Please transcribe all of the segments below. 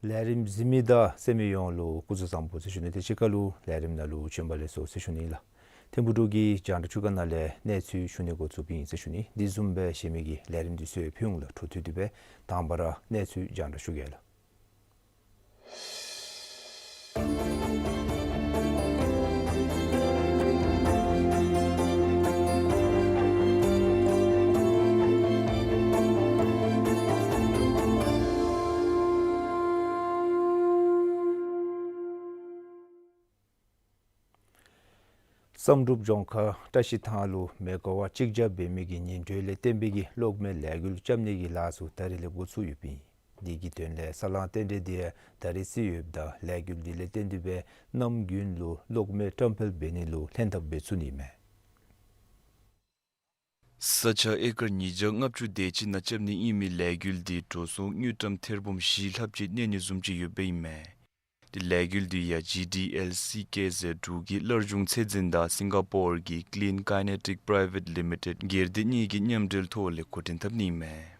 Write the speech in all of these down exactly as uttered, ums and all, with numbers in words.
ལས་རིམ་གཟིགས་མི་དང་གསན་མི་ཡོངས་ལུ་སྐུ་གཟུགས་བཟང་པོ་ཟེར་ཞུ་ནི། དེ་གཅིག་ཁར་ལུ་ལས་རིམ་ནང་ལུ་བྱོན་པ་ལེགས་སོ་ཟེར་ཞུ་ནི་ལགས། ཐིམ་ཕུག་འབྲུག་གི་རྒྱང་བསྒྲགས་ཁང་ནང་ལས་གནས་ཚུལ་ཞུ་ནི་འགོ་བཙུགསཔ་ཨིན་ཟེར་ཞུ་ནི། དེ་བཟུམ་སྦེ་གཞན་མི་གི་ལས་རིམ་འདི་ཚུ་ཡང་ཕུལ་འོང་ལགས། འཕྲོ་མཐུད་དེ་སྦེ་དང་པ་ར་གནས་ཚུལ་རྒྱང་བསྒྲགས་ཞུ་གེ་ལགས། བསམ་གྲུབ་ལྗོངས་མཁར་བཀྲ་ཤིས་ཐང་ལུ་མེ་ག་ཝཊ་གཅིག་བརྒྱ་འབད་མི་གི་ཉིན་དྲོད་ལས་བརྟེན་པའི་གི་གློག་མེ་ལས་འགུལ་རྐྱབ་ནི་གི་ལཱ་ཚུ་ད་རིས་ལས་འགོ་བཙུགས་ཡོདཔ་ཨིན། དེ་གི་དོན་ལས་ས་ལང་རྟེན་འབྲེལ་འདི་ཡང་ད་རིས་རྩིས་ཡོདཔ་ད་ལས་འགུལ་འདི་ལས་བརྟེན་ཏེ་སྦེ་གནམ་དགུན་ལུ་གློག་མེ་བཀྲམ་སྤེལ་འབད་ནི་ལུ་ལྷན་ཐབས་འབད་ཚུགས་ནི་མས། ས་ཆ་ཨེ་ཀར་ཉིས་བརྒྱ་ལྔ་བཅུ་དེ་ཅིག་ནང་རྐྱབ་ནི་ཨིན་མི་ལས་འགུལ་འདི་འགྲོ་སོང་དངུལ་ཀྲམ་ཐེར་འབུམ་བཞི་ལྷགཔ་ཅིག་གནས་ནི་བཟུམ་ཅིག་ཡོདཔ་ཨིན་མས། དེ་ལས་འགུལ་འདི་ཡང་ཇི་ཌི་ཨེལ་སི་ཀེ་ཟེར་འབྲུག་གི་སླར་འབྱུང་ཚད་འཛིན་དང་སིང་ག་པོར་གྱི་Clean Kinetic Private Limited སྒེར་སྡེ་གཉིས་ཀྱི་མཉམ་འབྲེལ་ཐོག་ལས་འགོ་འདྲེན་འཐབ་ནི་ཨིན་མས།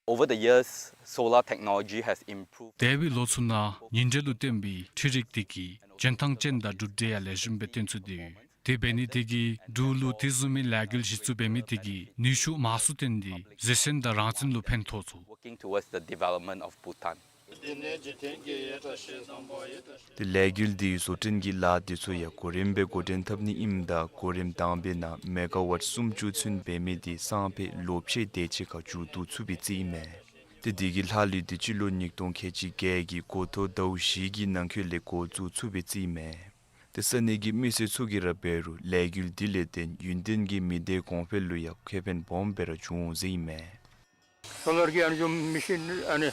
Over the years, solar technology has improved. འདས་པའི་ལོ་ཚུ་ནང་ཉིན་དྲོད་ལུ་བརྟེན་པའི་འཕྲུལ་རིག་འདི་གིས་འཇོན་ཐང་ཅན་དང་གྲུབ་འབྲས་ཡང་ལེགས་ཤོམ་སྦེ་བཏོན་ཚུགས་ཏེ་ཡོད། དེ་འབད་ནི་དེ་གིས་འབྲུག་ལུ་དེ་བཟུམ་མའི་ལས་འགུལ་གཞི་བཙུགས་འབད་མི་དེ་གིས་ནུས་ཤུགས་མང་སུ་བཏོན་ཏེ་གཟི་སེམས་དང་རང་བཙན་ལུ་ཕན་ཐོགས་ཚུགས། Working towards the development of Bhutan. དེ་ལས་འགུལ་འདི་བཟོ་སྐྲུན་གྱི་ལཱ་འདི་ཚུ་ཡང་གོ་རིམ་སྦེ་འགོ་འདྲེན་འཐབ་ནི་ཨིནམ་ད་གོ་རིམ་དང་པའི་ནང་མེ་ག་ཝཊ་སུམ་ཅུ་ཚུན་འབད་མི་འདི་སང་ཕོད་ལོ་ཕྱེད་དེ་ཅིག་ཁར་མཇུག་བསྡུ་ཚུགས་པའི་རྩིས་ཨིན་མས། ཏེ་དེ་གི་ལྷག་ལུས་འདི་སྤྱི་ལོ་ཉིས་སྟོང་ཁལ་གཅིག་བརྒྱད་ཀྱི་འགོ་ཐོག་ཟླཝ་བཞི་གི་ནང་འཁོད་ལས་འགོ་བཙུགས་ཚུགས་པའི་རྩིས་ཨིན་མས། ཏེ་ས་གནས་ཀྱི་མི་སེར་ཚུ་གིས་ར་འབད་རུང་ལས་འགུལ་འདི་ལས་བརྟེན་ཡུན་བརྟན་གྱི་མི་སྡེ་གོང་འཕེལ་ལུ་ཡང་ཁེ་ཕན་སྦོམ་སྦེ་ར་འབྱུང་འོང་ཟེར་ཨིན་མས། སོ་ལར་གྱི་ཨ་ནི་བཟུམ་མེ་ཤིན་ཨ་ནི་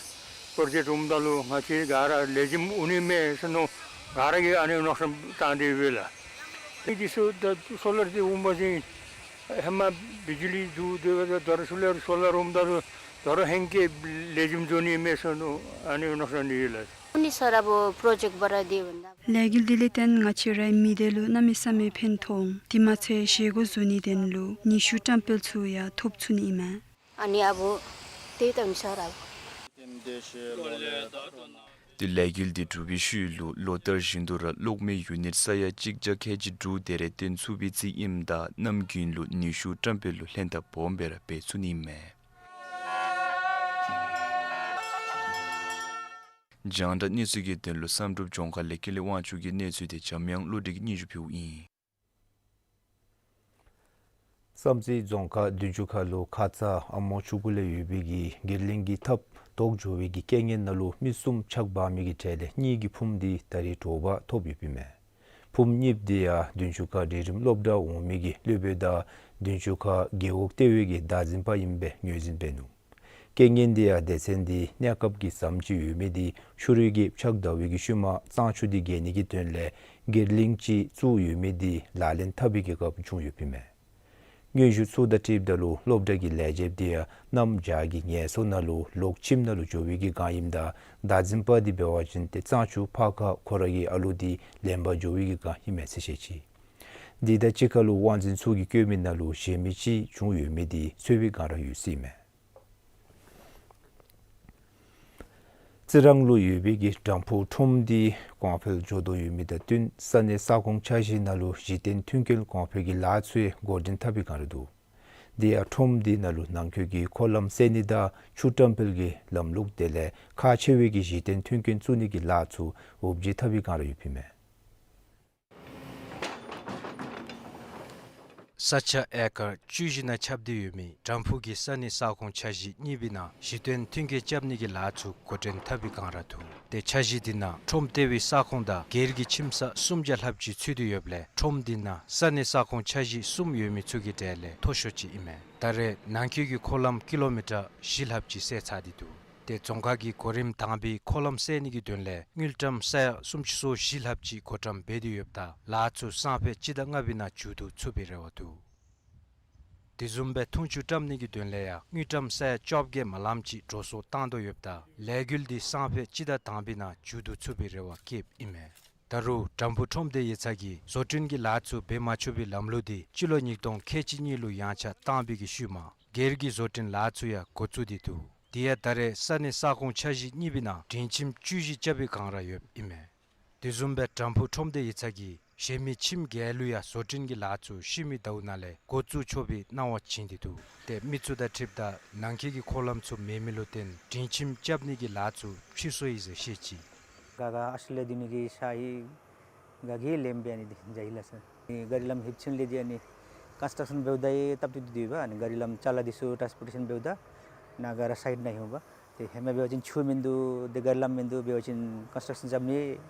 པོར་ཇེཀཊ་འོངམ་ད་ལུ་ང་བཅས་ག་ར་ལེགས་ཤོམ་འོང་ནི་མས་ཟེར་མནོ། ག་ར་གིས་ཨ་ནི་མནོ་བསམ་བཏང་སྟེ་ཡོད་ལགས། ཨ་ནི་འདི་ཚུ་ད་སོ་ལར་འདི་འོང་པ་ཅིན་ཧེ་མ་བི་ཇི་ལི་འདུག། དེ་སྦེ་ད་རུང་ཤུལ་ལས་སོ་ལར་འོངམ་ད་ལུ་ད་རུང་ཧེང་སྐལ་ལེགས་ཤོམ་འགྱོ་ནི་མས་ཟེར་མནོ། ཨ་ནི་མནོ་བསམ་འདི་ཡོད་ལགས། ཨ་ནི་ས་ར་བོ་པོར་ཇེཀཊ་འབད་ར་འདི་འོང་ད། ལས་འགུལ་འདི་ལས་བརྟེན་ང་བཅས་རའི་མི་སྡེ་ལུ་གནམ་མེད་ས་མེད་ཕན་ཐོགས་འོང་། དེ་མ་ཚད་བཞེས་སྒོ་བཟོ་ནི་དོན་ལུ་ནུས་ཤུགས་བཀྲམ་སྤེལ་ཚུ་ཡང་ཐོབ་ཚུགས་ནི་ཨིན་མས། ཨ་ནི་ཨ་བོ་དེ་ལྟ་མི་ས་ར་བོ། ཏེ་ལས་འགུལ་འདི་གྲུབ་པའི་ཤུལ་ལུ་ལོ་ལྟར་བཞིན་དུ་ར་གློག་མེ་ཡུ་ནིཊ་ས་ཡ་གཅིག་བརྒྱ་ཁལ་གཅིག་དྲུག་དེ་རེ་བཏོན་ཚུགས་པའི་རྩིས་ཨིནམ་ད་གནམ་དགུན་ལུ་ནུས་ཤུགས་བཀྲམ་སྤེལ་ལུ་ལྷན་ཐབས་སྦོམ་སྦེ་ར་འབད་ཚུགས་ནི་ཨིན་མས། རྒྱང་བསྒྲགས་གནས་ཚུལ་གྱི་དོན་ལུ་བསམ་གྲུབ་ལྗོངས་མཁར་ལས་ཀུན་ལེགས་དབང་ཕྱུག་གི་གནས་ཚུལ་དེ་འཇམ་དབྱངས་བློ་གྲོས་ཀྱིས་སྙན་ཞུ་ཕུལཝ་ཨིན། བསམ་རྩེ་རྫོང་ཁག་བདུན་ཅུ་ཁ་ལུ་ཁ་ཙ་ཨ་མོ་ཆུ་ཁུ་ལས་ཡོད་པའི་གི་སྒེར་གླིང་གི་ཐབ་དོག་འགྱོ་བའི་གི་རྐྱེན་ངན་ནང་ལུ་མི་གསུམ་ཆག་འབག་མི་གི་གྲས་ལས་གཉིས་ཀྱི་ཕུངམ་འདི་ད་རིས་དྲོ་པ་ཐོབ་ཡོདཔ་ཨིན་མས། ཕུངམ་གཉིསཔ་འདི་ཡང་བདུན་ཅུ་ཁ་འབྲིང་རིམ་སློབ་གྲྭ་འོང་མི་གི་སློབ་དཔོན་དང་བདུན་ཅུ་ཁ་རྒེད་འོག་ལྟེ་བའི་གི་བདག་འཛིན་པ་ཨིན་པའི་ངོས་འཛིན་འབད་ནུག། རྐྱེན་ངན་འདི་ཡང་སྡེ་ཚན་འདི་གནས་སྐབས་ཀྱི་ཟམ་ཅིག་ཡོད་མི་འདི་ཆུ་རུད་ཀྱིས་ཕྱགས་བདའ་བའི་གི་ཤུལ་མ་གཙང་ཆུ་འདི་རྒལ་ནི་གི་དོན་ལས་སྒེར་གླིང་ཅིག་བཙུགས་ཡོད་མི་འདི་ལག་ལེན་འཐབ་པའི་གི་སྐབས་བྱུང་ཡོདཔ་ཨིན་མས། སྙན་ཞུ་ཚུ་དང་འཁྲིལཝ་ད་ལུ་སློབ་གྲྭ་གི་ལས་བྱེདཔ་འདི་ཡང་གནམ་བྱཱར་གྱི་ངལ་གསོ་ནང་ལུ་ལོག་ཁྱིམ་ནང་ལུ་འགྱོ་བའི་གི་བསྒང་ཨིནམ་ད་བདག་འཛིན་པ་འདི་འབད་བ་ཅིན་ཏེ་གཙང་ཆུ་ཕར་ཁ་ཁོ་ར་གི་ཨ་ལུ་འདི་ལེན་པར་འགྱོ་བའི་གི་བསྒང་ཨིན་མས་ཟེར་བཤད་ཅི། འདི་དང་གཅིག་ཁར་ལུ་དབང་འཛིན་ཚུ་གིས་བཀོད་མི་ནང་ལུ་གཞན་མི་ཅིག་བྱུང་ཡོད་མི་འདི་འཚོལ་བའི་བསྒང་ར་ཡོད་ཟེར་ཨིན་མས། རྩི་རང་ལུ་ཡོད་པའི་གི་དམ་ཕུག་ཁྲོམ་འདི་གོང་འཕེལ་འགྱོ་དོ་ཡོད་མི་དང་བསྟུན་ས་གནས་ས་ཁོངས་འཆར་གཞི་ནང་ལུ་གཞི་རྟེན་མཐུན་རྐྱེན་གོང་འཕེལ་གྱི་ལཱ་ཚུ་ཡང་འགོ་འདྲེན་འཐབ་པའི་བསྒང་ར་འདུག། དེ་ཡང་ཁྲོམ་འདི་ནང་ལུ་ནང་འཁོད་ཀྱི་འཁོར་ལམ་སེལ་ནི་དང་ཆུ་བཀྲམ་སྤེལ་གྱི་ལམ་ལུགས་དེ་ལས་ཁག་ཆེ་བའི་གི་གཞི་རྟེན་མཐུན་རྐྱེན་བཙུགས་ནི་གི་ལཱ་ཚུ་འུབ་བརྗིད་འཐབ་པའི་བསྒང་ར་ཡོདཔ་ཨིན་མས། ས་ཆ་ཨེ་ཀར་བཅུ་བཞི་ནང་ཁྱབ་སྟེ་ཡོད་མི་དམ་ཕུག་གི་ས་གནས་ས་ཁོངས་འཆར་གཞི་གཉིས་པའི་ནང་གཞི་རྟེན་མཐུན་རྐྱེན་རྐྱབ་ནི་གི་ལཱ་ཚུ་འགོ་འདྲེན་འཐབ་པའི་བསྒང་ར་འདུག། ཏེ་འཆར་གཞི་འདི་ནང་ཁྲོམ་ལྟེ་བའི་ས་ཁོངས་དང་སྒེར་གྱི་ཁྱིམ་ས་སུམ་བརྒྱ་ལྷགཔ་ཅིག་ཚུད་དེ་ཡོདཔ་ལས་ཁྲོམ་འདི་ནང་ས་གནས་ས་ཁོངས་འཆར་གཞི་གསུམ་ཡོད་མི་ཚུ་གི་གྲས་ལས་མཐོ་ཤོས་ཅིག་ཨིན་མས། ད་རེས་ནང་འཁོད་ཀྱི་འཁོར་ལམ་ཀི་ལོ་མི་ཊར་བཞི་ལྷགཔ་ཅིག་སེལ་ཚར་ཏེ་འདུག། ཏེ་རྫོང་ཁག་གིས་གོ་རིམ་དང་པའི་འཁོར་ལམ་སེལ་ནི་གི་དོན་ལས་དངུལ་ཀྲམ་ས་ཡ་སུམ་ཅུ་སོ་བཞི་ལྷགཔ་ཅིག་བགོ་བཀྲམ་འབད་དེ་ཡོདཔ་ད་ལཱ་ཚུ་སང་ཕོད་སྤྱི་ཟླ་ལྔ་པའི་ནང་མཇུག་བསྡུ་ཚུགས་པའི་རེ་བ་འདུག། དེ་བཟུམ་སྦེ་འཐུང་ཆུ་བཀྲམ་ནི་གི་དོན་ལས་ཡང་དངུལ་ཀྲམ་ས་ཡ་བཅོ་བརྒྱད་མ་ལངམ་ཅིག་འགྲོ་སོང་བཏང་དོ་ཡོདཔ་ད་ལས་འགུལ་འདི་སང་ཕོད་སྤྱི་ཟླ་དང་པའི་ནང་མཇུག་བསྡུ་ཚུགས་པའི་རེ་བ་བསྐྱེདཔ་ཨིན་མས། ད་རུང་དམ་ཕུག་ཁྲོམ་སྡེ་ཡིག་ཚང་གིས་བཟོ་སྐྲུན་གྱི་ལཱ་ཚུ་འབད་མ་ཆོག་པའི་ལམ་ལུགས་འདི་སྤྱི་ལོ་ཉིས་སྟོང་ཁལ་གཅིག་གཉིས་ལུ་ཡངས་ཆག་བཏང་བའི་གི་ཤུལ་མ་སྒེར་གྱི་བཟོ་སྐྲུན་ལཱ་ཚུ་ཡང་འགོ་བཙུགས་ཏེ་འདུག། དེ་ཡང་ད་རེས་ས་གནས་ས་ཁོངས་འཆར་གཞི་གཉིས་པའི་ནང་མགྲོན་ཁྱིམ་བཅུ་བཞི་རྐྱབ་པའི་བསྒང་ར་ཡོདཔ་ཨིན་མས། དེ་བཟུམ་སྦེ་དམ་ཕུག་ཁྲོམ་སྡེ་ཡིག་ཚང་གིས་གཞན་མི་ཁྱིམ་བརྒྱད་ལུ་ཡང་བཟོ་སྐྲུན་གྱི་ལཱ་ཚུ་ཤུལ་མའི་ཟླཝ་ནང་ལས་འགོ་བཙུགས་ཆོག་པའི་གནང་བ་བྱིན་ཏེ་འདུག། ཏེ་མི་ཚུ་དང་འཁྲིལཝ་ད་ནང་འཁོད་ཀྱི་འཁོར་ལམ་ཚུ་མེད་མི་ལུ་བརྟེན་མགྲོན་ཁྱིམ་རྐྱབ་ནི་གི་ལཱ་ཚུ་ཕྱིས་སོང་ཡི་ཟེར་བཤད་ཅི། ག་ག་ཨ་ཤི་ལས་དེ་ནི་གི་ཤ་ཧི་ག་གི་ལེམ་བེ་ཨ་ནི་དེ་འཇའ་ཧི་ལ་སོང་། ག་རི་ལམ་ཧིབ་ཆིན་ལས་དེ་ཨ་ནི་ཀོན་སི་ཊྲག་ཤཱན་འབདཝ་ད་ཡི་སྟབས་བདེ་དེ་འདུག་པ། ཨ་ནི་ག་རི་ལམ་ཅ་ལ་དེ་ཚུ་ཊཱནསི་པོར་ཊེ་ཤཱན་འབདཝ་ད་ནཱ་ག་ར་སའིཌ་ནང་ལྷོད་པ། ཏེ་ཧེ་མ་འབད་བ་ཅིན་ཆུ་མིན་འདུག། ཏེ་ག་རི་ལམ་མིན་འདུག། འབད་བ་ཅིན་ཀོན་སི་ཊྲག་ཤཱན་འཇམ་ནི་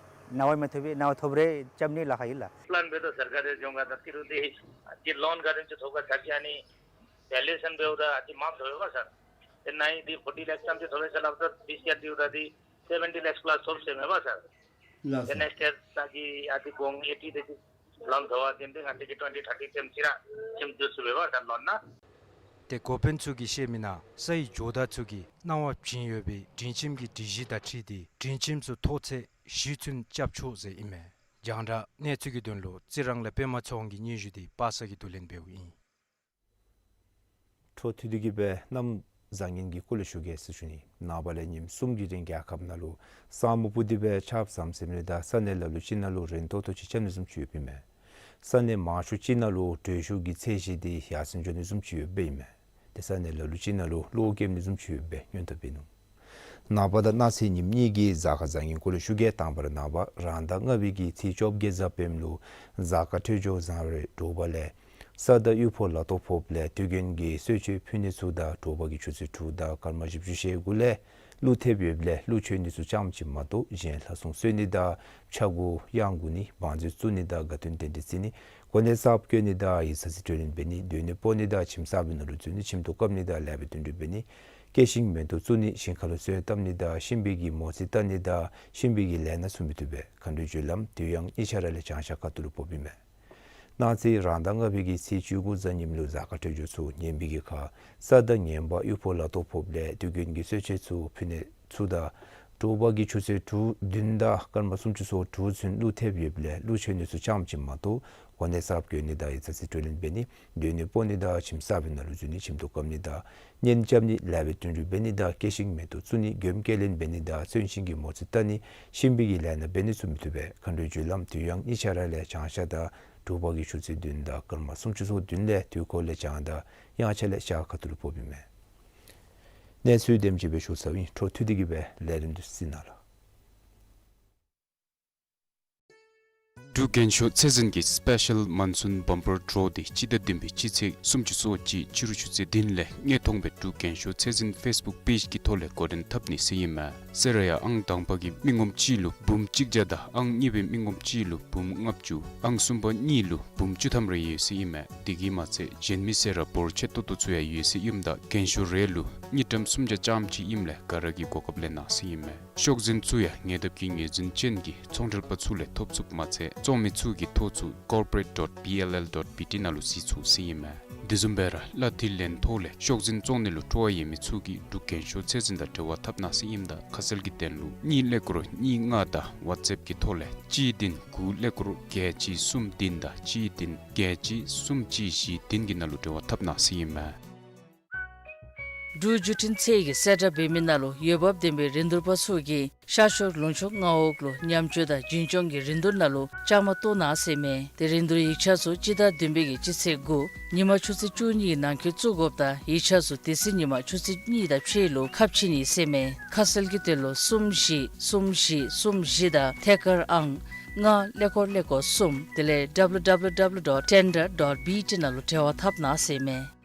གནང་བ་མ་ཐོབ་པས། གནང་བ་ཐོབ་རེ་རྐྱབ་ནི་ལཱ་ཁག་ཨིན་ལགས། པི་ལཱན་འབད་དོ་སར་ཀར་ར་ཇོང་ག་དང་ཏི་རུ་ཏེ་ཨ་ཏི་ལོན་ག་དེམ་ཅིག་ཐོབ་ག་ཚར་ཅི། ཨ་ནི་ཝེ་ལུ་ཨེ་ཤཱན་འབདཝ་ད་ཨ་ཏི་མངམ་ཐོབ་པས་པ་སར། ཏེ་ནཱ་ཡི་ཏེ་ཕོར་ཊི་ལེགསི་ཙམ་ཅིག་ཐོབ་པས་ཟེར་སླབ་ད་བི་སི་ཨར་ཏི་ཡུ་ད་ཏེ་སེ་བེན་ཊི་ལེགསི་པ་ལཱསི་ཐོབ་ཟེར་མས་པ་སར། ལགས་སོ། ཏེ་ནེགསི་ཡར་ནཱ་གི་ཨ་ཏི་གོང་ཨེ་ཊི་དེ་ཅིག་ལོན་ཐོབ་པ་ཅིན་ཏེ་ང་བཅས་ཀྱིས་ཊུ་ཝེན་ཊི་ཐར་ཊི་ཙམ་ཅིག་ར་ཁྱིམ་བཙུགས་ཚུགས་པས་པ་སར་ལོན་ནང་། ཏེ་འགོ་དཔོན་ཚུ་གིས་བཤད་མི་ནང་ས་ཡི་ཇོ་བདག་ཚུ་གིས་གནང་བ་བྱིན་ཡོད་པའི་མགྲོན་ཁྱིམ་གྱི་སྒྲིག་གཞི་དང་འཁྲིལ་ཏེ་མགྲོན་ཁྱིམ་ཚུ་མཐོ་ཚད་བཞི་ཚུན་རྐྱབ་ཆོག་ཟེར་ཨིན་མས། རྒྱང་བསྒྲགས་གནས་ཚུལ་གྱི་དོན་ལུ་རྩི་རང་ལས་པདྨ་ཚེ་དབང་གི་སྙན་ཞུ་འདི་པ་སངས་ཀྱིས་བསྡུ་ལེན་འབདཝ་ཨིན། འཕྲོ་མཐུད་དེ་གི་སྦེ་གནམ་བཟང་ངན་གྱི་སྐོར་ལས་ཞུ་གེ་ཟེར་ཞུ་ནི། ནངས་པ་ལས་ཉིནམ་གསུམ་གྱི་རིང་རྒྱལ་ཁབ་ནང་ལུ་ས་སྨུག་སྤུབས་ཏེ་སྦེ་ཆརཔ་ཟམ་ཟིམ་རེ་དང་ས་གནས་ལ་ལུ་ཅིག་ནང་ལུ་རན་ཏོག་ཏོ་ཅིག་རྐྱབ་ནི་བཟུམ་ཅིག་ཡོདཔ་ཨིན་མས། ས་གནས་མང་ཤོས་ཅིག་ནང་ལུ་དྲོད་ཤུགས་ཀྱི་ཚད་གཞི་འདི་ཡར་སེང་འགྱོ་ནི་བཟུམ་ཅིག་ཡོདཔ་ཨིན་མས། ཏེ་ས་གནས་ལ་ལུ་ཅིག་ནང་ལུ་གློག་འཁྱུག་ནི་བཟུམ་ཅིག་ཡོདཔ་སྦེ་སྔོན་དུ་འབད་ནུག། ནངས་པ་དང་གནངས་ཚེ་ཉིནམ་གཉིས་ཀྱི་གཟའ་སྐར་བཟང་ངན་སྐོར་ལས་ཞུ་གེ། དང་པ་ར་ནངས་པ་རང་ཟླ་ལྔ་པའི་གི་ཚེས་བཅོ་བརྒྱད་གཟའ་སྤེནམ་ལུ་གཟའ་སྐར་འཕྲོད་སྦྱོར་བཟང་རུང་དྲོ་པ་ལས་ས་དང་གཡུས་ཕོ་ལ་ཏོག་ཕོགཔ་ལས་དུས་རྒྱུན་གྱི་གསོལ་མཆོད་ཕུལ་ནི་ཚུ་དང་དྲོ་པ་གི་ཆུ་ཚོད་དྲུག་དང་སྐར་མ་བཞི་བཅུ་ཞེ་དགུ་ལས་ཀླུ་ཐེབས་ཡོདཔ་ལས་ཀླུ་མཆོད་ནི་ཚུ་རྐྱངམ་ཅིག་མ་གཏོགས་གཞན་ལྷ་སྲུང་གསོལ་ནི་དང་ཕྱག་འགུ་གཡང་འགུ་ནི་བང་མཛོད་བཙུགས་ནི་དང་དགའ་སྟོན་རྟེན་འབྲེལ་བརྩི་ནི་གོ་གནས་གསརཔ་བསྐོ་ནི་དང་ཡིག་ཚང་རྩིས་སྤྲོད་ལེན་འབད་ནི་སྡོད་གནས་སྤོ་ནི་དང་ཁྱིམ་གསར་པའི་ནང་ལུ་འཛུལ་ནི་ཁྱིམ་ཐོག་བཀབ་ནི་དང་ལེགས་པའི་བསྟུན་གྲོས་འབད་ནི་སྐྱེ་ཤིང་མེ་ཏོག་བཙུགས་ནི་ཞིང་ཁ་ལུ་སོན་བཏབ་ནི་དང་གཤིན་པོའི་གི་མོ་རྩིས་བལྟ་ནི་དང་གཤིན་པོའི་གི་ལས་སྣ་ཚུ་མི་བཏུབ་པས། མཁའ་འགྲོའི་སྤྱོད་ལམ་དུས་ཡང་གཉིས་ཆ་ར་ལས་བྱང་ཤར་ཁ་ཐུག་ལུ་ཕོགཔ་ཨིན་མས། གནངས་ཚེ་རང་ཟླ་ལྔ་པའི་གི་ཚེས་བཅུ་དགུ་གཟའ་ཉིམ་ལུ་གཟའ་སྐར་འཕྲོད་སྦྱོར་ཚུ་ངན་པའི་གི་ཁར་ས་དང་ངན་པ་གཡུས་ཕོ་ལ་ཏོག་ཕོགཔ་ལས་དུས་རྒྱུན་གྱི་གསོལ་མཆོད་ཚུ་ཕུལ་ནི་ཚུ་དང་དྲོ་པ་གི་ཆུ་ཚོད་དྲུག་བདུན་དང་སྐར་མ་སུམ་ཅུ་སོ་དྲུག་ཚུན་ཀླུ་ཐེབས་ཡོདཔ་ལས་ཀླུ་མཆོད་ནི་ཚུ་རྐྱངམ་ཅིག་མ་གཏོགས་གོ་གནས་གསརཔ་བསྐོ་ནི་དང་ཡིག་ཚང་རྩིས་སྤྲོད་ལེན་འབད་ནི་སྡོད་གནས་སྤོ་ནི་དང་ཁྱིམ་གསར་པའི་ནང་ལུ་འཛུལ་ནི་ཁྱིམ་ཐོག་བཀབ་ནི་དང་གཉེན་རྐྱབ་ནི་ལེགས་པའི་བསྟུན་གྲོས་འབད་ནི་དང་སྐྱེ་ཤིང་མེ་ཏོག་བཙུགས་ནི་མགྱོནམ་སྐྱེ་ལེན་འབད་ནི་དང་མཚོན་ཤིང་གི་མོ་རྩིས་བལྟ་ནི་གཤིན་པོའི་གི་ལས་སྣ་འབད་ནི་ཚུ་མི་བཏུབ་པས། མཁའ་འགྲོའི་སྤྱོད་ལམ་དུས་ཡང་གཉིས་ཆ་ར་ལས་བྱང་ཤར་དང་དྲོ་པ་གི་ཆུ་ཚོད་བདུན་དང་སྐར་མ་སུམ་ཅུ་སོ་བདུན་ལས་དུས་འཁོར་ལས་བྱང་དང་དབྱངས་འཆར་ལས་ཤར་ཁ་ཐུག་ལུ་ཕོགཔ་ཨིན་མས། གནས་ཚུལ་དེམ་ཅིག་སྦེ་ཞུ་ཚརཝ་ཨིན། འཕྲོ་མཐུད་དེ་གི་སྦེ་ལས་རིམ་འདི་གཟིགས་གནང་ལགས། འབྲུག་རྒྱན་ཤོག་ཚད་འཛིན་གྱི་སི་པེ་ཤལ་མོན་སུན་བམ་པར་ཌོ་འདི་སྤྱི་ཟླ་བདུན་པའི་སྤྱི་ཚེས་སུམ་ཅུ་སོ་གཅིག་ཕྱི་རུ་ཆུ་ཚོད་བདུན་ལས་ངེས་མཐོང་སྦེ་འབྲུག་རྒྱན་ཤོག་ཚད་འཛིན་ཕེསི་བུཀ་པེཇ་གི་ཐོག་ལས་འགོ་འདྲེན་འཐབ་ནི་ཟེར་ཨིན་མས། ཟེར་ར་ཡང་ཨང་དང་པ་གི་མི་ངོམ་གཅིག་ལུ་འབུམ་གཅིག་བརྒྱ་དང་ཨང་གཉིས་པའི་མི་ངོམ་གཅིག་ལུ་འབུམ་ལྔ་བཅུ་ཨང་གསུམ་པ་གཉིས་ལུ་འབུམ་བཅུ་ཐམ་རེ་ཡོད་ཟེར་ཨིན་མས། དེ་གིས་མ་ཚད་གཞན་མི་ཟེར་ར་འབོར་ཆེ་ཏོག་ཏོ་ཚུ་ཡང་ཡོད་ཟེར་ཨིནམ་ད་རྒྱན་ཤོག་རེ་ལུ་དངུལ་ཀྲམ་སུམ་བརྒྱ་ཙམ་ཅིག་ཨིནམ་ལས་ག་ར་གིས་གོ་སྐབས་ལེན་གནང་ཟེར་ཨིན་མས། ཤོག་འཛིན་ཚུ་ཡང་ཉེ་འདབས་ཀྱི་ངོས་འཛིན་ཅན་གྱི་ཚོང་འབྲེལ་པ་ཚུ་ལས་ཐོབ་ཚུགསཔ་མ་ཚད་བཙོང་མི་ཚུ་གི་ཐོ་ཚུ་corporate dot B L L dot B T ནང་ལུ་གཟིགས་ཚུགས་ཟེར་ཨིན་མས། དེ་བཟུམ་སྦེ་ར་གླ་འཐུས་ལེན་ཐོག་ལས་ཤོག་འཛིན་བཙོང་ནི་ལུ་སྤྲོ་བ་ཡོད་མི་ཚུ་གིས་འབྲུག་རྒན་ཤོས་ཚད་འཛིན་དང་འབྲེལ་བ་འཐབ་གནང་ཟེར་ཨིནམ་ད་ཁ་གསལ་གྱི་དོན་ལུ་གཉིས་ཀླད་ཀོར་གཉིས་ལྔ་དང་ཝཊ་སེཔ་ཀྱི་ཐོག་ལས་གཅིག་བདུན་དགུ་ཀླད་ཀོར་བརྒྱད་གཅིག་གསུམ་བདུན་དང་གཅིག་བདུན་བརྒྱད་གཅིག་གསུམ་གཅིག་བཞི་བདུན་གྱི་ནང་ལུ་འབྲེལ་བ་འཐབ་གནང་ཟེར་ཨིན་མས། འབྲུག་བརྒྱུད་འཕྲིན་ཚད་ཀྱིས་གསལ་བསྒྲགས་འབད་མི་ནང་ལུ་འོས་འབབ་ལྡན་པའི་རིན་བསྡུར་པ་ཚུ་གིས་ཤར་ཕྱོགས་ལུང་ཕྱོགས་མངའ་འོག་ལུ་ཉམས་བཅོས་དང་རྒྱུན་སྐྱོང་གི་རིན་བསྡུར་ནང་ལུ་བཅའ་མར་གཏོགས་གནང་ཟེར་མས། ཏེ་རིན་བསྡུར་ཡིག་ཆ་ཚུ་སྤྱི་ཟླ་བདུན་པའི་གི་སྤྱི་ཚེས་དགུ་ཉིན་མ་ཆུ་ཚོད་བཅུ་གཉིས་ཀྱི་ནང་འཁོད་བཙུགས་དགོཔ་དང་ཡིག་ཆ་ཚུ་དེ་ཚེ་ཉིན་མ་ཆུ་ཚོད་གཉིས་དང་ཕྱེད་ལུ་ཁ་ཕྱེ་ནི་ཟེར་མས། ཁ་གསལ་གྱི་དོན་ལུ་གསུམ་བཞི་གསུམ་བཞི་གསུམ་བཞི་དང་ཐད་ཀར་ཨང་ལྔ་ཀླད་ཀོར་ཀླད་ཀོར་གསུམ་དེ་ལས་W W W dot tender dot B T ནང་ལུ་འབྲེལ་བ་འཐབ་གནང་ཟེར་མས།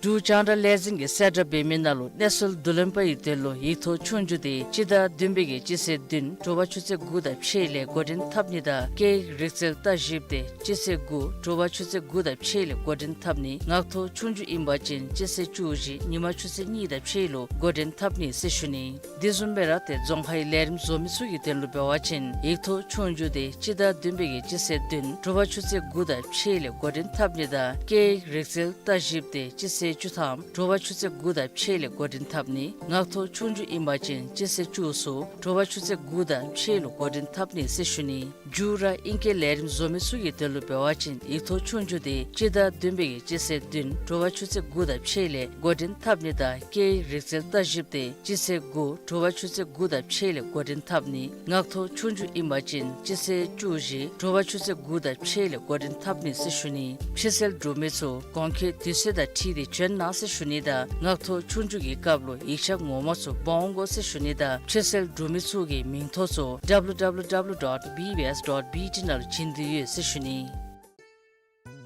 འབྲུག་རྒྱང་བསྒྲགས་ལས་འཛིན་གྱིས་གསལ་བསྒྲགས་འབད་མི་ནང་ལུ་གནས་ཚུལ་བསྡུ་ལེན་པ་ཡི་དོན་ལུ་ཡིག་ཐོག་ཆོས་རྒྱུགས་དེ་སྤྱི་ཟླ་བདུན་པའི་གི་སྤྱི་ཚེས་བདུན་དྲོ་པ་ཆུ་ཚོད་དགུ་དང་ཕྱེད་ལས་འགོ་འདྲེན་འཐབ་ནི་དང་སྐད་ཡིག་རིག་རྩལ་ལྟ་ཞིབ་དེ་སྤྱི་ཚེས་དགུ་དྲོ་པ་ཆུ་ཚོད་དགུ་དང་ཕྱེད་ལས་འགོ་འདྲེན་འཐབ་ནི། ངག་ཐོག་ཆོས་རྒྱུགས་ཨིན་པ་ཅིན་སྤྱི་ཚེས་བཅུ་བཞི་ཉིན་མ་ཆུ་ཚོད་གཉིས་དང་ཕྱེད་ལུ་འགོ་འདྲེན་འཐབ་ནི་ཟེར་ཞུ་ནི། དེ་བཟུམ་སྦེ་ར་ཏེ་རྫོང་ཁའི་ལས་རིམ་བཟོ་མི་ཚུ་གི་དོན་ལུ་འབད་བ་ཅིན་ཡིག་ཐོག་ཆོས་རྒྱུགས་དེ་སྤྱི་ཟླ་བདུན་པའི་གི་སྤྱི་ཚེས་བདུན་དྲོ་པ་ཆུ་ཚོད་དགུ་དང་ཕྱེད་ལས་འགོ་འདྲེན་འཐབ་ནི་དང་སྐད་ཡིག་རིག་རྩལ་ལྟ་ཞིབ་དེ་སྤྱི་ཚེས་བཅུ་ཐམ་དྲོ་པ་ཆུ་ཚོད་དགུ་དང་ཕྱེད་ལས་འགོ་འདྲེན་འཐབ་ནི། ངག་ཐོག་ཆོས་རྒྱུགས་ཨིན་པ་ཅིན་སྤྱི་ཚེས་བཅུ་གསུམ་དྲོ་པ་ཆུ་ཚོད་དགུ་དང་ཕྱེད་ལུ་འགོ་འདྲེན་འཐབ་ནི་ཟེར་ཞུ་ནི། མཇུག་ར་ཨིང་སྐད་ལས་རིམ་བཟོ་མི་ཚུ་གི་དོན་ལུ་འབད་བ་ཅིན་ཡིག་ཐོག་ཆོས་རྒྱུགས་དེ་སྤྱི་ཟླ་བདུན་པའི་གི་སྤྱི་ཚེས་བདུན་དྲོ་པ་ཆུ་ཚོད་དགུ་དང་ཕྱེད་ལས་འགོ་འདྲེན་འཐབ་ནི་དང་སྐད་ཡིག་རིག་རྩལ་ལྟ་ཞིབ་དེ་སྤྱི་ཚེས་དགུ་དྲོ་པ་ཆུ་ཚོད་དགུ་དང་ཕྱེད་ལས་འགོ་འདྲེན་འཐབ་ནི། ངག་ཐོག་ཆོས་རྒྱུགས་ཨིན་པ་ཅིན་སྤྱི་ཚེས་བཅུ་བཞི་དྲོ་པ་ཆུ་ཚོད་དགུ་དང་ཕྱེད་ལས་འགོ་འདྲེན་འཐབ་ནི་ཟེར་ཞུ་ནི། ཕྱིར་སེལ་འབྲུག་མི་ཚུ་གོང་འཁོད་དུས་ཚོད་དང་འཁྲིལ་ཏེ་བྱོན་གནང་ཟེར་ཞུ་ནི་དང་ངག་ཐོག་ཆོས་རྒྱུགས་ཀྱི་སྐབས་ལུ་ཡིག་ཆ་ངོ་མ་ཚུ་འབག་འོང་དགོ་ཟེར་ཞུ་ནི་དང་ཕྱིར་སེལ་འབྲུག་མི་ཚུ་གི་མིང་ཐོ་ཚུ་W W W dot B B S dot B T ནང་ལུ་བྱིན་དོ་ཡོད་ཟེར་ཞུ་ནི།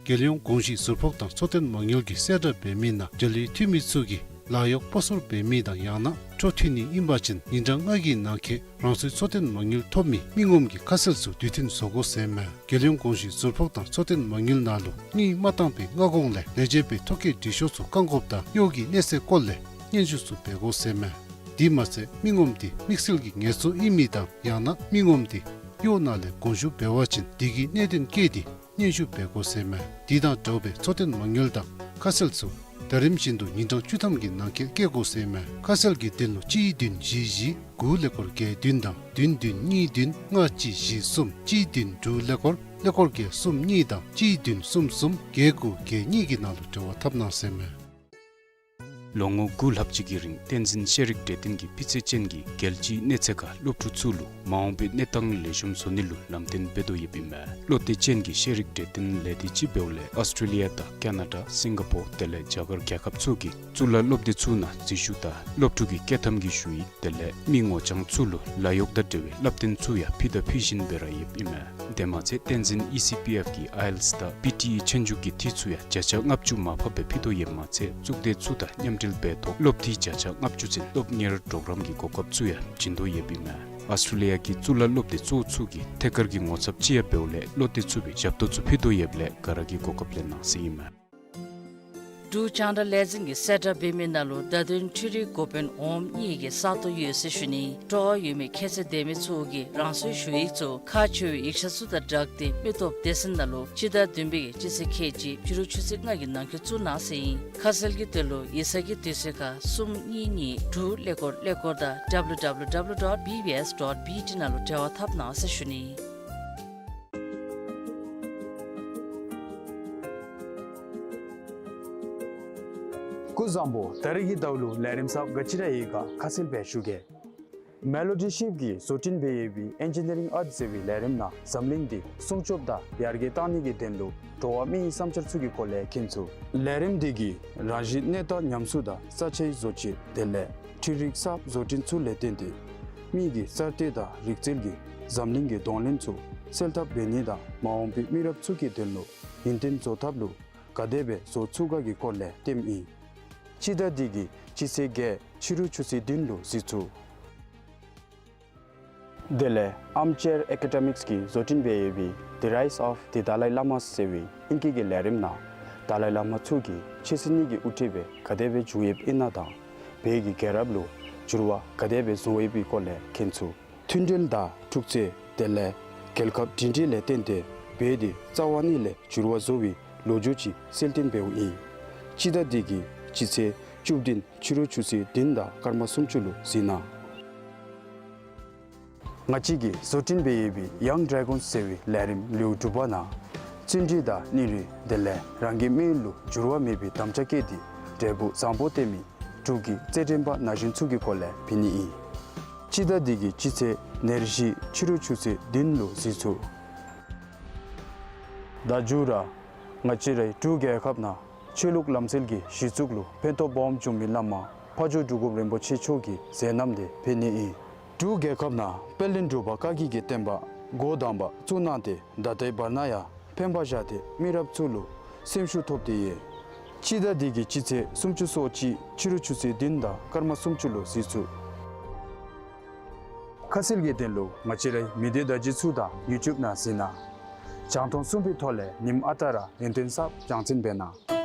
རྒྱལ་ཡོངས་གོང་ཞུས་ཟུར་ཕོགས་དང་འཚོ་རྟེན་མ་དངུལ་གྱིས་གསལ་བསྒྲགས་འབད་མི་ནང་འབྲེལ་ཡོད་འཐུས་མི་ཚུ་གིས་ལཱ་གཡོག་སྤོ་སོར་འབད་མི་དང་ཡང་ན་འཕྲོ་མཐུད་ནི་ཨིན་པ་ཅིན་ཉིན་གྲངས་ལྔ་གི་ནང་འཁོད་རང་སོའི་འཚོ་རྟེན་མ་དངུལ་ཐོབ་མི་མི་ངོམ་གྱི་ཁ་གསལ་ཚུ་དུས་མཐུན་བཟོ་དགོ་ཟེར་མས། རྒྱལ་ཡོངས་གོང་ཞུས་ཟུར་ཕོགས་དང་འཚོ་རྟེན་མ་དངུལ་ནང་ལུ་དངུལ་མ་བཏང་པའི་སྔ་གོང་ལས་ལས་བྱེད་པའི་ཐོ་བཀོད་འབྲི་ཤོག་ཚུ་བཀང་དགོཔ་དང་གཡོག་གི་གནས་ཚད་སྐོར་ལས་སྙན་ཞུ་ཚུ་འབད་དགོ་ཟེར་མས། དེ་མ་ཚད་མི་ངོམ་དེ་དམིགས་བསལ་གྱི་ངལ་གསོ་ཨིན་མི་དང་ཡང་ན་མི་ངོམ་དེ་གཡོག་ནང་ལས་དགོངས་ཞུ་འབད་བ་ཅིན་དེ་གི་གནད་དོན་བཀོད་དེ་སྙན་ཞུ་འབད་དགོ་ཟེར་མས། དེ་དང་འདྲཝ་སྦེ་འཚོ་རྟེན་མ་དངུལ་དང་ཁ་གསལ་ཚུ་ཟླ་རིམ་བཞིན་དུ་ཉིན་གྲངས་བཅུ་ཐམ་གྱི་ནང་འཁོད་བཀོད་དགོ་ཟེར་མས། ཁ་གསལ་གྱི་དོན་ལུ་གཅིག་བདུན་བཞི་བཞི་དགུ་ཀླད་ཀོར་བརྒྱད་བདུན་དང་བདུན་བདུན་གཉིས་བདུན་ལྔ་གཅིག་བཞི་གསུམ་གཅིག་བདུན་དྲུག་ཀླད་ཀོར་ཀླད་ཀོར་བརྒྱད་གསུམ་གཉིས་དང་གཅིག་བདུན་གསུམ་གསུམ་བརྒྱད་དགུ་བརྒྱད་གཉིས་ཀྱི་ནང་ལུ་འབྲེལ་བ་འཐབ་གནང་ཟེར་མས། ལོ་ངོ་དགུ་ལྷག་ཅིག་གི་རིང་བསྟན་འཛིན་ཤེས་རིག་གྲོས་སྟོན་གྱིས་སྤུས་ཚད་ཅན་གྱི་རྒྱལ་སྤྱིའི་གནས་ཚད་ཁར་སློབ་ཕྲུག་ཚུ་ལུ་མ་འོངས་པའི་གནས་སྟངས་ལེགས་ཤོམ་བཟོ་ནི་ལུ་ལམ་སྟོན་འབད་དོ་ཡོདཔ་ཨིན་མས། བློ་གཏད་ཅན་གྱི་ཤེས་རིག་གྲོས་སྟོན་ལས་སྡེ་ཅིག་འབདཝ་ལས་ཨོསི་ཊྲེ་ལི་ཡ་དང་ཀ་ན་ཌ་སིང་ག་པོར་དེ་ལས་རྒྱ་གར་རྒྱལ་ཁབ་ཚུ་གི་གཙུག་ལག་སློབ་སྡེ་ཚུ་ནང་འཛུལ་ཞུགས་དང་སློབ་ཕྲུག་གི་བསྐྱོད་ཐམ་གྱི་ཞུ་ཡིག་དེ་ལས་མི་ངོ་རྐྱང་ཚུ་ལུ་ལཱ་གཡོག་དང་འབྲེལ་བའི་བསླབ་སྟོན་ཚུ་ཡང་ཕུལ་དང་ཕུལ་བཞིན་སྦེ་ར་ཡོདཔ་ཨིན་མས། དེ་མ་ཚད་བསྟན་འཛིན་ཨི་སི་པི་ཨེཕ་གི་ཨའི་ཨེལ་ཊི་ཨེས་དང་པི་ཊི་ཨི་ཆོས་རྒྱུགས་ཀྱི་འཐུས་ཚུ་ཡང་བརྒྱ་ཆ་ལྔ་བཅུ་མར་ཕབ་སྦེ་ཕུལ་དོ་ཡོདཔ་མ་ཚད་གཙུག་སྡེ་ཚུ་དང་མཉམ་འབྲེལ་འབད་ཐོག་སློབ་འཐུས་བརྒྱ་ཆ་ལྔ་བཅུ་ཚུན་སློབ་གཉེར་གྲོགས་རམ་གྱི་གོ་སྐབས་ཚུ་ཡང་བྱིན་དོ་ཡོདཔ་ཨིན་མས། ཨོསི་ཊྲེ་ལི་ཡ་གི་གཙུག་ལག་སློབ་སྡེ་གཙོ་བོ་ཚུ་གི་ཐད་ཀར་གྱི་ངོ་ཚབ་ཅིག་ཡང་འབདཝ་ལས་བློ་གཏད་ཚུགས་པའི་ཞབས་ཏོག་ཚུ་ཕུལ་དོ་ཡོདཔ་ལས་ག་ར་གིས་གོ་སྐབས་ལེན་གནང་ཟེར་ཨིན་མས། འབྲུག་རྒྱང་བསྒྲགས་ལས་འཛིན་གྱིས་གསལ་བསྒྲགས་འབད་མི་ནང་ལུ་བརྡ་དོན་འཕྲུལ་རིག་འགོ་དཔོན་འོགམ་གཉིས་ཀྱི་ས་སྟོང་ཡོད་ཟེར་ཞུ་ནི། སྤྲོ་བ་ཡོད་མི་ཁྱད་ཚད་ལྡན་མི་ཚུ་གིས་རང་སོའི་ཞུ་ཡིག་ཚུ་ཁག་ཆེ་བའི་ཡིག་ཆ་ཚུ་དང་སྦྲགས་ཏེ་མི་སྟོབས་སྡེ་ཚན་ནང་ལུ་སྤྱི་ཟླ་བདུན་པའི་གི་སྤྱི་ཚེས་ཁལ་གཅིག་ཕྱི་རུ་ཆུ་ཚོད་ལྔ་གི་ནང་འཁོད་བཙུགས་གནང་ཟེར་ཨིན། ཁ་གསལ་གྱི་དོན་ལུ་ཡིག་ཚང་གི་དུས་ཚོད་ཁར་གསུམ་གཉིས་གཉིས་དྲུག་ཀླད་ཀོར་ཀླད་ཀོར་དང་W W W dot B B S dot B T ནང་ལུ་འབྲེལ་བ་འཐབ་གནང་ཟེར་ཞུ་ནི། སྐུ་གཟུགས་བཟང་པོ། ད་རིས་ཀྱི་ཟླཝ་ལུ་ལས་རིམ་གསརཔ་ག་ཅི་ར་ཡོད་ག་ཁ་གསལ་སྦེ་ཞུ་གེ། མེ་ལོ་ཌི་ཤིབ་ཀྱིས་བཟོ་སྐྲུན་འབད་ཡོད་པའི་ཨེན་ཇི་ནི་རིང་ཨརཊ་ཟེར་བའི་ལས་རིམ་ནང་འཛམ་གླིང་འདི་སྲུང་སྐྱོབ་དང་ཡར་རྒྱས་གཏང་ནི་གི་དོན་ལུ་འགྲོ་བ་མིའི་བསམ་འཆར་ཚུ་གི་སྐོར་ལས་མཁྱེན་ཚུགས། ལས་རིམ་འདི་གིས་རང་བཞིན་གནས་སྟངས་ཉམས་གསོ་དང་ས་ཆའི་བཟོ་བཅོས་དེ་ལས་འཕྲུལ་རིག་གསརཔ་བཟོ་སྐྲུན་ཚུ་ལས་བརྟེན་ཏེ་མི་གི་གསར་གཏོད་དང་རིག་རྩལ་གྱིས་འཛམ་གླིང་གི་གདོང་ལེན་ཚུ་སེལ་ཐབས་འབད་ནི་དང་མ་འོངས་པའི་མི་རབས་ཚུ་གི་དོན་ལུ་ཡུན་བརྟན་བཟོ་ཐབས་ལུ་ག་དེ་སྦེ་བཟོ་ཚུགས་ག་གི་སྐོར་ལས་སྟོནམ་ཨིན། སྤྱི་ཟླ་འདི་གི་སྤྱི་ཚེས་བརྒྱད་ཕྱི་རུ་ཆུ་ཚོད་བདུན་ལུ་གཟིགས་ཚུགས། དེ་ལས་ཨརམ་ཅེར་ཨེ་ཀེ་ཌེ་མིགསི་གིས་བཟོ་སྐྲུན་འབད་ཡོད་པའི་The Rise of the Dalai Lama ཟེར་བའི་ཨིང་སྐད་ཀྱི་ལས་རིམ་ནང་ཏཱ་ལའི་བླ་མ་མཆོག་གིས་ཆོས་སྲིད་གཉིས་ཀྱི་དབུ་ཁྲིད་སྦེ་ག་དེ་སྦེ་བཞུགས་ཡོདཔ་ཨིན་ན་དང་བོད་ཀྱི་རྒྱལ་རབས་ལུ་འགྱུར་བ་ག་དེ་སྦེ་བཟོ་ཡོད་པའི་སྐོར་ལས་མཁྱེན་ཚུགས། མཐུན་སྒྲིལ་དང་འཁྲུག་རྩོད་དེ་ལས་རྒྱལ་ཁབ་སྒྲིང་སྒྲིང་ལས་བརྟེན་ཏེ་བོད་འདི་རྩ་བ་ཉིད་ལས་འགྱུར་བ་བཟོ་བའི་ ལོ་རྒྱུས་ཅིག་གསལ་སྟོན་འབདཝ་ཨིན། སྤྱི་ཟླ་འདི་གི་སྤྱི་ཚེས་བཅུ་བདུན་ཕྱི་རུ་ཆུ་ཚོད་བདུན་དང་སྐར་མ་སུམ་ཅུ་ལུ་གཟིགས་གནང་། ང་བཅས་ཀྱིས་བཟོ་སྐྲུན་འབད་ཡོད་པའི་ཡང་ཌེ་གཱོན་ཟེར་བའི་ལས་རིམ་ལེའུ་དྲུག་པ་ནང་བརྩོན་འགྲུས་དང་སྙིང་རུས་དེ་ལས་རང་གི་མི་ཡུལ་ལུ་འགྱུར་བ་མེད་པའི་དམ་བཅའ་བསྐྱེད་དེ་འབྲས་བུ་བཟང་པོ་སྟོན་མི་འབྲུག་གི་རྩེད་འགྲན་པ་ན་གཞོན་ཚུ་གི་སྐོར་ལས་ཕུལ་ནི་ཨིན། སྤྱི་ཟླ་འདི་གི་སྤྱི་ཚེས་ཉེར་བཞི་ཕྱི་རུ་ཆུ་ཚོད་བདུན་ལུ་གཟིགས་ཚུགས། ད་མཇུག་ར་ང་བཅས་རའི་འབྲུག་རྒྱལ་ཁབ་ནང་ཆོས་ལུགས་ལམ་སྲོལ་གྱི་གཞི་བཙུགས་ལུ་ཕན་ཐོགས་སྦོམ་བྱུང་མི་བླ་མ་ཕ་ཇོ་འབྲུག་སྒོམ་རིན་པོ་ཆེ་མཆོག་གི་མཛད་རྣམ་དེ་ཕུལ་ནི་ཨིན། འབྲུག་རྒྱལ་ཁབ་ནང་དཔལ་ལྡན་འབྲུག་པ་བཀའ་བརྒྱུད་ཀྱི་བསྟན་པ་འགོ་དང་པ་བཙུགས་གནང་སྟེ་ད་ལྟའི་བར་ན་ཡང་ཕན་པ་བཞག་སྟེ་མི་རབས་ཚུ་ལུ་སེམས་ཤུགས་ཐོབ་སྟེ་ཡོད། སྤྱི་ཟླ་འདི་གི་སྤྱི་ཚེས་སུམ་ཅུ་སོ་གཅིག་ཕྱི་རུ་ཆུ་ཚོད་བདུན་དང་སྐར་མ་སུམ་ཅུ་ལུ་གཟིགས་ཚུགས། ཁ་གསལ་གྱི་དོན་ལུ་ང་བཅས་རའི་མི་སྡེ་བརྡ་བརྒྱུད་ཚུ་དང་ཡུ་ཊུབ་ནང་གཟིགས་གནང་། རྒྱང་མཐོང་གསུམ་པའི་ཐོག་ལས་ཉིནམ་ཨ་རྟག་ར་ཡུན་བརྟན་གསརཔ་རྒྱང་སྲིང་འབད་གནང་།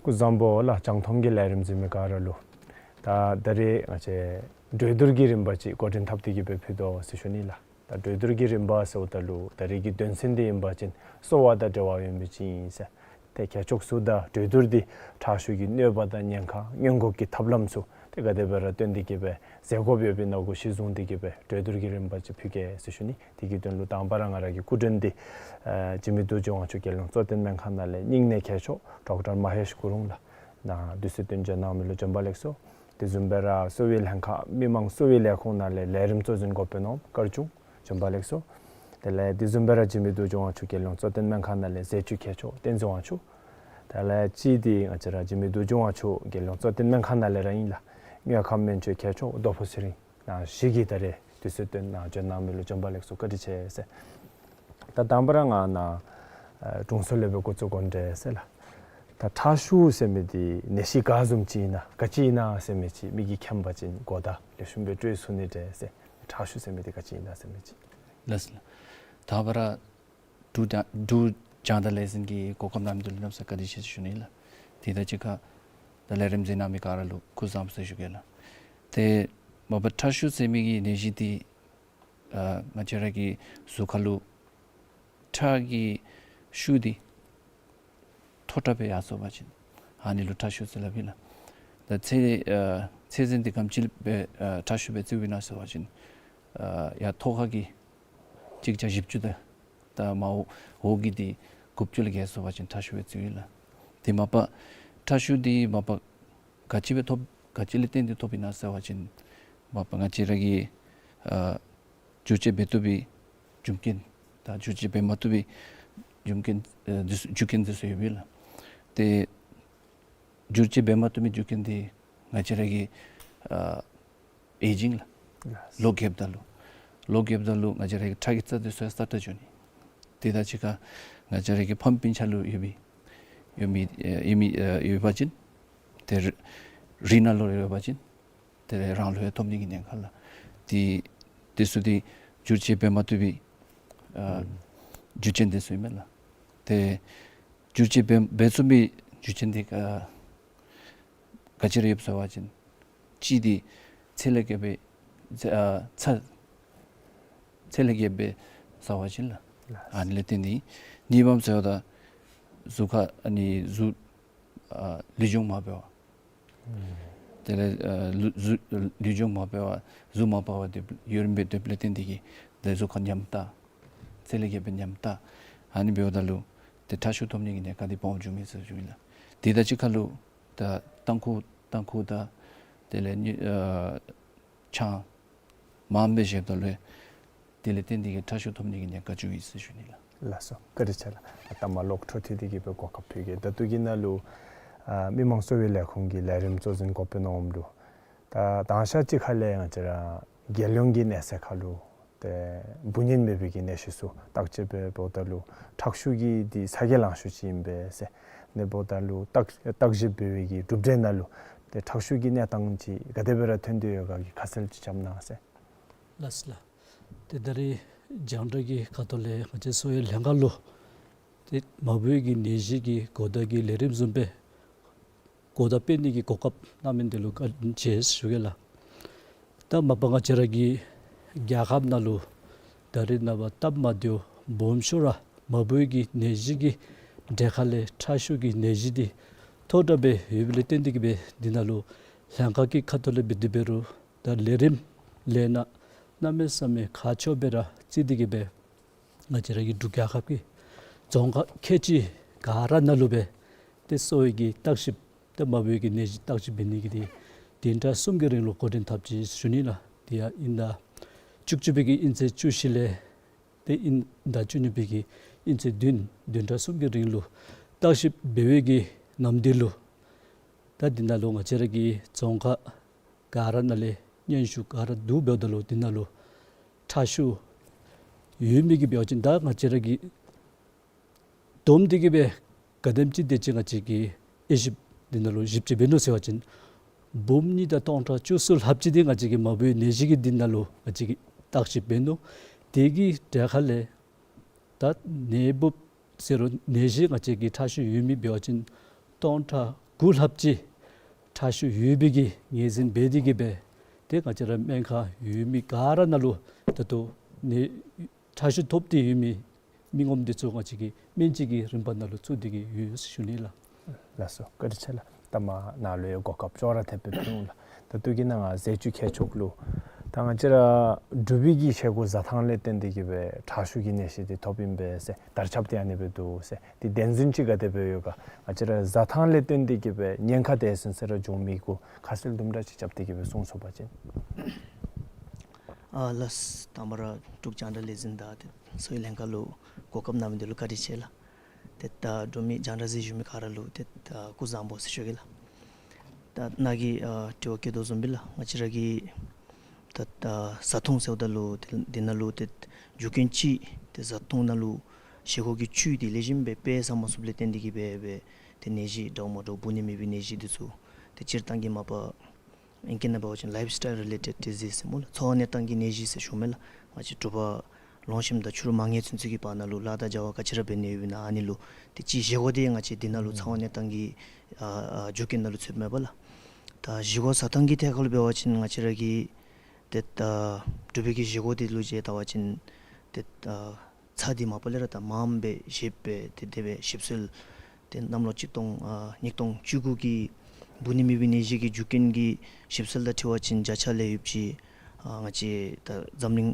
སྐུ་གཟུགས་བཟང་པོ་ལགས། རྒྱང་མཐོང་གི་ལས་རིམ་གཟིགས་མི་ག་ར་ལུ། ད་ད་རེས་ང་བཅས་གྲོས་བསྡུར་གྱི་རིམ་པ་ཅིག་འགོ་འདྲེན་འཐབ་སྟེ་གི་སྦེ་ཕུལ་དོ་ཟེར་ཞུ་ནི་ལགས། ད་གྲོས་བསྡུར་གྱི་རིམ་པ་ཟེརཝ་ད་ལུ་ད་རེས་ཀྱི་དོན་ཚན་འདི་ཨིན་པ་ཅིན་གསོ་བ་དང་འབྲེལ་བ་ཡོད་མི་ཅིག་ཨིན་ཟེར། ཏེ་ཁྱད་ཆོས་ཚུ་དང་གྲོས་བསྡུར་འདི་ཁྲག་ཤུགས་ཀྱི་གནོད་པ་དང་ཉེན་ཁ་སྔོན་འགོག་གི་ཐབས་ལམ་ཚུ་ཏེ་ག་དེ་སྦེ་ར་བཏོན་ཏེ་གི་སྦེ་མཛད་དགོཔ་ཡོདཔ་ཨིན་ན་གུ་གཞི་བཟུང་སྟེ་གི་སྦེ་གྲོས་བསྡུར་གྱི་རིམ་པ་ཅིག་ཕུལ་གེ་ཟེར་ཞུ་ནི། དེ་གི་དོན་ལུ་དང་པ་ར་ང་ར་གི་སྐུ་མགྲོན་འདི་ཨ་འཇིགས་མེད་རྡོ་རྗེ་དབང་ཕྱུག་རྒྱལ་ཡོངས་གཙོ་བསྟེན་སྨན་ཁང་ནང་ལས་སྙིང་ནད་མཁས་མཆོག་ཌོག་ཊར་མ་ཧེཤ་གུ་རུང་ལགས། ནཱ་དུས་ཚོད་བཏོན་བྱོན་གནང་མི་ལུ་བྱོན་པ་ལེགས་སོ། དེ་བཟུམ་སྦེ་ར་གསོ་བའི་ལྷན་ཁག་མི་དམངས་གསོ་བའི་ལས་ཁུངས་ནང་ལས་ལས་རིམ་གཙོ་འཛིན་འགོ་དཔོན་ནོར་བུ་དཀར་ཆུང་བྱོན་པ་ལེགས་སོ། དེ་ལས་དེ་བཟུམ་སྦེ་ར་འཇིགས་མེད་རྡོ་རྗེ་དབང་ཕྱུག་རྒྱལ་ཡོངས་གཙོ་བསྟེན་སྨན་ཁང་ནང་ལས་ཟས་བཅུད་མཁས་མཆོག་བསྟན་འཛིན་དབང་ཕྱུག། དེ་ལས་གཅིག་འདི་ང་བཅས་ར་འཇིགས་མེད་རྡོ་རྗེ་དབང་ཕྱུག་རྒྱལ་ཡོངས་གཙོ་བསྟེན་སྨན་ཁང་ནང་ལས་ར་ཨིན་ལགས། དངོས་ཁམས་སྨན་བཅོས་མཁས་མཆོག་རྡོ་ཕུ་ཚེ་རིང་ནཱ་བཞི་གིས་ད་རེས་དུས་ཚོད་བཏོན་ནཱ་བྱོན་གནང་མི་ལུ་བྱོན་པ་ལེགས་སོ། བཀའ་དྲིན་ཆེ་ཟེར། ད་དང་པ་ར་ང་ནཱ་ཨ་དྲུང་འཚོ་ལས་སྦེ་འགོ་བཙུགས་དགོ་འདྲས་ཟེར་ལགས། ད་ཁྲག་ཤུགས་ཟེར་མི་འདི་ནད་གཞི་ག་བཟུམ་ཅིག་ཨིན་ན་ག་ཅི་ཨིན་ན་ཟེར་མི་ཅིག་མི་གིས་མཁྱེན་པ་ཅིན་གོ་བརྡ་ལེགས་ཤོམ་སྦེ་སྤྲོད་ཚུགས་ནི་འདྲས་ཟེར། ཁྲག་ཤུགས་ཟེར་མི་འདི་ག་ཅི་ཨིན་ན་ཟེར་མི་ཅིག། ལགས་སོ་ལགས། དང་པ་ར་འབྲུག་རྒྱང་འབྲུག་རྒྱང་བསྒྲགས་ལས་འཛིན་གྱིས་གོ་སྐབས་གནང་མི་འདི་ལུ་གནམ་མེད་ས་མེད་བཀའ་དྲིན་ཆེ་ཟེར་ཞུ་ནི་ལགས། དེ་དང་གཅིག་ཁར་ད་ལས་རིམ་གཟིགས་གནང་མི་ག་ར་ལུ་སྐུ་གཟུགས་བཟང་པོ་ཟེར་ཞུ་གེ་ལགས། ཏེ་མ་པ་ཁྲག་ཤུགས་ཟེར་མི་གི་ནད་གཞི་འདི་ཨ་ང་བཅས་ར་གི་གཟུགས་ཁར་ལུ་ཁྲག་གི་ཤུགས་འདི་མཐོ་དྲགས་སྦེ་ཡར་སོང་པ་ཅིན་ཨ་ནི་ལུ་ཁྲག་ཤུགས་ཟེར་སླབ་ཨིན་ལགས། ད་ཚད་ཨ་ཚད་ཟིན་འདི་ག་དེམ་ཅིག་སྦེ་ཨ་ཁྲག་ཤུགས་སྦེ་བརྩིཝ་ཨིན་ན་ཟེར་བ་ཅིན་ཨ་ཡར་ཐོག་ཁ་གི་གཅིག་བརྒྱ་བཞི་བཅུ་དང་ད་མར་འོག་གི་འདི་དགུ་བཅུ་ལས་བརྒལ་སོང་པ་ཅིན་ཁྲག་ཤུགས་སྦེ་བརྩིཝ་ཨིན་ལགས། དེ་མ་པ་ཁྲག་ཤུགས་འདི་མ་པ་ག་ཅི་སྦེ་ཐོབ་ག་ཅི་ལས་བརྟེན་ཏེ་ཐོབ་ཨིན་ན་ཟེར་བ་ཅིན་མ་པ་ང་བཅས་ར་གི་ཨ་བསྒྱུར་བཅོས་འབད་བཏུབ་པའི་རྒྱུ་རྐྱེན་དང་བསྒྱུར་བཅོས་འབད་མ་བཏུབ་པའི་རྒྱུ་རྐྱེན་ཨ་འདི་ཚུ་རྒྱུ་རྐྱེན་འདི་ཚུ་ཡོདཔ་ཨིན་ལགས། ཏེ་བསྒྱུར་བཅོས་འབད་མ་བཏུབ་པའི་རྒྱུ་རྐྱེན་འདི་ང་བཅས་ར་གི་ཨ་ཨེ་ཇིང་ལགས། ལགས། ལོ་རྒསཔ་ད་ལུ་ལོ་རྒསཔ་ད་ལུ་ང་བཅས་ར་གི་ཁྲག་གི་རྩ་འདི་ཚུ་ཡང་སྲ་ཀྲག་འགྱོ་ནི། དེ་དང་གཅིག་ཁར་ང་བཅས་ར་གི་ཕམ་སྤུན་ཆ་ལུ་ཡོད་པའི་ཡོད་མི་ཨེ་ཡོད་མི་ཨེ་ཡོད་པ་ཅིན་ཏེ་རི་རི་ནང་ལུ་ཡོད་པ་ཅིན་ཏེ་རང་ལུ་ཡང་ཐོབ་ནི་གི་ཉེན་ཁ་ལགས། དེ་དེ་ཚུ་འདི་བསྒྱུར་བཅོས་འབད་མ་བཏུབ་པའི་ཨ་ཨུམ་རྒྱུ་རྐྱེན་འདི་ཚུ་ཨིན་མས་ལགས། ཏེ་བསྒྱུར་བཅོས་འབད་འབད་ཚུགས་པའི་རྒྱུ་རྐྱེན་འདི་ཨ་ག་ཅི་ར་ཡོདཔ་ཟེར་བ་ཅིན་གཅིག་འདི་ཚད་ལས་བརྒལ་སྦེ་ཚད་ཨ་ཚད་ཚད་ལས་བརྒལ་སྦེ་ཟ་བ་ཅིན་ལགས། ལགས། ཨ་ནི་ལས་བརྟེན་ཏེ་གཉིས་པམ་ཟེརཝ་ད་གཟུགས་ཁར་ཨ་ནི་གཟུགས་ཨ་ལུས་སྦྱོང་མ་འབད་བར་ཨུམ་དེ་ལས་ཨ་ལུ་གཟུགས་ལུས་སྦྱོང་མ་འབད་བར་གཟུགས་མ་འཕར་བར་སྡོད་ཡུན་རིངམོ་སྦེ་སྡོདཔ་ལས་བརྟེན་ཏེ་གིས་ཏེ་གཟུགས་ཁར་ཉམས་ཏ་ཚད་ལས་བརྒལ་སྦེ་ཉམས་ཏ་ཨ་ནི་འབདཝ་ད་ལུ་ཏེ་ཁྲག་ཤུགས་ཐོབ་ནི་གི་ཉེན་ཁ་འདི་སྦོམ་འགྱོཝ་ཨིན་ཟེར་ཞུཝ་ཨིན་ལགས། དེ་དང་གཅིག་ཁར་ལུ་ད་ཏམ་ཁུ་ཏམ་ཁུ་དང་དེ་ལས་ནི་ཨ་ཆང་མངམ་སྦེ་བཞེསཔ་ད་ལུ་དེ་ལས་བརྟེན་ཏེ་གིས་ཁྲག་ཤུགས་ཐོབ་ནི་གི་ཉེན་ཁ་འགྱོཝ་ཨིན་ཟེར་ཞུ་ནི་ལགས། ལགས་སོ། བཀའ་དྲིན་ཆེ་ལགས། ཨ་ད་མར་ལོག་འཕྲོ་མཐུད་དེ་གིས་སྦེ་གོ་སྐབས་ཕུལ་གེ། ད་ལྟོ་གི་ནང་ལུ་ཨ་མི་དམངས་གསོ་བའི་ལས་ཁུངས་ཀྱི་ལས་རིམ་གཙོ་འཛིན་འགོ་དཔོན་ནོར་བུ་ལུ་ད་དང་ཤ་གཅིག་ཁ་ལས་ང་བཅས་ར་རྒྱལ་ཡོངས་ཀྱི་གནས་ཚད་ཁར་ལུ་ཏེ་འབུ་སྙིང་མེད་པའི་གི་ནད་གཞི་ཚུ་བརྟག་དཔྱད་འབད་འབདཝ་ད་ལུ་ཁྲག་ཤུགས་ཀྱི་འདི་ས་གི་ལང་ཤུགས་ཅིག་ཨིན་པས་ཟེར། ནེ་འབདཝ་ད་ལུ་བརྟག་བརྟག་ཞིབ་འབད་བའི་གི་གྲུབ་འབྲས་ནང་ལུ་ཏེ་ཁྲག་ཤུགས་ཀྱི་གནས་སྟངས་ཅིག་ག་དེ་སྦེ་ར་ཐོན་ཏེ་ཡོད་ག་གི་ཁ་གསལ་ཅིག་རྐྱབ་གནང་ཟེར། ལགས་སོ་ལགས། ཏེ་ད་རེས་རྒྱང་བསྒྲགས་ཀྱི་ཁ་ཐུག་ལས་ང་བཅས་གསོ་བའི་ལྷན་ཁག་ལུ་ཏེ་མ་བུ་གི་ནད་གཞི་གི་གོ་བརྡ་གི་ལས་རིམ་བཟུམ་སྦེ་གོ་བརྡ་སྤེལ་ནི་གི་གོ་སྐབས་གནང་མི་འདི་ལུ་བཀའ་དྲིན་ཆེ་ཞུ་གེ་ལགས། ད་མ་པ་ང་བཅས་ར་གི་རྒྱལ་ཁབ་ནང་ལུ་ད་རེས་ནངས་པ་སྟབས་མ་བདེཝ་སྦོམ་ཤོས་ར་མ་བུ་གི་ནད་གཞི་གི་གྲས་ཁ་ལས་ཁྲག་ཤུགས་ཀྱི་ནད་གཞི་འདི་མཐོ་དྲགས་སྦེ་ཡོདཔ་ལས་བརྟེན་ཏེ་གི་སྦེ་འདི་ནང་ལུ་ལྷན་ཁག་གི་ཁ་ཐུག་ལས་འབད་དེ་འབད་རུང་ད་ལས་རིམ་ལས་སྣ་གནམ་མེད་ས་མེད་ཁག་ཆེཝ་སྦེ་ར་བརྩི་སྟེ་གི་སྦེ་ང་བཅས་ར་གི་འབྲུག་རྒྱལ་ཁབ་ཀྱི་རྫོང་ཁག་ཁལ་གཅིག་ག་ར་ནང་ལུ་སྦེ་ཏེ་གསོ་བའི་གི་བརྟག་ཞིབ་ཏེ་མ་བུའི་གི་ནད་གཞི་བརྟག་ཞིབ་འབད་ནི་གི་འདི་བདུན་ཕྲག་གསུམ་གྱི་རིང་ལུ་འགོ་འདྲེན་འཐབ་ཅི་ཟེར་ཞུ་ནི་ལགས། དེ་ཡང་དབྱིན་ཟླ་བཅུ་གཅིག་པའི་གི་དབྱིན་ཚེས་བཅུ་བཞི་ལས་ཏེ་དབྱིན་ཟླ་བཅུ་གཉིས་པའི་གི་དབྱིན་ཚེས་བདུན་བདུན་ཕྲག་གསུམ་གྱི་རིང་ལུ་བརྟག་ཞིབ་འབད་བའི་གི་ནམ་དུས་ལུ་ད་འདི་ནང་ལུ་ང་བཅས་ར་གི་རྫོང་ཁག་ག་ར་ནང་ལས་སྙན་ཞུ་ག་ར་བསྡུ་འབདཝ་ད་ལུ་འདི་ནང་ལུ་ཁྲག་ཤུགས་ཡོད་མི་གི་འབད་བ་ཅིན་ད་ང་བཅས་ར་གི་བསྡོམས་ཏེ་གི་སྦེ་ག་དེམ་ཅིག་དེ་ཅིག་ང་བཅས་ཀྱིས་དབྱེ་ཞིབ་འདི་ནང་ལུ་ཞིབ་དཔྱད་འབད་ནུག་ཟེར་བ་ཅིན་འབུམ་གཉིས་དང་སྟོང་ཕྲག་བཅུ་གསུམ་ལྷགཔ་ཅིག་འདི་ང་བཅས་ཀྱིས་མ་བུའི་ནད་གཞི་གི་འདི་ནང་ལུ་ང་བཅས་ཀྱིས་བརྟག་ཞིབ་འབད་ནུག། དེ་གི་གྲས་ཁ་ལས་ད་ནད་འབུཔ་ཟེར་རུང་ནད་གཞི་ང་བཅས་ཀྱི་ཁྲག་ཤུགས་ཡོད་མི་འབད་བ་ཅིན་སྟོང་ཕྲག་དགུ་ལྷགཔ་ཅིག་ཁྲག་ཤུགས་ཡོད་པའི་གི་ངོས་འཛིན་འབད་དེ་གི་སྦེ་ཏེ་ང་བཅས་ར་སྨན་ཁང་ཡོད་མི་ག་ར་ནང་ལུ་ད་ལྟོ་ནད་ཁྲག་ཤུགས་ཐོབ་སྟེ་ཡོད་མི་མི་ངོམ་འདི་ཚུ་ང་བཅས་ཀྱིས་སྨན་བཅོས་ཀྱི་རིམ་པ་ནང་ལུ་བཙུགས་ཏེ་གི་ཡོད་ཟེར་ཞུ་ནི་ལགས། ལགས་སོ། བཀའ་དྲིན་ཆེ་ལགས། ད་མ་ནཱ་ལུ་ཡང་གོ་སྐབས་ཅོག་ར་འཐདཔ་སྦེ་ཕུལ་འོང་ལགས། ད་ལྟོ་གི་ནང་ང་ཟེར་བཅུག་ཁེ་ཆོག་ལོ། ད་ང་བཅས་ར་འབྲུག་པའི་གི་བཞེས་སྒོ་བཟའ་ཐངས་ལས་བརྟེན་ཏེ་གི་སྦེ་ཁྲག་ཤུགས་ཀྱི་ནད་གཞི་འདི་ཐོབ་ཨིན་པས་ཟེར་དར་ཁྱབ་སྟེ་ཨ་ནི་སྦེ་འདུག་ཟེར། འདི་བདེན་རྫུན་ཅིག་ག་དེ་སྦེ་ཡོད་ག། ང་བཅས་ར་བཟའ་ཐངས་ལས་བརྟེན་ཏེ་གི་སྦེ་ཉེན་ཁ་དེ་ཚུན་ཚོད་ར་འབྱུང་མི་གུ་ཁ་གསལ་དུམ་གྲ་ཅིག་རྐྱབ་སྟེ་གི་སྦེ་གསུང་ཚུགས་པ་ཅིན། ཨ་ལགས། དང་པ་ར་འབྲུག་རྒྱང་བསྒྲགས་ལས་འཛིན་དང་ཏེ་གསོ་བའི་ལྷན་ཁག་ལུ་གོ་སྐབས་གནང་མི་འདི་ལུ་བཀའ་དྲིན་ཆེ་ལགས། ཏེ་ད་འབྲུག་མི་རྒྱང་བསྒྲགས་གཟིགས་བཞུགས་མི་ག་ར་ལུ་ཏེ་ད་སྐུ་གཟུགས་བཟང་པོ་ཟེར་ཞུ་གེ་ལགས། ད་ནཱ་གིས་ཨ་དྲི་བ་བཀོད་དོ་བཟུམ་སྦེ་ལགས། ང་བཅས་ར་གི་ད་ད་བཟའ་འཐུང་ཟེརཝ་ད་ལུ་ཏེ་འདི་ནང་ལུ་ཏེ་རྒྱུ་རྐྱེན་ཅིག་ཏེ་བཟའ་འཐུང་ནང་ལུ་བཞེས་སྒོ་གི་བཅུད་འདི་ལེགས་ཤོམ་སྦེ་དཔེ་བཟའ་མ་ཚུགསཔ་ལས་བརྟེན་ཏེ་གི་སྦེ་སྦེ་ཏེ་ནད་གཞི་འདྲཝ་མ་འདྲཝ་འབུ་ནི་མེད་པའི་ནད་གཞི་འདི་ཚུ་ཏེ་སྤྱིར་བཏང་གི་མ་པ་ཨིང་སྐད་ནང་འབད་བ་ཅིན་ལའིཕ་སི་ཊའིལ་རི་ལེ་ཊེཌ་ཌི་ཟིསི་ཟེར་སྨོ་ལགས། འཚོ་བ་གནས་སྟངས་ཀྱི་ནད་གཞི་ཟེར་ཞུཝ་མས་ལགས། ང་བཅས་འབྲུག་པ་ལོངས་ཞིནམ་དང་ཕྱི་རུ་མ་ངན་ཚུན་ཚོད་ཀྱི་བར་ན་ལུ་ལཱ་དང་བྱ་བ་ག་ཅི་ར་འབད་ནི་ཡོདཔ་ཨིན་ན་ཨ་ནི་ལུ་ཏེ་ཅིག་བཞེས་སྒོ་འདི་ང་བཅས་འདི་ནང་ལུ་ཨུམ་འཚོ་བ་གནས་སྟངས་ཀྱི་ཨ་ཨ་རྒྱུ་རྐྱེན་ནང་ལུ་ཚུདཔ་མས་པ་ལགས། ད་བཞེས་སྒོ་བཟའ་ཐངས་ཀྱི་ཐད་ཁར་ལུ་འབད་བ་ཅིན་ང་བཅས་ར་གི་ཏེ་ད་འབྲུག་པའི་གི་བཞེས་སྒོ་འདི་ལུ་བྱས་བལྟ་བ་ཅིན་ཏེ་ད་ཚྭ་འདི་མ་པ་ལས་ར་ད་མངམ་སྦེ་བཞེས་སྦེ་ཏེ་དེ་སྦེ་ཞིབ་གསོལ་ཏེ་གནམ་ལོ་གཅིག་སྟོང་ཨ་ཉིས་སྟོང་བཅུ་དགུ་གི་འབུ་ནི་མེད་པའི་ནད་གཞི་གི་རྒྱུ་རྐྱེན་གྱི་ཞིབ་གསོལ་དང་འཁྲིལ་བ་ཅིན་བརྒྱ་ཆ་ལས་ཡོདཔ་ཅིག་ཨ་ང་བཅས་ད་འཛམ་གླིང་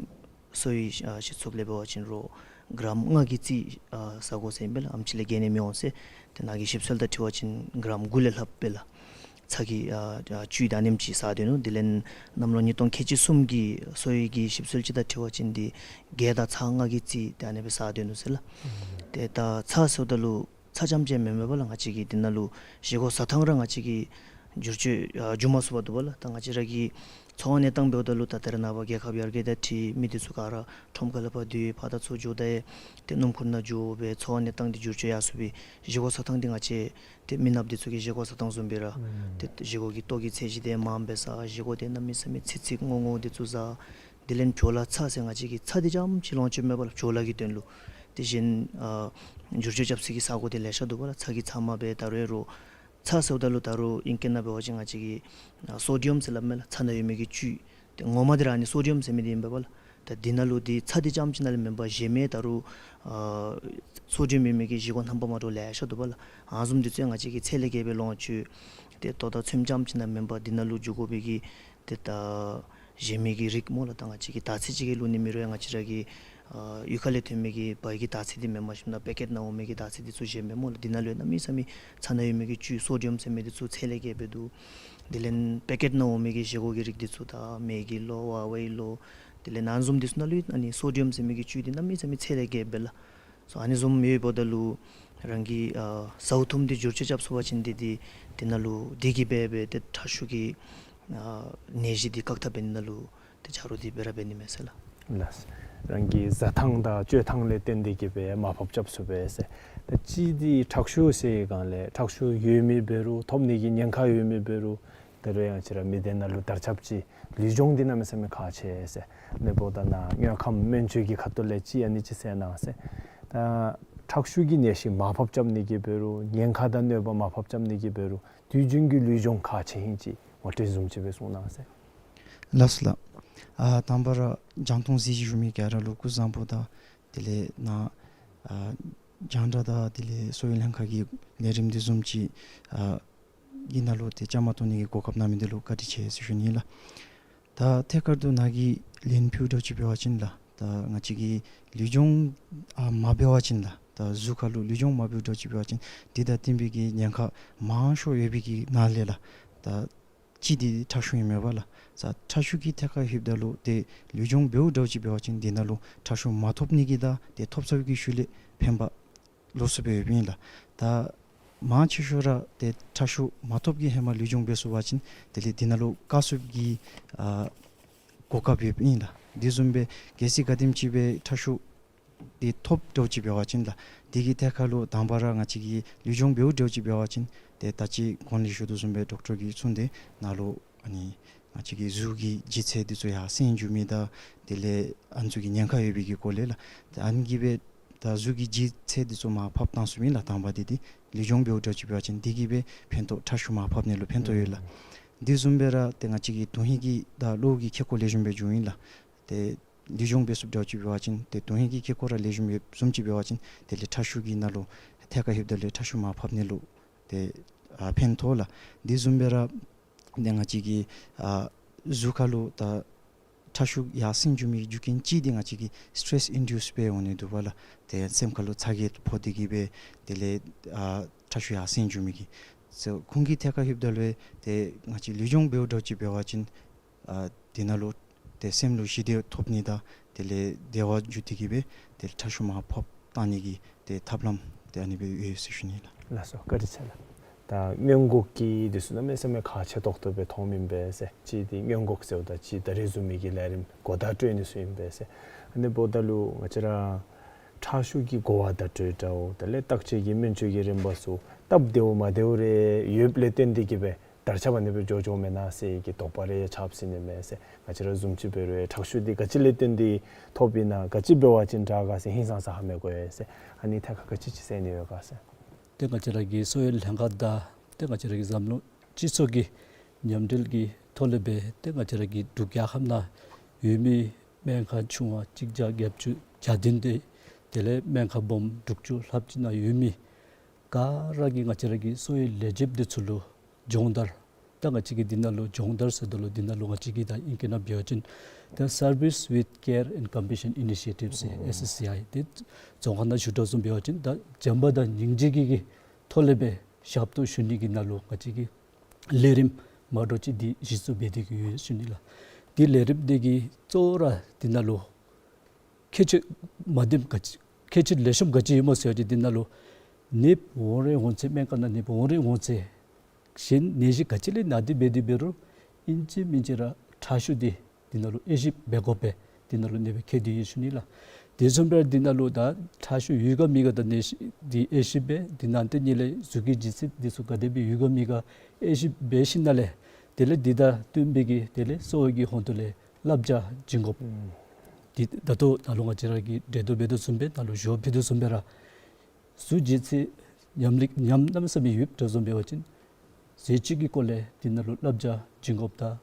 གསོ་བའི་ཨ་སྤྱི་ཚོགས་ལས་འབད་བ་ཅིན་རོགས་གྲམ་ལྔ་གི་རྩིས་ཨ་ཟ་དགོ་ཟེར་ཨིན་པས་ལགས། ཨེམ་ཅིག་ལས་བརྒལ་ནི་མི་འོང་ཟེར། ཏེ་ནཱ་གི་ཞིབ་གསོལ་དང་འཁྲིལ་བ་ཅིན་གྲམ་དགུ་ལས་ལྷགཔ་སྦེ་ལགས། ཚྭ་གི་ཨ་ཨ་བཅུད་ཨ་ནེམ་ཅིག་ཟ་སྡོད་ནུག། དེ་ལས་གནམ་ལོ་ཉིས་སྟོང་ཁལ་གཅིག་གསུམ་གྱི་གསོ་བའི་གི་ཞིབ་གསོལ་ཅིག་དང་འཁྲིལ་བ་ཅིན་འདི་གད་དང་ཚྭ་ལྔ་གི་རྩིས་ཏེ་ཨ་ནི་སྦེ་ཟ་སྡོད་ནུག་ཟེར་ལགས། ཨུམ་ཏེ་ད་ཚྭ་ཟེརཝ་ད་ལུ་ཚྭ་རྐྱངམ་ཅིག་མེན་མས་པ་ལགས། ང་བཅས་ཀྱིས་འདི་ནང་ལུ་བཞེས་སྒོ་བཟའ་ཐངས་ར་ང་བཅས་ཀྱིས་བསྒྱུར་བཅོས་ཨ་འགྱོ་མ་ཚུགས་པར་འདུག་པ་ལགས། ད་ང་བཅས་ར་གི་འཚོ་བ་གནས་སྟངས་འབདཝ་ད་ལུ་ད་ད་རེས་ནངས་པ་རྒྱལ་ཁབ་ཡར་རྒྱས་དང་འཁྲིལ་མི་འདི་ཚུ་ག་ར་ཁྲོམ་ཁ་ལས་ཕར་སྡོད་ཕར་དང་ཚུར་འགྱོཝ་ད་ཡང་ཏེ་སྣུམ་འཁོར་ནང་འགྱོ་སྦེ་འཚོ་བ་གནས་སྟངས་འདི་བསྒྱུར་བཅོས་ཡར་སོང་སྦེ་བཞེས་སྒོ་བཟའ་ཐངས་འདི་ང་བཅས་ཏེ་མི་ནགཔ་འདི་ཚུ་གི་བཞེས་སྒོ་བཟའ་ཐངས་བཟུམ་སྦེ་ར་ཨུམ་ཏེ་བཞེས་སྒོ་གི་ལྟོ་གི་ཚད་གཞི་འདི་མངམ་སྦེ་ཟ། བཞེས་སྒོ་འདི་གནམ་མེད་ས་མེད་ཚིག་ཚིག་རྔོ་རྔོ་འདི་ཚུ་ཟ། དེ་ལས་བྲོ་ལ་ཚྭ་ཟེར་ང་བཅས་ཀྱིས་ཚྭ་འདི་རྐྱངམ་ཅིག་ལོངས་སྤྱོད་མེད་པ་ལགས། བྲོ་ལ་གི་དོན་ལུ། དེ་བཞིན་ཨ་བསྒྱུར་བཅོས་རྐྱབ་སའི་གི་ས་གོ་འདི་ལེ་ཤ་འདུག་པ་ལགས། ཚྭ་གི་ཚབ་མ་སྦེ་ད་རུང་ཡང་རོགས་ཚྭ་ཟེརཝ་ད་ལུ་ད་རུང་ཨིང་སྐད་ནང་འབད་བ་ཅིན་ང་བཅས་ཀྱིས་ཨ་སོ་ཌི་ཡམ་ཟེར་སླབ་མས་ལགས། ཚྭ་ནང་ཡོད་མི་གི་བཅུད། ཏེ་ངོ་མ་འདི་ར་ཨ་ནི་སོ་ཌི་ཡམ་ཟེར་མི་འདི་ཨིན་པས་པ་ལགས། ད་འདི་ནང་ལུ་འདི་ཚྭ་འདི་རྐྱངམ་ཅིག་ནང་ལས་མེན་པར་གཞན་མི་ད་རུང་ཨ་སོ་ཌི་ཡམ་ཡོད་མི་གི་བཞེས་སྒོ་རྣམ་པ་མ་འདྲཝ་ལེ་ཤ་འདུག་པ་ལགས། ཨ་ནི་བཟུམ་འདི་ཚུ་ཡང་ང་བཅས་ཀྱིས་ཚད་ལས་བརྒལ་སྦེ་ལོངས་སྤྱོད། ཏེ་ལྟོ་དང་ཚོདམ་རྐྱངམ་ཅིག་ནང་མེན་པར་འདི་ནང་ལུ་འགྱོ་དགོ་པའི་གི་ཏེ་ད་གཞན་མི་གི་རིགས་སྨོ་ལགས། ད་ང་བཅས་ཀྱིས་དར་ཚིལ་ཅིག་གི་བླུག་ནི་མེད་རུང་ཡང་ང་བཅས་ར་གི་ཨ་གཡུས་ཁ་ལས་ཐོན་མི་གི་བལ་གྱི་དར་ཚིལ་འདི་མེན་པར་ཞིནམ་ད་པེ་ཀེཊ་ནང་འོང་མི་གི་དར་ཚིལ་འདི་ཚུ་གཞན་མི་སྨོ་ལགས། འདི་ནང་ལུ་ཡང་གནམ་མེད་ས་མེད་ཚྭ་ནང་ཡོད་མི་གི་བཅུད་སོ་ཌི་ཡམ་ཟེར་མི་འདི་ཚུ་ཚད་ལས་བརྒལ་སྦེ་འདུག། དེ་ལས་པེ་ཀེཊ་ནང་འོང་མི་གི་བཞེས་སྒོ་གི་རིགས་འདི་ཚུ་ད་མེ་གི་ལོ་ཝ་ཝའི་ལོ་དེ་ལས་ཨ་ནི་བཟུམ་འདི་ཚུ་ནང་ལུ་ཡང་ཨ་ནི་སོ་ཌི་ཡམ་ཟེར་མི་གི་བཅུད་འདི་གནམ་མེད་ས་མེད་ཚད་ལས་བརྒལ་སྦེ་ལགས། སོ་ཨ་ནི་བཟུམ་ཡོདཔ་ད་ལུ་རང་གི་ཨ་ཟཝ་འཐུངམ་འདི་བསྒྱུར་བཅོས་རྐྱབ་ཚུགས་པ་ཅིན་འདི་འདི་འདི་ནང་ལུ་འདི་གིས་འབད་སྦེ་ཏེ་ཁྲག་ཤུགས་ཀྱི་ཨ་ནད་གཞི་འདི་བཀག་ཐབས་འབད་ནི་ནང་ལུ་ཏེ་ཆ་རོགས་འདི་འབད་ར་འབད་ནི་མས་ཟེར་ལགས། ལགས། རང་གི་བཟའ་ཐངས་དང་སྤྱོད་ཐངས་ལས་བརྟེན་ཏེ་གིས་སྦེ་མར་ཕབ་རྐྱབ་ཚུགས་པས་ཟེར། ད་གཅིག་འདི་ཁྲག་ཤུགས་ཟེར་བའི་སྒང་ལས་ཁྲག་ཤུགས་ཡོད་མི་འབད་རུང་ཐོབ་ནི་གི་ཉེན་ཁ་ཡོད་མི་འབད་རུང་ད་རུང་ཡང་ང་བཅས་ར་མི་སྡེ་ནང་ལུ་དར་ཁྱབ་ཅིག་ལུས་སྦྱོང་འདི་གནམ་མེད་ས་མེད་ཁག་ཆེ་ཟེར། ཨ་ནི་འབདཝ་ད་ནཱ་དངོས་ཁམས་སྨན་བཅོས་ཀྱི་ཁ་ཐུག་ལས་ཅིག་ཨ་ནི་ཅིག་གསན་གནང་ཟེར། ད་ཁྲག་ཤུགས་ཀྱི་ནད་གཞི་མར་ཕབ་རྐྱབ་ནི་གི་འབད་རུང་ཉེན་ཁ་དང་གནོད་པ་མར་ཕབ་རྐྱབ་ནི་གི་འབད་རུང་དུས་རྒྱུན་གྱི་ལུས་སྦྱོང་ཁག་ཆེ་ཧིང་ཅིག་ངོ་སྤྲོད་བཟུམ་ཅིག་སྦེ་གསུང་གནང་ཟེར། ལགས་སོ་ལགས། ཨ་དང་པ་ར་རྒྱང་མཐོང་གཟིགས་བཞུགས་མི་ག་ར་ལུ་སྐུ་གཟུགས་བཟང་པོ་དང་དེ་ལས་ནཱ་ཨ་རྒྱང་བསྒྲགས་དང་དེ་ལས་གསོ་བའི་ལྷན་ཁག་གི་ལས་རིམ་འདི་བཟུམ་ཅིག་ཨ་གི་ནང་ལུ་ཏེ་བཅའ་མར་གཏོགས་ནི་གི་གོ་སྐབས་གནང་མི་འདི་ལུ་བཀའ་དྲིན་ཆེ་ཟེར་ཞུ་ནི་ལགས། ད་ཐད་ཀར་དུ་ནཱ་གིས་ལན་ཕུལཝ་འདྲཝ་ཅིག་འབད་བ་ཅིན་ལགས། ད་ང་བཅས་ཀྱིས་ལུས་སྦྱོང་ཨ་མ་འབད་བ་ཅིན་ལགས། ད་གཟུགས་ཁར་ལུ་ལུས་སྦྱོང་མ་འབདཝ་འདྲཝ་ཅིག་འབད་བ་ཅིན་འདི་དང་བསྟུན་པའི་གི་ཉེན་ཁ་མང་ཤོས་ཡོད་པའི་གི་ནང་ལས་ལགས། ད་གཅིག་འདི་ཁྲག་ཤུགས་ཨིན་མས་པ་ལགས། ད་ཁྲག་ཤུགས་ཀྱི་ཐད་ཁར་ལྷོདཔ་ད་ལུ་ཏེ་ལུས་སྦྱོང་འབདཝ་འདྲཝ་ཅིག་འབད་བ་ཅིན་འདི་ནང་ལུ་ཁྲག་ཤུགས་མ་ཐོབ་ནི་གི་དང་ཏེ་ཐོབ་ཚར་བའི་གི་ཤུལ་ལས་ཕན་པ་ལོགས་སུ་སྦེ་ཡོདཔ་ཨིན་ལགས། ད་མང་ཆེ་ཤོས་ར་ཏེ་ཁྲག་ཤུགས་མ་ཐོབ་ཀྱི་ཧེ་མ་ལུས་སྦྱོང་འབད་ཚུགས་པ་ཅིན་དེ་ལས་འདི་ནང་ལུ་བཀག་ཚུགས་ཀྱི་ཨ་གོ་སྐབས་ཡོདཔ་ཨིན་ལགས། དེ་བཟུམ་སྦེ་གལ་སྲིད་ག་དེམ་ཅིག་སྦེ་ཁྲག་ཤུགས་འདི་ཐོབ་འདྲཝ་ཅིག་འབད་བ་ཅིན་ལགས། དེ་གི་ཐད་ཁར་ལུ་དང་པ་ར་ང་བཅས་ཀྱིས་ལུས་སྦྱོང་འབདཝ་འདྲཝ་ཅིག་འབད་བ་ཅིན་ཏེ་ད་ཅི་གོང་ལས་ཞུ་དོ་བཟུམ་སྦེ་ཌོག་ཊར་གྱིས་གསུངས་ཏེ་ནཱ་ལུ་ཨ་ནི་ང་བཅས་ཀྱི་གཟུགས་ཀྱི་ལྗིད་ཚད་འདི་ཚུ་ཡར་སེང་འགྱོ་མི་དང་དེ་ལས་ཨ་ནི་ཚུ་གི་ཉེན་ཁ་ཡོད་པའི་གི་སྐོར་ལས་ལགས། ཏེ་ཨ་ནི་གིས་སྦེ་ད་གཟུགས་ཀྱི་ལྗིད་ཚད་འདི་ཚུ་མར་ཕབ་བཏང་ཚུགས་མི་ལགས། དང་པ་འདི་ཏེ་ལུས་སྦྱོང་འབདཝ་འདྲཝ་ཅིག་འབད་བ་ཅིན་དེ་གིས་སྦེ་ཕན་ཐོགས་ཁྲག་ཤུགས་མར་ཕབ་ནི་ལུ་ཕན་ཐོགས་ཡོད་ལགས། དེ་བཟུམ་སྦེ་ར་ཏེ་ང་བཅས་ཀྱི་དོན་ཧིང་གི་དང་གློ་བོ་གི་ཁེ་ཀོ་ལེགས་ཤོམ་སྦེ་འགྱོཝ་ཨིན་ལགས། ཏེ་ལུས་སྦྱོང་འབད་ཚུགསཔ་འདྲཝ་ཅིག་འབད་བ་ཅིན་ཏེ་དོན་ཧིང་གི་ཁེ་ཀོ་ར་ལེགས་ཤོམ་ཡོདཔ་བཟུམ་ཅིག་འབད་བ་ཅིན་དེ་ལས་ཁྲག་ཤུགས་ཀྱི་ནང་ལུ་ཐད་ཁར་ལྷོདཔ་ད་ལུ་ཁྲག་ཤུགས་མར་ཕབ་ནི་ལུ་ཏེ་ཨ་ཕན་ཐོགས་ལགས། དེ་བཟུམ་སྦེ་ར་ཏེ་ང་བཅས་ཀྱི་ཨ་གཟུགས་ཁར་ལུ་ད་ཁྲག་ཤུགས་ཡར་སེང་འགྱོ་མི་རྒྱུ་རྐྱེན་གཅིག་འདི་ང་བཅས་ཀྱི་སི་ཊེ་རེསི་ཨིན་ཌིའུསི་སྦེ་འོང་ནི་འདུག་པ་ལགས། ཏེ་སེམས་ཁར་ལུ་ཚ་གྱང་ཕོག་སྟེ་གིས་སྦེ་དེ་ལས་ཨ་ཁྲག་ཤུགས་ཡར་སེང་འགྱོ་མི་གི་ཁོང་གི་ཐད་ཁར་ལྷོདཔ་ད་ལུ་ཏེ་ང་བཅས་ལུས་སྦྱོང་འབདཝ་འདྲཝ་ཅིག་འབད་བ་ཅིན་ཨ་དེ་ནང་ལུ་ཏེ་སེམས་ལུ་ཞི་བདེ་ཐོབ་ནི་དང་དེ་ལས་བདེ་བ་འཇུ་སྟེ་གིས་སྦེ་ཏེ་ཁྲག་ཤུགས་མར་ཕབ་བཏང་ནི་གི་ཏེ་ཐབས་ལམ་ཏེ་ཨ་ནི་སྦེ་ཡོད་ཟེར་ཞུ་ནི་ལགས། ལགས་སོ། བཀའ་དྲིན་ཆེ་ལགས། ད་སྔོན་འགོག་གི་འདི་ཚུ་གནམ་མེད་ས་མེད་ཁག་ཆེ་ཏོག་ཏོ་སྦེ་མཐོངམ་ཨིན་པས་ཟེར། གཅིག་འདི་སྔོན་འགོག་ཟེརཝ་ད་གཅིག་ད་རིས་བཟུམ་མའི་གི་ལས་རིམ་གོ་བརྡ་སྤྲོད་ནི་ཚུ་ཨིན་པས་ཟེར། ཨ་ནི་འབདཝ་ད་ལུ་ང་བཅས་ར་ཁྲག་ཤུགས་ཀྱི་གོ་བ་བརྡ་སྤྲོད་འདྲཝ་དེ་ལས་བརྟག་དཔྱད་ཀྱི་སྨན་བཅོས་ཀྱི་རིམ་པ་ཚུ་སྟབས་བདེཝ་མ་བདེཝ་རེ་ཡོདཔ་ལས་བརྟེན་ཏེ་གིས་སྦེ་དར་ཁྱབ་ཨ་ནི་སྦེ་འགྱོ་འགྱོཝ་མེན་ན་ཟེར་གྱི་དོགས་པ་རེ་ཆགས་སྲིད་ནི་མས་ཟེར། ང་བཅས་ར་བཟུམ་ཅིག་འབད་རུང་ཁྲག་ཤུགས་འདི་ག་ཅི་ལས་བརྟེན་ཏེ་ཐོབ་ཨིན་ན་ག་ཅི་འབད་བ་ཅིན་དྲག་ག་ཟེར་ཧིང་སངས་ས་ཧ་མི་གོ་ཡི་ཟེར། ཨ་ནི་ཐད་ཁར་ག་ཅི་ཅིག་ཟེར་ནི་ཡོད་ག་ཟེར། ཏེ་ང་བཅས་ར་གི་གསོ་བའི་ལྷན་ཁག་དང་ཏེ་ང་བཅས་ར་གི་འཛམ་གླིང་སྤྱི་ཚོགས་ཀྱི་མཉམ་འབྲེལ་གྱི་ཐོག་ལས་སྦེ་ཏེ་ང་བཅས་ར་གི་འབྲུག་རྒྱལ་ཁབ་ནང་ཡོད་མི་སྨན་ཁང་ཆུང་བ་གཅིག་བརྒྱ་བརྒྱད་ཅུ་གྱ་བདུན་ཏེ་དེ་ལས་སྨན་ཁང་སྦོམ་དྲུག་ཅུ་ལྷགཔ་ཅིག་ནང་ཡོད་མི་ག་ར་གིས་ང་བཅས་ར་གི་གསོ་བའི་ལས་བྱེདཔ་འདི་ཚུ་ལུ་སྦྱོང་བརྡར་ད་ང་བཅས་ཀྱིས་འདི་ནང་ལུ་སྦྱོང་བརྡར་ཟེརཝ་ད་ལུ་འདི་ནང་ལུ་ང་བཅས་ཀྱིས་ད་ཨིང་སྐད་ནང་འབད་བ་ཅིན་ད་Service with Care and Compassion Initiative ཟེར་ཨེསི་ཨེསི་སི་ཨའི་ཏེ་རྫོང་ཁ་ནང་ཞུ་དོ་བཟུམ་འབད་བ་ཅིན་ད་བྱམས་པ་དང་སྙིང་རྗེ་གི་གི་ཐོག་ལས་སྦེ་ཞབས་ཏོག་ཞུ་ནི་གི་ནང་ལུ་ང་བཅས་ཀྱིས་ལས་རིམ་མ་འདྲཝ་ཅིག་འདི་གཞི་བཙུགས་འབད་དེ་གི་ཡོད་ཟེར་ཞུ་ནི་ལགས། ཏེ་ལས་རིམ་འདི་གི་གཙོ་བོ་ར་འདི་ནང་ལུ་ཁྱད་ཆོས་མ་བདེཝ་ག་ཅི་ཁྱད་ཆོས་ལེགས་ཤོམ་ག་ཅི་ཡོདཔ་སྨོ་ཟེར་བ་ཅིན་འདི་ནང་ལུ་ནདཔ་འོང་རན་འོང་ཚེ་སྨན་ཁང་ནང་ནདཔ་འོང་རན་འོང་ཚེ་གཞན་ནད་གཞི་ག་ཅི་ལས་ན་སྟེ་འབད་དེ་འབད་རུང་ཨིན་ཅི་མིན་ཅི་ར་ཁྲག་ཤུགས་འདི་འདི་ནང་ལུ་དབྱེ་ཞིབ་འབད་དགོ་པས། འདི་ནང་ལུ་ནདཔ་ཁྱད་དེ་ཡོད་ཟེར་ཞུ་ནི་ལགས། དེ་བཟུམ་སྦེ་འདི་ནང་ལུ་ད་ཁྲག་ཤུགས་ཡོད་ག་མེད་ག་དང་ནད་གཞི་འདི་དབྱེ་ཞིབ་འབད་འདི་ནང་དེ་ཉིད་ལས་གཟུགས་ཀྱི་ལྗིད་ཚད་འདི་ཚུ་ག་དེ་སྦེ་ཡོད་ག་མེད་ག་དབྱེ་ཞིབ་འབད་ཞིནམ་ལས་དེ་ལས་འདི་དང་བསྟུན་པའི་གི་དེ་ལས་གསོ་བའི་གི་ཧོངས་ལས་བསླབ་བྱ་བྱིན་དགོཔ། ཨུམ། འདི་ད་ལྟོ་ནཱ་ལུ་ང་བཅས་ར་གིས་འགྲེལ་བརྡ་འབད་དོ་བཟུམ་སྦེ་ནཱ་ལུ་ཞུ་བ་ཕུལ་དོ་བཟུམ་སྦེ་ར་གཟུགས་ལྗིད་ཚད་ཉམས་ལེགས་ཉམས་གནམ་མེད་ས་མེད་ཡོདཔ་འདྲཝ་བཟུམ་འབད་བ་ཅིན་ཟས་བཅུད་ཀྱི་སྐོར་ལས་འདི་ནང་ལུ་བསླབ་བྱ་བྱིན་དགོཔ་དང་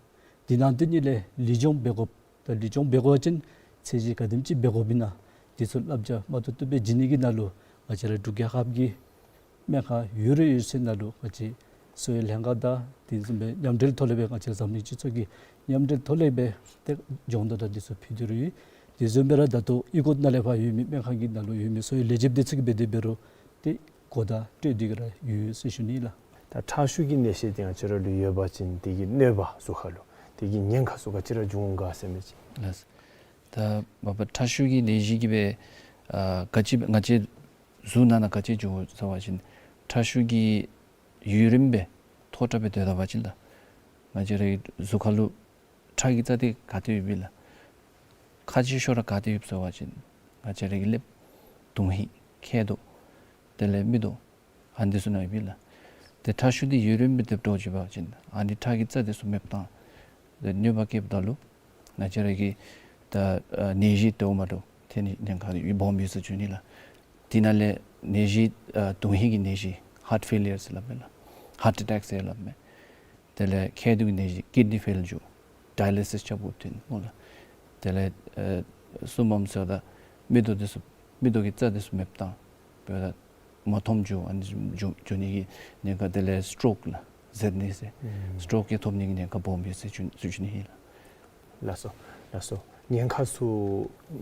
འདི་ནང་དེ་ཉིད་ལས་ལུས་སྦྱོང་འབད་དགོཔ་ད་ལུས་སྦྱོང་འབད་དགོ་པ་ཅིན་ཚད་གཞི་ག་དེམ་ཅིག་འབད་དགོཔ་ཨིན་ན་འདི་ཚུ་བསླབ་བྱ་མ་ཏོག་ཏོ་སྦེ་བྱིན་ནི་གི་ནང་ལུ་ང་བཅས་ར་འབྲུག་རྒྱལ་ཁབ་ཀྱི་སྨན་ཁང་ཡོད་རེ་ཡོད་ཚད་ནང་ལུ་ང་བཅས་གསོ་བའི་ལྷན་ཁག་དང་དེ་བཟུམ་སྦེ་མཉམ་འབྲེལ་ཐོག་ལས་སྦེ་ང་བཅས་འཛམ་གླིང་སྤྱི་ཚོགས་ཀྱི་མཉམ་འབྲེལ་ཐོག་ལས་སྦེ་ཏེ་སྦྱོང་བརྡར་དང་འདི་ཚུ་ཕུལ་ཏེ་ར་ཡོད། དེ་བཟུམ་སྦེ་ར་ད་ལྟོ་ཨི་ཁུག་ནང་ལས་ཕར་ཡོད་མི་སྨན་ཁང་གི་ནང་ལུ་ཡོད་མི་གསོ་བའི་ལས་བྱེདཔ་འདི་ཚུ་གིས་འབད་དེ་འབད་རུང་ཏེ་གོ་བརྡ་སྤྲོད་དེ་གི་ར་ཡོད་ཟེར་ཞུ་ནི་ལགས། ད་ཁྲག་ཤུགས་ཀྱི་ནད་གཞི་འདི་ང་བཅས་ར་ལུ་ཡོད་པ་ཅིན་དེ་གི་གནོད་པ་གཟུགས་ཁར་ལུ་དེ་གི་ཉེན་ཁ་ཚུ་ག་ཅི་ར་འབྱུང་ག་ཟེར་མི་ཅིག། ལགས། ད་མ་པ་ཁྲག་ཤུགས་ཀྱི་ནད་གཞི་གིས་སྦེ་ཨ་ག་ཅི་ང་བཅས་གཟུགས་ནང་ན་ག་ཅི་འབྱུང་ཟེར་བ་ཅིན་ཁྲག་ཤུགས་ཀྱི་ཡུན་རིངམོ་སྦེ་མཐོ་དྲགས་སྦེ་སྡོད་ད་པ་ཅིན་ད་ང་བཅས་རའི་གཟུགས་ཁར་ལུ་ཁྲག་གི་རྩ་འདི་ག་ཏེ་ཡོདཔ་ཨིན་ལགས། ཁག་ཆེ་ཤོས་ར་ག་ཏེ་ཡོདཔ་ཟེར་བ་ཅིན་ང་བཅས་ར་གི་ཀླདཔ་དོན་ཧིང་མཁལ་རྡོག་དེ་ལས་མིག་ཏོ་ཨ་ནི་འདི་ཚུ་ནང་ཡོདཔ་ཨིན་ལགས། ཏེ་ཁྲག་ཤུགས་འདི་ཡུན་རིངམོ་སྦེ་འགྲོ་བཅུག་པ་ཅིན་ཨ་ནི་ཁྲག་གི་རྩ་འདི་ཚུ་མེདཔ་བཏང་། ཏེ་གནོད་པ་བཀལཝ་ད་ལུ་ང་བཅས་ར་གི་ད་ཨ་ནད་གཞི་འདྲཝ་མ་འདྲཝ་ཐོན་ནི་ཉེན་ཁ་སྦོམ་ཡོད་ཟེར་ཞུ་ནི་ལགས། དེ་ནང་ལས་ནད་གཞི་ཨ་དོན་ཧིང་གི་ནད་གཞི་ཧཱརཊ་ཕེ་ལི་ཡར་ཟེར་སླབ་མས་ལགས། ཧཱརཊ་ཨེ་ཊེཀ་ཟེར་སླབ་མས། དེ་ལས་མཁལ་རྡོག་གི་ནད་གཞི་ཀིཌ་ནི་ཕེལ་འགྱོ། ཌའི་ལི་སིས་རྐྱབ་དགོཔ་ཐོན་སྨོ་ལགས། དེ་ལས་ཨེ་གསུམ་པམ་ཟེརཝ་ད་མིག་ཏོ་འདི་ཚུ་མིག་ཏོ་གི་རྩ་འདི་ཚུ་མེདཔ་བཏང་། འབདཝ་ད་མ་མཐོངམ་འགྱོ། ཨ་ནི་འགྱོ་འགྱོ་ནི་གི་ཉེན་ཁ། དེ་ལས་སི་ཊོག་ལགས་ཟེར་ནི་ཟེར། ཨུམ། སི་ཊོག་གི་ཐོབ་ནི་གི་ཉེན་ཁ་སྦོམ་ཡོད་ཟེར་ཞུ་ཞུ་ནི་ཨིན་ལགས། ལགས་སོ། ལགས་སོ། ཉེན་ཁ་ཚུ་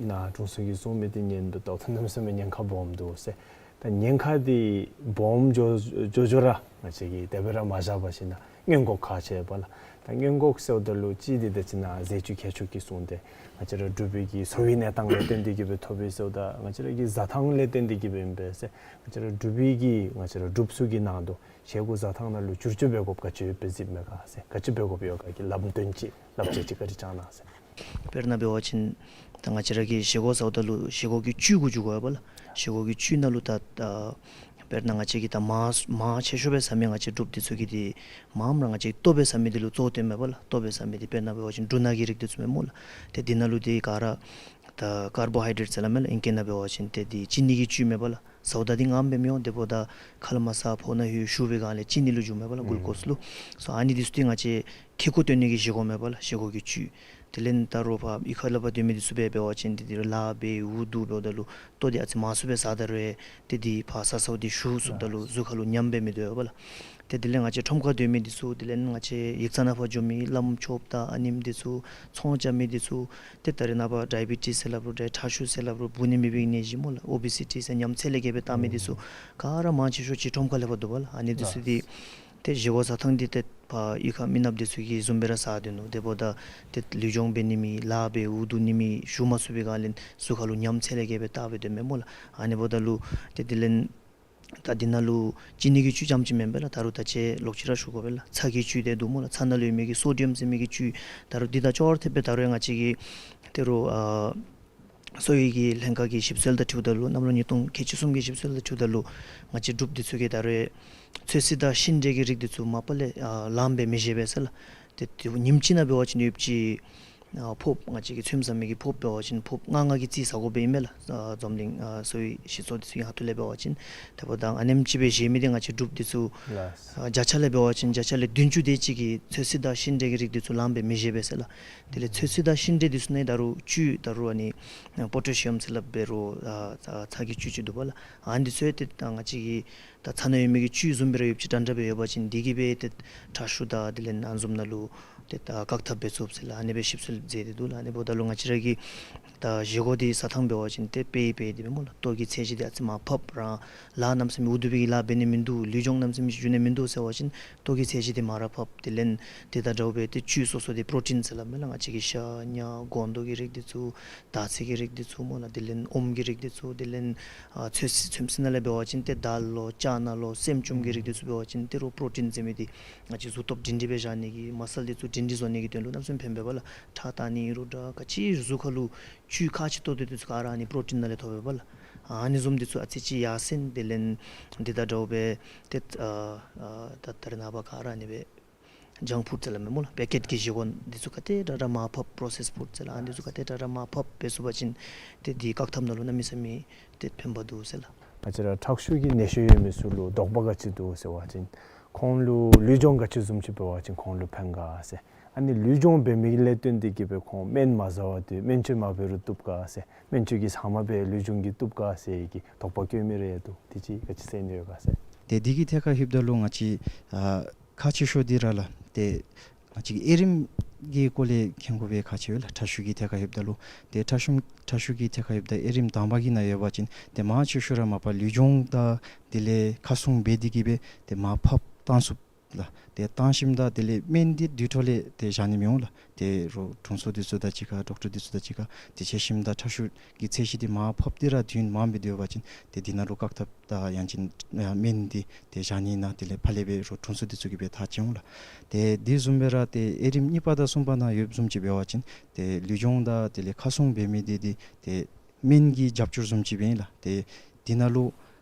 ནཱ་དྲུང་འཚོ་གིས་གསུངས་མི་འདི་ཉན་དོ་བལྟཝ་ད་གནམ་མེད་ས་མེད་ཉེན་ཁ་སྦོམ་འདུག་ཟེར། ད་ཉེན་ཁ་འདི་སྦོམ་འགྱོ་འགྱོ་འགྱོ་ར་ང་བཅས་ཀྱིས་དེ་སྦེ་ར་མ་བཞག་པར་ཞིནམ་ན་སྔོན་འགོག་ཁག་ཆེ་བས་ལགས། ད་སྔོན་འགོག་ཟེརཝ་ད་ལུ་གཅིག་འདི་ད་ཅི་ནཱ་ཟས་བཅུད་ཁྱད་ཆོས་ཀྱི་གསུངས་ཏེ་ང་བཅས་ར་འབྲུག་པའི་གི་གསོ་བའི་གནས་སྟངས་ལས་བརྟེན་ཏེ་གི་སྦེ་ཐོབ་པས་ཟེརཝ་ད་ང་བཅས་ར་གི་བཟའ་ཐངས་ལས་བརྟེན་ཏེ་གི་སྦེ་ཨིན་པས་ཟེར། ང་བཅས་ར་འབྲུག་པའི་གི་ང་བཅས་ར་འབྲུགཔ་ཚུ་གི་ནང་དུ་བཞེས་སྒོ་བཟའ་ཐངས་ནང་ལུ་བསྒྱུར་བཅོས་འབད་དགོཔ་ག་ཅི་ཡོད་པས་གཟིགས་མས་ག་ཟེར། ག་ཅི་འབད་དགོཔ་ཡོད་ག་གི་ལམ་སྟོན་ཅིག་བསླབ་བྱ་ཅིག་བཀའ་དྲིན་བསྐྱང་གནང་ཟེར། དཔེར་ན་འབད་བ་ཅིན་ད་ང་བཅས་ར་གིས་བཞེས་སྒོ་བཟའཝ་ད་ལུ་བཞེས་སྒོ་གི་བཅུད་གུ་འགྱོ་དགོ་པས་ལགས། བཞེས་སྒོ་གི་བཅུད་ནང་ལུ་ད་ད་དཔེར་ན་ང་བཅས་ཀྱིས་ད་མར་མར་ཆེ་ཤོས་སྦེ་བཟའ་མི་ང་བཅས་འབྲུགཔ་འདི་ཚུ་གིས་འདི་མངམ་ར་ང་བཅས་ལྟོ་སྦེ་བཟའ་མི་འདི་ལུ་གཙོ་བོ་བཏོན་མས་པ་ལགས། ལྟོ་སྦེ་བཟའ་མི་འདི་དཔེར་ན་འབད་བ་ཅིན་འབྲུ་སྣ་གི་རིགས་འདི་ཚུ་མས་སྨོ་ལགས། ཏེ་འདི་ནང་ལུ་འདི་ག་ར་ད་ཀར་བོ་ཧའི་ཌེ་རེཊ་ཟེར་སླབ་མས་ལགས། ཨིང་སྐད་ནང་འབད་བ་ཅིན་ཏེ་འདི་ཅི་ནི་གི་བཅུད་མས་པ་ལགས། བཟའཝ་ད་འདི་མངམ་སྦེ་མི་འོང་། དེ་འབདཝ་ད་ཁ་ལས་མར་ཟ་ཕོཝ་ནང་ལྷོད་ཞུ་བའི་སྒང་ལས་ཅི་ནི་ལུ་འགྱོཝ་མས་པ་ལགས། ཨུམ། གླུ་ཀོསི་ལུ། སོ་ཨ་ནི་འདི་ཚུ་འདི་ང་བཅས་ཁེ་ཀོ་སྟོན་ནི་གི་བཞེས་སྒོ་མས་པ་ལགས། བཞེས་སྒོ་གི་བཅུད། དེ་ལས་ད་རུང་ཕར་གཡུས་ཁ་ལས་ཕར་སྡོད་མི་འདི་ཚུ་འབད་འབད་བ་ཅིན་ཏེ་འདི་ལཱ་འབད་འུ་སྡུག་འབདཝ་ད་ལུ་ལྟོ་འདི་ཨ་ཙི་མང་སུ་སྦེ་བཟའ་ད་རུང་ཏེ་འདི་ཕར་ཟ་ཟཝ་འདི་ཞུ་ཚུགསཔ་ད་ལུ་གཟུགས་ཁ་ལུ་ཉམས་སྦེ་མི་སྡོད་པ་ལགས། ཏེ་དེ་ལས་ང་བཅས་ཁྲོམ་ཁར་སྡོད་མི་འདི་ཚུ་དེ་ལས་ང་བཅས་ཡིག་ཚང་ནང་ཕར་འགྱོ་མི་བླམ་ཆོསཔ་དང་ཨ་ནེམོ་འདི་ཚུ་ཚོང་རྐྱབ་མི་འདི་ཚུ་ཏེ་ད་རེས་ནངས་པ་ཌའི་བི་ཊིསི་ཟེར་སླབ་རུང་ཏེ་ཁྲག་ཤུགས་ཟེར་སླབ་རུང་འབུ་ནི་མེད་པའི་ནད་གཞི་སྨོ་ལགས། ཨོ་བི་སི་ཊི་ཟེར་ཉམས་ཚད་ལས་བརྒལ་སྦེ་བཏང་མི་འདི་ཚུ་ག་ར་མང་ཆེ་ཤོས་ཅིག་ཁྲོམ་ཁ་ལས་ཕར་འདུག་པ་ལགས། ཨ་ནི་འདི་ཚུ་འདི་ཏེ་བཞེས་སྒོ་བཟའ་ཐངས་འདི་ཏེ་ཕར་གཡུས་ཁ་མི་ནགཔ་འདི་ཚུ་གིས་བཟུམ་སྦེ་ར་བཟའ་སྡོད་ནུག། དེ་འབདཝ་ད་ཏེ་ལུས་སྦྱོང་འབད་ནི་མེད་ལཱ་འབད་འུ་སྡུག་ནི་མེད་ཞུ་མ་ཚུགས་པའི་སྒང་ལས་གཟུགས་ཁ་ལུ་ཉམས་ཚད་ལས་བརྒལ་སྦེ་བཏགས་སྦེ་སྡོདཔ་མས་སྨོ་ལགས། ཨ་ནི་འབདཝ་ད་ལུ་ཏེ་དེ་ལས་ད་འདི་ནང་ལུ་ཅི་ནི་གི་བཅུད་རྐྱངམ་ཅིག་མེན་པས་ལགས། ད་རུང་ད་ཅི་ལོག་ཅི་ར་ཞུ་དགོ་པས་ལགས། ཚྭ་གི་བཅུད་འདི་འདུག་སྨོ་ལགས། ཚྭ་ནང་ལུ་ཡོད་མི་གི་སོ་ཌི་ཡམ་ཟེར་མི་གི་བཅུད་ད་རུང་འདི་དང་ཅོག་ར་འཐདཔ་སྦེ་ད་རུང་ཡང་ང་བཅས་ཀྱི་ད་རུང་ཨ་གསོ་བའི་གི་ལྷན་ཁག་གི་ཞིབ་འཚོལ་དང་འཁྲིལཝ་ད་ལུ་གནམ་ལོ་ཉིས་སྟོང་ཁལ་གཅིག་གསུམ་གྱི་ཞིབ་འཚོལ་དང་འཁྲིལཝ་ད་ལུ་ང་བཅས་འབྲུགཔ་འདི་ཚུ་གིས་ད་རུང་ཚོད་བསྲེ་དང་ཤིང་འབྲས་ཀྱི་རིགས་འདི་ཚུ་མ་པ་ལས་ཨ་ལངམ་སྦེ་མི་བཞེས་པས་ཟེར་ལགས། ཏེ་ཏེ་ཉིནམ་གཅིག་ནང་འབད་བ་ཅིན་ཡོདཔ་ཅིག་ཨ་ཕོརཔ་ང་བཅས་ཀྱིས་ཚོདམ་ཟ་མི་གི་ཕོརཔ་འབད་བ་ཅིན་ཕོརཔ་ལྔ་ལྔ་གི་རྩིས་ཟ་དགོ་པས་ཨིན་མས་ལགས། ཨ་འཛམ་གླིང་ཨ་གསོ་བའི་སྤྱི་ཚོགས་འདི་ཚུ་གི་ཁ་ཐུག་ལས་འབད་བ་ཅིན། དེ་འབདཝ་ད་ཨ་ནེམ་ཅིག་སྦེ་བཞེས་མི་འདི་ང་བཅས་འབྲུགཔ་འདི་ཚུ་ལགས། ཨ་བརྒྱ་ཆ་ལས་འབད་བ་ཅིན་བརྒྱ་ཆ་ལས་བདུན་ཅུ་དེ་ཅིག་གིས་ཚོད་བསྲེ་དང་ཤིང་འབྲས་ཀྱི་རིགས་འདི་ཚུ་ལངམ་སྦེ་མི་བཞེས་པས་ཟེར་ལགས། དེ་ལས་ཚོད་བསྲེ་དང་ཤིང་འབྲས་འདི་ཚུ་ནང་ད་རུང་བཅུད་ད་རུང་ཨ་ནི་པོ་ཊེ་ཤི་ཡམ་ཟེར་སླབ་འབད་རུང་ཨ་ཚྭ་གི་བཅུད་ཅིག་འདུག་པ་ལགས། ཨ་ནི་ཚུ་ཡང་ཏེ་ད་ང་བཅས་ཀྱི་ད་ཚྭ་ནང་ཡོད་མི་གི་བཅུད་བཟུམ་སྦེ་ར་ཡོདཔ་ཅིག་འདྲན་འདྲ་སྦེ་ཡོད་པ་ཅིན་འདི་གིས་སྦེ་ཏེ་ཁྲག་ཤུགས་དང་དེ་ལས་ཨ་ནི་བཟུམ་ནང་ལུ་ཏེ་ད་བཀག་ཐབས་འབད་ཚུགས་ཟེར་ལགས། ཨ་ནི་སྦེ་ཞིབ་འཚོལ་མཛད་དེ་འདུག་ལགས། ཨ་ནི་འབདཝ་ད་ལུ་ང་བཅས་ར་གི་ད་བཞེས་སྒོ་འདི་བཟའ་ཐངས་འབད་བ་ཅིན་ཏེ་དཔེ་དཔེ་འདི་སྦེ་སྨོ་ལགས། ལྟོ་གི་ཚད་གཞི་འདི་ཨ་ཙི་མར་ཕབ་རང་ལཱ་གནམ་མེད་ས་མེད་འུ་སྡུག་པའི་གི་ལཱ་འབད་ནི་མིན་འདུག། ལུས་སྦྱོང་གནམ་མེད་ས་མེད་ཅིག་འགྱོ་ནི་མིན་འདུག་ཟེར་བ་ཅིན་ལྟོ་གི་ཚད་གཞི་འདི་མར་ར་ཕབ། དེ་ལས་ཏེ་ད་འདྲཝ་སྦེ་ཏེ་བཅུད་སོ་སོ་འདི་པྲོ་ཊིན་ཟེར་སླབ་མས་ལགས། ང་བཅས་ཀྱི་ཤ་ཉ་སྒོང་རྡོག་གི་རིགས་འདི་ཚུ་དར་ཚིལ་གྱི་རིགས་འདི་ཚུ་སྨོ་ལགས། དེ་ལས་ཨོམ་གྱི་རིགས་འདི་ཚུ། དེ་ལས་ཨ་ཚོད་བསྲེ་ཚོད་བསྲེ་ནང་ལས་འབད་བ་ཅིན་ཏེ་དཱལ་ལོ་ཅ་ན་ལོ་སྲནམ་ཅུམ་གྱི་རིགས་འདི་ཚུ་འབད་བ་ཅིན་ཏེ་རོགས་པྲོ་ཊིན་ཟེར་མི་འདི་ང་བཅས་གཟུགས་སྟོབས་སྒྲིང་སྒྲི་སྦེ་བཞག་ནི་གི་མ་སཱལ་འདི་ཚུ་སྒྲིང་སྒྲི་བཟོ་ནི་གི་དོན་ལུ་གནམ་མེད་ས་མེད་ཕན་པས་པ་ལགས། ཁྲག་བཏང་ནི་ཨིན་རུང་འདྲ་ག་ཅི་གཟུགས་ཁ་ལུ་བཅུད་ཁག་ཆེ་ཏོག་ཏོ་འདི་ཚུ་ག་ར་ཨ་ནི་པྲོ་ཊིན་ནང་ལས་ཐོབ་པས་པ་ལགས། ཨ་ནི་བཟུམ་འདི་ཚུ་ཨ་ཙི་ཅིག་ཡར་སེང་། དེ་ལས་འདི་ད་འདྲཝ་སྦེ་ཏེ་ཨ་ཨ་ད་ད་རེས་ནངས་པ་ག་ར་ཨ་ནི་སྦེ་ཇངཀ་ཕུཌ་ཟེར་སླབ་མས་སྨོ་ལགས། པེ་ཀེཊ་ཀྱི་བཞེས་སྒོ་འདི་ཚུ་ག་དེ་དྲག་དྲག་མར་ཕབ། པྲོ་སེསཌ་ཕུཌ་ཟེར་སླབ། ཨ་ནི་འདི་ཚུ་ག་དེ་དྲག་དྲག་མར་ཕབ་འབད་ཚུགས་པ་ཅིན་ཏེ་འདི་བཀག་ཐབས་ནང་ལུ་གནམ་མེད་ས་མེད་ཏེ་ཕན་པ་འདུག་ཟེར་ལགས། ང་བཅས་ར་ཁྲག་ཤུགས་ཀྱི་ནད་གཞི་ཡོད་མི་ཚུ་ལུ་དོགས་པ་ག་ཅི་འདུག་ཟེར་བ་ཅིན་ཁོང་ལུ་ལུས་སྦྱོང་ག་ཅི་བཟུམ་ཅིག་འབད་བ་ཅིན་ཁོང་ལུ་ཕན་ག་ཟེར། ཨ་ནི་ལུས་སྦྱོང་འབད་མི་ལས་བརྟེན་ཏེ་གིས་སྦེ་ཁོང་སྨན་མ་བཟའ་བར་དུ་སྨན་བཅོས་མ་འབད་རུང་བཏུབ་ག་ཟེར། སྨན་བཅོས་ཀྱི་ཟ་མ་སྦེ་ལུས་སྦྱོང་གིས་བཏུབ་ག་ཟེར་གྱི་དོགས་པ་བཀོད་མི་རེ་འདུག། དེ་ཅིག་ག་ཅི་ཟེར་ནི་ཡོད་ག་ཟེར། ཏེ་འདི་གི་ཐད་ཁར་ལྷོདཔ་ད་ལུ་ང་བཅས་ཨ་ཁག་ཆེ་ཤོས་འདི་ར་ལགས། ཏེ་ང་བཅས་ཀྱིས་དབྱེ་རིམ་གྱི་སྐོར་ལས་མཁྱེན་དགོ་པའི་ཁག་ཆེ་བས་ལགས། ཁྲག་ཤུགས་ཀྱི་ཐད་ཁར་ལྷོདཔ་ད་ལུ་ཏེ་ཁྲག་ཤུགས་ཁྲག་ཤུགས་ཀྱི་ཐད་ཁར་ལྷོདཔ་ད་དབྱེ་རིམ་དང་པ་གི་ནང་ཡོད་པ་ཅིན་ཏེ་མང་ཆེ་ཤོས་ར་མ་པ་ལུས་སྦྱོང་དང་དེ་ལས་ཁ་སྲུང་འབད་དེ་གིས་སྦེ་ཏེ་མར་ཕབ་བཏང་ཚུགས། ལགས། ཏེ་བཏང་ཞིནམ་ད་དེ་ལས་སྨན་འདི་དུས་ཐོག་ལས་ཏེ་བཞག་ནི་མི་འོང་ལགས། ཏེ་རོགས་དྲུང་འཚོ་འདི་ཚུ་དང་གཅིག་ཁར་ཌོག་ཊར་འདི་ཚུ་དང་གཅིག་ཁར་ཏེ་བཤད་ཞིནམ་ད་ཁྲག་ཤུགས་ཀྱི་ཚད་གཞི་འདི་མར་ཕབ་སྟེ་ར་དུས་མངམ་སྦེ་སྡོད་པ་ཅིན་ཏེ་འདི་ནང་ལུ་བཀག་ཐབས་དང་ཡང་ཅིན་ཨ་སྨན་འདི་ཏེ་བཞག་ནི་ནང་དེ་ལས་ཕར་ལས་སྦེ་རོགས་དྲུང་འཚོ་འདི་ཚུ་གིས་སྦེ་ཐག་བཅད་འོང་ལགས། ཏེ་དེ་བཟུམ་སྦེ་ར་ཏེ་དབྱེ་རིམ་གཉིས་པ་དང་གསུམ་པ་ནང་ཡོདཔ་བཟུམ་ཅིག་འབད་བ་ཅིན་ཏེ་ལུས་སྦྱོང་དང་དེ་ལས་ཁ་སྲུང་འབད་མི་འདི་འདི་ཏེ་སྨན་གྱི་རྒྱབ་སྐྱོར་བཟུམ་ཅིག་སྦེ་ཨིན་ལགས། ཏེ་འདི་ནང་ལུ་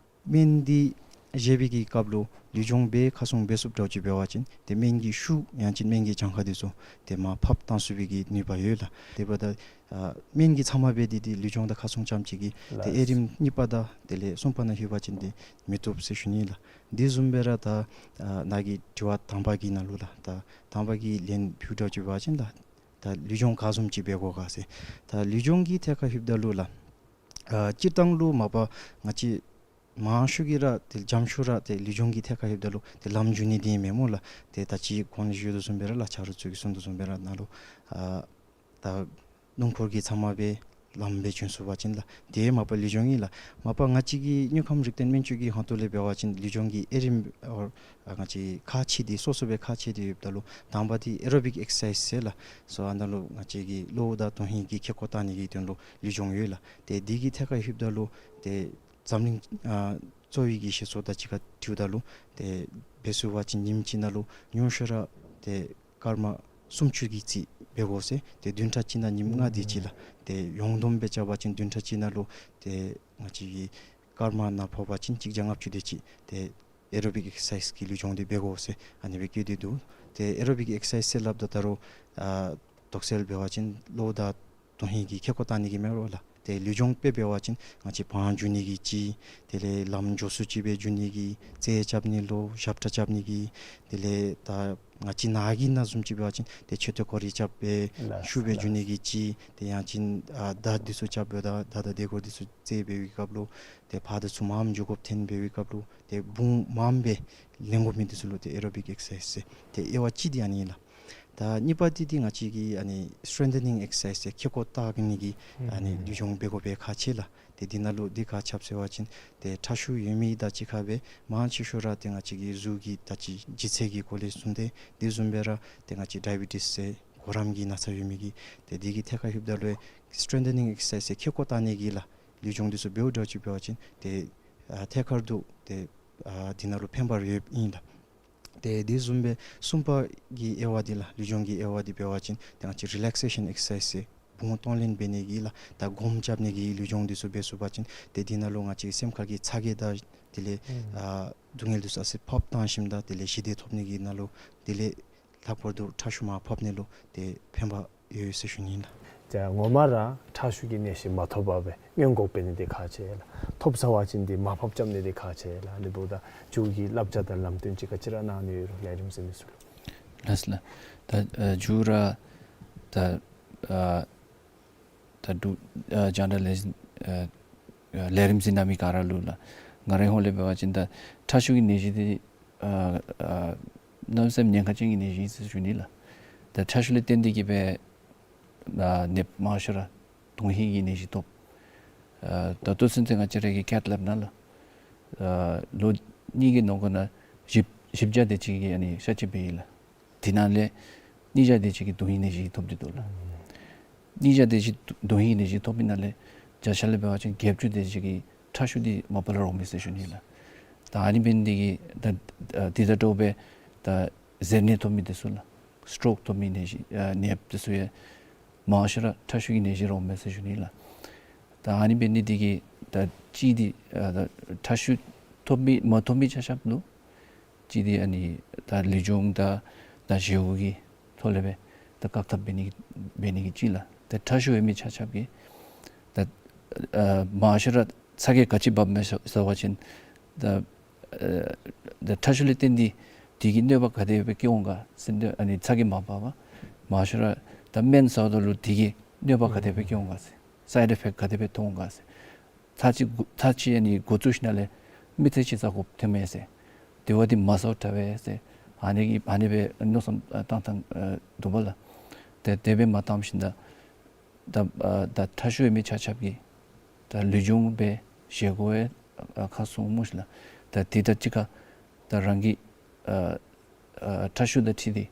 སྨན་འདི་བཞེས་པའི་གི་སྐབས་ལུ་ལུས་སྦྱོང་འབད་ཁ་སྲུང་འབད་ཚུགསཔ་འདྲཝ་ཅིག་འབད་བ་ཅིན་ཏེ་སྨན་གྱི་ཤུགས་ཡང་ཅིན་སྨན་གྱི་གྱངས་ཁ་འདི་ཚུ་ཏེ་མར་ཕབ་བཏང་ཚུགས་པའི་གི་ནུས་པ་ཡོད་ལགས། དེ་འབདཝ་ད་ཨ་སྨན་གྱི་ཚབ་མ་འབད་དེ་ཏེ་ལུས་སྦྱོང་དང་ཁ་སྲུང་རྐྱངམ་ཅིག་གིས་ཏེ་དབྱེ་རིམ་གཉིས་པ་དང་དེ་ལས་གསུམ་པ་ནང་ལྷོད་པ་ཅིན་ཏེ་མི་བཏུབ་ཟེར་ཞུ་ནི་ལགས། དེ་བཟུམ་སྦེ་ར་ད་ཨ་ནཱ་གི་དྲི་བ་དང་པ་གི་ནང་ལུ་ལགས། ད་དང་པ་གི་ལན་ཕུལ་འདྲཝ་ཅིག་འབད་བ་ཅིན་ལགས། ད་ལུས་སྦྱོང་ག་བཟུམ་ཅིག་འབད་དགོ་ག་ཟེར། ད་ལུས་སྦྱོང་གི་ཐད་ཁར་ལྷོདཔ་ད་ལུ་ལགས། ཨ་སྤྱིར་བཏང་ལུ་མ་པ་ང་བཅས་མང་ཤོས་ཀྱིས་ར་ཏེ་འཇམ་ཤོས་ར་ཏེ་ལུས་སྦྱོང་གི་ཐད་ཁར་ལྷོདཔ་ད་ལུ་ཏེ་ལམ་འཇུ་ནི་འདི་མེན་མོ་ལགས། ཏེ་ད་ཅི་གོང་ལུ་ཞུ་དོ་བཟུམ་སྦེ་ར་ལགས། ཆ་རོགས་ཚུ་གིས་གསུང་དོ་བཟུམ་སྦེ་ར་ནཱ་ལུ་ཨ་ད་སྣུམ་འཁོར་གྱི་ཚབ་མ་སྦེ་ལམ་སྦེ་འཇུ་ཚུགས་པ་ཅིན་ལགས། དེ་མ་པ་ལུས་སྦྱོང་ཨིན་ལགས། མ་པ་ང་བཅས་ཀྱི་དངོས་ཁམས་རིག་ལྡན་སྨན་བཅོས་ཀྱི་ཁ་ཐུག་ལས་འབད་བ་ཅིན་ལུས་སྦྱོང་གི་དབྱེ་རིམ་ཨ་ང་བཅས་ཁག་ཕྱེ་སྟེ་སོ་སོ་སྦེ་ཁག་ཕྱེ་སྟེ་ཡོདཔ་ད་ལུ་དང་པ་འདི་ཨེ་རོ་བིག་ཨེག་སར་སའིཛ་ཟེར་ལགས། སོ་ཨ་ནཱ་ལུ་ང་བཅས་ཀྱི་གློ་བ་དང་དོན་ཧིང་གི་ཁེ་ཀོ་བཏང་ནི་གི་དོན་ལུ་ལུས་སྦྱོང་ཡོད་ལགས། ཏེ་འདི་གི་ཐད་ཁར་ལྷོདཔ་ད་ལུ་ཏེ་འཛམ་གླིང་ཨ་གཙོ་བོའི་གི་བཤད་སྲོལ་དང་གཅིག་ཁར་འཁྲིལཝ་ད་ལུ་ཏེ་འབད་ཚུགས་པ་ཅིན་ཉིནམ་གཅིག་ནང་ལུ་ཉུང་ཤོས་ར་ཏེ་སྐར་མ་སུམ་ཅུ་གི་རྩིས་འབད་དགོ་ཟེར། ཏེ་བདུན་ཕྲག་གཅིག་ནང་ཉིནམ་ལྔ་དེ་ཅིག་ལགས། ཏེ་ཡོངས་བསྡོམས་སྦེ་རྐྱབ་པ་ཅིན་བདུན་ཕྲག་གཅིག་ནང་ལུ་ཏེ་ང་བཅས་ཀྱི་སྐར་མ་ནང་ཕོག་པ་ཅིན་གཅིག་བརྒྱ་ལྔ་བཅུ་དེ་ཅིག་ཏེ་ཨེ་རོ་བིག་ཨེག་སར་སའིཛ་གི་ལུས་སྦྱོང་འདི་འབད་དགོ་ཟེར་ཨ་ནི་སྦེ་བཀོད་དེ་འདུག། ཏེ་ཨེ་རོ་བིག་ཨེག་སར་སའིཛ་ཟེར་སླབ་ད་ད་རུང་ཨ་དོགས་སེལ་འབད་བ་ཅིན་གློ་བ་དང་དོན་ཧིང་གི་ཁེ་ཀོ་བཏང་ནི་གི་མེན་རོ་ལགས། ཏེ་ལུས་སྦྱོང་དཔེ་འབད་བ་ཅིན་ང་བཅས་བང་འཇུ་ནི་གི་ཅིག། དེ་ལས་ལམ་མགྱོགས་སུ་ཅིག་སྦེ་འཇུ་ནི་གི། རྩེད་རྐྱབ་ནི་ལུ་ཞབས་ཁྲ་རྐྱབ་ནི་གི། དེ་ལས་ད་ང་བཅས་ནཱ་གི་ནང་བཟུམ་ཅིག་འབད་བ་ཅིན་ཏེ་མཆོད་རྟེན་སྐོར་ར་རྐྱབ་སྦེ་ལགས་ཤུགས་སྦེ་འཇུ་ནི་གི་ཅིག། ཏེ་ཡང་ཅིན་ཨ་མདའ་འདི་ཚུ་རྐྱབ་སྦེ་ད་མདའ་དང་དེ་གུ་འདི་ཚུ་རྩེད་འབད་བའི་སྐབས་ལུ་ཏེ་ཕར་དང་ཚུར་མངམ་འགྱོ་དགོཔ་ཐོན་འབད་བའི་སྐབས་ལུ་ཏེ་དཔུང་མངམ་སྦེ་ལེན་དགོ་མི་འདི་ཚུ་ལུ་ཏེ་ཨེ་རོ་བིག་ཨེག་སར་སའིཛ་ཟེར། ཏེ་དབྱེ་བ་གཅིག་འདི་ཨ་ནི་ཨིན་ལགས། ད་གཉིས་པ་འདི་འདི་ང་བཅས་ཀྱི་ཨ་ནི་སི་ཊྲེན་ཐེ་ནིང་ཨེག་སར་སའིཛ་ཟེར་ཁེ་ཀོ་བཏགས་ནི་གི་ཨ་ནི་ལུས་སྦྱོང་འབད་དགོཔ་སྦེ་ཁག་ཆེ་ལགས། ཏེ་འདི་ནང་ལུ་འདི་ག་ཅི་སྦེ་ཟེར་བ་ཅིན་ཏེ་ཁྲག་ཤུགས་ཡོད་མི་དང་གཅིག་ཁར་སྦེ་མང་ཆེ་ཤོས་ར་ཏེ་ང་བཅས་ཀྱི་གཟུགས་ཀྱི་ད་ཅི་ལྗིད་ཚད་ཀྱི་སྐོར་ལས་གསུངས་ཏེ་དེ་བཟུམ་སྦེ་ར་ཏེ་ང་བཅས་ཌའི་བི་ཊིས་ཟེར་གོ་རམས་ཀྱི་ན་ཚ་ཡོད་མི་གིས་ཏེ་འདི་གི་ཐད་ཁར་ལྷོདཔ་ད་ལུ་སི་ཊྲེན་ཐེ་ནིང་ཨེག་སར་སའིཛ་ཟེར་ཁེ་ཀོ་བཏགས་ནི་གི་ལགས་ལུས་སྦྱོང་འདི་ཚུ་འབདཝ་འདྲཝ་ཅིག་འབད་བ་ཅིན་ཏེ་ཨ་ཐད་ཀར་དུ་ཏེ་ཨ་འདི་ནང་ལུ་ཕན་པ་ཡོདཔ་ཨིན་ལགས། ཏེ་དེ་བཟུམ་སྦེ་གསུམ་པ་གི་དབྱེ་བ་འདི་ལགས་ལུས་སྦྱོང་གི་དབྱེ་བ་འདི་འབད་བ་ཅིན་ཏེ་ང་བཅས་རི་ལེག་སེ་ཤཱན་ཨེག་སར་སའིཛ་ཟེར་དཔུང་གཏོང་ལེན་འབད་ནི་གི་ལགས། ད་སྒོམ་རྐྱབ་ནི་གི་ལུས་སྦྱོང་འདི་ཚུ་འབད་ཚུགས་པ་ཅིན་ཏེ་འདི་ནང་ལུ་ང་བཅས་སེམས་ཁ་གི་ཚ་གྱང་དང་དེ་ལས་ཨ་སྡུག་བསྔལ་འདི་ཚུ་ཨ་ཙི་ཕབ་བཏང་ཞིནམ་ད་དེ་ལས་ཞི་བདེ་ཐོབ་ནི་གི་ནང་ལུ་དེ་ལས་ལྷག་པར་དུ་ཁྲག་ཤུགས་མར་ཕབ་ནི་ལུ་ཏེ་ཕན་པ་ཡོད་ཟེར་ཞུ་ནི་ཨིན་ལགས། ད་ངོ་མ་ར་ཁྲག་ཤུགས་ཀྱི་ནད་གཞི་མ་ཐོབ་པར་སྦེ་སྔོན་འགོག་འབད་ནི་འདི་ཁག་ཆེ་ལགས། ཐོབ་ཚར་བ་ཅིན་འདི་མར་ཕབ་རྐྱབ་ནི་འདི་ཁག་ཆེ་ལགས། ཨ་ནི་འབདཝ་ད་མཇུག་གི་བསླབ་བྱ་དང་ལམ་སྟོན་ཅིག་ག་ཅི་ར་གནང་ནི་ཡོད་རུང་ལས་རིམ་གཟིགས་མི་ཚུ་ལུ། ལགས་ལགས། ད་ཨ་མཇུག་ར་ད་ཨ་ད་འབྲུག་ཨ་རྒྱང་བསྒྲགས་ལས་འཛིན་ཨ་ཨ་ལས་རིམ་གཟིགས་གནང་མི་ག་ར་ལུ་ལགས། ང་རའི་ཧོངས་ལས་འབད་བ་ཅིན་ད་ཁྲག་ཤུགས་ཀྱི་ནད་གཞི་འདི་ཨ་ཨ་གནམ་མེད་ས་མེད་ཉེན་ཁ་ཅན་གྱི་ནད་གཞི་ཨིན་ཟེར་ཞུ་ནི་ལགས། ད་ཁྲག་ཤུགས་ལས་བརྟེན་ཏེ་གིས་སྦེ་ཨ་ནདཔ་མང་ཤོས་ར་དོན་ཧིང་གི་ནད་གཞི་ཐོབ། ཨ་ད་ལྟོ་ཚུན་ཚོད་ང་བཅས་ར་གི་ཀེཐ་ལེབ་ནང་ལུ་ཨ་ལོ་གཉིས་ཀྱི་ནང་འཁོད་ནང་བཞི་བཞི་བརྒྱ་དེ་ཅིག་གིས་ཨ་ནི་གཤག་བཅོས་འབད་ཡི་ལགས། དེ་ནང་ལས་ཉིས་བརྒྱ་དེ་ཅིག་གིས་དོན་ཧིང་ནད་གཞི་ཐོབ་སྟེ་འདུག་ལགས། ཉིས་བརྒྱ་དེ་ཅིག་དོན་ཧིང་ནད་གཞི་ཐོབ་པའི་ནང་ལས་བརྒྱ་ཆ་ལས་འབད་བ་ཅིན་བརྒྱད་ཅུ་དེ་ཅིག་གིས་ཁྲག་ཤུགས་འདི་མ་པ་ལས་ར་འོང་མས་ཟེར་ཞུ་ནི་ལགས། ད་ཨ་ནི་འབད་ནི་འདི་གིས་ད་ཨ་འདི་དང་འདྲཝ་སྦེ་ད་གཟེར་ནད་ཐོབ་མི་དེ་ཚུ་ལགས། སི་ཊོག་ཐོབ་མི་ནད་གཞི་ཨ་ནདཔ་དེ་ཚུ་ཡང་མང་ཤོས་ར་ཁྲག་ཤུགས་ཀྱི་ནད་གཞི་ར་འོང་མས་ཟེར་ཞུ་ནི་ལགས། ད་ཨ་ནི་འབད་ནི་འདི་གིས་ད་གཅིག་འདི་ཨ་ད་ཁྲག་ཤུགས་ཐོབ་མི་མ་ཐོབ་མི་ཆ་ཁྱབ་ལུ་གཅིག་འདི་ཨ་ནི་ད་ལུས་སྦྱོང་དང་ད་བཞེས་སྒོ་གི་ཐོག་ལས་སྦེ་ད་བཀག་ཐབས་འབད་ནི་འབད་ནི་གི་གཅིག་ལགས། ད་ཁྲག་ཤུགས་ཡོད་མི་ཆ་ཁྱབ་ཀྱིས་ད་ཨ་མང་ཤོས་ར་ཚ་གྱང་ག་ཅི་འབབ་མས་ཟེར་ཟེར་བ་ཅིན་ད་ཨ་ད་ཁྲག་ཤུགས་ལས་བརྟེན་ཏེ་དེ་གིས་གནོད་པ་ག་དེ་སྦེ་བཀལ་འོང་ག་ཟེར་ཨ་ནི་ཚ་གྱང་མ་འབབ་པར་མང་ཤོས་ར་ད་སྨན་ཟཝ་ད་ལུ་དེ་གིས་གནོད་པ་ག་དེ་སྦེ་བཀལ་འོང་ག་ཟེར་སའིཌ་ཨི་ཕེཀཊ་ག་དེ་སྦེ་ཐོན་འོང་ག་ཟེར། ཚར་གཅིག་འགོ་ཚར་གཅིག་ཨ་ནི་འགོ་བཙུགས་ཞིནམ་ལས་མི་ཚེ་གཅིག་ཟ་དགོཔ་ཐོན་མས་ཟེར། དེ་བ་འདི་མ་ཟཝ་དྲག་པས་ཟེར། ཨ་ནི་གི་ཨ་ནི་སྦེ་མནོ་བསམ་བཏང་བཏང་འདུག་པ་ལགས། ཏེ་དེ་སྦེ་མ་བཏངམ་ཞིནམ་ད་ད་ཨ་ད་ཁྲག་ཤུགས་ཡོད་མི་ཆ་ཁྱབ་ཀྱིས་ད་ལུས་སྦྱོང་འབད་བཞེས་སྒོ་ཡང་ཨ་ཁ་སྲུང་སྨོ་ཤིག་ལགས། ད་དེ་དང་གཅིག་ཁར་ད་རང་གི་ཨ་ ཨ་ཁྲག་ཤུགས་དང་འཁྲིལ་ཏེ་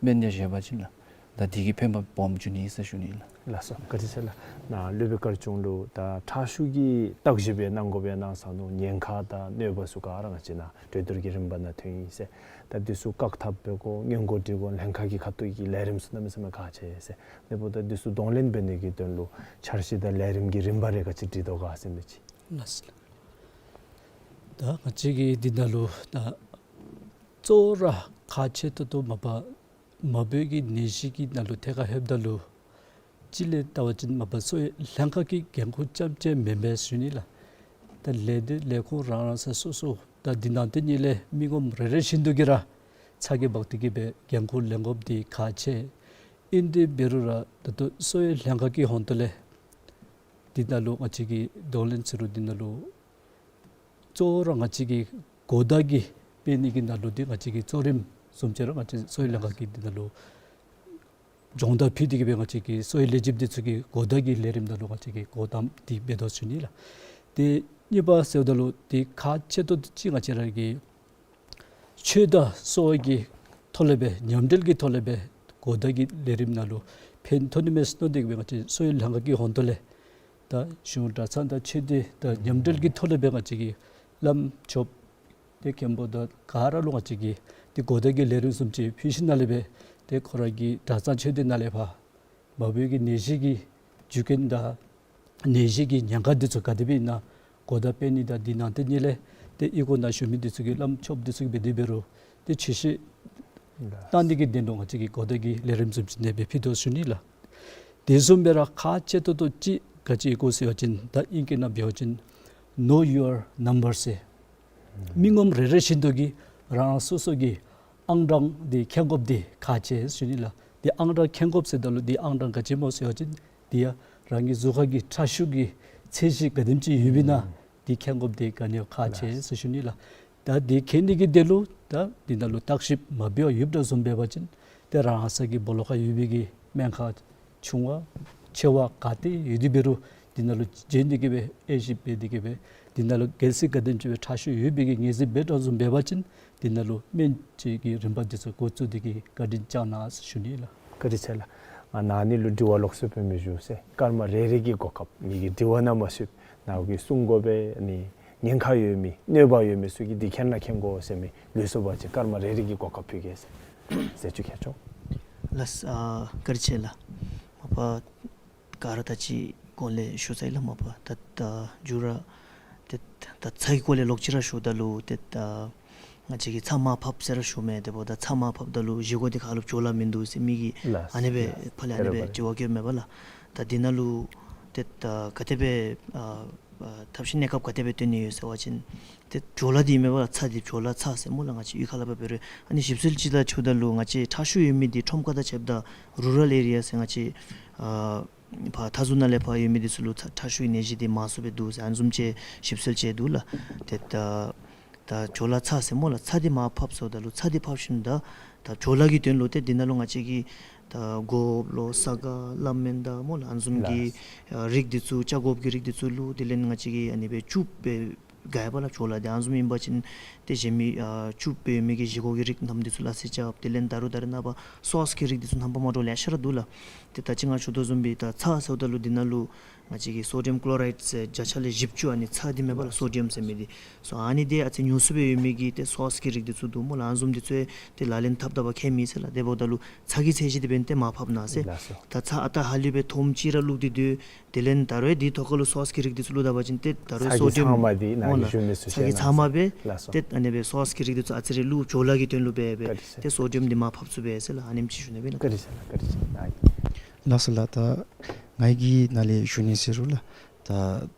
སྨན་ཡང་བཞེས་པ་ཅིན་ལགས། ད་དེ་གིས་ཕན་པ་སྦོམ་འབྱུང་ནི་ཨིན་ཟེར་ཞུ་ནི་ལགས། ལགས་སོ། བཀའ་དྲིན་ཆེ་ལགས། ནཱ་སློབ་དཔོན་དཀར་ཆུང་ལུ་ད་ཁྲག་ཤུགས་ཀྱི་བརྟག་ཞིབ་སྦེ་གནང་དགོ་པས་གནང་ས་ནུག། ཉེན་ཁ་དང་གནོད་པ་ཚུ་ག་ར་ང་བཅས་ནཱ་གྲོས་བསྡུར་གྱི་རིམ་པ་ནང་ཐོན་ཡི་ཟེར། ད་འདི་ཚུ་བཀག་ཐབས་འབད་དགོ། སྔོན་འགོག་འབྲི་དགོ། ལྷན་ཁག་གི་ཁ་ཐུག་གི་ལས་རིམ་ཚུ་གནམ་མེད་ས་མེད་ཁག་ཆེ་ཟེར། དེ་འབདཝ་ད་འདི་ཚུ་གདོང་ལེན་འབད་ནི་གི་དོན་ལུ་འཆར་གཞི་དང་ལས་རིམ་གྱི་རིམ་པ་རེ་ག་ཅི་སྒྲིག་དོ་ག་ཟེར་མི་ཅིག། ལགས་སོ། ད་ང་བཅས་ཀྱིས་འདི་ནང་ལུ་ད་གཙོ་བོ་ར་ཁག་ཆེ་ཏོག་ཏོ་མ་པ་མ་བུ་གི་ནད་གཞི་གི་ནང་ལུ་ཐད་ཁར་ལྷོདཔ་ད་ལུ་སྤྱིར་ལས་བལྟ་བ་ཅིན་མ་པ་གསོ་བའི་ལྷན་ཁག་གི་འགན་ཁུར་རྐྱངམ་གཅིག་མེན་པས་ཞུ་ནི་ལགས། ད་ལས་སྡེ་ལས་ཁུངས་རང་རང་ས་སོ་སོ་ད་འདི་ནང་དེ་ཉིད་ལས་མི་ངོམ་རེ་རེ་བཞིན་དུ་གིས་ར་ཚ་གྱང་འབག་སྟེ་གིས་སྦེ་འགན་ཁུར་ལེན་དགོཔ་འདི་ཁག་ཆེ། ཨིན་ཏེ་འབད་རུང་ར་ད་ལྟོ་གསོ་བའི་ལྷན་ཁག་གི་ཧོངས་ཏོ་ལས་འདི་ནང་ལུ་ང་བཅས་ཀྱིས་གདོང་ལེན་ཟེར་རུང་འདི་ནང་ལུ་གཙོ་བོ་ར་ང་བཅས་ཀྱིས་གོ་བརྡ་གི་སྤེལ་ནི་གི་ནང་ལུ་འདི་ང་བཅས་ཀྱིས་གཙོ་རིམ་བཟུམ་ཅིག་ར་ང་བཅས་གསོ་བའི་ལྷན་ཁག་གི་འདི་ནང་ལུ་སྦྱོང་བརྡར་ཕུལ་ཏེ་གིས་སྦེ་ང་བཅས་ཀྱིས་གསོ་བའི་ལས་བྱེདཔ་འདི་ཚུ་གིས་གོ་བརྡ་གི་ལས་རིམ་ནང་ལུ་ང་བཅས་ཀྱིས་གོ་བརྡ་འདི་འབད་དོ་ཞུ་ནི་ལགས། དེ་གཉིས་པ་ཟེརཝ་ད་ལུ་འདི་ཁག་ཆེ་ཏོག་ཏོ་ཅིག་ང་བཅས་ར་གི་ཆོས་དང་གསོ་བ་གི་ཐོག་ལས་སྦེ་མཉམ་འབྲེལ་གྱི་ཐོག་ལས་སྦེ་གོ་བརྡ་གི་ལས་རིམ་ནང་ལུ་ཕན་ཐོགས་ནི་མས་མནོ་སྟེ་གིས་སྦེ་ང་བཅས་གསོ་བའི་ལྷན་ཁག་གི་ཧོངས་ཏོ་ལས་ད་གཞུང་གྲྭ་ཚང་དང་ཆོས་སྡེ་དང་མཉམ་འབྲེལ་གྱི་ཐོག་ལས་སྦེ་ང་བཅས་ཀྱིས་བླམ་ཆོསཔ་ཏེ་མཁན་པོ་དང་ག་ར་ལུ་ང་བཅས་ཀྱིས་ཏེ་གོ་བརྡ་གི་ལས་རིམ་བཟུམ་ཅིག་ཕུལ་ཞིནམ་ལས་སྦེ་ཏེ་ཁོ་ར་གི་གྲྭ་ཚང་ཆོས་སྡེ་ནང་ལས་ཕར་མ་བུ་གི་ནད་གཞི་གི་རྒྱུ་རྐྱེན་དང་ནད་གཞི་གི་ཉེན་ཁ་འདི་ཚུ་ག་དེ་སྦེ་ཨིན་ན་གོ་བརྡ་སྤེལ་ནི་དང་འདི་ནང་དེ་ཉིད་ལས་ཏེ་ཨི་ཁུག་ནང་བཞུགས་མི་འདི་ཚུ་གིས་བླམ་ཆོསཔ་འདི་ཚུ་གིས་འབད་དེ་འབད་རུང་ཏེ་ཆོས་བཤད་གནང་ནི་གི་དོན་ལུ་ང་བཅས་ཀྱིས་གོ་བརྡ་གི་ལས་རིམ་བཟུམ་ཅིག་ནང་སྦེ་ཕུལ་དོ་ཞུ་ནི་ལགས། དེ་བཟུམ་སྦེ་ར་ཁག་ཆེ་ཏོག་ཏོ་ཅིག་ག་ཅི་ཨིན་གོ་ཟེར་བ་ཅིན་ད་ཨིང་སྐད་ནང་འབད་བ་ཅིན་know your number ཟེར། མི་ངོམ་རེ་རེ་བཞིན་དུ་གིས་རང་རང་སོ་སོ་གི་ཨང་གྲངས་འདི་མཁྱེན་དགོཔ་འདི་ཁག་ཆེ་ཞུ་ནི་ལགས། འདི་ཨང་གྲངས་མཁྱེན་དགོཔ་ཟེརཝ་ད་ལུ་འདི་ཨང་གྲངས་ག་ཅི་སྨོ་ཟེར་བ་ཅིན་འདི་ཡང་རང་གི་གཟུགས་ཁར་གྱི་ཁྲག་ཤུགས་ཀྱི་ཚད་གཞི་ག་དེམ་ཅིག་ཡོདཔ་ཨིན་ན་འདི་མཁྱེན་དགོཔ་འདི་ག་ནི་ཡང་ཁག་ཆེ་ཟེར་ཞུ་ནི་ལགས། ད་འདི་མཁྱེན་ནི་གི་དོན་ལུ་ད་འདི་ནང་ལུ་བརྟག་ཞིབ་མ་འབད་བར་ཡོདཔ་འདྲཝ་བཟུམ་འབད་བ་ཅིན་ཏེ་རང་སོའི་སྦོ་ལོགས་ཁར་ཡོད་པའི་གི་སྨན་ཁང་ཆུང་བ་ཆེ་བ་ག་ཏེ་ཡོད་དེ་འབད་རུང་འདི་ནང་ལུ་འབྱོན་ཏེ་གིས་སྦེ་དབྱེ་ཞིབ་འབད་དེ་གིས་སྦེ་འདི་ནང་ལུ་གལ་སྲིད་ག་དེམ་ཅིག་སྦེ་ཁྲག་ཤུགས་ཡོད་པའི་གི་ངེས་ཤེས་འབད་དོ་བཟུམ་འབད་བ་ཅིན་འདི་ནང་ལུ་སྨན་བཅོས་ཀྱི་རིམ་པ་འདི་ཚུ་འགོ་བཙུགས་ཏེ་གིས་བཀའ་དྲིན་བསྐྱང་གནང་ཟེར་ཞུ་ནི་ལགས། བཀའ་དྲིན་ཆེ་ལགས། ང་ནཱ་ནི་ལུ་དྲི་བ་ལོགས་སུ་སྤེལ་མི་ཞུ་ཟེར། སྐར་མ་རེ་རེ་གི་གོ་སྐབས་ངེ་གི་དྲི་བ་ནང་མ་ཞུགས་ནཱ་གིས་གསུང་དགོ་པས་ནི་ཉེན་ཁ་ཡོད་མི་གནོད་པ་ཡོད་མི་ཚུ་གིས་འདི་མཁྱེན་ན་མཁྱེན་དགོ་ཟེར་མི་ལུས་སོ་བ་ཅིན་སྐར་མ་རེ་རེ་གི་གོ་སྐབས་ཕུལ་གེ་ཟེར། ཟེར་ཅིག་ཁྱེད་ཚུ། ལགས། ཨ་བཀའ་དྲིན་ཆེ་ལགས། མ་པ་ག་ར་ད་ཅི་སྐོར་ལས་ཞུ་ཚར་ཡི་ལགས། མ་པ་ད་ད་མཇུག་ར་ཏེ་ད་ཚ་གི་སྐོར་ལས་ལོག་ཅི་ར་ཞུཝ་ད་ལུ་ཏེ་ད་ང་བཅས་ཀྱིས་ཚ་མར་ཕབ་ཟེར་ར་ཞུཝ་མས། དེ་འབདཝ་ད་ཚ་མར་ཕབ་ད་ལུ་བཞེས་སྒོ་འདི་ཁ་ལུ་བྲོ་བ་མིན་འདུག་ཟེར་མི་གིས་ལགས། ཨ་ནི་སྦེ་ལགས། ཕར་ལས་ཨ་ནི་སྦེ་དྲི་བ་བཀོདཔ་མས་པ་ལགས། ད་འདི་ནང་ལུ་ཏེ་ད་ག་དེ་སྦེ་ཨ་ཨ་ཐབས་ཤེས་གནས་སྐབས་ག་དེ་སྦེ་སྟོན་ནི་ཡོད་ཟེར་བ་ཅིན་ཏེ་བྲོ་བ་འདི་མས་པ་ལགས། ཚ་འདི་བྲོ་བ་ཚ་ཟེར་སྨོ་ལགས། ང་བཅས་གཡུས་ཁ་ལས་ཕར་འབད་རུང་ཨ་ནི་ཞིབ་འཚོལ་ཅིག་ལགས་ཞུཝ་ད་ལུ་ང་བཅས་ཁྲག་ཤུགས་ཡོད་མི་འདི་ཁྲོམ་ཁ་དང་ཕྱདཔ་ད་རུ་རཱལ་ཨེ་རི་ཡ་ཟེར་ང་བཅས་ཨ་ཕར་མཐའ་ཟུར་ནང་ལས་ཕར་ཡོད་མི་འདི་ཚུ་ལུ་ཁྲག་ཁྲག་ཤུགས་ཀྱི་ནད་གཞི་འདི་མང་སུ་སྦེ་འདུག་ཟེར་ཨ་ནི་བཟུམ་ཅིག་ཞིབ་འཚོལ་ཅིག་འདུག་ལགས། ཏེ་ད་ད་བྲོ་བ་ཚ་ཟེར་སྨོ་ལགས། ཚ་འདི་མར་ཕབ་ཟེརཝ་ད་ལུ་ཚ་འདི་ཕབ་ཞིནམ་ད་ད་བྲོ་བ་གི་དོན་ལུ་ཏེ་འདི་ནང་ལུ་ང་བཅས་ཀྱིས་ད་སྒོགཔ་ལོ་ས་ག་ལ་སྨན་དང་སྨོ་ལགས། ཨ་ནི་བཟུམ་གྱི་ལགས། ཨ་རིགས་འདི་ཚུ་ཆ་སྒོགཔ་གི་རིགས་འདི་ཚུ་བླུགས། དེ་ལས་ང་བཅས་ཀྱིས་ཨ་ནི་སྦེ་བཅུད་སྦེ་དགའ་ཡི་པ་ལགས། བྲོ་བ་འདི་ཨ་ནི་བཟུམ་ཨིན་པ་ཅིན་ཏེ་གཞན་མི་ཨ་བཅུད་སྦེ་མི་གི་བཞེས་སྒོ་གི་རིགས་རྣམས་འདི་ཚུ་ལགས་སེ་རྐྱབ། དེ་ལས་ད་རུང་ད་རེས་ནངས་པ་སོསི་གི་རིགས་འདི་ཚུ་རྣམ་པ་མ་འདྲཝ་ལེ་ཤ་ར་འདུག་ལགས། ཏེ་ད་ཅི་ང་ཞུ་དོ་བཟུམ་སྦེ་ད་ཚ་ཟེརཝ་ད་ལུ་འདི་ནང་ལུ་ང་བཅས་ཀྱིས་སོ་ཌི་ཡམ་ཀློ་རའིཌ་ཟེར་བརྒྱ་ཆ་ལས་བཞི་བཅུ་ཨ་ནི་ཚ་འདི་མས་པ་ལགས། སོ་ཌི་ཡམ་ཟེར་མི་འདི་སོ་ཨ་ནི་འདི་ཨ་ཙི་ཉུང་སུ་སྦེ་ཡོད་མི་གི་ཏེ་སོསི་གི་རིགས་འདི་ཚུ་འདུག་སྨོ་ལགས། ཨ་ནི་བཟུམ་འདི་ཚུ་ཏེ་ལག་ལེན་འཐབ་ད་པ་ཁྱད་མེད་ཟེར་ལགས། དེ་འབདཝ་ད་ལུ་ཚ་གི་ཚད་གཞི་འདི་འབདན་ཏེ་མར་ཕབ་གནང་ཟེར། ལགས་སོ། ད་ཚ་ཨ་རྟག་ཧ་ལུགས་སྦེ་ཐོམ་ཅིག་ར་བླུགས་ཏེ་སྡོད། དེ་ལས་ད་རུང་འདི་ཐོག་ཁ་ལུ་སོསི་གི་རིགས་འདི་ཚུ་བླུགས་ད་པ་ཅིན་ཏེ་ད་རུང་ཚ་གི་སོ་ཌི་ཡམ་ཚང་མ་འདི་ནཱ་སྨོ་གིས་ལགས། ཞུ་མི་ཚུ་ཚ་གི་ཚང་མ་སྦེ། ལགས་སོ། ཏེ་ཨ་ནི་སྦེ་སོསི་གི་རིགས་འདི་ཚུ་ཨ་ཙི་རེ་བླུགས། བྲོ་བ་གི་དོན་ལུ་སྦེ་སྦེ། བཀའ་དྲིན་ཆེ། ཏེ་སོ་ཌི་ཡམ་འདི་མར་ཕབ་ཚུགས་པས་ཟེར་ལགས། ཨ་ནེམ་ཅིག་ཞུ་ནི་སྦེ་ལགས། བཀའ་དྲིན་ཆེ་ལགས། བཀའ་དྲིན་ཆེ་ལགས། ལགས་སོ་ལགས། ད་ང་གིས་ནཱ་ལས་ཞུ་ནི་ཟེར་རུང་ལགས། ད་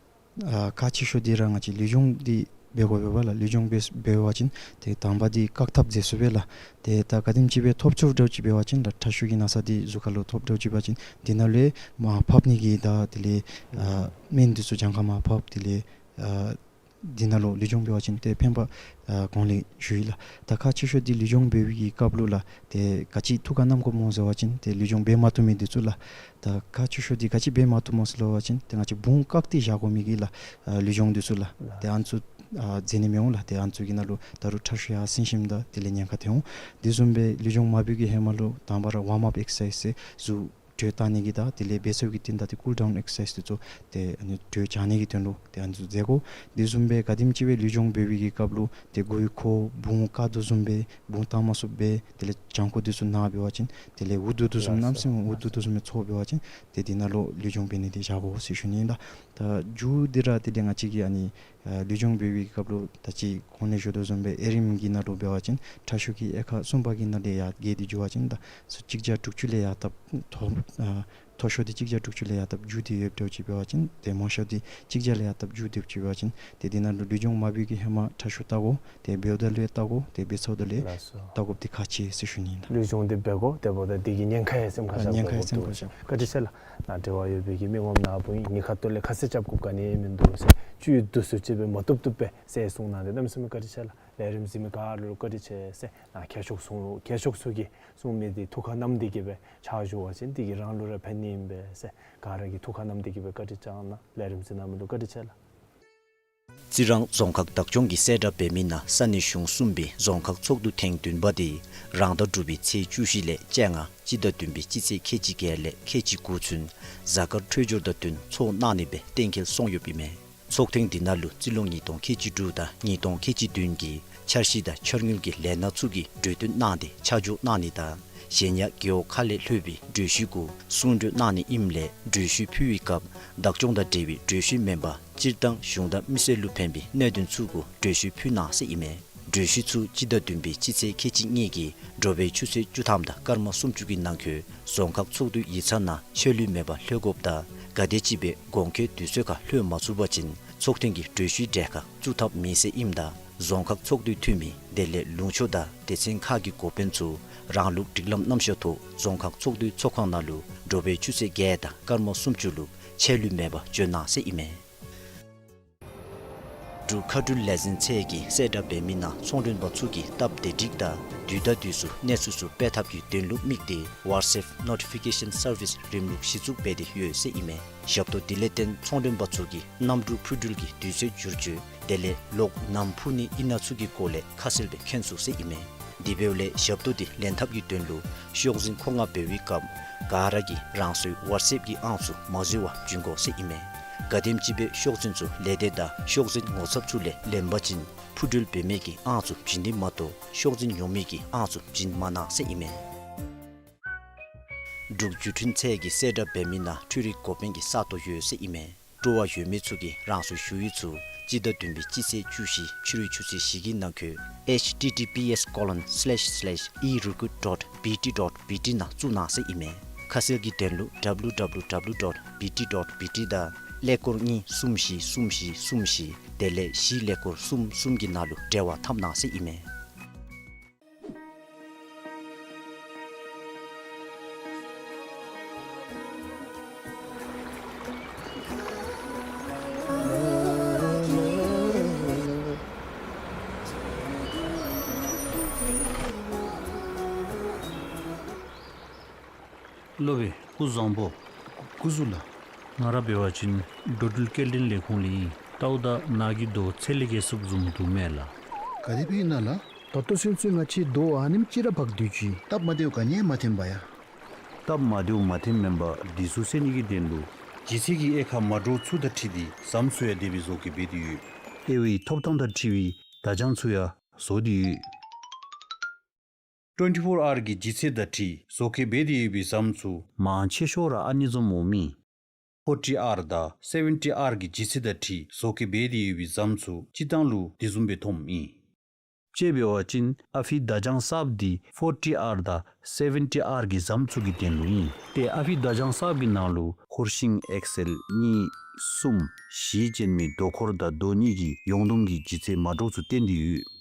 ཨ་ཁག་ཆེ་ཤོས་འདི་ར་ང་བཅས་ལུས་སྦྱོང་འདི་འབད་དགོ་པས་པ་ལགས། ལུས་སྦྱོང་འབད་འབད་བ་ཅིན་ཏེ་དང་པ་འདི་བཀག་ཐབས་མཛད་ཚུགས་པས་ལགས། ཏེ་ད་ག་དེམ་ཅིག་སྦེ་ཐོབ་ཚུགསཔ་འདྲཝ་ཅིག་འབད་བ་ཅིན་ད་ཁྲག་ཤུགས་ཀྱི་ན་ཚ་འདི་གཟུགས་ཁ་ལུ་ཐོབ་འདྲཝ་ཅིག་འབད་བ་ཅིན་འདི་ནང་ལུ་མར་ཕབ་ནི་གི་ད་དེ་ལས་ཨ་སྨན་འདི་ཚུ་གྱངས་ཁ་མར་ཕབ། དེ་ལས་ཨ་འདི་ནང་ལུ་ལུས་སྦྱོང་འབད་བ་ཅིན་ཏེ་ཕན་པ་ཨ་གོང་ལས་ཞུ་ཡི་ལགས། ད་ཁག་ཆེ་ཤོས་འདི་ལུས་སྦྱོང་འབད་བའི་གི་སྐབས་ལུ་ལགས། ཏེ་ག་ཅི་ཐུགས་ཁར་བསྣམ་དགོཔ་སྨོ་ཟེར་བ་ཅིན་ཏེ་ལུས་སྦྱོང་འབད་མ་བཏུབ་མི་འདི་ཚུ་ལགས། ད་ཁག་ཆེ་ཤོས་འདི་ག་ཅི་འབད་མ་བཏུབ་སྨོ་ཟེར་བ་ཅིན་ཏེ་ང་བཅས་བུང་བཀག་སྟེ་བཞག་དགོ་མི་གི་ལགས་ཨ་ལུས་སྦྱོང་འདི་ཚུ་ལགས། ལགས། ཏེ་ཨ་ནི་ཚུ་ ཨ་མཛད་ནི་མི་འོང་ལགས། ཏེ་ཨ་ནི་ཚུ་གི་ནང་ལུ་ད་རུང་ཁྲག་ཤུགས་ཡར་སེང་ཞིནམ་ད་དེ་ལས་ཉེན་ཁ་ཐོན་འོང་། དེ་བཟུམ་སྦེ་ལུས་སྦྱོང་མ་འབད་བའི་གི་ཧེ་མ་ལུ་དང་པ་ར་ཝརམ་ཨཔ་ཨེག་སར་སའིཛ་ཟེར་དྲོད་བཏང་ནི་གི་དང་དེ་ལས་འབད་ཚར་བའི་གི་རྟིང་བདའ་སྟེ་ཀུལ་ཌའུན་ཨེག་སར་སའིཛ་དེ་ཚུ་ཏེ་ཨ་ནི་དྲོད་འཇགས་ནི་གི་དོན་ལུ་ཏེ་ཨ་ནི་ཚུ་མཛད་དགོ། དེ་བཟུམ་སྦེ་ག་དེམ་ཅིག་སྦེ་ལུས་སྦྱོང་འབད་བའི་གི་སྐབས་ལུ་ཏེ་མགུ་ཡུ་འཁོར་བུང་དཀར་དོ་བཟུམ་སྦེ་བུང་བཏང་མ་ཚུགསཔ་སྦེ་དེ་ལས་བྱང་ཁོག་དེ་ཚུ་ན་འབད་བ་ཅིན་དེ་ལས་འུ་སྡུག་དོ་བཟུམ་གནམ་མེད་ས་མེད་འུ་སྡུག་དོ་བཟུམ་སྦེ་ཚོར་འབད་བ་ཅིན་ཏེ་དེ་ནང་ལུ་ལུས་སྦྱོང་འབད་ནི་འདི་བཞག་དགོ་ཟེར་ཞུ་ནི་ཨིན་ལགས། ད་མཇུག་འདི་ར་དེ་ལས་ང་བཅས་ཀྱིས་ཨ་ནི་ཨ་ལུས་སྦྱོང་འབད་བའི་གི་སྐབས་ལུ་ད་ཅི་གོང་ལས་ཞུ་དོ་བཟུམ་སྦེ་ཨེ་རིམ་གྱི་ནང་ལུ་འབད་བ་ཅིན་ཁྲག་ཤུགས་ཀྱི་དབྱེ་ཁག་གསུམ་པ་གི་ནང་ལས་ཡར་བརྒལ་ཏེ་འགྱོ་བ་ཅིན་ད་ཚུ་གཅིག་བརྒྱ་དྲུག་ཅུ་ལས་ཡར་བཏབ་མཐོ་ཨ་མཐོ་ཤོས་འདི་གཅིག་བརྒྱ་དྲུག་ཅུ་ལས་ཡར་བཏབ་མཇུག་སྡེ་ཡོདཔ་འདྲཝ་ཅིག་འབད་བ་ཅིན་ཏེ་མང་ཤོས་འདི་གཅིག་བརྒྱ་ལས་ཡར་བཏབ་མཇུག་སྡེ་ཅིག་འབད་བ་ཅིན་ཏེ་དེ་ནང་ལུ་ལུས་སྦྱོང་མ་འབད་བའི་གི་ཧེ་མ་ཁྲག་ཤུགས་བལྟ་དགོ། ཏེ་འབདཝ་ད་ལུ་བལྟ་དགོ། ཏེ་འབད་ཚརཝ་ད་ལུ་ལགས་སོ། བལྟ་དགོཔ་འདི་ཁག་ཆེ་ཟེར་ཞུ་ནི་ཨིན་ལགས། ལུས་སྦྱོང་འདི་འབད་དགོ། དེ་འབདཝ་ད་འདི་གི་ཉེན་ཁ་ཡང་སེམས་ཁར་ཨ་བཞག་ཉེན་ཁ་ཡང་དགོཔ་སེམས་ཁར་འདུག་ཟེར། བཞག། བཀའ་དྲིན་ཆེ་ལགས། ནཱ་འབྲེལ་བ་ཡོད་པའི་གི་མི་ངོམ་ནཱ་བུ་ཨིན། ཉེན་ཁ་ཐོག་ལས་ཁ་གསལ་རྐྱབ་དགོཔ་ག་ནི་ཡང་མིན་འདུག་ཟེར། བཅུད་བསྡུ་སུ་ཅིག་སྦེ་མ་བཏུབ་བཏུབ་སྦེ་ཟེར་གསུངས་གནང་སྟེ་གནམ་མེད་ས་མེད་བཀའ་དྲིན་ཆེ་ལགས། ལས་རིམ་གཟིགས་མི་ག་ར་ལུ་བཀའ་དྲིན་ཆེ་ཟེར། ནཱ་མཁས་མཆོག་གསུང་ལུ་མཁས་མཆོག་ཚུ་གིས་གསུང་མི་འདི་ཐུགས་ཁར་བསྣམས་ཏེ་གི་སྦེ་ཕྱག་ཞུ་བ་ཅིན་འདི་གིས་རང་ལུ་ར་ཕན་ནི་ཨིན་པས་ཟེར། ག་ར་གིས་ཐུགས་ཁར་བསྣམས་ཏེ་གི་སྦེ་བཀའ་དྲིན་བསྐྱང་གནང་། ལས་རིམ་གཟིགས་གནང་མི་ལུ་བཀའ་དྲིན་ཆེ་ལགས། རྩི་རང་རྫོང་ཁག་བདག་སྐྱོང་གིས་གསལ་བསྒྲགས་འབད་མི་ནང་ས་གནས་གཞུང་གསུམ་པའི་རྫོང་ཁག་ཚོགས་འདུ་ཐེངས་བདུན་པ་འདི་རང་ཟླ་དྲུག་པའི་ཚེས་བཅུ་བཞི་ལས་བཅོ་ལྔ་སྤྱི་ཟླ་བདུན་པའི་སྤྱི་ཚེས་ཁལ་གཅིག་བརྒྱད་ལས་ཁལ་གཅིག་དགུ་ཚུན་གཟའ་སྐར་འཕྲོད་སྦྱོར་དང་བསྟུན་ཚོགས་གནང་ནི་སྦེ་གཏན་འཁེལ་སོང་ཡོདཔ་ཨིན་མས། ཚོགས་ཐེངས་འདི་ནང་ལུ་རྩིས་ལོ་ཉིས་སྟོང་ཁལ་གཅིག་དྲུག་དང་ཉིས་སྟོང་ཁལ་གཅིག་བདུན་གྱི་འཆར་གཞི་དང་འཆར་དངུལ་གྱི་ལས་སྣ་ཚུ་གི་གྲོས་བསྟུན་གནང་སྟེ་ཆ་འཇོག་གནང་ནི་དང་གཞན་ཡང་རྒེད་འོག་ཁག་ལས་ལྷོད་པའི་གྲོས་གཞི་གུ་གསུང་གྲོས་གནང་ནི་ཨིནམ་ལས་གྲོས་གཞི་ཕུལ་བའི་སྐབས་བདག་སྐྱོང་དང་འབྲེལ་བའི་གྲོས་གཞི་མེན་པར་སྤྱིར་བཏང་གཞུང་དང་མི་སེར་ལུ་ཕན་པའི་གནད་དོན་ཚུ་གུ་གྲོས་གཞི་ཕུལ་གནང་ཟེར་ཨིན་མས། གྲོས་གཞི་ཚུ་སྤྱི་ཟླ་བདུན་པའི་སྤྱི་ཚེས་ཁལ་གཅིག་གཉིས་ཀྱི་དྲོ་པའི་ཆུ་ཚོད་བཅུ་ཐམ་དང་སྐར་མ་སུམ་ཅུ་གི་ནང་འཁོད་རྫོང་ཁག་ཚོགས་འདུའི་ཡིག་ཚང་ནང་ཆད་ལུས་མེད་པར་ལྷོད་དགོཔ་དང་ག་དེམ་ཅིག་སྦེ་གོང་འཁོད་དུས་ཚོད་ཁར་ལྷོད་མ་ཚུགས་པ་ཅིན་ཚོགས་ཐེངས་ཀྱི་གྲོས་གཞིའི་གྲལ་ཁར་བཙུགས་ཐབས་མེད་ཟེར་ཨིནམ་ད་རྫོང་ཁག་ཚོགས་འདུའི་འཐུས་མི་དེ་ལས་ལུང་ཕྱོགས་དང་སྡེ་ཚན་ཁག་གི་འགོ་དཔོན་ཚུ་རང་ལུགས་སྒྲིག་ལམ་རྣམ་གཞག་ཐོག་རྫོང་ཁག་ཚོགས་འདུའི་ཚོགས་ཁང་ནང་ལུ་དྲོ་པའི་ཆུ་ཚོད་བརྒྱད་དང་སྐར་མ་སུམ་ཅུ་ལུ་ཆད་ལུས་མེད་པར་འབྱོན་གནང་ཟེར་ཨིན་མས། འབྲུག་མཁའ་འགྲུལ་ལས་འཛིན་ཚད་ཀྱིས་གསལ་བསྒྲགས་འབད་མི་ནང་ཚོང་མགྲོན་པ་ཚུ་གིས་སྟབས་བདེ་སྒྲིག་དང་དུས་དང་དུས་སུ་གནས་ཚུལ་ཚུ་སྤེལ་ཐབས་ཀྱི་དོན་ལུ་དམིགས་ཏེ་ཝཊས་ཨེཔ་ནོ་ཊི་ཕི་ཀེ་ཤཱན་སར་བིསི་རིམ་ལུགས་གཞི་བཙུགས་འབད་དེ་ཡོད་ཟེར་ཨིན་མས། ཞབས་ཏོག་འདི་ལས་བརྟེན་ཚོང་མགྲོན་པ་ཚུ་གིས་གནམ་གྲུ་འཕུར་འགྲུལ་གྱི་དུས་ཚོད་བསྒྱུར་བཅོས་དེ་ལས་གློག་ནམ་འཕུར་ནི་ཨིན་ན་ཚུ་གི་སྐོར་ལས་ཁ་གསལ་སྦེ་མཁྱེན་ཚུགས་ཟེར་ཨིན་མས། དེ་འབདཝ་ལས་ཞབས་ཏོག་འདི་ལེན་ཐབས་ཀྱི་དོན་ལུ་ཤོག་འཛིན་མཁོ་མངགས་འབད་བའི་སྐབས་ག་ར་གིས་རང་སོའི་ཝཊས་ཨེཔ་ཀྱི་ཨང་ཚུ་མ་འཛོལ་བར་བྱིན་དགོ་ཟེར་ཨིན་མས། ག་དེམ་ཅིག་སྦེ་ཤོག་འཛིན་ཚུ་ལས་སྡེ་དང་ཤོག་འཛིན་ངོ་ཚབ་ཚུ་ལས་ལེན་པ་ཅིན་འཕུར་འགྲུལ་འབད་མི་གི་ཨང་ཚུ་བྱིན་ནི་མ་གཏོགས་ཤོག་འཛིན་ཉོ་མི་གི་ཨང་ཚུ་བྱིན་མ་གནང་ཟེར་ཨིན་མས། འབྲུག་བརྒྱུད་འཕྲིན་ཚད་ཀྱིས་གསལ་བསྒྲགས་འབད་མི་ནང་འཕྲུལ་རིག་འགོ་དཔོན་གྱི་ས་སྟོང་ཡོད་ཟེར་ཨིན་མས། སྤྲོ་བ་ཡོད་མི་ཚུ་གིས་རང་སོའི་ཞུ་ཡིག་ཚུ་སྤྱི་ཟླ་བདུན་པའི་སྤྱི་ཚེས་བཅུ་བཞི་ཕྱི་རུའི་ཆུ་ཚོད་བཞི་གི་ནང་འཁོད་ཨེཆ་ཊི་ཊི་པི་ཨེསི་ཀོ་ལོན་སི་ལེཤ་སི་ལེཤ་ཨི་རི་ཀུཊ་ཌོཊ་བི་ཊི་ཌོཊ་བི་ཊི་ནང་བཙུགས་གནང་ཟེར་ཨིན་མས། ཁ་གསལ་གྱི་དོན་ལུ་ཌབ་ལུ་ཌབ་ལུ་ཌབ་ལུ་ཌོཊ་བི་ཊི་ཌོཊ་བི་ཊི་དང་ཀླད་ཀོར་གཉིས་གསུམ་བཞི་གསུམ་བཞི་གསུམ་བཞི་དེ་ལས་བཞི་ཀླད་ཀོར་གསུམ་གསུམ་གྱི་ནང་ལུ་འབྲེལ་བ་འཐབ་གནང་ཟེར་ཨིན་མས། སློབ་དཔོན་སྐུ་གཟུགས་བཟང་པོ། སྐུ་གཟུགས་ལགས། ང་ར་འབད་བ་ཅིན་འགྲོ་འགྲུལ་སྐྱེལ་འདྲེན་ལས་ཁུངས་ལས་ཨིན། ལྟཝ་ད་ནཱ་གི་རྡོ་ཚད་ལས་བརྒལ་སོངམ་བཟུམ་འདུག་མས་ལགས། ག་དེ་སྦེ་ཨིན་ན་ལགས། ད་ལྟོ་ཚུན་ཚོད་ང་བཅས་རྡོ་ཨ་ནེམ་ཅིག་ར་འབག་སྡོད་ཅི། སྟབས་མ་བདེཝ་ག་ནི་ཡང་མ་ཐོན་པ་ཡ། སྟབས་མ་བདེཝ་མ་ཐོནམ་མེན་པར་འདི་ཚུ་སེལ་ནི་གི་དོན་ལུ་ལྗིད་ཚད་ཀྱི་དབྱེ་ཁག་མ་འདྲཝ་ཚུ་དང་འཁྲིལ་ཏེ་ཟམ་ཚུ་ཡང་དེ་སྦེ་བཟོ་བཀོད་འབད་དེ་ཡོད། དབྱེ་བའི་ཐོབ་ཐང་དང་འཁྲིལ་བའི་བརྡ་བྱང་ཚུ་ཡང་བཟོ་སྟེ་ཡོད། ཊུ་ཝེན་ཊི་ཕོར་ཨར་གྱི་ལྗིད་ཚད་དང་འཁྲིལ་བཟོ་བཀོད་འབད་དེ་ཡོད་པའི་ཟམ་ཚུ་མང་ཆེ་ཤོས་ར་ཨ་ནི་བཟུམ་འོང་མི། ཕོར་ཊི་ཨར་དང་སེ་ཝེན་ཊི་ཨར་གྱི་ལྗིད་ཚད་དང་འཁྲིལ་བཟོ་བཀོད་འབད་དེ་ཡོད་པའི་ཟམ་ཚུ་སྤྱིར་བཏང་ལུ་དེ་བཟུམ་སྦེ་ཐོནམ་ཨིན། དཔྱེ་འབད་བ་ཅིན་ཨ་ཕི་བརྡ་བྱང་གསརཔ་འདི་ཕོར་ཊི་ཨར་དང་སེ་ཝེན་ཊི་ཨར་གྱི་ཟམ་ཚུ་གི་དོན་ལུ་ཨིན། ཏེ་ཨ་ཕི་བརྡ་བྱང་གསརཔ་གི་ནང་ལུ་འཁོར་ཤིང་ཨེག་སེལ་གཉིས་གསུམ་བཞི་ཅན་མའི་རྡོ་འཁོར་དང་རྡོ་གཉིས་ཀྱི་ཡོངས་བསྡོམས་ཀྱི་ལྗིད་ཚད་མ་འདྲཝ་ཚུ་བསྟན་ཏེ་ཡོད།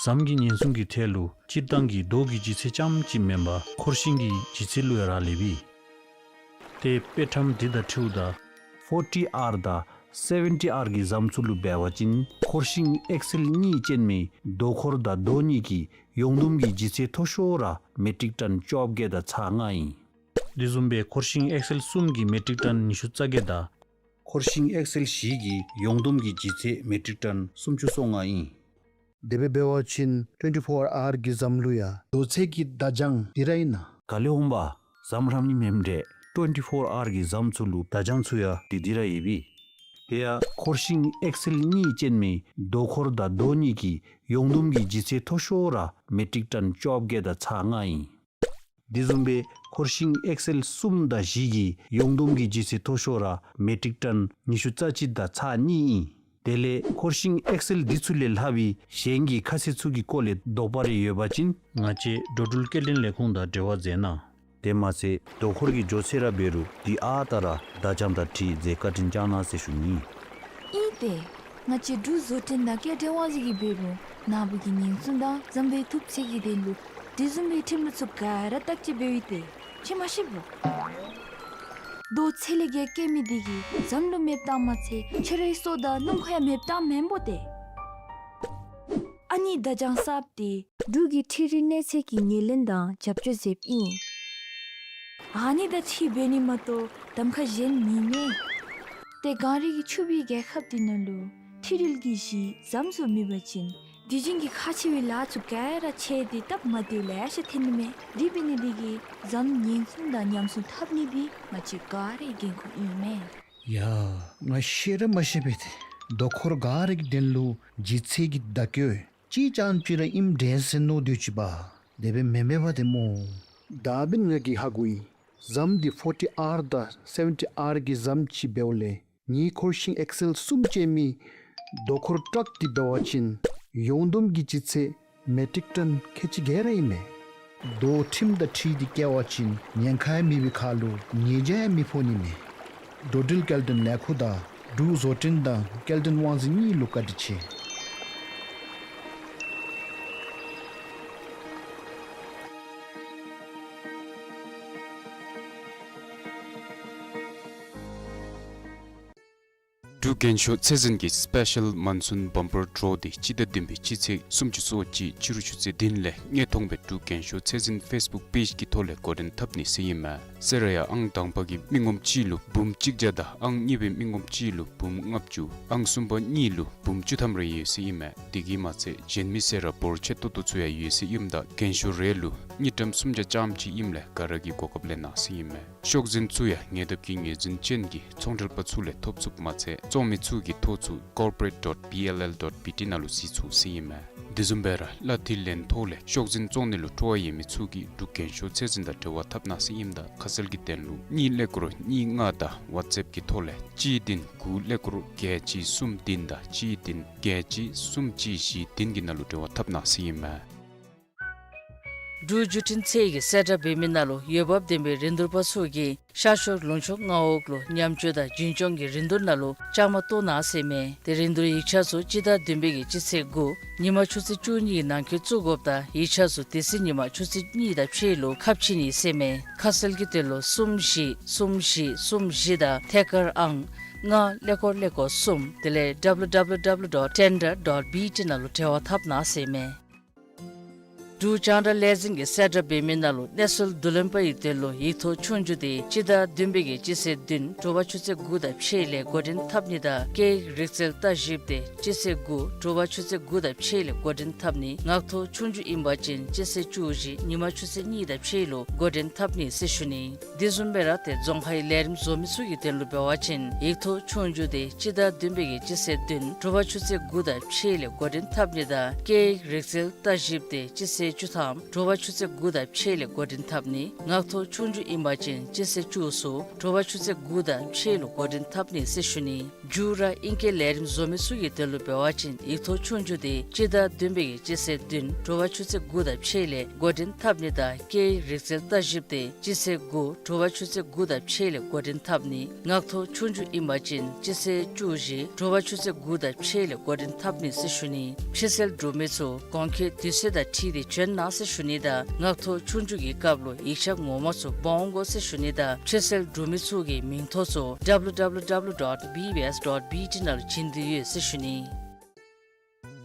ཟམ་གྱི་ཉེན་སྲུང་གི་ཐད་ལུ་སྤྱིར་བཏང་གི་རྡོ་གི་ལྗིད་ཚད་རྐྱངམ་ཅིག་མེན་པར་འཁོར་ཤིང་གི་ལྗིད་ཚད་ལུ་ཡང་རག་ལས་པས། ཏེ་དཔེ་ཁྲམ་འདི་དང་འཁྲིལཝ་ད་ཕོར་ཊི་ཨར་དང་སེ་ཝེན་ཊི་ཨར་གྱི་ཟམ་ཚུ་ལུ་འབད་བ་ཅིན་འཁོར་ཤིང་ཨེག་སེལ་གཉིས་ཅན་མའི་རྡོ་འཁོར་དང་རྡོ་གཉིས་ཀྱི་ཡོངས་བསྡོམས་ཀྱི་ལྗིད་ཚད་མཐོ་ཤོས་ར་མེ་ཊིག་ཊོན་བཅོ་བརྒྱད་དང་ཚག་ལྔ་ཨིན། དེ་བཟུམ་སྦེ་འཁོར་ཤིང་ཨེག་སེལ་གསུམ་གྱི་མེ་ཊིག་ཊོན་ཉི་ཤུ་རྩ་བརྒྱད་དང་ འཁོར་ཤིང་ཨེག་སེལ་བཞི་གི་ཡོངས་བསྡོམས་ཀྱི་ལྗིད་ཚད་མེ་ཊིག་ཊོན་སུམ་ཅུ་སོ་ལྔ་ཨིན། དེ་སྦེ་འབད་བ་ཅིན་ཊུ་ཝེན་ཊི་ཕོར་ཨར་གྱི་ཟམ་ལུ་ཡང་རྡོ་ཚད་ཀྱི་བརྡ་བྱང་འདི་ར་ཨིན་ན། ག་ལས་འོང་པ། ཟམ་རམ་ནི་མེནམ་འདྲས། ཊུ་ཝེན་ཊི་ཕོར་ཨར་གྱི་ཟམ་ཚུ་ལུ་བརྡ་བྱང་ཚུ་ཡང་འདི་འདི་ར་ཡོད་པས། དེ་ཡང་འཁོར་ཤིང་ཨེག་སེལ་གཉིས་ཅན་མའི་རྡོ་འཁོར་དང་རྡོ་གཉིས་ཀྱི་ཡོངས་བསྡོམས་ཀྱི་ལྗིད་ཚད་མཐོ་ཤོས་ར་མེ་ཊིག་ཊོན་བཅོ་བརྒྱད་དང་ཚག་ལྔ་ཨིན། དེ་བཟུམ་སྦེ་འཁོར་ཤིང་ཨེག་སེལ་གསུམ་དང་བཞི་གི་ཡོངས་བསྡོམས་ཀྱི་ལྗིད་ཚད་མཐོ་ཤོས་ར་མེ་ཊིག་ཊོན་ཉི་ཤུ་རྩ་གཅིག་དང་ཚག་གཉིས་ཨིན། དེ་ལས་འཁོར་ཤིང་ཨེག་སེལ་འདི་ཚུ་ལས་ལྷག་པའི་གཞན་གྱི་ཁ་གསལ་ཚུ་གི་སྐོར་ལས་དོགས་པ་རེ་ཡོད་པ་ཅིན་ང་བཅས་འགྲོ་འགྲུལ་སྐྱེལ་འདྲེན་ལས་ཁུངས་དང་འབྲེལ་བ་མཛད་གནང་། དེ་མ་ཚད་རྡོ་འཁོར་གྱི་མགྱོགས་ཚད་ར་འབད་རུང་དེ་ཨ་རྟག་ར་བརྡ་བྱང་དང་འཁྲིལ་མཛད་བཀའ་དྲིན་བསྐྱང་གནང་ཟེར་ཞུ་ནི། ཨིན་ཏེ། ང་བཅས་འབྲུག་བཟོ་སྐྲུན་དང་སྐྱེལ་འདྲེན་དབང་འཛིན་གྱིས་འབད་རུང་ནཱ་བུ་གི་ཉེན་སྲུང་དང་ཟམ་པའི་ཐུབ་ཚད་ཀྱི་དོན་ལུ་དེ་བཟུམ་མའི་ཁྲིམས་ལུགས་ཚུ་ག་ར་བརྟག་དཔྱད་འབདཝ་ཨིན་ཏེ། ཁྱོད་མ་ཤེས་པོ། རྡོ་ཚད་ལས་བརྒལ་བཀལ་མི་འདི་གིས་ཟམ་ལུ་མེདཔ་བཏང་མ་ཚད་ཁྱོད་རའི་སྲོག་དང་སྣུམ་འཁོར་ཡང་མེདཔ་བཏངམ་མེན་པོ་ཏེ། ཨ་ནི་བརྡ་བྱང་གསརཔ་འདི་འབྲུག་གི་འཕྲུལ་རིག་གནས་ཚད་ཀྱི་ངོས་ལེན་དང་རྒྱབ་སྐྱོར་མཛདཔ་ཨིན། ཨ་ནི་དང་འཁྲིལ་འབད་ནི་མ་གཏོགས་གདམ་ཁ་གཞན་མེད་མས། ཏེ་གངས་རི་གི་ཕྱུག་པའི་རྒྱལ་ཁབ་འདི་ནང་ལུ་འཕྲུལ་རིག་གི་གཞི་ཟམ་ཚུ་མེད་པ་ཅིན་དུས་རྒྱུན་གྱི་ཁག་ཆེ་བའི་ལཱ་ཚུ་ག་ར་ཆད་དེ་སྟབས་མ་བདེཝ་ལེ་ཤ་ཐོན་ནི་མས། དེ་འབད་ནི་འདི་གིས་ཟམ་ཉེན་སྲུང་དང་ཉམས་སྲུང་འཐབ་ནི་འདི་ང་བཅས་ག་རའི་འགན་ཁུར་ཨིན་མས། ཡ། ང་ཤེས་ར་མ་ཤེས་པས་ཏེ། རྡོ་འཁོར་ག་ར་གི་དོན་ལུ་ལྗིད་ཚད་ཀྱི་བརྡ་བཀོད་ཅིག་རྐྱངམ་ཅིག་ར་ཨིནམ་འདྲས་ཟེར་མནོ་སྡོད་ཅི་པ། དེ་སྦེ་མེན་མས་པ་ཏེ་སྨོ། ད་འབདན་ང་གིས་ཧ་གོ་ཡི། ཟམ་འདི་ཕོར་ཊི་ཨར་དང་སེ་བེན་ཊི་ཨར་གྱི་ཟམ་ཅིག་འབདཝ་ལས་ངེའི་འཁོར་ཤིང་ཨེག་སེལ་གསུམ་ཅན་མའི་རྡོ་འཁོར་ཊག་འདི་འབད་བ་ཅིན་ཡོངས་བསྡོམས་ཀྱི་ལྗིད་ཚད་མེ་ཊིག་ཊོན་ཁལ་གཅིག་བརྒྱད་ར་ཨིན་མས། རྡོ་ཁྲིམས་དང་འཁྲིལ་ཏེ་བཀལ་བ་ཅིན་ཉེན་ཁ་ཡང་མེད་པའི་ཁར་ལུ་ཉེས་བྱ་ཡང་མི་ཕོག་ནི་མས། འགྲོ་འགྲུལ་སྐྱེལ་འདྲེན་ལས་ཁུངས་དང་འབྲུག་བཟོ་སྐྲུན་དང་སྐྱེལ་འདྲེན་དབང་འཛིན་གཉིས་ལུ་བཀའ་དྲིན་ཆེ། འབྲུག་རྒན་ཤོས་ཚད་འཛིན་གྱི་སི་པེ་ཤལ་མཱོན་སུན་བམ་པར་ཌོ་འདི་སྤྱི་ཟླ་བདུན་པའི་སྤྱི་ཚེས་སུམ་ཅུ་སོ་གཅིག་ཕྱི་རུ་ཆུ་ཚོད་བདུན་ལས་ཉིས་སྟོང་སྦེ་འབྲུག་རྒན་ཤོས་ཚད་འཛིན་ཕེསི་བུཀ་པེཇ་གི་ཐོག་ལས་འགོ་འདྲེན་འཐབ་ནི་ཟེར་ཨིན་མས། གསོལ་རས་ཡང་ཨང་དང་པ་གི་མི་ངོམ་གཅིག་ལུ་འབུམ་གཅིག་བརྒྱ་དང་ཨང་གཉིས་པའི་མི་ངོམ་གཅིག་ལུ་འབུམ་ལྔ་བཅུ། ཨང་གསུམ་པ་གཉིས་ལུ་འབུམ་བཅུ་ཐམ་རེ་ཡོད་ཟེར་ཨིན་མས། དེ་གིས་མ་ཚད་གཞན་མི་གསོལ་རས་འབོར་ཆེ་ཏོག་ཏོ་ཚུ་ཡང་ཡོད་ཟེར་ཨིནམ་ད་རྒན་ཤོས་རེ་ལུ་དངུལ་ཀྲམ་སུམ་བརྒྱ་ཙམ་ཅིག་ཨིནམ་ལས་ག་ར་གིས་གོ་སྐབས་ལེན་གནང་ཟེར་ཨིན་མས། ཤོག་འཛིན་ཚུ་ཡང་ཉེ་འདབས་ཀྱི་ངོས་འཛིན་ཅན་གྱི་ཚོང་འབྲེལ་པ་ཚུ་ལས་ཐོབ་ཚུགསཔ་མ་ཚད་བཙོང་མི་ཚུ་གི་ཐོ་ཚུ་ཀོར་པོ་རེཊ་ཌོཊ་བི་ཨེལ་ཨེལ་ཌོཊ་བི་ཊི་ནང་ལུ་གཟིགས་ཚུགས་ཟེར་ཨིན་མས། དེ་བཟུམ་སྦེ་ར་གླ་འཐུས་ལེན་ཐོག་ལས་ཤོག་འཛིན་བཙོང་ནི་ལུ་སྤྲོ་བ་ཡོད་མི་ཚུ་གིས་འབྲུག་རྒན་ཤོས་ཚད་འཛིན་དང་འབྲེལ་བ་འཐབ་གནང་ཟེར་ཨིནམ་ད་ཁ་གསལ་གྱི་དོན་ལུ་གཉིས་ཀླད་ཀོར་གཉིས་ལྔ་དང་ཝཊས་ཨེཔ་གི་ཐོག་ལས་གཅིག་བདུན་དགུ་ཀླད་ཀོར་བརྒྱད་གཅིག་གསུམ་བདུན་དང་གཅིག་བདུན་བརྒྱད་གཅིག་གསུམ་གཅིག་བཞི་བདུན་གྱི་ནང་ལུ་འབྲེལ་བ་འཐབ་གནང་ཟེར་ཨིན་མས། འབྲུག་བརྒྱུད་འཕྲིན་ཚད་ཀྱིས་གསལ་བསྒྲགས་འབད་མི་ནང་ལུ་འོས་འབབ་ལྡན་པའི་རིན་བསྡུར་པ་ཚུ་གིས་ཤར་ཕྱོགས་ལུང་ཕྱོགས་མངའ་འོག་ལུ་ཉམས་བཅོས་དང་རྒྱུན་སྐྱོང་གི་རིན་བསྡུར་ནང་ལུ་བཅའ་མར་གཏོགས་གནང་ཟེར་མས། ཏེ་རིན་བསྡུར་ཡིག་ཆ་ཚུ་སྤྱི་ཟླ་བདུན་པའི་གི་སྤྱི་ཚེས་དགུ་ཉིན་མ་ཆུ་ཚོད་བཅུ་གཉིས་ཀྱི་ནང་འཁོད་བཙུགས་དགོཔ་དང་ཡིག་ཆ་ཚུ་དེ་ཚེ་ཉིན་མ་ཆུ་ཚོད་གཉིས་དང་ཕྱེད་ལུ་ཁ་ཕྱེ་ནི་ཟེར་མས། ཁ་གསལ་གྱི་དོན་ལུ་གསུམ་བཞི་གསུམ་བཞི་གསུམ་བཞི་དང་ཐད་ཀར་ཨང་ལྔ་ཀླད་ཀོར་ཀླད་ཀོར་གསུམ་དེ་ལས་ཌབ་ལུ་ཌབ་ལུ་ཌབ་ལུ་ཌོཊ་ཊེན་ཌར་ཌོཊ་བི་ཊི་ནང་ལུ་འབྲེལ་བ་འཐབ་གནང་ཟེར་མས། འབྲུག་རྒྱང་བསྒྲགས་ལས་འཛིན་གྱིས་གསལ་བསྒྲགས་འབད་མི་ནང་ལུ་གནས་ཚུལ་བསྡུ་ལེན་པ་ཡི་དོན་ལུ་ཡིག་ཐོག་ཆོས་རྒྱུགས་དེ་སྤྱི་ཟླ་བདུན་པའི་གི་སྤྱི་ཚེས་བདུན་དྲོ་པ་ཆུ་ཚོད་དགུ་དང་ཕྱེད་ལས་འགོ་འདྲེན་འཐབ་ནི་དང་སྐད་ཡིག་རིག་རྩལ་ལྟ་ཞིབ་དེ་སྤྱི་ཚེས་དགུ་དྲོ་པ་ཆུ་ཚོད་དགུ་དང་ཕྱེད་ལས་འགོ་འདྲེན་འཐབ་ནི། ངག་ཐོག་ཆོས་རྒྱུགས་ཨིན་པ་ཅིན་སྤྱི་ཚེས་བཅུ་བཞི་ཉིན་མ་ཆུ་ཚོད་གཉིས་དང་ཕྱེད་ལུ་འགོ་འདྲེན་འཐབ་ནི་ཟེར་ཞུ་ནི། དེ་བཟུམ་སྦེ་ར་ཏེ་རྫོང་ཁའི་ལས་རིམ་བཟོ་མི་ཚུ་གི་དོན་ལུ་འབད་བ་ཅིན་ཡིག་ཐོག་ཆོས་རྒྱུགས་དེ་སྤྱི་ཟླ་བདུན་པའི་གི་སྤྱི་ཚེས་བདུན་དྲོ་པ་ཆུ་ཚོད་དགུ་དང་ཕྱེད་ལས་འགོ་འདྲེན་འཐབ་ནི་དང་སྐད་ཡིག་རིག་རྩལ་ལྟ་ཞིབ་དེ་སྤྱི་ཚེས་བཅུ་ཐམ་དྲོ་པ་ཆུ་ཚོད་དགུ་དང་ཕྱེད་ལས་འགོ་འདྲེན་འཐབ་ནི། ངག་ཐོག་ཆོས་རྒྱུགས་ཨིན་པ་ཅིན་སྤྱི་ཚེས་བཅུ་གསུམ་དྲོ་པ་ཆུ་ཚོད་དགུ་དང་ཕྱེད་ལུ་འགོ་འདྲེན་འཐབ་ནི་ཟེར་ཞུ་ནི། མཇུག་ར་ཨིང་སྐད་ལས་རིམ་བཟོ་མི་ཚུ་གི་དོན་ལུ་འབད་བ་ཅིན་ཡིག་ཐོག་ཆོས་རྒྱུགས་དེ་སྤྱི་ཟླ་བདུན་པའི་གི་སྤྱི་ཚེས་བདུན་དྲོ་པ་ཆུ་ཚོད་དགུ་དང་ཕྱེད་ལས་འགོ་འདྲེན་འཐབ་ནི་དང་སྐད་ཡིག་རིག་རྩལ་ལྟ་ཞིབ་དེ་སྤྱི་ཚེས་དགུ་དྲོ་པ་ཆུ་ཚོད་དགུ་དང་ཕྱེད་ལས་འགོ་འདྲེན་འཐབ་ནི། ངག་ཐོག་ཆོས་རྒྱུགས་ཨིན་པ་ཅིན་སྤྱི་ཚེས་བཅུ་བཞི་དྲོ་པ་ཆུ་ཚོད་དགུ་དང་ཕྱེད་ལས་འགོ་འདྲེན་འཐབ་ནི་ཟེར་ཞུ་ནི། ཕྱིར་སེལ་འབྲུག་མི་ཚུ་གོང་འཁོད་དུས་ཚོད་དང་འཁྲིལ་ཏེ་བྱོན་གནང་ཟེར་ཞུ་ནི་དང་ངག་ཐོག་ཆོས་རྒྱུགས་ཀྱི་སྐབས་ལུ་ཡིག་ཆ་ངོ་མ་ཚུ་འབག་འོང་དགོ་ཟེར་ཞུ་ནི་དང་ཕྱིར་སེལ་འབྲུག་མི་ཚུ་གི་མིང་ཐོ་ཚུ་ཌབ་ལུ་ཌབ་ལུ་ཌབ་ལུ་ཌོཊ་བི་བི་ཨེསི་ཌོཊ་བི་ཊི་ནང་ལུ་བྱིན་དོ་ཡོད་ཟེར་ཞུ་ནི།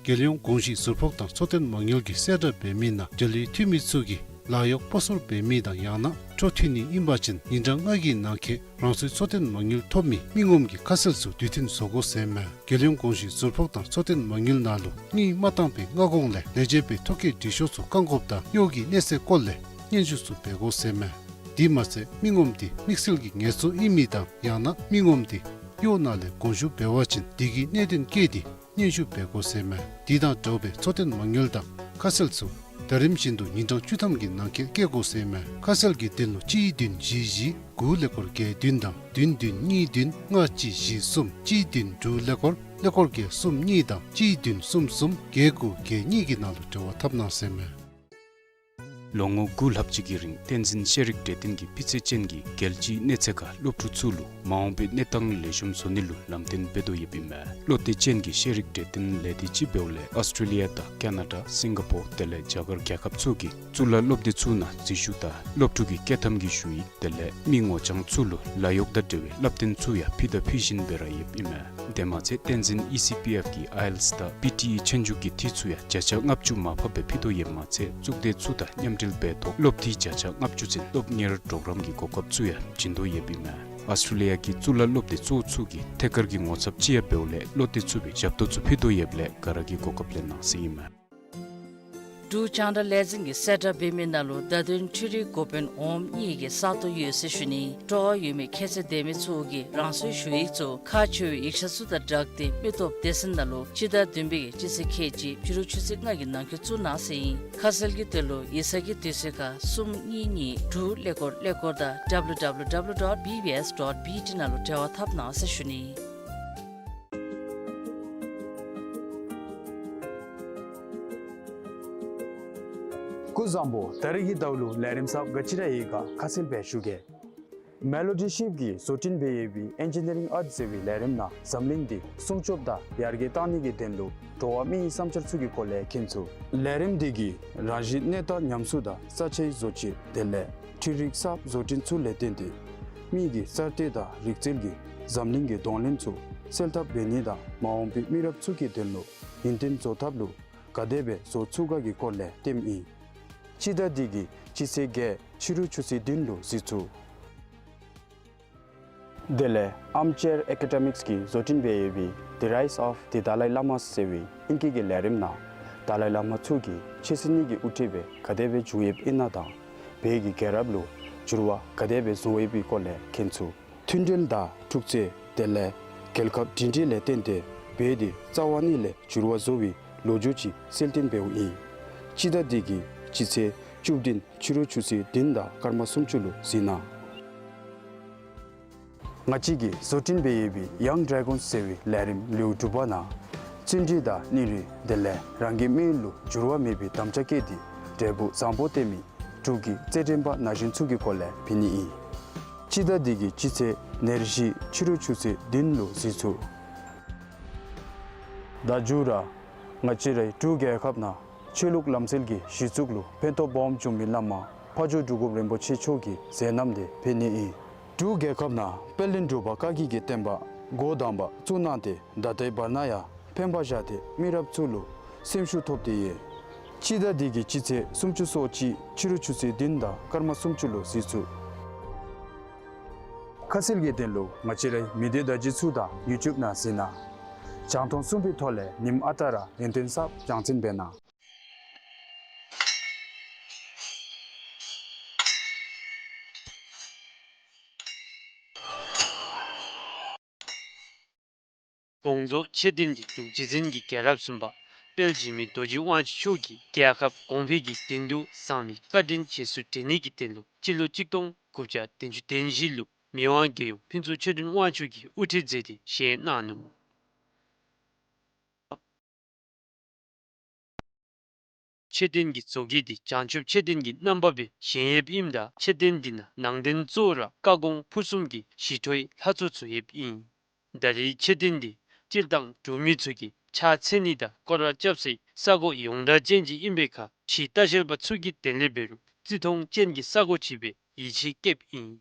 རྒྱལ་ཡོངས་གོང་ཞུས་ཟུར་ཕོགས་དང་འཚོ་རྟེན་མ་དངུལ་གྱིས་གསལ་བསྒྲགས་འབད་མི་ནང་འབྲེལ་ཡོད་འཐུས་མི་ཚུ་གིས་ ལཱ་གཡོག་སྤོ་སོར་འབད་མི་དང་ཡང་ན་འཕྲོ་མཐུད་ནི་ཨིན་པ་ཅིན་ཉིན་གྲངས་ལྔ་གི་ནང་འཁོད་རང་སོའི་འཚོ་རྟེན་མ་དངུལ་ཐོབ་མི་མི་ངོམ་གྱི་ཁ་གསལ་ཚུ་དུས་མཐུན་བཟོ་དགོ་ཟེར་མས། རྒྱལ་ཡོངས་གོང་ཞུས་ཟུར་ཕོགས་དང་འཚོ་རྟེན་མ་དངུལ་ནང་ལུ་དངུལ་མ་བཏང་པའི་སྔ་གོང་ལས་ལས་བྱེད་པའི་ཐོ་བཀོད་འབྲི་ཤོག་ཚུ་བཀང་དགོཔ་དང་གཡོག་གི་གནས་ཚད་སྐོར་ལས་སྙན་ཞུ་ཚུ་འབད་དགོ་ཟེར་མས། དེ་མ་ཚད་མི་ངོམ་དེ་དམིགས་བསལ་གྱི་ངལ་རྩོལ་ཨིན་མི་དང་ཡང་ན་མི་ངོམ་དེ་གཡོག་ནང་ལས་དགོངས་ཞུ་འབད་བ་ཅིན་དེ་གི་གནད་དོན་བཀོད་དེ་སྙན་ཞུ་འབད་དགོ་ཟེར་མས། དེ་དང་འདྲཝ་སྦེ་འཚོ་རྟེན་མ་དངུལ་དང་ཁ་གསལ་ཚུ་ཟླ་རིམ་བཞིན་དུ་ཉིན་གྲངས་བཅུ་ཐམ་གྱི་ནང་འཁོད་བཀོད་དགོ་ཟེར་མས། ཁ་གསལ་གྱི་དོན་ལུ་གཅིག་བདུན་བཞི་བཞི་དགུ་ཀླད་ཀོར་བརྒྱད་བདུན་དང་བདུན་བདུན་གཉིས་བདུན་ལྔ་གཅིག་བཞི་གསུམ་གཅིག་བདུན་དྲུག་ཀླད་ཀོར་ཀླད་ཀོར་བརྒྱད་གསུམ་གཉིས་དང་གཅིག་བདུན་གསུམ་གསུམ་བརྒྱད་དགུ་བརྒྱད་གཉིས་ཀྱི་ནང་ལུ་འབྲེལ་བ་འཐབ་གནང་ཟེར་མས། ལོ་ངོ་དགུ་ལྷག་ཅིག་གི་རིང་བསྟན་འཛིན་ཤེས་རིག་གྲོས་སྟོན་གྱིས་སྤུས་ཚད་ཅན་གྱི་རྒྱལ་སྤྱིའི་གནས་ཚད་ཁར་སློབ་ཕྲུག་ཚུ་ལུ་མ་འོངས་པའི་གནས་སྟངས་ལེགས་ཤོམ་བཟོ་ནི་ལུ་ལམ་སྟོན་འབད་དོ་ཡོདཔ་ཨིན་མས། བློ་གཏད་ཅན་གྱི་ཤེས་རིག་གྲོས་སྟོན་ལས་སྡེ་ཅིག་འབདཝ་ལས་ཨཱོས་ཊྲེ་ལི་ཡ་དང་ཀ་ན་ཌ་སིང་ག་པོར་དེ་ལས་རྒྱ་གར་རྒྱལ་ཁབ་ཚུ་གི་གཙུག་ལག་སློབ་སྡེ་ཚུ་ནང་འཛུལ་ཞུགས་དང་སློབ་ཕྲུག་གི་བསྐྱོད་ཐམ་གྱི་ཞུ་ཡིག་དེ་ལས་མི་ངོ་རྐྱང་ཚུ་ལུ་ལཱ་གཡོག་དང་འབྲེལ་བའི་བསླབ་སྟོན་ཚུ་ཡང་ཕུལ་དང་ཕུལ་བཞིན་སྦེ་ར་ཡོདཔ་ཨིན་མས། དེ་མ་ཚད་བསྟན་འཛིན་ཨི་སི་པི་ཨེཕ་གིས་ཨའི་ཨེལ་ཊི་ཨེས་དང་པི་ཊི་ཨི་ཆོས་རྒྱུགས་ཀྱི་འཐུས་ཚུ་ཡང་བརྒྱ་ཆ་ལྔ་བཅུ་མར་ཕབ་སྦེ་ཕུལ་དོ་ཡོདཔ་མ་ཚད་གཙུག་སྡེ་ཚུ་དང་མཉམ་འབྲེལ་འབད་ཐོག་སློབ་འཐུས་བརྒྱ་ཆ་ལྔ་བཅུ་ཚུན་སློབ་གཉེར་གྲོགས་རམ་གྱི་གོ་སྐབས་ཚུ་ཡང་བྱིན་དོ་ཡོདཔ་ཨིན་མས། ཨཱོས་ཊྲེ་ལི་ཡ་གི་གཙུག་ལག་སློབ་སྡེ་གཙོ་བོ་ཚུ་གི་ཐད་ཀར་གྱི་ངོ་ཚབ་ཅིག་ཡང་འབདཝ་ལས་བློ་གཏད་ཚུགས་པའི་ཞབས་ཏོག་ཚུ་ཕུལ་དོ་ཡོདཔ་ལས་ག་ར་གིས་གོ་སྐབས་ལེན་གནང་ཟེར་ཨིན་མས། འབྲུག་རྒྱང་བསྒྲགས་ལས་འཛིན་གྱིས་གསལ་བསྒྲགས་འབད་མི་ནང་ལུ་བརྡ་དོན་འཕྲུལ་རིག་འགོ་དཔོན་འོགམ་གཉིས་ཀྱི་ས་སྟོང་ཡོད་ཟེར་ཞུ་ནི། སྤྲོ་བ་ཡོད་མི་ཁྱད་ཚད་ལྡན་མི་ཚུ་གིས་རང་སོའི་ཞུ་ཡིག་ཚུ་ཁག་ཆེ་བའི་ཡིག་ཆ་ཚུ་དང་སྦྲགས་ཏེ་མི་སྟོབས་སྡེ་ཚན་ནང་ལུ་སྤྱི་ཟླ་བདུན་པའི་གི་སྤྱི་ཚེས་ཁལ་གཅིག་ཕྱི་རུ་ཆུ་ཚོད་ལྔ་གི་ནང་འཁོད་བཙུགས་གནང་ཟེར་ཨིན། ཁ་གསལ་གྱི་དོན་ལུ་ཡིག་ཚང་གི་དུས་ཚོད་ཁར་གསུམ་གཉིས་གཉིས་དྲུག་ཀླད་ཀོར་ཀླད་ཀོར་དང་W W W dot B B S dot B T ནང་ལུ་འབྲེལ་བ་འཐབ་གནང་ཟེར་ཞུ་ནི། སྐུ་གཟུགས་བཟང་པོ། ད་རིས་ཀྱི་ཟླཝ་ལུ་ལས་རིམ་གསརཔ་ག་ཅི་ར་ཡོད་ག་ཁ་གསལ་སྦེ་ཞུ་གེ། མེ་ལོ་ཌི་ཤིབ་ཀྱིས་བཟོ་སྐྲུན་འབད་ཡོད་པའི་ཨེན་ཇི་ནི་རིང་ཨརཊ་ཟེར་བའི་ལས་རིམ་ནང་འཛམ་གླིང་འདི་སྲུང་སྐྱོབ་དང་ཡར་རྒྱས་གཏང་ནི་གི་དོན་ལུ་འགྲོ་བ་མིའི་བསམ་འཆར་ཚུ་གི་སྐོར་ལས་མཁྱེན་ཚུགས། ལས་རིམ་འདི་གིས་རང་བཞིན་གནས་སྟངས་ཉམས་གསོ་དང་ས་ཆའི་བཟོ་བཅོས་དེ་ལས་འཕྲུལ་རིག་གསརཔ་བཟོ་སྐྲུན་ཚུ་ལས་བརྟེན་ཏེ་མི་གི་གསར་གཏོད་དང་རིག་རྩལ་གྱིས་འཛམ་གླིང་གི་གདོང་ལེན་ཚུ་སེལ་ཐབས་འབད་ནི་དང་མ་འོངས་པའི་མི་རབས་ཚུ་གི་དོན་ལུ་ཡུན་བརྟན་བཟོ་ཐབས་ལུ་ག་དེ་སྦེ་བཟོ་ཚུགས་ག་གི་སྐོར་ལས་སྟོནམ་ཨིན། སྤྱི་ཟླ་འདི་གི་སྤྱི་ཚེས་བརྒྱད་ཕྱི་རུ་ཆུ་ཚོད་བདུན་ལུ་གཟིགས་ཚུགས། དེ་ལས་Armchair Academics ཀྱིས་བཟོ་སྐྲུན་འབད་ཡོད་པའི་The Rise of the Dalai Lama ཟེར་བའི་ཨིང་སྐད་ཀྱི་ལས་རིམ་ནང་ཏཱ་ལའི་བླ་མ་མཆོག་གིས་ཆོས་སྲིད་གཉིས་ཀྱི་དབུ་ཁྲིད་སྦེ་ག་དེ་སྦེ་བཞུགས་ཡོདཔ་ཨིན་ན་དང་བོད་ཀྱི་རྒྱལ་རབས་ལུ་འགྱུར་བ་ག་དེ་སྦེ་བཟོ་ཡོདཔ་གི་སྐོར་ལས་མཁྱེན་ཚུགས། མཐུན་སྒྲིལ་དང་འཁྲུག་རྩོད་དེ་ལས་རྒྱལ་ཁབ་སྒྲིང་སྒྲིང་ལས་བརྟེན་ཏེ་བོད་འདི་རྩ་བ་ཉིད་ལས་འགྱུར་བ་བཟོ་བའི་ལོ་རྒྱུས་ཅིག་གསལ་སྟོན་འབདཝ་ཨིན། སྤྱི་ཟླ་འདི་གི་སྤྱི་ཚེས་བཅུ་བདུན་ཕྱི་རུ་ཆུ་ཚོད་བདུན་དང་སྐར་མ་སུམ་ཅུ་ལུ་གཟིགས་གནང་། ང་བཅས་ཀྱིས་བཟོ་སྐྲུན་འབད་ཡོད་པའི་Young Dragons ཟེར་བའི་ལས་རིམ་ལེའུ་དྲུག་པ་ནང་བརྩོན་འགྲུས་དང་སྙིང་རུས་དེ་ལས་རང་གི་དམིགས་ཡུལ་ལུ་འགྱུར་བ་མེད་པའི་དམ་བཅའ་བསྐྱེད་དེ་འབྲས་བུ་བཟང་པོ་སྟོན་མི་འབྲུག་གི་རྩེད་འགྲན་པ་ན་གཞོན་ཚུ་གི་སྐོར་ལས་ཕུལ་ནི་ཨིན། སྤྱི་ཟླ་འདི་གི་སྤྱི་ཚེས་ཉེར་བཞི་ཕྱི་རུ་ཆུ་ཚོད་བདུན་ལུ་གཟིགས་ཚུགས། ད་མཇུག་ར་ང་བཅས་རའི་འབྲུག་རྒྱལ་ཁབ་ནང་ཆོས་ལུགས་ལམ་སྲོལ་གྱི་གཞི་བཙུགས་ལུ་ཕན་ཐོགས་སྦོམ་བྱུང་མི་བླ་མ་ཕ་ཇོ་འབྲུག་སྒོམ་རིན་པོ་ཆེ་མཆོག་གི་མཛད་རྣམ་དེ་ཕུལ་ནི་ཨིན། འབྲུག་རྒྱལ་ཁབ་ནང་དཔལ་ལྡན་འབྲུག་པ་བཀའ་བརྒྱུད་ཀྱི་བསྟན་པ་འགོ་དང་པ་བཙུགས་གནང་སྟེ་ད་ལྟོའི་བར་ན་ཡང་ཕན་པ་བཞག་སྟེ་མི་རབས་ཚུ་ལུ་སེམས་ཤུགས་ཐོབ་སྟེ་ཡོད། སྤྱི་ཟླ་འདི་གི་སྤྱི་ཚེས་སུམ་ཅུ་སོ་གཅིག་ཕྱི་རུ་ཆུ་ཚོད་བདུན་དང་སྐར་མ་སུམ་ཅུ་ལུ་གཟིགས་ཚུགས། ཁ་གསལ་གྱི་དོན་ལུ་ང་བཅས་རའི་མི་སྡེ་བརྡ་བརྒྱུད་ཚུ་དང་ཡུ་ཊུབ་ནང་གཟིགས་གནང་། རྒྱང་མཐོང་གསུམ་པའི་ཐོག་ལས་ཉིནམ་ཨ་རྟག་ར་ཡུན་བརྟན་གསརཔ་རྒྱང་སྲིང་འབད་གནང་། དགོངས་རྫོགས་མཆོད་རྟེན་གྱི་འབྲུག་རྗེ་བཙུན་གྱི་རྒྱལ་རབས་གསུམ་པ་དཔལ་འཇིགས་མེད་རྡོ་རྗེ་དབང་ཕྱུག་མཆོག་གིས་རྒྱལ་ཁབ་གོང་འཕེལ་གྱི་དོན་དུ་གསང་བའི་བཀའ་དྲིན་རྗེས་སུ་དྲན་ནི་གི་དོན་ལུ་སྤྱི་ལོ་གཅིག་སྟོང་དགུ་བརྒྱ་བདུན་ཅུ་དོན་བཞི་ལུ་མི་དབང་རྒྱལ་ཡུམ་ཕུན་ཚོགས་ཆོས་སྒྲོན་དབང་ཕྱུག་གིས་དབུ་ཁྲིད་མཛད་དེ་བཞེངས་གནང་ནུག། མཆོད་རྟེན་གྱི་བཟོ་བཀོད་འདི་བྱང་ཆུབ་མཆོད་རྟེན་གྱི་རྣམ་པ་སྦེ་བཞེངས་ཡོདཔ་ཨིནམ་ད་མཆོད་རྟེན་འདི་ནང་ནང་རྟེན་གཙོ་བོ་ར་བཀའ་དགོངས་ཕུར་གསུམ་གྱི་ཞི་ཁྲོའི་ལྷ་ཚོགས་ཚུ་ཡོདཔ་ཨིན། ད་རེས་མཆོད་རྟེན་འདི་སྤྱིར་བཏང་འབྲུག་མི་ཚུ་གིས་ཕྱག་འཚལ་ནི་དང་སྐོར་ར་རྐྱབ་སའི་ས་གོ་ཡོངས་གྲགས་ཅན་ཅིག་ཨིན་པའི་ཁར་ཕྱིའི་ལྟ་བཤལ་པ་ཚུ་གི་དོན་ལས་འབད་རུང་བརྩི་མཐོང་ཅན་གྱི་ས་གོ་ཅིག་སྦེ་ཡིད་ཆེས་བསྐྱེདཔ་ཨིན།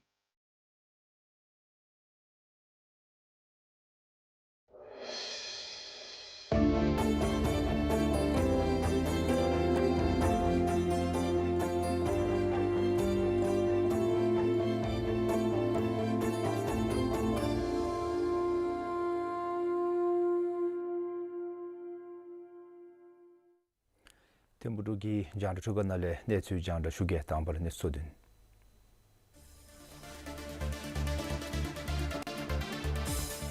ཐིམ་ཕུག་འབྲུག་གི་རྒྱང་བསྒྲགས་འཕྲུལ་ཁང་ནང་ལས་གནས་ཚུལ་རྒྱང་བསྒྲགས་ཞུ་གེ། དང་པ་ར་གནས་ཚུལ་བསྡུ་ནི།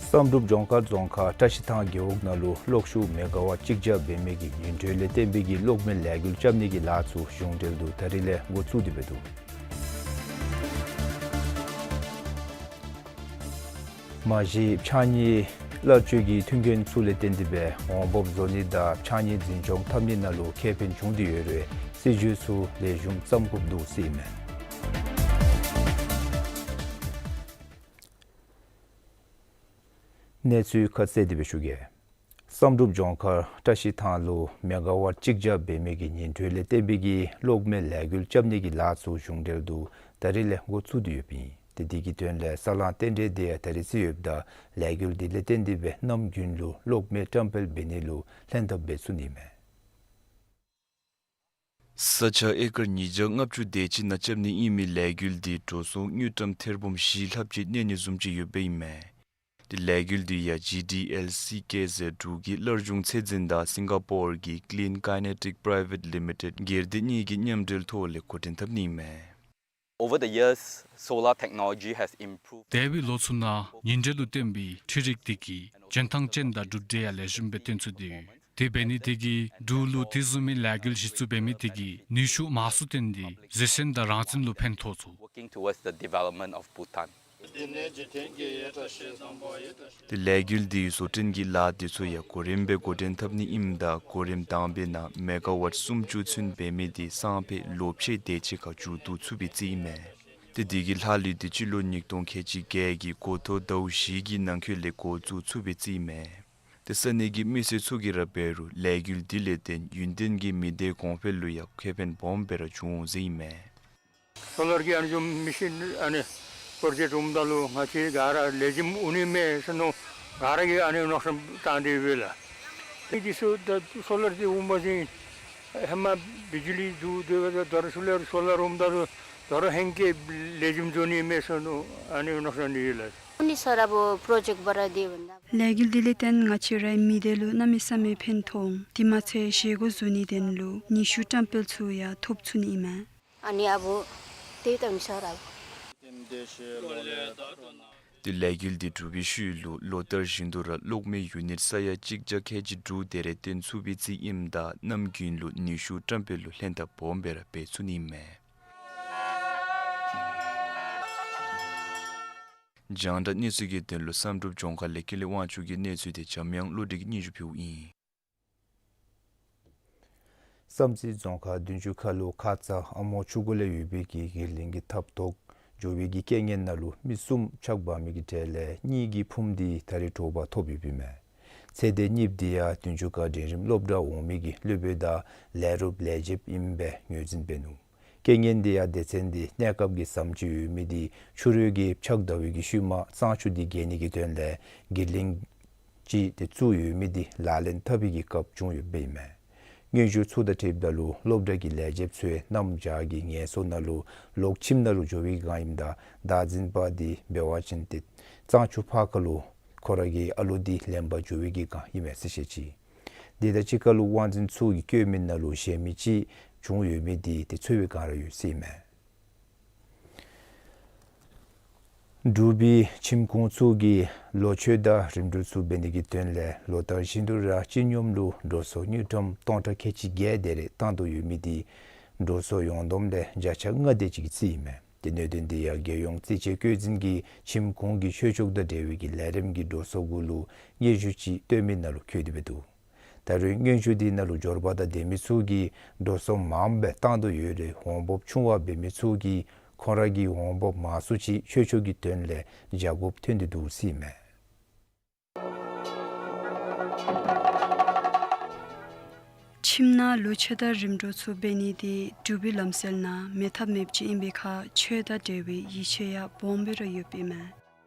བསམ་གྲུབ་ལྗོངས་མཁར་རྫོང་ཁག་བཀྲ་ཤིས་ཐང་རྒེད་འོག་ནང་ལུ་གློག་ཤུགས་མེ་ག་ཝཊ་གཅིག་བརྒྱ་འབད་མི་གི་ཉིན་དྲོད་ལས་བརྟེན་པའི་གི་གློག་མེ་ལས་འགུལ་རྐྱབ་ནི་གི་ལཱ་ཚུ་གཞུང་འབྲེལ་དུ་ད་རིས་ལས་འགོ་བཙུགས་ཏེ་འབད་དོ། མ་གཞི་ཕྱགས་སྙིགས་གླར་སྤྱོད་ཀྱི་མཐུན་རྐྱེན་ཚུ་ལས་བརྟེན་ཏེ་འབད་འོང་འབབ་བཟོ་ནི་དང་ཕྱགས་སྙིགས་འཛིན་སྐྱོང་འཐབ་ནི་ནང་ལུ་ཁེ་ཕན་བྱུང་སྟེ་ཡོད་རུང་སྲིད་ཇུས་ཚུ་ལེགས་ཤོམ་བརྩམ་དགོཔ་འདུག་ཟེར་ཨིན་མས། གནས་ཚུལ་ཁ་གསལ་དེ་སྦེ་ཞུ་གེ། བསམ་གྲུབ་ལྗོངས་མཁར་བཀྲ་ཤིས་ཐང་ལུ་མེ་ག་ཝཊ་གཅིག་བརྒྱ་འབད་མི་གི་ཉིན་དྲོད་ལས་བརྟེན་པའི་གི་གློག་མེ་ལས་འགུལ་རྐྱབ་ནི་གི་ལཱ་ཚུ་གཞུང་འབྲེལ་དུ་ད་རིས་ལས་འགོ་བཙུགས་ཏེ་ཡོདཔ་ཨིན། ཏེ་དེ་གི་དོན་ལས་ས་ལང་རྟེན་འབྲེལ་དེ་ཡང་ད་རིས་རྩིས་ཡོདཔ་ད་ལས་འགུལ་དེ་ལས་བརྟེན་ཏེ་འབད་གནམ་དགུན་ལུ་གློག་མེ་བཀྲམ་སྤེལ་འབད་ནི་ལུ་ལྷན་ཐབས་འབད་ཚུགས་ནི་མས། ས་ཆ་ཨེ་ཀར་ཉིས་བརྒྱ་ལྔ་བཅུ་དེ་ཅིག་ནང་རྐྱབ་ནི་ཨིན་མི་ལས་འགུལ་དེ་འགྲོ་སོང་དངུལ་ཀྲམ་ཐེར་འབུམ་བཞི་ལྷགཔ་ཅིག་གནས་ནི་བཟུམ་ཅིག་ཡོདཔ་ཨིན་མས། དེ་ལས་འགུལ་དེ་ཡང་ཇི་ཌི་ཨེལ་སི་ཀེ་ཟེར་འབྲུག་གི་སླར་འབྱུང་ཚད་འཛིན་དང་སིང་ག་པོར་གྱི་Clean Kinetic Private Limited སྒེར་སྡེ་གཉིས་ཀྱི་མཉམ་འབྲེལ་ཐོག་ལས་འགོ་འདྲེན་འཐབ་ནི་ཨིན་མས། Over the years, solar technology has improved. འདས་པའི་ལོ་ཚུ་ནང་ཉིན་དྲོད་ལུ་བརྟེན་པའི་འཕྲུལ་རིག་དེ་གིས་འཇོན་ཐང་ཅན་དང་གྲུབ་འབྲས་ཡང་ལེགས་ཤོམ་སྦེ་སྟོན་ཚུགས་ཏེ་ཡོད། དེ་འབད་ནི་དེ་གིས་འབྲུག་ལུ་དེ་བཟུམ་མའི་ལས་འགུལ་གཞི་བཙུགས་འབད་མི་དེ་གིས་ནུས་ཤུགས་མང་སུ་བཏོན་ཏེ་གཟིགས་ཞིབ་དང་རང་བཙན་ལུ་ཕན་ཐོགས་ཚུགས། Working towards the development of Bhutan. དེ་ལས་འགུལ་དེའི་བཟོ་སྐྲུན་གྱི་ལཱ་དེ་ཚུ་ཡང་གོ་རིམ་སྦེ་འགོ་འདྲེན་འཐབ་ནི་ཨིནམ་ད་གོ་རིམ་དང་པའི་ནང་མེ་ག་ཝཊ་སུམ་ཅུ་ཚུན་འབད་མི་དེ་སང་ཕོད་ལོ་ཕྱེད་དེ་ཅིག་ཁར་མཇུག་བསྡུ་ཚུགས་པའི་རྩིས་ཨིན་མས། ཏེ་དེ་གི་ལྷག་ལུས་དེ་སྤྱི་ལོ་ཉིས་སྟོང་ཁལ་གཅིག་བརྒྱད་ཀྱི་འགོ་ཐོག་ཟླཝ་བཞི་གི་ནང་འཁོད་ལས་འགོ་བཙུགས་ཚུགས་པའི་རྩིས་ཨིན་མས། ཏེ་ས་གནས་ཀྱི་མི་སེར་ཚུ་གིས་ར་འབད་རུང་ལས་འགུལ་དེ་ལས་བརྟེན་ཡུན་བརྟན་གྱི་མི་སྡེ་གོང་འཕེལ་ལུ་ཡང་ཁེ་ཕན་སྦོམ་སྦེ་ར་བྱུང་འོང་ཟེར་ཨིན་མས། སོ་ལར་གྱི་ཨ་ནི་བཟུམ་མེ་ཤིན་ཨ་ནི་པོརོ་ཇེཀཊ་འོངམ་ད་ལུ་ང་བཅས་ག་ར་ལེགས་ཤོམ་འོང་ནི་མས་ཟེར་མནོ། ག་ར་གིས་ཨ་ནི་མནོ་བསམ་བཏང་སྟེ་ཡོད་པས་ལགས། ཏེ་འདི་ཚུ་ད་སོ་ལར་འདི་འོངམ་ཅིག་ཧེ་མ་བི་ཇི་ལི་འདུག་སྟེ་ད་རུང་ཤུལ་ལས་སོ་ལར་འོངམ་ད་ལུ་ད་རུང་ཧེང་སྐལ་ལེགས་ཤོམ་འགྱོ་ནི་མས་ཟེར་མནོ་ཨ་ནི་མནོ་བསམ་འདི་ཡོད་ལགས། ཨ་ནི་ས་ར་བོ་པོརོ་ཇེཀཊ་འབད་ར་དེ་འབདན། ལས་འགུལ་འདི་ལས་བརྟེན་ང་བཅས་རའི་མི་སྡེ་ལུ་གནམ་མེད་ས་མེད་ཕན་ཐོགས་འོང་། དེ་མ་ཚད་བཞེས་སྒོ་བཟོ་ནི་དོན་ལུ་ནུས་ཤུགས་བཀྲམ་སྤེལ་ཚུ་ཡང་ཐོབ་ཚུགས་ནི་ཨིན་མས། ཨ་ནི་ཨ་བོ་དེ་ད་མི་ས་ར་བོ། དེ་ལས་འགུལ་འདི་གྲུབ་པའི་ཤུལ་ལུ་ལོ་ལྟར་བཞིན་དུ་ར་གློག་མེ་ཡུ་ནིཊ་ས་ཡ་གཅིག་བརྒྱ་ཁལ་གཅིག་དྲུག་དེ་རེ་བཏོན་ཚུགས་པའི་རྩིས་ཨིནམ་ད་གནམ་དགུན་ལུ་ནུས་ཤུགས་བཀྲམ་སྤེལ་ལུ་ལྷན་ཐབས་སྦོམ་སྦེ་ར་འབད་ཚུགས་ནི་ཨིན་མས། རྒྱང་བསྒྲགས་གནས་ཚུལ་གྱི་དོན་ལུ་བསམ་གྲུབ་ལྗོངས་མཁར་ལས་ཀུན་ལེགས་དབང་ཕྱུག་གི་གནས་ཚུལ་དེ་འཇམ་དབྱངས་བློ་གྲོས་ཀྱིས་སྙན་ཞུ་ཕུལཝ་ཨིན། བསམ་རྩེ་རྫོང་ཁག་བདུན་ཅུ་ཁ་ལུ་ཁ་ཙ་ཨ་མོ་ཆུ་འགོ་ལས་ཡོད་པའི་གི་དགེ་ལྡན་གྱི་ཐབ་ཐོག་འགྱོ་བའི་གི་རྐྱེན་ངན་ནང་ལུ་མི་གསུམ་ཆག་འབག་མི་གི་གྲས་ལས་གཉིས་ཀྱི་ཕུངམ་དེ་ད་རེས་དྲོ་པ་ཐོབ་ཡོདཔ་ཨིན་མས། ཚེ་འདས་གཉིསཔོ་དེ་ཡང་བདུན་ཅུ་ཁ་འབྲིང་རིམ་སློབ་གྲྭ་འོང་མི་གི་སློབ་དཔོན་དང་ལས་རོགསཔ་ལས་བྱེདཔ་ཨིནམ་སྦེ་ངོས་འཛིན་འབད་ནུག། རྐྱེན་ངན་དེ་ཡང་སྡེ་ཚན་དེ་གནས་སྐབས་ཀྱི་ཟམ་ཅིག་ཡོད་མི་དེ་ཆུ་རུད་ཀྱིས་ཕྱགས་བདའ་བའི་གི་ཤུལ་མ་གཙང་ཆུ་དེ་བརྒལ་ནི་གི་དོན་ལས་དགེ་ལྡན་ཅིག་དེ་བཙུགས་ཡོད་མི་དེ་ལག་ལེན་འཐབ་པའི་གི་སྐབས་བྱུང་ཡོདཔ་ཨིན་མས། སྙན་ཞུ་ཚུ་དང་འཁྲིལཝ་ད་ལུ་སློབ་གྲྭ་གི་ལས་བྱེདཔ་ཚུ་གནམ་བྱཱར་གྱི་ངལ་གསོ་ནང་ལུ་ལོག་ཁྱིམ་ནང་ལུ་འགྱོ་བའི་སྒང་ཨིནམ་ད་བདག་འཛིན་པ་དེ་འབད་བ་ཅིན་ཏེ་གཙང་ཆུ་ཕར་ཁ་ལུ་ཁོ་ར་གི་ཨ་ལུ་དེ་ལེན་པར་འགྱོ་བའི་གི་སྒང་ཨིན་མས་ཟེར་བཤད་ཅི། དེ་དང་གཅིག་ཁར་ལུ་དབང་འཛིན་ཚུ་གིས་བཀོད་མི་ནང་ལུ་གཞན་མི་ཅིག་བྱུང་ཡོད་མི་དེ་དེ་འཚོལ་བའི་སྒང་ར་ཡོད་ཟེར་ཨིན་མས། འབྲུག་པའི་ཁྱིམ་གུང་ཚུ་གིས་ལོ་མཆོད་དང་རིམ་གྲོ་ཚུ་འབད་ནི་གི་དོན་ལས་ལོ་ལྟར་བཞིན་དུ་ར་སྤྱི་སྙོམས་ལུ་འགྲོ་སོང་དངུལ་ཀྲམ་སྟོང་ཕྲག་ཁལ་གཅིག་བརྒྱད་དེ་རེ་བཏང་དོ་ཡོད་མི་དེ་འགྲོ་སོང་ཡོངས་བསྡོམས་ལས་བརྒྱ་ཆ་ལྔ་དེ་ཅིག་གི་རྩིས་ཨིན་མས། དེ་གནད་དོན་དེ་ཡང་རྒྱལ་ཡོངས་རྩིས་དཔྱད་བཀོད་འཛིན་གྱིས་ཁྱིམ་གུང་གི་ཆོས་ཕྱོགས་དང་འབྲེལ་བའི་གི་ལས་རིམ་གྱི་འགྲོ་སོང་གུ་ལུ་སྙན་ཞུ་ཅིག་བཏོན་མི་ནང་ལུ་འཁོད་དེ་འབད་འདུག། ད་རུང་སྙན་ཞུ་དེ་ནང་ལུ་འབྱོར་པ་དང་ལྡན་མི་ཚུ་གིས་འགྲོ་སོང་མངམ་སྦེ་བཏང་དོ་ཡོད་རུང་འོང་འབབ་ཆུང་བ་འབད་མི་ཚུ་གིས་ཁོང་ར་གི་འོང་འབབ་མང་སུ་ཅིག་ཆོས་ཕྱོགས་ཀྱི་དོན་ལས་བྱ་དགོཔ་ཐོན་ཏེ་འདུག་ཟེར་ཨིན་མས། ཁྱིམ་ནང་ལོ་མཆོད་དང་རིམ་གྲོ་ཚུ་འབད་ནི་དེ་འབྲུག་པའི་ལམ་སྲོལ་ནང་མེད་ཐབས་མེདཔ་ཅིག་ཨིན་པའི་ཁར་ཆོས་དང་འབྲེལ་བའི་ཡིད་ཆེས་ཡང་སྦོམ་སྦེ་ར་ཡོདཔ་ཨིན་མས།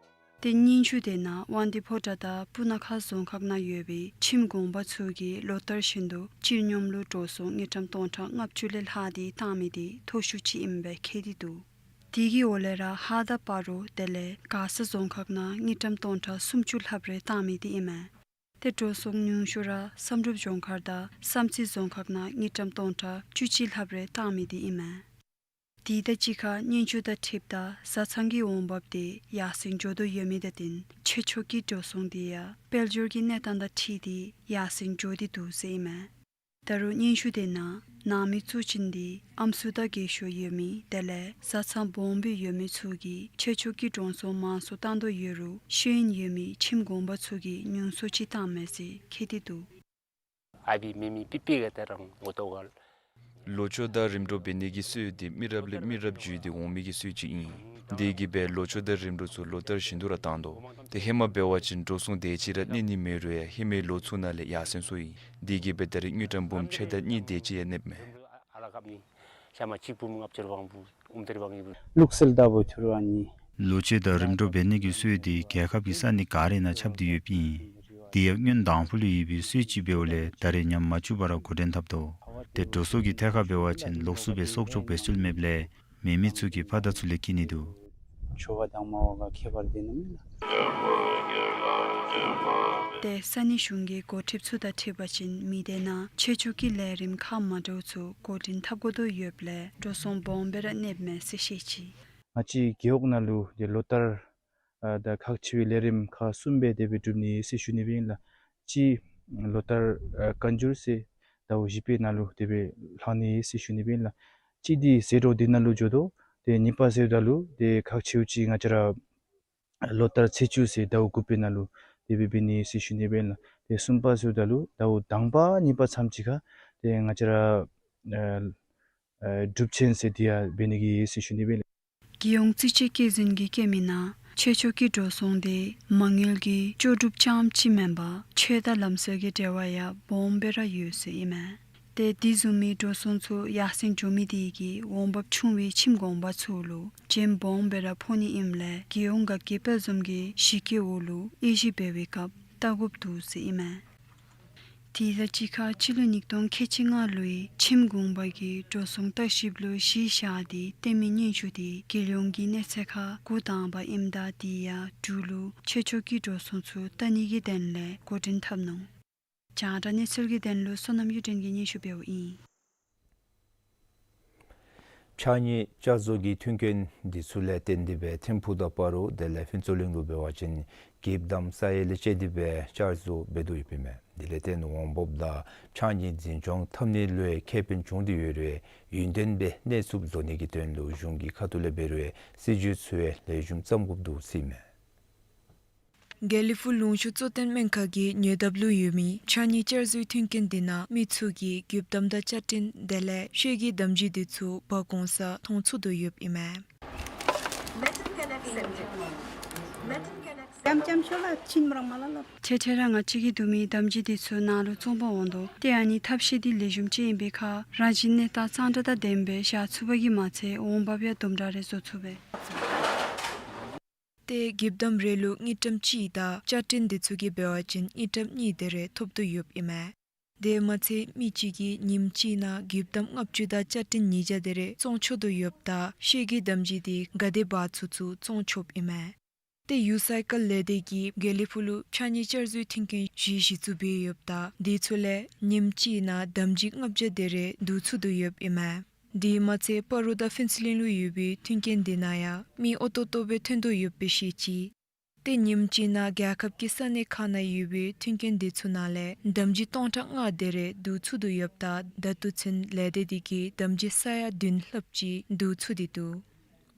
ཏེ་སྙན་ཞུ་དེ་ནང་དབང་འདུས་ཕོ་བྲང་དང་སྤུ་ན་ཁ་རྫོང་ཁག་ནང་ཡོད་པའི་ཁྱིམ་གུང་པ་ཚུ་གིས་ལོ་ལྟར་བཞིན་དུ་སྤྱི་སྙོམས་ལུ་འགྲོ་སོང་དངུལ་ཀྲམ་སྟོང་ཕྲག་ལྔ་བཅུ་ལས་ལྷག་དེ་བཏང་མི་དེ་མཐོ་ཤོས་ཅིག་ཨིནམ་སྦེ་འཁོད་དེ་འདུག། དེ་གི་འོག་ལས་ར་ཧཱ་དང་སྤ་རོ་དེ་ལས་མགར་ས་རྫོང་ཁག་ནང་དངུལ་ཀྲམ་སྟོང་ཕྲག་སུམ་ཅུ་ལྷགཔ་རེ་བཏང་མི་དེ་ཨིན་མས། ཏེ་འགྲོ་སོང་ཉུང་ཤོས་ར་བསམ་གྲུབ་ལྗོངས་མཁར་དང་བསམ་རྩེ་རྫོང་ཁག་ནང་དངུལ་ཀྲམ་སྟོང་ཕྲག་བཅུ་གཅིག་ལྷགཔ་རེ་བཏང་མི་འདི་ཨིན་མས། དེ་དང་གཅིག་ཁར་སྙན་ཞུ་དང་འཁྲིལཝ་ད་བཟའ་ཚང་གི་འོང་འབབ་དེ་ཡར་སེང་འགྱོ་དོ་ཡོད་མི་དང་བསྟུན་ཆོས་ཕྱོགས་ཀྱི་འགྲོ་སོང་དེ་ཡང་དཔལ་འབྱོར་གྱི་གནས་སྟངས་དང་འཁྲིལ་ཏེ་ཡར་སེང་འགྱོ་སྟེ་འདུག་ཟེར་ཨིན་མས། ད་རུང་སྙན་ཞུ་དེ་ནང་ནང་མི་གཙོ་ཅན་དེ་ཨམ་སྲུ་དང་རྒས་ཤོས་ཡོད་མི་དེ་ལས་བཟའ་ཚང་སྦོམ་སྦེ་ཡོད་མི་ཚུ་གིས་ཆོས་ཕྱོགས་ཀྱི་འགྲོ་སོང་མང་སུ་བཏང་དོ་ཡོད་རུང་ཤེས་ཡོན་ཡོད་མི་ཁྱིམ་གུང་པ་ཚུ་གིས་ཉུང་སུ་ཅིག་བཏངམ་མས་ཟེར་བཀོད་དེ་འདུག། ཨ་བི་མེ་མེ་པི་པི་ག་ཏེ་རང་ངོ་ཏོ་ག། ལོ་མཆོད་དང་རིམ་གྲོ་འབད་ནི་གི་སྲོལ་དེ་མི་རབས་ལས་མི་རབས་བརྒྱུད་དེ་འོང་མི་གི་སྲོལ་ཅིག་ཨིན། དེ་གིས་སྦེ་ལོ་མཆོད་དང་རིམ་གྲོ་ཚུ་ལོ་ལྟར་བཞིན་དུ་ར་བཏང་དོ། ཏེ་ཧེ་མ་འབད་བ་ཅིན་འགྲོ་སོང་དེ་ཅིག་ར་གནས་ནི་མེད་རུང་ཡང་ཧེ་མའི་ལོ་ཚུ་ནང་ལས་ཡར་སེང་སོང་ཡི། དེ་གིས་སྦེ་ད་རེས་དངུལ་ཀྲམ་འབུམ་ཕྱེད་དང་གཉིས་དེ་ཅིག་ཡང་གནསཔ་མས། ཨ་ལ་ཀབ་ནི་ཤ་མ་གཅིག་འབུམ་ལྔ་བཅུ་དབང་པོ་ཨོམ་ཏེར་བང་ཡི་བུ། ལུགས་སྲོལ་ལྟ་བུ་ཐུར་བ་ནི། ལོ་མཆོད་དང་རིམ་གྲོ་འབད་ནི་གི་སྲོལ་དེ་རྒྱལ་ཁབ་ཀྱི་ས་གནས་ག་ར་ནང་ཁྱབ་སྟེ་ཡོདཔ་ཨིན། དེ་ཡང་སྔོན་དང་ཕུ་ལུ་ཡོད་པའི་སྲོལ་ཅིག་འབདཝ་ལས་ད་རེས་ཉམས་མ་བཅུག་པར་འགོ་འདྲེན་འཐབ་དོ། ཏེ་འགྲོ་སོང་གི་ཐད་ཁར་འབད་བ་ཅིན་ལོགས་སུ་སྦེ་གསོག་འཇོག་འབད་སྲོལ་མེདཔ་ལས་མེད་མི་ཚུ་གིས་ཕར་དང་ཚུར་ལས་བསྐྱིན་ནི་འདུག། ཆོ་ག་དང་མ་བ་ག་ཁྱད་པར་དེ་ནི་མེད་ལ། ཏེ་ས་གནས་གཞུང་གི་འགོ་ཁྲིདཔ་ཚུ་དང་འཁྲིལ་བ་ཅིན་མི་སྡེ་ནང་ཆོས་ཕྱོགས་ཀྱི་ལས་རིམ་ཁག་མ་འདྲཝ་ཚུ་འགོ་འདྲེན་འཐབ་དགོ་དོ་ཡོདཔ་ལས་འགྲོ་སོང་སྦོམ་སྦེ་ར་གནསཔ་མས་ཟེར་བཤད་ཅི། ང་བཅས་རྒེད་འོག་ནང་ལུ་ཏེ་ལོ་ལྟར་ཨ་ད་ཁག་ཆེ་བའི་ལས་རིམ་ཁག་གསུམ་སྦེ་དེ་སྦེ་སྒྲུབ་ནི་ཟེར་ཞུ་ནི་སྦེ་ཨིན་ལགས། གཅིག་ལོ་ལྟར་ཨ་བཀའ་འགྱུར་ཟེར་ཟླཝ་བཞི་པའི་ནང་ལུ་དེ་སྦེ་ལྷག་ནི་ཟེར་ཞུ་ནི་སྦེ་ཨིན་ལགས། གཅིག་འདི་ཟད་འགྲོ་འདི་ནང་ལུ་འགྱོ་དོ། ཏེ་གཉིས་པ་ཟེརཝ་ད་ལུ་ཏེ་ཁག་ཆེཝ་ཅིག་ང་བཅས་ར་ལོ་ལྟར་ཚེས་བཅུ་ཟེར་ཟླཝ་དགུ་པའི་ནང་ལུ་དེ་སྦེ་འབད་ནི་ཟེར་ཞུ་ནི་སྦེ་ཨིན་ལགས། ཏེ་གསུམ་པ་ཟེརཝ་ད་ལུ་ཟླཝ་དང་པ་གཉིས་པ་མཚམས་ཅིག་ཁར་ཏེ་ང་བཅས་ར་ཨ་ཨ་སྒྲུབ་ཆེན་ཟེར་དེ་ཡང་འབད་ནི་གི་ཟེར་ཞུ་ནི་སྦེ་ཨིན་ལགས། རྒྱལ་ཡོངས་རྩིས་དཔྱད་བཀོད་འཛིན་གྱིས་བཀོད་མི་ནང་ཆོས་ཕྱོགས་ཀྱི་འགྲོ་སོང་དེ་མ་དངུལ་གྱི་ལྕོགས་གྲུབ་རྐྱངམ་ཅིག་མེན་པར་ཆོས་དང་ལམ་སྲོལ་གྱི་འབྲེལ་བ་ཡང་སྦོམ་སྦེ་ར་ཡོད་ཟེར་ཨིན་མས། ཏེ་དེ་བཟུམ་མའི་འགྲོ་སོང་ཚུ་ཡར་སེང་འགྱོ་མི་དེ་གིས་འོང་འབབ་ཆུང་བའི་ཁྱིམ་གུང་པ་ཚུ་ལུ་རྒྱན་སྦོམ་སྦེ་ར་ཕོག་ནི་ཨིནམ་ལས་རྒྱལ་ཡོངས་དགའ་སྐྱིད་དཔལ་འཛོམས་ཀྱི་གཞི་བཀོད་འོག་ལུ་དབྱེ་ཞིབ་འབད་བའི་སྐབས་བལྟ་དགོཔ་འདུག་ཟེར་ཨིན་མས། དེ་དང་གཅིག་ཁར་སྤྱི་ལོ་ཉིས་སྟོང་ཁལ་གཅིག་ལྔ་ལོའི་ཁྱིམ་གུང་པ་གི་འགྲོ་སོང་བརྟག་ཞིབ་ལུ་གཞི་བཞག་སྟེ་བཏོན་མི་སྙན་ཞུ་དེ་རྒྱལ་ཡོངས་ཀྱི་གནས་ཚད་ཁར་འགོ་དང་པ་ཨིནམ་ད་དེ་ཡང་འབྲུག་ལུ་ཆོས་ཕྱོགས་ཀྱི་འགྲོ་སོང་ཚུ་བལྟ་ནི་གི་དོན་ལས་འགོ་འདྲེན་འཐབ་ནུག། རྒྱང་བསྒྲགས་གནས་ཚུལ་གྱི་དོན་ལུ་བསོད་ནམས་གཡུ་སྒྲོན་གྱིས་སྙན་ཞུ་འབདཝ་ཨིན། ཕྱགས་སྙིགས་བསྐྱར་བཟོ་གི་མཐུན་རྐྱེན་འདི་ཚུ་ལས་བརྟེན་ཏེ་སྦེ་ཐིམ་ཕུག་དང་སྤ་རོ་དེ་ལས་ཕུན་ཚོགས་གླིང་ལུ་འབད་བ་ཅིན་འགྱིབ་དམ་ས་ཡ་ལས་བཅད་དེ་སྦེ་བསྐྱར་བཟོ་འབད་དོ་ཡོདཔ་ཨིན་མས། དེ་ལས་བརྟེན་འོང་འབབ་དང་ཕྱགས་སྙིགས་འཛིན་སྐྱོང་འཐབ་ནི་ལུ་ཡང་ཁེ་ཕན་བྱུང་སྟེ་ཡོད་རུང་ཡུན་བརྟན་སྦེ་གནས་ཚུགསཔ་བཟོ་ནི་གི་དོན་ལུ་གཞུང་གི་ཁ་ཐུག་ལས་འབད་རུང་སྲིད་བྱུས་ཚུ་ཡང་ལེགས་ཤོམ་བརྩམ་དགོཔ་འདུག་ཟེར་ཨིན་མས། དགེ་ལེགས་ཕུག་ལུང་ཕྱོགས་གཙོ་བསྟེན་སྨན་ཁང་གི་ཉེ་འདབས་ལུ་ཡོད་མི་ཕྱགས་སྙིགས་བསྐྱར་བཟོའི་མཐུན་རྐྱེན་འདི་ནང་མི་ཚུ་གིས་འགྱིབ་དམ་དང་སྐྱ་ཊིན་དེ་ལས་ཤེལ་གྱི་དམ་སྦྱིས་འདི་ཚུ་འབག་འོང་ས་མཐོང་ཚུགས་དོ་ཡོདཔ་ཨིན་མས། འཕྲལ་འཕྲལ་ར་ང་བཅས་ཀྱིས་བསྡུ་མི་དམ་སྦྱིས་འདི་ཚུ་ནང་ལུ་བཙོང་པར་འོང་དོ། ཏེ་ཨ་ནི་ཐབས་ཤེས་འདི་ལེགས་ཤོམ་ཅིག་ཨིན་པའི་ཁར་རང་བཞིན་གནས་སྟངས་གཙང་སྦྲ་དང་ལྡནམ་སྦེ་བཞག་ཚུགས་པ་གིས་མ་ཚད་འོང་འབབ་ཡང་དུམ་གྲ་རེ་བཟོ་ཚུགས་པས། ཏེ་འགྱིབ་དམ་རེ་ལུ་དངུལ་ཀྲམ་གཅིག་དང་སྐྱ་ཊིན་འདི་ཚུ་གིས་འབད་བ་ཅིན་དངུལ་ཀྲམ་གཉིས་དེ་རེ་ཐོབ་དོ་ཡོདཔ་ཨིན་མས། དེ་མ་ཚད་མི་གཅིག་གིས་ཉིནམ་གཅིག་ནང་འགྱིབ་དམ་ལྔ་བཅུ་དང་སྐྱ་ཊིན་ཉིས་བརྒྱ་དེ་རེ་བཙོང་ཆོག་དོ་ཡོདཔ་ད་ཤེལ་གྱི་དམ་སྦྱིས་འདི་ག་དེ་འབག་ཚུགས་ཚུགས་བཙོང་ཆོགཔ་ཨིན་མས། ཏེ་ཡུ་སའི་ཀལ་ལས་སྡེ་གིས་དགེ་ལེགས་ཕུག་ལུ་ཕྱགས་སྙིགས་བསྐྱར་བཟོའི་མཐུན་རྐྱེན་བཞི་གཞི་བཙུགས་འབད་ཡོདཔ་ད་དེ་ཚུ་ལས་ཉིནམ་གཅིག་ནང་དམ་སྦྱིས་ལྔ་བརྒྱ་དེ་རེ་བསྡུ་ཚུགས་དོ་ཡོདཔ་ཨིན་མས། དེ་མ་ཚད་སྤ་རོ་དང་ཕུན་ཚོགས་གླིང་ལུ་ཡོད་པའི་མཐུན་རྐྱེན་དེ་ནང་ཡང་མི་ཨོ་ཏོག་ཏོ་སྦེ་ཐོན་དོ་ཡོདཔ་སྦེ་བཤད་ཅི། ཏེ་ཉིནམ་གཅིག་ནང་རྒྱལ་ཁབ་ཀྱི་ས་གནས་ཁག་ནང་ཡོད་པའི་མཐུན་རྐྱེན་དེ་ཚུ་ནང་ལས་དམ་སྦྱིས་སྟོང་ཕྲག་ལྔ་དེ་རེ་བསྡུ་ཚུགས་དོ་ཡོདཔ་ད་ད་ལྟོ་ཚུན་ལས་སྡེ་དེ་གིས་དམ་སྦྱིས་ས་ཡ་བདུན་ལྷགཔ་ཅིག་བསྡུ་ཚུགས་ཏེ་འདུག།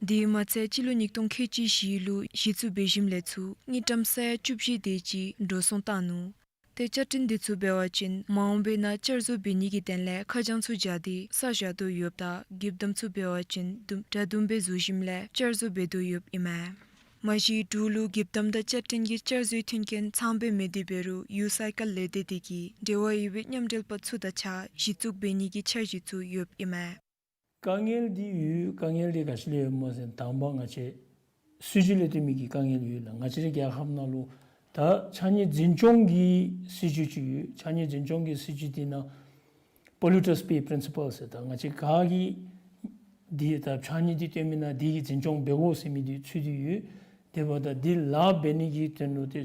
དེ་མ་ཚད་སྤྱི་ལོ་ཉིས་སྟོང་ཁལ་གཅིག་བཞི་ལུ་གཞི་བཙུགས་འབད་ཞིནམ་ལས་ཚུར་དངུལ་ཀྲམ་ས་ཡ་བཅུ་བཞི་དེ་ཅིག་འགྲོ་སོང་བཏང་ནུག། ཏེ་སྐྱ་ཊིན་དེ་ཚུ་འབད་བ་ཅིན་མ་འོངས་པའི་ནང་བསྐྱར་བཟོ་འབད་ནི་གི་དོན་ལས་ཁ་བྱང་ཚུ་སྦྱར་ཏེ་ས་བཞག་དོ་ཡོདཔ་ད་འགྱིབ་དམ་ཚུ་འབད་བ་ཅིན་དུམ་གྲ་དུམ་སྦེ་བཟོ་ཞིནམ་ལས་བསྐྱར་བཟོ་འབད་དོ་ཡོདཔ་ཨིན་མས། མ་གཞི་འབྲུག་ལུ་འགྱིབ་དམ་དང་སྐྱ་ཊིན་གྱི་བསྐྱར་བཟོའི་མཐུན་རྐྱེན་ཚངམ་སྦེ་མེད་དེ་འབད་རུང་ཡུ་སའི་ཀལ་ལས་སྡེ་དེ་གིས་འབྲེལ་བ་ཡོད་པའི་མཉམ་འབྲེལ་པ་ཚུ་དང་གཅིག་ཁར་གཞི་བཙུགས་འབད་ནི་གི་འཆར་གཞི་ཚུ་ཡོདཔ་ཨིན་མས། དཀའ་ངལ་འདི་ཡོད། དཀའ་ངལ་འདི་ག་ཅི་ལས་ཡོདཔ་སྨོ་ཟེར་ན་དང་པ་ང་བཅས་སྲིད་བྱུས་ལས་བརྟེན་མི་གི་དཀའ་ངལ་ཡོད་ལགས། ང་བཅས་རའི་རྒྱལ་ཁབ་ནང་ལུ་ད་ཕྱགས་སྙིགས་འཛིན་སྐྱོང་གི་སྲིད་བྱུས་ཅིག་ཡོད། ཕྱགས་སྙིགས་འཛིན་སྐྱོང་གི་སྲིད་བྱུས་འདི་ནང་Polluters Pay Principle ཟེར་ད་ང་བཅས་ག་གིས་འདི་ད་ཕྱགས་སྙིགས་འདི་བཏོན་མི་ནང་འདི་གི་འཛིན་སྐྱོང་འབད་དགོ་ཟེར་མི་འདི་ཚུད་དེ་ཡོད། དེ་འབདཝ་ད་འདི་ལཱ་འབད་ནི་གི་དོན་ལུ་ཏེ་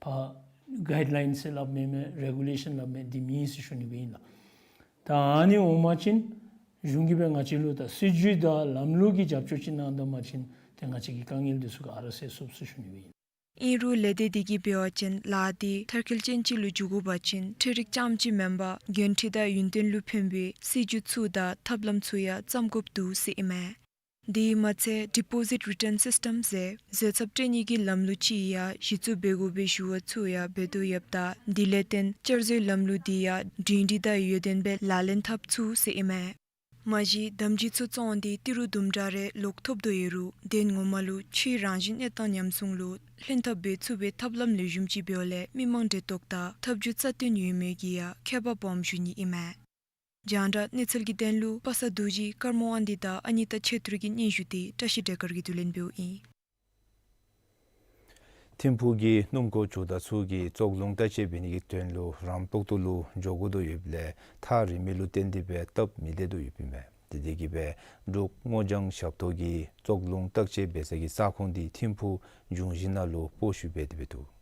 ཕར་ གའིཌ་ལའིནསི་ཟེར་སླབ་མི་མེན་རེ་གུ་ལེ་ཤཱན་སླབ་མི་འདི་མེད་ཟེར་ཞུ་ནི་སྦེ་ཨིན་ལགས། ད་ཨ་ནི་འོང་པ་ཅིན་གཞུང་གིས་སྦེ་ང་བཅས་ལུ་ད་སྲིད་བྱུས་དང་ལམ་ལུགས་ཀྱི་རྒྱབ་སྐྱོར་ཅིག་གནང་ད་པ་ཅིན་ཏེ་ང་བཅས་ཀྱི་དཀའ་ངལ་འདི་ཚུ་ག་ར་སེལ་ཚུགས་ཟེར་ཞུ་ནི་སྦེ་ཨིན། ཨིན་རུང་ལས་སྡེ་འདི་གིས་འབད་བ་ཅིན་ལཱ་འདི་མཐར་འཁྱོལ་ཅན་ཅིག་ལུ་འགྱུར་དགོ་པ་ཅིན་འཕྲུལ་རིག་རྐྱངམ་ཅིག་མེན་པར་འགན་འཁྲི་དང་ཡུན་བརྟན་ལུ་ཕན་པའི་སྲིད་བྱུས་ཚུ་དང་ཐབས་ལམ་ཚུ་ཡང་བརྩམ་དགོཔ་འདུག་ཟེར་ཨིན་མས། དེ་མ་ཚད་ཌི་པོ་ཟིཊ་རི་ཊརན་སིསི་ཊམ་ཟེར་བཟོད་ཚབས་སྤྲོད་ནི་གི་ལམ་ལུགས་ཅིག་ཡང་གཞི་བཙུགས་འབད་དགོ་པའི་ཞུ་བ་ཚུ་ཡང་འབད་དོ་ཡོདཔ་ད་དེ་ལས་བརྟེན་བསྐྱར་བཟོའི་ལམ་ལུགས་འདི་ཡང་སྒྲིང་སྒྲི་དང་ཡུན་བརྟན་སྦེ་ལག་ལེན་འཐབ་ཚུགས་ཟེར་ཨིན་མས། མ་གཞི་དམ་སྦྱིས་ཚུ་བཙོང་སྟེ་ཏི་རུ་དུམ་གྲ་རེ་ལོག་ཐོབ་དོ་ཡོད་རུང་དོན་ངོ་མ་ལུ་ཕྱིའི་རང་བཞིན་གནས་སྟངས་ཉམས་སྲུང་ལུ་ལྷན་ཐབས་འབད་ཚུགས་པའི་ཐབས་ལམ་ལེགས་ཤོམ་ཅིག་འབདཝ་ལས་མི་མང་འདྲེན་གཏོགས་དང་ཐབས་བྱུས་རྩ་བརྟན་ཡོད་མེད་ཀྱི་ཡང་ཁྱད་པར་སྦོམ་ཞུ་ནི་ཨིན་མས། རྒྱང་བསྒྲགས་གནས་ཚུལ་གྱི་དོན་ལུ་པ་སངས་རྡོ་རྗེ་ཀརྨ་དབང་འདུས་དང་ཨ་ནི་ཏ་ཆོས་གྲགས་ཀྱི་སྙན་ཞུ་འདི་བཀྲ་ཤིས་སྒྲོལ་དཀར་གྱིས་བསྡུ་ལེན་འབདཝ་ཨིན། ཐིམ་ཕུག་གི་སྣུམ་འཁོར་ཇོ་བདག་ཚུ་གིས་བཙོག་རླུང་བརྟག་དཔྱད་འབད་ནི་གི་དོན་ལུ་རམ་ཏོག་ཏོ་ལུ་འགྱོ་དགོ་དོ་ཡོདཔ་ལས་ཐག་རིང་མི་ལུ་བརྟེན་ཏེ་སྦེ་སྟབས་མི་ལེགས་དོ་ཡོདཔ་ཨིན་མས། དེ་དེ་གིས་སྦེ་འབྲུག་སྔོ་ལྗང་ཞབས་ཏོག་གིས་བཙོག་རླུང་བརྟག་དཔྱད་འབད་ས་གི་ས་ཁོངས་འདི་ཐིམ་ཕུག་འབྱུང་བཞི་ནང་ལུ་སྤོ་བཤུད་འབད་དེ་སྦེ་འདུག།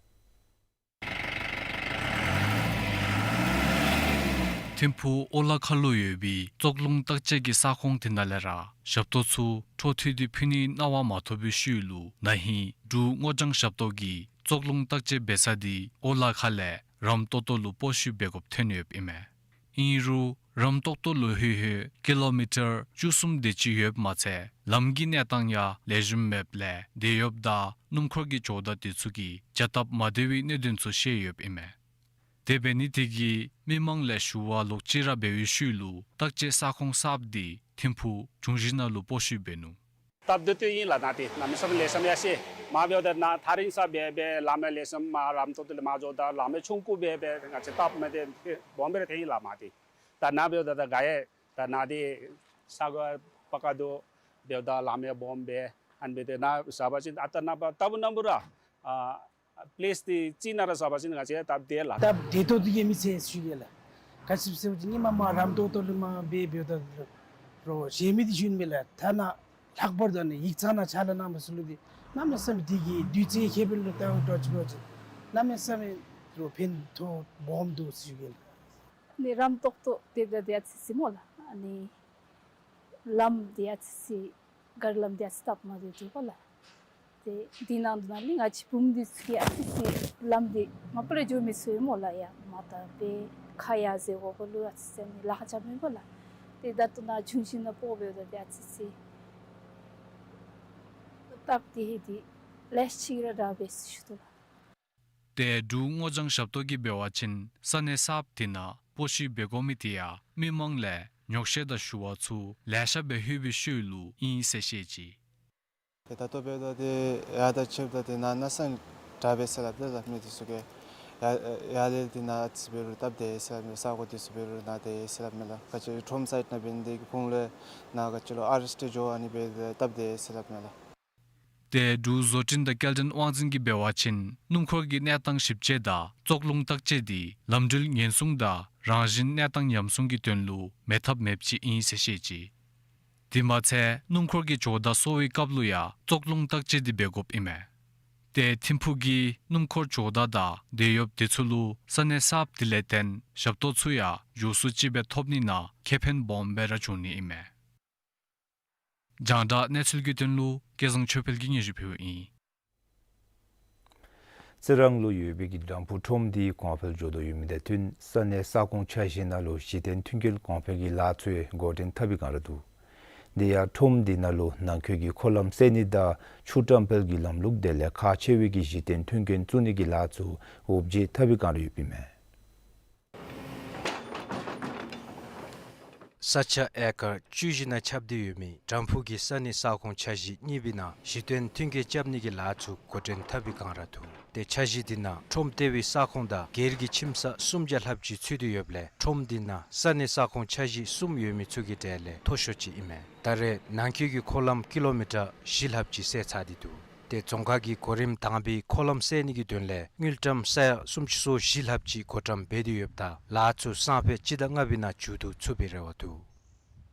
ཐིམ་ཕུག་ཨོ་ལ་ཁ་ལུ་ཡོད་པའི་བཙོག་རླུང་བརྟག་དཔྱད་ཀྱི་ས་ཁོངས་དེ་ནང་ལས་ར་ཞབས་ཏོག་ཚུ་འཕྲོ་མཐུད་དེ་ཕུལ་ནིའི་གནང་བ་མ་ཐོབ་པའི་ཤུལ་ལུ་ན་ཧིང་འབྲུག་སྔོ་ལྗང་ཞབས་ཏོག་གིས་བཙོག་རླུང་བརྟག་དཔྱད་འབད་ས་འདི་ཨོ་ལ་ཁ་ལས་རམ་ཏོག་ཏོ་ལུ་སྤོ་བཤུད་འབད་དགོཔ་ཐོན་ཡོདཔ་ཨིན་མས། ཨིན་རུང་རམ་ཏོག་ཏོ་ལུ་ལྷོད་ལྷོད་ཀི་ལོ་མི་ཊར་བཅུ་གསུམ་དེ་ཅིག་ཡོདཔ་མ་ཚད་ལམ་གྱི་གནས་སྟངས་ཡང་ལེགས་ཤོམ་མེདཔ་ལས་དེད་གཡོགཔ་དང་སྣུམ་འཁོར་གྱི་ཇོ་བདག་དེ་ཚུ་གིས་བྱ་སྟབས་མ་བདེ་བའི་གནད་དོན་ཚུ་བཤད་ཡོདཔ་ཨིན་མས། དེ་འབད་ནི་དེ་གིས་མི་མང་ལས་ཞུ་བ་ལོག་ཅི་ར་འབད་བའི་ཤུལ་ལུ་བརྟག་དཔྱད་ས་ཁོངས་གསརཔ་འདི་ཐིམ་ཕུག་འབྱུང་བཞི་ནང་ལུ་སྤོ་བཤུད་འབད་ནུག། སྟབས་བདེ་ཏོག་ཏོ་ཨིན་ལགས། ནཱ་འདི་གནམ་མེད་ས་མེད་ལེགས་ཤོམ་ཡར་སོང་། མ་འབདཝ་ད་ནཱ་ཐག་རིང་སར་འབད་འབད་ལམ་ཡང་ལེགས་ཤོམ་མ་རམ་ཏོག་ཏོ་ལས་མར་འགྱོཝ་ད་ལམ་ཡང་ཆུང་ཀུ་འབད་འབད་ང་བཅས་སྟབས་མ་བདེ་སྦོམ་སྦེ་ར་ཐོན་ཡི་ལགས། མ་འདི་ད་ནཱ་འབདཝ་ད་ད་ག་ཡང་ད་ནཱ་འདི་ས་གོ་པ་ཀ་དོ་འབདཝ་ད་ལམ་ཡང་སྦོམ་སྦེ་ཨ་ནི་འབད་དེ་ནཱ་ཟེར་བ་ཅིན་ཨ་རྟག་ནཱ་པ་ལྟ་བུ་ནམ་བུ་ར་ཨ་པི་ལེསི་འདི་ཅིག་ནང་ར་ཟེར་བ་ཅིན་ང་བཅས་སྟབས་བདེ་ལགས། སྟབས་བདེ་ཏོག་ཏོ་ཡོད་མི་ཟེར་ཞུ་གེ་ལགས། ག་ཅི་ཟེར་བ་ཅིན་ཧེ་མ་མར་རམ་ཏོག་ཏོ་ལུ་མར་འབད་འབདཝ་ད་རོགས་བཞེས་མི་འདི་ཞུ་ནི་མས་ལགས། ཐ་ན་ལྷག་པར་དུ་ཨ་ནི་ཡིག་ཚང་ནང་ཕྱག་ལཱ་གནང་མི་ཚུ་ལུ་འདི་གནམ་མེད་ས་མེད་དེ་གིས་དུས་ཚོད་ཁེ་ཕན་ལུ་ལྟ་བ་འདྲཝ་ཅིག་འབད་བ་ཅིན་གནམ་མེད་ས་མེད་རོགས་ཕན་ཐོགས་སྦོམ་འདུག་ཟེར་ཞུ་གེ་ལགས། ནི་རམ་ཏོག་ཏོ་དེ་འདྲ་དེ་ཨ་ཙི་ཅིག་སྨོ་ལགས། ཨ་ནི་ལམ་དེ་ཨ་ཙི་ཅིག་ག་ར་ལམ་དེ་ཨ་ཙི་སྟབས་མ་བདེ་འདུག་པ་ལགས། ཏེ་འདི་ནང་དུ་ནང་ལས་ང་བཅས་བུམོ་འདི་ཚུ་གིས་ཨ་ཙི་ཅིག་ལམ་འདི་མ་པ་ར་འགྱོ་མི་ཚུགས་སྨོ་ལགས། ཡར་མར་ད་འབད་ཁ་ཡར་འཛེག་དགོ་པ་ལུ་ཨ་ཙི་ཅིག་ལཱ་ཁག་རྐྱབ་མས་པ་ལགས། ཏེ་ད་ལྟོ་ནཱ་འབྱུང་བཞི་ནང་སྤོ་འབདཝ་ད་ཏེ་ཨ་ཙི་ཅིག་སྟབས་བདེ་ཧེ་འདི་ལེགས་ཤོམ་ཅིག་ར་འདྲ་འབད་ཟེར་ཞུ་དོ་ལགས། ཏེ་འབྲུག་སྔོ་ལྗང་ཞབས་ཏོག་གིས་འབད་བ་ཅིན་ས་གནས་གསརཔ་དེ་ནང་སྤོ་བཤུད་འབད་དགོ་མི་དེ་ཡང་མི་མང་ལས་ཉོགས་བཤད་དང་ཞུ་བ་ཚུ་ལེ་ཤ་སྦེ་ལྷོད་པའི་ཤུལ་ལུ་ཨིན་ཟེར་བཤད་ཅི། ཏེ་ད་ལྟོ་འབདཝ་ད་ཏེ་ཡར་དང་ཕྱདཔ་ད་ཏེ་ནཱ་གནས་སྟངས་དྲག་པས་ཟེར་སླབ་དེས་ལགས། མི་འདི་ཚུ་གིས་ཡར་ཡར་ལས་ཏེ་ནཱ་ཨ་ཙི་འབད་རུང་སྟབས་བདེ་ཟེར་སླབ་མས། ས་གོ་འདི་ཚུ་འབད་རུང་ནཱ་བདེ་ཟེར་སླབ་མས་ལགས། ག་ཅི་ཁྲོམ་སའིཌ་ནང་འབད་ནི་དེ་གིས་ཕུང་ལས་ནཱ་ག་ཅི་ལོ་ཨར་ཨེསི་ཊི་འགྱོ་ཨ་ནི་འབད་དེ་སྟབས་བདེ་ཟེར་སླབ་མས་ལགས། ཏེ་འབྲུག་བཟོ་སྐྲུན་དང་སྐྱེལ་འདྲེན་དབང་འཛིན་གྱིས་འབད་བ་ཅིན་སྣུམ་འཁོར་གྱི་གནས་སྟངས་ཞིབ་དཔྱད་དང་བཙོག་རླུང་བརྟག་དཔྱད་འདི་ལམ་འགྲུལ་ཉེན་སྲུང་དང་རང་བཞིན་གནས་སྟངས་ཉམས་སྲུང་གི་དོན་ལུ་མེད་ཐབས་མེདཔ་ཅིག་ཨིན་ཟེར་བཤད་ཅི། དེ་མ་ཚད་སྣུམ་འཁོར་གྱི་ཇོ་བདག་གསོ་བའི་སྐབས་ལུ་ཡང་བཙོག་རླུང་བརྟག་དཔྱད་འདི་འབད་དགོཔ་ཨིན་མས། ཏེ་ཐིམ་ཕུག་གི་སྣུམ་འཁོར་ཇོ་བདག་དང་དེད་གཡོགཔ་དེ་ཚུ་ལུ་ས་གནས་གསརཔ་དེ་ལས་བརྟེན་ཞབས་ཏོག་ཚུ་ཡང་མགྱོགས་སུ་ཅིག་སྦེ་ཐོབ་ནི་ནང་ཁེ་ཕན་སྦོམ་སྦེ་ར་འབྱུང་ནི་ཨིན་མས། རྒྱང་བསྒྲགས་གནས་ཚུལ་གྱི་དོན་ལུ་སྐལ་བཟང་ཆོས་འཕེལ་གྱིས་སྙན་ཞུ་ཕུལཝ་ཨིན། རྩི་རང་ལུ་ཡོད་པའི་གི་དམ་ཕུ་ཁྲོམ་འདི་གོང་འཕེལ་འགྱོ་དོ་ཡོད་མི་དང་བསྟུན་ས་གནས་ས་ཁོངས་ཆ་བཞི་ནང་ལུ་གཞི་རྟེན་མཐུན་རྐྱེན་གོང་འཕེལ་གྱི་ལཱ་ཚུ་འགོ་འདྲེན་འཐབ་པའི་བསྒང་ར་འདུག། དེ་ཡང་ཁྲོམ་འདི་ནང་ལུ་ནང་འཁོད་ཀྱི་འཁོར་ལམ་བསལ་ནི་དང་ཆུ་བཀྲམ་སྤེལ་གྱི་ལམ་ལུགས་དེ་ལས་ཁག་ཆེ་བའི་གི་གཞི་རྟེན་མཐུན་རྐྱེན་བཙུགས་ནི་གི་ལཱ་ཚུ་འུབ་བརྗིད་འཐབ་པའི་བསྒང་ར་ཡོདཔ་ཨིན་མས། ས་ཆ་ཨེ་ཀར་བཅུ་བཞི་ནང་ཁྱབ་སྟེ་ཡོད་མི་དམ་ཕུ་གི་ས་གནས་ས་ཁོངས་ཆ་བཞི་གཉིས་པའི་ནང་གཞི་རྟེན་མཐུན་རྐྱེན་རྐྱབ་ནི་གི་ལཱ་ཚུ་འགོ་འདྲེན་འཐབ་པའི་བསྒང་ར་འདུག། ཏེ་ཆ་བཞི་འདི་ནང་ཁྲོམ་ལྟེ་བའི་ས་ཁོངས་དང་སྒེར་གྱི་ཁྱིམ་ས་སུམ་བརྒྱ་ལྷགཔ་ཅིག་ཚུད་དེ་ཡོདཔ་ལས་ཁྲོམ་འདི་ནང་ས་གནས་ས་ཁོངས་ཆ་བཞི་གསུམ་ཡོད་མི་ཚུ་གི་གྲས་ལས་མཐོ་ཤོས་ཅིག་ཨིན་མས། ད་རེས་ནང་འཁོད་ཀྱི་འཁོར་ལམ་ཀི་ལོ་མི་ཊར་བཞི་ལྷགཔ་ཅིག་བསལ་ཚར་ཏེ་འདུག། ཏེ་རྫོང་ཁག་གིས་གོ་རིམ་དང་པའི་འཁོར་ལམ་བསལ་ནི་གི་དོན་ལས་དངུལ་ཀྲམ་ས་ཡ་སུམ་ཅུ་སོ་བཞི་ལྷགཔ་ཅིག་བགོ་བཀྲམ་འབད་དེ་ཡོདཔ་ད་ལཱ་ཚུ་སང་ཕོད་སྤྱི་ཟླ་ལྔ་པའི་ནང་མཇུག་བསྡུ་ཚུགས་པའི་རེ་བ་འདུག།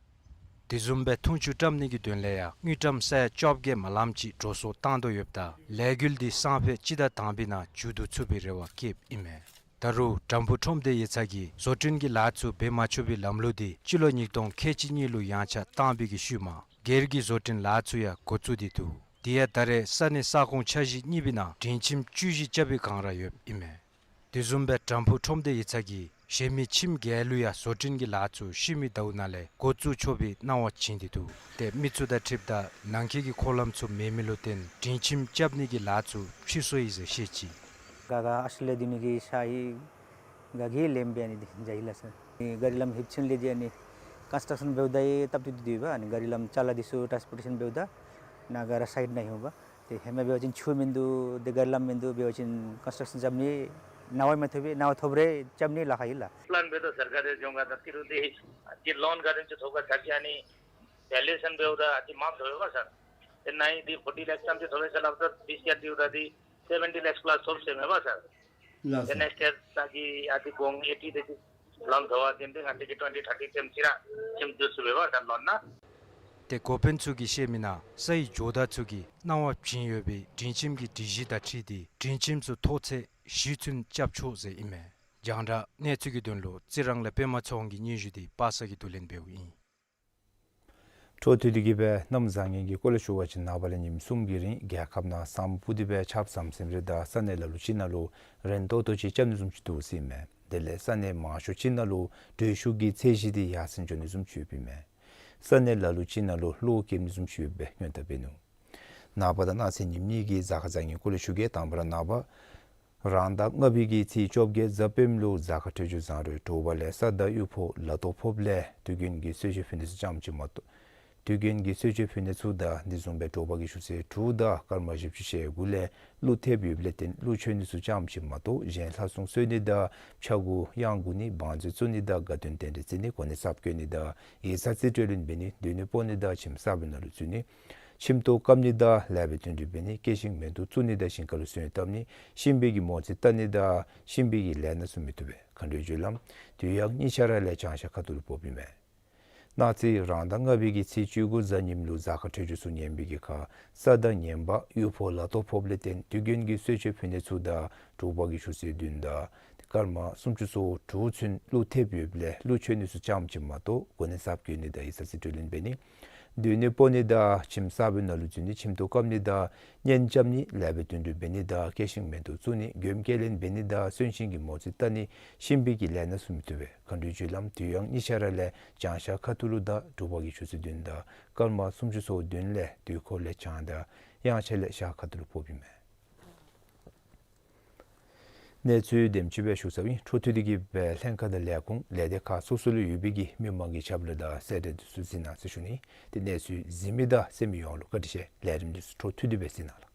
དེ་བཟུམ་སྦེ་འཐུང་ཆུ་བཀྲམ་ནི་གི་དོན་ལས་ཡང་དངུལ་ཀྲམ་ས་ཡ་བཅོ་བརྒྱད་མ་ལམ་ཅིག་འགྲོ་སོང་བཏང་དོ་ཡོདཔ་ད་ལས་འགུལ་འདི་སང་ཕོད་སྤྱི་ཟླ་དང་པའི་ནང་མཇུག་བསྡུ་ཚུགས་པའི་རེ་བ་བསྐྱེདཔ་ཨིན་མས། ད་རུང་དྲམ་ཕུག་ཁྲོམ་སྡེ་ཡིག་ཚང་གིས་བཟོ་སྐྲུན་གྱི་ལཱ་ཚུ་འབད་མ་ཆོག་པའི་ལམ་ལུགས་འདི་སྤྱི་ལོ་ཉིས་སྟོང་ཁལ་གཅིག་གཉིས་ལུ་ཡངས་ཆག་བཏང་བའི་གི་ཤུལ་མ་སྒེར་གྱི་བཟོ་སྐྲུན་ལཱ་ཚུ་ཡང་འགོ་བཙུགས་ཏེ་འདུག། དེ་ཡང་ད་རེས་ས་གནས་ས་ཁོངས་ཆ་གཞི་གཉིས་པའི་ནང་སྒྲིང་ཁྱིམ་བཅུ་བཞི་རྐྱབ་པའི་སྒང་ར་ཡོདཔ་ཨིན་མས། དེ་བཟུམ་སྦེ་དྲམ་ཕུག་ཁྲོམ་སྡེ་ཡིག་ཚང་གིས་གཞན་མི་ཁྱིམ་བརྒྱད་ལུ་ཡང་བཟོ་སྐྲུན་གྱི་ལཱ་ཚུ་ཤུལ་མའི་ཟླཝ་ནང་ལས་འགོ་བཙུགས་ཆོག་པའི་གནང་བ་བྱིན་ཏེ་འདུག། ཏེ་མི་ཚུ་དང་འཁྲིལཝ་ད་ནང་འཁོད་ཀྱི་འཁོར་ལམ་ཚུ་མེད་མི་ལུ་བརྟེན་སྒྲིང་ཁྱིམ་རྐྱབ་ནི་གི་ལཱ་ཚུ་ཕྱིས་སོང་ཡི་ཟེར་བཤད་ཅི། ག་ག་ཨོསི་ཊེ་ལི་ཡ་འདི་ནི་གི་ས་ཧིང་ག་གིས་ལེན་སྦེ་ཨ་ནི་འདི་འགྱོ་ཡི་ལགས་སར། ཨ་ནི་ག་རི་ལམ་ཧིབ་ཆེན་ལས་འདི་ཨ་ནི་ཀོན་སི་ཊརཀ་ཤཱན་འབདཝ་ད་ཡང་སྟབས་བདེ་ཏོག་ཏོ་ཡོདཔ། ཨ་ནི་ག་རི་ལམ་ཅ་ལ་འདི་ཚུ་ཊཱནསི་པོར་ཊེ་ཤཱན་འབདཝ་ད་ནཱ་ག་ར་སའིཌ་ནང་ལྷོདཔ། ཏེ་ཧེ་མ་འབད་བ་ཅིན་ཆུ་མིན་འདུག། ཏེ་ག་རི་ལམ་མིན་འདུག། འབད་བ་ཅིན་ཀོན་སི་ཊརཀ་ཤཱན་རྐྱབ་ནི་གནང་བ་མ་ཐོབ་པས། གནང་བ་ཐོབ་རུང་རྐྱབ་ནི་ལཱ་ཁག་ཨིན་ལགས། པི་ལཱན་འབད་དོ་སར་ག་རི་ལྗོངས་ག་ད་ཏི་རུ་འདི་ཨ་ཏི་ལོན་ག་རི་ལམ་ཅིག་ཐོབ་ག་ད་ཅི་ཨ་ནི་བེ་ལུ་ཨེ་ཤཱན་འབདཝ་ད་ཨ་ཏི་མངམ་ཐོབ་པས་སར། ཏེ་ནཱ་ཡང་འདི་ཕོར་ཊི་ལེགསི་ཙམ་ཅིག་ཐོབ་པས་ཟེར་སླབ་ད་ཌི་སི་ཨེ་འདི་འབདཝ་ད་འདི་སེ་བེན་ཊི་ལེགསི་པ་ལཱསི་ཐོབ་ཟེར་མས་པ་སར། ལགས་སོ། ཏེ་ནེགསི་ཡར་ད་ཅི་ཨ་ཏི་གོང་ཨེ་ཊི་དེ་ཅིག་ལོན་ཐོབ་པ་ཅིན་ཏེ་ང་བཅས་ཀྱིས་ཊུ་ཝེན་ཊི་ཐར་ཊི་ཙམ་ཅིག་ར་ཁྱིམ་བསྡུ་ཚུགས་པས་པ་སར་ལོན་ནང་། ཏེ་འགོ་དཔོན་ཚུ་གིས་བཤད་མི་ནང་ས་ཡི་ཇོ་བདག་ཚུ་གིས་གནང་བ་བྱིན་ཡོད་པའི་སྒྲིང་ཁྱིམ་གྱི་སྒྲིག་གཞི་དང་འཁྲིལ་ཏེ་སྒྲིང་ཁྱིམ་ཚུ་མཐོ་ཚད་བཞི་ཚུན་རྐྱབ་ཆོག་ཟེར་ཨིན་མས། རྒྱང་བསྒྲགས་གནས་ཚུལ་གྱི་དོན་ལུ་རྩི་རང་ལས་པདྨ་ཚེ་དབང་གི་སྙན་ཞུ་འདི་པ་སངས་ཀྱིས་བསྡུ་ལེན་འབདཝ་ཨིན། འཕྲོ་མཐུད་དེ་གིས་སྦེ་གནམ་བཟང་ངན་གྱི་སྐོར་ལས་ཞུ་བ་ཅིན་ནངས་པ་ལས་ཉིནམ་གསུམ་གྱི་རིང་རྒྱལ་ཁབ་ནང་ཟམ་སྤུ་སྟེ་སྦེ་ཆརཔ་ཟམ་ཟིམ་རེ་དང་ས་གནས་ལ་ལུ་ཅིག་ནང་ལུ་རན་ཏོག་ཏོ་ཅིག་རྐྱབ་ནི་བཟུམ་ཅིག་འདུག་ཟེར་ཨིན་མས། དེ་ལས་ས་གནས་མང་ཤོས་ཅིག་ནང་ལུ་དྲོད་ཤུགས་ཀྱི་ཚད་གཞི་འདི་ཡར་སེང་འགྱོ་ནི་བཟུམ་ཅིག་ཡོདཔ་ཨིན་མས། ས་གནས་ལ་ལུ་ཅིག་ནང་ལུ་གློག་འཁྱུག་ནི་བཟུམ་ཅིག་ཡོདཔ་སྦེ་སྔོན་བརྡ་འབད་ནུག། ནངས་པ་དང་གནངས་ཚེ་ཉིནམ་གཉིས་ཀྱི་གཟའ་སྐར་བཟང་ངན་སྐོར་ལས་ཞུ་གེ། དང་པ་ར་ནངས་པ་རང་ཟླ་ལྔ་པའི་གི་ཚེས་བཅོ་བརྒྱད་གཟའ་སྤེནམ་ལུ་གཟའ་སྐར་འཕྲོད་སྦྱོར་བཟང་རུང་དྲོ་པ་ལས་ས་དང་གཡུས་ཕོག་ལ་ཏོག་ཕོགཔ་ལས་དུས་རྒྱུན་གྱི་གསོལ་མཆོད་ཕུལ་ནི་ཚུ་ཙམ་ཅིག་མ་གཏོགས་དུས་རྒྱུན་གྱི་གསོལ་མཆོད་ཕུལ་ནི་ཚུ་དང་དེ་བཟུམ་སྦེ་དྲོ་པ་གི་ཆུ་ཚོད་དྲུག་དང་སྐར་མ་བཞི་བཅུ་ཞེ་དགུ་ལས་ཀླུ་ཐེབས་ཡོདཔ་ལས་བརྟེན་ཀླུ་མཆོད་ནི་ཚུ་ཙམ་ཅིག་མ་གཏོགས་གཞན་ལྷ་སྲུང་གསོལ་ནི་དང་ཕྱག་འགུགས་གཡང་འགུགས་ནི་བང་མཛོད་བཙུགས་ནི་དང་དགའ་སྟོན་རྟེན་འབྲེལ་བརྩི་ནི་གོ་གནས་གསརཔ་བཀོད་ནི་དང་ཡིག་ཚང་རྩིས་སྤྲོད་ལེན་འབད་ནི་སྡོད་གནས་སྤོ་ནི་དང་ཁྱིམ་གསར་པའི་ནང་ལུ་འཛུལ་ནི་ཁྱིམ་ཐོག་བཀབ་ནི་དང་ལེགས་པའི་དོན་སྒྲུབ་འབད་ནི་སྐྱེ་ཤིང་མེ་ཏོག་བཙུགས་ནི་དང་ཞིང་ཁ་ལུ་སོན་བཏབ་ནི་གཤིན་པོའི་གི་མོ་རྩིས་བལྟ་ནི་དང་གཤིན་པོའི་གི་ལས་སྣ་ཚུ་མི་བཏུབ་པས། མཁའ་འགྲོའི་རྒྱུ་ལམ་དུས་ཡང་གཉིས་ཆ་ར་ལས་བྱང་ཤར་ཁ་ཐུག་ལུ་ཕོགཔ་ཨིན་མས། གནངས་ཚེ་རང་ཟླ་ལྔ་པའི་གི་ཚེས་བཅུ་དགུ་གཟའ་ཉིམ་ལུ་གཟའ་སྐར་འཕྲོད་སྦྱོར་ཚུ་ངན་པའི་གི་ཁར་ས་དང་ངན་པ་གཡུས་ཕོག་ལ་ཏོག་ཕོགཔ་ལས་བརྟེན་དུས་རྒྱུན་གྱི་གསོལ་མཆོད་ཕུལ་ནི་ཚུ་དང་དྲོ་པ་གི་ཆུ་ཚོད་བདུན་དང་སྐར་མ་སུམ་ཅུ་སོ་དྲུག་ཚུན་ཀླུ་ཐེབས་ཡོདཔ་ལས་ཀླུ་མཆོད་ནི་ཚུ་ཙམ་ཅིག་མ་གཏོགས་གོ་གནས་གསརཔ་བཀོད་ནི་དང་ཡིག་ཚང་རྩིས་སྤྲོད་ལེན་འབད་ནི་སྡོད་གནས་སྤོ་ནི་དང་ཁྱིམ་གསར་པའི་ནང་ལུ་འཛུལ་ནི་ཁྱིམ་ཐོག་བཀབ་ནི་དང་གཉེན་རྐྱབ་ནི་ལེགས་པའི་དོན་སྒྲུབ་འབད་ནི་དང་སྐྱེ་ཤིང་མེ་ཏོག་བཙུགས་ནི་མགྱོནམ་སྐྱེ་ལེན་འབད་ནི་དང་གསོན་གཤིན་གྱི་མོ་རྩིས་བལྟ་ནི་གཤིན་པོའི་གི་ལས་སྣ་ཚུ་མི་བཏུབ་པས། མཁའ་འགྲོའི་རྒྱུ་ལམ་དུས་ཡང་གཉིས་ཆ་ར་ལས་བྱང་ཤར་ཁ་ཐུག་ལུ་དང་དྲོ་པ་གི་ཆུ་ཚོད་བདུན་དང་སྐར་མ་སུམ་ཅུ་སོ་བདུན་ལས་དུས་འཁོར་ལས་བྱང་དང་དབྱངས་འཆར་ལས་ཤར་ཁ་ཐུག་ལུ་ཕོགཔ་ཨིན་མས། གནས་ཚུལ་དེམ་ཅིག་སྦེ་ཞུ་ཚརཝ་ཨིན། འཕྲོ་མཐུད་དེ་གིས་སྦེ་ལྷན་ཁག་དང་ལས་ཁུངས་ལས་སྡེ་ཁག་སོ་སོ་ལུ་ཡོད་པའི་གི་མི་མང་གི་ཞབས་ལས་དང་གསལ་བསྒྲགས་འདི་ཚུ་གཟིགས་གནང་ཟེར་ཞུ་ནི། ཏེ་གནས་ཚུལ་གཟིགས་མི་དང་གསན་མི་ཡོངས་ལུ་བཀའ་དྲིན་ཆེ། ལས་རིམ་འདི་ཚུ་འཕྲོ་མཐུད་དེ་སྦེ་གཟིགས་གནང་ལགས།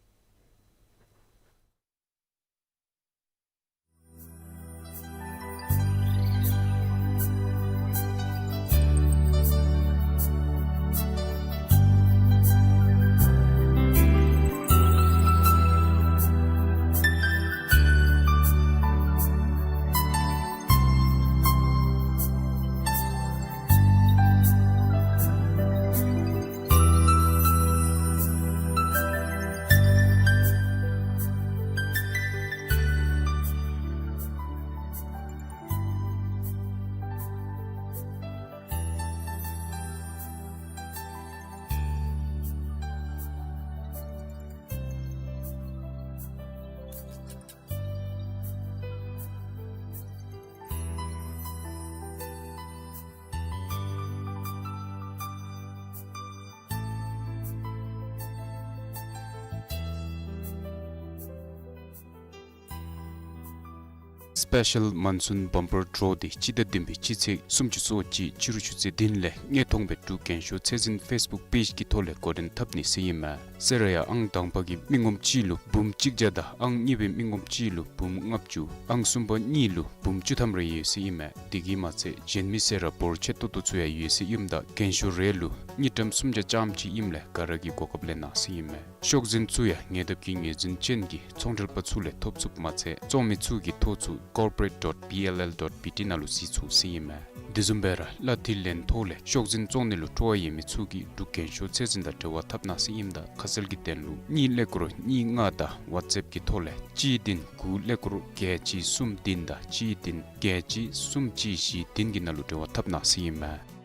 སི་པེ་ཤལ་མཱོན་སུན་བམ་པར་ཌོ་འདི་སྤྱི་ཟླ་བདུན་པའི་སྤྱི་ཚེས་སུམ་ཅུ་སོ་གཅིག་ཕྱི་རུ་ཆུ་ཚོད་བདུན་ལས་ཉིས་སྟོང་བར་དུ་རྒན་ཤོས་ཚད་འཛིན་ཕེསི་བུཀ་པེཇ་གི་ཐོག་ལས་འགོ་འདྲེན་འཐབ་ནི་ཟེར་ཨིན་མས། སེ་ར་ཡང་ཨང་དང་པ་གི་མི་ངོམ་གཅིག་ལུ་འབུམ་གཅིག་བརྒྱ་དང་ཨང་གཉིས་པའི་མི་ངོམ་གཅིག་ལུ་འབུམ་ལྔ་བཅུ་ཨང་གསུམ་པ་གཉིས་ལུ་འབུམ་བཅུ་ཐམ་རེ་ཡོད་ཟེར་ཨིན་མས། དེ་གིས་མ་ཚད་གཞན་མི་སེ་ར་འབོར་ཆེ་ཏོག་ཏོ་ཚུ་ཡང་ཡོད་ཟེར་ཨིནམ་ད་རྒན་ཤོས་རེ་ལུ་དངུལ་ཀྲམ་སུམ་བརྒྱ་ཙམ་ཅིག་ཨིནམ་ལས་ག་ར་གིས་གོ་སྐབས་ལེན་གནང་ཟེར་ཨིན་མས། ཤོག་འཛིན་ཚུ་ཡང་ཉེ་འདབས་ཀྱི་ངོས་འཛིན་ཅན་གྱི་ཚོང་འབྲེལ་པ་ཚུ་ལས་ཐོབ་ཚུགསཔ་མ་ཚད་བཙོང་མི་ཚུ་གི་ཐོ་ཚུ་corporate dot B L L dot B T ནང་ལུ་གཟིགས་ཚུགས་ཟེར་ཨིན་མས། དེ་བཟུམ་སྦེ་ར་གླ་འཐུས་ལེན་ཐོག་ལས་ཤོག་འཛིན་བཙོང་ནི་ལུ་སྤྲོ་བ་ཡོད་མི་ཚུ་གིས་འབྲུག་རྒན་ཤོས་ཚད་འཛིན་དང་འབྲེལ་བ་འཐབ་གནང་ཟེར་ཨིནམ་ད་ཁ་གསལ་གྱི་དོན་ལུ་གཉིས་ཀླད་ཀོར་གཉིས་ལྔ་དང་ཝཊས་ཨེཔ་གི་ཐོག་ལས་གཅིག་བདུན་དགུ་ཀླད་ཀོར་བརྒྱད་གཅིག་གསུམ་བདུན་དང་གཅིག་བདུན་བརྒྱད་གཅིག་གསུམ་གཅིག་བཞི་བདུན་གྱི་ནང་ལུ་འབྲེལ་བ་འཐབ་གནང་ཟེར་ཨིན་མས།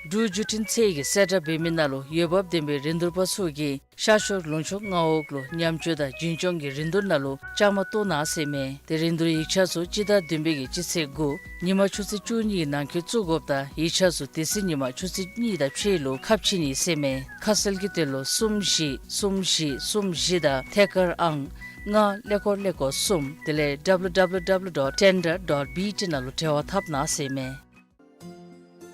འབྲུག་བརྒྱུད་འཕྲིན་ཚད་ཀྱིས་གསལ་བསྒྲགས་འབད་མི་ནང་ལུ་འོས་འབབ་ལྡན་པའི་རིན་བསྡུར་པ་ཚུ་གིས་ཤར་ཕྱོགས་ལུང་ཕྱོགས་མངའ་འོག་ལུ་ཉམས་བཅོས་དང་རྒྱུན་སྐྱོང་གི་རིན་བསྡུར་ནང་ལུ་བཅའ་མར་གཏོགས་གནང་ཟེར་མས། དེ་རིན་བསྡུར་ཡིག་ཆ་ཚུ་སྤྱི་ཟླ་བདུན་པའི་གི་སྤྱི་ཚེས་དགུ་ཉིན་མ་ཆུ་ཚོད་བཅུ་གཉིས་ཀྱི་ནང་འཁོད་བཙུགས་དགོཔ་དང་ཡིག་ཆ་ཚུ་དེ་ཚེ་ཉིན་མ་ཆུ་ཚོད་གཉིས་དང་ཕྱེད་ལུ་ཁ་ཕྱེ་ནི་ཟེར་མས། ཁ་གསལ་གྱི་དོན་ལུ་གསུམ་བཞི་གསུམ་བཞི་གསུམ་བཞི་དང་ཐད་ཀར་ཨང་ལྔ་ཀླད་ཀོར་ཀླད་ཀོར་གསུམ་དེ་ལས་W W W dot tender dot B T ནང་ལུ་འབྲེལ་བ་འཐབ་གནང་ཟེར་མས།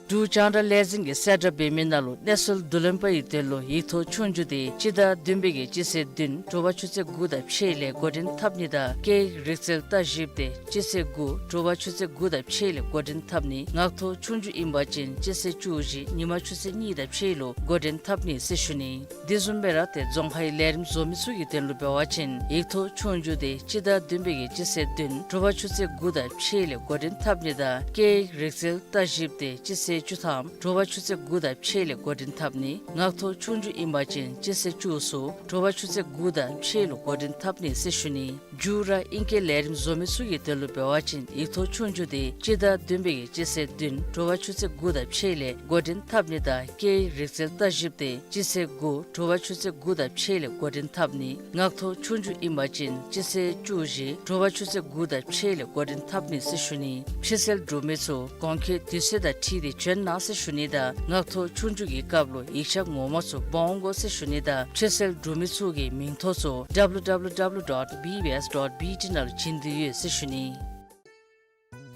འབྲུག་རྒྱང་བསྒྲགས་ལས་འཛིན་གྱིས་གསལ་བསྒྲགས་འབད་མི་ནང་ལུ་གནས་ཚུལ་བསྡུ་ལེན་པ་ཡི་དོན་ལུ་ཡིག་ཐོག་ཆོས་རྒྱུགས་དེ་སྤྱི་ཟླ་བདུན་པའི་གི་སྤྱི་ཚེས་བདུན་དྲོ་པ་ཆུ་ཚོད་དགུ་དང་ཕྱེད་ལས་འགོ་འདྲེན་འཐབ་ནི་དང་སྐད་ཡིག་རིག་རྩལ་ལྟ་ཞིབ་དེ་སྤྱི་ཚེས་དགུ་དྲོ་པ་ཆུ་ཚོད་དགུ་དང་ཕྱེད་ལས་འགོ་འདྲེན་འཐབ་ནི། ངག་ཐོག་ཆོས་རྒྱུགས་ཨིན་པ་ཅིན་སྤྱི་ཚེས་བཅུ་བཞི་ཉིན་མ་ཆུ་ཚོད་གཉིས་དང་ཕྱེད་ལུ་འགོ་འདྲེན་འཐབ་ནི་ཟེར་ཞུ་ནི། དེ་བཟུམ་སྦེ་ར་ཏེ་རྫོང་ཁའི་ལས་རིམ་བཟོ་མི་ཚུ་གི་དོན་ལུ་འབད་བ་ཅིན་ཡིག་ཐོག་ཆོས་རྒྱུགས་དེ་སྤྱི་ཟླ་བདུན་པའི་གི་སྤྱི་ཚེས་བདུན་དྲོ་པ་ཆུ་ཚོད་དགུ་དང་ཕྱེད་ལས་འགོ་འདྲེན་འཐབ་ནི་དང་སྐད་ཡིག་རིག་རྩལ་ལྟ་ཞིབ་དེ་སྤྱི་ཚེས་བཅུ་ཐམ་དྲོ་པ་ཆུ་ཚོད་དགུ་དང་ཕྱེད་ལས་འགོ་འདྲེན་འཐབ་ནི། ངག་ཐོག་ཆོས་རྒྱུགས་ཨིན་པ་ཅིན་སྤྱི་ཚེས་བཅུ་གསུམ་དྲོ་པ་ཆུ་ཚོད་དགུ་དང་ཕྱེད་ལུ་འགོ་འདྲེན་འཐབ་ནི་ཟེར་ཞུ་ནི། མཇུག་ར་ཨིང་སྐད་ལས་རིམ་བཟོ་མི་ཚུ་གི་དོན་ལུ་འབད་བ་ཅིན་ཡིག་ཐོག་ཆོས་རྒྱུགས་དེ་སྤྱི་ཟླ་བདུན་པའི་གི་སྤྱི་ཚེས་བདུན་དྲོ་པ་ཆུ་ཚོད་དགུ་དང་ཕྱེད་ལས་འགོ་འདྲེན་འཐབ་ནི་དང་སྐད་ཡིག་རིག་རྩལ་ལྟ་ཞིབ་དེ་སྤྱི་ཚེས་དགུ་དྲོ་པ་ཆུ་ཚོད་དགུ་དང་ཕྱེད་ལས་འགོ་འདྲེན་འཐབ་ནི། ངག་ཐོག་ཆོས་རྒྱུགས་ཨིན་པ་ཅིན་སྤྱི་ཚེས་བཅུ་བཞི་དྲོ་པ་ཆུ་ཚོད་དགུ་དང་ཕྱེད་ལས་འགོ་འདྲེན་འཐབ་ནི་ཟེར་ཞུ་ནི། ཕྱིར་སེལ་འབྲུག་མི་ཚུ་གོང་འཁོད་དུས་ཚོད་དང་འཁྲིལ་ཏེ་བྱོན་གནང་ཟེར་ཞུ་ནི་དང་ངག་ཐོག་ཆོས་རྒྱུགས་ཀྱི་སྐབས་ལུ་ཡིག་ཆ་ངོ་མ་ཚུ་འབག་འོང་དགོ་ཟེར་ཞུ་ནི་དང་ཕྱིར་སེལ་འབྲུག་མི་ཚུ་གི་མིང་ཐོ་ཚུ་W W W dot B B S dot B T ནང་ལུ་བྱིན་དོ་ཡོད་ཟེར་ཞུ་ནི།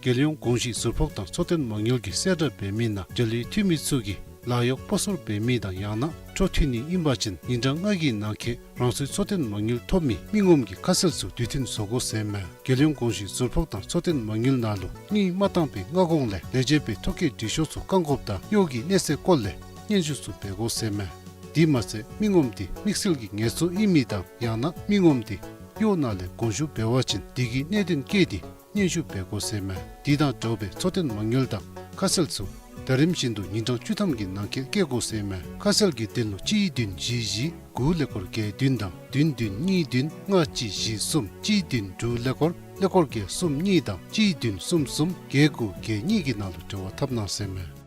རྒྱལ་ཡོངས་གོང་ཞུས་ཟུར་ཕོགས་དང་འཚོ་རྟེན་མ་དངུལ་གྱིས་གསལ་བསྒྲགས་འབད་མི་ནང་འབྲེལ་ཡོད་འཐུས་མི་ཚུ་གིས་ལཱ་གཡོག་སྤོ་སོར་འབད་མི་དང་ཡང་ན་འཕྲོ་མཐུད་ནི་ཨིན་པ་ཅིན་ཉིན་གྲངས་ལྔ་གི་ནང་འཁོད་རང་སོའི་འཚོ་རྟེན་མ་དངུལ་ཐོབ་མི་མི་ངོམ་གྱི་ཁ་གསལ་ཚུ་དུས་མཐུན་བཟོ་དགོ་ཟེར་མས། རྒྱལ་ཡོངས་གོང་ཞུས་ཟུར་ཕོགས་དང་འཚོ་རྟེན་མ་དངུལ་ནང་ལུ་དངུལ་མ་བཏང་པའི་སྔ་གོང་ལས་ལས་བྱེད་པའི་ཐོ་བཀོད་འབྲི་ཤོག་ཚུ་བཀང་དགོཔ་དང་གཡོག་གི་གནས་ཚད་སྐོར་ལས་སྙན་ཞུ་ཚུ་འབད་དགོ་ཟེར་མས། དེ་མ་ཚད་མི་ངོམ་དེ་དམིགས་བསལ་གྱི་ངལ་རྩོལ་ཨིན་མི་དང་ཡང་ན་མི་ངོམ་དེ་གཡོག་ནང་ལས་དགོངས་ཞུ་འབད་བ་ཅིན་དེ་གི་གནད་དོན་བཀོད་དེ་སྙན་ཞུ་འབད་དགོ་ཟེར་མས། དེ་དང་འདྲཝ་སྦེ་འཚོ་རྟེན་མ་དངུལ་དང་ཁ་གསལ་ཚུ་ད་རིམ་བཞིན་དུ་ཉིན་གྲངས་བཅུ་ཐམ་གྱི་ནང་འཁོད་བཀོད་དགོ་ཟེར་མས། ཁ་གསལ་གྱི་དོན་ལུ་གཅིག་བདུན་བཞི་བཞི་དགུ་ཀླད་ཀོར་བརྒྱད་བདུན་དང་བདུན་བདུན་གཉིས་བདུན་ལྔ་གཅིག་བཞི་གསུམ་གཅིག་བདུན་དྲུག་ཀླད་ཀོར་ཀླད་ཀོར་བརྒྱད་གསུམ་གཉིས་དང་གཅིག་བདུན་གསུམ་གསུམ་བརྒྱད་དགུ་བརྒྱད་གཉིས་ཀྱི་ནང་ལུ་འབྲེལ་བ་འཐབ་གནང་ཟེར་མས།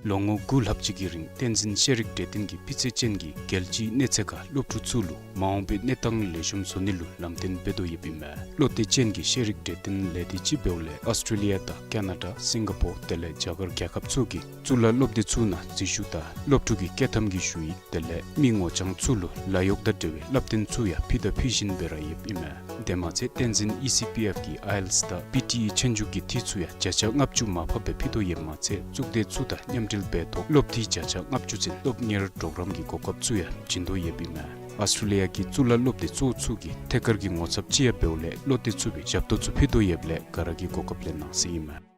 ལོ་ངོ་དགུ་ལྷག་ཅིག་གི་རིང་བསྟན་འཛིན་ཤེས་རིག་གྲོས་སྟོན་གྱིས་སྤུས་ཚད་ཅན་གྱི་རྒྱལ་སྤྱིའི་གནས་ཚད་ཁར་སློབ་ཕྲུག་ཚུ་ལུ་མ་འོངས་པའི་གནས་སྟངས་ལེགས་ཤོམ་བཟོ་ནི་ལུ་ལམ་སྟོན་འབད་དོ་ཡོདཔ་ཨིན་མས། བློ་གཏད་ཅན་གྱི་ཤེས་རིག་གྲོས་སྟོན་ལས་སྡེ་ཅིག་འབདཝ་ལས་ཨོསི་ཊྲེ་ལི་ཡ་དང་ཀ་ན་ཌ་སིང་ག་པོར་དེ་ལས་རྒྱ་གར་རྒྱལ་ཁབ་ཚུ་གི་གཙུག་ལག་སློབ་སྡེ་ཚུ་ནང་འཛུལ་ཞུགས་དང་སློབ་ཕྲུག་གི་བསྐྱོད་ཐམ་གྱི་ཞུ་ཡིག་དེ་ལས་མི་ངོ་རྐྱང་ཚུ་ལུ་ལཱ་གཡོག་དང་འབྲེལ་བའི་བསླབ་སྟོན་ཚུ་ཡང་ཕུལ་དང་ཕུལ་བཞིན་སྦེ་ར་ཡོདཔ་ཨིན་མས། དེ་མ་ཚད་བསྟན་འཛིན་ཨི་སི་པི་ཨེཕ་གི་ཨའི་ཨེལ་ཊི་ཨེས་དང་པི་ཊི་ཨི་ཆོས་རྒྱུགས་ཀྱི་འཐུས་ཚུ་ཡང་བརྒྱ་ཆ་ལྔ་བཅུ་མར་ཕབ་སྦེ་ཕུལ་དོ་ཡོདཔ་མ་ཚད་གཙུག་སྡེ་ཚུ་དང་མཉམ་འབྲེལ་འབད་ཐོག་སློབ་འཐུས་བརྒྱ་ཆ་ལྔ་བཅུ་ཚུན་སློབ་གཉེར་གྲོགས་རམ་གྱི་གོ་སྐབས་ཚུ་ཡང་བྱིན་དོ་ཡོདཔ་ཨིན་མས། ཨོསི་ཊྲེ་ལི་ཡ་གི་གཙུག་ལག་སློབ་སྡེ་གཙོ་བོ་ཚུ་གིས་ཐད་ཀར་གྱི་ངོ་ཚབ་ཅིག་ཡང་འབདཝ་ལས་བློ་གཏད་ཚུགས་པའི་ཞབས་ཏོག་ཚུ་ཕུལ་དོ་ཡོདཔ་ལས་ག་ར་གིས་གོ་སྐབས་ལེན་གནང་ཟེར་ཨིན་མས།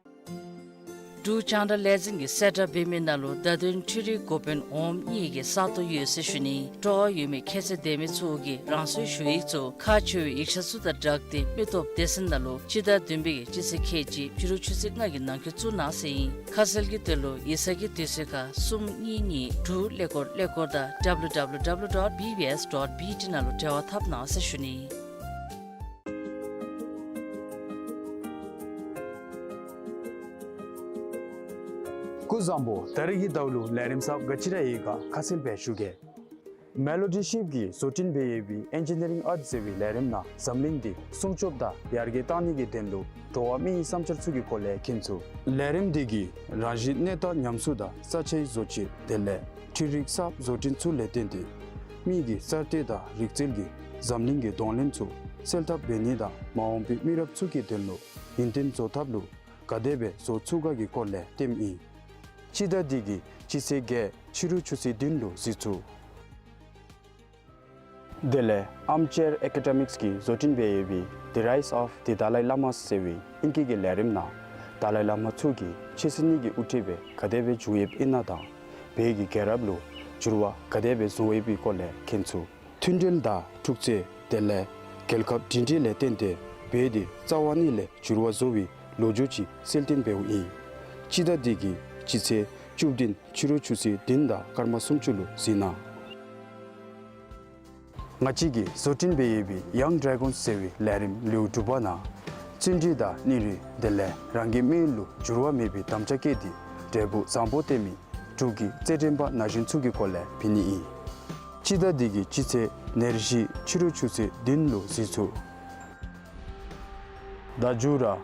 འབྲུག་རྒྱང་བསྒྲགས་ལས་འཛིན་གྱིས་གསལ་བསྒྲགས་འབད་མི་ནང་ལུ་བརྡ་དོན་འཕྲུལ་རིག་འགོ་དཔོན་འོགམ་གཉིས་ཀྱི་ས་སྟོང་ཡོད་ཟེར་ཞུ་ནི། སྤྲོ་བ་ཡོད་མི་ཁྱད་ཚད་ལྡན་མི་ཚུ་གིས་རང་སོའི་ཞུ་ཡིག་ཚུ་ཁག་ཆེ་བའི་ཡིག་ཆ་ཚུ་དང་སྦྲགས་ཏེ་མི་སྟོབས་སྡེ་ཚན་ནང་ལུ་སྤྱི་ཟླ་བདུན་པའི་གི་སྤྱི་ཚེས་ཁལ་གཅིག་ཕྱི་རུ་ཆུ་ཚོད་ལྔ་གི་ནང་འཁོད་བཙུགས་གནང་ཟེར་ཨིན། ཁ་གསལ་གྱི་དོན་ལུ་ཡིག་ཚང་གི་དུས་ཚོད་ཁར་གསུམ་གཉིས་གཉིས་དྲུག་ཀླད་ཀོར་ཀླད་ཀོར་དང་W W W dot B B S dot B T ནང་ལུ་འབྲེལ་བ་འཐབ་གནང་ཟེར་ཞུ་ནི། སྐུ་གཟུགས་བཟང་པོ། ད་རིས་ཀྱི་ཟླཝ་ལུ་ལས་རིམ་གསརཔ་ག་ཅི་ར་ཡོད་ག་ཁ་གསལ་སྦེ་ཞུ་གེ། མེ་ལོ་ཌི་ཤིབ་ཀྱིས་བཟོ་སྐྲུན་འབད་ཡོད་པའི་ཨེན་ཇི་ནི་རིང་ཨརཊ་ཟེར་བའི་ལས་རིམ་ནང་འཛམ་གླིང་འདི་སྲུང་སྐྱོབ་དང་ཡར་རྒྱས་གཏང་ནི་གི་དོན་ལུ་འགྲོ་བ་མིའི་བསམ་འཆར་ཚུ་གི་སྐོར་ལས་མཁྱེན་ཚུགས། ལས་རིམ་འདི་གིས་རང་བཞིན་གནས་སྟངས་ཉམས་གསོ་དང་ས་ཆའི་བཟོ་བཅོས་དེ་ལས་འཕྲུལ་རིག་གསརཔ་བཟོ་སྐྲུན་ཚུ་ལས་བརྟེན་ཏེ་མི་གི་གསར་གཏོད་དང་རིག་རྩལ་གྱིས་འཛམ་གླིང་གི་གདོང་ལེན་ཚུ་སེལ་ཐབས་འབད་ནི་དང་མ་འོངས་པའི་མི་རབས་ཚུ་གི་དོན་ལུ་ཡུན་བརྟན་བཟོ་ཐབས་ལུ་ག་དེ་སྦེ་བཟོ་ཚུགས་ག་གི་སྐོར་ལས་སྟོནམ་ཨིན། སྤྱི་ཟླ་འདི་གི་སྤྱི་ཚེས་བརྒྱད་ཕྱི་རུ་ཆུ་ཚོད་བདུན་ལུ་གཟིགས་ཚུགས། དེ་ལས་ཨརམ་ཅེར་ཨེ་ཀེ་ཌེ་མིགས་ཀྱིས་བཟོ་སྐྲུན་འབད་ཡོད་པའི་The Rise of the Dalai Lama ཟེར་བའི་ཨིང་སྐད་ཀྱི་ལས་རིམ་ནང་དཱ་ལའི་བླ་མ་མཆོག་གིས་ཆོས་སྲིད་གཉིས་ཀྱི་དབུ་ཁྲིདཔ་སྦེ་ག་དེ་སྦེ་བཞུགས་ཡོདཔ་ཨིན་ན་དང་བོད་ཀྱི་རྒྱལ་རབས་ལུ་འགྱུར་བ་ག་དེ་སྦེ་བཟོ་ཡོད་པའི་སྐོར་ལས་མཁྱེན་ཚུགས། མཐུན་སྒྲིལ་དང་འཁྲུག་རྩོད་དེ་ལས་རྒྱལ་ཁབ་སྒྲིང་སྒྲིང་ལས་བརྟེན་ཏེ་བོད་འདི་རྩ་བ་ཉིད་ལས་འགྱུར་བ་བཟོ་བའི་ ལོ་རྒྱུས་ཅིག་གསལ་སྟོན་འབདཝ་ཨིན། སྤྱི་ཟླ་འདི་གི་སྤྱི་ཚེས་བཅུ་བདུན་ཕྱི་རུ་ཆུ་ཚོད་བདུན་དང་སྐར་མ་སུམ་ཅུ་ལུ་གཟིགས་གནང་། ང་བཅས་ཀྱིས་བཟོ་སྐྲུན་འབད་ཡོད་པའི་ཡང་ཌེ་གཱོན་ཟེར་བའི་ལས་རིམ་ལེའུ་དྲུག་པ་ནང་བརྩོན་འགྲུས་དང་སྙིང་རུས་དེ་ལས་རང་གི་མི་ལུ་འགྱུར་བ་མེད་པའི་དམ་བཅའ་བསྐྱེད་དེ་འབྲས་བུ་བཟང་པོ་སྟོན་མི་འབྲུག་གི་རྩེད་འགྲན་པ་ན་གཞོན་ཚུ་གི་སྐོར་ལས་འབད་ནི་ཨིན། སྤྱི་ཟླ་འདི་གི་སྤྱི་ཚེས་ཉེར་བཞི་ཕྱི་རུ་ཆུ་ཚོད་བདུན་ལུ་གཟིགས་ཚུགས། ད་མཇུག་ར་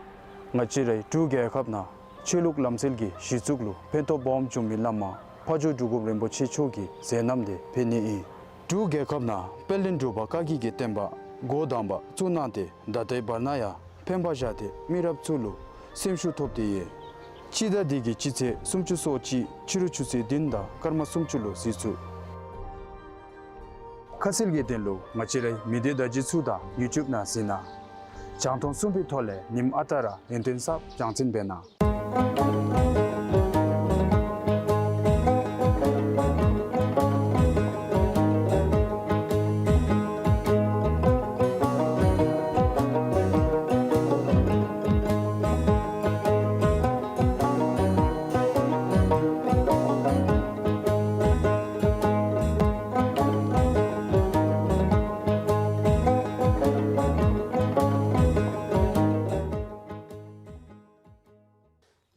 ང་བཅས་རའི་འབྲུག་རྒྱལ་ཁབ་ནང་ཆོས་ལུགས་ལམ་སྲོལ་གྱི་གཞི་བཙུགས་ལུ་ཕན་ཐོགས་སྦོམ་བྱུང་མི་བླ་མ་ཕ་ཇོ་འབྲུག་སྒོམ་རིན་པོ་ཆེ་མཆོག་གི་མཛད་རྣམ་དེ་འབད་ནི་ཨིན། འབྲུག་རྒྱལ་ཁབ་ནང་དཔལ་ལྡན་འབྲུག་པ་བཀའ་བརྒྱུད་ཀྱི་བསྟན་པ་འགོ་དང་པ་བཙུགས་གནང་སྟེ་ད་ལྟའི་བར་ན་ཡང་ཕན་པ་བཞག་སྟེ་མི་རབས་ཚུ་ལུ་སེམས་ཤུགས་ཐོབ་སྟེ་ཡོད། སྤྱི་ཟླ་འདི་གི་སྤྱི་ཚེས་སུམ་ཅུ་སོ་གཅིག་ཕྱི་རུ་ཆུ་ཚོད་བདུན་དང་སྐར་མ་སུམ་ཅུ་ལུ་གཟིགས་ཚུགས། ཁ་གསལ་གྱི་དོན་ལུ་ང་བཅས་རའི་མི་སྡེ་བརྡ་བརྒྱུད་ཚུ་དང་ཡུ་ཊུབ་ནང་གཟིགས་གནང་། རྒྱང་མཐོང་གསུམ་པའི་ཐོག་ལས་ཉིནམ་ཨ་རྟག་ར་ཡུན་བརྟན་གསརཔ་རྒྱང་སྲིང་འབད་གནང་།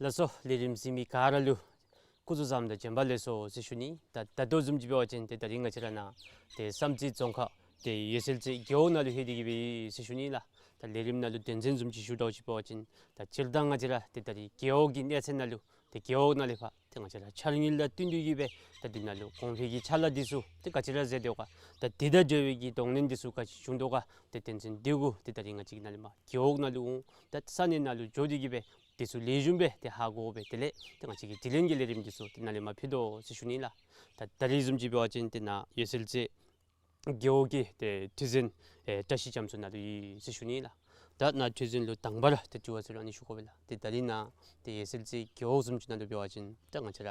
ལགས་སོ། ལས་རིམ་གཟིགས་མི་ག་ར་ལུ་སྐུ་གཟུགས་བཟང་དང་བྱོན་པ་ལེགས་སོ་ཟེར་ཞུ་ནི། ད་ད་ལྟོ་བཟུམ་ཅིག་འབད་བ་ཅིན་ཏེ་ད་རིས་ང་བཅས་ར་ནཱ་ཏེ་བསམ་རྩེ་རྫོང་ཁག་ཏེ་འོད་གསལ་རྩེ་རྒེད་འོག་ནང་ལུ་ལྷོད་དེ་གི་སྦེ་ཡོད་ཟེར་ཞུ་ནི་ལགས། ད་ལས་རིམ་ནང་ལུ་དོན་ཚན་བཟུམ་ཅིག་ཞུ་དོ་ཅིག་འབད་བ་ཅིན་ད་སྤྱིར་བཏང་ང་བཅས་ར་ཏེ་ད་རིས་རྒེད་འོག་གི་གནས་ཚད་ནང་ལུ་ཏེ་རྒེད་འོག་ནང་ལས་ཕར་ཏེ་ང་བཅས་ར་འཆར་དངོས་ལུ་བསྟུན་ཏེ་གི་སྦེ་ད་འདི་ནང་ལུ་གོང་འཕེལ་གྱི་ཕྱག་ལཱ་འདི་ཚུ་ཏེ་ག་ཅི་ར་མཛད་དོ་ག། ད་འདི་དང་འབྲེལ་བའི་གི་གདོང་ལེན་འདི་ཚུ་ག་ཅི་བྱུང་དོ་ག། ཏེ་དོན་ཚན་འདི་གུ་ཏེ་ད་རིས་ང་བཅས་ཀྱིས་ནཱ་ལས་མར་རྒེད་འོག་ནང་ལུ་འོང་ད་ས་གནས་ནང་ལུ་འགྱོ་སྟེ་གི་སྦེ་འདི་ཚུ་ལེགས་ཤོམ་སྦེ་ཏེ་ཧ་གོ་སྦེ་དེ་ལས་ཏེ་ང་བཅས་ཀྱིས་དྲི་ལན་གྱི་ལས་རིམ་འདི་ཚུ་ཏེ་ནཱ་ལས་མར་ཕུལ་དོ་ཟེར་ཞུ་ནི་ལགས། ད་ད་རིས་བཟུམ་ཅིག་འབད་བ་ཅིན་ཏེ་ནཱ་འོད་གསལ་རྩེ་རྒེད་འོག་གི་ཏེ་ཁྲི་འཛིན་ཨེ་བཀྲ་ཤིས་རྒྱ་མཚོ་ནཱ་ལུ་ཡོད་ཟེར་ཞུ་ནི་ལགས། ད་ནཱ་ཁྲི་འཛིན་ལུ་དང་པ་ར་ཏེ་དྲི་བ་ཟེར་རུང་ཨ་ནི་ཞུ་དགོ་པས་ལགས། ཏེ་ད་རིས་ནཱ་ཏེ་འོད་གསལ་རྩེ་རྒེད་འོག་བཟུམ་ཅིག་ནང་ལུ་འབད་བ་ཅིན་ད་ང་བཅས་ར་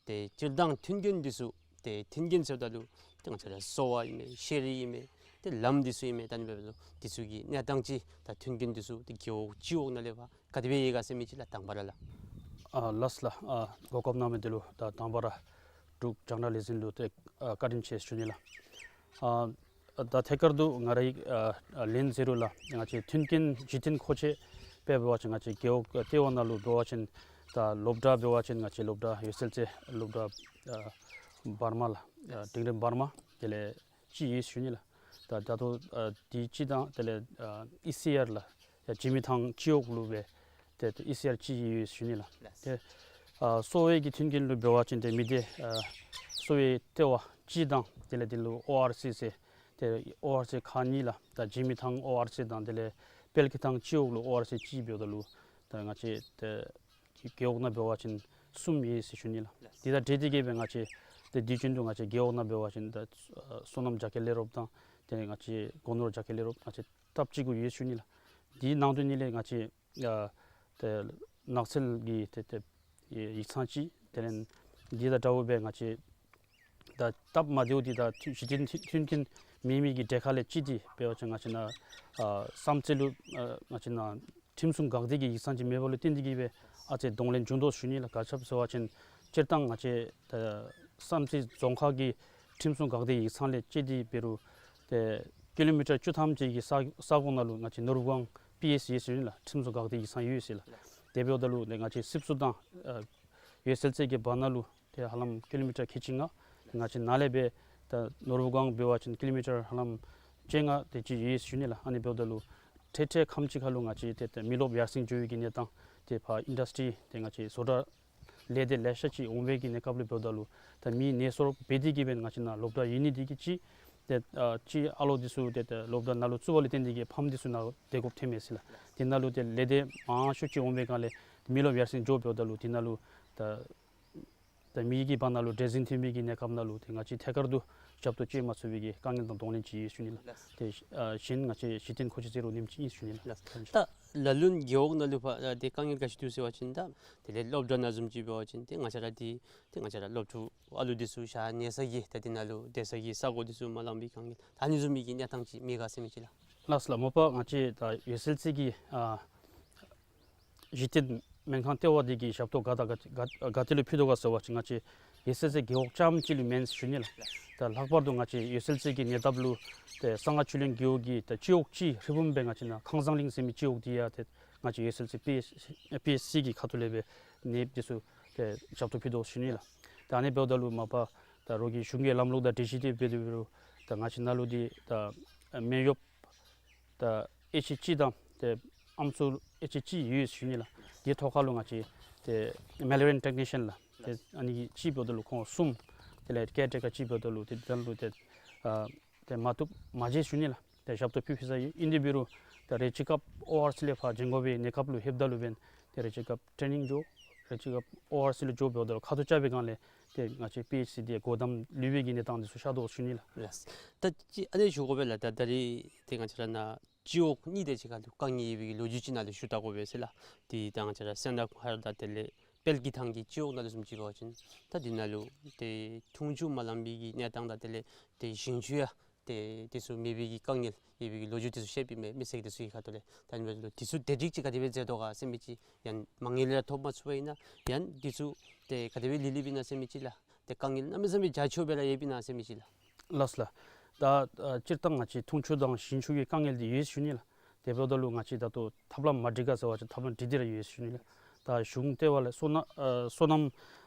ཏེ་སྤྱིར་བཏང་མཐུན་རྐྱེན་འདི་ཚུ་ཏེ་མཐུན་རྐྱེན་ཟེརཝ་ད་ལུ་ཏེ་ང་བཅས་ར་གསོ་བ་ཨིན་མས་ཤེས་རིག་ཨིན་མས་ཏེ་ལམ་འདི་ཚུ་ཨིན་མས་ད་ཨ་ནི་འབདཝ་ད་ལུ་འདི་ཚུ་གི་གནས་སྟངས་ཅིག་ད་མཐུན་རྐྱེན་འདི་ཚུ་ཏེ་རྒེད་འོག་སྤྱི་འོག་ནང་ལས་ཕར་ག་དེ་སྦེ་ཡོད་ག་ཟེར་མི་ཅིག་ལགས་དང་པ་ར་ལགས། ཨ་ལགས་ལགས། ཨ་གོ་སྐབས་གནང་མི་འདི་ལུ་ད་དང་པ་ར་འབྲུག་རྒྱང་བསྒྲགས་ལས་འཛིན་ལུ་ཏེ་ཨ་བཀའ་དྲིན་ཆེ་ཞུ་ནི་ལགས། ཨ་ད་ཐད་ཀར་དུ་ང་རའི་ཨ་ཨ་ལན་ཟེར་རུང་ལགས་ང་བཅས་མཐུན་རྐྱེན་གཞི་རྟེན་མཁོ་ཆས་སྦེ་འབད་བ་ཅིན་ང་བཅས་རྒེད་འོག་ཨ་ལྟེ་བ་ནང་ལུ་འབད་བ་ཅིན་ད་སློབ་གྲྭ་འབད་བ་ཅིན་ང་བཅས་སློབ་གྲྭ་འོད་གསལ་རྩེ་སློབ་གྲྭ་ཨ་བར་མ་ལགས། ཨ་འབྲིང་རིམ་བར་མ་དེ་ལས་གཅིག་ཡོད་ཞུ་ནི་ལགས། ད་ད་ལྟོ་ཨ་དེ་གཅིག་དང་དེ་ལས་ཨ་ཨི་སི་ཨར་ལགས། ཡར་འཇིགས་མེད་ཐང་སྤྱི་འོག་ལུ་སྦེ་ཏེ་ཨི་སི་ཨར་གཅིག་ཡོད་ཞུ་ནི་ལགས། ཏེ་ཨ་གསོ་བའི་གི་མཐུན་རྐྱེན་ལུ་འབད་བ་ཅིན་ཏེ་མི་སྡེ་ཨ་གསོ་བའི་ལྟེ་བ་གཅིག་དང་དེ་ལས་དེ་ལུ་ཨོ་ཨར་སི་ཟེར་ཏེ་ཨོ་ཨར་སི་ཁག་གཉིས་ལགས། ད་འཇིགས་མེད་ཐང་ཨོ་ཨར་སི་དང་དེ་ལས་དཔལ་ཁེ་ཐང་སྤྱི་འོག་ལུ་ཨོ་ཨར་སི་གཅིག་འབདཝ་ད་ལུ་ད་ང་བཅས་ཏེ་རྒེད་འོག་ནང་འབད་བ་ཅིན་གསུམ་ཡོད་ཟེར་ཞུ་ནི་ལགས། དེ་དང་འབྲེལ་ཏེ་གི་སྦེ་ང་བཅས་ཏེ་དུས་རྒྱུན་དུ་ང་བཅས་རྒེད་འོག་ནང་འབད་བ་ཅིན་ད་ཨ་སོ་ནམ་རྒྱ་སྐྱེད་ལས་རོགསཔ་དང་དེ་ལས་ང་བཅས་སྒོ་ནོར་རྒྱ་སྐྱེད་ལས་རོགསཔ་ང་བཅས་སྟབས་གཅིག་གུ་ཡོད་ཞུ་ནི་ལགས། དེའི་ནང་དོན་ཉིད་ལས་ང་བཅས་ཨ་ཏེ་ནགས་ཚལ་གྱི་ཏེ་ཏེ་ཡིག་ཚང་ཅིག་དེ་ལས་འདི་དང་འདྲཝ་སྦེ་ང་བཅས་ད་སྟབས་མ་བདེཝ་འདི་ད་མཐུན་གཞི་རྟེན་མཐུན་མཐུན་རྐྱེན་མེད་མི་གི་གྲས་ཁ་ལས་གཅིག་འདི་འབད་བ་ཅིན་ང་བཅས་ནཱ་ཨ་བསམ་རྩེ་ལུ་ཨ་ང་བཅས་ནཱ་ཁྲིམས་སྲུང་འགག་སྡེ་གི་ཡིག་ཚང་ཅིག་མེདཔ་ལུ་བརྟེན་ཏེ་གི་སྦེ་ཨ་ཙི་གདོང་ལེན་བྱུང་དོ་ཞུ་ནི་ལགས། ག་ཅི་སྦེ་ཟེར་བ་ཅིན་སྤྱིར་བཏང་ང་བཅས་ད་བསམ་རྩེ་རྫོང་ཁག་གི་ཁྲིམས་སྲུང་འགག་སྡེ་ཡིག་ཚང་ལས་གཅིག་འདི་འབད་རུང་ཏེ་ཀི་ལོ་མི་ཊར་བཅུ་ཐམ་ཅིག་གི་ས་ས་གོ་ནང་ལུ་ང་བཅས་ནོར་བུ་སྒང་པི་ཨེསི་ཡོད་ཟེར་ཞུ་ནི་ལགས། ཁྲིམས་སྲུང་འགག་སྡེ་ཡིག་ཚང་ཡོད་ཟེར་ལགས། དེ་འབདཝ་ད་ལུ་ཏེ་ང་བཅས་སིབ་སུ་དང་ཨ་འོད་གསལ་རྩེ་གི་བར་ན་ལུ་ཏེ་ཧ་ལམ་ཀི་ལོ་མི་ཊར་ཁལ་གཅིག་ལྔ། ང་བཅས་ནཱ་ལས་འབད་ད་ནོར་བུ་སྒང་འབད་བ་ཅིན་ཀི་ལོ་མི་ཊར་ཧ་ལམ་བཅོ་ལྔ་དེ་ཅིག་ཡོད་ཟེར་ཞུ་ནི་ལགས། ཨ་ནི་འབདཝ་ད་ལུ་འཕྲལ་འཕྲལ་ཁམས་ཅིག་ཁར་ལུ་ང་བཅས་ཏེ་ཏེ་མི་རློབས་ཡར་སེང་འགྱོ་བའི་གི་གནས་སྟངས་ཏེ་ཕར་ཨིན་ཌསི་ཊི་རི་ཏེ་ང་བཅས་བཟོ་གྲྭ་ལས་སྡེ་ལེ་ཤ་ཅིག་འོང་བའི་གི་གནས་སྐབས་ལུ་འབདཝ་ད་ལུ་ད་མི་ནད་གསོ་འབད་དེ་གི་སྦེ་ང་བཅས་ནཱ་སློབ་གྲྭ་ཡོད་ནི་དེ་གིས་ཅིག་ཏེ་ཨ་ཅིག་ཨ་ལོ་འདི་ཚུ་ཏེ་ཏེ་སློབ་གྲྭ་ནང་ལུ་བཙུགས་པ་ལས་བརྟེན་ཏེ་གི་ཕམ་འདི་ཚུ་ནཱ་སྡོད་དགོཔ་ཐོན་མས་ཟེར་ལགས། དེ་ནང་ལུ་ཏེ་ལས་སྡེ་མང་ཤོས་ཅིག་འོང་བའི་སྒང་ལས་མི་རློབས་ཡར་སེང་འགྱོ་འབདཝ་ད་ལུ་དེ་ནང་ལུ་ད་ད་མི་གི་བར་ན་ལུ་བྲེལ་ཟིང་ཐོན་པའི་གི་གནས་སྐབས་ནང་ལུ་ཏེ་ང་བཅས་ཐད་ཀར་དུ་ཞབས་ཏོག་སྤྱོད་མ་ཚུགས་པའི་གི་དཀའ་ངལ་དང་གདོང་ལེན་ཅིག་ཡོད་ཞུ་ནི་ལགས། ཏེ་ཨ་གཞན་ང་བཅས་གཞི་རྟེན་མཁོ་ཆས་ཟེར་རུང་ཨ་ནེམ་ཅིག་ཨིན་ཞུ་ནི་ལགས། ད་ལ་ལུ་ནི་རྒེད་འོག་ནང་ལུ་ཕར་ཨ་ཏེ་དཀའ་ངལ་ག་ཅི་འདུག་ཟེར་བ་ཅིན་ད་དེ་ལས་སློབ་གྲྭ་ནང་བཟུམ་ཅིག་འབད་བ་ཅིན་ཏེ་ང་བཅས་ར་འདི་ཏེ་ང་བཅས་ར་སློབ་ཕྲུག་ཨ་ལུ་འདི་ཚུ་ཞག་ཉལ་ས་གི་ད་དེ་ནང་ལུ་སྡོད་ས་གི་ས་གོ་འདི་ཚུ་མ་ལང་པའི་དཀའ་ངལ་ད་ཨ་ནི་བཟུམ་མའི་གི་གནས་སྟངས་ཅིག་མེད་ག་ཟེར་མི་ཅིག་ལགས། ལགས་ལགས། མ་པ་ང་བཅས་ད་འོད་གསལ་རྩེ་གི་ཨ་ གཞི་རྟེན་སྨན་ཁང་ལྟེ་བ་འདི་གི་ཞབས་ཏོག་ག་དང་ག་ག་ག་ཏེ་ལུ་ཕུལ་དོ་ག་ཟེར་བ་ཅིན་ང་བཅས་ཡོད་ཚད་ཚེ་རྒེད་འོག་རྐྱངམ་ཅིག་ལུ་མེན་ཟེར་ཞུ་ནི་ལགས། ད་ལྷག་པར་དུ་ང་བཅས་ཡོད་ཚད་ཚེ་གི་ཉེ་འདབས་ལུ་ཏེ་གསང་སྔགས་ཆོས་གླིང་རྒེད་འོག་གི་ད་སྤྱི་འོག་ཅིག་ཧྲིལ་བུམ་སྦེ་ང་བཅས་ནཱ་ཁང་བཟང་གླིང་ཟེར་མི་སྤྱི་འོག་འདི་ཡང་ཏེ་ང་བཅས་ཡོད་ཚད་ཚེ་པི་ཨེཆ་སི་གི་ཁ་ཐུག་ལས་སྦེ་ནདཔ་འདི་ཚུ་ཏེ་ཞབས་ཏོག་ཕུལ་དོ་ཟེར་ཞུ་ནི་ལགས། ད་ཨ་ནི་འབདཝ་ད་ལུ་མ་པ་ད་རོགས་ཀྱི་གཞུང་གི་ལམ་ལུགས་དང་སྒྲིག་གཞི་འདི་འབད་དེ་འབད་རུང་ད་ང་བཅས་ནཱ་ལུ་འདི་ད་སྨན་གཡོགཔ་ད་ཨེ་ཅིག་གཅིག་དང་ཏེ་ཨམ་སྲུ་ཨེ་ཅིག་གཅིག་ཡོད་ཟེར་ཞུ་ནི་ལགས། དེ་ཐོག་ཁར་ལུ་ང་བཅས་ཏེ་མེ་ལེ་རི་ཡཱན་ཊེག་ནི་ཤཱན་ལགས། ཏེ་ཨ་ནི་གཅིག་འབདཝ་ད་ལུ་ཁོང་གསུམ། དེ་ལས་ཀེར་ཊེ་ཀར་གཅིག་འབདཝ་ད་ལུ་ཏེ་ད་ལུ་ཏེ་ཨ་ཏེ་མ་བཏུབ་མ་བྱེད་ཟེར་ཞུ་ནི་ལགས། ཏེ་ཞབས་ཏོག་ཕུལ་ཕུལ་ས་ཡོད། ཨིན་དེ་འབད་རུང་ད་རེ་ཅིག་སྐབས་ཨོ་ཨར་སི་ལས་ཕར་བྱོན་དགོ་པའི་གནས་སྐབས་ལུ་ལྷོདཔ་ད་ལུ་འབདན་ཏེ་རེ་ཅིག་སྐབས་ཊེ་ནིང་འགྱོ། རེ་ཅིག་སྐབས་ཨོ་ཨར་སི་ལུ་འགྱོ་འབདཝ་ད་ལུ་ཁ་ཐུག་རྐྱབ་པའི་སྒང་ལས་ཏེ་ང་བཅས་པི་ཨེཆ་སི་འདི་སྒོ་བསྡམ་ལུས་པའི་གི་གནས་སྟངས་འདི་ཚུ་ཤར་དོ་ཟེར་ཞུ་ནི་ལགས། ལགས། ད་ཅི་ཨ་ནི་ཞུ་དགོ་པས་ལགས། ད་ད་རེས་ཏེ་ང་བཅས་ར་ནཱ་སྤྱི་འོག་གཉིས་དེ་ཅིག་ཁར་ལུ་དཀའ་ངལ་ཡོད་པའི་གི་ལོ་རྒྱུས་ཅིག་ནཱ་ལུ་ཞུ་བལྟ་དགོ་པས་ཟེར་ལགས། ཏེ་ད་ང་བཅས་ར་སེང་སྟག་མཁར་དང་དེ་ལས་དཔལ་གྱི་ཐང་གི་སྤྱི་འོག་ནང་ལུ་བཟུམ་ཅིག་འབད་བ་ཅིན་ད་འདི་ནང་ལུ་ཏེ་འཐུང་ཆུ་མ་ལང་པའི་གི་གནས་སྟངས་དང་དེ་ལས་ཏེ་ཞིང་ཆུ་ཡང་ཏེ་དེ་ཚུ་མེད་པའི་གི་དཀའ་ངལ་ཡོད་པའི་གི་ལོ་རྒྱུས་དེ་ཚུ་བཤདཔ་ཨིན་མས། མི་སེར་དེ་ཚུ་གི་ཁ་ཐུག་ལས། ད་ཨ་ནི་འབདཝ་ད་ལུ་དེ་ཚུ་བདེ་སྒྲིག་ཅིག་ག་དེ་སྦེ་མཛད་དོ་ག་ཟེར་མི་ཅིག་ཡང་མ་དངུལ་ར་ཐོབ་མ་ཚུགས་པ་ཨིན་ན་ཡང་དེ་ཚུ་ཏེ་ག་དེ་སྦེ་ལི་ལི་སྦེ་ཨིན་ན་ཟེར་མི་ཅིག་ལགས། ཏེ་དཀའ་ངལ་གནམ་མེད་ས་མེད་རྒྱ་ཆེཝ་སྦེ་ར་ཡོདཔ་ཨིན་ན་ཟེར་མི་ཅིག་ལགས། ལགས་སོ་ལགས། ད་ཨ་སྤྱིར་བཏང་ང་བཅས་འཐུང་ཆུ་དང་ཞིང་ཆུ་གི་དཀའ་ངལ་འདི་ཡོད་ཟེར་ཞུ་ནི་ལགས། དེ་འབདཝ་ད་ལུ་ང་བཅས་ད་ལྟོ་ཐབས་ལམ་མ་སྒྲིག་ག་ཟེར་བ་ཅིན་ཐབས་ལམ་སྒྲིག་སྟེ་ར་ཡོད་ཟེར་ཞུ་ནི་ལགས། ད་གཞུང་ལྟེ་བ་ལས་སོ་ན་ཨ་སོ་ནམ་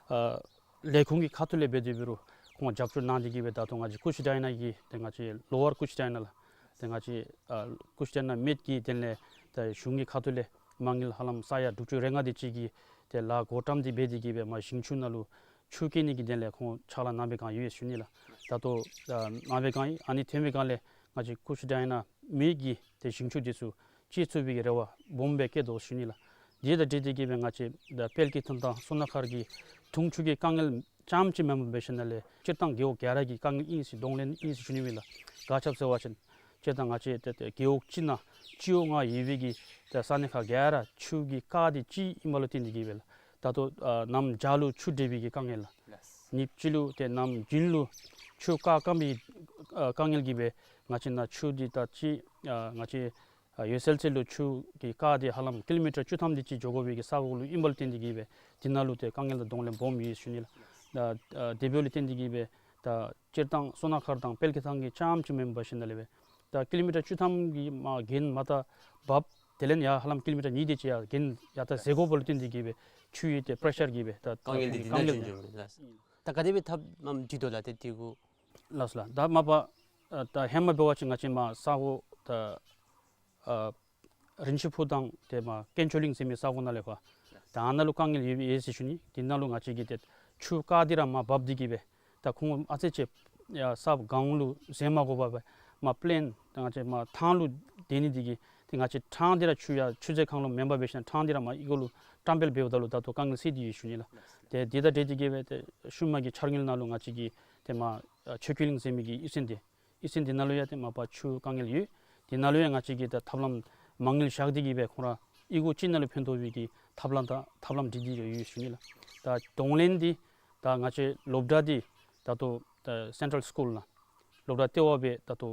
ཨ་ལས་ཁུངས་ཀྱི་ཁ་ཐུག་ལས་འབད་དེ་འབད་རུང་ཁོང་རྒྱབ་སྐྱོར་གནང་སྟེ་གིས་སྦེ་ད་ལྟོ་ང་བཅས་ཀུཤ་ཌའི་ན་གི་ཏེ་ང་བཅས་ལོ་ཝར་ཀུཤ་ཌའི་ན་ལགས། ཏེ་ང་བཅས་ཨ་ཀུཤ་ཌའི་ན་མེད་ཀྱི་དོན་ལས་ད་གཞུང་གི་ཁ་ཐུག་ལས་མ་དངུལ་ཧ་ལམ་ས་ཡ་དྲུག་ཅུ་རེ་ལྔ་དེ་ཅིག་གི་ཏེ་ལཱ་འགོ་བཀྲམ་སྟེ་འབད་དེ་གིས་སྦེ་མར་ཞིང་ཆུ་ནང་ལུ་ཆུ་སྐྱེལ་ནི་གི་དོན་ལས་ཁོང་ཕྱག་ལཱ་གནང་པའི་སྒང་ཡོད་ཟེར་ཞུ་ནི་ལགས། ད་ལྟོ་ཨ་གནང་པའི་སྒང་ཨིན། ཨ་ནི་ཐོན་པའི་སྒང་ལས་ང་བཅས་ཀུཤ་ཌའི་ན་མེད་ཀྱི་ཏེ་ཞིང་ཆུ་དེ་ཚུ་སྐྱེལ་ཚུགས་པའི་གི་རེ་བ་སྦོམ་སྦེ་བསྐྱེད་དོ་ཟེར་ཞུ་ནི་ལགས། དེ་དང་འཁྲིལ་ཏེ་གིས་སྦེ་ང་བཅས་ད་དཔལ་གྱི་ཐང་དང་སོ་ན་མཁར་གྱི་འཐུང་ཆུ་གི་དཀའ་ངལ་རྐྱངམ་ཅིག་མེན་པར་འབད་ཞིནམ་ལས་སྤྱིར་བཏང་རྒེད་འོག་ག་ར་གི་དཀའ་ངལ་ཨིན་ཟེར་གདོང་ལེན་ཨིན་ཟེར་ཞུ་ནི་ཨིན་ལགས། ག་ཅི་སྦེ་ཟེར་བ་ཅིན་སྤྱིར་བཏང་ང་བཅས་ཏེ་ཏེ་རྒེད་འོག་གཅིག་ནང་སྤྱི་འོག་ལྔ་ཡོད་པའི་གི་ཏེ་ས་གནས་ཁག་ག་ར་ཆུ་གི་རྐ་དེ་གཅིག་ཨིནམ་ལུ་བརྟེན་ཏེ་གིས་སྦེ་ལགས། ད་ལྟོ་ཨ་གནམ་བྱཱར་ལུ་ཆུ་འདྲེས་པའི་གི་དཀའ་ངལ་ལགས། ཉིནམ་གཅིག་ལུ་ཏེ་གནམ་དགུན་ལུ་ཆུ་རྐ་སྐམ་པའི་ཨ་དཀའ་ངལ་གྱིས་སྦེ་ང་བཅས་ནཱ་ཆུ་འདི་ད་ཅི་ཨ་ང་བཅས་ཨ་ཡོད་ཚད་ཚད་ལུ་ཆུ་གི་རྐ་འདི་ཧ་ལམ་ཀི་ལོ་མི་ཊར་བཅུ་ཐམ་དེ་ཅིག་འགྱོ་དགོ་པའི་གི་ས་གོ་ལུ་ཨིནམ་ལུ་བརྟེན་ཏེ་གིས་སྦེ་དེ་ནང་ལུ་ཏེ་དཀའ་ངལ་དང་གདོང་ལེན་སྦོམ་ཡོད་ཟེར་ཞུ་ནི་ལགས། ད་ཨ་དེ་འབདཝ་ལུ་བརྟེན་ཏེ་གིས་སྦེ་ད་སྤྱིར་བཏང་སོ་ན་མཁར་དང་དཔལ་གྱི་ཐང་གི་རྐྱངམ་ཅིག་མེན་པར་འབད་ཞིནམ་ལས་སྦེ་ད་ཀི་ལོ་མི་ཊར་བཅུ་ཐམ་གྱི་མར་གྱེན་མར་ད་འབབ། དེ་ལས་ཡར་ཧ་ལམ་ཀི་ལོ་མི་ཊར་གཉིས་དེ་ཅིག་ཡར་གྱེན་ཡར་ད་འཛེག་དགོཔ་ལུ་བརྟེན་ཏེ་གིས་སྦེ་ཆུའི་ཏེ་པེ་རེ་ཤར་གྱིས་སྦེ་ད་དཀའ་ངལ་འདི་དཀའ་ངལ་འདི་ད་ད་ག་དེ་སྦེ་ཐབས་ལམ་སྒྲིག་དོ་ལགས། ཏེ་དེ་གུ་ལགས་སོ་ལགས། ད་མ་པ་ཨ་ད་ཧེ་མ་འབད་བ་ཅིན་ང་བཅས་མར་ས་གོ་ད་ཨ་རིན་ཆེན་ཕུག་དང་ཏེ་མར་དཀོན་མཆོག་གླིང་ཟེར་མི་ས་གོ་ནང་ལས་ཕར་ད་ཨ་ནཱ་ལུ་དཀའ་ངལ་ཡོད་ཡོད་ཟེར་ཞུ་ནི། དེ་ནང་ལུ་ང་བཅས་ཀྱིས་ཏེ་ཆུ་རྐ་འདི་ར་མར་འབབ་སྟེ་གིས་སྦེ་ད་ཁོང་ཨ་ཙི་ཅིག་ཡར་ས་སྒང་ལུ་འཛེག་མ་དགོ་པར་སྦེ་མར་པེ་ལེན་ད་ང་བཅས་མར་ཐང་ལུ་སྡོད་ནི་འདི་གིས་ཏེ་ང་བཅས་ཐང་འདི་ར་ཆུ་ཡར་ཆུ་མཛོད་ཁང་ལུ་མེན་པར་འབད་ཞིནམ་ཐང་འདི་ར་མར་ཨི་གོ་ལུ་བཀྲམ་སྤེལ་འབདཝ་ད་ལུ་ད་ལྟོ་དཀའ་ངལ་སེལ་ཏེ་ཡོད་ཟེར་ཞུ་ནི་ལགས། ཏེ་དེ་དང་འཁྲིལ་ཏེ་གིས་སྦེ་ཏེ་ཤུལ་མ་གི་འཆར་དངུལ་ནང་ལུ་ང་བཅས་ཀྱིས་ཏེ་མར་ཨ་ཆོས་འཁོར་གླིང་ཟེར་མི་གི་གཡུས་ཚན་འདི་གཡུས་ཚན་འདི་ནང་ལུ་ཡང་ཏེ་མ་པ་ཆུ་དཀའ་ངལ་ཡོད། དེ་ནང་ལུ་ཡང་ང་བཅས་ཀྱིས་ད་ཐབས་ལམ་མ་དངུལ་བཞག་སྟེ་གིས་སྦེ་ཁོང་ར་ཨི་གོ་གཅིག་ནང་ལུ་ཕན་ཐོགས་པའི་གི་ཐབས་ལམ་དང་ཐབས་ལམ་སྒྲིག་སྟེ་ཡོད་ཟེར་ཞུ་ནི་ལགས། ད་གདོང་ལེན་འདི་ད་ང་བཅས་སློབ་གྲྭ་འདི་ད་ལྟོ་ད་སེན་ཊྲལ་སི་ཀུལ་ནང་སློབ་གྲྭ་ལྟེ་བ་སྦེ་ད་ལྟོ་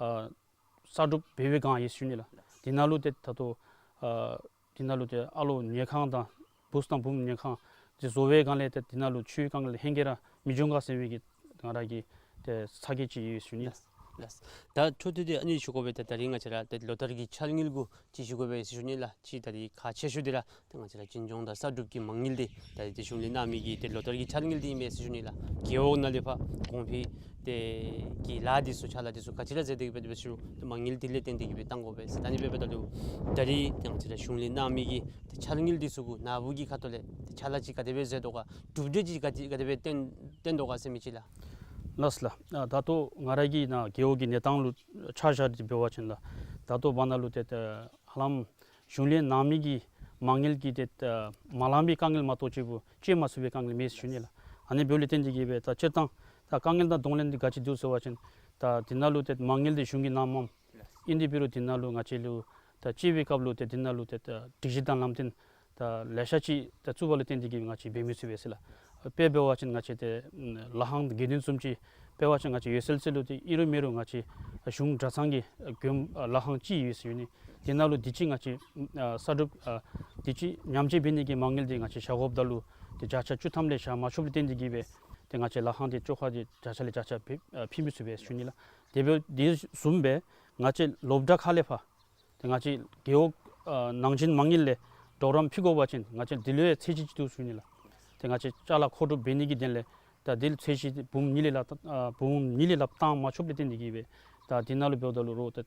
ཨ་གསར་སྒྲུབ་འབད་བའི་སྒང་ཨིན་ཟེར་ཞུ་ནི་ལགས། དེ་ནང་ལུ་ཏེ་ད་ལྟོ་ཨ་དེ་ནང་ལུ་ཏེ་ཨ་ལོ་ཉལ་ཁང་དང་བུཚ་དང་བུམོ་ཉལ་ཁང་དེ་བཟོ་བའི་སྒང་ལས་ཏེ་དེ་ནང་ལུ་ཆུའི་དཀའ་ངལ་ཧེང་སྐལ་ར་མི་འབྱུང་ག་ཟེར་བའི་གི་ང་ར་གི་ཏེ་ཚ་གྱང་ཅིག་ཡོད་ཟེར་ཞུ་ནི། ལགས། ད་འཕྲོ་མཐུད་དེ་ཨ་ནི་ཞུ་དགོ་པས། ད་ད་རིས་ང་བཅས་ར་ཏེ་ལོ་ལྟར་གྱི་འཆར་དངུལ་གུ་ཅིག་ཞུ་དགོ་པས་ཟེར་ཞུ་ནི་ལགས། ཅིག་ད་རིས་ཁག་ཆེ་ཤོས་འདི་ར་ཏེ་ང་བཅས་ར་འཛིན་སྐྱོང་དང་གསར་སྒྲུབ་ཀྱི་མ་དངུལ་འདི་ད་རིས་ཏེ་གཞུང་ལས་གནང་མི་གི་ཏེ་ལོ་ལྟར་གྱི་འཆར་དངུལ་འདི་ཨིན་མས་ཟེར་ཞུ་ནི་ལགས། རྒེད་འོག་ནང་ལས་ཕར་གོང་འཕེལ་ཏེ་གི་ལཱ་འདི་ཚུ་ཕྱག་ལཱ་འདི་ཚུ་ག་ཅི་ར་མཛད་དེ་འབད་དེ་འབད་ཞུ་ཏེ་མ་དངུལ་དེ་ལས་བརྟེན་ཏེ་གི་སྦེ་བཏང་དགོ་པས་ཟེར། ད་ཨ་ནི་འབདཝ་ད་ལུ་ད་རིས་ཏེ་ང་བཅས་ར་གཞུང་ལས་གནང་མི་གི་ཏེ་འཆར་དངུལ་འདི་ཚུ་གུ་ནཱ་བུ་གི་ཁ་ཐུག་ལས་ཏེ་ཕྱག་ལཱ་ཅིག་ག་དེ་སྦེ་མཛད་དོ་ག། གྲུབ་འབྲས་ཅིག་ག་དེ་ག་དེ་སྦེ་བཏོན་བཏོན་དོ་ག་ཟེར་མི་ཅིག་ལགས། ལགས་སོ་ལགས། ཨ་ད་ལྟོ་ང་ར་གི་ནཱ་རྒེད་འོག་གི་གནས་སྟངས་ལུ་ཆ་བཞག་སྟེ་འབད་བ་ཅིན་ལགས། ད་ལྟོ་བར་ན་ལུ་ཏེ་ཏེ་ཧ་ལམ་གཞུང་ལས་གནང་མི་གི་མ་དངུལ་གྱི་ཏེ་ཏེ་མ་ལང་པའི་དཀའ་ངལ་མ་གཏོགས་ཅིག་པོ་བཅོས་མ་ཚུགས་པའི་དཀའ་ངལ་མེད་ཟེར་ཞུ་ནི་ལགས། ཨ་ནི་འབདཝ་ལས་བརྟེན་ཏེ་གི་སྦེ་ད་སྤྱིར་བཏང་ད་དཀའ་ངལ་དང་གདོང་ལེན་འདི་ག་ཅི་འདུག་ཟེར་བ་ཅིན་ད་དེ་ནང་ལུ་ཏེ་མ་དངུལ་འདི་གཞུང་གིས་གནངམ་ཨིན་དེ་འབད་རུང་དེ་ནང་ལུ་ང་བཅས་ལུ་ད་སྤྱོད་པའི་སྐབས་ལུ་ཏེ་དེ་ནང་ལུ་ཏེ་ད་སྒྲིག་གཞི་དང་ལམ་སྟོན་ད་ལེ་ཤ་ཅིག་ད་བཙུགས་པ་ལུ་བརྟེན་ཏེ་གི་ང་བཅས་འབད་མི་ཚུགས་པས་ཟེར་ལགས། དཔེ་འབད་བ་ཅིན་ང་བཅས་ཏེ་ལ་ཁང་དགེ་འདུན་བཟུམ་ཅིག་འབད་བ་ཅིན་ང་བཅས་ཡོད་ཚད་ཚད་ལུ་ཏེ་ཨིན་རུང་མེན་རུང་ང་བཅས་གཞུང་གྲྭ་ཚང་གི་དགོན་ལ་ཁང་ཅིག་ཡོད་ཟེར་ཞུ་ནི། དེ་ནང་ལུ་དུས་ཅི་ང་བཅས་ཨ་གསར་སྒྲུབ་ཨ་དུས་ཅི་ཉམས་བཅོས་འབད་ནི་གི་མ་དངུལ་འདི་ང་བཅས་བཞག་དགོཔ་ད་ལུ་ཏེ་བརྒྱ་ཆ་བཅུ་ཐམ་ལས་བཞག་མ་ཆོགཔ་ལས་བརྟེན་ཏེ་གིས་སྦེ་ཏེ་ང་བཅས་ལཱ་ཁང་འདི་བཅོ་ཁ་འདི་བརྒྱ་ཆ་ལས་བརྒྱ་ཆ་འབད་ཨ་ཕུལ་མི་ཚུགས་པས་ཞུ་ནི་ལགས། དེ་འབདཝ་དེ་བཟུམ་སྦེ་ང་བཅས་སློབ་གྲྭ་ཁག་ལས་ཕར་ཏེ་ང་བཅས་རྒེད་འོག་ཨ་ནང་བཞིན་མ་དངུལ་ལས་གྲོགས་རམ་ཕུལ་དགོ་པ་ཅིན་ང་བཅས་དེ་ལུ་ཡང་ཚད་གཞི་ཅིག་འདུག་ཞུ་ནི་ལགས། ཏེ་ང་བཅས་ཅ་ལ་མཁོ་སྒྲུབ་འབད་ནི་གི་དོན་ལས་ད་དེ་ལུ་ཚད་གཞི་འབུམ་གཉིས་ལས་ལྷག་ཨ་འབུམ་གཉིས་ལས་ལྷག་བཏང་མ་ཆོགཔ་ལས་བརྟེན་ཏེ་གིས་སྦེ་ད་དེ་ནང་ལུ་འབདཝ་ད་ལུ་རོགས་ཏེ་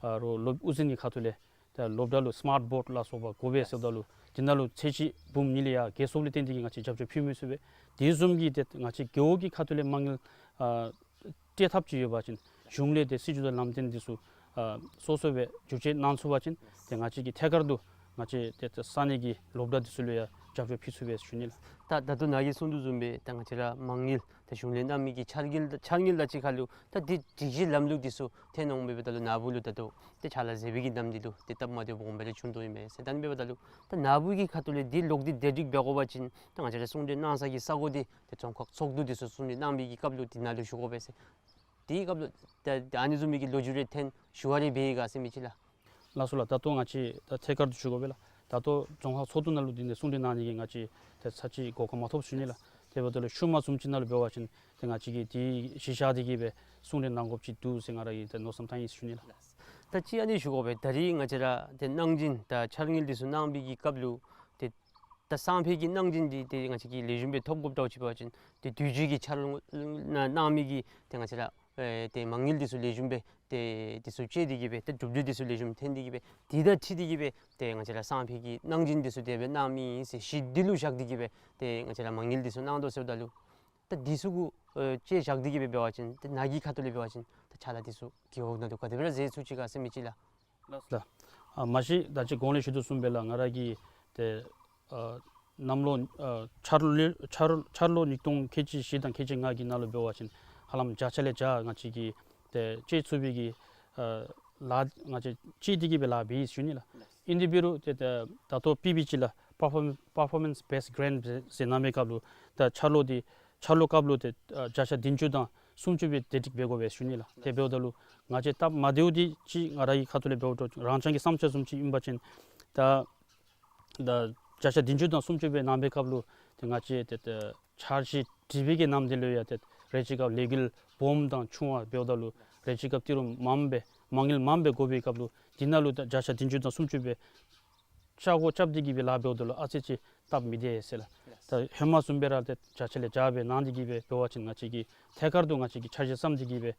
ཨ་རོགས་སློབ་དབུ་འཛིན་གྱི་ཁ་ཐུག་ལས་ད་སློབ་གྲྭ་ལུ་སི་མཱརཊ་བོརཌ་ལ་སོགས་པ་དགོ་པས་ཟེརཝ་ད་ལུ་དེ་ནང་ལུ་ཚད་གཞི་འབུམ་གཉིས་ལས་ཡར་བརྒལ་སོངམ་ལས་བརྟེན་ཏེ་གིས་ང་བཅས་རྒྱབ་སྐྱོར་ཕུལ་མི་ཚུགས་པས། དེ་བཟུམ་གྱི་ཏེ་ང་བཅས་རྒེད་འོག་གི་ཁ་ཐུག་ལས་མ་དངུལ་ཨ་སྤྲོད་ཐབས་ཅིག་ཡོད་པ་ཅིན་གཞུང་ལས་ཏེ་སྲིད་བྱུས་དང་ལམ་སྟོན་འདི་ཚུ་ཨ་སོ་སོ་སྦེ་བསྒྱུར་བཅོས་གནང་ཚུགས་པ་ཅིན་ཏེ་ང་བཅས་ཀྱིས་ཐད་ཀར་དུ་ང་བཅས་ཏེ་ས་གནས་ཀྱི་སློབ་གྲྭ་འདི་ཚུ་ལུ་ཡང་རྒྱབ་སྐྱོར་ཕུལ་ཚུགས་པས་ཞུ་ནི་ལགས། ད་ད་ལྟོ་ནཱ་གིས་གསུངས་དོ་བཟུམ་སྦེ་ད་ང་བཅས་ར་མ་དངུལ་ད་གཞུང་ལས་གནང་མི་གི་འཆར་དངུལ་འཆར་དངུལ་དང་གཅིག་ཁར་ལུ་ད་འདི་སྒྲིག་གཞི་ལམ་ལུགས་འདི་ཚུ་འཐེན་འོང་མི་འབདཝ་ད་ལུ་ནཱ་བུ་ལུ་ད་ལྟོ་ཏེ་ཕྱག་ལཱ་མཛད་པའི་གི་ནམ་འདི་ལུ་ཏེ་སྟབས་མ་བདེཝ་སྦོམ་སྦེ་ར་བྱུང་དོ་ཨིན་མས་ཟེར། ད་ཨ་ནི་འབདཝ་ད་ལུ་ད་ནཱ་བུ་གི་ཁ་ཐུག་ལས་འདི་ལོག་སྟེ་བདེ་སྒྲིག་འབད་དགོ་པ་ཅིན་ད་ང་བཅས་ར་གསུང་གྲོས་གནང་ས་གི་ས་གོ་འདི་ཏེ་རྫོང་ཁག་ཚོགས་འདུ་འདི་ཚུ་གསུང་གྲོས་གནང་བའི་གི་སྐབས་ལུ་འདི་ནང་ལུ་ཞུ་དགོ་པས་ཟེར། དེའི་སྐབས་ལུ་ད་ད་ཨ་ནི་བཟུམ་མའི་གི་ལོ་རྒྱུས་རེ་འཐེན་ཞུ་བ་རེ་འབད་ཡི་ག་ཟེར་མི་ཅིག་ལགས། ལགས་སོ་ལགས། ད་ལྟོ་ང་བཅས་ད་ཐད་ཀར་དུ་ཞུ་དགོ་པས་ལགས། ད་ལྟོ་རྫོང་ཁག་ཚོགས་འདུ་ནང་ལུ་འདི་ནང་གསུང་གྲོས་གནང་ནི་གི་ང་བཅས་ད་ཚར་གཅིག་གོ་སྐབས་མ་ཐོབ་ཞུ་ནི་ལགས། དེ་འབདཝ་ད་ལུ་ཤུལ་མ་བཟུམ་ཅིག་ནང་ལུ་འབད་བ་ཅིན་ཏེ་ང་བཅས་ཀྱིས་དེ་གཞི་བཞག་སྟེ་གིས་སྦེ་གསུང་གྲོས་གནང་དགོཔ་ཅིག་འདུག་ཟེར་ང་ར་གིས་ད་མནོ་བསམ་བཏང་ཡི་ཞུ་ནི་ལགས། ད་ཅི་ཨ་ནི་ཞུ་དགོ་པས། ད་རིས་ང་བཅས་ར་ཏེ་གནང་སྦྱིན་ད་འཆར་དངུལ་འདི་ཚུ་གནང་བའི་གི་སྐབས་ལུ་ཏེ་ད་སང་ཕོད་ཀྱི་གནང་སྦྱིན་འདི་ཏེ་ང་བཅས་ཀྱིས་ལེགས་ཤོམ་སྦེ་ཐོབ་དགོཔ་འདྲཝ་ཅིག་འབད་བ་ཅིན་ཏེ་དུས་ཅི་གི་འཆར་ལོ་ནང་གནང་མི་གི་ཏེ་ང་བཅས་ར་ཨེ་ཏེ་མ་དངུལ་འདི་ཚུ་ལེགས་ཤོམ་སྦེ་ཏེ་འདི་ཚུ་སྤྱོད་དེ་གིས་སྦེ་ཏེ་གྲུབ་འབྲས་འདི་ཚུ་ལེགས་ཤོམ་ཐོན་ཏེ་གིས་སྦེ་དེ་དང་འཁྲིལ་ཏེ་གིས་སྦེ་ཏེ་ང་བཅས་ར་སང་ཕོད་ཀྱི་གནང་སྦྱིན་འདི་ཚུ་དེ་སྦེ་གནང་མི་ཨིན་ཟེར་གཞི་འདི་ལུ་བཞག་སྟེ་གིས་སྦེ་ཏེ་ང་བཅས་ར་མ་དངུལ་འདི་ཚུ་གནང་དོ་ཟེརཝ་ད་ལུ་ད་འདི་ཚུ་གུ་ཨེ་དཔྱེ་བཞག་སྟེ་གིས་སྦེ་འབད་བ་ཅིན་ཏེ་ནཱ་གི་ཁ་ཐུག་ལས་འབད་བ་ཅིན་ད་ཕྱག་ལཱ་འདི་ཚུ་རྒེད་འོག་ནང་ལུ་ག་དེ་སྦེ་ར་མཛད་ཚུགས་ཅི་ག་ཟེར་མི་ཅིག་ལགས། ལགས། ཨ་མ་གཞི་ད་ཅི་གོང་ལས་ཞུ་དོ་བཟུམ་སྦེ་ལགས་ང་ར་གིས་ཏེ་ཨ་གནམ་ལོ་ཨ་འཆར་ལོ་འཆར་འཆར་ལོ་ཉིས་སྟོང་ཁལ་གཅིག་བཞི་དང་ཁལ་གཅིག་ལྔ་གི་ནང་ལུ་འབད་བ་ཅིན་ཧ་ལམ་བརྒྱ་ཆ་ལས་བརྒྱ་ང་བཅས་ཀྱིས་ཏེ་སྤྱོད་ཚུགས་པའི་གི་ཨ་ལཱ་ང་བཅས་སྤྱོད་དེ་གིས་སྦེ་ལཱ་འབད་ཡི་ཞུ་ནི་ལགས། ཨིན་དེ་འབད་རུང་ཏེ་ད་ད་ལྟོ་པི་བི་ཅི་ལགས། Perform- Performance Based Grant ཟེར་གནང་མི་སྐབས་ལུ་ད་འཆར་ལོ་འདི་འཆར་ལོ་སྐབས་ལུ་ཏེ་ཨ་བརྒྱ་ཆ་བདུན་ཅུ་དང་སུམ་ཅུ་སྦེ་བདེ་སྒྲིག་འབད་དགོ་པས་ཞུ་ནི་ལགས། དེ་འབདཝ་ད་ལུ་ང་བཅས་སྟབས་མ་བདེཝ་འདི་ཅིག་ང་ར་གི་ཁ་ཐུག་ལས་འབདཝ་ད་རང་རྐྱང་གི་བསམ་འཆར་བཟུམ་ཅིག་ཨིན་པ་ཅིན་ད་ད་བརྒྱ་ཆ་བདུན་ཅུ་དང་སུམ་ཅུ་སྦེ་གནང་བའི་སྐབས་ལུ་ཏེ་ང་བཅས་ཏེ་ད་འཆར་གཞི་སྒྲིག་པའི་གི་ནམ་དེ་ལུ་ཡང་ཏེ་རེ་ཅིག་སྐབས་ལས་འགུལ་སྦོམ་དང་ཆུང་བ་འབདཝ་ད་ལུ་རེ་ཅིག་སྐབས་ཏི་རུ་མངམ་སྦེ་མ་དངུལ་མངམ་སྦེ་དགོ་པའི་སྐབས་ལུ་འདི་ནང་ལུ་ད་བརྒྱ་ཆ་བདུན་ཅུ་དང་སུམ་ཅུ་སྦེ་ཆ་བགོ་རྐྱབ་སྟེ་གིས་སྦེ་ལཱ་འབདཝ་ད་ལུ་ཨ་ཙི་ཅིག་སྟབས་མི་བདེ་ཟེར་ལགས། ད་ཧེ་མ་བཟུམ་སྦེ་ར་ཏེ་བརྒྱ་ཆ་ལས་བརྒྱ་སྦེ་གནང་སྟེ་གིས་སྦེ་འབད་བ་ཅིན་ང་བཅས་ཀྱིས་ཐད་ཀར་དུ་ང་བཅས་ཀྱིས་འཆར་གཞི་བརྩམས་ཏེ་གིས་སྦེ་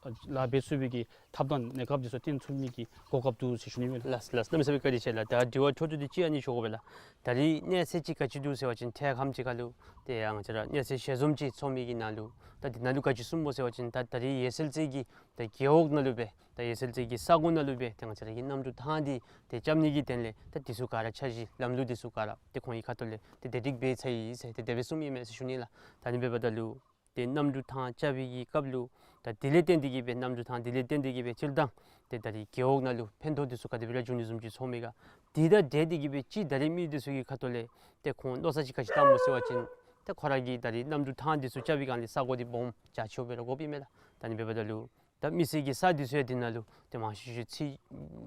ལཱ་འབད་ཚུགས་པའི་གི་ཐབས་དང་གནས་སྐབས་འདི་ཚུ་བསྟན་ཚུགས་ནི་གི་གོ་སྐབས་འདུག་ཟེར་ཞུ་ནི་ཨིན་ལགས། ལགས་ལགས། གནམ་མེད་ས་མེད་བཀའ་དྲིན་ཆེ་ལགས། ད་དྲི་བ་འཕྲོ་མཐུད་དེ་ཅིག་ཨ་ནི་ཞུ་དགོ་པས་ལགས། ད་རིས་གནས་ཚད་ཅིག་ག་ཅི་འདུག་ཟེར་བ་ཅིན་ཐད་ཁམས་ཅིག་ཁར་ལུ་ཏེ་ཡང་ང་བཅས་ར་གནས་ཚད་ཞལ་འཛོམས་ཅིག་ཚོགས་མི་གི་ནང་ལུ་ད་འདི་ནང་ལུ་ག་ཅི་གསུངས་པོ་ཟེར་བ་ཅིན་ད་ད་རིས་འོད་གསལ་རྩེ་གི་ད་རྒེད་འོག་ནང་ལུ་སྦེ་ད་འོད་གསལ་རྩེ་གི་ས་གོ་ནང་ལུ་སྦེ་ཏེ་ང་བཅས་ར་གི་གནམ་གྲུ་ཐང་འདི་ཏེ་རྐྱབ་ནི་གི་དོན་ལས་ད་འདི་ཚུ་ག་ར་འཆར་གཞི་ལམ་ལུགས་འདི་ཚུ་ག་ར་ཏེ་ཁོང་གི་ཁ་ཐུག་ལས་ཏེ་བདེ་སྒྲིག་འབད་ཚར་ཡི་ཟེར་ཏེ་དེ་སྦེ་གསུངམ་ཨིན་མས་ཟེར་ཞུ་ནི་ལགས། ད་ཨ་ནི་འབདཝ་ད་ལུ་ཏེ་གནམ་གྲུ་ཐང་རྐྱབ་པའི་གི་སྐབས་ལུ་ད་དེ་ལས་བརྟེན་ཏེ་གིས་སྦེ་གནམ་གྲུ་ཐང་དེ་ལས་བརྟེན་ཏེ་གིས་སྦེ་སྤྱིར་བཏང་ཏེ་ད་རིས་རྒེད་འོག་ནང་ལུ་ཕན་ཐོགས་འདི་ཚུ་ག་དེ་སྦེ་ར་འབྱུང་ནི་བཟུམ་ཅིག་ཚོར་མས་ག། དེ་དང་འབྲེལ་ཏེ་གིས་སྦེ་ཅིག་ད་རིས་མི་འདི་ཚུ་གི་ཁ་ཐུག་ལས་ཏེ་ཁོང་མནོ་བསམ་ཅིག་ག་ཅི་བཏངམ་སྨོ་ཟེར་བ་ཅིན་ཏེ་ཁོང་ར་གིས་ད་རིས་གནམ་གྲུ་ཐང་འདི་ཚུ་རྐྱབ་པའི་སྒང་ལས་ས་གོ་འདི་སྦོམ་རྒྱ་ཆེཝ་སྦེ་ར་དགོཔ་ཨིན་མས་ལགས། ད་ཨ་ནི་འབདཝ་ད་ལུ་ད་མི་སེར་གྱི་ས་འདི་ཚུ་ཡང་འདི་ནང་ལུ་ཏེ་མང་ཤོས་ཤོས་ཚུད་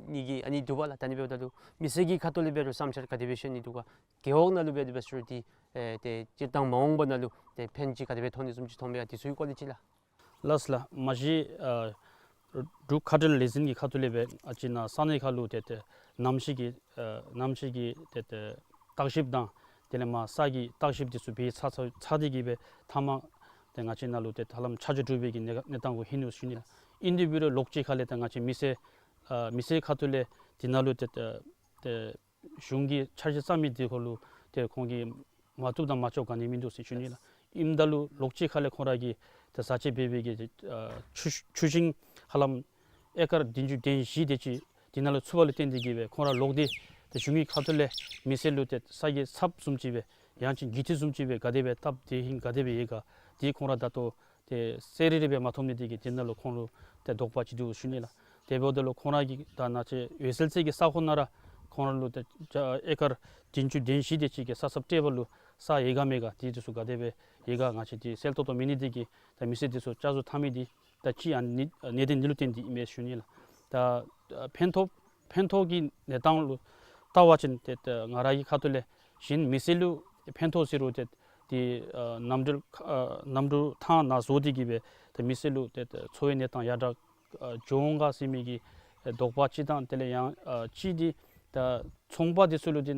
ནི་གི་ཨ་ནི་འདུག་པ་ལགས། ད་ཨ་ནི་འབདཝ་ད་ལུ་མི་སེར་གྱི་ཁ་ཐུག་ལས་འབད་རུང་བསམ་འཆར་ག་དེ་སྦེ་བཤད་ནི་འདུག་ག། རྒེད་འོག་ནང་ལུ་འབད་དེ་འབད་ཟེར་རུང་ཏེ་ཨེ་ཏེ་སྤྱིར་བཏང་མ་འོངས་པ་ནང་ལུ་ཏེ་ཕན་ཅིག་ག་དེ་སྦེ་ཐོགས་ནི་བཟུམ་ཅིག་མཐོང་མས་ག། དེ་ཚུ་གི་སྐོར་ལས་ཅིག་ལགས། ལགས་ལགས། མ་གཞི་ཨ་འབྲུག་ཁ་བྲལ་ལས་འཛིན་གྱི་ཁ་ཐུག་ལས་སྦེ་ཨ་ཅི་ན་ས་གནས་ཁར་ལུ་ཏེ་ཏེ་གནམ་གཤིས་ཀྱི་ཨ་གནམ་གཤིས་ཀྱི་ཏེ་ཏེ་བརྟག་ཞིབ་དང་དེ་ལས་མར་ས་གི་བརྟག་ཞིབ་འདི་ཚུ་འབད་ཚར་ཚར་ཚར་ཏེ་གིས་སྦེ་མཐའ་མ་ཏེ་ང་བཅས་ནང་ལུ་ཏེ་ཧ་ལམ་ཆ་འཇོག་གྲུབ་པའི་གི་གནས་གནས་སྟངས་གུ་ལྷོད་ནུག་ཞུ་ནི་ལགས། ཨིན་དེ་འབད་རུང་ལོགས་ཅིག་ཁ་ལས་ཏེ་ང་བཅས་མི་སེར་ཨ་མི་སེར་ཁ་ཐུག་ལས་འདི་ནང་ལུ་ཏེ་ཏེ་ཏེ་གཞུང་གིས་འཆར་གཞི་བརྩམ་མི་འདི་ཁར་ལུ་ཏེ་ཁོང་གིས་མ་བཏུབ་དང་མ་ལྕོགས་ག་ནི་མིན་འདུག་ཟེར་ཞུ་ནི་ལགས། ཨིནམ་ད་ལུ་ལོགས་ཅིག་ཁ་ལས་ཁོང་ར་གིས་ཏེ་བཟའ་ཆས་འབད་བའི་གི་ཨ་ཆུ་ཆུ་ཤིང་ཧ་ལམ་ཨེ་ཀར་བདུན་ཅུ་དོན་བཞི་དེ་ཅིག་འདི་ནང་ལུ་ཚུད་པ་ལུ་བརྟེན་ཏེ་གིས་སྦེ་ཁོང་ར་ལོག་སྟེ་ཏེ་གཞུང་གི་ཁ་ཐུག་ལས་མི་སེར་ལུ་ཏེ་ས་གི་ཚབ་བཟུམ་ཅིག་སྦེ་ཡང་ཅིན་རྒུད་འཐུས་བཟུམ་ཅིག་སྦེ་ག་དེ་སྦེ་སྟབས་བདེ་ཧིང་ག་དེ་སྦེ་ཡོད་ག་འདི་ཁོང་ར་ད་ལྟོ་ཏེ་གསལ་རི་རི་སྦེ་མ་ཐོབ་ནི་དེ་གིས་དེ་ནང་ལུ་ཁོང་ལུ་ཏེ་དོགས་པ་ཅིག་འདུག་ཞུ་ནི་ལགས། དེ་འབདཝ་ད་ལུ་ཁོང་ར་གིས་ད་ནཱ་ཅིག་འོད་གསལ་རྩེ་གི་ས་ཁོངས་ནང་ར་ཁོང་ར་ལུ་ཏེ་ཨེ་ཀར་བདུན་ཅུ་དོན་བཞི་དེ་ཅིག་གི་ས་ཚབ་སྤྲོད་པ་ལུ་ས་ཡོད་ག་མེད་ག་དེ་དེ་ཚུ་ག་དེ་སྦེ་ཡོད་ག་ང་བཅས་ཏེ་གསལ་ཏོག་ཏོ་མེད་ནི་དེ་གིས་ད་མི་སེར་དེ་ཚུ་བསྐྱར་བཟོ་འཐབ་མི་འདི་ད་ཅིག་ཨ་ནི་གནད་དོན་འདི་ལུ་བརྟེན་ཏེ་ཨིན་མས་ཞུ་ནི་ལགས། ད་ཕན་ཐོགས་ ཕན་ཐོགས་ཀྱི་གནས་སྟངས་ལུ་བལྟ་བ་ཅིན་ཏེ་ཏེ་ང་ར་གི་ཁ་ཐུག་ལས་གཞན་མི་སེར་ལུ་ཕན་ཐོགས་ཟེར་རུང་ཏེ་ཏེ་ཨ་གནམ་གྲུ་ཨ་གནམ་གྲུ་ཐང་ནང་བཟོ་སྟེ་གི་སྦེ་ཏེ་མི་སེར་ལུ་ཏེ་ཏེ་འཚོ་བའི་གནས་སྟངས་ཡར་དྲག་ཨ་འགྱོ་འོང་ག་ཟེར་མི་གི་ཨ་དོགས་པ་ཅིག་དང་དེ་ལས་ཡང་ཨ་གཅིག་འདི་ད་ཚོང་པ་འདི་ཚུ་ལུ་འདི་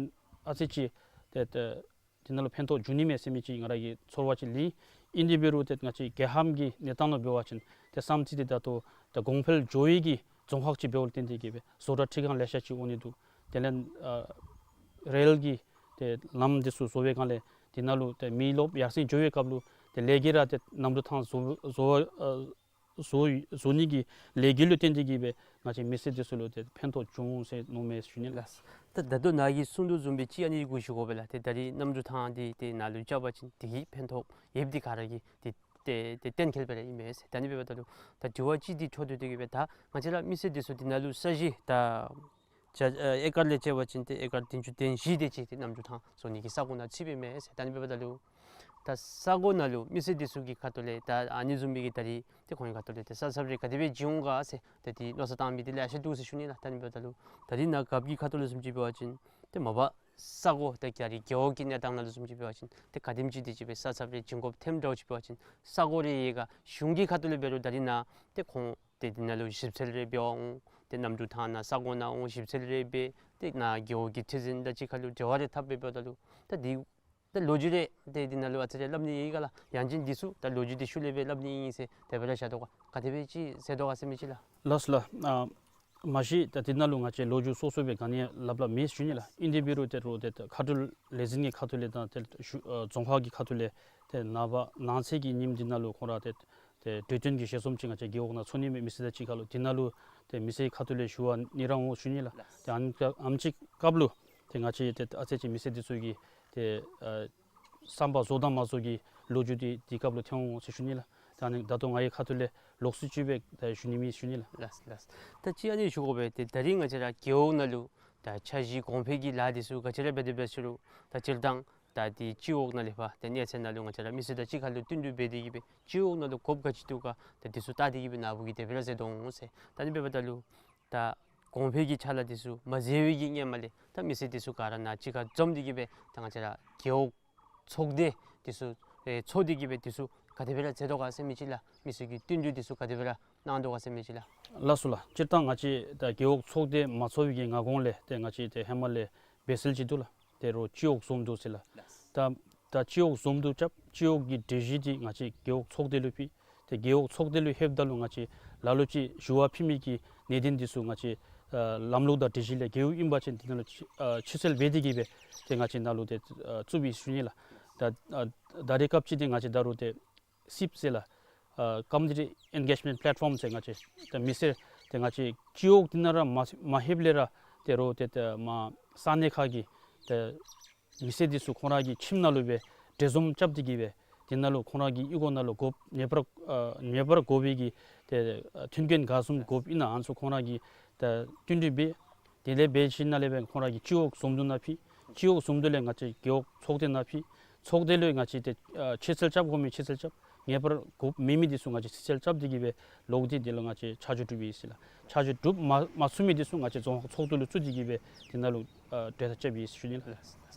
ཨ་ཙི་ཅིག་ཏེ་ཏེ་འདི་ནང་ལུ་ཕན་ཐོགས་འབྱུང་ནི་མས་ཟེར་མི་ཅིག་ང་ར་གི་ཚོར་བ་ཅིག་ལེན། ཨིན་དེ་འབད་རུང་ཏེ་ང་བཅས་རྒྱལ་ཁམས་ཀྱི་གནས་སྟངས་ལུ་འབད་བ་ཅིན་ཏེ་བསམ་རྩེ་འདི་ད་ལྟོ་ཏེ་གོང་འཕེལ་འགྱོ་བའི་གི་རྫོང་ཁག་ཅིག་འབདཝ་ལས་བརྟེན་ཏེ་གི་སྦེ་བཟོ་གྲྭ་འཕྲུལ་ཁང་ལེ་ཤ་ཅིག་འོང་ནི་འདུག། དེ་ལས་ཨ་རེལ་གྱི་ཏེ་ལམ་འདི་ཚུ་བཟོ་བའི་སྒང་ལས་འདི་ནང་ལུ་ཏེ་མི་རློབས་ཡར་སེང་འགྱོ་བའི་སྐབས་ལུ་ཏེ་ལས་ཀྱི་ར་ཏེ་གནམ་གྲུ་ཐང་བཟོ་བཟོ་ཨ་བཟོ་བཟོ་ནི་གི་ལས་འགུལ་ལུ་བརྟེན་ཏེ་གི་སྦེ་ང་བཅས་མི་སེར་འདི་ཚུ་ལུ་ཏེ་ཕན་ཐོགས་འབྱུང་འོང་ཟེར་མནོཝ་མས་ཟེར་ཞུ་ནི་ལགས། ལགས། ད་ད་ལྟོ་ནཱ་གིས་གསུང་དོ་བཟུམ་སྦེ་ཅིག་ཨ་ནི་གུ་ཞུ་དགོ་པས་ལགས། ཏེ་ད་རིས་གནམ་གྲུ་ཐང་འདི་ཏེ་ནཱ་ལུ་རྐྱབ་པ་ཅིན་དེ་གི་ཕན་ཐོགས་ཡོདཔ་འདི་ག་ར་གིས་ཏེ་ཏེ་ཏེ་གཏན་འཁེལ་སྦེ་ར་ཨིན་མས་ཟེར། ད་ཨ་ནི་འབདཝ་ད་ལུ་ད་དྲི་བ་ཅིག་འདི་འཕྲོ་མཐུད་དེ་གི་སྦེ་ད་ང་བཅས་ར་མི་སེར་འདི་ཚུ་འདི་ནང་ལུ་ས་གཞི་ད་ཆ་ཨ་ཨེ་ཀར་ལས་བཅད་པ་ཅིན་ཏེ་ཨེ་ཀར་བདུན་ཅུ་དོན་བཞི་དེ་ཅིག་ཏེ་གནམ་གྲུ་ཐང་བཟོ་ནི་གི་ས་གོ་ནང་ཚུད་པའི་མས་ཟེར། ད་ཨ་ནི་འབདཝ་ད་ལུ་ད་ས་གོ་ནང་ལུ་མི་སེར་འདི་ཚུ་གི་ཁ་ཐུག་ལས་ད་ཨ་ནི་བཟུམ་མའི་གི་ད་རིས་ཏེ་ཁོང་གི་ཁ་ཐུག་ལས་ཏེ་ས་ཚབ་རེ་ག་དེ་སྦེ་བྱིན་འོང་ག་ཟེར་ཏེ་འདི་མནོ་བསམ་བཏང་མི་འདི་ལེ་ཤ་འདུག་ཟེར་ཞུ་ནི་ལགས། ད་ཨ་ནི་འབདཝ་ད་ལུ་ད་རིས་ནཱ་རྒཔོ་གི་ཁ་ཐུག་ལུ་བཟུམ་ཅིག་འབད་བ་ཅིན་ཏེ་མ་པ་ས་གོ་ད་རྒྱ་རི་རྒེད་འོག་གི་གནས་སྟངས་ནང་ལུ་བཟུམ་ཅིག་འབད་བ་ཅིན་ཏེ་ག་དེམ་ཅིག་དེ་ཅིག་སྦེ་ས་ཚབ་རེ་བྱིན་དགོཔ་ཐོནམ་འདྲཝ་ཅིག་འབད་བ་ཅིན་ས་གོ་རེ་ཡོད་ག། གཞུང་གི་ཁ་ཐུག་ལས་འབད་རུང་ད་རིས་ནཱ་ཏེ་ཁོང་ཏེ་འདི་ནང་ལུ་ཞིབ་འཚོལ་རེ་འབད་འོང་། ཏེ་གནམ་གྲུ་ཐང་ནང་ས་གོ་ནང་འོང་ཞིབ་འཚོལ་རེ་འབད། ཏེ་ནཱ་རྒེད་འོག་གི་ཁྲི་འཛིན་དང་གཅིག་ཁར་ལུ་འབྲེལ་བ་རེ་འཐབ་སྦེ་འབདཝ་ད་ལུ་ད་འདི་ད་ལོ་རྒྱུས་རེ་ཏེ་འདི་ནང་ལུ་ཨ་ཙི་རེ་སླབ་ནི་ཡོད་ག་ལགས། ཡང་ཅིན་འདི་ཚུ་ད་ལོ་རྒྱུས་འདི་ཤུལ་ལས་སྦེ་སླབ་ནི་ཨིན་ཟེར་དེ་སྦེ་ར་བཞག་དོ་ག། ག་དེ་སྦེ་ཅིག་ཟེར་དོ་ག་ཟེར་མི་ཅིག་ལགས། ལགས་སོ་ལགས། ཨ་མ་གཞི་ད་འདི་ནང་ལུ་ང་བཅས་ལོ་རྒྱུས་སོ་སོ་སྦེ་ག་ནི་ཡང་སླབ་སླབ་མེད་ཞུ་ནི་ལགས། ཨིན་དེ་འབད་རུང་ཏེ་རོགས་ཏེ་མཁའ་འགྲུལ་ལས་འཛིན་གྱི་ཁ་ཐུག་ལས་དང་ཏེ་ཞུ་ཨ་རྫོང་ཁག་གི་ཁ་ཐུག་ལས་ཏེ་ནངས་པ་ནངས་ཚེ་གི་ཉིནམ་འདི་ནང་ལུ་ཁོང་ར་ཏེ་ཏེ་གྲོས་བསྟུན་གྱི་ཞལ་འཛོམས་ཅིག་ང་བཅས་རྒེད་འོག་ནང་ཚོགས་ནི་མས། མི་སེར་དང་གཅིག་ཁར་ལུ་འདི་ནང་ལུ་ཏེ་མི་སེར་ཁ་ཐུག་ལས་ཞུ་བ་ནི་ར་འོང་ཞུ་ནི་ལགས། ཏེ་ཨ་ནི་ཨ་ནེམ་ཅིག་སྐབས་ལུ་ཏེ་ང་བཅས་ཏེ་ཨ་ཙི་ཅིག་མི་སེར་འདི་ཚུ་གི་ཏེ་ཨ་བསམ་པ་རྫོགས་དང་མ་རྫོགས་ཀྱི་ལོ་རྒྱུས་འདི་འདི་སྐབས་ལུ་ཐོན་འོང་ཟེར་ཞུ་ནི་ལགས། ཏེ་ཨ་ནི་ད་ལྟོ་ང་གི་ཁ་ཐུག་ལས་ལོགས་སུ་ཅིག་སྦེ་ད་ཞུ་ནི་མས་ཞུ་ནི་ལགས། ལགས་ལགས། ད་ཅིག་ཨ་ནི་ཞུ་དགོ་པས། ཏེ་ད་རིས་ང་བཅས་ར་རྒེད་འོག་ནང་ལུ་ད་འཆར་གཞི་གོང་འཕེལ་གྱི་ལཱ་འདི་ཚུ་ག་ཅི་ར་འབད་དེ་འབད་ཟེར་རུང་ད་སྤྱིར་བཏང་ད་འདི་སྤྱི་འོག་ནང་ལས་ཕར་ཏེ་གནས་ཚད་ནང་ལུ་ང་བཅས་ར་མི་སེར་དང་གཅིག་ཁར་ལུ་བསྟུན་གྲོས་འབད་དེ་གི་སྦེ་སྤྱི་འོག་ནང་ལུ་དགོཔ་ག་ཅི་འདུག་ག་ད་འདི་ཚུ་བལྟ་སྟེ་གི་སྦེ་ནཱ་བུ་གིས་དེ་སྦེ་ར་མཛད་དོ་འོང་ཟེར། ད་ཨ་ནི་འབདཝ་ད་ལུ་ད་གོང་འཕེལ་གྱི་ཕྱག་ལཱ་འདི་ཚུ་མ་མཛད་པའི་གི་སྔོན་མ་ལས་ད་མི་སེར་འདི་ཚུ་ག་ར་ནཱ་གཅིག་ཁར་འཛོམས་ཏེ་གི་སྦེ་ད་ང་བཅས་ར་རྒེད་འོག་ཚོགས་སྡེ་འདི་ཚུ་ཨེ་ཚོགས་ཏེ་གི་སྦེ་འདི་ཚུ་ག་དེ་སྦེ་ར་མཛད་དོ་ག་ཟེར་མི་ཅིག་ལགས། མི་སེར་གྱི་བསྟུན་གྲོས་འདི་ཚུ་ག་དེ་སྦེ་ར་གནང་དོ་ག་ཟེར་མི་ཅིག་ལགས། ལགས་སོ་ལགས། སྤྱིར་བཏང་ང་བཅས་ད་རྒེད་འོག་ཚོགས་སྡེ་མ་ཚོགས་པའི་གི་སྔ་གོང་ལས་ཏེ་ང་བཅས་ཏེ་ཧེ་མ་ལས་འབད་སྲོལ་ཅིག་འདུག་ལགས། ཏེ་རོགས་སྤྱི་འོག་འཛོམས་འདུ་ཟེར་ལགས། ད་ད་སྤྱི་འོག་འཛོམས་འདུ་རྐྱབ། སྤྱི་འོག་གི་གྲོས་གཞི་འདི་ང་བཅས་རྒེད་འོག་ཚོགས་སྡེ་ལུ་ཕུལ། ཏེ་རྒེད་འོག་ཚོགས་སྡེ་ལུ་ལྷོདཔ་ད་ལུ་ང་བཅས་ལ་ལུ་ཅིག་ཞུ་བ་ཕུལ་མི་གི་གནད་དོན་འདི་ཚུ་ང་བཅས་ཨ་ལམ་ལུགས་དང་སྒྲིག་གཞི་ལས་འགལཝ་ཨིན་པ་ཅིན་འདི་ནང་ལུ་ཨ་ཕྱིར་བསལ་འབད་དེ་གི་སྦེ་ཏེ་ང་བཅས་ནཱ་ལུ་ཏེ་ཨ་བཙུགས་པའི་ཞུ་ནི་ལགས། ད་ཨ་ད་རེས་སྐབས་ཅིག་འདི་ང་བཅས་ད་རུང་ཏེ་སིབ་ཟེར་ལགས། ཨ་community engagement platform ཟེར་ང་བཅས་ཏེ་མི་སེར་ཏེ་ང་བཅས་སྤྱི་འོག་འདི་ནང་ར་མ་མ་ལྷོདཔ་ལས་ར་ཏེ་རོགས་ཏེ་ཏེ་མ་ས་གནས་ཁག་གི་ཏེ་མི་སེར་འདི་ཚུ་ཁོང་ར་གི་ཁྱིམ་ནང་ལུ་སྦེ་གྲོས་འཛོམས་རྐྱབ་སྟེ་གི་སྦེ་འདི་ནང་ལུ་ཁོང་ར་གི་གཡུས་སྒོ་ནང་ལུ་དགོཔ་ངེས་པར་ཨ་ངེས་པར་དགོ་པའི་གི་ཏེ་ཨ་མཐུན་རྐྱེན་ག་བཟུམ་དགོཔ་ཨིན་ན་ཨ་ནི་ཚུ་ཁོང་ར་གིས་ཏེ་བསྟུན་གྲོས་འབད། དེ་ལས་འབད་ཞིནམ་ལས་སྦེ་ཁོང་ར་གིས་སྤྱི་འོག་འཛོམས་འདུ་ནང་ཕུལ། སྤྱི་འོག་འཛོམས་འདུ་ལས་ང་བཅས་རྒེད་འོག་ཚོགས་སྡེ་ནང་ཕུལ། ཚོགས་སྡེ་ལུ་ང་བཅས་ཏེ་ཨ་ཕྱིར་བསལ་རྐྱབ་དགོ་མི་ཕྱིར་བསལ་རྐྱབ། ངེས་པར་དགོཔ་མེད་མི་འདི་ཚུ་ང་བཅས་ཕྱིར་བསལ་རྐྱབ་སྟེ་གི་སྦེ་ལོག་སྟེ་འདི་ལུ་ང་བཅས་ཆ་འཇོག་གྲུབ་ཡི་ཟེར་ལགས། ཆ་འཇོག་གྲུབ་མ་མ་ཚུགས་མི་འདི་ཚུ་ང་བཅས་རྫོང་ཁག་ཚོགས་འདུ་ལུ་བཙུགས་ཏེ་གི་སྦེ་འདི་ནང་ལུ་ཨ་གྲོས་ཐག་བཅད་ཡི་ཟེར་ཞུ་ནི་ལགས།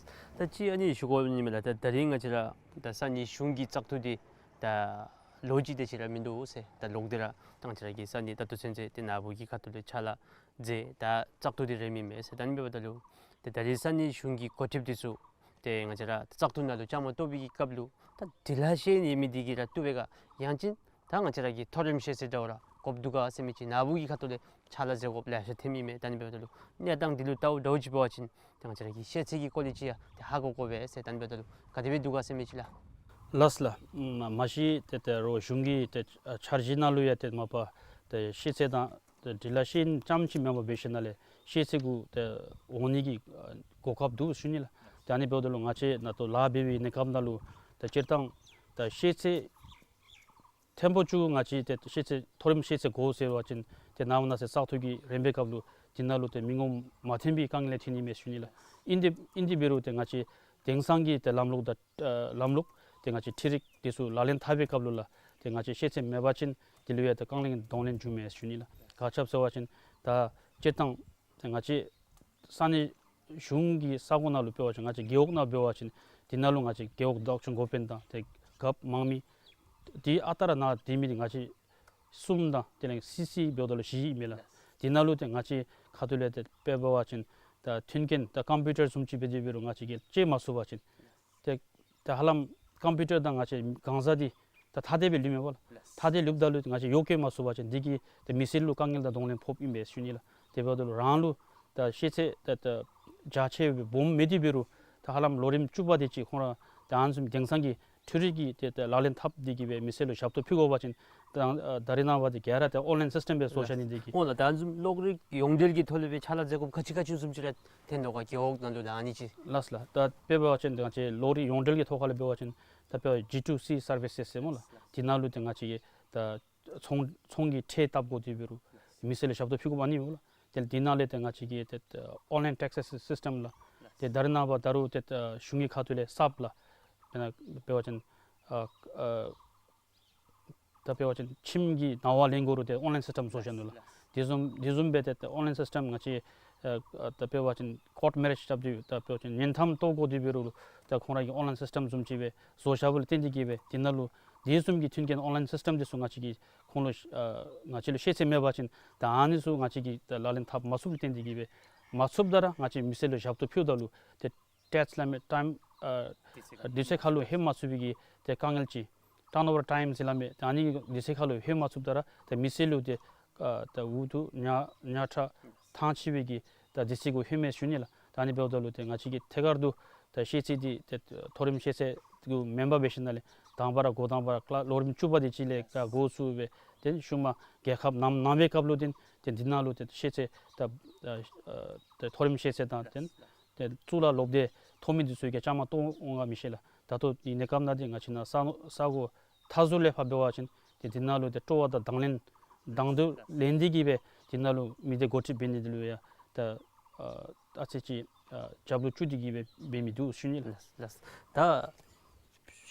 ད་ཅི་ཨ་ནི་ཞུ་དགོ་ནི་མས་ལགས། ད་ད་རིས་ང་བཅས་ར་ད་ས་གནས་གཞུང་གི་བཙག་འཐུ་འདི་ད་ལོ་གཅིག་དེ་ཅིག་ར་མིན་འདུག་ཟེར། ད་ལོག་སྟེ་ར་ད་ང་བཅས་ར་གི་ས་གནས་ད་ལྟོ་ཚུན་ཚོད་ཏེ་ནཱ་བུ་གི་ཁ་ཐུག་ལས་ཕྱག་ལཱ་མཛད་ད་བཙག་འཐུ་འདི་རནམ་ཨིན་མས་ཟེར། ད་ཨ་ནི་འབདཝ་ད་ལུ་ཏེ་ད་རིས་ས་གནས་གཞུང་གི་འགོ་ཁྲིདཔ་འདི་ཚུ་ཏེ་ང་བཅས་ར་བཙག་འཐུ་ནང་ལུ་བཅའ་མར་གཏོགས་པའི་གི་སྐབས་ལུ་ད་འབྲི་ལྷག་ཤེས་ནི་མི་འདི་གིས་ར་བཏུབ་པས་ག། ཡང་ཅིན་ད་ང་བཅས་ར་གི་མཐོ་རིམ་ཤེས་ཚད་འདྲཝ་ར་དགོཔ་འདུག་ག་ཟེར་མི་ཅིག་ནཱ་བུ་གི་ཁ་ཐུག་ལས་ཕྱག་ལཱ་མཛད་དགོཔ་ལེ་ཤ་ཐོནམ་ཨིན་མས། ད་ཨ་ནི་འབདཝ་ད་ལུ་གནས་སྟངས་འདི་ལུ་བལྟཝ་འདྲཝ་ཅིག་འབད་བ་ཅིན་ཏེ་ང་བཅས་ར་གི་ཤེས་ཚད་ཀྱི་ཀོ་ལི་ཊི་ཡང་ཏེ་ཧ་གོ་དགོ་པས་ཟེར། ད་ཨ་ནི་འབདཝ་ད་ལུ་ག་དེ་སྦེ་འདུག་ག་ཟེར་མི་ཅིག་ལགས། ལགས་སོ་ལགས། མ་མ་གཞི་ཏེ་ཏེ་རོགས་གཞུང་གི་ཏེ་ཨ་འཆར་གཞི་ནང་ལུ་ཡང་ཏེ་མ་པ་ཏེ་ཤེས་ཚད་དང་ཏེ་འབྲི་ལྷག་ཤེས་ཡོན་རྐྱངམ་ཅིག་མེན་པར་འབད་ཞིནམ་ལས་ཤེས་ཚད་གུ་ཏེ་འོང་ནི་གི་ཨ་གོ་སྐབས་འདུག་ཞུ་ནི་ལགས། ཏེ་ཨ་ནི་འབདཝ་ད་ལུ་ང་བཅས་ནཱ་ལྟོ་ལཱ་འབད་བའི་གནས་སྐབས་ནང་ལུ་ཏེ་སྤྱིར་བཏང་ཏེ་ཤེས་ཚད་ཐེངས་པོ་བཅུ་ང་བཅས་ཏེ་ཤེས་ཚད་མཐོ་རིམ་ཤེས་ཚད་དགོ་ཟེར་བ་ཅིན་ཏེ་ནངས་པ་གནངས་ཚེ་བཙག་འཐུ་གི་རན་པའི་སྐབས་ལུ་འདི་ནང་ལུ་ཏེ་མི་ངོམ་མ་ཐོན་པའི་དཀའ་ངལ་ཐོན་ནི་མས་ཞུ་ནི་ལགས། ཨིན་ཏེ་ཨིན་ཏེ་འབད་རུང་ཏེ་ང་བཅས་དེང་སང་གི་ཏེ་ལམ་ལུགས་དང་ཨ་ལམ་ལུགས་ཏེ་ང་བཅས་འཕྲུལ་རིག་འདི་ཚུ་ལག་ལེན་འཐབ་པའི་སྐབས་ལུ་ལགས་ཏེ་ང་བཅས་ཤེས་ཚད་མེད་པ་ཅིན་འདི་ལུ་ཡང་ཏེ་རྐང་ལེན་གདོང་ལེན་འབྱུངམ་མས་ཞུ་ནི་ལགས། ག་ཅི་སྦེ་ཟེར་བ་ཅིན་ད་སྤྱིར་བཏང་ ཏེ་ང་བཅས་ས་གནས་གཞུང་གི་ས་གོ་ནང་ལུ་འབད་བ་ཅིན་ང་བཅས་རྒེད་འོག་ནང་འབད་བ་ཅིན་དེ་ནང་ལུ་ང་བཅས་རྒེད་འོག་བདག་སྐྱོང་འགོ་དཔོན་དང་ཏེ་རྒཔོ་དམངས་མི་དེ་ཨ་རྟག་ར་ནཱ་སྡོད་མི་འདི་ང་བཅས་གསུམ་དང་དེ་ལས་སི་སི་འབདཝ་ད་ལུ་བཞི་ཨིན་མས་ལགས། དེ་ནང་ལུ་ཏེ་ང་བཅས་ཁ་ཐུག་ལས་ཏེ་དཔེ་འབད་བ་ཅིན་ད་མཐུན་རྐྱེན་ད་ཀམ་པིའུ་ཊར་བཟུམ་ཅིག་འབད་དེ་འབད་རུང་ང་བཅས་ཀྱིས་སྤྱོད་མ་ཚུགས་པ་ཅིན་ཏེ་ད་ཧ་ལམ་ཀམ་པིའུ་ཊར་དང་ང་བཅས་གང་ཟག་འདི་ད་ཐ་དད་སྦེ་ལུསཔ་མས་པ་ལགས། ཐ་དད་ལུསཔ་ད་ལུ་ང་བཅས་ཡོ་བཀོལ་མ་ཚུགས་པ་ཅིན་འདི་གིས་ཏེ་མི་སེར་ལུ་དཀའ་ངལ་དང་གདོང་ལེན་ཕོགཔ་ཨིན་པས་ཞུ་ནི་ལགས། དེ་འབདཝ་ད་ལུ་རང་ལུ་ད་ཤེས་ཚད་ད་ད་རྒྱ་ཆེ་སྦེ་སྦོམ་མེད་དེ་འབད་རུང་ད་ཧ་ལམ་ལོ་རིམ་བཅུ་པ་དེ་ཅིག་ཁོང་ར་ད་ཨ་ནི་བཟུམ་དེང་སང་གི་འཕྲུལ་རིག་གི་ཏེ་ཏེ་ལག་ལེན་འཐབ་སྟེ་གིས་སྦེ་མི་སེར་ལུ་ཞབས་ཏོག་ཕུལ་དགོ་པ་ཅིན་ད་ཨ་ད་རེས་ནངས་པ་འདི་ག་ར་ཏེ་ཨོན་ལཱའིན་སིསི་ཊེམ་སྦེ་བཟོ་བཞག་ནི་འདི་གིས། འོ་ལགས། ད་ཨ་ནི་བཟུམ་གློག་རིག་ཡོངས་འབྲེལ་གྱི་ཐོག་ལས་སྦེ་ཕྱག་ལཱ་མཛད་དགོཔ་ག་ཅི་ག་ཅི་བཟུམ་ཅིག་ར་ཐོན་དོ་ག་རྒེད་འོག་ནང་ལུ་ད་ཨ་ནི་ཅིག། ལགས་ལགས། ད་དཔེ་འབད་བ་ཅིན་ང་བཅས་གློག་རིག་ཡོངས་འབྲེལ་གྱི་ཐོག་ཁ་ལས་འབད་བ་ཅིན་ད་དཔེ་ཇི་ཊུ་སི་སར་བི་སེསི་ཟེར་སྨོ་ལགས། དེ་ནང་ལུ་ཏེ་ང་བཅས་ཀྱིས་ད་ཚོང་ཚོང་གི་ཁྲལ་བཏབ་དགོ་དེ་འབད་རུང་མི་སེར་ལུ་ཞབས་ཏོག་ཕུལ་དགོཔ་ཨ་ནི་སྨོ་ལགས། ཏེ་དེ་ནང་ལས་ཏེ་ང་བཅས་ཀྱིས་ཏེ་ཨོན་ལཱའིན་ཊེག་སི་སི་སིསི་ཊེམ་ལགས། ཏེ་ད་རེས་ནངས་པ་ད་རུང་ཏེ་གཞུང་གི་ཁ་ཐུག་ལས་གསརཔ་ལགས། དཔེར་ན་འབད་བ་ཅིན་ཨ་ཨ་ད་དཔེར་བ་ཅིན་ཁྱིམ་གྱི་ནང་པ་ལེན་དགོ་རུང་ཏེ་ཨོན་ལཱའིན་སིསི་ཊེམ་བཟོ་བཞག་ནུག་ལགས། དེ་བཟུམ་དེ་བཟུམ་སྦེ་ཏེ་ཨོན་ལཱའིན་སིསི་ཊེམ་ང་བཅས་ཨ་ད་དཔེར་བ་ཅིན་ཀོརཊ་མེ་རེཇ་རྐྱབ་སྟེ་ད་དཔེར་བ་ཅིན་གཉེན་ཐམ་བཏོག་དགོ་དེ་འབད་རུང་ད་ཁོང་ར་གིས་ཨོན་ལཱའིན་སིསི་ཊེམ་བཟུམ་ཅིག་སྦེ་བཟོ་བཞག་པ་ལུ་བརྟེན་ཏེ་གིས་སྦེ་དེ་ནང་ལུ་དེ་བཟུམ་གྱི་མཐུན་རྐྱེན་ཨོན་ལཱའིན་སིསི་ཊེམ་དེ་ཚུ་ང་བཅས་ཀྱིས་ཁོང་ལུ་ཨ་ང་བཅས་ལུ་ཤེས་ཚད་མེད་པ་ཅིན་ད་ཨ་ནི་ཚུ་ང་བཅས་ཀྱིས་ད་ལག་ལེན་འཐབ་མ་ཚུགསཔ་ལུ་བརྟེན་ཏེ་གིས་སྦེ་མ་ཚུགསཔ་ད་ར་ང་བཅས་མི་སེར་ལུ་ཞབས་ཏོག་ཕུལཝ་ད་ལུ་ཏེ་ཊེགསི་སླབ་མི་ཊའིམ་ཨ་དུས་ཚོད་ཁར་ལུ་ལྷོད་མ་ཚུགས་པའི་གི་ཏེ་དཀའ་ངལ་ཅིག། ཊརན་ཨོ་བར་ཊའིམ་ཟེར་སླབ་མི་ད་ཨ་ནི་དུས་ཚོད་ཁར་ལུ་ལྷོད་མ་ཚུགསཔ་ད་ར་ཏེ་མི་སེར་ལུ་ཏེ་ཨ་ད་འུ་ཐུག་ཉ་ཉ་ཁྲ་ཐང་ཆད་པའི་གི་ད་དུས་ཚོད་གུ་ལྷོད་མས་ཞུ་ནི་ལགས། ད་ཨ་ནི་འབདཝ་ད་ལུ་ཏེ་ང་བཅས་ཀྱིས་ཐད་ཀར་དུ་ད་ཤེས་ཚད་འདི་ཏེ་མཐོ་རིམ་ཤེས་ཚད་གུ་མེན་པར་འབད་ཞིནམ་ལས་དང་པ་ར་འགོ་དང་པ་ར་ཀི་ལཱ་ལོ་རིམ་བཅུ་པ་དེ་ཅིག་ལས་ཀ་འགོ་བཙུགས་སྦེ་ཏེ་ཤུལ་མ་རྒྱལ་ཁབ་ནང་ནང་པའི་སྐབས་ལུ་ཏེ་ཏེ་འདི་ནང་ལུ་ཏེ་ཤེས་ཚད་ད་ཨ་ཨ་ཏེ་མཐོ་རིམ་ཤེས་ཚད་དང་ཏེ་ཏེ་གཙུག་ལག་སློབ་སྡེ་མཐོ་དམན་འདི་ཚུ་གིས་བཅའ་མར་གཏོགས་འོང་ག་མི་ཤེས་ལགས། ད་ལྟོ་འདི་གནས་སྐབས་ནང་འདི་ང་བཅས་ནཱ་ས་ས་གོ་མཐའ་ཟུར་ལས་ཕར་འབད་བ་ཅིན་ཏེ་འདི་ནང་ལུ་ཏེ་སྤྲོ་བ་དང་དང་ལེན་དང་དུ་ལེན་ཏེ་གིས་སྦེ་འདི་ནང་ལུ་མི་སྡེ་འགོ་ཁྲིདཔ་འབད་ནི་འདི་ལུ་ཡང་ད་ཨ་ཨ་ཙི་ཅིག་ཨ་རྒྱབ་ལོགས་བཅུག་སྟེ་གིས་སྦེ་འབད་མི་འདུག་ཞུ་ནི་ལགས། ལགས་ལགས། ད་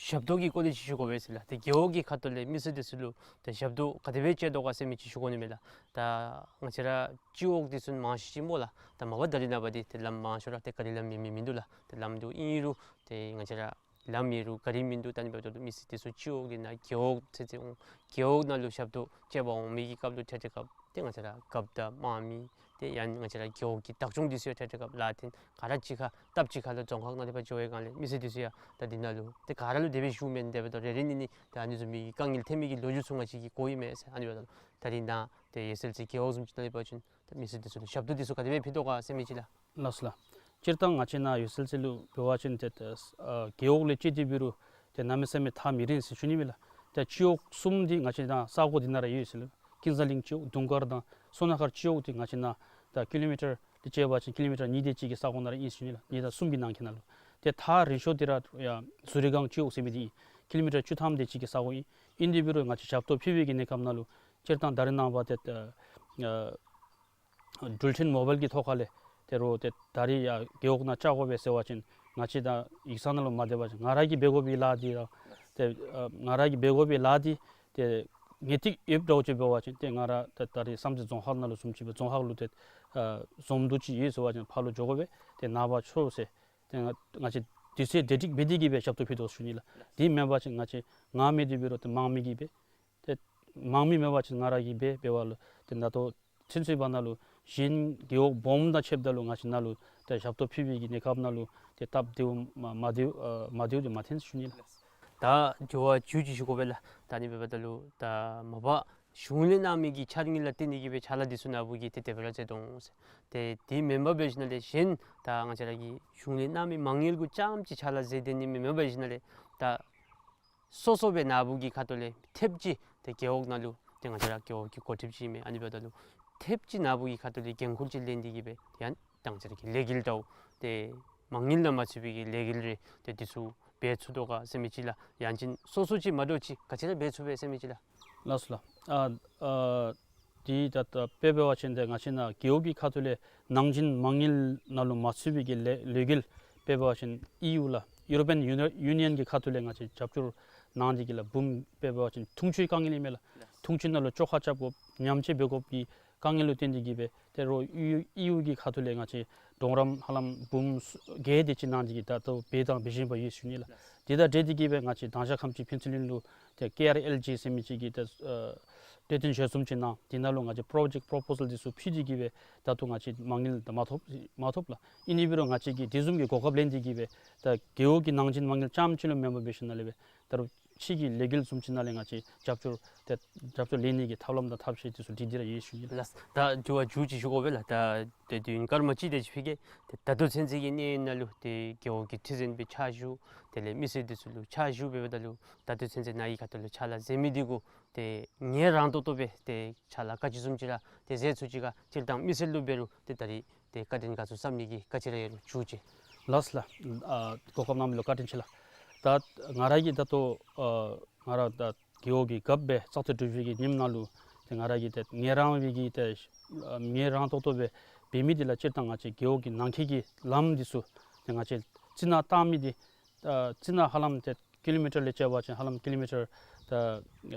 ཞབས་ཏོག་གི་སྐོར་ལས་ཅིག་ཞུ་དགོ་པས་ཟེར་ལགས། ཏེ་རྒེད་འོག་གི་ཁ་ཐུག་ལས་མི་སེར་འདི་ཚུ་ལུ་ཏེ་ཞབས་ཏོག་ག་དེ་སྦེ་སྤྱོད་དོ་ག་ཟེར་མི་ཅིག་ཞུ་དགོ་ནི་མས་ལགས། ད་ང་བཅས་ར་སྤྱི་འོག་འདི་ཚུ་མང་ཤོས་ཅིག་སྨོ་ལགས། ད་མ་པ་ད་རེས་ནངས་པ་འདི་ཏེ་ལམ་མང་ཤོས་ར་ཏེ་ག་རི་ལམ་མེད་མི་མིན་འདུག་ལགས། ཏེ་ལམ་འདུག་ཨིན་རུང་ཏེ་ང་བཅས་ར་ལམ་ཡོད་རུང་ག་རི་མིན་འདུག། ད་ཨ་ནི་འབདཝ་ད་མི་སེར་འདི་ཚུ་སྤྱི་འོག་འདི་ནང་རྒེད་འོག་ཚུན་ཚོད་འོང་། རྒེད་འོག་ནང་ལུ་ཞབས་ཏོག་སྤྱོད་པར་འོང་མི་གི་སྐབས་ལུ་ཐད་ཐད་སྐབས་ཏེ་ང་བཅས་ར་རྒཔོ་དང་དམངས་མི་ཏེ་ཡང་ང་བཅས་ར་རྒེད་འོག་གི་བདག་སྐྱོང་འདི་ཚུ་ཡང་ཐད་ཐད་སྐབས་ལཱ་འཐེན་ག་ར་གཅིག་ཁར་སྟབས་གཅིག་ཁར་ལུ་རྫོང་ཁག་ནང་ལས་ཕར་འགྱོ་བའི་སྒང་ལས་མི་སེར་འདི་ཚུ་ཡང་ད་འདི་ནང་ལུ་ཏེ་ག་ར་ལུ་དེ་སྦེ་ཞུཝ་མེན། དེ་འབདཝ་ད་རེ་རེ་གཉིས་གཉིས་ཏེ་ཨ་ནི་བཟུམ་མའི་དཀའ་ངལ་ཐོན་མི་གི་ལོ་རྒྱུས་ཚུ་ང་བཅས་ཀྱིས་གོཝ་ཨིན་མས་ཟེར། ཨ་ནི་འབདཝ་ད་ད་རེས་ནཱ་ཏེ་ཡོད་ཚད་ཅིག་རྒེད་འོག་བཟུམ་ཅིག་ནང་ལས་འབད་བ་ཅིན་ད་མི་སེར་འདི་ཚུ་ལུ་ཞབས་ཏོག་འདི་ཚུ་ག་དེ་སྦེ་ཕུལ་དོ་ག་ཟེར་མི་ཅིག་ལགས། ལགས་སོ་ལགས། སྤྱིར་བཏང་ང་བཅས་ནཱ་ཡོད་ཚད་ཅིག་ལུ་འབད་བ་ཅིན་ཏེ་ཨ་རྒེད་འོག་ལས་བཅད་དེ་འབད་རུང་ཏེ་གནམ་མེད་ས་མེད་ཐག་མི་རིང་ཟེར་ཞུ་ནི་མས་ལགས། ཏེ་སྤྱི་འོག་གསུམ་འདི་ང་བཅས་ནཱ་ས་གོ་འདི་ནང་ར་ཡོད་ཟེར་ལགས། ཀུན་བཟང་གླིང་སྤྱི་འོག་དུང་དཀར་དང་སོ་ན་མཁར་སྤྱི་འོག་འདི་ང་བཅས་ནཱ་ད་ཀི་ལོ་མི་ཊར་འདི་བཅད་པ་ཅིན་ཀི་ལོ་མི་ཊར་གཉིས་དེ་ཅིག་གི་ས་གོ་ནང་ར་ཨིན་ཟེར་ཞུ་ནི་ལགས། གཉིས་དང་གསུམ་གྱི་ནང་འཁོད་ནང་ལུ། ཏེ་ཐག་རིང་ཤོས་འདི་ར་ཡ་ཟུ་རི་སྒང་སྤྱི་འོག་ཟེར་མི་འདི་ཨིན། ཀི་ལོ་མི་ཊར་བཅུ་ཐམ་དེ་ཅིག་གི་ས་གོ་ཨིན། ཨིན་དེ་འབད་རུང་ང་བཅས་ཞབས་ཏོག་ཕུལ་བའི་གི་གནས་སྐབས་ནང་ལུ་སྤྱིར་བཏང་ད་རེས་ནངས་པ་ཏེ་ཨ་འགྲུལ་འཕྲིན་མོ་བཱའིལ་གྱི་ཐོག་ཁ་ལས་ཏེ་རོགས་ཏེ་ད་རིས་ཡར་རྒེད་འོག་ནང་བཅར་དགོ་པས་ཟེར་བ་ཅིན་ང་བཅས་ད་ཡིག་ཚང་ནང་ལུ་མ་སྡོད་པ་ཅིན་ང་ར་གིས་འབད་དགོ་པའི་ལཱ་འདི་ར་ཏེ་ཨ་ང་ར་གིས་འབད་དགོ་པའི་ལཱ་འདི་ཏེ་ངེས་ཏིག་ཡོདཔ་འདྲཝ་ཅིག་འབད་བ་ཅིན་ཏེ་ང་ར་ཏེ་ད་རིས་བསམ་རྩེ་རྫོང་ཁག་ནང་ལུ་བཟུམ་ཅིག་སྦེ་རྫོང་ཁག་ལུ་ཏེ་ཨ་འཛོམས་འདུ་ཅིག་ཡོད་ཟེར་བ་ཅིན་ཕར་ལུ་འགྱོ་དགོ་པས། ཏེ་ནངས་པ་ཚུ་ཟེར་ཏེ་ང་ང་བཅས་དུས་ཚོད་གྲ་སྒྲིག་འབད་དེ་གིས་སྦེ་ཞབས་ཏོག་ཕུལ་དོ་ཞུ་ནི་ལགས། དེ་མེན་པ་ཅིན་ང་བཅས་ང་མེད་དེ་འབད་རུང་ཏེ་དམངས་མི་གིས་འབད། ཏེ་དམངས་མི་མེད་པ་ཅིན་ང་ར་གིས་འབད་འབདཝ་ལུ་ཏེ་ད་ལྟོ་ཚུན་ཚོད་བར་ན་ལུ་གཞན་རྒེད་འོག་སྦོམ་དང་ཕྱདཔ་ད་ལུ་ང་བཅས་ནཱ་ལུ་ཏེ་ཞབས་ཏོག་ཕུལ་བའི་གི་གནས་སྐབས་ནང་ལུ་ཏེ་སྟབས་བདེཝ་མ་མ་བདེཝ་ཨ་མ་བདེཝ་འདི་མ་ཐོན་ཞུ་ནི་ལགས། ད་འགྱུར་བ་བཅུད་ཅིག་ཞུ་དགོ་པས་ལགས། ད་ཨ་ནི་འབདཝ་ད་ལུ་ད་མ་པ་གཞུང་ལས་གནང་མི་གི་འཆར་དངུལ་ལུ་བརྟེན་ཏེ་གིས་སྦེ་ཕྱག་ལཱ་འདི་ཚུ་ནཱ་བུ་གིས་ཏེ་དེ་སྦེ་ར་མཛད་དོ་འོང་ཟེར། ཏེ་དེ་མེན་པར་འབད་ཞིནམ་ལས་གཞན་ད་ང་བཅས་ར་གི་གཞུང་ལས་གནང་མི་མ་དངུལ་གུ་རྐྱངམ་ཅིག་ཕྱག་ལཱ་མཛད་དེ་ནི་མེན་པར་འབད་ཞིནམ་ལས་ད་སོ་སོ་སྦེ་ནཱ་བུ་གི་ཁ་ཐུག་ལས་ཐེབས་ཅིག་ཏེ་རྒེད་འོག་ནང་ལུ་ཏེ་ང་བཅས་ར་རྒེད་འོག་གི་འགོ་ཁྲིདཔ་ཅིག་ཨིན་མས། ཨ་ནི་འབདཝ་ད་ལུ་ཐེབས་ཅིག་ནཱ་བུ་གི་ཁ་ཐུག་ལས་འགན་ཁུར་ཅིག་ལེན་ཏེ་གིས་སྦེ་ཡང་ད་ང་བཅས་ར་གི་ལས་འགུལ་འདྲཝ་ཏེ་མ་དངུལ་ལུ་མ་ཚུད་པའི་གི་ལས་འགུལ་རེ་ཏེ་འདི་ཚུ་འབད་ཚུགས་དོ་ག་ཟེར་མི་ཅིག་ལགས། ཡང་ཅིན་སོ་སོ་ཅིག་མ་འདྲཝ་ཅིག་ག་ཅི་ར་འབད་ཚུགས་པས་ཟེར་མི་ཅིག་ལགས། ལགས་སོ་ལགས། ཨ་ཨ་དེ་ད་ད་དཔེ་འབད་བ་ཅིན་ཏེ་ང་བཅས་ནཱ་རྒེད་འོག་གི་ཁ་ཐུག་ལས་ནང་བཞིན་མ་དངུལ་ནང་ལུ་མ་ཚུད་པའི་གི་ལས་ལས་འགུལ་དཔེ་འབད་བ་ཅིན་ཨི་ཡུ་ལགས། ཡུ་རོ་པིའན་ཡུ་ནི་ཡུ་ནི་ཡཱན་གྱི་ཁ་ཐུག་ལས་ང་བཅས་རྒྱབ་སྐྱོར་གནང་སྟེ་གིས་ལགས་འབུམ་དཔེ་འབད་བ་ཅིན་འཐུང་ཆུའི་དཀའ་ངལ་ཨིན་མས་ལགས། འཐུང་ཆུ་ནང་ལུ་བཅོ་ཁ་རྐྱབ་དགོཔ་ཉམས་བཅོས་འབད་དགོཔ་གི་ དཀའ་ངལ་ལུ་བརྟེན་ཏེ་གིས་སྦེ་ཏེ་རོགས་གཡུས་གཡུས་ཀྱི་ཁ་ཐུག་ལས་ང་བཅས་གྲོང་རམ་ཧ་ལམ་འབུམ་སུ་བརྒྱད་དེ་ཅིག་ནང་འདི་གིས་ད་ལྟོ་འབད་དང་འབད་བཞིན་པ་ཡོད་ཞུ་ནི་ལགས། དེ་དང་འབྲེལ་ཏེ་གིས་སྦེ་ང་བཅས་དྭངས་ཤ་ཁམས་ཅིག་ཕུན་ཚོགས་གླིང་ལུ་ཏེ་ཀེ་ཨར་ཨེལ་ཇི་ཟེར་མི་ཅིག་གི་ཏེ་ཨ་གྲོས་བསྟུན་ཞལ་འཛོམས་ཅིག་གནང་། དེ་ནང་ལུ་ང་བཅས་པྲོ་ཇེཀཊ་པྲོ་པོ་ཟལ་འདི་ཚུ་ཕུལ་ཏེ་གིས་སྦེ་ད་ལྟོ་ང་བཅས་མ་དངུལ་ད་མ་ཐོབ་མ་ཐོབ་ལགས། ཨིན་ནི་འབད་རུང་ང་བཅས་ཀྱིས་དེ་བཟུམ་གྱི་གོ་སྐབས་ལེན་ཏེ་གིས་སྦེ་ད་རྒེད་འོག་གི་ནང་བཞིན་མ་དངུལ་རྐྱངམ་ཅིག་ལུ་མེན་པར་འབད་ཞིནམ་ལས་སྦེ་ད་རུང་ཕྱི་གི་ལས་འགུལ་བཟུམ་ཅིག་ནང་ལས་ང་བཅས་རྒྱབ་སྐྱོར་ཏེ་རྒྱབ་སྐྱོར་ལེན་ནི་གི་ཐབས་ལམ་དང་ཐབས་ཤེས་འདི་ཚུ་སྒྲིག་སྟེ་ར་ཡོད་ཞུ་ནི་ལགས། ལགས། ད་དྲི་བ་མཇུག་ཅིག་ཞུ་དགོ་པས་ལགས། ད་ཏེ་དུས་ཡུན་སྐར་མ་གཅིག་དེ་ཅིག་ཕུལ་གེ། ཏེ་ད་ལྟོ་ཚུན་ཚོད་ཀྱི་གནས་ཡུན་ནང་ལུ་ཏེ་རྒེད་འོག་གི་ཁྲི་འཛིན་སྦེ་ཕྱག་ཞུ། དེ་ལས་མི་སེར་འདི་ཚུ་ལུ་ཕྱག་ཞུ་འབདཝ་ད་ལུ་ད་ལྟོ་ཚུན་ཚོད་ནཱ་གི་ཁ་ཐུག་ལུ་ཕྱག་ལཱ་མཛད་མི་འདི་གུ་ཏེ་ངལ་རངས་ཏོག་ཏོ་སྦེ་ཏེ་ཕྱག་ལཱ་ག་ཅི་བཟུམ་ཅིག་ར་ཏེ་མཛད་ཚུགས་ཅི་ག། སྤྱིར་བཏང་མི་སེར་ལུ་འབད་རུང་ཏེ་ད་རིས་ཏེ་བཀའ་དྲིན་དགའ་ཚོར་བསམ་ནི་གི་ག་ཅི་ར་ཡོད་རུང་མཇུག་ཅིག། ལགས་ལགས། ཨ་གོ་སྐབས་གནང་མི་ལུ་བཀའ་དྲིན་ཆེ་ལགས། ད་ང་ར་གིས་ད་ལྟོ་ཨ་ང་ར་ད་རྒེད་འོག་གི་རྒཔོ་སྦེ་བཙག་འཐུ་གྲུབ་པའི་གི་ཉིནམ་ནང་ལུ་ཏེ་ང་ར་གིས་ཏེ་ངལ་རངས་པའི་གི་ཏེ་ཨ་ངལ་རངས་ཏོག་ཏོ་སྦེ་འབད་མི་འདི་ལགས། སྤྱིར་བཏང་ང་བཅས་རྒེད་འོག་གི་ནང་འཁོད་ཀྱི་ལམ་འདི་ཚུ་ཏེ་ང་བཅས་རྩི་ནག་བཏང་མི་འདི་ཨ་རྩི་ནག་ཧ་ལམ་ཏེ་ཀི་ལོ་མི་ཊར་ལས་བཅད་པ་ཅིན་ཧ་ལམ་ཀི་ལོ་མི་ཊར་ད་ཨ་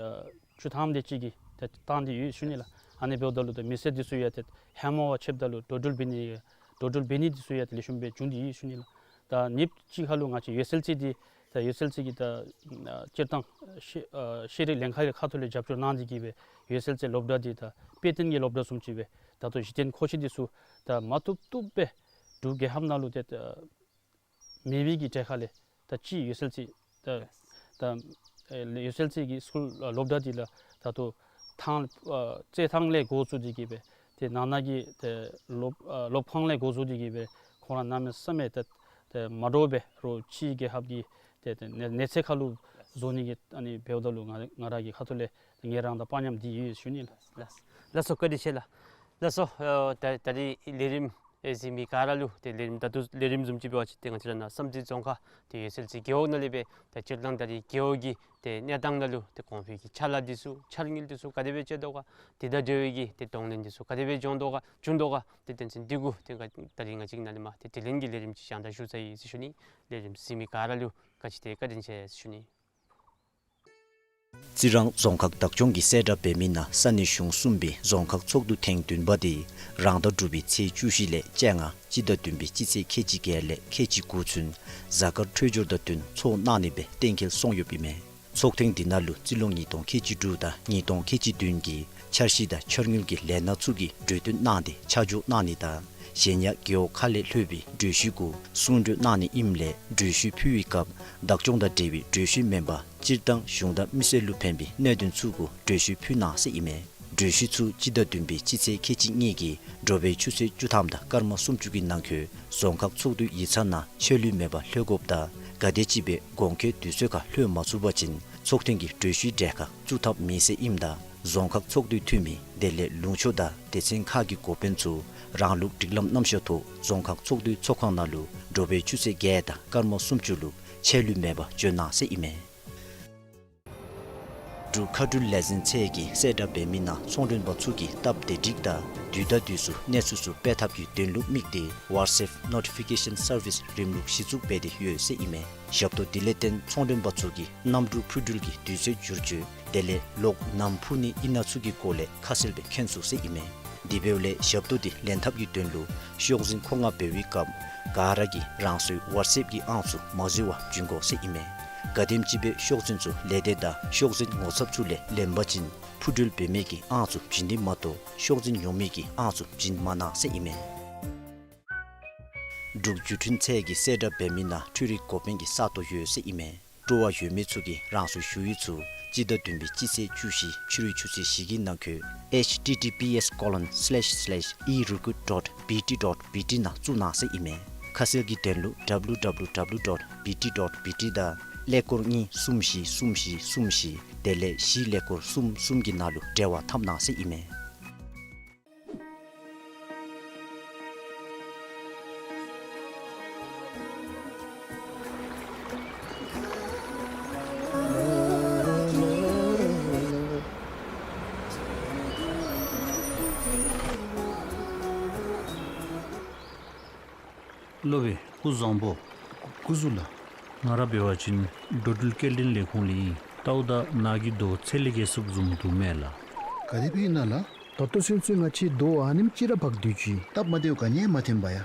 བཅུ་ཐམ་དེ་ཅིག་གི་ཏེ་བཏང་སྟེ་ཡོད་ཞུ་ནི་ལགས། ཨ་ནི་འབདཝ་ད་ལུ་ཏེ་མི་སེར་འདི་ཚུ་ཡང་ཏེ་ཧེ་མ་བ་ཕྱདཔ་ད་ལུ་འགྲོ་འགྲུལ་འབད་ནི་འགྲོ་འགྲུལ་འབད་ནི་འདི་ཚུ་ཡང་ཏེ་ལེགས་ཤོམ་སྦེ་བྱུང་སྟེ་ཡོད་ཞུ་ནི་ལགས། ད་ཉིནམ་གཅིག་ཁར་ལུ་ང་བཅས་ཡོད་ཚད་ཅིག་འདི་ད་ཡོད་ཚད་ཅིག་གི་ད་ཨ་སྤྱིར་བཏང་ཤེས་ཨ་ཤེས་རིག་ལྷན་ཁག་གི་ཁ་ཐུག་ལས་རྒྱབ་སྐྱོར་གནང་སྟེ་གིས་སྦེ་ཡོད་ཚད་ཅིག་སློབ་གྲྭ་འདི་ད་དཔེ་སྟོན་གྱི་སློབ་གྲྭ་བཟུམ་ཅིག་སྦེ་ད་ལྟོ་གཞི་རྟེན་མཁོ་ཆས་འདི་ཚུ་ད་མ་བཏུབ་བཏུབ་སྦེ་འབྲུག་རྒྱལ་ཁབ་ནང་ལུ་ཏེ་ད་མེད་པའི་གི་གྲས་ཁ་ལས་ད་ཅིག་ཡོད་ཚད་ཅིག་ད་ད་ཨེ་ཡོད་ཚད་ཅིག་གི་སི་ཀུལ་ཨ་སློབ་གྲྭ་འདི་ལགས་ད་ལྟོ་ཐང་ཨ་རྩེད་ཐང་ལས་འགོ་བཙུགས་ཏེ་གིས་སྦེ་ཏེ་ནང་ན་གི་ཏེ་སློབ་ཨ་སློབ་ཁང་ལས་འགོ་བཙུགས་ཏེ་གིས་སྦེ་ཁོང་ར་གནམ་མེད་ས་མེད་ཏེ་ཏེ་མ་འདྲཝ་སྦེ་རོགས་ཕྱིའི་རྒྱལ་ཁབ་ཀྱི་ཏེ་ཏེ་གནས་གནས་ཚད་ཁར་ལུ་བཟོ་ནི་གི་ཨ་ནི་འབདཝ་ད་ལུ་ང་ང་ར་གི་ཁ་ཐུག་ལས་ངལ་རངས་དང་དཔའ་ཉམས་འདི་ཡོད་ཞུ་ནི་ལགས། ལགས་ལགས་སོ། བཀའ་དྲིན་ཆེ་ལགས། ལགས་སོ། ཨ་ད་ད་རིས་ལས་རིམ་ཨེ་གཟིགས་མི་ག་ར་ལུ་ཏེ་ལས་རིམ་ད་ལྟོ་ལས་རིམ་བཟུམ་ཅིག་འབད་བ་ཅིན་ཏེ་ང་བཅས་ར་ནཱ་བསམ་རྩེ་རྫོང་ཁག་ཏེ་ཡོད་ཚད་ཅིག་རྒེད་འོག་ནང་ལས་སྦེ་ད་སྤྱིར་བཏང་ད་རིས་རྒེད་འོག་གི་ཏེ་གནས་སྟངས་ནང་ལུ་ཏེ་གོང་འཕེལ་གྱི་ཕྱག་ལཱ་འདི་ཚུ་འཆར་དངུལ་འདི་ཚུ་ག་དེ་སྦེ་སྤྱོད་དོ་ག། དེ་དང་འབྲེལ་བའི་གི་ཏེ་གདོང་ལེན་འདི་ཚུ་ག་དེ་སྦེ་འབྱུང་དོ་ག་འབྱུང་དོ་ག། ཏེ་དོན་ཚན་འདི་གུ་ཏེ་ད་རིས་ང་བཅས་ནཱ་ལས་མར་ཏེ་དྲི་ལན་གྱི་ལས་རིམ་ཅིག་སྦྱང་བརྡར་ཞུ་ཚར་ཡི་ཟེར་ཞུ་ནི། ལས་རིམ་གཟིགས་མི་ག་ར་ལུ་ག་ཅི་ཏེ་བཀའ་དྲིན་ཆེ་ཟེར་ཞུ་ནི། རྩི་རང་རྫོང་ཁག་བདག་སྐྱོང་གིས་གསལ་བསྒྲགས་འབད་མི་ནང་ས་གནས་གཞུང་གསུམ་པའི་རྫོང་ཁག་ཚོགས་འདུ་ཐེངས་བདུན་པ་དེ་རང་ཟླ་དྲུག་པའི་ཚེས་བཅུ་བཞི་ལས་བཅོ་ལྔ་སྤྱི་ཟླ་བདུན་པའི་སྤྱི་ཚེས་ཁལ་གཅིག་བརྒྱད་ལས་ཁལ་གཅིག་དགུ་ཚུན་གཟའ་སྐར་འཕྲོད་སྦྱོར་དང་བསྟུན་ཚོགས་གནང་ནི་སྦེ་གཏན་འཁེལ་སོང་ཡོདཔ་ཨིན་མས། ཚོགས་ཐེངས་འདི་ནང་ལུ་རྩིས་ལོ་ཉིས་སྟོང་ཁལ་གཅིག་དྲུག་དང་ཉིས་སྟོང་ཁལ་གཅིག་བདུན་གྱི་འཆར་གཞི་དང་འཆར་དངུལ་གྱི་ལས་སྣ་ཚུ་གི་གྲོས་བསྟུན་གནང་སྟེ་ཆ་འཇོག་གནང་ནི་དང་གཞན་ཡང་རྒེད་འོག་ཁག་ལས་ལྷོད་པའི་གྲོས་གཞི་གུ་གསུང་གྲོས་གནང་ནི་ཨིནམ་ལས་གྲོས་གཞི་ཕུལ་བའི་སྐབས་བདག་སྐྱོང་དང་འབྲེལ་བའི་གྲོས་གཞི་མེན་པར་སྤྱིར་བཏང་གཞུང་དང་མི་སེར་ལུ་ཕན་པའི་གནད་དོན་ཚུ་གུ་གྲོས་གཞི་ཕུལ་གནང་ཟེར་ཨིན་མས། གྲོས་གཞི་ཚུ་སྤྱི་ཟླ་བདུན་པའི་སྤྱི་ཚེས་ཁལ་གཅིག་གཉིས་ཀྱི་དྲོ་པའི་ཆུ་ཚོད་བཅུ་ཐམ་དང་སྐར་མ་སུམ་ཅུ་གི་ནང་འཁོད་རྫོང་ཁག་ཚོགས་འདུའི་ཡིག་ཚང་ནང་ཆད་ལུས་མེད་པར་ལྷོད་དགོཔ་དང་ག་དེམ་ཅིག་སྦེ་དགོངས་འཁོད་དུས་ཚོད་ཁར་ལྷོད་མ་ཚུགས་པ་ཅིན་ཚོགས་ཐེངས་ཀྱི་གྲོས་གཞིའི་གྲལ་ཁར་བཙུགས་ཐབས་མེད་ཟེར་ཨིནམ་ད་རྫོང་ཁག་ཚོགས་འདུའི་འཐུས་མི་དེ་ལས་ལུང་ཕྱོགས་དང་སྡེ་ཚན་ཁག་གི་འགོ་དཔོན་ཚུ་རང་ལུགས་སྒྲིག་ལམ་རྣམ་གཞག་ཐོག་རྫོང་ཁག་ཚོགས་འདུའི་ཚོགས་ཁང་ནང་ལུ་དྲོ་པའི་ཆུ་ཚོད་བརྒྱད་དང་སྐར་མ་སུམ་ཅུ་ལུ་ཆད་ལུས་མེད་པར་འབྱོན་གནང་ཟེར་ཨིན་མས། འབྲུག་མཁའ་འགྲུལ་ལས་འཛིན་ཚད་ཀྱིས་གསལ་བསྒྲགས་འབད་མི་ནང་ཚོང་མགྲོན་པ་ཚུ་གིས་སྟབས་བདེ་སྒྲིག་དང་དུས་དང་དུས་སུ་གནས་ཚུལ་ཚུ་སྤེལ་ཐབས་ཀྱི་དོན་ལུ་དམིགས་ཏེ་WhatsApp Notification Service རིམ་ལུགས་གཞི་བཙུགས་འབད་དེ་ཡོད་ཟེར་ཨིན་མས། ཞབས་ཏོག་དེ་ལས་བརྟེན་ཚོང་མགྲོན་པ་ཚུ་གིས་གནམ་གྲུ་འཕུར་འགྲུལ་གྱི་དུས་ཚོད་བསྒྱུར་བཅོས་དེ་ལས་གློག་ནམ་འཕུ་ནི་ཨིན་ན་ཚུ་གི་སྐོར་ལས་ཁ་གསལ་སྦེ་མཁྱེན་ཚུགས་ཟེར་ཨིན་མས། དེ་འབདཝ་ལས་ཞབས་ཏོག་དེ་ལེན་ཐབས་ཀྱི་དོན་ལུ་ཤོག་འཛིན་མཁོ་མངགས་འབད་བའི་སྐབས་ག་ར་གིས་རང་སོའི་WhatsApp གི་ཨང་ཚུ་མ་འཛོལ་བར་བྱིན་དགོ་ཟེར་ཨིན་མས། ག་དེམ་ཅིག་སྦེ་ཤོག་འཛིན་ཚུ་ལས་སྡེ་དང་ཤོག་འཛིན་ངོ་ཚབ་ཚུ་ལས་ལེན་པ་ཅིན་འཕུར་འགྲུལ་འབད་མི་གི་ཨང་ཚུ་བྱིན་ནི་མ་གཏོགས་ཤོག་འཛིན་ཡོད་མི་གི་ཨང་ཚུ་བྱིན་མ་གནང་ཟེར་ཨིན་མས། འབྲུག་བརྒྱུད་འཕྲིན་ཚད་ཀྱིས་གསལ་བསྒྲགས་འབད་མི་ནང་འཕྲུལ་རིག་འགོ་དཔོན་གྱི་ས་སྟོང་ཡོད་ཟེར་ཨིན་མས། སྤྲོ་བ་ཡོད་མི་ཚུ་གིས་རང་སོའི་ཞུ་ཡིག་ཚུ་སྤྱི་ཟླ་བདུན་པའི་སྤྱི་ཚེས་བཅུ་བཞི་ཕྱི་རུའི་ཆུ་ཚོད་བཞི་གི་ནང་འཁོད་H T T P S colon slash slash e recruit dot B T dot B T ནང་བཙུགས་གནང་ཟེར་ཨིན་མས། ཁ་གསལ་གྱི་དོན་ལུ་W W W dot B T dot B T དང་ཀླད་ཀོར་གཉིས་གསུམ་བཞི་གསུམ་བཞི་གསུམ་བཞི་དེ་ལས་བཞི་ཀླད་ཀོར་གསུམ་གསུམ་གྱི་ནང་ལུ་འབྲེལ་བ་འཐབ་གནང་ཟེར་ཨིན་མས། སློབ་དཔོན་སྐུ་བཟང་པོ། སྐུ་གཟུགས་ལགས། ང་ར་འབད་བ་ཅིན་འགྲོ་འགྲུལ་སྐྱེལ་འདྲེན་ལས་ཁུངས་ལས་ཨིན། ལྟཝ་ད་ནཱ་གི་རྡོ་ཚད་ལས་བརྒལ་སོངམ་བཟུམ་འདུག་མས་ལགས། ག་དེ་སྦེ་ཨིན་ན་ལགས། ད་ལྟོ་ཚུན་ཚོད་ང་བཅས་རྡོ་ཨ་ནེམ་ཅིག་ར་འཕག་སྡོད་ཅི། སྟབས་མ་བདེཝ་ག་ནི་ཡང་མ་ཐོན་པ་ཡ།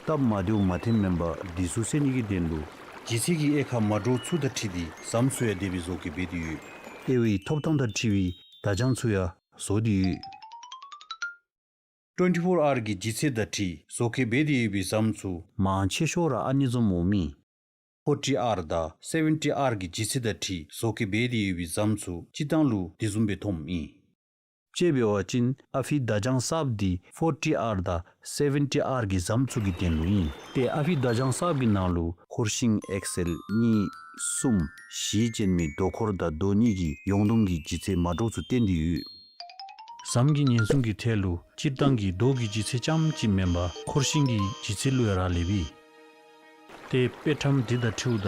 སྟབས་མ་བདེཝ་མ་ཐོན་མེན་པར་འདི་ཚུ་སེལ་ནི་གི་དོན་ལུ་ལྗིད་ཚད་ཀྱི་དབྱེ་ཁག་མ་འདྲཝ་ཚུ་དང་འཁྲིལ་ཏེ་ཟམ་ཚུ་ཡང་དེ་སྦེ་བཟོ་བཀོད་འབད་དེ་ཡོད། དབྱེ་བའི་ཐོབ་ཐང་དང་འཁྲིལ་བའི་བརྡ་བྱང་ཚུ་ཡང་བཟོ་སྟེ་ཡོད། ཊུ་ཝེན་ཊི་ཕོར་ཨར་གྱི་ལྗིད་ཚད་དང་འཁྲིལ་བཟོ་བཀོད་འབད་དེ་ཡོད་པའི་ཟམ་ཚུ་མང་ཆེ་ཤོས་ར་ཨ་ནི་བཟུམ་འོངམ་ཨིན། ཕོར་ཊི་ཨར་དང་སེ་བེན་ཊི་ཨར་གྱི་ལྗིད་ཚད་དང་འཁྲིལ་བཟོ་བཀོད་འབད་དེ་ཡོད་པའི་ཟམ་ཚུ་སྤྱིར་བཏང་ལུ་དེ་བཟུམ་སྦེ་ཐོནམ་ཨིན། དཔྱེ་འབད་བ་ཅིན་ཨ་ཕི་བརྡ་བྱང་གསརཔ་འདི་ཕོར་ཊི་ཨར་དང་སེ་བེན་ཊི་ཨར་གྱི་ཟམ་ཚུ་གི་དོན་ལུ་ཨིན། ཏེ་ཨ་ཕི་བརྡ་བྱང་གསརཔ་གི་ནང་ལུ་འཁོར་ཤིང་ཨེག་སེལ་གཉིས་གསུམ་བཞི་ཅན་མའི་རྡོ་འཁོར་དང་རྡོ་སྙིང་གི་ཡོངས་བསྡོམས་ཀྱི་ལྗིད་ཚད་མ་འདྲཝ་ཚུ་བསྟན་ཏེ་ཡོད། ཟམ་གྱི་ཉེན་སྲུང་གི་ཐད་ལུ་སྤྱིར་བཏང་གི་རྡོ་གི་ལྗིད་ཚད་རྐྱངམ་གཅིག་མེན་པར་འཁོར་ཤིང་གི་ལྗིད་ཚད་ལུ་ཡང་རག་ལས་པས། ཏེ་དཔེ་ཁྲམ་འདི་དང་འཁྲིལཝ་ད་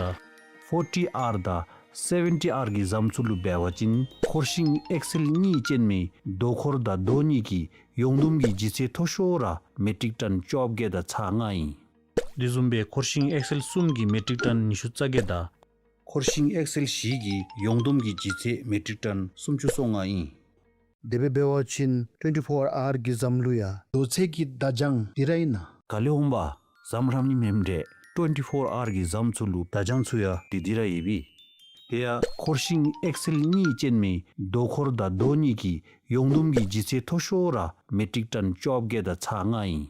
ཕོར་ཊི་ཨར་དང་སེ་བེན་ཊི་ཨར་གྱི་ཟམ་ཚུ་ལུ་འབད་བ་ཅིན་འཁོར་ཤིང་ཨེག་སེལ་གཉིས་ཅན་མའི་རྡོ་འཁོར་དང་རྡོ་སྙིང་གི་ཡོངས་བསྡོམས་ཀྱི་ལྗིད་ཚད་མཐོ་ཤོས་ར་མེ་ཊིག་ཊོན་བཅོ་བརྒྱད་དང་ཚག་ལྔ་ཨིན། དེ་བཟུམ་སྦེ་འཁོར་ཤིང་ཨེག་སེལ་གསུམ་གྱི་མེ་ཊིག་ཊོན་ཉི་ཤུ་རྩ་བརྒྱད་དང་འཁོར་ཤིང་ཨེག་སེལ་བཞི་གི་ཡོངས་བསྡོམས་ཀྱི་ལྗིད་ཚད་མེ་ཊིག་ཊོན་སུམ་ཅུ་སོ་ལྔ་ཨིན། དེ་སྦེ་འབད་བ་ཅིན་ཊུ་ཝེན་ཊི་ཕོར་ཨར་གྱི་ཟམ་ལུ་ཡང་རྡོ་ཚད་ཀྱི་བརྡ་བྱང་འདི་ར་ཨིན་ན། ག་ལས་འོང་པ། ཟམ་ར་ཨ་ནི་མེནམ་འདྲས། ཊུ་ཝེན་ཊི་ཕོར་ཨར་གྱི་ཟམ་ཚུ་ལུ་བརྡ་བྱང་ཚུ་ཡང་འདི་འདི་ར་ཡོད་པས། དེ་ཡང་འཁོར་ཤིང་ཨེག་སེལ་གཉིས་ཅན་མའི་རྡོ་འཁོར་དང་རྡོ་སྙིང་གི་ཡོངས་བསྡོམས་ཀྱི་ལྗིད་ཚད་མཐོ་ཤོས་ར་མེ་ཊིག་ཊོན་བཅོ་བརྒྱད་དང་ཚག་ལྔ་ཨིན།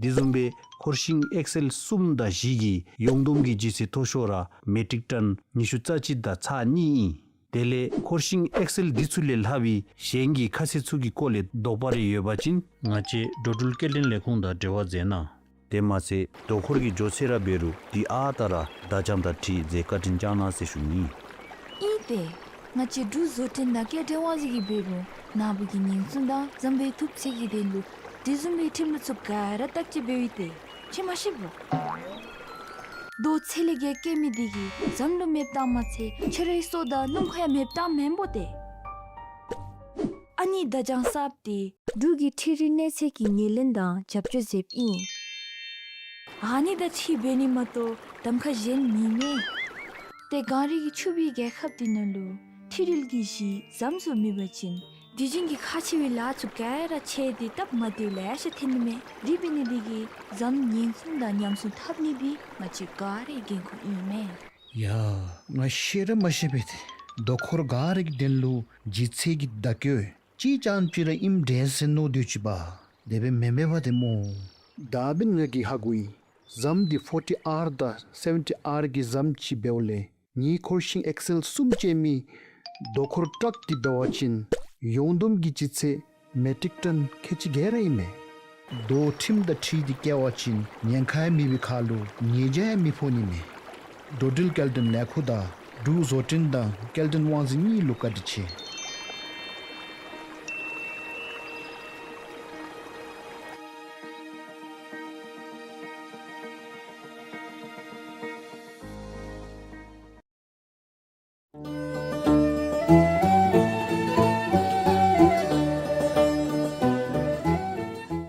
དེ་བཟུམ་སྦེ་འཁོར་ཤིང་ཨེག་སེལ་གསུམ་དང་བཞི་གི་ཡོངས་བསྡོམས་ཀྱི་ལྗིད་ཚད་མཐོ་ཤོས་ར་མེ་ཊིག་ཊོན་ཉི་ཤུ་རྩ་གཅིག་དང་ཚག་གཉིས་ཨིན། དེ་ལས་འཁོར་ཤིང་ཨེག་སེལ་འདི་ཚུ་ལས་ལྷག་པའི་གཞན་གྱི་ཁ་གསལ་ཚུ་གི་སྐོར་ལས་དོགས་པ་རེ་ཡོད་པ་ཅིན་ང་བཅས་འགྲོ་འགྲུལ་སྐྱེལ་འདྲེན་ལས་ཁུངས་དང་འབྲེལ་བ་མཛད་གནང་། དེ་མ་ཚད་རྡོ་འཁོར་གྱི་མགྱོགས་ཚད་ར་འབད་རུང་འདི་ཨ་རྟག་ར་བརྡ་བྱང་དང་འཁྲིལ་མཛད་བཀའ་དྲིན་བསྐྱང་གནང་ཟེར་ཞུ་ནི། ཨིན་ཏེ། ང་བཅས་འབྲུག་བཟོ་སྐྲུན་དང་སྐྱེལ་འདྲེན་དབང་འཛིན་གྱིས་འབད་རུང་ནཱ་བུ་གི་ཉེན་སྲུང་དང་ཟམ་པའི་ཐུབ་ཚད་ཀྱི་དོན་ལུ་དེ་བཟུམ་མའི་ཁྲིམས་ལུགས་ཚུ་ག་ར་བརྟག་དཔྱད་འབདཝ་ཨིན་ཏེ། ཁྱོད་མ་ཤེས་པོ། རྡོ་ཚད་ལས་བརྒལ་བཀལ་མི་འདི་གིས་ཟམ་ལུ་མེདཔ་བཏངམ་མ་ཚད་ཁྱོད་རའི་སོ་དང་སྣུམ་འཁོར་ཡང་མེདཔ་བཏངམ་མེན་པོ་ཏེ། ཨ་ནི་བརྡ་བྱང་གསརཔ་འདི་འབྲུག་གི་འཕྲུལ་རིག་གནས་ཚད་ཀྱི་ངོས་ལེན་དང་རྒྱབ་སྐྱོར་མཛདཔ་ཨིན། ཨ་ནི་དང་འཁྲིལ་འབད་ནི་མ་གཏོགས་གདམ་ཁ་གཞན་མེད་མས། ཏེ་གངས་རི་གི་ཕྱུག་པའི་རྒྱལ་ཁབ་འདི་ནང་ལུ་འཕྲུལ་རིག་གི་གཞི་ཟམ་ཚུ་མེད་པ་ཅིན་དུས་རྒྱུན་གྱི་ཁག་ཆེ་བའི་ལཱ་ཚུ་ག་ར་ཆད་དེ་སྟབས་མ་བདེཝ་ལེ་ཤ་ཐོན་ནི་མས། དེ་འབད་ནི་འདི་གིས་ཟམ་ཉེན་སྲུང་དང་ཉམས་སྲུང་འཐབ་ནི་འདི་ང་བཅས་ག་རའི་འགན་ཁུར་ཨིན་མས། ཡ། ང་ཤེས་ར་མ་ཤེས་པས་ཏེ། རྡོ་འཁོར་ག་རའི་དོན་ལུ་ལྗིད་ཚད་ཀྱི་བརྡ་བཀོད་ཅིག་རྐྱངམ་ཅིག་ར་ཨིནམ་འདྲས་ཟེར་མནོ་སྡོད་ཅི་པ། དེ་སྦེ་མེན་མས་པ་ཏེ་སྨོ། ད་འབདན་ང་གིས་ཧ་གོ་ཡི། ཟམ་འདི་ཕོར་ཊི་ཨར་དང་སེ་བེན་ཊི་ཨར་གྱི་ཟམ་ཅིག་འབདཝ་ལས་ངེའི་འཁོར་ཤིང་ཨེག་སེལ་གསུམ་ཅན་མའི་རྡོ་འཁོར་ཊག་འདི་འབད་བ་ཅིན་ཡོངས་བསྡོམས་ཀྱི་ལྗིད་ཚད་མེ་ཊིག་ཊོན་ཁལ་གཅིག་བརྒྱད་ར་ཨིན་མས། རྡོ་ཁྲིམས་དང་འཁྲིལ་ཏེ་བཀལ་བ་ཅིན་ཉེན་ཁ་ཡང་མེད་པའི་ཁར་ལུ་ཉེས་བྱ་ཡང་མི་ཕོག་ནི་མས། འགྲོ་འགྲུལ་སྐྱེལ་འདྲེན་ལས་ཁུངས་དང་འབྲུག་བཟོ་སྐྲུན་དང་སྐྱེལ་འདྲེན་དབང་འཛིན་གཉིས་ལུ་བཀའ་དྲིན་ཆེ།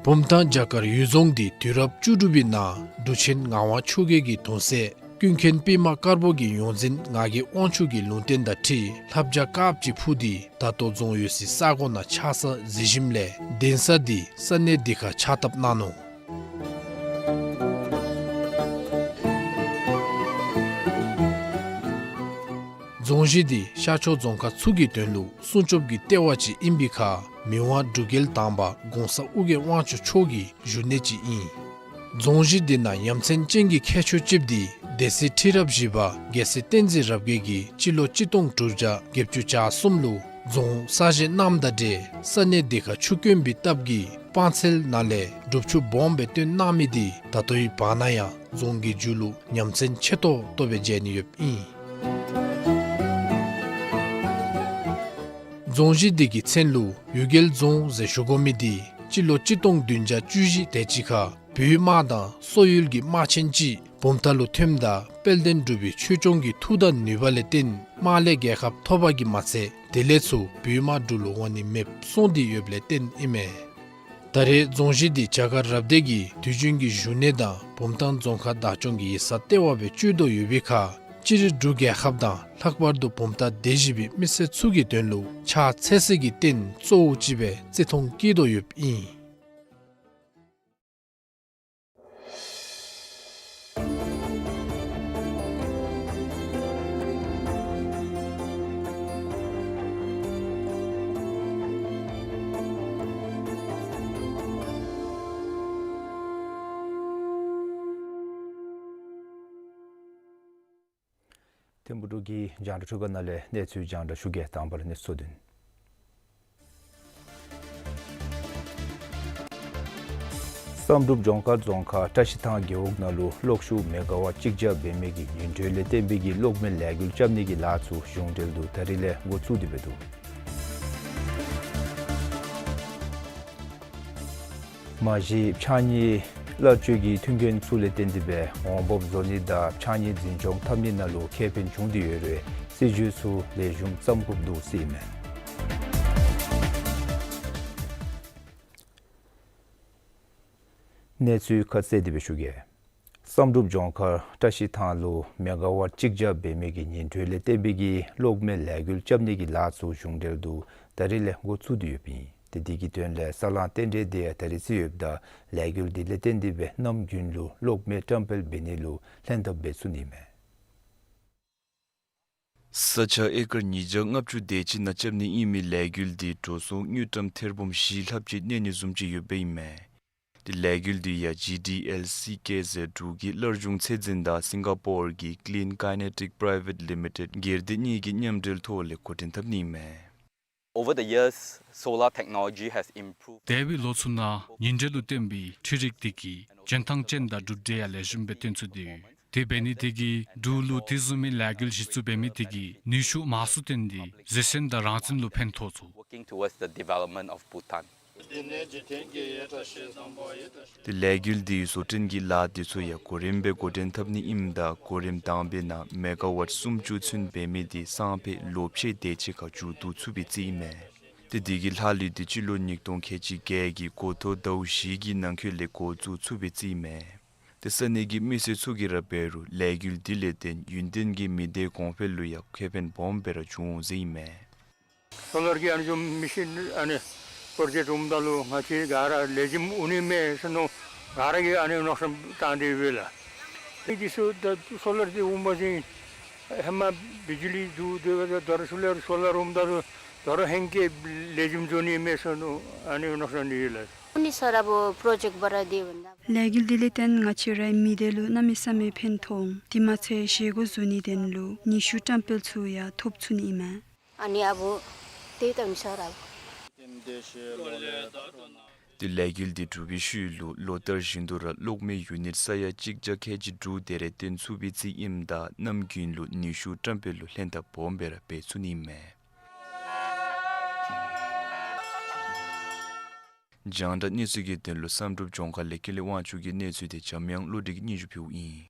བུམ་ཐང་བྱ་དཀར་གཡུལ་རྫོང་འདི་དུས་རབས་བཅུ་དྲུག་པའི་ནང་འབྲུག་ཆེན་ངག་དབང་ཆོས་རྒྱལ་གྱི་གདུང་སྲས་ཀུན་མཁྱེན་པདྨ་དཀར་པོ་གི་ཡོངས་འཛིན་ངག་གི་དབང་ཕྱུག་གི་ལུང་བསྟན་དང་འཁྲིལ་ལྷ་བྱ་དཀརཔོ་ཅིག་འཕུར་ཏེ་ད་ལྟོ་རྫོང་ཡོད་སའི་ས་གོ་ནང་ཆགས་ས་གཟིགས་ཞིནམ་ལས་གདན་ས་འདི་ས་གནས་འདི་ཁར་ཕྱག་བཏབ་གནང་ནུག། རྫོང་གཞི་འདི་ཤར་ཕྱོགས་རྫོང་ཁག་ཚུ་གི་དོན་ལུ་སྲུང་སྐྱོབ་ཀྱི་ལྟེ་བ་ཅིག་ཨིན་པའི་ཁར་མི་དབང་འབྲུག་རྒྱལ་དང་པ་གོང་ས་ཨོ་རྒྱན་དབང་ཕྱུག་མཆོག་གི་བཞུགས་གནས་ཅིག་ཨིན། རྫོང་གཞི་འདི་ནང་ཡ་མཚན་ཅན་གྱི་ཁྱད་ཆོས་ཅིག་འདི་སྡེ་སྲིད་ཁྲི་རབས་བཞི་པ་རྒྱལ་སྲས་བསྟན་འཛིན་རབ་རྒྱས་ཀྱིས་སྤྱི་ལོ་གཅིག་སྟོང་དྲུག་བརྒྱ་བརྒྱད་ཅུ་གྱ་གསུམ་ལུ་རྫོང་གསར་བཞེངས་གནངམ་དང་འབྲེལ་ས་གནས་འདི་ཁར་ཆུ་དཀོན་པའི་སྟབས་ཀྱིས་སྤང་ཚལ་ནང་ལས་སྒྲུབ་ཆུ་སྦོམ་སྦེ་བཏོན་གནང་མི་འདི་ད་ལྟོའི་བར་ན་ཡང་རྫོང་གི་མཇུག་ལུ་ཡ་མཚན་ཆེ་ཏོག་ཏོ་སྦེ་མཇལ་ནི་ཡོདཔ་ཨིན། རྫོང་གཞི་འདི་གི་མཚན་ལུ་གཡུལ་རྒྱལ་རྫོང་ཟེར་ཞུ་དགོ་མི་འདི་སྤྱི་ལོ་གཅིག་སྟོང་བདུན་བརྒྱ་བཅུ་བཞི་དེ་ཅིག་ཁར་བོད་དམག་དང་སོག་ཡུལ་གྱི་དམག་ཆེན་ཅིག་བུམ་ཐང་ལུ་ཐོནམ་ད་དཔལ་ལྡན་འབྲུག་པའི་ཆོས་སྐྱོང་གི་མཐུ་དང་ནུས་པ་ལས་བརྟེན་དམག་ལས་རྒྱལ་ཁ་ཐོབ་པ་གིས་མ་ཚད་དེ་ལས་ཚུར་བོད་དམག་འབྲུག་ལུ་འོང་ནི་མེདཔ་སོང་སྟེ་ཡོདཔ་ལས་བརྟེན་ཨིན་མས། ད་རེས་རྫོང་གཞི་འདི་བྱ་དཀར་རབ་སྡེ་གི་དུས་རྒྱུན་གྱི་བཞུགས་གནས་དང་བུམ་ཐང་རྫོང་ཁག་བདག་སྐྱོང་གི་ཡིག་ཚང་ལྟེ་བ་སྦེ་སྤྱོད་དོ་ཡོད་པའི་ཁར་ སྤྱིར་འབྲུག་རྒྱལ་ཁབ་དང་ལྷག་པར་དུ་བུམ་ཐང་སྡེ་བཞི་པའི་མི་སེར་ཚུ་གི་དོན་ལུ་ཕྱག་འཚལ་སའི་གི་རྟེན་གཙོ་བོ་ཅིག་སྦེ་བརྩི་མཐོང་བསྐྱེད་དོ་ཡོདཔ་ཨིན། ཐིམ་ཕུག་འབྲུག་གི་རྒྱང་བསྒྲགས་ཁྲོད་ཁ་ནང་ལས་གནས་ཚུལ་རྒྱང་བསྒྲགས་ཞུ་གེ། དང་པ་ར་གནས་ཚུལ་དོན། བསམ་གྲུབ་ལྗོངས་མཁར་རྫོང་ཁག་བཀྲ་ཤིས་ཐང་རྒེད་འོག་ནང་ལུ་གློག་ཤུགས་མེ་ག་ཝཊ་གཅིག་བརྒྱ་འབད་མི་གི་ཉིན་དྲོད་ལས་བརྟེན་པའི་གི་གློག་མེ་ལས་འགུལ་རྐྱབ་ནི་གི་ལཱ་ཚུ་གཞུང་འབྲེལ་དུ་ད་རིས་ལས་འགོ་བཙུགས་ཏེ་འབད་འདུག། མ་གཞི་ཕྱགས་སྙིགས་གླར་སྤྱོད་ཀྱི་མཐུན་རྐྱེན་ཚུ་ལས་བརྟེན་ཏེ་འབད་འོང་འབབ་བཟོ་ནི་དང་ཕྱགས་སྙིགས་འཛིན་སྐྱོང་འཐབ་ནི་ནང་ལུ་ཁེ་ཕན་བྱུང་སྟེ་ཡོད་རུང་སྲིད་བྱུས་ཚུ་ལེགས་ཤོམ་བརྩམ་དགོཔ་འདུག་ཟེར་ཨིན་མས། གནས་ཚུལ་ཁ་གསལ་ཏེ་སྦེ་ཞུ་གེ། བསམ་གྲུབ་ལྗོངས་མཁར་བཀྲ་ཤིས་ཐང་ལུ་མེ་ག་ཝཊ་གཅིག་བརྒྱ་འབད་མི་གི་ཉིན་དྲོད་ལས་བརྟེན་པའི་གི་གློག་མེ་ལས་འགུལ་རྐྱབ་ནི་གི་ལཱ་ཚུ་གཞུང་འབྲེལ་དུ་ད་རིས་ལས་འགོ་བཙུགས་ཏེ་ཡོདཔ་ཨིན། ཏེ་དེ་གི་དོན་ལས་ས་ལང་རྟེན་འབྲེལ་དེ་ཡང་ད་རིས་རྩིས་ཡོདཔ་ད་ལས་འགུལ་དེ་ལས་བརྟེན་ཏེ་འབད་གནམ་དགུན་ལུ་གློག་མེ་བཀྲམ་སྤེལ་འབད་ནི་ལུ་ལྷན་ཐབས་འབད་ཚུགས་ནི་མས། ས་ཆ་ཨེ་ཀར་ཉིས་བརྒྱ་ལྔ་བཅུ་དེ་ཅིག་ནང་རྐྱབ་ནི་ཨིན་མི་ལས་འགུལ་དེ་འགྲོ་སོང་དངུལ་ཀྲམ་ཐེར་འབུམ་བཞི་ལྷགཔ་ཅིག་གནས་ནི་བཟུམ་ཅིག་ཡོདཔ་ཨིན་མས། དེ་ལས་འགུལ་དེ་ཡང་ཇི་ཌི་ཨེལ་སི་ཀེ་ཟེར་འབྲུག་གི་སླར་འབྱུང་ཚད་འཛིན་དང་སིང་ག་པོར་གྱི་Clean Kinetic Private Limited སྒེར་སྡེ་གཉིས་ཀྱི་མཉམ་འབྲེལ་ཐོག་ལས་འགོ་འདྲེན་འཐབ་ནི་ཨིན་མས། Over the years, solar technology has improved. འདས་པའི་ལོ་ཚུ་ནང་ཉིན་དྲོད་ལུ་བརྟེན་པའི་འཕྲུལ་རིག་དེ་གིས་འཇོན་ཐང་ཅན་དང་གྲུབ་འབྲས་ཡང་ལེགས་ཤོམ་སྦེ་སྟོན་ཚུགས་ཏེ་ཡོད། དེ་འབད་ནི་དེ་གིས་འབྲུག་ལུ་དེ་བཟུམ་མའི་ལས་འགུལ་གཞི་བཙུགས་འབད་མི་དེ་གིས་ནུས་ཤུགས་མང་སུ་བཏོན་ཏེ་བཟོད་བསྲན་དང་རང་བཙན་ལུ་ཕན་ཐོགས་ཚུགས། Working towards the development of Bhutan. དེ་ལས་འགུལ་དེའི་བཟོ་སྐྲུན་གྱི་ལཱ་དེ་ཚུ་ཡང་གོ་རིམ་སྦེ་འགོ་འདྲེན་འཐབ་ནི་ཨིནམ་ད་གོ་རིམ་དང་པའི་ནང་མེ་ག་ཝཊ་སུམ་ཅུ་ཚུན་འབད་མི་དེ་སང་ཕོད་ལོ་ཕྱེད་དེ་ཅིག་ཁར་མཇུག་བསྡུ་ཚུགས་པའི་རྩིས་ཨིན་མས། དེ་དེ་གི་ལྷག་ལུས་དེ་སྤྱི་ལོ་ཉིས་སྟོང་ཁལ་གཅིག་བརྒྱད་ཀྱི་འགོ་ཐོག་ཟླཝ་བཞི་གི་ནང་འཁོད་ལས་འགོ་བཙུགས་ཚུགས་པའི་རྩིས་ཨིན་མས། དེ་ས་གནས་ཀྱི་མི་སེར་ཚུ་གིས་ར་འབད་རུང་ལས་འགུལ་དེ་ལས་བརྟེན་ཡུན་བརྟན་གྱི་མི་སྡེ་གོང་འཕེལ་ལུ་ཡང་ཁེ་ཕན་སྦོམ་སྦེ་ར་བྱུང་འོང་ཟེར་ཨིན་མས། སོ་ལར་གྱི་ཨ་ནི་བཟུམ་མེ་ཤིན་ཨ་ནི་པོར་ཇེཀཊ་འོངམ་ད་ལུ་ང་བཅས་ག་ར་ལེགས་ཤོམ་འོང་ནི་མས་ཟེར་མནོ་ག་ར་གིས་ཨ་ནི་མནོ་བསམ་བཏང་སྟེ་ཡོད་ལགས། དེ་འདི་ཚུ་ད་སོ་ལར་འདི་འོང་པ་ཅིན་ཧེ་མ་བི་ཇི་ལི་འདུག། དེ་སྦེ་ད་རུང་ཤུལ་ལས་སོ་ལར་འོངམ་ད་ལུ་ད་རུང་ཧེང་སྐལ་ལེགས་ཤོམ་འགྱོ་ནི་མས་ཟེར་མནོ་ཨ་ནི་མནོ་བསམ་འདི་ཡོད་ལགས། ཨ་ནི་ས་ར་བོ་པོར་ཇེཀཊ་འབད་ར་དེ་འབདན་ལས་འགུལ་འདི་ལས་བརྟེན་ང་བཅས་རའི་མི་སྡེ་ལུ་གནམ་མེད་ས་མེད་ཕན་ཐོགས་འོང་། དེ་མ་ཚད་བཞེས་སྒོ་བཟོ་ནི་དོན་ལུ་ནུས་ཤུགས་བཀྲམ་སྤེལ་ཚུ་ཡང་ཐོབ་ཚུགས་ནི་ཨིན་མས། ཨ་ནི་ཨ་བོ་དེ་ད་མི་ས་ར་བོ། དེ་ལས་འགུལ་འདི་གྲུབ་པའི་ཤུལ་ལུ་ལོ་ལྟར་བཞིན་དུ་ར་གློག་མེ་ཡུ་ནིཊ་ས་ཡ་གཅིག་བརྒྱ་ཁལ་གཅིག་དྲུག་དེ་རེ་བཏོན་ཚུགས་པའི་རྩིས་ཨིནམ་ད་གནམ་དགུན་ལུ་ནུས་ཤུགས་བཀྲམ་སྤེལ་ལུ་ལྷན་ཐབས་སྦོམ་སྦེ་ར་འབད་ཚུགས་ནི་ཨིན་མས། རྒྱང་བསྒྲགས་གནས་ཚུལ་གྱི་དོན་ལུ་བསམ་གྲུབ་ལྗོངས་མཁར་ལས་ཀུན་ལེགས་དབང་ཕྱུག་གི་གནས་ཚུལ་དེ་འཇམ་དབྱངས་བློ་གྲོས་ཀྱིས་སྙན་ཞུ་ཕུལཝ་ཨིན།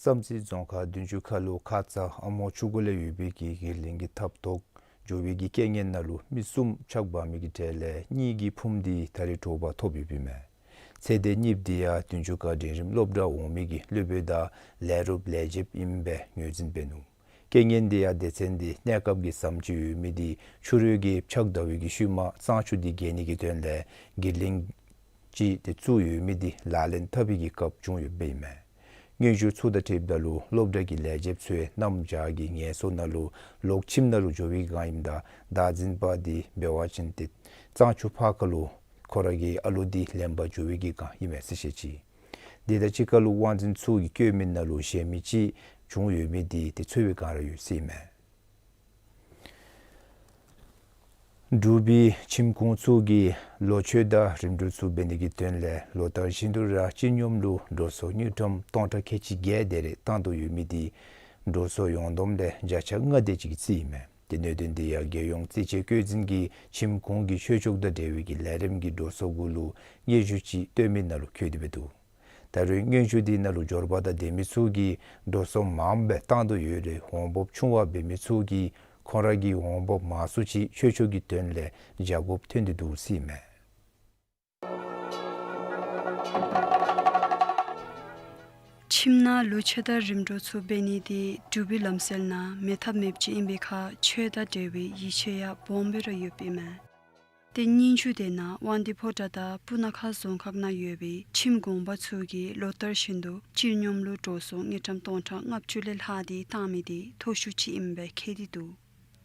བསམ་རྩེ་རྫོང་ཁག་བདུན་ཅུ་ཁ་ལུ་ཁ་ཙ་ཨ་མོ་ཆུ་འགོ་ལས་ཡོད་པའི་གི་གིར་གླིང་གི་ཐབ་ཐོག་འགྱོ་བའི་གི་རྐྱེན་ངན་ནང་ལུ་མི་གསུམ་ཆག་འབག་མི་གི་གྲས་ལས་གཉིས་ཀྱི་ཕུངམ་འདི་ད་རིས་དྲོ་པ་ཐོབ་ཡོདཔ་ཨིན་མས། ཚེ་འདས་གཉིསཔོ་འདི་ཡང་བདུན་ཅུ་ཁ་འབྲིང་རིམ་སློབ་གྲྭ་འོང་མི་གི་སློབ་དཔོན་དང་ལས་རོགསཔ་ལས་བྱེདཔ་ཨིནམ་སྦེ་ངོས་འཛིན་འབད་ནུག། རྐྱེན་ངན་འདི་ཡང་སྡེ་ཚན་འདི་གནས་སྐབས་ཀྱི་ཟམ་ཅིག་ཡོད་མི་འདི་ཆུ་རུད་ཀྱིས་ཕྱགས་བདའ་བའི་གི་ཤུལ་མ་གཙང་ཆུ་འདི་རྒལ་ནི་གི་དོན་ལས་གིར་གླིང་ཅིག་འདི་བཙུགས་ཡོད་མི་འདི་ལག་ལེན་འཐབ་པའི་གི་སྐབས་བྱུང་ཡོདཔ་ཨིན་མས། སྔོན་བྱུང་ཚུ་དང་འཁྲིལཝ་ད་ལུ་སློབ་གྲྭ་གི་ལས་བྱེདཔ་ཚུ་གནམ་བྱཱར་གྱི་ངལ་གསོ་ནང་ལུ་ལོག་ཁྱིམ་ནང་ལུ་འགྱོ་བའི་སྒང་ཨིནམ་ད་བདག་འཛིནམ་འདི་འབད་བ་ཅིན་ཏེ་གཙང་ཆུ་ཕར་ཁ་ལུ་ཁོ་ར་གི་ཨ་ལུ་འདི་ལེན་པར་འགྱོ་བའི་གི་སྒང་ཨིན་མས་ཟེར་བཤད་ཅི། དེ་དང་གཅིག་ཁར་ལུ་དབང་འཛིན་ཚུ་གིས་བཀོད་མི་ནང་ལུ་གཞན་མི་ཅིག་བྱུང་ཡོད་མི་འདི་ཏེ་འཚོལ་བའི་སྒང་ར་ཡོད་ཟེར་ཨིན་མས། འབྲུག་པའི་ཁྱིམ་ཁུངས་ཚུ་གིས་ལོ་མཆོད་དང་རིམ་གྲོ་ཚུ་འབད་ནི་གི་དོན་ལས་ལོ་ལྟར་བཞིན་དུ་ར་སྤྱི་སྙོམས་ལུ་འགྲོ་སོང་དངུལ་ཀྲམ་སྟོང་ཕྲག་ཁལ་གཅིག་བརྒྱད་དེ་རེ་བཏང་དོ་ཡོད་མི་འདི་འགྲོ་སོང་ཡོངས་བསྡོམས་ལས་བརྒྱ་ཆ་ལྔ་དེ་ཅིག་གི་རྩིས་ཨིན་མས། ཏེ་གནད་དོན་འདི་ཡང་རྒྱལ་ཡོངས་རྩིས་དཔྱད་བཀོད་འཛིན་གྱིས་ཁྱིམ་ཁུངས་ཀྱི་ཆོས་ཕྱོགས་དང་འབྲེལ་བའི་གི་ལས་རིམ་གྱི་འགྲོ་སོང་གུ་ལུ་སྙན་ཞུ་ཅིག་བཏོན་མི་ནང་ལུ་འཁོད་དེ་འབད་འདུག། ད་རུང་སྙན་ཞུ་འདི་ནང་ལུ་འབྱོར་པ་དང་ལྡན་མི་ཚུ་གིས་འགྲོ་སོང་མངམ་སྦེ་བཏང་དོ་ཡོད་རུང་འོང་འབབ་ཆུང་བ་འབད་མི་ཚུ་གིས་ཁོང་ར་གི་འོང་འབབ་མང་སུ་ཅིག་ཆོས་ཕྱོགས་ཀྱི་དོན་ལས་བྱ་དགོཔ་ཐོན་ཏེ་འདུག་ཟེར་ཨིན་མས། ཁྱིམ་ནང་ལོ་མཆོད་དང་རིམ་གྲོ་ཚུ་འབད་ནི་དེ་འབྲུག་པའི་ལམ་སྲོལ་ནང་མེད་ཐབས་མེདཔ་ཅིག་ཨིན་པའི་ཁར་ཆོས་དང་འབྲེལ་བའི་ཡིད་ཆེས་ཡང་སྦོམ་སྦེ་ར་ཡོདཔ་ཨིན་མས། ཏེ་སྙན་ཞུ་དེ་ནང་དབང་འདུས་ཕོ་བྲང་དང་སྤུ་ན་ཁ་རྫོང་ཁག་ནང་ཡོད་པའི་ཁྱིམ་གུང་པ་ཚུ་གིས་ལོ་ལྟར་བཞིན་དུ་སྤྱི་སྙོམས་ལུ་འགྲོ་སོང་དངུལ་ཀྲམ་སྟོང་ཕྲག་ལྔ་བཅུ་ལས་ལྷག་སྟེ་བཏང་མི་དེ་མཐོ་ཤོས་ཅིག་ཨིནམ་སྦེ་ཁྱབ་སྟེ་འདུག།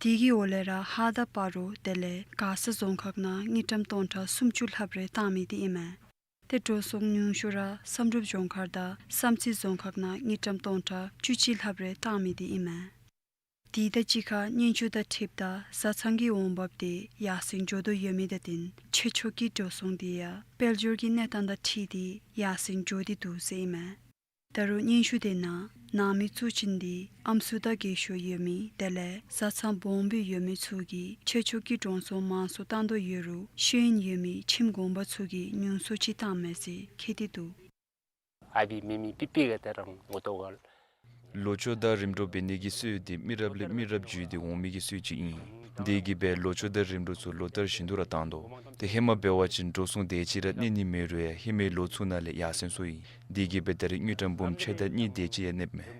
དེ་གི་འོག་ལས་ར་ཧཱ་དང་སྤ་རོ་དེ་ལས་མགར་ས་རྫོང་ཁག་ནང་དངུལ་ཀྲམ་སྟོང་ཕྲག་སུམ་ཅུ་ལྷགཔ་རེ་བཏང་མི་དེ་ཨིན་མས། ཏེ་འགྲོ་སོང་ཉུང་ཤོས་ར་བསམ་གྲུབ་ལྗོངས་མཁར་དང་བསམ་རྩེ་རྫོང་ཁག་ནང་དངུལ་ཀྲམ་སྟོང་ཕྲག་བཅུ་གཅིག་ལྷགཔ་རེ་བཏང་མི་དེ་ཨིན་མས། དེ་དང་གཅིག་ཁར་སྙན་ཞུ་དང་འཁྲིལཝ་ད་བཟའ་ཚང་གི་འོང་འབབ་དེ་ཡར་སེང་འགྱོ་དོ་ཡོད་མི་དང་བསྟུན་ཆོས་ཕྱོགས་ཀྱི་འགྲོ་སོང་དེ་ཡང་དཔལ་འབྱོར་གྱི་གནས་སྟངས་དང་འཁྲིལ་ཏེ་ཡར་སེང་འགྱོ་སྟེ་འདུག་ཟེར་ཨིན་མས། ད་རུང་སྙན་ཞུ་དེ་ནང་ནང་མི་གཙོ་ཅན་དེ་ཨམ་སྲུ་དང་རྒས་ཤོས་ཡོད་མི་དེ་ལས་བཟའ་ཚང་སྦོམ་སྦེ་ཡོད་མི་ཚུ་གིས་ཆོས་ཕྱོགས་ཀྱི་འགྲོ་སོང་མང་སུ་བཏང་དོ་ཡོད་རུང་ཤེས་ཡོན་ཡོད་མི་ཁྱིམ་གུང་པ་ཚུ་གིས་ཉུང་སུ་ཅིག་བཏངམ་མས་ཟེར་ཁྱབ་སྟེ་འདུག། ཨའི་བི་མེ་མི་པི་པི་ག་ཏེ་རང་ངོ་ཏོ་ག་ལོ་མཆོད་དང་རིམ་གྲོ་འབད་ནི་གི་སྲོལ་དེ་མི་རབས་ལས་མི་རབས་བརྒྱུད་དེ་འོང་མི་གི་སྲོལ་ཅིག་ཨིན། དེ་གིས་སྦེ་ལོ་མཆོད་དང་རིམ་གྲོ་ཚུ་ལོ་ལྟར་བཞིན་དུ་ར་བཏང་དོ། ཏེ་ཧེ་མ་འབད་བ་ཅིན་འགྲོ་སོང་དེ་ཅིག་ར་གནས་ནི་མེད་རུང་ཡང་ཧེ་མའི་ལོ་ཚུ་ནང་ལས་ཡར་སེང་སོང་ཡི། དེ་གིས་སྦེ་ད་རེས་དངུལ་ཀྲམ་འབུམ་ཕྱེད་དང་གཉིས་དེ་ཅིག་ཡང་གནསཔ་མས།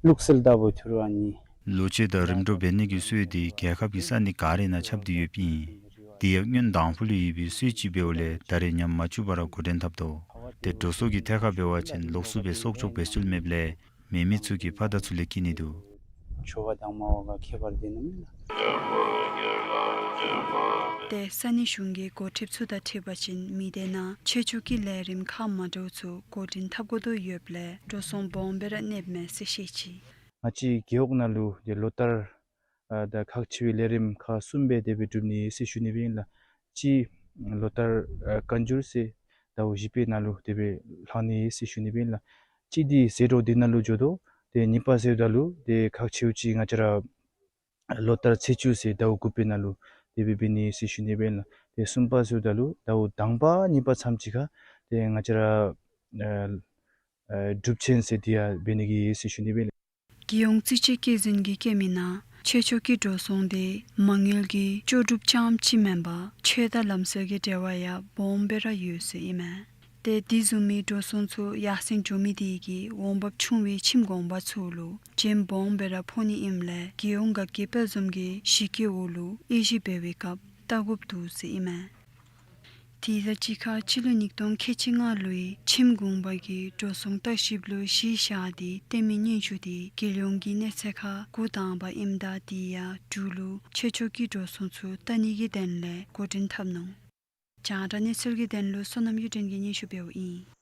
ལུགས་སྲོལ་ལྟ་བུ་ཐུར་བ་ནི། ལོ་མཆོད་དང་རིམ་གྲོ་འབད་ནི་གི་སྲོལ་དེ་རྒྱལ་ཁབ་ཀྱི་ས་གནས་ག་ར་ནང་ཁྱབ་སྟེ་ཡོདཔ་ཨིན། དེ་ཡང་སྔོན་དང་ཕུ་ལས་ཡོད་པའི་སྲོལ་ཅིག་འབདཝ་ལས་ད་རེས་ཉམས་མ་བཅུག་པར་འགོ་འདྲེན་འཐབ་དོ། ཏེ་འགྲོ་སོང་གི་ཐད་ཁར་འབད་བ་ཅིན་ལོགས་སུ་སྦེ་གསོག་འཇོག་འབད་སྲོལ་མེདཔ་ལས་མེད་མི་ཚུ་གིས་ཕར་དང་ཚུར་ལས་བསྐྱི་ནི་འདུག། ཆོ་ག་དང་མ་བ་ག་ཁྱད་པར་དེ་ནི་མེད་ལ། ཏེ་ས་གནས་གཞུང་གི་འགོ་ཁྲིདཔ་ཚུ་དང་འཁྲིལ་བ་ཅིན་མི་སྡེ་ནང་ཆོས་ཕྱོགས་ཀྱི་ལས་རིམ་ཁག་མ་འདྲཝ་ཚུ་འགོ་འདྲེན་འཐབ་དགོ་དོ་ཡོདཔ་ལས་འགྲོ་སོང་སྦོམ་སྦེ་ར་གནསཔ་མས་ཟེར་བཤད་ཅི། ང་བཅས་རྒེད་འོག་ནང་ལུ་ཏེ་ལོ་ལྟར་ཨ་ད་ཁག་ཆེ་བའི་ལས་རིམ་ཁག་གསུམ་སྦེ་དེ་སྦེ་སྒྲུབ་ནི་ཟེར་ཞུ་ནི་སྦེ་ཨིན་ལགས། གཅིག་ལོ་ལྟར་ཨ་བཀའ་འགྱུར་ཟེར་ཟླཝ་བཞི་པའི་ནང་ལུ་དེ་སྦེ་ལྷག་ནི་ཟེར་ཞུ་ནི་སྦེ་ཨིན་ལགས། གཅིག་འདི་ཟད་འགྲོ་འདི་ནང་ལུ་འགྱོ་དོ། ཏེ་གཉིས་པ་ཟེརཝ་ད་ལུ་ཏེ་ཁག་ཆེཝ་ཅིག་ང་བཅས་ར་ལོ་ལྟར་ཚེས་བཅུ་ཟེར་ཟླཝ་དགུ་པའི་ནང་ལུ་དེ་སྦེ་འབད་ནི་ཟེར་ཞུ་ནི་སྦེ་ཨིན་ལགས། ཏེ་གསུམ་པ་ཟེརཝ་ད་ལུ་ཟླཝ་དང་པ་གཉིས་པ་ཙམ་ཅིག་ཁར་ཏེ་ང་བཅས་ར་ཨ་ཨ་སྒྲུབ་ཆེན་ཟེར་འདི་ཡང་འབད་ནི་གི་ཟེར་ཞུ་ནི་སྦེ་ཨིན་ལགས། རྒྱལ་ཡོངས་རྩིས་དཔྱད་བཀོད་འཛིན་གྱིས་བཀོད་མི་ནང་ཆོས་ཕྱོགས་ཀྱི་འགྲོ་སོང་དེ་མ་དངུལ་གྱི་སྐྱོ་སྒྲུབ་རྐྱངམ་ཅིག་མེན་པར་ཆོས་དང་ལམ་སྲོལ་གྱི་འབྲེལ་བ་ཡང་སྦོམ་སྦེ་ར་ཡོད་ཟེར་ཨིན་མས། ཏེ་དེ་བཟུམ་མའི་འགྲོ་སོང་ཚུ་ཡར་སེང་འགྱོ་མི་དེ་གིས་འོང་འབབ་ཆུང་བའི་ཁྱིམ་གུང་པ་ཚུ་ལུ་འཇོན་སྦོམ་སྦེ་ར་ཕོག་ནི་ཨིནམ་ལས་རྒྱལ་ཡོངས་དགའ་སྐྱིད་དཔལ་འཛོམས་ཀྱི་གཞི་བཀོད་འོག་ལུ་དབྱེ་ཞིབ་འབད་བའི་སྐབས་བལྟ་དགོཔ་འདུག་ཟེར་ཨིན་མས། དེ་དང་གཅིག་ཁར་སྤྱི་ལོ་ཉིས་སྟོང་ཁལ་གཅིག་ལྔ་ལོའི་ཁྱིམ་གུང་པ་གི་འགྲོ་སོང་བརྟག་ཞིབ་ལུ་གཞི་བཞག་སྟེ་བཏོན་མི་སྙན་ཞུ་དེ་རྒྱལ་ཡོངས་ཀྱི་གནས་ཚད་ཁར་འགོ་དང་པ་ཨིནམ་ད་དེ་ཡང་འབྲུག་ལུ་ཆོས་ཕྱོགས་ཀྱི་འགྲོ་སོང་ཚུ་བལྟ་ནི་གི་དོན་ལས་འགོ་འདྲེན་འཐབ་ནུག། རྒྱང་བསྒྲགས་གནས་ཚུལ་གྱི་དོན་ལུ་བསོད་ནམས་གཡུ་སྒྲོན་གྱིས་སྙན་ཞུ་འབདཝ་ཨིན།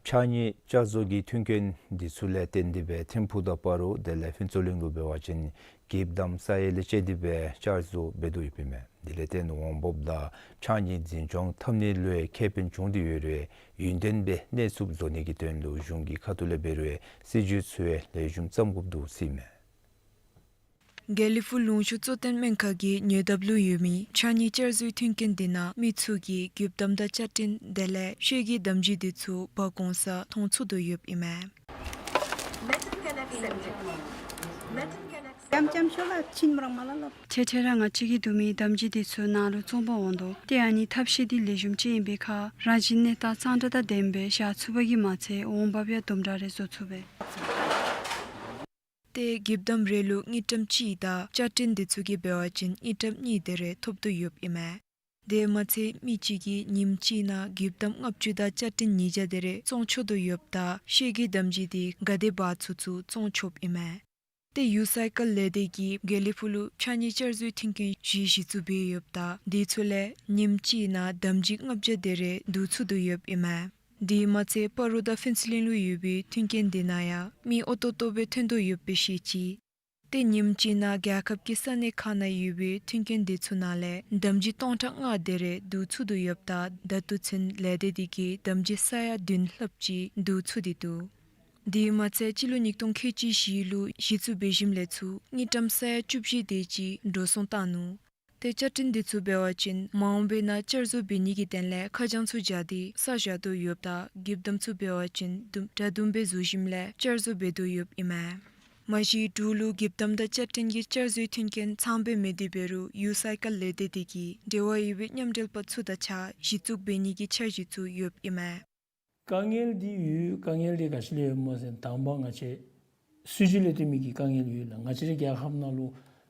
ཕྱགས་སྙིགས་བསྐྱར་བཟོ་གི་མཐུན་རྐྱེན་འདི་ཚུ་ལས་བརྟེན་ཏེ་སྦེ་ཐིམ་ཕུག་དང་སྤ་རོ་དེ་ལས་ཕུན་ཚོགས་གླིང་ལུ་འབད་བ་ཅིན་གྱིབ་དམ་ས་ཡ་ལས་བཅད་དེ་སྦེ་བསྐྱར་བཟོ་འབད་དོ་ཡོདཔ་ཨིན་མས། དེ་ལས་བརྟེན་འོང་འབབ་དང་ཕྱགས་སྙིགས་འཛིན་སྐྱོང་འཐབ་ནི་ལུ་ཡང་ཁེ་ཕན་བྱུང་སྟེ་ཡོད་རུང་ཡུན་བརྟན་སྦེ་གནས་ཚུགསཔ་བཟོ་ནི་གི་དོན་ལུ་གཞུང་གི་ཁ་ཐུག་ལས་འབད་རུང་སྲིད་བྱུས་ཚུ་ཡང་ལེགས་ཤོམ་བརྩམ་དགོཔ་འདུག་ཟེར་ཨིན་མས། དགེ་ལེགས་ཕུག་ལུང་ཕྱོགས་གཙོ་བསྟེན་སྨན་ཁང་གི་ཉེ་འདབས་ལུ་ཡོད་མི་ཕྱགས་སྙིགས་བསྐྱར་བཟོའི་མཐུན་རྐྱེན་དེ་ནང་མི་ཚུ་གིས་གྱིབ་དམ་དང་བཅའ་སྤྲིན་དེ་ལས་ཤེལ་གྱི་དམ་སྦྱིས་དེ་ཚུ་འབག་འོང་ས་མཐོང་ཚུགས་དོ་ཡོདཔ་ཨིན་མས། ལྕམ་ལྕམ་ཤོ་ལ་ཕྱིན་མོ་རང་མ་ལ་ལབ། ཐེངས་ཐེངས་ར་ང་བཅས་ཀྱིས་བསྡུ་མི་དམ་སྦྱིས་དེ་ཚུ་ནཱ་ལུ་བཙོང་པར་འོང་དོ། ཏེ་ཨ་ནི་ཐབས་ཤེས་འདི་ལེགས་ཤོམ་ཅིག་ཨིན་པའི་ཁར་རང་བཞིན་གནས་སྟངས་གཙང་སྦྲ་དང་ལྡནམ་སྦེ་བཞག་ཚུགས་པ་གིས་མ་ཚད་འོང་འབབ་ཡང་དུམ་གྲ་རེ་བཟོ་ཚུགས་པས། ཏེ་གྱིབ་དམ་རེ་ལུ་དངུལ་ཀྲམ་གཅིག་དང་བཅའ་སྤྲིན་དེ་ཚུ་གིས་འབད་བ་ཅིན་དངུལ་ཀྲམ་གཉིས་དེ་རེ་ཐོབ་དོ་ཡོདཔ་ཨིན་མས། དེ་མ་ཚད་མི་གཅིག་གིས་ཉིནམ་གཅིག་ནང་གྱིབ་དམ་ལྔ་བཅུ་དང་བཅའ་སྤྲིན་ཉིས་བརྒྱ་དེ་རེ་བཙོང་ཆོག་དོ་ཡོདཔ་ད་ཤེལ་གྱི་དམ་སྦྱིས་དེ་ག་དེ་འབག་ཚུགས་ཚུགས་བཙོང་ཆོགཔ་ཨིན་མས། ཏེ་ཡུ་སའི་ཀལ་ལས་སྡེ་གིས་དགེ་ལེགས་ཕུག་ལུ་ཕྱགས་སྙིགས་བསྐྱར་བཟོའི་མཐུན་རྐྱེན་བཞི་གཞི་བཙུགས་འབད་ཡོདཔ་ད་དེ་ཚུ་ལས་ཉིནམ་གཅིག་ནང་དམ་སྦྱིས་ལྔ་བརྒྱ་དེ་རེ་བསྡུ་ཚུགས་དོ་ཡོདཔ་ཨིན་མས། དེ་མ་ཚད་སྤ་རོ་དང་ཕུན་ཚོགས་གླིང་ལུ་ཡོད་པའི་མཐུན་རྐྱེན་དེ་ནང་ཡང་མི་ཨོ་ཏོག་ཏོ་སྦེ་ཐོན་དོ་ཡོདཔ་སྦེ་བཤད་ཅི། ཏེ་ཉིནམ་གཅིག་ནང་རྒྱལ་ཁབ་ཀྱི་ས་གནས་ཁག་ནང་ཡོད་པའི་མཐུན་རྐྱེན་དེ་ཚུ་ནང་ལས་དམ་སྦྱིས་སྟོང་ཕྲག་ལྔ་དེ་རེ་བསྡུ་ཚུགས་དོ་ཡོདཔ་ད་ད་ལྟོ་ཚུན་ལས་སྡེ་དེ་གིས་དམ་སྦྱིས་ས་ཡ་བདུན་ལྷགཔ་ཅིག་བསྡུ་ཚུགས་ཏེ་འདུག། དེ་མ་ཚད་སྤྱི་ལོ་ཉིས་སྟོང་ཁལ་གཅིག་བཞི་ལུ་གཞི་བཙུགས་འབད་ཞིནམ་ལས་ཚུར་དངུལ་ཀྲམ་ས་ཡ་བཅུ་བཞི་དེ་ཅིག་འགྲོ་སོང་བཏང་ནུག། ཏེ་བཅའ་སྤྲིན་དེ་ཚུ་འབད་བ་ཅིན་མ་འོངས་པའི་ནང་བསྐྱར་བཟོ་འབད་ནི་གི་དོན་ལས་ཁ་བྱང་ཚུ་སྦྱར་ཏེ་བསགས་བཞག་དོ་ཡོདཔ་ད་གྱིབ་དམ་ཚུ་འབད་བ་ཅིན་དུམ་གྲ་དུམ་སྦེ་བཟོ་ཞིནམ་ལས་བསྐྱར་བཟོ་འབད་དོ་ཡོདཔ་ཨིན་མས། མ་གཞི་འབྲུག་ལུ་འགྱིབ་དམ་དང་གཅད་འཕྲེང་གི་བསྐྱར་བཟོའི་མཐུན་རྐྱེན་ཚང་སྦེ་མེད་དེ་འབད་རུང་ཡུ་སའི་ཀལ་ལས་སྡེ་དེ་གིས་འབྲེལ་བ་ཡོད་པའི་མཉམ་འབྲེལ་པ་ཚུ་དང་གཅིག་ཁར་གཞི་བཙུགས་འབད་ནི་གི་འཆར་གཞི་ཚུ་ཡོདཔ་ཨིན་མས། དཀའ་ངལ་འདི་ཡོད། དཀའ་ངལ་འདི་ག་ཅི་ལས་ཡོདཔ་སྨོ་ཟེར་ན་དང་པ་ང་བཅས་སྲིད་བྱུས་ལས་བརྟེན་མི་གི་དཀའ་ངལ་ཡོད་ལགས། ང་བཅས་རའི་རྒྱལ་ཁབ་ནང་ལུ་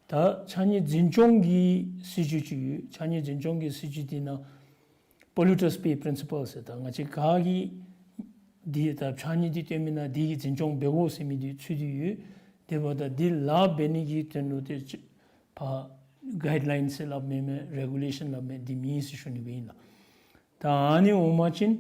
ད་ཕྱགས་སྙིགས་འཛིན་སྐྱོང་གི་སྲིད་བྱུས་ཅིག་ཡོད། ཕྱགས་སྙིགས་འཛིན་སྐྱོང་གི་སྲིད་བྱུས་འདི་ནང་polluters pay principle ཟེར་ད་ང་བཅས་ག་གིས་འདི་ད་ཕྱགས་སྙིགས་འདི་བཏོན་མི་ནང་འདི་གི་འཛིན་སྐྱོང་འབད་དགོ་ཟེར་མི་འདི་ཚུད་དེ་ཡོད། དེ་འབདཝ་ད་འདི་ལཱ་འབད་ནི་གི་དོན་ལུ་ཏེ་ཕར་གའིཌ་ལའིནསི་ཟེར་སླབ་མི་མེན་རེ་གུ་ལེ་ཤཱན་སླབ་མི་འདི་མེད་ཟེར་ཞུ་ནི་སྦེ་ཨིན་ལགས། ད་ཨ་ནི་འོང་པ་ཅིན་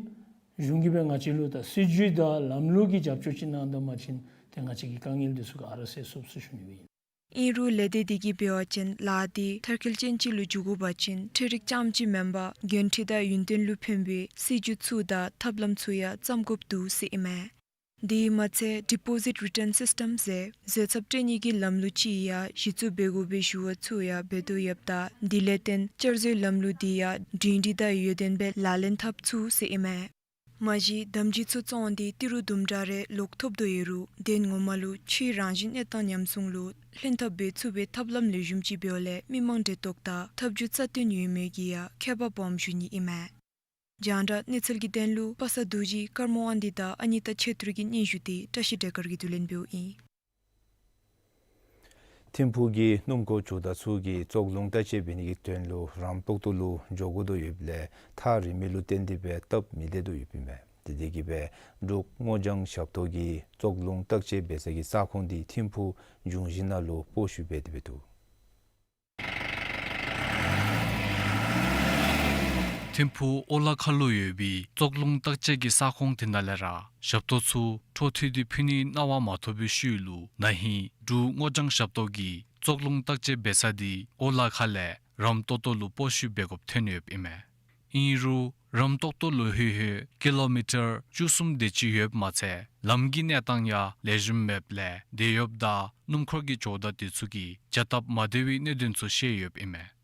གཞུང་གིས་སྦེ་ང་བཅས་ལུ་ད་སྲིད་བྱུས་དང་ལམ་ལུགས་ཀྱི་རྒྱབ་སྐྱོར་ཅིག་གནང་དོ་པ་ཅིན་ཏེ་ང་བཅས་ཀྱི་དཀའ་ངལ་འདི་ཚུ་ག་ར་སེལ་ཚུགས་ཟེར་ཞུ་ནི་སྦེ་ཨིན། ཨིན་རུང་ལས་སྡེ་འདི་གིས་འབད་བ་ཅིན་ལཱ་འདི་མཐར་འཁྱོལ་ཅན་ཅིག་ལུ་འགྱུར་དགོ་པ་ཅིན་འཕྲུལ་རིག་རྐྱངམ་ཅིག་མེན་པར་འགན་འཁྲི་དང་ཡུན་བརྟན་ལུ་ཕན་པའི་སྲིད་བྱུས་ཚུ་དང་ཐབས་ལམ་ཚུ་ཡང་བརྩམ་དགོཔ་འདུག་ཟེར་ཨིན་མས། དེ་མ་ཚད་deposit return system ཟེར་བཟོད་ཚབས་སྤྲོད་ནི་གི་ལམ་ལུགས་ཅིག་ཡང་གཞི་བཙུགས་འབད་དགོ་པའི་ཞུ་བ་ཚུ་ཡང་འབད་དོ་ཡོདཔ་ད་དེ་ལས་བརྟེན་བསྐྱར་བཟོའི་ལམ་ལུགས་འདི་ཡང་སྒྲིང་སྒྲི་དང་ཡུན་བརྟན་སྦེ་ལག་ལེན་འཐབ་ཚུགས་ཟེར་ཨིན་མས། མ་གཞི་དམ་སྦྱིས་ཚུ་བཙོང་སྟེ་ཏི་རུ་དུམ་གྲ་རེ་ལོག་ཐོབ་དོ་ཡོད་རུང་དོན་ངོ་མ་ལུ་ཆུའི་རང་བཞིན་གནས་སྟངས་ཉམས་སྲུང་ལུ་ལྷན་ཐབས་འབད་ཚུགས་པའི་ཐབས་ལམ་ལེགས་ཤོམ་ཅིག་འབདཝ་ལས་མི་མང་འདྲེན་གཏོགས་དང་ཐབས་བྱུས་རྩ་བརྟན་ཡོད་མེད་ཀྱི་ཡང་ཁྱད་པར་སྦོམ་འབྱུང་ནི་ཨིན་མས། རྒྱང་བསྒྲགས་གནས་ཚུལ་གྱི་དོན་ལུ་པ་སངས་རྡོ་རྗེ་ཀརྨ་དབང་འདུས་དང་ཨ་ནི་ཏ་ཆོས་གྲགས་ཀྱི་སྙན་ཞུ་འདི་བཀྲ་ཤིས་སྒྲོལ་དཀར་གྱིས་བསྡུ་ལེན་འབདཝ་ཨིན། ཐིམ་ཕུག་གི་སྣུམ་འཁོར་ཇོ་བདག་ཚུ་གིས་བཙོག་རླུང་བརྟག་དཔྱད་འབད་ནི་གི་དོན་ལུ་རམ་ཏོག་ཏོ་ལུ་འགྱོ་དགོ་དོ་ཡོདཔ་ལས་ཐག་རིང་མི་ལུ་བརྟེན་ཏེ་སྦེ་སྟབས་མི་ལེགས་དོ་ཡོདཔ་ཨིན་མས། དེ་དེ་གིས་སྦེ་འབྲུག་སྔོ་ལྗང་ཞབས་ཏོག་གིས་བཙོག་རླུང་བརྟག་དཔྱད་འབད་ས་གི་ས་ཁོངས་འདི་ཐིམ་ཕུག་འབྱུང་བཞི་ནང་ལུ་སྤོ་བཤུད་འབད་དེ་སྦེ་འདུག། ཐིམ་ཕུག་ཨོ་ལ་ཁ་ལུ་ཡོད་པའི་བཙོག་རླུང་བརྟག་དཔྱད་ཀྱི་ས་ཁོངས་དེ་ནང་ལས་ར་ཞབས་ཏོག་ཚུ་འཕྲོ་མཐུད་དེ་ཕུལ་ནིའི་གནང་བ་མ་ཐོབ་པའི་ཤུལ་ལུ་ན་ཧིང་འབྲུག་སྔོ་ལྗང་ཞབས་ཏོག་གིས་བཙོག་རླུང་བརྟག་དཔྱད་འབད་ས་འདི་ཨོ་ལ་ཁ་ལས་རམ་ཏོག་ཏོ་ལུ་སྤོ་བཤུད་འབད་དགོཔ་ཐོན་ཡོདཔ་ཨིན་མས། ཨིན་རུང་རམ་ཏོག་ཏོ་ལུ་ལྷོད་ལྷོད་ཀི་ལོ་མི་ཊར་བཅུ་གསུམ་དེ་ཅིག་ཡོདཔ་མ་ཚད་ལམ་གྱི་གནས་སྟངས་ཡང་ལེགས་ཤོམ་མེདཔ་ལས་དེ་ཡོདཔ་ད་སྣུམ་འཁོར་གྱི་ཇོ་བདག་དེ་ཚུ་གིས་བྱ་སྟབས་མ་བདེ་བའི་གནད་དོན་ཚུ་བཤད་ཡོདཔ་ཨིན་མས།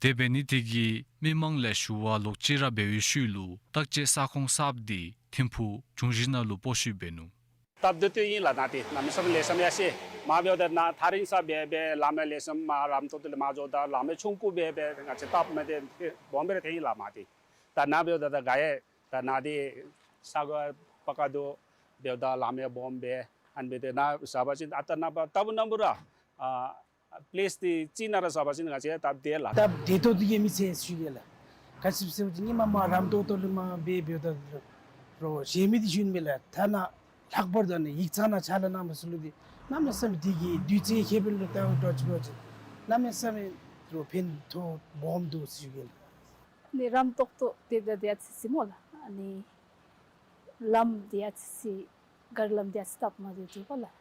དེ་འབད་ནི་དེ་གིས་མི་མང་ལས་ཞུ་བ་ལོག་ཅི་ར་འབད་བའི་ཤུལ་ལུ་བརྟག་དཔྱད་ས་ཁོངས་གསརཔ་འདི་ཐིམ་ཕུག་འབྱུང་བཞི་ནང་ལུ་སྤོ་བཤུད་འབད་ནུག། སྟབས་བདེ་ཏོག་ཏོ་ཨིན་ལགས། ནཱ་འདི་གནམ་མེད་ས་མེད་ལེགས་ཤོམ་ཡར་སོང་། མ་འབདཝ་ད་ནཱ་ཐག་རིང་ས་འབད་འབད་ལམ་ཡང་ལེགས་ཤོམ་མ་རམ་ཏོག་ཏོ་ལས་མ་འགྱོཝ་ད་ལམ་ཡང་ཆུང་ཀུ་འབད་འབད་ང་བཅས་སྟབས་མ་བདེ་སྦོམ་སྦེ་ར་ཐོན་ཡི་ལགས་མ་འདི། ད་ནཱ་འབདཝ་ད་ད་ག་ཡང་ད་ནཱ་འདི་ས་གོ་ཕར་ཁ་ཐུག་འབདཝ་ད་ལམ་ཡང་སྦོམ་སྦེ་ཨ་ནི་འབད་དེ་ནཱ་ཟ་བ་ཅིན་ཨ་རྟག་ར་ནཱ་ཕར་ལྟ་བུ་ནམ་བུ་ར་ཨ་པི་ལེསི་འདི་ཅིག་ནང་ར་ཟ་བ་ཅིན་ང་བཅས་སྟབས་བདེ་ལགས། སྟབས་བདེ་ཏོག་ཏོ་གི་མི་ཚེ་ཞུ་གེ་ལགས། ག་ཅི་སྦེ་ཟེར་བ་ཅིན་ཧེ་མ་མར་རམ་ཏོག་ཏོ་ལས་མར་འབད་འབདཝ་ད་རོགས་གཞན་མི་འདི་ཞུ་ནི་མེད་ལགས། ཐ་ན་ལྷག་པར་དུ་ཨ་ནི་ཡིག་ཚང་ནང་ཕྱག་ལཱ་གནང་མི་ཚུ་ལུ་འདི་གནམ་མེད་ས་མེད་འདི་གིས་དུས་ཚོད་ཁེ་ཕན་ལུ་བལྟ་བ་ཅིན་གནམ་མེད་ས་མེད་རོགས་ཕན་ཐོགས་སྦོམ་འདུག་ཟེར་ཞུ་གེ་ལགས། ཨ་ནི་རམ་ཏོག་ཏོ་འདི་ད་འདི་ཨ་ཙི་ཅིག་སྨོ་ལགས། ཨ་ནི་ལམ་འདི་ཨ་ཙི་ཅིག་ག་ར་ལམ་འདི་ཨ་ཙི་སྟབས་མ་བདེ་འདུག་པ་ལགས།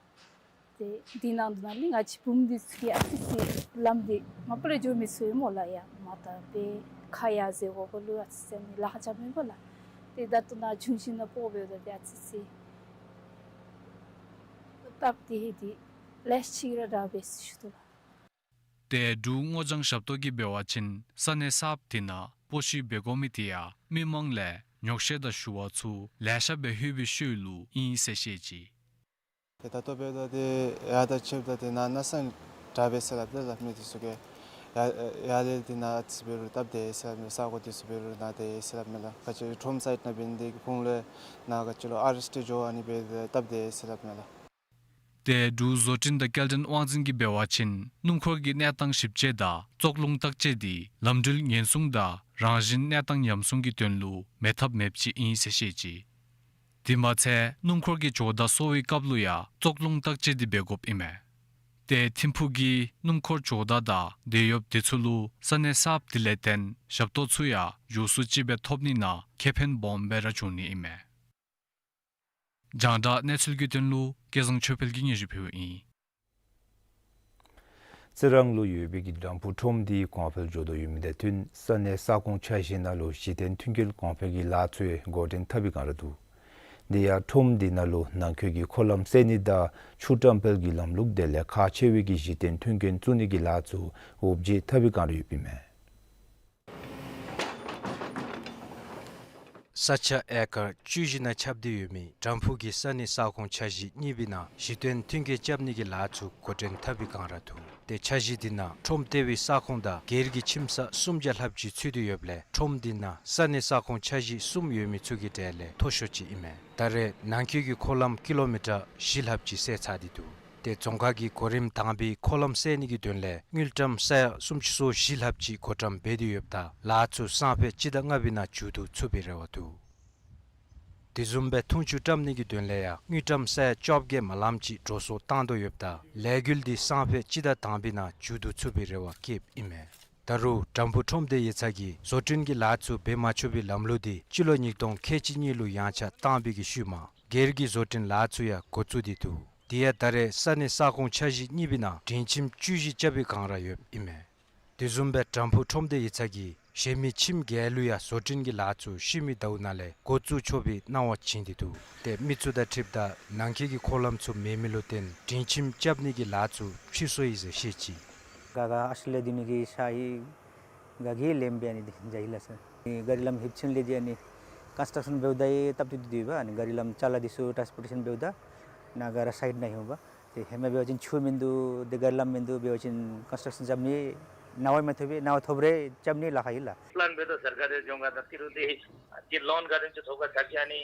ཏེ་འདི་ནང་དུ་ནང་ལས་ང་བཅས་བུམོ་འདི་ཚུ་གིས་ཨ་ཙི་ཅིག་ལམ་འདི་མ་པ་ལས་འགྱོ་མི་ཚུགས་སྨོ་ལགས། ཡར་མར་ད་འབད་ཁ་ཡར་འཛེག་དགོཔ་ལུ་ཨ་ཙི་ཅིག་ཨ་ནི་ལཱ་ཁག་ཅིག་མེན་པ་ལགས། ཏེ་ད་ལྟོ་ནཱ་འབྱུང་བཞི་ནང་སྤོ་འབདཝ་ད་ཏེ་ཨ་ཙི་ཅིག་སྟབས་བདེ་འདི་ལེགས་ཤོམ་ཅིག་ར་འདྲ་འབད་ཟེར་ཞུ་དོ་ལགས། ཏེ་འབྲུག་སྔོ་ལྗང་ཞབས་ཏོག་གིས་འབད་བ་ཅིན་ས་གནས་གསརཔ་དེ་ནང་སྤོ་བཤུད་འབད་དགོ་མི་དེ་ཡང་མི་མང་ལས་ཉོགས་བཤད་དང་ཞུ་བ་ཚུ་ལེ་ཤ་སྦེ་ལྷོད་པའི་ཤུལ་ལུ་ཨིན་ཟེར་བཤད་ཅི། ཏེ་ད་ལྟོ་འབདཝ་ད་ཏེ་ཡར་དང་ཕྱདཔ་ད་ཏེ་ནཱ་གནས་སྟངས་དྲག་པས་ཟེར་སླབ་ད་ལགས། མི་འདི་ཚུ་གིས་ཡར་ཡར་ལས་ཏེ་ནཱ་ཨ་ཙི་འབད་རུང་སྟབས་བདེ་ཟེར་སླབ་མས། ས་གོ་འདི་ཚུ་འབད་རུང་ནཱ་བདེ་ཟེར་སླབ་མས་ལགས། ག་ཅི་ཁྲོམ་སའིཌ་ནང་འབད་ནི་དེ་གིས་ཁོང་ལུ་ནཱ་ག་ཅི་ལོ་ཨར་ཨེསི་ཊི་འགྱོ་ཨ་ནི་འབད་དེ་སྟབས་བདེ་ཟེར་སླབ་མས་ལགས། ཏེ་འབྲུག་བཟོ་སྐྲུན་དང་སྐྱེལ་འདྲེན་དབང་འཛིན་གྱིས་འབད་བ་ཅིན་སྣུམ་འཁོར་གྱི་གནས་སྟངས་ཞིབ་དཔྱད་དང་བཙོག་རླུང་བརྟག་དཔྱད་འདི་ལམ་འགྲུལ་ཉེན་སྲུང་དང་རང་བཞིན་གནས་སྟངས་ཉམས་སྲུང་གི་དོན་ལུ་མེད་ཐབས་མེདཔ་ཅིག་ཨིན་ཟེར་བཤད་ཅི། དེ་མ་ཚད་སྣུམ་འཁོར་གྱི་ཇོ་བདག་གསོ་བའི་སྐབས་ལུ་ཡང་བཙོག་རླུང་བརྟག་དཔྱད་འདི་འབད་དགོཔ་ཨིན་མས། ཏེ་ཐིམ་ཕུག་གིས་སྣུམ་འཁོར་ཇོ་བདག་དང་དེད་གཡོགཔ་དེ་ཚུ་ལུ་ས་གནས་གསརཔ་དེ་ལས་བརྟེན་ཞབས་ཏོག་ཚུ་ཡང་མགྱོགས་སུ་ཅིག་སྦེ་ཐོབ་ནི་ནང་ཁེ་ཕན་སྦོམ་སྦེ་ར་འབྱུང་ནི་ཨིན་མས། རྒྱང་བསྒྲགས་གནས་ཚུལ་གྱི་དོན་ལུ་སྐལ་བཟང་ཆོས་འཕེལ་གྱིས་སྙན་ཞུ་ཕུལཝ་ཨིན། རྩི་རང་ལུ་ཡོད་པའི་གི་འགྲམ་ཕུག་ཁྲོམ་འདི་གོང་འཕེལ་འགྱོ་དོ་ཡོད་མི་དང་བསྟུན་ས་གནས་ས་ཁོངས་ཆ་བཞི་ནང་ལུ་གཞི་རྟེན་མཐུན་རྐྱེན་གོང་འཕེལ་གྱི་ལཱ་ཚུ་འགོ་འདྲེན་འཐབ་པའི་བསྒང་ར་འདུག། དེ་ཡང་ཁྲོམ་འདི་ནང་ལུ་ནང་འཁོད་ཀྱི་འཁོར་ལམ་བསལ་ནི་དང་ཆུ་བཀྲམ་སྤེལ་གྱི་ལམ་ལུགས་དེ་ལས་ཁག་ཆེ་བའི་གི་གཞི་རྟེན་མཐུན་རྐྱེན་བཙུགས་ནི་གི་ལཱ་ཚུ་འུབ་བརྗིད་འཐབ་པའི་བསྒང་ར་ཡོདཔ་ཨིན་མས། ས་ཆ་ཨེ་ཀར་བཅུ་བཞི་ནང་ཁྱབ་སྟེ་ཡོད་མི་བྲམ་ཕུག་གི་ས་གནས་ས་ཁོངས་འཆར་གཞི་གཉིས་པའི་ནང་གཞི་རྟེན་མཐུན་རྐྱེན་རྐྱབ་ནི་གི་ལཱ་ཚུ་འགོ་འདྲེན་འཐབ་པའི་བསྒང་ར་འདུག། ཏེ་འཆར་གཞི་འདི་ནང་ཁྲོམ་སྡེ་བའི་ས་ཁོངས་དང་སྒེར་གྱི་ཁྱིམ་ས་སུམ་བརྒྱ་ལྷགཔ་ཅིག་ཚུད་དེ་ཡོདཔ་ལས་ཁྲོམ་འདི་ནང་ས་གནས་ས་ཁོངས་འཆར་གཞི་གསུམ་ཡོད་མི་ཚུ་གི་གྲས་ལས་མཐོ་ཤོས་ཅིག་ཨིན་མས། ད་རེས་ནང་འཁོད་ཀྱི་འཁོར་ལམ་ཀི་ལོ་མི་ཊར་བཞི་ལྷགཔ་ཅིག་བསལ་ཚར་ཏེ་འདུག། ཏེ་རྫོང་ཁག་གིས་གོ་རིམ་དང་པའི་འཁོར་ལམ་བསལ་ནི་གི་དོན་ལས་དངུལ་ཀྲམ་ས་ཡ་སུམ་ཅུ་སོ་བཞི་ལྷགཔ་ཅིག་བགོ་བཀྲམ་འབད་དེ་ཡོདཔ་ད་ལཱ་ཚུ་སང་ཕོད་སྤྱི་ཟླ་ལྔ་པའི་ནང་མཇུག་བསྡུ་ཚུགས་པའི་རེ་བ་འདུག། དེ་བཟུམ་སྦེ་འཐུང་ཆུ་བཀྲམ་ནི་གི་དོན་ལས་ཡང་དངུལ་ཀྲམ་ས་ཡ་བཅོ་བརྒྱད་མ་ལངམ་ཅིག་འགྲོ་སོང་བཏང་དོ་ཡོདཔ་ད་ལས་འགུལ་འདི་སང་ཕོད་སྤྱི་ཟླ་དང་པའི་ནང་མཇུག་བསྡུ་ཚུགས་པའི་རེ་བ་བསྐྱེདཔ་ཨིན་མས། ད་རུང་བྲམ་ཕུག་ཁྲོམ་སྡེ་ཡིག་ཚང་གིས་བཟོ་སྐྲུན་གྱི་ལཱ་ཚུ་འབད་མ་ཆོག་པའི་ལམ་ལུགས་འདི་སྤྱི་ལོ་ཉིས་སྟོང་ཁལ་གཅིག་གཉིས་ལུ་ཡངས་ཆག་བཏང་བའི་གི་ཤུལ་མ་སྒེར་གྱི་བཟོ་སྐྲུན་ལཱ་ཚུ་ཡང་འགོ་བཙུགས་ཏེ་འདུག། དེ་ཡང་ད་རེས་ས་གནས་ས་ཁོངས་འཆར་གཞི་གཉིས་པའི་ནང་སྒྲིང་ཁྱིམ་བཅུ་བཞི་རྐྱབ་པའི་བསྒང་ར་ཡོདཔ་ཨིན་མས། དེ་བཟུམ་སྦེ་བྲམ་ཕུག་ཁྲོམ་སྡེ་ཡིག་ཚང་གིས་གཞན་མི་ཁྱིམ་བརྒྱད་ལུ་ཡང་བཟོ་སྐྲུན་གྱི་ལཱ་ཚུ་ཤུལ་མའི་ཟླཝ་ནང་ལས་འགོ་བཙུགས་ཆོག་པའི་གནང་བ་བྱིན་ཏེ་འདུག། ཏེ་མི་ཚུ་དང་འཁྲིལཝ་ད་ནང་འཁོད་ཀྱི་འཁོར་ལམ་ཚུ་མེད་མི་ལུ་བརྟེན་སྒྲིང་ཁྱིམ་རྐྱབ་ནི་གི་ལཱ་ཚུ་ཕྱིས་སོང་ཡི་ཟེར་བཤད་ཅི། ག་ག་ཨ་ཤི་ལེ་དི་ནི་གི་ཤ་ཧི་ག་གིས་ལེམ་སྦེ་ཨ་ནི་འདི་འཇའ་ཧི་ལ་ས། ག་རི་ལམ་ཧིབ་ཆེན་ལས་འདི་ཨ་ནི་ཀོན་སི་ཊཀ་ཤཱན་འབདཝ་ད་ཡང་སྟབས་བདེ་ཏོག་ཏོ་ཡོདཔ། ཨ་ནི་ག་རི་ལམ་ཅ་ལ་འདི་ཚུ་ཊཱན་སི་པོར་ཊེ་ཤཱན་འབདཝ་ད་ནཱ་ག་ར་སའིཌ་ནང་ཡོདཔ། ཏེ་ཧེ་མ་འབད་བ་ཅིན་ཆུ་མིན་འདུག། ཏེ་ག་རི་ལམ་མིན་འདུག། འབད་བ་ཅིན་ཀོན་སི་ཊཀ་ཤཱན་རྐྱབ་ནི་གནང་བ་མ་ཐོབ་པས། གནང་བ་ཐོབ་རུང་རྐྱབ་ནི་ལཱ་ཁག་ཨིན་ལགས། པི་ལཱན་འབད་དོ་སར་ཀར་གྱི་ཇོ་ཁང་དང་ཏི་རུ་འདི་ཏེ་ལོན་ག་དེམ་ཅིག་ཐོབ་ག་ཟེར་ཨ་ནི་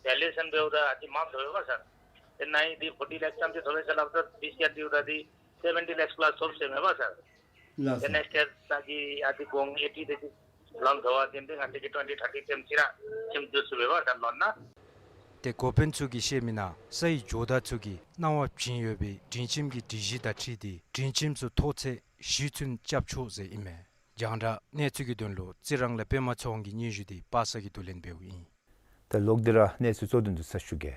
ཝེ་ལུ་ཨེ་ཤཱན་འབདཝ་ད་ཨ་ཙི་མངམ་ཐོབ་པས་སར། ཏེ་ནཱ་ཡང་འདི་ཕོར་ཊི་ལེགས་ཙམ་ཅིག་ཐོབ་པས་ཟེར་སླབ་ད་ཕི་སི་ཨར་ཊི་འབདཝ་ད་འདི་སེ་བེན་ཊི་ལེགས་པ་ལས་ཐོབ་ཟེར་མས་པ་སར། ལགས་སོ། ཏེ་ནེགསི་ཊི་ཡིར་ད་གི་ཨ་ཙི་གོང་ཨེ་ཊི་དེ་ཅིག་ལོན་ཐོབ་པ་ཅིན་ཏེ་ང་བཅས་ཀྱིས་ཊུ་ཝེན་ཊི་ཐར་ཊི་ཙམ་ཅིག་ར་ཁྱིམ་བསྡུ་ཚུགས་པས་པ་སར་ལོན་ནང་། ཏེ་འགོ་དཔོན་ཚུ་གིས་བཤད་མི་ནང་ས་ཡི་ཇོ་བདག་ཚུ་གིས་གནང་བ་བྱིན་ཡོད་པའི་སྒྲིང་ཁྱིམ་གྱི་སྒྲིག་གཞི་དང་འཁྲིལ་ཏེ་སྒྲིང་ཁྱིམ་ཚུ་མཐོ་ཚད་བཞི་ཚུན་རྐྱབ་ཆོག་ཟེར་ཨིན་མས། རྒྱང་བསྒྲགས་གནས་ཚུལ་གྱི་དོན་ལུ་རྩི་རང་ལས་པདྨ་ཚེ་དབང་གི་སྙན་ཞུ་འདི་པ་སངས་ཀྱིས་བསྡུ་ལེན་འབདཝ་ཨིན། ད་ལོག་སྟེ་ར་གནས་ཚུལ་གཙོ་དོན་ཚུ་ཞུ་གེ།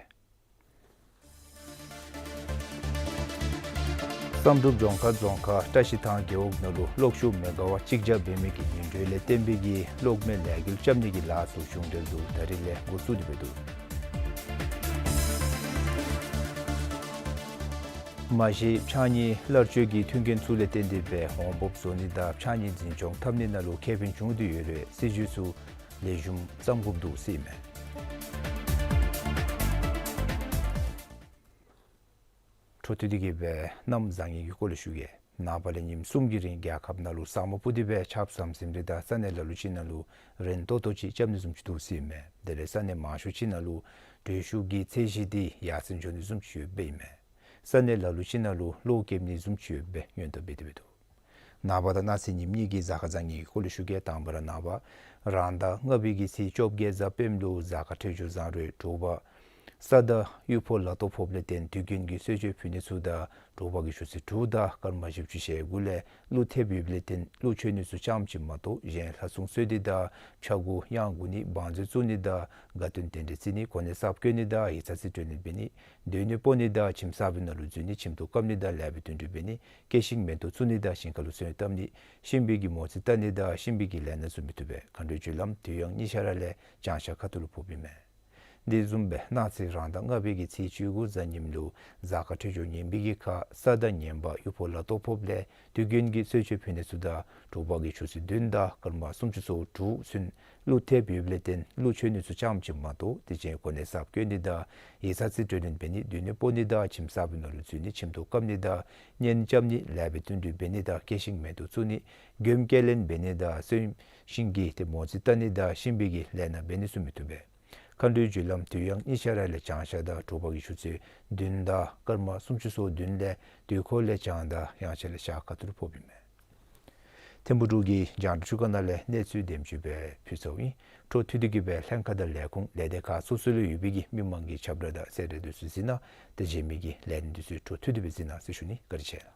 བསམ་གྲུབ་ལྗོངས་མཁར་རྫོང་ཁག་བཀྲ་ཤིས་ཐང་རྒེད་འོག་ནང་ལུ་གློག་ཤུགས་མེ་ག་ཝཊ་གཅིག་བརྒྱ་འབད་མི་གི་ཉིང་འགྲོས་ལས་བརྟེན་པའི་གི་གློག་མེ་ལས་འགུལ་རྐྱབ་ནི་གི་ལཱ་ཚུ་གཞུང་འབྲེལ་དུ་ད་རིས་ལས་འགོ་བཙུགས་ཏེ་འབད་འདུག། མ་གཞི་ཕྱགས་སྙིགས་སླར་སྤྱོད་ཀྱི་མཐུན་རྐྱེན་ཚུ་ལས་བརྟེན་ཏེ་འབད་འོང་འབབ་བཟོ་ནི་དང་ཕྱགས་སྙིགས་འཛིན་སྐྱོང་འཐབ་ནི་ནང་ལུ་ཁེ་ཕན་བྱུང་སྟེ་ཡོད་རུང་སྲིད་བྱུས་ཚུ་ལེགས་ཤོམ་བརྩམ་དགོཔ་འདུག་ཟེར་ཨིན་མས། འཕྲོ་མཐུད་དེ་གིས་སྦེ་གནམ་བཟང་ངན་གྱི་སྐོར་ལས་ཞུ་གེ། ནངས་པ་ལས་ཉིནམ་གསུམ་གྱི་རིང་རྒྱལ་ཁབ་ནང་ལུ་ཟམ་པ་སྤུ་དེ་སྦེ་ཆརཔ་ཟམ་ཟིམ་རེ་དང་ས་གནས་ལ་ལུ་ཅིག་ནང་ལུ་རན་ཏོག་ཏོ་ཅིག་རྐྱབ་ནི་བཟུམ་ཅིག་འདུག་ཟེར་ཨིན་མས། དེ་ལས་ས་གནས་མང་ཤོས་ཅིག་ནང་ལུ་དྲོད་ཤུགས་ཀྱི་ཚད་གཞི་འདི་ཡར་སེང་འགྱོ་ནི་བཟུམ་ཅིག་ཡོདཔ་ཨིན་མས། ས་གནས་ལ་ལུ་ཅིག་ནང་ལུ་གློག་ཀེམ་ནི་བཟུམ་ཅིག་ཡོདཔ་སྦེ་སྔོན་བརྡ་འབད་དེ་འབད་འདུག། ནངས་པ་དང་གནངས་ཚེ་ཉིནམ་གཉིས་ཀྱི་གཟའ་སྐར་བཟང་ངན་གྱི་སྐོར་ལས་ཞུ་གེ། དང་པ་ར་ནངས་པ་རང་ཟླ་ལྔ་པའི་གི་ཚེས་བཅོ་བརྒྱད་གཟའ་སྤེནམ་ལུ་གཟའ་སྐར་འཕྲོད་སྦྱོར་བཟང་རུང་དྲོ་པ་ས་དང་གཡུ་ཕོ་ལ་ཏོ་ཕོགཔ་ལས་བརྟེན་དུས་རྒྱུན་གྱི་གསོལ་མཆོད་ཕུལ་ནི་ཚུ་དང་དྲོ་པ་གི་ཆུ་ཚོད་དྲུག་དང་སྐར་མ་བཞི་བཅུ་ཞེ་དགུ་ལས་ཀླུ་ཐེབས་ཡོདཔ་ལས་བརྟེན་ཀླུ་མཆོད་ནི་ཚུ་རྐྱངམ་ཅིག་མ་གཏོགས་གཞན་ལྷ་སྲུང་གསོལ་ནི་དང་ཕྱག་འགུ་གཡང་འགུག་ནི་བང་མཛོད་བཙུགས་ནི་དང་དགའ་སྟོན་རྟེན་འབྲེལ་བརྩི་ནི་གོ་གནས་གསརཔ་བསྐོ་ནི་དང་ཡིག་ཚང་རྩིས་སྤྲོད་ལེན་འབད་ནི་སྡོད་གནས་སྤོ་ནི་དང་ཁྱིམ་གསར་པའི་ནང་ལུ་འཛུལ་ནི་ཁྱིམ་ཐོག་བཀབ་ནི་དང་ལེགས་པའི་བསྟུན་གྲོས་འབད་ནི་སྐྱེ་ཤིང་མེ་ཏོག་བཙུགས་ནི་དང་ཞིང་ཁ་ལུ་སོན་བཏབ་ནི་གཤིན་པོའི་གི་མོ་རྩིས་བལྟ་ནི་དང་གཤིན་པོའི་གི་ལས་སྣ་བཟུམ་མི་བཏུབ་པས། མཁའ་འགྲོའི་རྒྱུ་ལམ་དུས་ཡང་གཉིས་ཆ་ར་ལས་བྱང་ཤར་ཁ་ཐུག་ལུ་ཕོགཔ་ཨིན་མས། དེ་བཟུམ་སྦེ་གནངས་ཚེ་རང་ཟླ་ལྔ་པའི་གི་ཚེས་བཅུ་དགུ་གཟའ་ཉིམ་ལུ་གཟའ་སྐར་འཕྲོད་སྦྱོར་ངན་པའི་གི་ཁར་ས་དང་ངན་པ་གཡུ་ཕོ་ལ་ཏོ་ཕོགཔ་ལས་དུས་རྒྱུན་གྱི་གསོལ་མཆོད་ཕུལ་ནི་ཚུ་དང་དྲོ་པ་གི་ཆུ་ཚོད་བདུན་དང་སྐར་མ་སུམ་ཅུ་སོ་དྲུག་ཚུན་ཀླུ་ཐེབས་ཡོདཔ་ལས་བརྟེན་ཀླུ་མཆོད་ནི་ཚུ་རྐྱངམ་ཅིག་མ་གཏོགས་དེ་ཅིག་གོ་གནས་གསརཔ་བསྐོ་ནི་དང་ཡིག་ཚང་རྩིས་སྤྲོད་ལེན་འབད་ནི་སྡོད་གནས་སྤོ་ནི་དང་ཁྱིམ་གསར་པའི་ནང་ལུ་འཛུལ་ནི་ཁྱིམ་ཐོག་བཀབ་ནི་དང་གཉེན་རྐྱབ་ནི་ལེགས་པའི་བསྟུན་གྲོས་འབད་ནི་དང་སྐྱེ་ཤིང་མེ་ཏོག་བཙུགས་ནི་མགྱོནམ་སྐྱེ་ལེན་འབད་ནི་དང་གསོན་ཤིང་གི་ཏེ་མོ་རྩིས་བལྟ་ནི་དང་གཤིན་པོའི་གི་ལས་སྣ་འབད་ནི་ཚུ་མི་བཏུབ་པས། མཁའ་འགྲོའི་རྒྱུ་ལམ་དུས་ཡང་གཉིས་ཆ་ར་ལས་བྱང་ཤར་དང་དྲོ་པ་གི་ཆུ་ཚོད་བདུན་དང་སྐར་མ་སུམ་ཅུ་སོ་བདུན་ལས་དུས་འཁོར་ལས་བྱང་དང་དབྱངས་འཆར་ལས་ཤར་ཁ་ཐུག་ལུ་ཕོགཔ་ཨིན་མས། ཐིམ་ཕུག་འབྲུག་གི་རྒྱང་བསྒྲགས་ཁང་ནང་ལས་གནས་ཚུལ་དེམ་ཅིག་སྦེ་ཕུལ་ཚརཝ་ཨིན། འཕྲོ་མཐུད་དེ་གིས་སྦེ་ལྷན་ཁག་དང་ལས་ཁུངས་ལས་སྡེ་ཁག་སོ་སོ་ལུ་ཡོད་པའི་གི་མི་མང་གི་ཁྱབ་བསྒྲགས་དང་གསལ་བསྒྲགས་འདི་ཚུ་གཟིགས་གནང་། ཏེ་རྗེས་མའི་གི་ལས་རིམ་འདི་ཚུ་འཕྲོ་མཐུད་དེ་སྦེ་གཟིགས་གནང་ཟེར་ཞུ་ནི། བཀའ་དྲིན་ཆེ།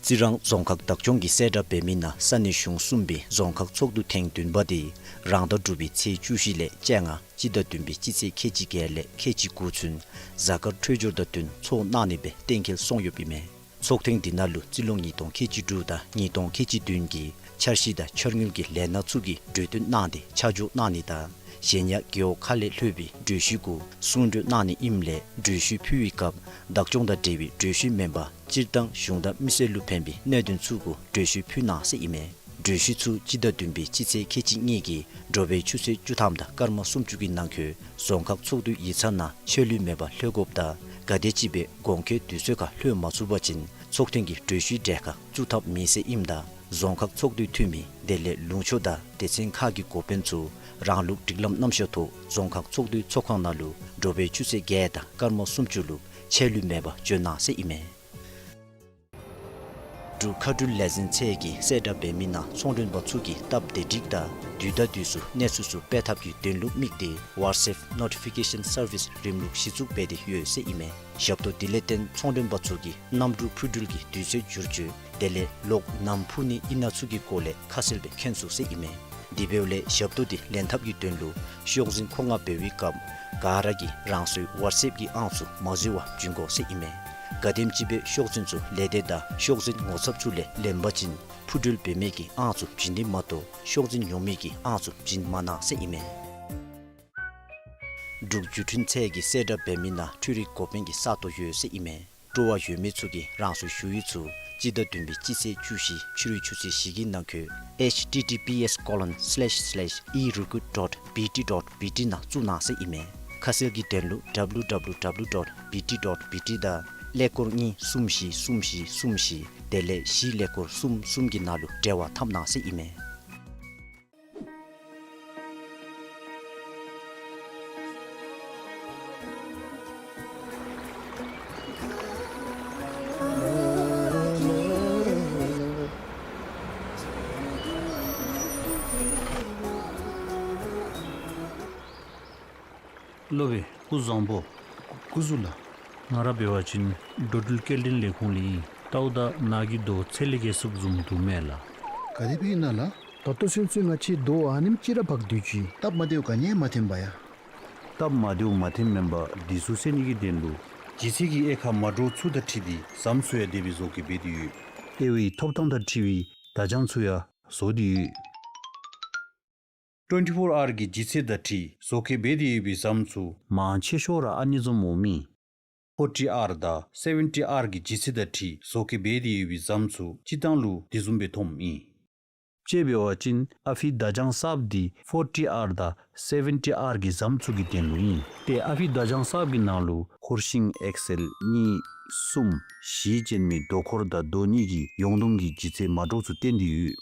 རྩི་རང་རྫོང་ཁག་བདག་སྐྱོང་གིས་གསལ་བསྒྲགས་འབད་མི་ནང་ས་གནས་གཞུང་གསུམ་པའི་རྫོང་ཁག་ཚོགས་འདུ་ཐེངས་བདུན་པ་དེ་རང་ཟླ་དྲུག་པའི་ཚེས་བཅུ་བཞི་ལས་བཅོ་ལྔ་སྤྱི་ཟླ་བདུན་པའི་སྤྱི་ཚེས་ཁལ་གཅིག་བརྒྱད་ལས་ཁལ་གཅིག་དགུ་ཚུན་གཟའ་སྐར་འཕྲོད་སྦྱོར་དང་བསྟུན་ཚོགས་གནང་ནི་སྦེ་གཏན་འཁེལ་སོང་ཡོདཔ་ཨིན་མས། ཚོགས་ཐེངས་འདི་ནང་ལུ་རྩིས་ལོ་ཉིས་སྟོང་ཁལ་གཅིག་དྲུག་དང་ཉིས་སྟོང་ཁལ་གཅིག་བདུན་གྱི་འཆར་གཞི་དང་འཆར་དངུལ་གྱི་ལས་སྣ་ཚུ་གི་གྲོས་བསྟུན་གནང་སྟེ་ཆ་འཇོག་གནང་ནི་དང་གཞན་ཡང་རྒེད་འོག་ཁག་ལས་ལྷོད་པའི་གྲོས་གཞི་གུ་གསུང་གྲོས་གནང་ནི་ཨིནམ་ལས་གྲོས་གཞི་ཕུལ་བའི་སྐབས་བདག་སྐྱོང་དང་འབྲེལ་བའི་གྲོས་གཞི་མེན་པར་སྤྱིར་བཏང་གཞུང་དང་མི་སེར་ལུ་ཕན་པའི་གནད་དོན་ཚུ་གུ་གྲོས་གཞི་ཕུལ་གནང་ཟེར་ཨིན་མས། གྲོས་གཞི་ཚུ་སྤྱི་ཟླ་བདུན་པའི་སྤྱི་ཚེས་ཁལ་གཅིག་གཉིས་ཀྱི་དྲོ་པའི་ཆུ་ཚོད་བཅུ་ཐམ་དང་སྐར་མ་སུམ་ཅུ་གི་ནང་འཁོད་རྫོང་ཁག་ཚོགས་འདུའི་ཡིག་ཚང་ནང་ཆད་ལུས་མེད་པར་ལྷོད་དགོཔ་དང་ག་དེམ་ཅིག་སྦེ་དགོངས་འཁོད་དུས་ཚོད་ཁར་ལྷོད་མ་ཚུགས་པ་ཅིན་ཚོགས་ཐེངས་ཀྱི་གྲོས་གཞིའི་གྲལ་ཁར་བཙུགས་ཐབས་མེད་ཟེར་ཨིནམ་ད་རྫོང་ཁག་ཚོགས་འདུའི་འཐུས་མི་དེ་ལས་ལུང་ཕྱོགས་དང་སྡེ་ཚན་ཁག་གི་འགོ་དཔོན་ཚུ་རང་ལུགས་སྒྲིག་ལམ་རྣམ་གཞག་ཐོག་རྫོང་ཁག་ཚོགས་འདུའི་ཚོགས་ཁང་ནང་ལུ་དྲོ་པའི་ཆུ་ཚོད་བརྒྱད་དང་སྐར་མ་སུམ་ཅུ་ལུ་ཆད་ལུས་མེད་པར་འབྱོན་གནང་ཟེར་ཨིན་མས། འབྲུག་མཁའ་འགྲུལ་ལས་འཛིན་ཚད་ཀྱིས་གསལ་བསྒྲགས་འབད་མི་ནང་ཚོང་མགྲོན་པ་ཚུ་གིས་སྟབས་བདེ་སྒྲིག་དང་དུས་དང་དུས་སུ་གནས་ཚུལ་ཚུ་སྤེལ་ཐབས་ཀྱི་དོན་ལུ་དམིགས་ཏེ་WhatsApp Notification Service རིམ་ལུགས་གཞི་བཙུགས་འབད་དེ་ཡོད་ཟེར་ཨིན་མས། ཞབས་ཏོག་འདི་ལས་བརྟེན་ཚོང་མགྲོན་པ་ཚུ་གིས་གནམ་གྲུ་འཕུར་འགྲུལ་གྱི་དུས་ཚོད་བསྒྱུར་བཅོས་དེ་ལས་གློག་ནམ་འཕུ་ནི་ཨིན་ན་ཚུ་གི་སྐོར་ལས་ཁ་གསལ་སྦེ་མཁྱེན་ཚུགས་ཟེར་ཨིན་མས། དེ་འབདཝ་ལས་ཞབས་ཏོག་འདི་ལེན་ཐབས་ཀྱི་དོན་ལུ་ཤོག་འཛིན་མཁོ་མངགས་འབད་བའི་སྐབས་ག་ར་གིས་རང་སོའི་WhatsApp གི་ཨང་ཚུ་མ་འཛོལ་བར་བྱིན་དགོ་ཟེར་ཨིན་མས། ག་དེམ་ཅིག་སྦེ་ཤོག་འཛིན་ཚུ་ལས་སྡེ་དང་ཤོག་འཛིན་ངོ་ཚབ་ཚུ་ལས་ལེན་པ་ཅིན་འཕུར་འགྲུལ་འབད་མི་གི་ཨང་ཚུ་བྱིན་ནི་མ་གཏོགས་ཤོག་འཛིན་ཉོ་མི་གི་ཨང་ཚུ་བྱིན་མ་གནང་ཟེར་ཨིན་མས། འབྲུག་བརྒྱུད་འཕྲིན་ཚད་ཀྱིས་གསལ་བསྒྲགས་འབད་མི་ནང་འཕྲུལ་རིག་འགོ་དཔོན་གྱི་ས་སྟོང་ཡོད་ཟེར་ཨིན་མས། སྤྲོ་བ་ཡོད་མི་ཚུ་གིས་རང་སོའི་ཞུ་ཡིག་ཚུ་སྤྱི་ཟླ་བདུན་པའི་སྤྱི་ཚེས་བཅུ་བཞི་ཕྱི་རུ་ཆུ་ཚོད་བཞི་གི་ནང་འཁོད་H T T P S colon slash slash e recruit dot B T dot B T ནང་བཙུགས་གནང་ཟེར་ཨིན་མས། ཁ་གསལ་གྱི་དོན་ལུ W W W dot B T dot B T དང་ཀླད་ཀོར་གཉིས་གསུམ་བཞི་གསུམ་བཞི་གསུམ་བཞི་དེ་ལས་བཞི་ཀླད་ཀོར་གསུམ་གསུམ་གྱི་ནང་ལུ་འབྲེལ་བ་འཐབ་གནང་ཟེར་ཨིན་མས། སློབ་དཔོན་སྐུ་བཟང་པོ། སྐུ་གཟུགས་ལགས། ང་ར་འབད་བ་ཅིན་འགྲོ་འགྲུལ་སྐྱེལ་འདྲེན་ལས་ཁུངས་ལས་ཨིན། ད་ལྟོ་ད་ནཱ་གི་རྡོ་ཚད་ལས་བརྒལ་སོངམ་བཟུམ་འདུག་མས་ལགས། ག་དེ་སྦེ་ཨིན་ན་ལགས། ད་ལྟོ་ཚུན་ཚོད་ང་བཅས་རྡོ་ཨ་ནེམ་ཅིག་ར་འབག་སྡོད་ཅི། སྟབས་མ་བདེཝ་ག་ནི་ཡང་མ་ཐོན་པ་ཡ། སྟབས་མ་བདེཝ་མ་ཐོནམ་མེན་པར་འདི་ཚུ་སེལ་ནི་གི་དོན་ལུ་ལྗིད་ཚད་ཀྱི་དབྱེ་ཁག་མ་འདྲཝ་ཚུ་དང་འཁྲིལ་ཏེ་ཟམ་ཚུ་ཡང་དེ་སྦེ་བཟོ་བཀོད་འབད་དེ་ཡོད། དབྱེ་བའི་ཐོབ་ཐངས་དང་འཁྲིལ་བའི་བརྡ་བྱང་ཚུ་ཡང་བཟོ་སྟེ་ཡོད། Twenty-four R གི་ལྗིད་ཚད་དང་འཁྲིལ་བཟོ་བཀོད་འབད་དེ་ཡོད་པའི་ཟམ་ཚུ་མང་ཆེ་ཤོས་ར་ཨ་ནི་བཟུམ་འོང་མི། Forty R དང་Seventy R གི་ལྗིད་ཚད་དང་འཁྲིལ་བཟོ་བཀོད་འབད་དེ་ཡོད་པའི་ཟམ་ཚུ་སྤྱིར་བཏང་ལུ་དེ་བཟུམ་སྦེ་མཐོངམ་ཨིན། དཔྱེ་འབད་བ་ཅིན་ཨ་ཕི་བརྡ་བྱང་གསརཔ་འདི་Forty R དང་Seventy R གི་ཟམ་ཚུ་གི་དོན་ལུ་ཨིན། ཏེ་ཨ་ཕི་བརྡ་བྱང་གསརཔ་གི་ནང་ལུ་འཁོར་ཤིང་ཨེག་སེལ་གཉིས་གསུམ་བཞི་ཅན་མའི་རྡོ་འཁོར་དང་རྡོ་གཉིས་ཀྱི་ཡོངས་བསྡོམས་ཀྱི་ལྗིད་ཚད་མ་འདྲཝ་ཚུ་བསྟན་ཏེ་ཡོད།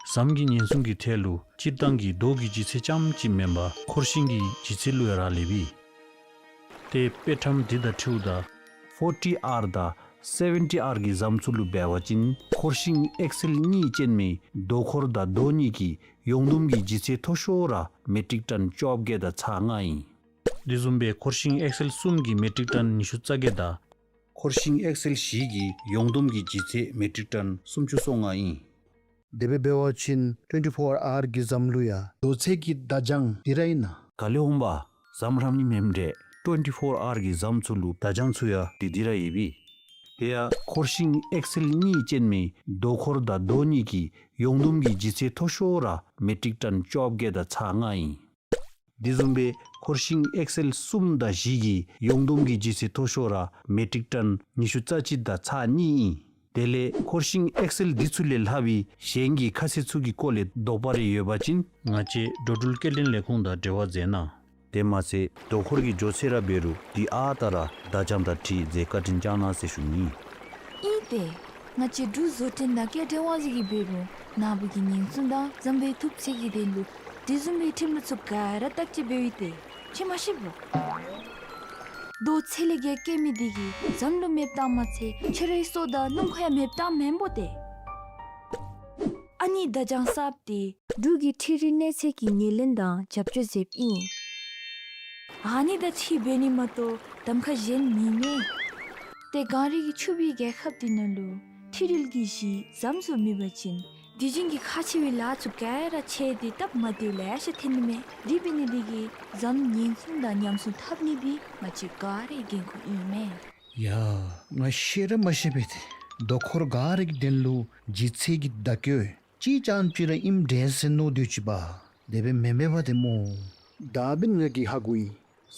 ཟམ་གྱི་ཉེན་སྲུང་གི་ཐད་ལུ་སྤྱིར་བཏང་གི་རྡོ་གི་ལྗིད་ཚད་རྐྱངམ་ཅིག་མེན་པར་འཁོར་ཤིང་གི་ལྗིད་ཚད་ལུ་ཡང་རག་ལསཔ་ཨིན། ཏེ་དཔེ་ཁྲམ་འདི་དང་འཁྲིལཝ་ད་Forty R དང་Seventy R གི་ཟམ་ཚུ་ལུ་འབད་བ་ཅིན་འཁོར་ཤིང་ཨེག་སེལ་གཉིས་ཅན་མའི་རྡོ་འཁོར་དང་རྡོ་གཉིས་ཀྱི་ཡོངས་བསྡོམས་ཀྱི་ལྗིད་ཚད་མཐོ་ཤོས་ར་མེ་ཊིག་ཊོན་བཅོ་བརྒྱད་དང་ཚག་ལྔ་ཨིན། དེ་བཟུམ་སྦེ་འཁོར་ཤིང་ཨེག་སེལ་གསུམ་གྱི་མེ་ཊིག་ཊོན་ཉི་ཤུ་རྩ་བརྒྱད་དང་། འཁོར་ཤིང་ཨེག་སེལ་བཞི་གི་ཡོངས་བསྡོམས་ཀྱི་ལྗིད་ཚད་མེ་ཊིག་ཊོན་སུམ་ཅུ་སོ་ལྔ་ཨིན། དེ་སྦེ་འབད་བ་ཅིན་Twenty-four R གི་ཟམ་ལུ་ཡང་རྡོ་ཚད་ཀྱི་བརྡ་བྱང་འདི་ར་ཨིན་ན། ག་ལས་འོང་པ། ཟམ་རམ་ནི་མེནམ་འདྲས། Twenty-four R གི་ཟམ་ཚུ་ལུ་བརྡ་བྱང་ཚུ་ཡང་འདི་འདི་ར་ཡོདཔ་ཨིན། དེ་ཡང་འཁོར་ཤིང་ཨེག་སེལ་གཉིས་ཅན་མའི་རྡོ་འཁོར་དང་རྡོ་གཉིས་ཀྱི་ཡོངས་བསྡོམས་ཀྱི་ལྗིད་ཚད་མཐོ་ཤོས་ར་མེ་ཊིག་ཊོན་བཅོ་བརྒྱད་དང་ཚག་ལྔ་ཨིན། དེ་བཟུམ་སྦེ་འཁོར་ཤིང་ཨེག་སེལ་གསུམ་དང་བཞི་གི་ཡོངས་བསྡོམས་ཀྱི་ལྗིད་ཚད་མཐོ་ཤོས་ར་མེ་ཊིག་ཊོན་ཉི་ཤུ་རྩ་གཅིག་དང་ཚག་གཉིས་ཨིན། དེ་ལས་འཁོར་ཤིང་ཨེག་སེལ་འདི་ཚུ་ལས་ལྷག་པའི་གཞན་གྱི་ཁ་གསལ་ཚུ་གི་སྐོར་ལས་དོགས་པ་རེ་ཡོད་པ་ཅིན། ང་བཅས་འགྲོ་འགྲུལ་སྐྱེལ་འདྲེན་ལས་ཁུངས་དང་འབྲེལ་བ་མཛད་གནང་། དེ་མ་ཚད་རྡོ་འཁོར་གྱི་མགྱོགས་ཚད་ར་འབད་རུང་དེ་ཨ་རྟག་ར་བརྡ་བྱང་དང་འཁྲིལ་མཛད་བཀའ་དྲིན་བསྐྱང་གནང་ཟེར་ཞུ་ནི། ཨིན་ཏེ། ང་བཅས་འབྲུག་བཟོ་སྐྲུན་དང་སྐྱེལ་འདྲེན་དབང་འཛིན་གྱིས་འབད་རུང་ནཱ་བུ་གི་ཉེན་སྲུང་དང་ཟམ་པའི་ཐུབ་ཚད་ཀྱི་དོན་ལུ་དེ་བཟུམ་མའི་ཁྲིམས་ལུགས་ཚུ་ག་ར་བརྟག་དཔྱད་འབད་ཡི་ཏེ། ཁྱོད་མ་ཤེས་པོ། རྡོ་ཚད་ལས་བརྒལ་སྐྱེལ་མི་འདི་གིས་ཟམ་ལུ་མེདཔ་བཏང་མ་ཚད་ཁྱོད་རའི་སྲོག་དང་སྣུམ་འཁོར་ཡང་མེདཔ་བཏངམ་མེན་པོ་ཏེ། ཨ་ནི་བརྡ་བྱང་གསརཔ་འདི་འབྲུག་གི་འཕྲུལ་རིག་གནས་ཚད་ཀྱིས་ངོས་ལེན་དང་རྒྱབ་སྐྱོར་མཛདཔ་ཨིན། ཨ་ནི་དང་འཁྲིལ་འབད་ནི་མ་གཏོགས་གདམ་ཁ་གཞན་མེད་མས། ཏེ་གངས་རི་གི་ཕྱུག་པའི་རྒྱལ་ཁབ་འདི་ནང་ལུ་ ཁྲི་རལ་གྱི་གཞི་ཟམ་བཟོ་མེད་པ་ཅིན་དུས་རྒྱུན་གྱི་ཁག་ཆེ་བའི་ལཱ་ཚུ་ག་ར་ཆད་དེ་སྟབས་མ་བདེཝ་ལེ་ཤ་ཐོན་ནི་མས། དེ་འབད་ནི་དེ་གིས་ཟམ་ཉེན་སྲུང་དང་ཉམས་སྲུང་འཐབ་ནི་འདི་ང་བཅས་ག་རའི་འགན་ཁུར་ཨིན་མས། ཡ་ང་ཤེས་ར་མ་ཤེས་པས་ཏེ། རྡོ་འཁོར་ག་ར་གི་དོན་ལུ་ལྗིད་ཚད་ཀྱི་བརྡ་བཀོད་ཅིག་ཙམ་ཅིག་ར་ཨིནམ་འདྲས་ཟེར་མནོ་སྡོད་ཅི་པ། དེ་སྦེ་མེན་མས་པ་ཏེ་སྨོ། ད་འབདན་ང་གིས་ཧ་གོ་ཡི།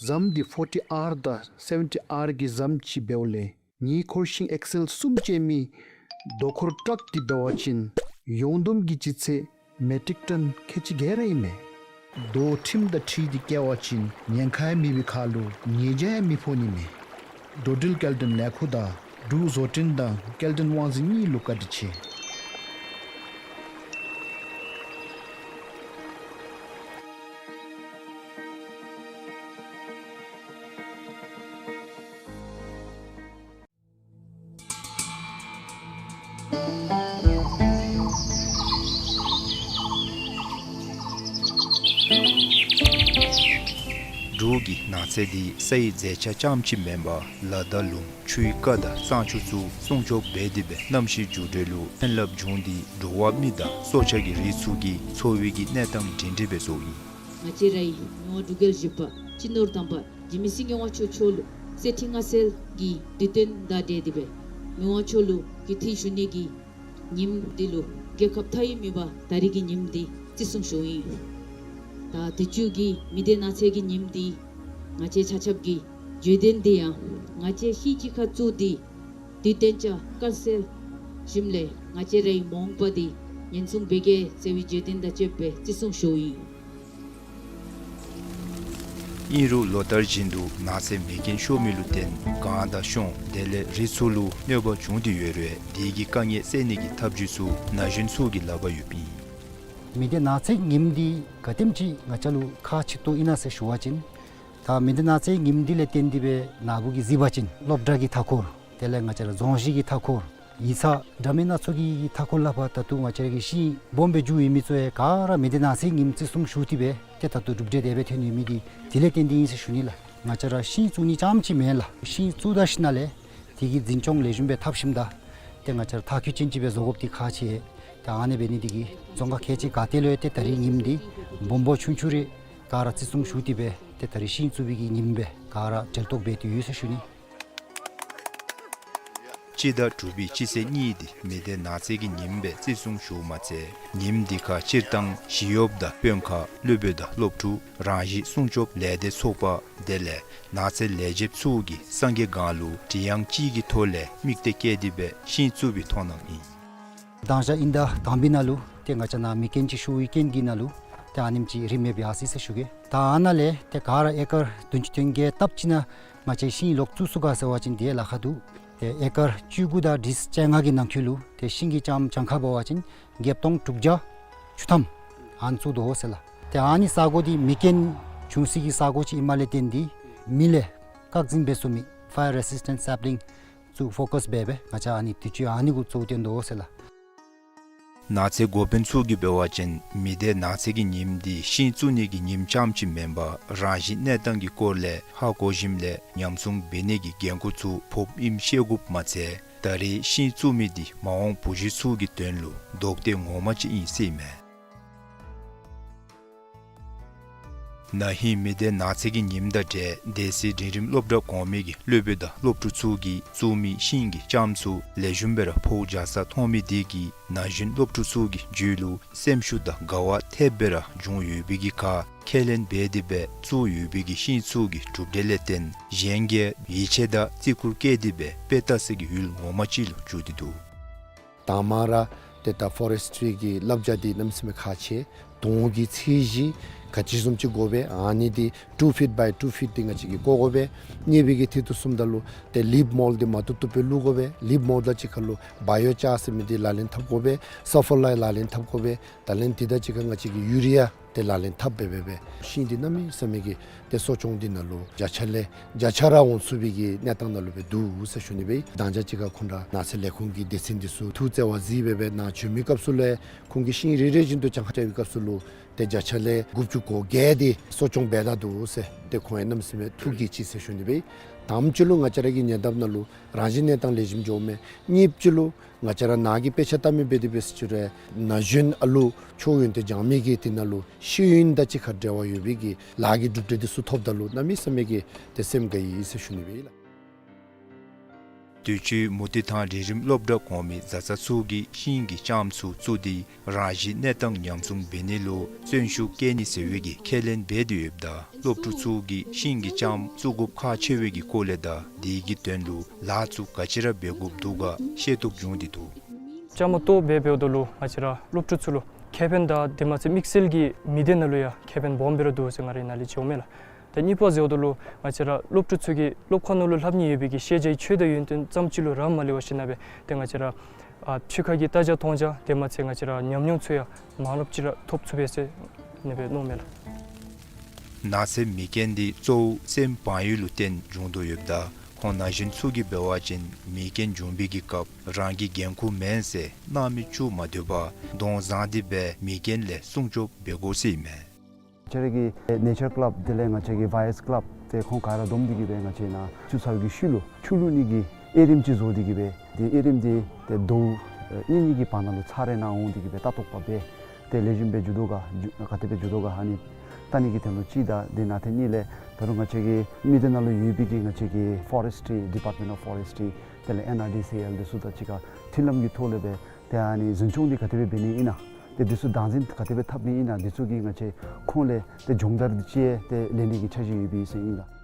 ཟམ་འདི་ཕོར་ཊི་ཨར་དང་སེ་བེན་ཊི་ཨར་གྱི་ཟམ་ཅིག་འབདཝ་ལས་ཉིས་འཁོར་ཤིང་ཨེག་སེལ་གསུམ་ཅན་མི་རྡོ་འཁོར་ཊཱག་འདི་འབད་བ་ཅིན་ཡོངས་བསྡོམས་ཀྱི་ལྗིད་ཚད་མེ་ཊིག་ཊོན་ཁལ་གཅིག་བརྒྱད་ར་ཨིན་མས། རྡོ་ཁྲིམས་དང་འཁྲིལ་ཏེ་བཀལ་བ་ཅིན་ཉེན་ཁ་ཡང་མེད་པའི་ཁར་ལུ་ཉེས་བྱ་ཡང་མི་ཕོག་ནི་མས། འགྲོ་འགྲུལ་སྐྱེལ་འདྲེན་ལས་ཁུངས་དང་འབྲུག་བཟོ་སྐྲུན་དང་སྐྱེལ་འདྲེན་དབང་འཛིན་གཉིས་ལུ་བཀའ་དྲིན་ཆེ། འབྲུག་གི་ནགས་ཚལ་འདི་སའི་མཛེས་ཆ་རྐྱངམ་ཅིག་མེན་པར་ལ་དྭགས་ལུངམ་ཆུའི་རྐ་དང་གཙང་ཆུ་ཚུ་སྲུང་སྐྱོབ་འབད་དེ་སྦེ་གནམ་གཤིས་འགྱུར་འགྲོས་ལུ་ཕན་རླབས་བྱུང་སྟེ་འགྲོ་བ་མི་དང་སྲོག་ཆགས་ཀྱི་རིགས་ཚུ་གི་འཚོ་བའི་གི་གནས་སྟངས་སྒྲིང་སྒྲི་སྦེ་བཟོཝ་ཨིན། ང་བཅས་རའི་མི་དབང་འབྲུག་རྒྱལ་བཞི་པ་སྤྱི་ནོར་དམ་པ་འཇིགས་མེད་སེང་གེ་དབང་ཕྱུག་མཆོག་ལུ་གསེར་ཁྲི་མངའ་གསོལ་གྱི་དུས་སྟོན་དང་འབྲེལ་ཏེ་སྦེ་མི་དབང་མཆོག་ལུ་གུས་བརྩི་ཞུ་ནི་གི་ཉིནམ་འདི་ལུ་རྒྱལ་ཁབ་མཐའ་དབུས་མེད་པར་ད་རིས་ཀྱི་ཉིནམ་འདི་བརྩི་སྲུང་ཞུཝ་ཨིན། ད་དུས་ཅི་གི་མི་སྡེ་ནགས་ཚལ་གྱི་ཉིནམ་འདི་ང་བཅས་ཆ་ཁྱབ་ཀྱི་བརྗོད་དོན་འདི་ཡང་ང་བཅས་ཤིང་གཅིག་ཁར་བཙུགས་ཏེ་དུས་སྟོན་ཆ་དཀར་གསལ་ཞིནམ་ལས་ང་བཅས་རའི་མ་འོངས་པ་འདི་ཉེན་སྲུང་འབད་གེ་ཟེར་བའི་བརྗོད་དོན་དང་བཅསཔ་སྦེ་བརྩི་སྲུང་ཞུཝ་ཨིན། ཨིན་རུང་ལོ་ལྟར་བཞིན་དུ་ནགས་ཚལ་མེ་རྐྱེན་ཤོར་མི་ལུ་བརྟེན་གངས་དང་གཤོང་དེ་ལས་རི་ཚུ་ལུ་གནོད་པ་བྱུང་སྟེ་ཡོད་རུང་དེ་གི་དཀའ་ངལ་སེལ་ནི་གི་ཐབས་བྱུས་ཚུ་ན་གཞོན་ཚུ་གི་ལག་པར་ཡོདཔ་ཨིན། མི་སྡེ་ནགས་ཚལ་ཉིནམ་འདི་ག་དེམ་ཅིག་ང་བཅས་ལུ་ཁག་ཆེ་ཏོག་ཨིན་ན་ཟེར་ཞུ་བ་ཅིན་ད་མི་སྡེ་ནགས་ཚལ་ཉིནམ་འདི་ལས་བརྟེན་ཏེ་སྦེ་ན་བུ་གིས་གཟིགས་པ་ཅིན་སློབ་གྲྭ་གི་མཐའ་འཁོར་དེ་ལས་ང་བཅས་ར་རྫོང་གཞི་གི་མཐའ་འཁོར་ཡིག་ཚང་འདྲ་མིན་སྣ་ཚོགས་ཀྱི་མཐའ་འཁོར་ལས་ཕར་ད་ལྟོ་ང་བཅས་ར་གི་ཤིང་སྦོམ་སྦེ་རྒྱུ་ཡོད་མི་ཚུ་ཡང་ག་ར་མི་སྡེ་ནགས་ཚལ་ཉིནམ་བརྩི་སྲུང་ཞུ་སྟེ་སྦེ་ཏེ་ད་ལྟོ་གྲུབ་འབྲས་དེ་སྦེ་ཐོན་ཡོད་མི་འདི་དེ་ལས་བརྟེན་ཏེ་ཨིན་ཟེར་ཞུ་ནི་ལགས། ང་བཅས་ར་ཤིང་བཙུགས་ནི་རྐྱངམ་ཅིག་མེན་ལགས། ཤིང་བཙུགས་ད་ཞིནམ་ལས་དེ་གི་འཛིན་སྐྱོང་ལེགས་ཤོམ་སྦེ་འཐབ་ཞིནམ་ད་ཏེ་ང་བཅས་ར་མཐར་འཁྱོལ་ཅན་ཅིག་སྦེ་བཟོ་དགོཔ་འདི་ཁག་ཆེ། ཏེ་ཨ་ནི་འབད་ནི་འདི་གིས་རྫོང་ཁག་ཁལ་གཅིག་ག་ཏེ་ལུ་ཡང་ཏེ་ད་རིས་ཉིནམ་འདི་སྦོམ་སྦོམ་ཆུང་ཆུང་རེ་ག་ར་བརྩི་སྲུང་ཞུ་སྟེ་སྦེ་ཏེ་ད་རིས་ཤིང་བཙུགས་པའི་གི་ཉིནམ་སྦེ་ག་ར་གྲལ་གཏོགས་འབད་དེ་ཡོད་ཟེར་ཞུ་ནི། སྤྱི་ཟླ་དྲུག་པའི་སྤྱི་ཚེས་གཉིས་འདི་མི་སྡེ་ནགས་ཚལ་གྱི་ཉིནམ་སྦེ་བརྩི་སྲུང་ཞུཝ་མ་ཚད་ཉིནམ་འདི་ཁར་སྤྱིར་བཏང་ཞི་གཡོགཔ་དང་དཔོན་ཁག་སློབ་དཔོན་དང་སློབ་ཕྲུག་རང་བཞིན་སྲུང་སྐྱོབ་ལས་སྡེ་ཚོགས་པ་དེ་ལས་ནགས་ཚལ་ལས་བྱེདཔ་ཚུ་གིས་སངས་རྒྱས་སྒང་ལུ་དྲི་ཡང་གཅིག་གི་ཐོག་ལས་དམིགས་གཏད་བསྐྱེད་དེ་སྦེ་ཤིང་བཙུགས་པའི་མཐོང་སྣང་ཨིན། མདང་ཞག་དབྱིན་ཟླ་དང་པའི་ནང་ལུ་ཏེ་ང་བཅས་ནཱ་མེ་རྐྱེན་ཅིག་ཤོར་བའི་རྐྱེན་གྱིས་ནང་ལུ་ཏེ་ཨ་ནེམ་ཅིག་རིན་མེདཔ་ཡར་སོ་ཡི་ཟེར་ཞུ་གེ། ད་ཨ་ནཱ་ལས་ཏེ་ག་ར་ཨེ་ཀར་བདུན་ཅུ་དོན་བརྒྱད་བཏབ་ཅི་ན་ང་བཅས་ཤིང་ལོག་བཙུགས་ཚུགས་ག་ཟེར་བ་ཅིན་དེ་ལཱ་ཁག་འདུག། ཏེ་ཨེ་ཀར་བཅུ་དགུ་དང་ཌིས་བཅོ་ལྔ་གི་ནང་འཁོད་ལུ་ཏེ་ཤིང་གི་ལྕངམ་གྱངས་ཁ་འབད་བ་ཅིན་བརྒྱད་སྟོང་དྲུག་བརྒྱ་བཅུ་ཐམ་ཨ་ནི་བཙུགས་དོ་ཟེར་ལགས། ཏེ་ཨ་ནི་ས་གོ་འདི་མེ་རྐྱེན་བྱུང་སའི་གི་ས་གོ་ཅིག་ཨིནམ་ལས་བརྟེན་ཏེ་མེ་ལས་བཀག་འཛིན་འབད་ཚུགས་མི་ཕ་ཡར་རེ་སིས་ཊེནཊ་སེཔ་ལིང་ཚུ་ཕོ་ཀཱས་འབད་སྦེ་ང་བཅས་ཨ་ནི་དུས་ཅི་ཨ་ནི་གུ་གཙོ་བོ་བཏོན་དོ་ཟེར་ལགས། ནགས་ཚལ་འགོ་དཔོན་ཚུ་གིས་འབད་བ་ཅིན་མི་སྡེ་ནགས་ཚལ་གྱི་ཉིནམ་འདི་ཤིང་བཙུགས་ནི་གི་ཉིནམ་རྐྱངམ་ཅིག་མེན་པར་རང་བཞིན་གནས་སྟངས་ཀྱི་སྐོར་ལས་ཧ་གོ་ཞིནམ་ལས་ཉམས་སྲུང་འབད་ནི་གི་འགན་ཁུར་ཚུ་ཕོགཔ་ཨིནམ་ཤེས་དགོཔ་མ་ཚད་ད་རིས་ཤིང་བཙུགས་མི་འདི་མ་འོངས་བུ་གཞི་ཚུ་གི་དོན་ལུ་རྡོག་གཏད་ངོ་མ་ཅིག་ཨིན་ཟེར་ཨིན་མས། ན་ཧིང་མི་སྡེ་ནགས་ཚལ་གྱི་ཉིནམ་དང་འབྲེལ་སྡེ་སྲིད་འབྲིང་རིམ་སློབ་གྲྭ་གོང་མའི་གི་སློབ་དཔོན་དང་སློབ་ཕྲུག་ཚུ་གིས་བཙུགས་མི་ཤིང་གི་ལྕངམ་ཚུ་ལེགས་ཤོམ་སྦེ་ར་ཕོཝ་རྒྱས་ས་མཐོང་མི་དེ་གིས་ན་གཞོན་སློབ་ཕྲུག་ཚུ་གི་རྒྱུད་ལུ་སེམས་ཤུགས་དང་དགའ་བ་ཐེབས་སྦེ་ར་བྱུང་ཡོད་པའི་གི་ཁར་ཁས་ལེན་འབད་དེ་སྦེ་བཙུགས་ཡོད་པའི་གི་ཤིང་ཚུ་གི་གྲུབ་འབྲས་ལས་བརྟེན་གཞན་གྱིས་ཡིད་ཆེས་དང་བརྩི་བཀུར་བསྐྱེད་དེ་སྦེ་དཔེ་ལྟ་སའི་གི་ཡུལ་ངོ་མ་ཅིག་ལུ་གྱུར་ཏེ་འདུག། དང་པ་ར་ཏེ་ད་ཕོ་རེསི་ཊི་རི་གི་བསླབ་བྱ་འདི་གནམ་མེད་ས་མེད་ཁག་ཆེ། དོང་གི་ཚད་གཞི་ག་ཅི་བཟུམ་ཅིག་དགོ་པས། ཨ་ནི་འདི་ཊུ་ཕིཊ་བའི་ཊུ་ཕིཊ་འདི་ང་བཅས་ཀྱིས་བཀོ་དགོ་པས། གཉིས་པའི་གི་ཐད་དུ་སོངམ་ད་ལུ་ཏེ་ལིབ་མོལཌ་འདི་མ་བཏུབ་བཏུབ་སྦེ་བླུག་དགོ་པས། ལིབ་མོལཌ་དང་གཅིག་ཁར་ལུ་བ་ཡོ་ཅར་ཟེར་མི་འདི་ལག་ལེན་འཐབ་དགོ་པས། སཱལ་ཕར་ལའི་ལག་ལེན་འཐབ་དགོ་པས། ད་ལན་འདི་དང་གཅིག་ཁར་ང་བཅས་ཀྱིས་ཡུ་རི་ཡ་ཏེ་ལག་ལེན་འཐབ་སྦེ་འབད་སྦེ་ཤིང་འདི་གནམ་མེད་ས་མེད་ཀྱི་ཏེ་གསོ་སྐྱོང་འདི་ནང་ལུ་བརྒྱ་ཆ་ལས་བརྒྱ་ཆ་ར་འོང་ཚུགས་པའི་གི་གནས་སྟངས་ནང་ལུ་སྦེ་འདུག་ཟེར་ཞུ་ནི་སྦེ། མདང་ཞག་གཅིག་ཁར་ཁོང་ར་ནགས་ཚལ་ལས་ཁུངས་ཀྱི་སྡེ་ཚན་འདི་ཚུ་ཐུགས་བརྩེ་བ་གཟིགས་སྦེ་འབད་ནཱ་བྱོན་མི་སྐབས་སུ་ལས་ཁོང་གིས་ཤིང་རེ་རེ་བཞིན་དུ་གྱངས་ཁ་བཀྲལ་བའི་སྐབས་སུ་ལུ་ཏེ་བརྒྱ་ཆ་ལས་དགུ་བཅུ་གོ་བརྒྱད་འདི་གསོ་སྐྱོང་འབད་ད་འདུག་ཟེར་ཏེ་ཁོང་ཡང་གནམ་མེད་ས་མེད་ཐུགས་དགྱེས་ཅི་ཟེར་ཞུ་ནི་སྦེ། དང་པ་ཅིག་ལུ་ང་བཅས་ར་གི་ཉེ་འདབས་ནང་ལུ་རང་བཞིན་གནས་སྟངས་ལེགས་ཤོམ་འགྱོཝ་མས། གཉིས་པ་ཅིག་ལུ་ང་བཅས་ར་ནཱ་གི་དཔེ་ཆ་ལྟ་མི་འབད་དེ་འབད་ཟེར་ཅི་རུང་ན་གཞོན་ཨ་ལུ་ཆོས་ཡོན་ཏན་སྦྱང་མི་གིས་དེ་ནང་ལུ་ཤེས་ཡོན་དང་གཅིག་ཁར་འབྲེལ་བ་ཡོད་པའི་གི་ལཱ་གི་གྲུབ་འབྲས་དེ་ཚུ་ཐོབ་ད་ལུ་གནམ་མེད་ས་མེད་ཀྱི་ཏེ་སེམས་དགའ་ཡི་ཟེར་ཞུ་ནི་སྦེ་ཨིན་ལགས། དུས་ཅི་མུ་སྟེགས་དང་རིགས་རིམ་སློབ་གྲྭ་གོང་མའི་མཛའ་ཚ་ཚུ་གིས་ཤིང་གི་ལྕངམ་ཚུ་བཙུགས་ཏེ་རང་བཞིན་གནས་སྟངས་ཉམས་སྲུང་འབད་ནི་ལུ་བརྩོན་ཤུགས་བསྐྱེད་ནི་ཟེར་བའི་གི་ཁས་ལེན་འབད་དེ་ཡོདཔ་ད་སློབ་ཕྲུག་ཚུ་གིས་ཤིང་གི་ལྕངམ་བཙུགས་དགོཔ་ཁག་ཆེ་བའི་གི་སྐོར་ལས་དང་དེ་གི་དོན་ལུ་ལཱ་ཚུ་ག་ཅི་ར་འབད་དགོཔ་འདུག་ག་ཤེས་རྟོགས་བྱུང་སྟེ་འདུག། ལྕངམ་བཏོག་འབད་འབདཝ་ད་ལུ་ང་བཅས་ར་སློབ་ཕྲུག་ཚུ་ལུ་ཁེ་ཕན་དང་དེ་མ་ཚད་དམིགས་བསལ་གྱི་མི་སྡེ་ནང་ལུ་ཡང་ཁེ་ཕན་སྦོམ་སྦེ་ར་འདུག་ཟེར་ང་རའི་ནང་ལས་བརྗོད་མས་ལགས། ཏེ་གཉིས་པ་ཟེརཝ་ད་ལུ་ང་བཅས་ར་སློབ་ཕྲུག་ཚུ་གིས་སློབ་ཁང་ནང་ལུ་ལྷབ་ནི་ཡོད་པའི་གི་ཤེས་བྱའི་ཆོས་དང་ཡོན་ཏན་ཙམ་ཅིག་ལུ་ར་མ་ལུས་པ་ཞིན་ན་སྦེ་ཏེ་ང་བཅས་ར་ཨ་ཕྱི་ཁ་གི་ལྟ་རྒྱ་མཐོང་རྒྱ་དེ་མ་ཚད་ང་བཅས་ར་ཉམས་མྱོང་ཚུ་ཡང་མང་རབས་ཅིག་ར་ཐོབ་ཚུགས་པས་ཟེར་ཨ་ནི་སྦེ་མནོཝ་མས་ལགས། ནགས་ཚལ་མེ་རྐྱེན་འདི་གཙོ་བོ་སེམས་བག་ཡོད་ལུ་བརྟེན་འབྱུང་དོ་ཡོདཔ་ད་ཁོང་ན་གཞོན་ཚུ་གིས་འབད་བ་ཅིན་མེ་རྐྱེན་བྱུང་བའི་གི་སྐབས་རང་གི་འགན་ཁུར་མེན་ཟེར་སྣང་མེད་བཅུག་མ་སྡོད་པར་གདོང་བཟང་སྟེ་སྦེ་མེ་རྐྱེན་ལས་སྲུང་སྐྱོབ་འབད་དགོ་ཟེར་ཨིན་མས། ང་བཅས་ར་གི་ནེ་ཅར་ཀ་ལབ་དེ་ལས་ང་བཅས་ཀྱི་བཱ་ཡརསི་ཀ་ལབ་ཏེ་ཁོང་ག་ར་བསྡོམས་ཏེ་གིས་སྦེ་ང་བཅས་ནཱ་ཆུ་ཚ་བའི་གི་ཤུལ་ལུ་ཆུ་བླུག་ནི་གི་དབྱེ་རིམ་ཅིག་བཟོ་སྟེ་གིས་སྦེ་ཏེ་དབྱེ་རིམ་དེ་ཏེ་ཟླཝ་ཨེ་གཉིས་གཉིས་ཀྱི་བར་ན་ལུ་ཚར་རེ་ནང་འོང་སྟེ་གིས་སྦེ་ལྟ་རྟོག་པ་འབད་དེ་ལེགས་ཤོམ་སྦེ་འགྱོ་དོ་ག་འགྱོ་ག་དེ་སྦེ་འགྱོ་དོ་ག་ཨ་ནི་ལྟ་ནི་གི་དོན་ལུ་གཅིག་དང་དེ་ནང་ཏེ་གཉིས་ལས་ད་རུང་ང་བཅས་ཀྱི་མི་སྡེ་ནང་ལུ་ཡོད་པའི་གི་ང་བཅས་ཀྱི་ཕོ་རེསི་ཊི་ཌི་པཱརཊ་མེནཊ་ཨོཕ་ཕོ་རེསི་ཊི་དེ་ལས་ཨེན་ཨར་ཌི་སི་ཨེལ་དེ་ཚུ་དང་གཅིག་ཁར་མཐུན་ལམ་གྱི་ཐོག་ལས་སྦེ་ཏེ་ཨ་ནི་འཛིན་སྐྱོང་འདི་ག་དེ་སྦེ་འབད་ནི་ཨིན་ན་ཏེ་དེ་ཚུ་བདག་འཛིན་ག་དེ་སྦེ་འཐབ་ནི་ཨིན་ན་དེ་ཚུ་གི་ང་བཅས་ཁོང་ལས་ཏེ་སྦྱོང་བརྡར་འདི་ཅིག་ཏེ་ལེན་ནི་གི་འཆར་གཞི་ཡོད་པའི་ཟེར་ཨིན་ལགས།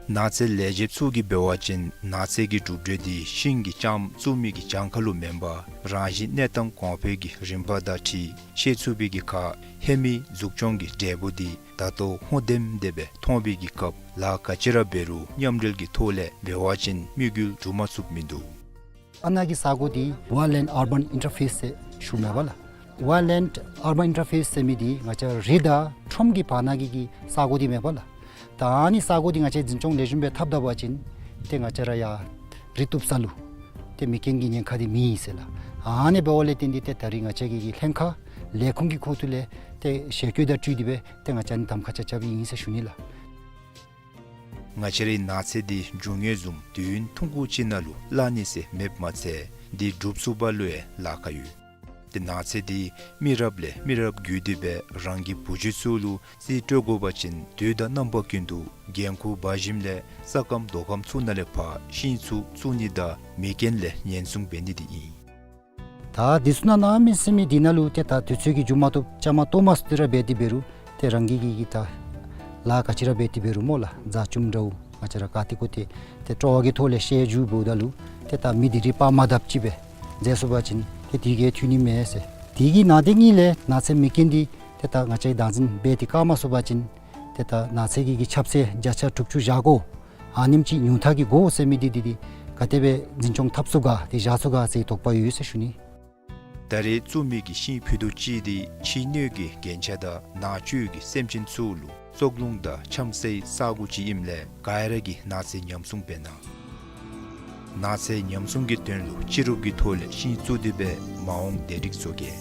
ནགས་ཚལ་ལས་བྱེདཔ་ཚུ་གིས་འབད་བ་ཅིན་ནགས་ཚལ་གྱི་གྲུབ་འབྲས་འདི་ཤིང་གི་ལྕངམ་བཙུགས་མི་གི་གྱངས་ཁ་ལུ་མེན་པར་རང་བཞིན་གནས་སྟངས་གོང་འཕེལ་གྱི་རིམ་པ་དང་འཁྲིལ་ཤེས་ཚུགས་པའི་གི་ཁར་ཧེ་མའི་འཛུགས་སྐྱོང་གི་འབྲས་བུ་འདི་ད་ལྟོ་ཧོང་ལྡེམ་ལྡེམ་སྦེ་མཐོང་བའི་གི་སྐབས་ལཱ་ག་ཅི་ར་འབད་རུང་མཉམ་འབྲེལ་གྱི་ཐོག་ལས་འབད་བ་ཅིན་དམིགས་ཡུལ་འགྲུབ་མ་ཚུགསཔ་མིན་འདུག། ཨ་ནཱ་གི་ས་གོ་འདི་ཝའི་ལེནཌ་ཨར་བཱན་ཨིན་ཊར་ཕེསི་ཟེར་ཞུཝ་མས་པ་ལགས། ཝའི་ལེནཌ་ཨར་བཱན་ཨིན་ཊར་ཕེསི་ཟེར་མི་འདི་ང་བཅས་རི་དང་ཁྲོམ་གྱི་བར་ན་གི་གི་ས་གོ་འདི་མས་པ་ལགས། ད་ཨ་ནི་ས་གོ་འདི་ང་བཅས་འཛིན་སྐྱོང་ལེགས་ཤོམ་སྦེ་འཐབ་ད་པ་ཅིན་ཏེ་ང་བཅས་ར་ཡར་རི་གཏུབ་ས་ལུ་ཏེ་མེ་རྐྱེན་གྱི་ཉེན་ཁ་འདི་མེད་ཟེར་ལགས། ཨ་ནི་འབདཝ་ལས་བརྟེན་ཏེ་ཏེ་ད་རིས་ང་བཅས་ཀྱི་གི་ལྷན་ཁག་ལས་ཁུངས་ཀྱི་ཁོངས་གཏོགས་ལས་ཏེ་ཞལ་བཀོད་དང་འཁྲིལ་ཏེ་སྦེ་ཏེ་ང་བཅས་ཨ་ནི་གདམ་ཁ་རྐྱབ་རྐྱབ་ཨིན་ཟེར་ཞུ་ནི་ལགས། ང་བཅས་རའི་ནགས་ཚལ་འདི་རྒྱུ་དངོས་བཟུམ་དུས་ཡུན་ཐུང་ཀུ་ཅིག་ནང་ལུ་བརླག་ནི་ཟེར་མེདཔ་མ་ཚད་འདི་སྒྲུབ་ཚུགས་པ་ལུ་ཡང་ལཱ་ཁག་ཡོད། ཏེ་ནགས་ཚལ་འདི་མི་རབས་ལས་མི་རབས་བརྒྱུད་དེ་སྦེ་རང་གི་བུ་རྒྱུད་ཚུ་ལུ་རྩིས་སྤྲོད་དགོ་པ་ཅིན་དུས་དང་རྣམ་པ་ཀུན་ཏུ་འགན་ཁུར་འབག་ཞིནམ་ལས་ས་སྐམ་རྡོ་སྐམ་ཚུ་ནང་ལས་ཕར་ཤིང་ཚུ་བཙུགས་ནི་དང་མེ་རྐྱེན་ལས་ཉེན་སྲུང་འབད་ནི་འདི་ཨིན། ད་འདི་ཚུ་ནང་གནམ་མེད་ས་མེད་འདི་ནང་ལུ་ཏེ་ད་དུས་ཚོད་ཀྱིས་འགྱོ་མ་བཏུབ་ལྕངམ་བཏོག་མ་ཚུགས་ཏེ་ར་འབད་དེ་འབད་རུང་ཏེ་རང་གི་གི་གི་ད་ལཱ་ག་ཅི་ར་འབད་དེ་འབད་རུང་སྨོ་ལགས། རྫ་ཆུམ་འདྲཝ་ང་བཅས་ར་ག་ཏེ་གོ་ཏེ་ཏེ་སྤྲོ་བ་གི་ཐོག་ལས་བཤལ་འགྱོཝ་ད་ལུ་ཏེ་ད་མེ་འདི་རི་པར་མ་བཏབ་ཅིག་སྦེ་མཛད་སོང་པ་ཅིན་ཏེ་དེ་གིས་འཐུས་ནི་མས་ཟེར། དེ་གི་ནང་དེ་གཉིས་ལས་ནགས་ཚལ་མེ་རྐྱེན་འདི་ཏེ་ད་ང་བཅས་བདག་འཛིན་འབད་དེ་བཀག་མ་ཚུགས་པ་ཅིན་ཏེ་ད་ནགས་ཚལ་གྱི་གི་ཁྱབ་ཚད་བརྒྱ་ཆ་དྲུག་ཅུ་བཞག་དགོ། ཨ་ནེམ་ཅིག་ཉུང་མཐའ་གི་དགོ་ཟེར་མི་འདི་འདི་འདི་ག་དེ་སྦེ་འཛིན་སྐྱོང་འཐབ་ཚུགས་ག་ཏེ་བཞག་ཚུགས་ག་ཟེར་དོགས་པ་ཡོད་ཟེར་ཞུ་ནི། ད་རེས་བཙུགས་མི་གི་ཤིང་ཕུད་རྡོག་གཅིག་འདི་ཕྱི་སྣོད་ཀྱི་རྒྱན་ཆ་དང་ནང་བཅུད་ཀྱི་སེམས་ཅན་ཚུ་ལུ་སྲོག་རླུང་དང་ཆམ་སའི་ས་གོ་ཅིག་ཨིནམ་ལས་ག་ར་གིས་ནགས་ཚལ་ཉམས་སྲུང་འབད་གནང་། ནགས་ཚལ་ཉམས་སྲུང་གི་དོན་ལུ་སྤྱི་རུབ་ཀྱི་ཐོག་ལས་ཤིང་བཙུགས་ཏེ་སྦེ་མ་འོངས་སྡེ་རིགས་ཚུ་གིས།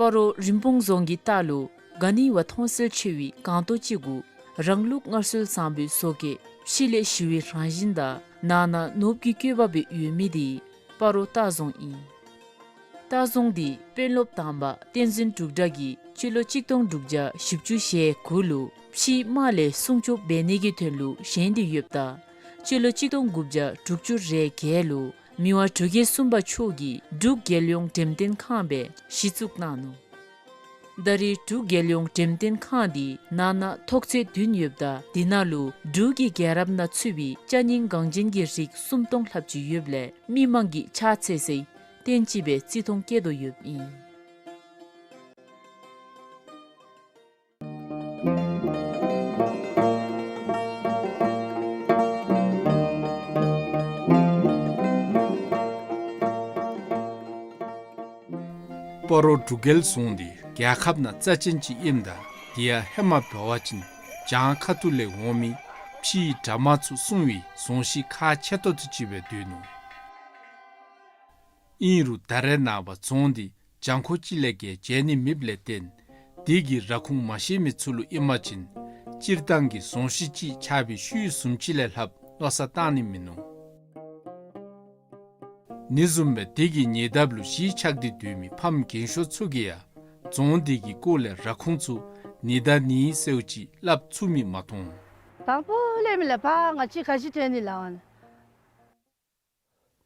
སྤ་རོ་རིན་སྤུངས་རྫོང་གི་ལྟག་ལུ་ག་ནི་བ་མཐོང་གསལ་ཆེ་བའི་སྒང་ཏོག་ཅིག་གུ་རང་ལུགས་སྔར་སྲོལ་བཟང་པོའི་བཟོ་བཀོད་ཕྱི་ལས་ཞི་བའི་རང་བཞིན་དང་ནང་ན་ནོར་བུའི་བཀོད་པ་སྦེ་ཡོད་མི་འདི་སྤ་རོ་ལྟ་རྫོང་ཨིན། ལྟ་རྫོང་འདི་དཔོན་སློབ་དང་པ་བསྟན་འཛིན་འབྲུག་གྲགས་ཀྱིས་སྤྱི་ལོ་གཅིག་སྟོང་དྲུག་བརྒྱ་བཞི་བཅུ་ཞེ་དགུ་ལུ་ཕྱིའི་དམག་ལས་སྲུང་སྐྱོབ་འབད་ནི་གི་དོན་ལུ་བཞེངས་ཏེ་ཡོདཔ་ད་སྤྱི་ལོ་གཅིག་སྟོང་དགུ་བརྒྱ་དྲུག་ཅུ་རེ་བརྒྱད་ལུ་མི་དབང་འབྲུག་རྒྱལ་གསུམ་པ་མཆོག་གིས་འབྲུག་རྒྱལ་ཡོངས་འགྲེམས་སྟོན་ཁང་སྦེ་གཞི་བཙུགས་གནང་ནུག། ད་རེས་འབྲུག་རྒྱལ་ཡོངས་འགྲེམས་སྟོན་ཁང་འདི་ནང་ན་ཐོག་ཚད་བདུན་ཡོདཔ་ད་འདི་ནང་ལུ་འབྲུག་གི་རྒྱལ་རབས་ནང་ཚུད་པའི་ཅ་རྙིང་འགངས་ཅན་གྱི་རིགས་སུམ་སྟོང་ལྷགཔ་ཅིག་ཡོདཔ་ལས་མི་མང་གིས་ཕྱག་འཚལ་སའི་རྟེན་ཅིག་སྦེ་བརྩི་མཐོང་བསྐྱེད་དོ་ཡོདཔ་ཨིན། སྤ་རོ་འབྲུག་རྒྱལ་རྫོང་འདི་རྒྱལ་ཁབ་ནང་རྩ་ཅན་ཅིག་ཨིནམ་ད་དེ་ཡང་ཧེ་མ་འབད་བ་ཅིན་བྱང་ཁ་ཐུག་ལས་འོང་མི་ཕྱིའི་དགྲ་དམག་ཚུ་སྲུང་བའི་རྫོང་གཞི་ཁག་ཆེ་ཏོག་ཏོ་ཅིག་སྦེ་འདུག་ནུག། ཨིན་རུང་ད་རེས་ནངས་པ་རྫོང་འདི་གྱང་ཁོག་ཅིག་ལས་བརྒལ་མཇལ་ནི་མེདཔ་ལས་བརྟེན་དེ་གི་ར་ཁུངས་མ་ཤེས་མི་ཚུ་ལུ་ཨིན་པ་ཅིན་སྤྱིར་བཏང་གི་རྫོང་གཞི་ཅིག་ཆགས་པའི་ཤུལ་བཟུམ་ཅིག་ལས་ལྷགཔ་མནོ་བསམ་བཏང་ནི་མིན་ནུག། ཨ་ནི་བཟུམ་སྦེ་དེ་གི་ཉེ་འདབས་ལུ་གཞིས་ཆགས་ཏེ་སྡོད་མི་ཕམ་རྒན་ཤོས་ཚུ་གིས་ཡང་རྫོང་འདི་གི་སྐོར་ལས་ར་ཁུངས་ཚུ་ནི་ད་ནི་ཟེརཝ་ཅིག་སླབ་ཚུགས་མི་མ་མཐོང་། དང་པོ་ལས་མི་ལས་ཕར་ང་བཅས་ག་ཅི་ཐོན་ནི་ལགས།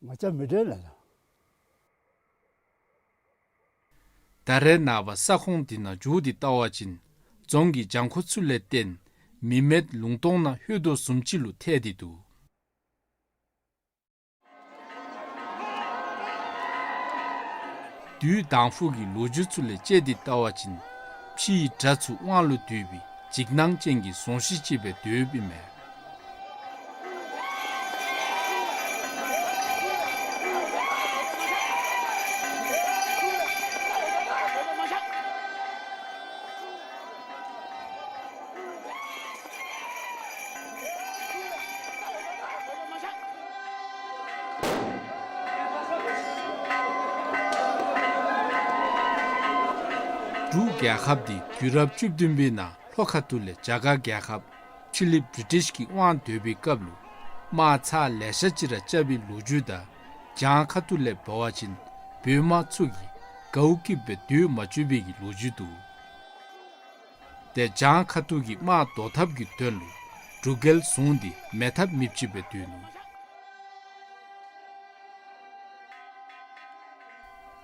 ང་བཅས་མི་འདྲ་ལགས། ད་རེས་ནངས་པ་ས་ཁོངས་འདི་ནང་འཛུལ་ཏེ་བལྟ་བ་ཅིན་རྫོང་གི་གྱང་ཁོག་ཚུ་ལས་བརྟེན་མི་མེད་ལུང་སྟོང་ནང་ལྷོད་དོ་བཟུམ་ཅིག་ལུ་ཐལ་ཏེ་འདུག། དུས་དང་ཕུ་གི་ལོ་རྒྱུས་ཚུ་ལས་དཔྱད་དེ་བལྟ་བ་ཅིན་ཕྱིའི་དགྲ་ཚུ་དབང་ལུ་བསྡུས་པའི་འཇིགས་སྣང་ཅན་གྱི་རྫོང་གཞི་ཅིག་སྦེ་སྡོདཔ་ཨིན་མས། འབྲུག་རྒྱལ་ཁབ་འདི་དུས་རབས་བཅུ་བདུན་པའི་ནང་ལྷོ་ཁ་ཐུག་ལས་རྒྱ་གར་རྒྱལ་ཁབ་ཕྱི་གླིངཔ་བི་རི་ཊིཤ་གི་དབང་སྡོད་པའི་སྐབས་ལུ་དམག་ཚར་ལེ་ཤ་ཅིག་ར་རྐྱབ་པའི་ལོ་རྒྱུས་དང་བྱང་ཁ་ཐུག་ལས་འབད་བ་ཅིན་བོད་དམག་ཚུ་གིས་གའུ་སྐྱིདཔ་སྦེ་སྡོད་མ་བཅུག་པའི་གི་ལོ་རྒྱུས་འདུག། ཏེ་བྱང་ཁ་ཐུག་གི་དམག་བཟློག་ཐབས་ཀྱི་དོན་ལུ་འབྲུག་རྒྱལ་རྫོང་འདི་མེད་ཐབས་མེདཔ་ཅིག་སྦེ་སྡོད་ནུག།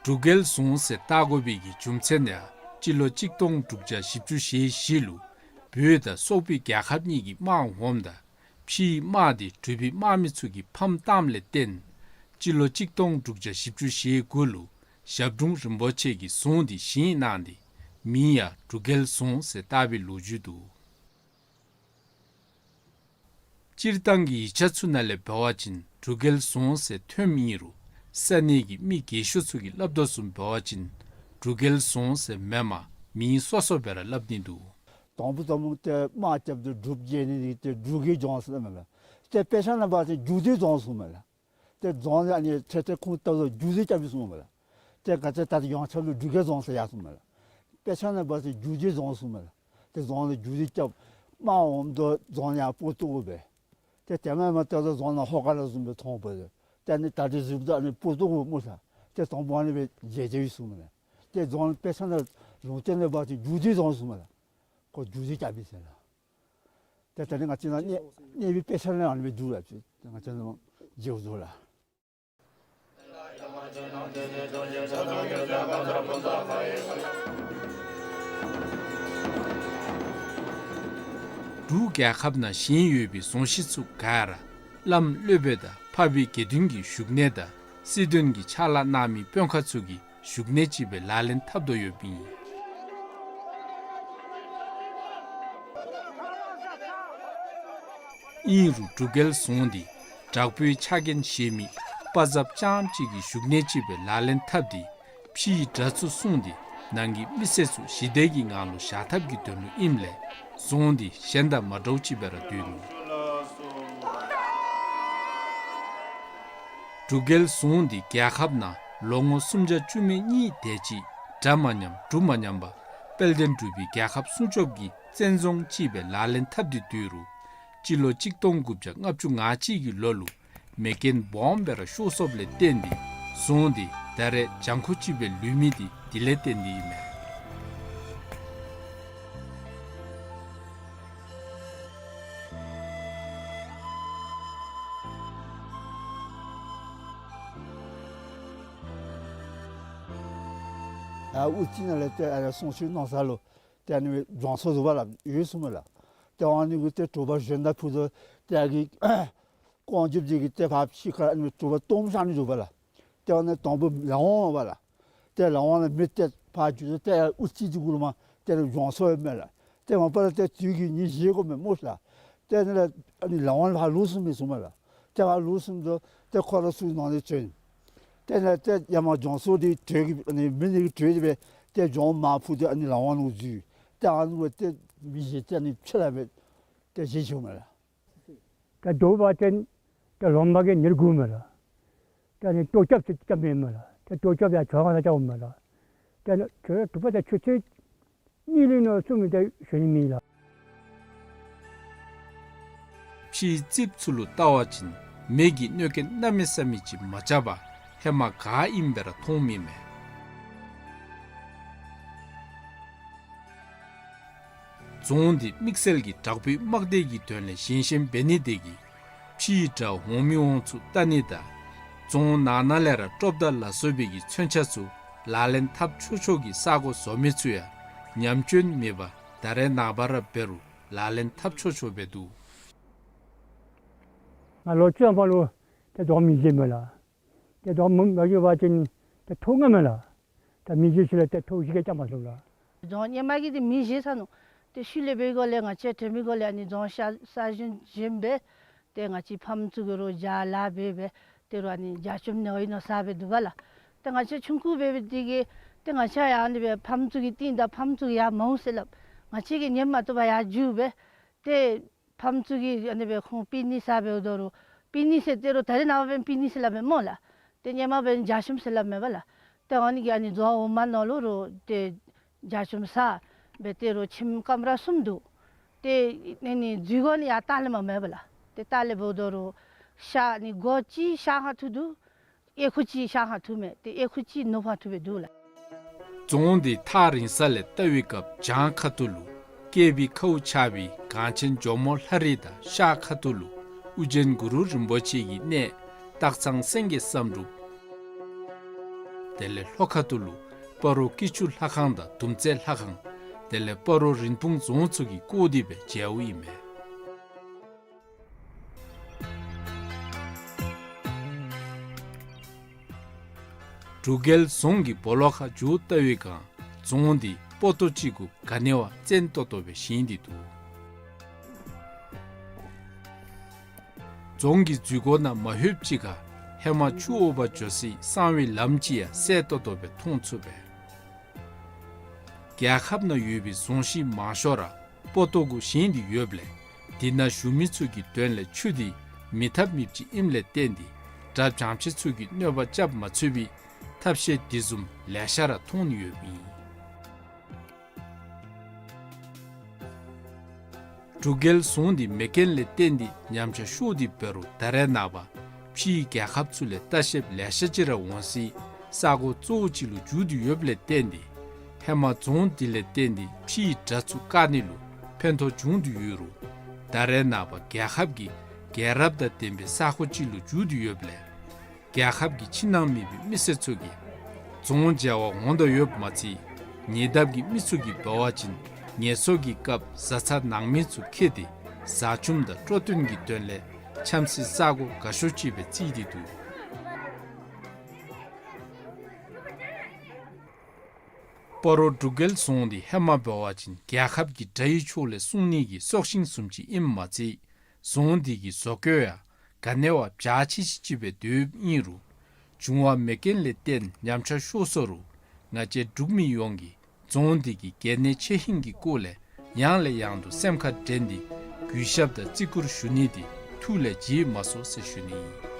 འབྲུག་རྒྱལ་རྫོང་ཟེར་བཏགས་དགོ་པའི་གི་རྒྱུ་མཚན་ཡང་སྤྱི་ལོ་གཅིག་སྟོང་དྲུག་བརྒྱ་བཞི་བཅུ་ཞེ་བཞི་ལུ་བོད་དང་སོག་པོའི་རྒྱལ་ཁབ་གཉིས་ཀྱི་དམག་འོངམ་ད་ཕྱིའི་དམག་འདི་འབྲུག་པའི་དམག་མི་ཚུ་གིས་ཕམ་བཏངམ་ལས་བརྟེན་སྤྱི་ལོ་གཅིག་སྟོང་དྲུག་བརྒྱ་བཞི་བཅུ་ཞེ་དགུ་ལུ་ཞབས་དྲུང་རིན་པོ་ཆེ་གིས་རྫོང་འདི་བཞེངས་གནང་སྟེ་མིང་ཡང་འབྲུག་རྒྱལ་རྫོང་ཟེར་བཏགས་པའི་ལོ་རྒྱུས་འདུག། སྤྱིར་བཏང་གི་ཡིག་ཆ་ཚུ་ནང་ལས་འབད་བ་ཅིན་འབྲུག་རྒྱལ་རྫོང་ཟེར་ཐོནམ་ཨིན་རུང་ས་གནས་ཀྱི་མི་རྒས་ཤོས་ཚུ་གིས་སླབ་དོ་བཟུམ་འབད་བ་ཅིན་འབྲུག་རྒྱལ་རྫོང་ཟེར་མེན་པར་མིང་སོ་སོ་སྦེ་ར་སླབ་ནི་འདུག། དང་པོ་དང་པོ་ཏེ་དམག་རྐྱབ་སྟེ་འབྲུག་རྒྱལ་ནི་འདི་ཏེ་འབྲུག་གི་རྫོང་ཟེར་མས་ལགས། ཏེ་དཔེ་ཆ་ནང་འབད་བ་ཅིན་རྒྱུད་སྡེ་རྫོང་གསུངམ་མས་ལགས། ཏེ་རྫོང་ཨ་ནི་ཏེ་ཏེ་ཁུངས་བཏགས་དོ་རྒྱུད་སྡེ་རྐྱབ་པའི་གསུངམ་མས་ལགས། ཏེ་ག་ཅི་ད་ཡོངས་ཁྱབ་ལུ་འབྲུག་རྒྱལ་རྫོང་ཟེར་ཡར་སོངམ་མས་ལགས། དཔེ་ཆ་ནང་འབད་བ་ཅིན་རྒྱུད་སྡེ་རྫོང་གསུངམ་མས་ལགས། ཏེ་རྫོང་ལུ་རྒྱུད་སྡེ་རྐྱབ་དམག་འོངམ་ད་རྫོང་ཡར་སྤུར་བཏུབ་དགོ་པས། ཏེ་དེ་མེན་པར་ཏེ་རྫོང་ནང་ཧོ་ཀ་ལ་བཟུམ་སྦེ་མཐོང་བས། ཏེ་ཨ་ནི་ད་རེས་གཟིགསཔ་ད་ཨ་ནི་སྤུར་བཏུབ་དགོ་སྨོ་ཟེར། ཏེ་དང་པོ་ཨ་ནི་སྦེ་མཇལ་མཇལཝ་ཨིན་གསུངམ་མས་ལགས། ཏེ་རྫོང་དཔེ་ཆ་ནང་ལུང་བསྟན་ནང་འབད་བ་ཅིན་རྒྱུད་སྡེ་རྫོང་གསུངམ་མས་ལགས། ཁོ་རྒྱུད་སྡེ་རྐྱབ་པས་ཟེར་ལགས། ཏེ་ད་རེས་ང་བཅས་ནཱ་གནས་གནས་པའི་དཔེ་ཆ་ནང་ཨ་ནི་སྦེ་འདུག་ལགས། ང་བཅས་ནཱ་མཇལཝ་འདུག་ལགས། འབྲུག་རྒྱལ་ཁབ་ནང་བཞེངས་ཡོད་པའི་རྫོང་གཞི་ཚུ་ག་ར་བླམ་སློབ་དཔོན་དང་འཕགས་པའི་དགེ་འདུན་གྱི་བཞུགས་གནས་དང་སྲིད་དོན་གྱི་ཕྱག་ལཱ་གནང་མི་དཔོན་ཁག་ཚུ་གི་བཞུགས་གནས་ཅིག་སྦེ་ལག་ལེན་འཐབ་དོ་ཡོདཔ་ཨིན། ཨིན་རུང་འབྲུག་རྒྱལ་རྫོང་འདི་དྲག་པོའི་ཕྱག་འགན་བཞེས་མི་དཔའ་མཛངསཔ་རྐྱངམ་གཅིག་གི་བཞུགས་གནས་ཅིག་སྦེ་ལག་ལེན་འཐབ་སྟེ་ཕྱིའི་དགྲ་ཚུ་སྲུང་སྟེ་ནང་གི་མི་སེར་ཚུ་ཞི་བདེ་གི་ངང་ལུ་བཞག་ཐབས་ཀྱི་དོན་ལུ་ཨིནམ་ལས་རྫོང་འདི་གཞན་དང་མ་འདྲཝ་ཅིག་སྦེ་ར་སྡོད་ནུག། འབྲུག་རྒྱལ་རྫོང་འདི་རྒྱལ་ཁབ་ནང་ལོ་ངོ་སུམ་བརྒྱ་བཅུ་མེད་གཉིས་དེ་ཅིག་དགྲ་མ་ཉམས་འབྲུག་མ་ཉམས་པར་དཔལ་ལྡན་འབྲུག་པའི་རྒྱལ་ཁབ་སྲུང་སྐྱོབ་ཀྱི་བཙན་རྫོང་ཅིག་སྦེ་ལག་ལེན་འཐབ་སྟེ་སྡོད་རུང་སྤྱི་ལོ་གཅིག་སྟོང་དགུ་བརྒྱ་ལྔ་བཅུ་ང་གཅིག་གི་ལོ་ལུ་མེ་རྐྱེན་སྦོམ་སྦེ་ར་ཤོར་སོཔ་ལས་བརྟེན་ཏེ་རྫོང་འདི་ ད་རེས་གྱང་ཁོག་ཅིག་སྦེ་ལུས་མི་འདི་དེ་ལས་བརྟེན་ཏེ་ཨིན་མས། ཨ་དབུ་རྩེ་ནང་ལས་ཏེ་ཨ་ནི་གསུང་ཆོས་གནང་ས་ལུ་ཏེ་ཨ་ནི་སྦྱོང་ས་འདུག་པ་ལགས། ཡོད་གསུངམ་མས་ལགས། ཏེ་ཨ་ནི་གི་ཏེ་དྲོ་པ་གཞོན་དང་ཕུད་དོ་ཏེ་ཨ་གི་རྐང་རྒྱབ་འདི་གིས་ཏེ་ཕར་ཕྱི་ཁར་ཨ་ནི་དྲོ་པ་གཏོརམ་བཞག་ནི་འདུག་པ་ལགས། ཏེ་ཨ་ནི་དང་པོ་ལག་དབང་པ་ལགས། ཏེ་ལག་དབང་ལས་མི་ཏེ་ཕར་འགྱོ་དོ་ཏེ་དབུ་རྩེ་འདི་གུ་ལུ་མར་ཏེ་སྦྱོང་ས་ཡོདཔ་མས་ལགས། ཏེ་མ་པ་ལས་ཏེ་དུས་ཀྱི་ཉིན་བཞེས་དགོ་མས་སྨོ་ལགས། ཏེ་ཨ་ནི་ལག་ཨ་ནི་ལག་དབང་ལས་ཕར་ལོག་སོང་མས་གསུངམ་མས་ལགས། ཏེ་ཕར་ལོག་སོང་དོ་ཏེ་ཁོ་ར་ཚུ་ནང་ལས་བྱོན། ཏེ་ནཱ་ཏེ་ཡར་མར་སྦྱོང་ས་འདི་དྲོད་ཀྱི་ཨ་ནི་མི་ནི་གི་དྲོད་འདི་སྦེ་ཏེ་སྦྱོང་མར་ཕུ་སྟེ་ཨ་ནི་ལག་དབང་ལུ་འཛུལ། ཏེ་ཨ་ནི་སྦེ་ཏེ་མི་བཞེས་ཏེ་ཨ་ནི་ཕྱི་ལས་སྦེ་ཏེ་བཞེས་བྱུངམ་མས་ལགས། ཏེ་དོ་བ་ཅིན་ཏེ་ལོང་མ་གི་ཉེར་དགུ་མས་ལགས། ཏེ་ཨ་ནི་ལྟོ་རྐྱབ་ཅིག་རྐྱབ་མི་མས་ལགས། ཏེ་ལྟོ་རྐྱབ་ཡང་ཇོ་ཁང་ནང་རྐྱབ་འོངམ་མས་ལགས། ཏེ་ཨ་ནི་ཇོ་དྲུག་པ་དང་ཆུ་ཚོད་གཉིས་ལས་ནོ་གསུམ་ལས་ཏེ་གཞོན་ནུ་མེད་ལགས། ཕྱིའི་རྩིགཔ་ཚུ་ལུ་བལྟ་བ་ཅིན་མེ་གི་གནོད་རྐྱེན་གནམ་མེད་ས་མེད་ཅིག་མ་རྐྱབ་པར་ཧེ་མ་ག་ཨིནམ་སྦེ་ར་མཐོངམ་ཨིན་མས། རྫོང་འདི་དམིགས་བསལ་གྱི་དྲག་པོའི་དམག་སྡེ་གི་དོན་ལས་བཞེངས་བཞེངསམ་འབད་ནི་དེ་གིས་ཕྱིའི་དགྲ་འོང་མི་འོང་ཚུ་བལྟ་ནི་དང་རྫོང་ནང་ན་ལས་ར་ཀྲོབ་མདའ་ལ་སོགས་པའི་གི་མཚོན་ཆ་ཚུ་ལག་ལེན་འཐབ་ཆོག་ཆོག་གི་ས་གོ་བཟོ་མི་ཚུ་ཡང་ཉམས་སྐྱོན་མེད་པར་ད་རེས་ནངས་པ་ར་འབད་རུང་ལག་ལེན་འཐབ་ཆོག་ཆོག་སྦེ་འདུག། ང་ལོ་བཅུ་ཐམ་པ་ལུ་ཏེ་རྫོང་མེ་བཞེས་མས་ལགས། ཏེ་རྫོང་མེ་མ་བཞེས་པ་ཅིན་ཏེ་ཐོག་ལྔ་མས་ལགས། ད་མེ་བཞེས་ཞིནམ་ལས་ཏེ་ཐོག་བཞི་ག་རྐྱབ་མ་ཚུགས་ལགས། རྫོང་ཧེ་མ་གི་འདི་མེ་བཞེས་ཚར་ནུག། ཏེ་ཤུལ་ལས་འབད་སྒང་ལས་ང་བཅས་དྲན་མི་སྒང་ལས་ཨ་ནི་རྫོང་ཤ་ས་ཞིང་བཞེངས་སྦེ་ཏེ་ང་བཅས་ཕམ་ཚུ་གིས་རོགས་རྒྱ་ལཱ་འབད་སྦེ་ཏེ་རོགས་ཨ་ནི་རྒྱ་ཆུམ་ནི་ཨིན་ནོ་ཟ་སྦེ་འདུག་པ་ལགས། ཏེ་ང་བཅས་ཆུང་ཀུ་འབད་བའི་དུས་ཀྱི་ཏེ་ང་བཅས་ཡང་ཨ་ནི་སྦེ་ཕམ་ཚུ་གི་རྟིང་བདའ་ཕམ་ཚུ་གིས་ཡར་མ་འོང་ཟེར་སླབ། ང་བཅས་ཀྱིས་ཉན་མ་བཏུབ་པར་ཡར་རྒྱུག་སྦེ་ཏེ་ཕམ་ཚུ་གིས་ཨ་ནི་སྦེ་ཁོང་པི་ནི་ཟ་འབདཝ་ད་རུང་པི་ནི་ཟེར་ཏེ་རོགས་ད་རེས་ནངས་པ་འབདན་པི་ནི་ཟེར་སླབ་མས་སྨོ་ལགས། ཏེ་ཧེ་མ་འབདན་རྒྱ་ཆུམ་ཟེར་སླབ་མས་པ་ལགས། ཏེ་ཨ་ནི་གིས་ཨ་ནི་རྫོང་འོག་མ་ནང་ལུ་རོགས་ཏེ་རྒྱ་ཆུམ་ཟ་སྦེ་ཏེ་རོགས་ཁྱིམ་ཀམ་ར་གསུམ་འདུག། ཏེ་ཨ་ནི་འཛུལ་སྒོ་ནི་ཡར་ལྟག་ལས་མར་མས་པ་ལགས། ཏེ་ལྟག་ལས་འབདཝ་ད་རོགས་ཤར་ཨ་ནི་སྒོ་གཅིག་ཤར་ཁ་ཐུག་འདུག། གཡས་ཁུག་གཅིག་ཤར་ཁ་ཐུག་མས། ཏེ་གཡས་ཁུག་གཅིག་ནུབ་ཁ་ཐུག་སྦེ་འདུག་ལགས། རྫོང་འདི་ཐག་རིང་ས་ལས་བལྟ་བའི་སྐབས་བྱང་ཁ་ཐུག་ལུ་བསྐལ་པའི་ཁཝ་ཆགས་པའི་གངས་ཅན་ཇོ་མོ་ལྷ་རི་དང་ཤར་ཁ་ཐུག་ལུ་ཨུ་རྒྱན་གུ་རུ་རིན་པོ་ཆེ་གི་གནས་སྟག་ཚང་སེང་གེ་བསམ་འགྲུབ། དེ་ལས་ལྷོ་ཁ་ཐུག་ལུ་སྤ་རོ་སྐྱིད་ཆུ་ལྷ་ཁང་དང་དུམ་རྩེ་ལྷ་ཁང་། དེ་ལས་སྤ་རོ་རིན་སྤུངས་རྫོང་ཚུ་གིས་བསྐོར་ཏེ་སྦེ་མཇལཝ་ཨིན་མས། འབྲུག་རྒྱལ་རྫོང་གི་སྦོ་ལོགས་ཁར་འགྱོ་བལྟ་བའི་སྒང་རྫོང་འདི་སྤོ་ཏོ་ཅིག་གུ་ག་ནི་བ་བཙན་ཏོག་ཏོ་སྦེ་བཞེངས་ཏེ་འདུག། རྫོང་གི་འཛུལ་སྒོ་ནང་མ་ལྷོདཔ་ཅིག་ཁར་ཧེ་མ་ཆུ་དབོག་པར་འགྱོ་སའི་གསང་བའི་ལམ་ཅིག་ཡང་གསལ་ཏོག་ཏོ་སྦེ་མཐོང་ཚུགས་པས། རྒྱལ་ཁབ་ནང་ཡོད་པའི་རྫོང་གཞིས་མང་ཤོས་ར་སྤོ་ཏོ་གུ་བཞེངས་ཏེ་ཡོདཔ་ལས་དེ་ནང་བཞུགས་མི་ཚུ་གི་དོན་ལས་ཆུ་འདི་མེད་ཐབས་མེདཔ་ཅིག་ཨིནམ་ལས་བརྟེན་ཏེ་དགྲ་བྱང་ཆེ་ཚུ་གིས་གནོད་པ་རྐྱབ་མ་ཚུགས་པའི་ཐབས་ཤེས་དེ་བཟུམ་ལེ་ཤ་ར་མཐོང་ནི་ཡོདཔ་ཨིན། འབྲུག་རྒྱལ་རྫོང་འདི་མེ་རྐྱེན་ལས་བརྟེན་ཏེ་ཉམས་ཆག་ཤོར་ཏེ་འབད་རུང་ད་རེས་ནངས་པ་ཕྱིའི་རྒྱལ་ཁབ་ཚུ་ལས་ལྟ་བཤལཔ་ལེ་ཤ་ཅིག་ར་འོང་སའི་ས་གོ་གཙོ་བོ་ཅིག་ལུ་འགྱུར་ཏེ་ཡོདཔ་ལས་བརྟེན་ཏེ་ཧེ་མ་རྫོང་འདི་ལས་བརྟེན་ཏེ་ཕྱིའི་དགྲ་ཚུ་བཀག་ནི་ལུ་ཕན་ཐོགས་བྱུང་སྟེ་ཡོད་རུང་ད་རེས་ནངས་པ་རྒྱལ་ཁབ་ཀྱི་རྒྱལ་རབས་དང་ལྡན་པའི་ས་གོ་ཅིག་ལུ་འགྱུར་ཏེ་ཡོདཔ་ལས་རྒྱལ་ཁབ་ཀྱི་ཕྱི་ནང་མེད་པའི་མི་སེར་ཚུ་གིས་རྫོང་མཇལ་བར་འོང་དོ་ཡོདཔ་མ་ཚད་ཉེ་འདབས་ཀྱི་མི་ཚུ་གིས་འབད་བ་ཅིན་ངལ་གསོ་གི་སྐབས་བཟའ་ཚང་ནང་མི་ཚུ་འཁྱིད་དེ་བཟའ་བཅུམ་དང་སྤྲོ་སྟོན་གྱི་དོན་ལས་འཁྱམ་སའི་ས་གོ་དགའ་ཤོས་ཅིག་སྦེ་བརྩིས་ཏེ་འདུག། སྤ་རོ་འབྲུག་རྒྱལ་རྫོང་འདི་ཧེ་མ་འབད་བ་ཅིན་རྒྱལ་ཁབ་ཀྱི་དགྲ་ཡི་ཕྱོགས་ལས་སྲུང་ནི་གི་སྲོག་ཤིང་བཟུམ་ཅིག་ཨིནམ་མ་ཚད་རྫོང་འདི་གི་བཟོ་བཀོད་ཡང་ག་ནི་བ་འཇའ་ཆི་ཆི་ཅིག་སྦེ་འདུག་ཨིན་རུང་འབྱུང་བ་མེ་རྐྱེན་ལས་བརྟེན་ཉམས་ཆག་ཤོར་སོང་རུང་ང་བཅས་འབྲུག་མི་ཡོངས་ཀྱིས་རྫོང་འདི་གི་གལ་གནད་ཆེ་ཧིང་གི་སྐོར་ལས་ཡང་ལས་ཡང་དུ་སེམས་ཁར་དྲན་ཏེ་གུས་ཞབས་དང་བརྩི་བཀུར་ཞུ་ནི་འདི་ཐུགས་ལས་བརྗེད་མ་སོང་ཟེར་ཞུ་ནི་ཨིན།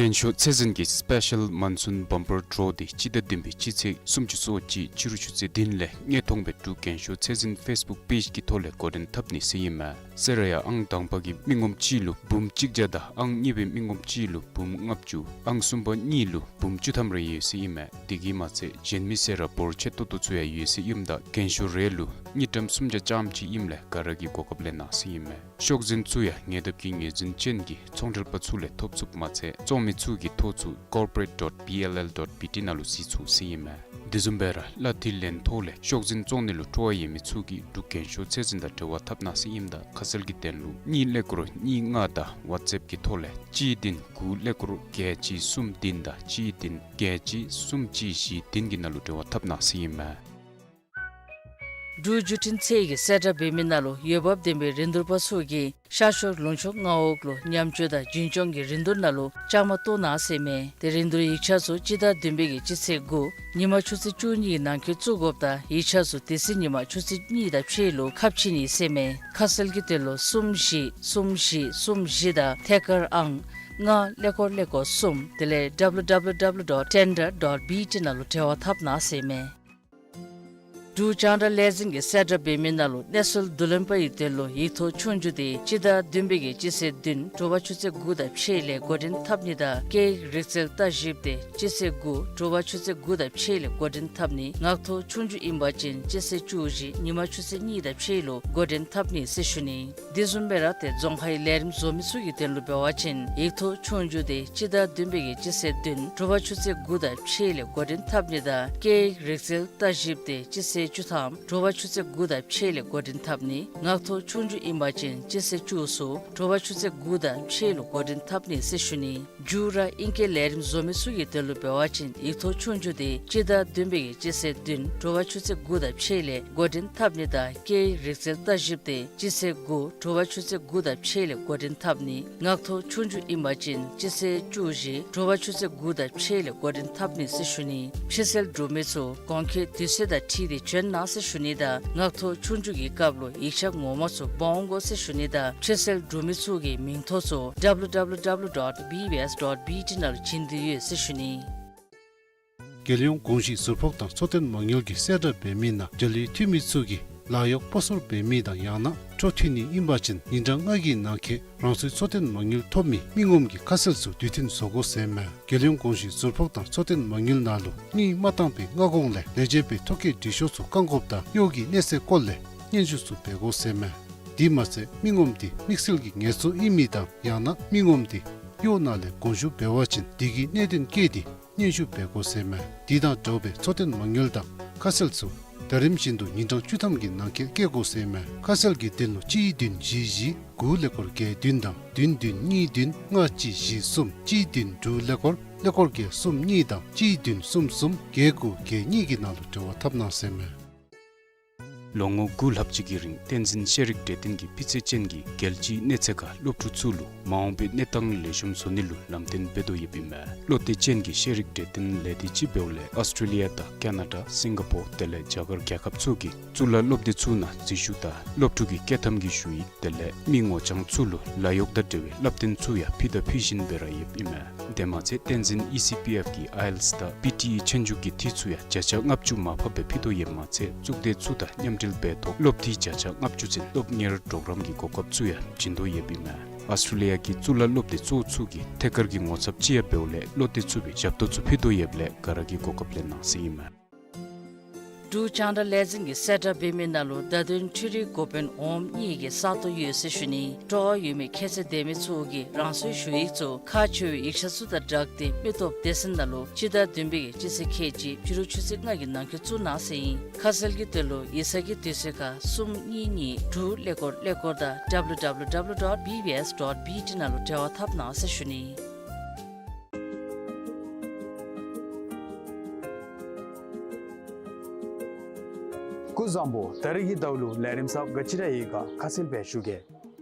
རྒན་ཤོས་ཚེ་བཟང་གི་སི་པེ་ཤལ་མོན་སུན་བམ་པར་ཌོ་རོ་འདི་སྤྱི་ཟླ་བདུན་པའི་སྤྱི་ཚེས་སུམ་ཅུ་སོ་གཅིག་ཕྱི་རུ་ཆུ་ཚོད་བདུན་ལས་དངོས་མཐོང་སྦེ་འབྲུག་རྒན་ཤོས་ཚེ་བཟང་ཕེསི་བུཀ་པེཇ་གི་ཐོག་ལས་འགོ་འདྲེན་འཐབ་ནི་ཟེར་ཨིན་མས། གསལ་ར་ཡང་ཨང་དང་པ་གི་མི་ངོམ་གཅིག་ལུ་འབུམ་གཅིག་བརྒྱ་དང་ཨང་གཉིས་པའི་མི་ངོམ་གཅིག་ལུ་འབུམ་ལྔ་བཅུ། ཨང་གསུམ་པ་གཉིས་ལུ་འབུམ་བཅུ་ཐམ་རེ་ཡོད་ཟེར་ཨིན་མས། དེ་གིས་མ་ཚད་གཞན་མི་གསལ་ར་འབོར་ཆེ་ཏོག་ཏོ་ཚུ་ཡང་ཡོད་ཟེར་ཨིནམ་ད་རྒན་ཤོས་རེ་ལུ་དངུལ་ཀྲམ་སུམ་བརྒྱ་ཙམ་ཅིག་ཨིནམ་ལས་ག་ར་གིས་གོ་སྐབས་ལེན་གནང་ཟེར་ཨིན་མས། ཤོག་འཛིན་ཚུ་ཡང་ཉེ་འདབས་ཀྱི་ངོས་འཛིན་ཅན་གྱི་ཚོང་འབྲེལ་པ་ཚུ་ལས་ཐོབ་ཚུགསཔ་མ་ཚད་བཙོང་མི་ཚུ་གི་ཐོ་ཚུ་corporate dot B L L dot B T ནང་ལུ་གཟིགས་ཚུགས་ཟེར་ཨིན་མས། དེ་བཟུམ་སྦེ་ར་གླ་འཐུས་ལེན་ཐོག་ལས་ཤོག་འཛིན་བཙོང་ནི་ལུ་སྤྲོ་བ་ཡོད་མི་ཚུ་གིས་འབྲུག་རྒན་ཤོས་ཚེ་བཟང་དང་འབྲེལ་བ་འཐབ་གནང་ཟེར་ཨིནམ་ད་ཁ་གསལ་གྱི་དོན་ལུ་གཉིས་ཀླད་ཀོར་གཉིས་ལྔ་དང་ཝཊས་ཨེཔ་གི་ཐོག་ལས་གཅིག་བདུན་དགུ་ཀླད་ཀོར་བརྒྱད་གཅིག་གསུམ་བདུན་དང་གཅིག་བདུན་བརྒྱད་གཅིག་གསུམ་གཅིག་བཞི་བདུན་གྱི་ནང་ལུ་འབྲེལ་བ་འཐབ་གནང་ཟེར་ཨིན་མས། འབྲུག་བརྒྱུད་འཕྲིན་ཚད་ཀྱི་གསལ་བསྒྲགས་འབད་མི་ནང་ལུ་འོས་འབབ་ལྡན་པའི་རིན་བསྡུར་པ་ཚུ་གིས་ཤར་ཕྱོགས་ལུང་ཕྱོགས་མངའ་འོག་ལུ་ཉམས་བཅོས་དང་རྒྱུན་སྐྱོང་གི་རིན་བསྡུར་ནང་ལུ་བཅའ་མར་གཏོགས་གནང་ཟེར་མས། ཏེ་རིན་བསྡུར་ཡིག་ཆ་ཚུ་སྤྱི་ཟླ་བདུན་པའི་གི་སྤྱི་ཚེས་དགུ་ཉིན་མ་ཆུ་ཚོད་བཅུ་གཉིས་ཀྱི་ནང་འཁོད་བཙུགས་དགོཔ་དང་ཡིག་ཆ་ཚུ་དེ་ཚེ་ཉིན་མ་ཆུ་ཚོད་གཉིས་དང་ཕྱེད་ལུ་ཁ་ཕྱེ་ནི་ཟེར་མས། ཁ་གསལ་གྱི་དོན་ལུ་གསུམ་བཞི་གསུམ་བཞི་གསུམ་བཞི་དང་ཐད་ཀར་ཨང་ལྔ་ཀླད་ཀོར་ཀླད་ཀོར་གསུམ་དེ་ལས་W W W dot tender dot B T ནང་ལུ་འབྲེལ་བ་འཐབ་གནང་ཟེར་མས། འབྲུག་རྒྱང་བསྒྲགས་ལས་འཛིན་གྱི་གསལ་བསྒྲགས་འབད་མི་ནང་ལུ་གནས་ཚུལ་བསྡུ་ལེན་པ་ཡི་དོན་ལུ་ཡིག་ཐོག་ཆོས་རྒྱུགས་དེ་སྤྱི་ཟླ་བདུན་པའི་གི་སྤྱི་ཚེས་བདུན་དྲོ་པ་ཆུ་ཚོད་དགུ་དང་ཕྱེད་ལས་འགོ་འདྲེན་འཐབ་ནི་དང་སྐད་ཡིག་རིག་རྩལ་ལྟ་ཞིབ་དེ་སྤྱི་ཚེས་དགུ་དྲོ་པ་ཆུ་ཚོད་དགུ་དང་ཕྱེད་ལས་འགོ་འདྲེན་འཐབ་ནི། ངག་ཐོག་ཆོས་རྒྱུགས་ཨིན་པ་ཅིན་སྤྱི་ཚེས་བཅུ་བཞི་ཉིན་མ་ཆུ་ཚོད་གཉིས་དང་ཕྱེད་ལུ་འགོ་འདྲེན་འཐབ་ནི་ཟེར་ཞུ་ནི། དེ་བཟུམ་སྦེ་ར་ཏེ་རྫོང་ཁའི་ལས་རིམ་བཟོ་མི་ཚུ་གི་དོན་ལུ་འབད་བ་ཅིན་ཡིག་ཐོག་ཆོས་རྒྱུགས་དེ་སྤྱི་ཟླ་བདུན་པའི་གི་སྤྱི་ཚེས་བདུན་དྲོ་པ་ཆུ་ཚོད་དགུ་དང་ཕྱེད་ལས་འགོ་འདྲེན་འཐབ་ནི་དང་སྐད་ཡིག་རིག་རྩལ་ལྟ་ཞིབ་དེ་སྤྱི་ཚེས་བཅུ་ཐམ་དྲོ་པ་ཆུ་ཚོད་དགུ་དང་ཕྱེད་ལས་འགོ་འདྲེན་འཐབ་ནི། ངག་ཐོག་ཆོས་རྒྱུགས་ཨིན་པ་ཅིན་སྤྱི་ཚེས་བཅུ་གསུམ་དྲོ་པ་ཆུ་ཚོད་དགུ་དང་ཕྱེད་ལུ་འགོ་འདྲེན་འཐབ་ནི་ཟེར་ཞུ་ནི། འགྱུར་བ་ཨིང་སྐད་ལས་རིམ་བཟོ་མི་ཚུ་གི་དོན་ལུ་འབད་བ་ཅིན་ཡིག་ཐོག་ཆོས་རྒྱུགས་དེ་སྤྱི་ཟླ་བདུན་པའི་གི་སྤྱི་ཚེས་བདུན་དྲོ་པ་ཆུ་ཚོད་དགུ་དང་ཕྱེད་ལས་འགོ་འདྲེན་འཐབ་ནི་དང་སྐད་ཡིག་རིག་རྩལ་ལྟ་ཞིབ་དེ་སྤྱི་ཚེས་དགུ་དྲོ་པ་ཆུ་ཚོད་དགུ་དང་ཕྱེད་ལས་འགོ་འདྲེན་འཐབ་ནི། ངག་ཐོག་ཆོས་རྒྱུགས་ཨིན་པ་ཅིན་སྤྱི་ཚེས་བཅུ་བཞི་དྲོ་པ་ཆུ་ཚོད་དགུ་དང་ཕྱེད་ལས་འགོ་འདྲེན་འཐབ་ནི་ཟེར་ཞུ་ནི། ཕྱིར་སེལ་གྲུབ་མི་ཚུ་གོང་འཁོད་དུས་ཚོད་དང་འཁྲིལ་ཏེ་བྱོན་གནང་ཟེར་ཞུ་ནི་དང་ངག་ཐོག་ཆོས་རྒྱུགས་ཀྱི་སྐབས་ལུ་ཡིག་ཆ་ངོ་མ་ཚུ་འབག་འོང་དགོ་ཟེར་ཞུ་ནི་དང་ཕྱིར་སེལ་གྲུབ་མི་ཚུ་གི་མིང་ཐོ་ཚུ W W W dot B B S dot B T ནང་ལུ་བྱིན་ཏེ་ཡོད་ཟེར་ཞུ་ནི། རྒྱལ་ཡོངས་གོང་ཞུས་ཟུར་ཕོགས་དང་འཚོ་རྟེན་མ་དངུལ་གྱི་གསལ་བསྒྲགས་འབད་མི་ནང་འབྲེལ་ཡོད་འཐུས་མི་ཚུ་གིས་ལཱ་གཡོག་སྤོ་སོར་འབད་མི་དང་ཡང་ན་འཕྲོ་མཐུད་ནི་ཨིན་པ་ཅིན་ཉིན་གྲངས་ལྔ་གི་ནང་འཁོད་རང་སོའི་འཚོ་རྟེན་མ་དངུལ་ཐོབ་མི་མི་ངོམ་གྱི་ཁ་གསལ་ཚུ་དུས་མཐུན་བཟོ་དགོ་ཟེར་མས། རྒྱལ་ཡོངས་གོང་ཞུས་ཟུར་ཕོགས་དང་འཚོ་རྟེན་མ་དངུལ་ནང་ལུ་དངུལ་མ་བཏང་པའི་སྔ་གོང་ལས་ལས་བྱེད་པའི་ཐོ་བཀོད་འབྲི་ཤོག་ཚུ་བཀང་དགོཔ་དང་གཡོག་གི་གནས་ཚད་སྐོར་ལས་སྙན་ཞུ་ཚུ་འབད་དགོ་ཟེར་མས། དེ་མ་ཚད་མི་ངོམ་དེ་དམིགས་བསལ་གྱི་ངལ་རྩོལ་ཨིན་མི་དང་ཡང་ན་མི་ངོམ་དེ་གཡོག་ནང་ལས་དགོངས་ཞུ་འབད་བ་ཅིན་དེ་གི་གནད་དོན་བཀོད་དེ་སྙན་ཞུ་འབད་དགོ་ཟེར་མས། དེ་དང་འདྲཝ་སྦེ་འཚོ་རྟེན་མ་དངུལ་དང་ཁ་གསལ་ཚུ་ཟླ་རིམ་བཞིན་དུ་ཉིན་གྲངས་བཅུ་ཐམ་གྱི་ནང་འཁོད་བཀོད་དགོ་ཟེར་མས། ཁ་གསལ་གྱི་དོན་ལུ་གཅིག་བདུན་བཞི་བཞི་དགུ་ཀླད་ཀོར་བརྒྱད་བདུན་དང་བདུན་བདུན་གཉིས་བདུན་ལྔ་གཅིག་བཞི་གསུམ་གཅིག་བདུན་དྲུག་ཀླད་ཀོར་ཀླད་ཀོར་བརྒྱད་གསུམ་གཉིས་དང་གཅིག་བདུན་གསུམ་གསུམ་བརྒྱད་དགུ་བརྒྱད་གཉིས་ཀྱི་ནང་ལུ་འབྲེལ་བ་འཐབ་གནང་ཟེར་མས། ལོ་ངོ་དགུ་ལྷག་ཅིག་གི་རིང་བསྟན་འཛིན་ཤེས་རིག་གྲོས་སྟོན་གྱིས་སྤུས་ཚད་ཅན་གྱི་རྒྱལ་སྤྱིའི་གནས་ཚད་ཁར་སློབ་ཕྲུག་ཚུ་ལུ་མ་འོངས་པའི་གནས་སྟངས་ལེགས་ཤོམ་བཟོ་ནི་ལུ་ལམ་སྟོན་འབད་དོ་ཡོདཔ་ཨིན་མས། བློ་གཏད་ཅན་གྱི་ཤེས་རིག་གྲོས་སྟོན་ལས་སྡེ་ཅིག་འབདཝ་ལས་ཨོསི་ཊྲེ་ལི་ཡ་དང་ཀེ་ན་ཌ་སིང་ག་པོར་དེ་ལས་རྒྱ་གར་རྒྱལ་ཁབ་ཚུ་གི་གཙུག་ལག་སློབ་སྡེ་ཚུ་ནང་འཛུལ་ཞུགས་དང་སློབ་ཕྲུག་གི་བསྐྱོད་ཐམ་གྱི་ཞུ་ཡིག་དེ་ལས་མི་ངོ་རྐྱང་ཚུ་ལུ་ལཱ་གཡོག་དང་འབྲེལ་བའི་བསླབ་སྟོན་ཚུ་ཡང་ཕུལ་དང་ཕུལ་བཞིན་པའི་ར་ཡོདཔ་ཨིན་མས། དེ་མ་ཚད་བསྟན་འཛིན་ཨི་སི་པི་ཨེཕ་གི་ཨའི་ཨེལ་ཊི་ཨེསི་དང་པི་ཊི་ཨི་ཆོས་རྒྱུགས་ཀྱི་འཐུས་ཚུ་ཡང་བརྒྱ་ཆ་ལྔ་བཅུ་མར་ཕབ་སྦེ་ཕུལ་དོ་ཡོདཔ་མ་ཚད་གཙུག་སྡེ་ཚུ་དང་མཉམ་འབྲེལ་འབད་ཐོག་སློབ་འཐུས་བརྒྱ་ཆ་ལྔ་བཅུ་ཚུན་སློབ་གཉེར་གྲོགས་རམ་གྱི་གོ་སྐབས་ཚུ་ཡང་བྱིན་དོ་ཡོདཔ་ཨིན་མས། ཨོསི་ཊྲེ་ལི་ཡ་གི་གཙུག་ལག་སློབ་སྡེ་གཙོ་བོ་ཚུ་གིས་ཐད་ཀར་གྱི་ངོ་ཚབ་ཅིག་ཡང་འབདཝ་ལས་བློ་གཏད་ཚུགས་པའི་ཞབས་ཏོག་ཚུ་ཕུལ་དོ་ཡོདཔ་ལས་ག་ར་གིས་གོ་སྐབས་ལེན་གནང་ཟེར་ཨིན་མས། འབྲུག་རྒྱང་བསྒྲགས་ལས་འཛིན་གྱི་གསལ་བསྒྲགས་འབད་མི་ནང་ལུ་བརྡ་དོན་འཕྲུལ་རིག་འགོ་དཔོན་འོགམ་གཉིས་ཀྱི་ས་སྟོང་ཡོད་ཟེར་ཞུ་ནི། སྤྲོ་བ་ཡོད་མི་ཁྱད་ཚད་ལྡན་མི་ཚུ་གིས་རང་སོའི་ཞུ་ཡིག་ཚུ་ཁག་ཆེ་བའི་ཡིག་ཆ་ཚུ་དང་སྦྲགས་ཏེ་མི་སྟོབས་སྡེ་ཚན་ནང་ལུ་སྤྱི་ཟླ་བདུན་པའི་གི་སྤྱི་ཚེས་ཁལ་གཅིག་ཕྱི་རུ་ཆུ་ཚོད་ལྔ་གི་ནང་འཁོད་བཙུགས་གནང་ཟེར་ཨིན། ཁ་གསལ་གྱི་དོན་ལུ་ཡིག་ཚང་གི་དུས་ཚོད་ཁར་གསུམ་གཉིས་གཉིས་དྲུག་ཀླད་ཀོར་ཀླད་ཀོར་དང་W W W dot B B S dot B T ནང་ལུ་འབྲེལ་བ་འཐབ་གནང་ཟེར་ཞུ་ནི། སྐུ་གཟུགས་བཟང་པོ། ད་རིས་ཀྱི་ཟླཝ་ལུ་ལས་རིམ་གསརཔ་ག་ཅི་ར་ཡོད་ག་ཁ་གསལ་སྦེ་ཞུ་གེ།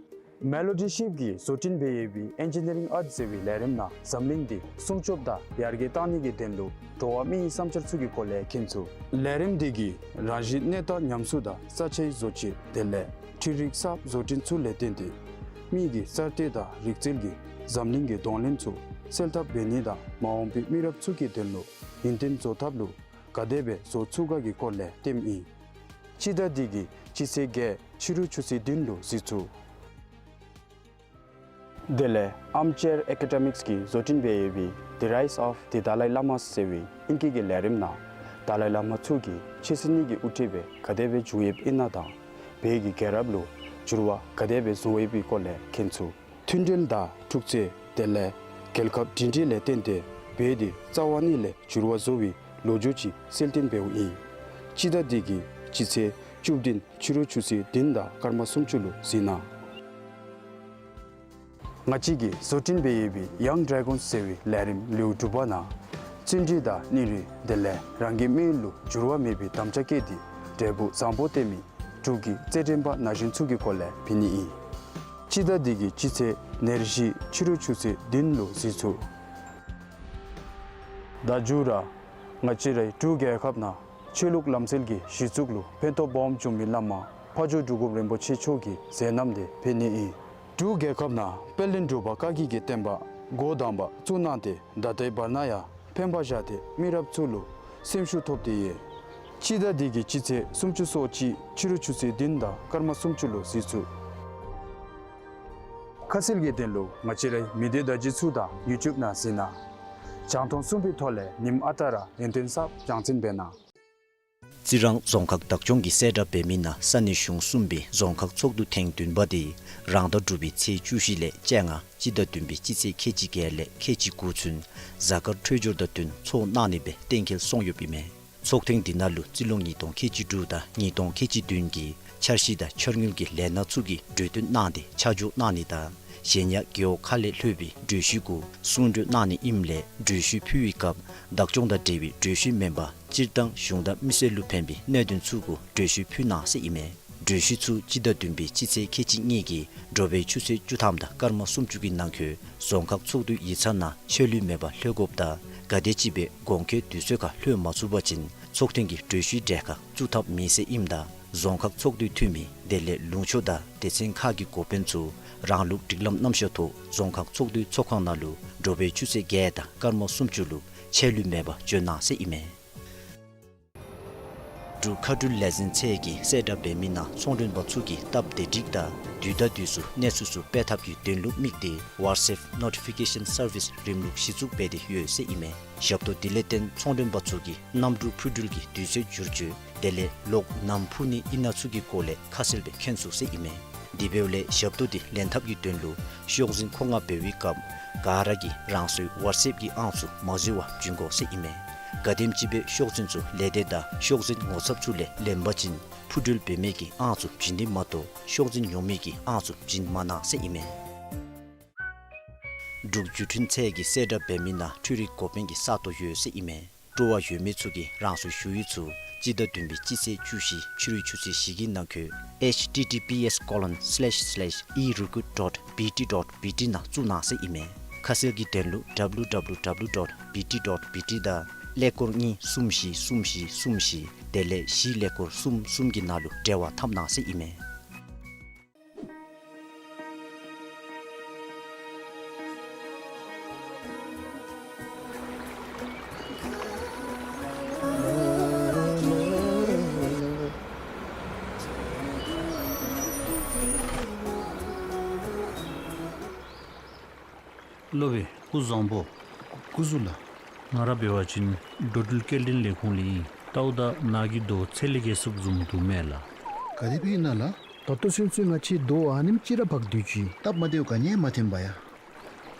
མེ་ལོ་ཌི་ཤིབ་ཀྱིས་བཟོ་སྐྲུན་འབད་ཡོད་པའི་ཨེན་ཇི་ནི་རིང་ཨརཊ་ཟེར་བའི་ལས་རིམ་ནང་འཛམ་གླིང་འདི་སྲུང་སྐྱོབ་དང་ཡར་རྒྱས་གཏང་ནི་གི་དོན་ལུ་འགྲོ་བ་མིའི་བསམ་འཆར་ཚུ་གི་སྐོར་ལས་མཁྱེན་ཚུགས། ལས་རིམ་འདི་གིས་རང་བཞིན་གནས་སྟངས་ཉམས་གསོ་དང་ས་ཆའི་བཟོ་བཅོས་དེ་ལས་འཕྲུལ་རིག་གསརཔ་བཟོ་སྐྲུན་ཚུ་ལས་བརྟེན་ཏེ་མི་གི་གསར་གཏོད་དང་རིག་རྩལ་གྱིས་འཛམ་གླིང་གི་གདོང་ལེན་ཚུ་ སེལ་ཐབས་འབད་ནི་དང་མ་འོངས་པའི་མི་རབས་ཚུ་གི་དོན་ལུ་ཡུན་བརྟན་བཟོ་ཐབས་ལུ་ག་དེ་སྦེ་བཟོ་ཚུགས་ག་གི་སྐོར་ལས་སྟོནམ་ཨིན། སྤྱི་ཟླ་འདི་གི་སྤྱི་ཚེས་བརྒྱད་ཕྱི་རུ་ཆུ་ཚོད་བདུན་ལུ་གཟིགས་ཚུགས། དེ་ལས་Armchair Academics གིས་བཟོ་སྐྲུན་འབད་ཡོད་པའི་The Rise of the Dalai Lama ཟེར་བའི་ཨིང་སྐད་ཀྱི་ལས་རིམ་ནང་ཏཱ་ལའི་བླ་མ་ཚུ་གིས་ཕྱི་སེམས་ཉིད་ཀྱི་དབུ་ཁྲིདཔ་སྦེ་ག་དེ་སྦེ་བྱུང་ཡོདཔ་ཨིན་ན་དང་བོད་ཀྱི་རྒྱལ་རབས་ལུ་འགྱུར་བ་ག་དེ་སྦེ་བཟོ་ཡོདཔ་སྐོར་ལས་མཁྱེན་ཚུགས། མཐུན་སྒྲིལ་དང་འཁྲུག་རྩོད་དེ་ལས་རྒྱལ་ཁབ་སྒྲིང་སྒྲིང་ལས་བརྟེན་ཏེ་བོད་འདི་རྩ་བ་ཉིད་ལས་འགྱུར་བ་བཟོ་བའི་ལོ་རྒྱུས་ཅིག་གསལ་སྟོན་འབདཝ་ཨིན། སྤྱི་ཟླ་འདི་གི་སྤྱི་ཚེས་བཅུ་བདུན་ཕྱི་རུ་ཆུ་ཚོད་བདུན་དང་སྐར་མ་སུམ་ཅུ་ལུ་གཟིགས་གནང་། ང་བཅས་ཀྱིས་བཟོ་སྐྲུན་འབད་ཡོད་པའི་Young Dragons ཟེར་བའི་ལས་རིམ་ལེའུ་དྲུག་པ་ནང་བརྩོན་འགྲུས་དང་སྙིང་རུས་དེ་ལས་རང་གི་དམིགས་ཡུལ་ལུ་འགྱུར་བ་མེད་པའི་དམ་བཅའ་བསྐྱེད་དེ་འབྲས་བུ་བཟང་པོ་བསྟན་མི་འབྲུག་གི་རྩེད་འགྲན་པ་ན་གཞོན་ཚུ་གི་སྐོར་ལས་འབད་ནི་ཨིན། སྤྱི་ཟླ་འདི་གི་སྤྱི་ཚེས་ཉེར་བཞི་ཕྱི་རུ་ཆུ་ཚོད་བདུན་ལུ་གཟིགས་ཚུགས། ད་མཇུག་ར་ང་བཅས་རའི་འབྲུག་རྒྱལ་ཁབ་ནང་ཆོས་ལུགས་ལམ་སྲོལ་གྱི་གཞི་བཙུགས་ལུ་ཕན་ཐོགས་སྦོམ་བྱུང་མི་བླ་མ་ཕ་ཇོ་འབྲུག་སྒོམ་རིན་པོ་ཆེ་མཆོག་གི་མཛད་རྣམ་དེ་འབད་ནི་ཨིན། འབྲུག་རྒྱལ་ཁབ་ནང་དཔལ་ལྡན་འབྲུག་པ་བཀའ་བརྒྱུད་ཀྱི་བསྟན་པ་འགོ་དང་པ་བཙུགས་གནང་སྟེ་ད་ལྟའི་བར་ན་ཡང་ཕན་པ་བཞག་སྟེ་མི་རབས་ཚུ་ལུ་སེམས་ཤུགས་ཐོབ་སྟེ་ཡོད། སྤྱི་ཟླ་འདི་གི་སྤྱི་ཚེས་སུམ་ཅུ་སོ་གཅིག་ཕྱི་རུ་ཆུ་ཚོད་བདུན་དང་སྐར་མ་སུམ་ཅུ་ལུ་གཟིགས་ཚུགས། ཁ་གསལ་གྱི་དོན་ལུ་ང་བཅས་རའི་མི་སྡེ་བརྡ་བརྒྱུད་ཚུ་དང་ཡུ་ཊུབ་ནང་གཟིགས་གནང་། རྒྱང་མཐོང་གསུམ་པའི་ཐོག་ལས་ཉིནམ་ཨ་རྟག་ར་ཡུན་བརྟན་གསརཔ་རྒྱང་སྲིང་འབད་གནང་། རྩི་རང་རྫོང་ཁག་བདག་སྐྱོང་གིས་གསལ་བསྒྲགས་འབད་མི་ནང་ས་གནས་གཞུང་གསུམ་པའི་རྫོང་ཁག་ཚོགས་འདུ་ཐེངས་བདུན་པ་དེ་རང་ཟླ་དྲུག་པའི་ཚེས་བཅུ་བཞི་ལས་བཅོ་ལྔ་སྤྱི་ཟླ་བདུན་པའི་སྤྱི་ཚེས་ཁལ་གཅིག་བརྒྱད་ལས་ཁལ་གཅིག་དགུ་ཚུན་གཟའ་སྐར་འཕྲོད་སྦྱོར་དང་བསྟུན་ཚོགས་གནང་ནི་སྦེ་གཏན་འཁེལ་སོང་ཡོདཔ་ཨིན་མས། ཚོགས་ཐེངས་འདི་ནང་ལུ་རྩིས་ལོ་ཉིས་སྟོང་ཁལ་གཅིག་དྲུག་དང་ཉིས་སྟོང་ཁལ་གཅིག་བདུན་གྱི་འཆར་གཞི་དང་འཆར་དངུལ་གྱི་ལས་སྣ་ཚུ་གི་གྲོས་བསྟུན་གནང་སྟེ་ཆ་འཇོག་གནང་ནི་དང་གཞན་ཡང་རྒེད་འོག་ཁག་ལས་ལྷོད་པའི་གྲོས་གཞི་གུ་གསུང་གྲོས་གནང་ནི་ཨིནམ་ལས་གྲོས་གཞི་ཕུལ་བའི་སྐབས་བདག་སྐྱོང་དང་འབྲེལ་བའི་གྲོས་གཞི་མེན་པར་སྤྱིར་བཏང་གཞུང་དང་མི་སེར་ལུ་ཕན་པའི་གནད་དོན་ཚུ་གུ་གྲོས་གཞི་ཕུལ་གནང་ཟེར་ཨིན་མས། གྲོས་གཞི་ཚུ་སྤྱི་ཟླ་བདུན་པའི་སྤྱི་ཚེས་ཁལ་གཅིག་གཉིས་ཀྱི་དྲོ་པའི་ཆུ་ཚོད་བཅུ་ཐམ་དང་སྐར་མ་སུམ་ཅུ་གི་ནང་འཁོད་རྫོང་ཁག་ཚོགས་འདུའི་ཡིག་ཚང་ནང་ཆད་ལུས་མེད་པར་ལྷོད་དགོཔ་དང་ག་དེམ་ཅིག་སྦེ་གོང་འཁོད་དུས་ཚོད་ཁར་ལྷོད་མ་ཚུགས་པ་ཅིན་ཚོགས་ཐེངས་ཀྱི་གྲོས་གཞིའི་གྲལ་ཁར་བཙུགས་ཐབས་མེད་ཟེར་ཨིནམ་ད་རྫོང་ཁག་ཚོགས་འདུའི་འཐུས་མི་དེ་ལས་ལུང་ཕྱོགས་དང་སྡེ་ཚན་ཁག་གི་འགོ་དཔོན་ཚུ་རང་ལུགས་སྒྲིག་ལམ་རྣམ་གཞག་ཐོག་རྫོང་ཁག་ཚོགས་འདུའི་ཚོགས་ཁང་ནང་ལུ་དྲོ་པའི་ཆུ་ཚོད་བརྒྱད་དང་སྐར་མ་སུམ་ཅུ་ལུ་ཆད་ལུས་མེད་པར་འབྱོན་གནང་ཟེར་ཨིན་མས། འབྲུག་མཁའ་འགྲུལ་ལས་འཛིན་ཚད་ཀྱིས་གསལ་བསྒྲགས་འབད་མི་ནང་ཚོང་མགྲོན་པ་ཚུ་གིས་སྟབས་བདེ་སྒྲིག་དང་དུས་དང་དུས་སུ་གནས་ཚུལ་ཚུ་སྤེལ་ཐབས་ཀྱི་དོན་ལུ་དམིགས་ཏེ་WhatsApp Notification Service རིམ་ལུགས་གཞི་བཙུགས་འབད་དེ་ཡོད་ཟེར་ཨིན་མས། ཞབས་ཏོག་འདི་ལས་བརྟེན་ཚོང་མགྲོན་པ་ཚུ་གིས་གནམ་གྲུ་འཕུར་འགྲུལ་གྱི་དུས་ཚོད་བསྒྱུར་བཅོས་དེ་ལས་གློག་ནམ་འཕུ་ནི་ཨིན་ན་ཚུ་གི་སྐོར་ལས་ཁ་གསལ་སྦེ་མཁྱེན་ཚུགས་ཟེར་ཨིན་མས། དེ་འབདཝ་ལས་ཞབས་ཏོག་འདི་ལེན་ཐབས་ཀྱི་དོན་ལུ་ཤོག་འཛིན་མཁོ་མངགས་འབད་བའི་སྐབས་ག་ར་གིས་རང་སོའི་WhatsApp གི་ཨང་ཚུ་མ་འཛོལ་བར་བྱིན་དགོ་ཟེར་ཨིན་མས། ག་དེམ་ཅིག་སྦེ་ཤོག་འཛིན་ཚུ་ལས་སྡེ་དང་ཤོག་འཛིན་ངོ་ཚབ་ཚུ་ལས་ལེན་པ་ཅིན་འཕུར་འགྲུལ་འབད་མི་གི་ཨང་ཚུ་བྱིན་ནི་མ་གཏོགས་ཤོག་འཛིན་ཉོ་མི་གི་ཨང་ཚུ་བྱིན་མ་གནང་ཟེར་ཨིན་མས། འབྲུག་བརྒྱུད་འཕྲིན་ཚད་ཀྱིས་གསལ་བསྒྲགས་འབད་མི་ནང་འཕྲུལ་རིག་འགོ་དཔོན་གྱི་ས་སྟོང་ཡོད་ཟེར་ཨིན་མས། སྤྲོ་བ་ཡོད་མི་ཚུ་གིས་རང་སོའི་ཞུ་ཡིག་ཚུ་སྤྱི་ཟླ་བདུན་པའི་སྤྱི་ཚེས་བཅུ་བཞི་ཕྱི་རུའི་ཆུ་ཚོད་བཞི་གི་ནང་འཁོད་H T T P S colon slash slash e recruit dot B T dot B T ནང་བཙུགས་གནང་ཟེར་ཨིན་མས། ཁ་གསལ་གྱི་དོན་ལུ་W W W dot B T dot B T དང་ཀླད་ཀོར་གཉིས་གསུམ་བཞི་གསུམ་བཞི་གསུམ་བཞི་དེ་ལས་བཞི་ཀླད་ཀོར་གསུམ་གསུམ་གྱི་ནང་ལུ་འབྲེལ་བ་འཐབ་གནང་ཟེར་ཨིན་མས། སློབ་དཔོན་སྐུ་བཟང་པོ། སྐུ་གཟུགས་ལགས། ང་ར་འབད་བ་ཅིན་འགྲོ་འགྲུལ་སྐྱེལ་འདྲེན་ལས་ཁུངས་ལས་ཨིན། ལྟཝ་ད་ནཱ་གི་རྡོ་ཚད་ལས་བརྒལ་སུབ་བཟུམ་འདུག་མས་ལགས། ག་དེ་སྦེ་ཨིན་ན་ལགས། ད་ལྟོ་ཚུན་ཚོད་ང་བཅས་རྡོ་ཨ་ནེམ་ཅིག་ར་འབག་སྡོད་ཅི། སྟབས་མ་བདེཝ་ག་ནི་ཡང་མ་ཐོན་པ་ཡ།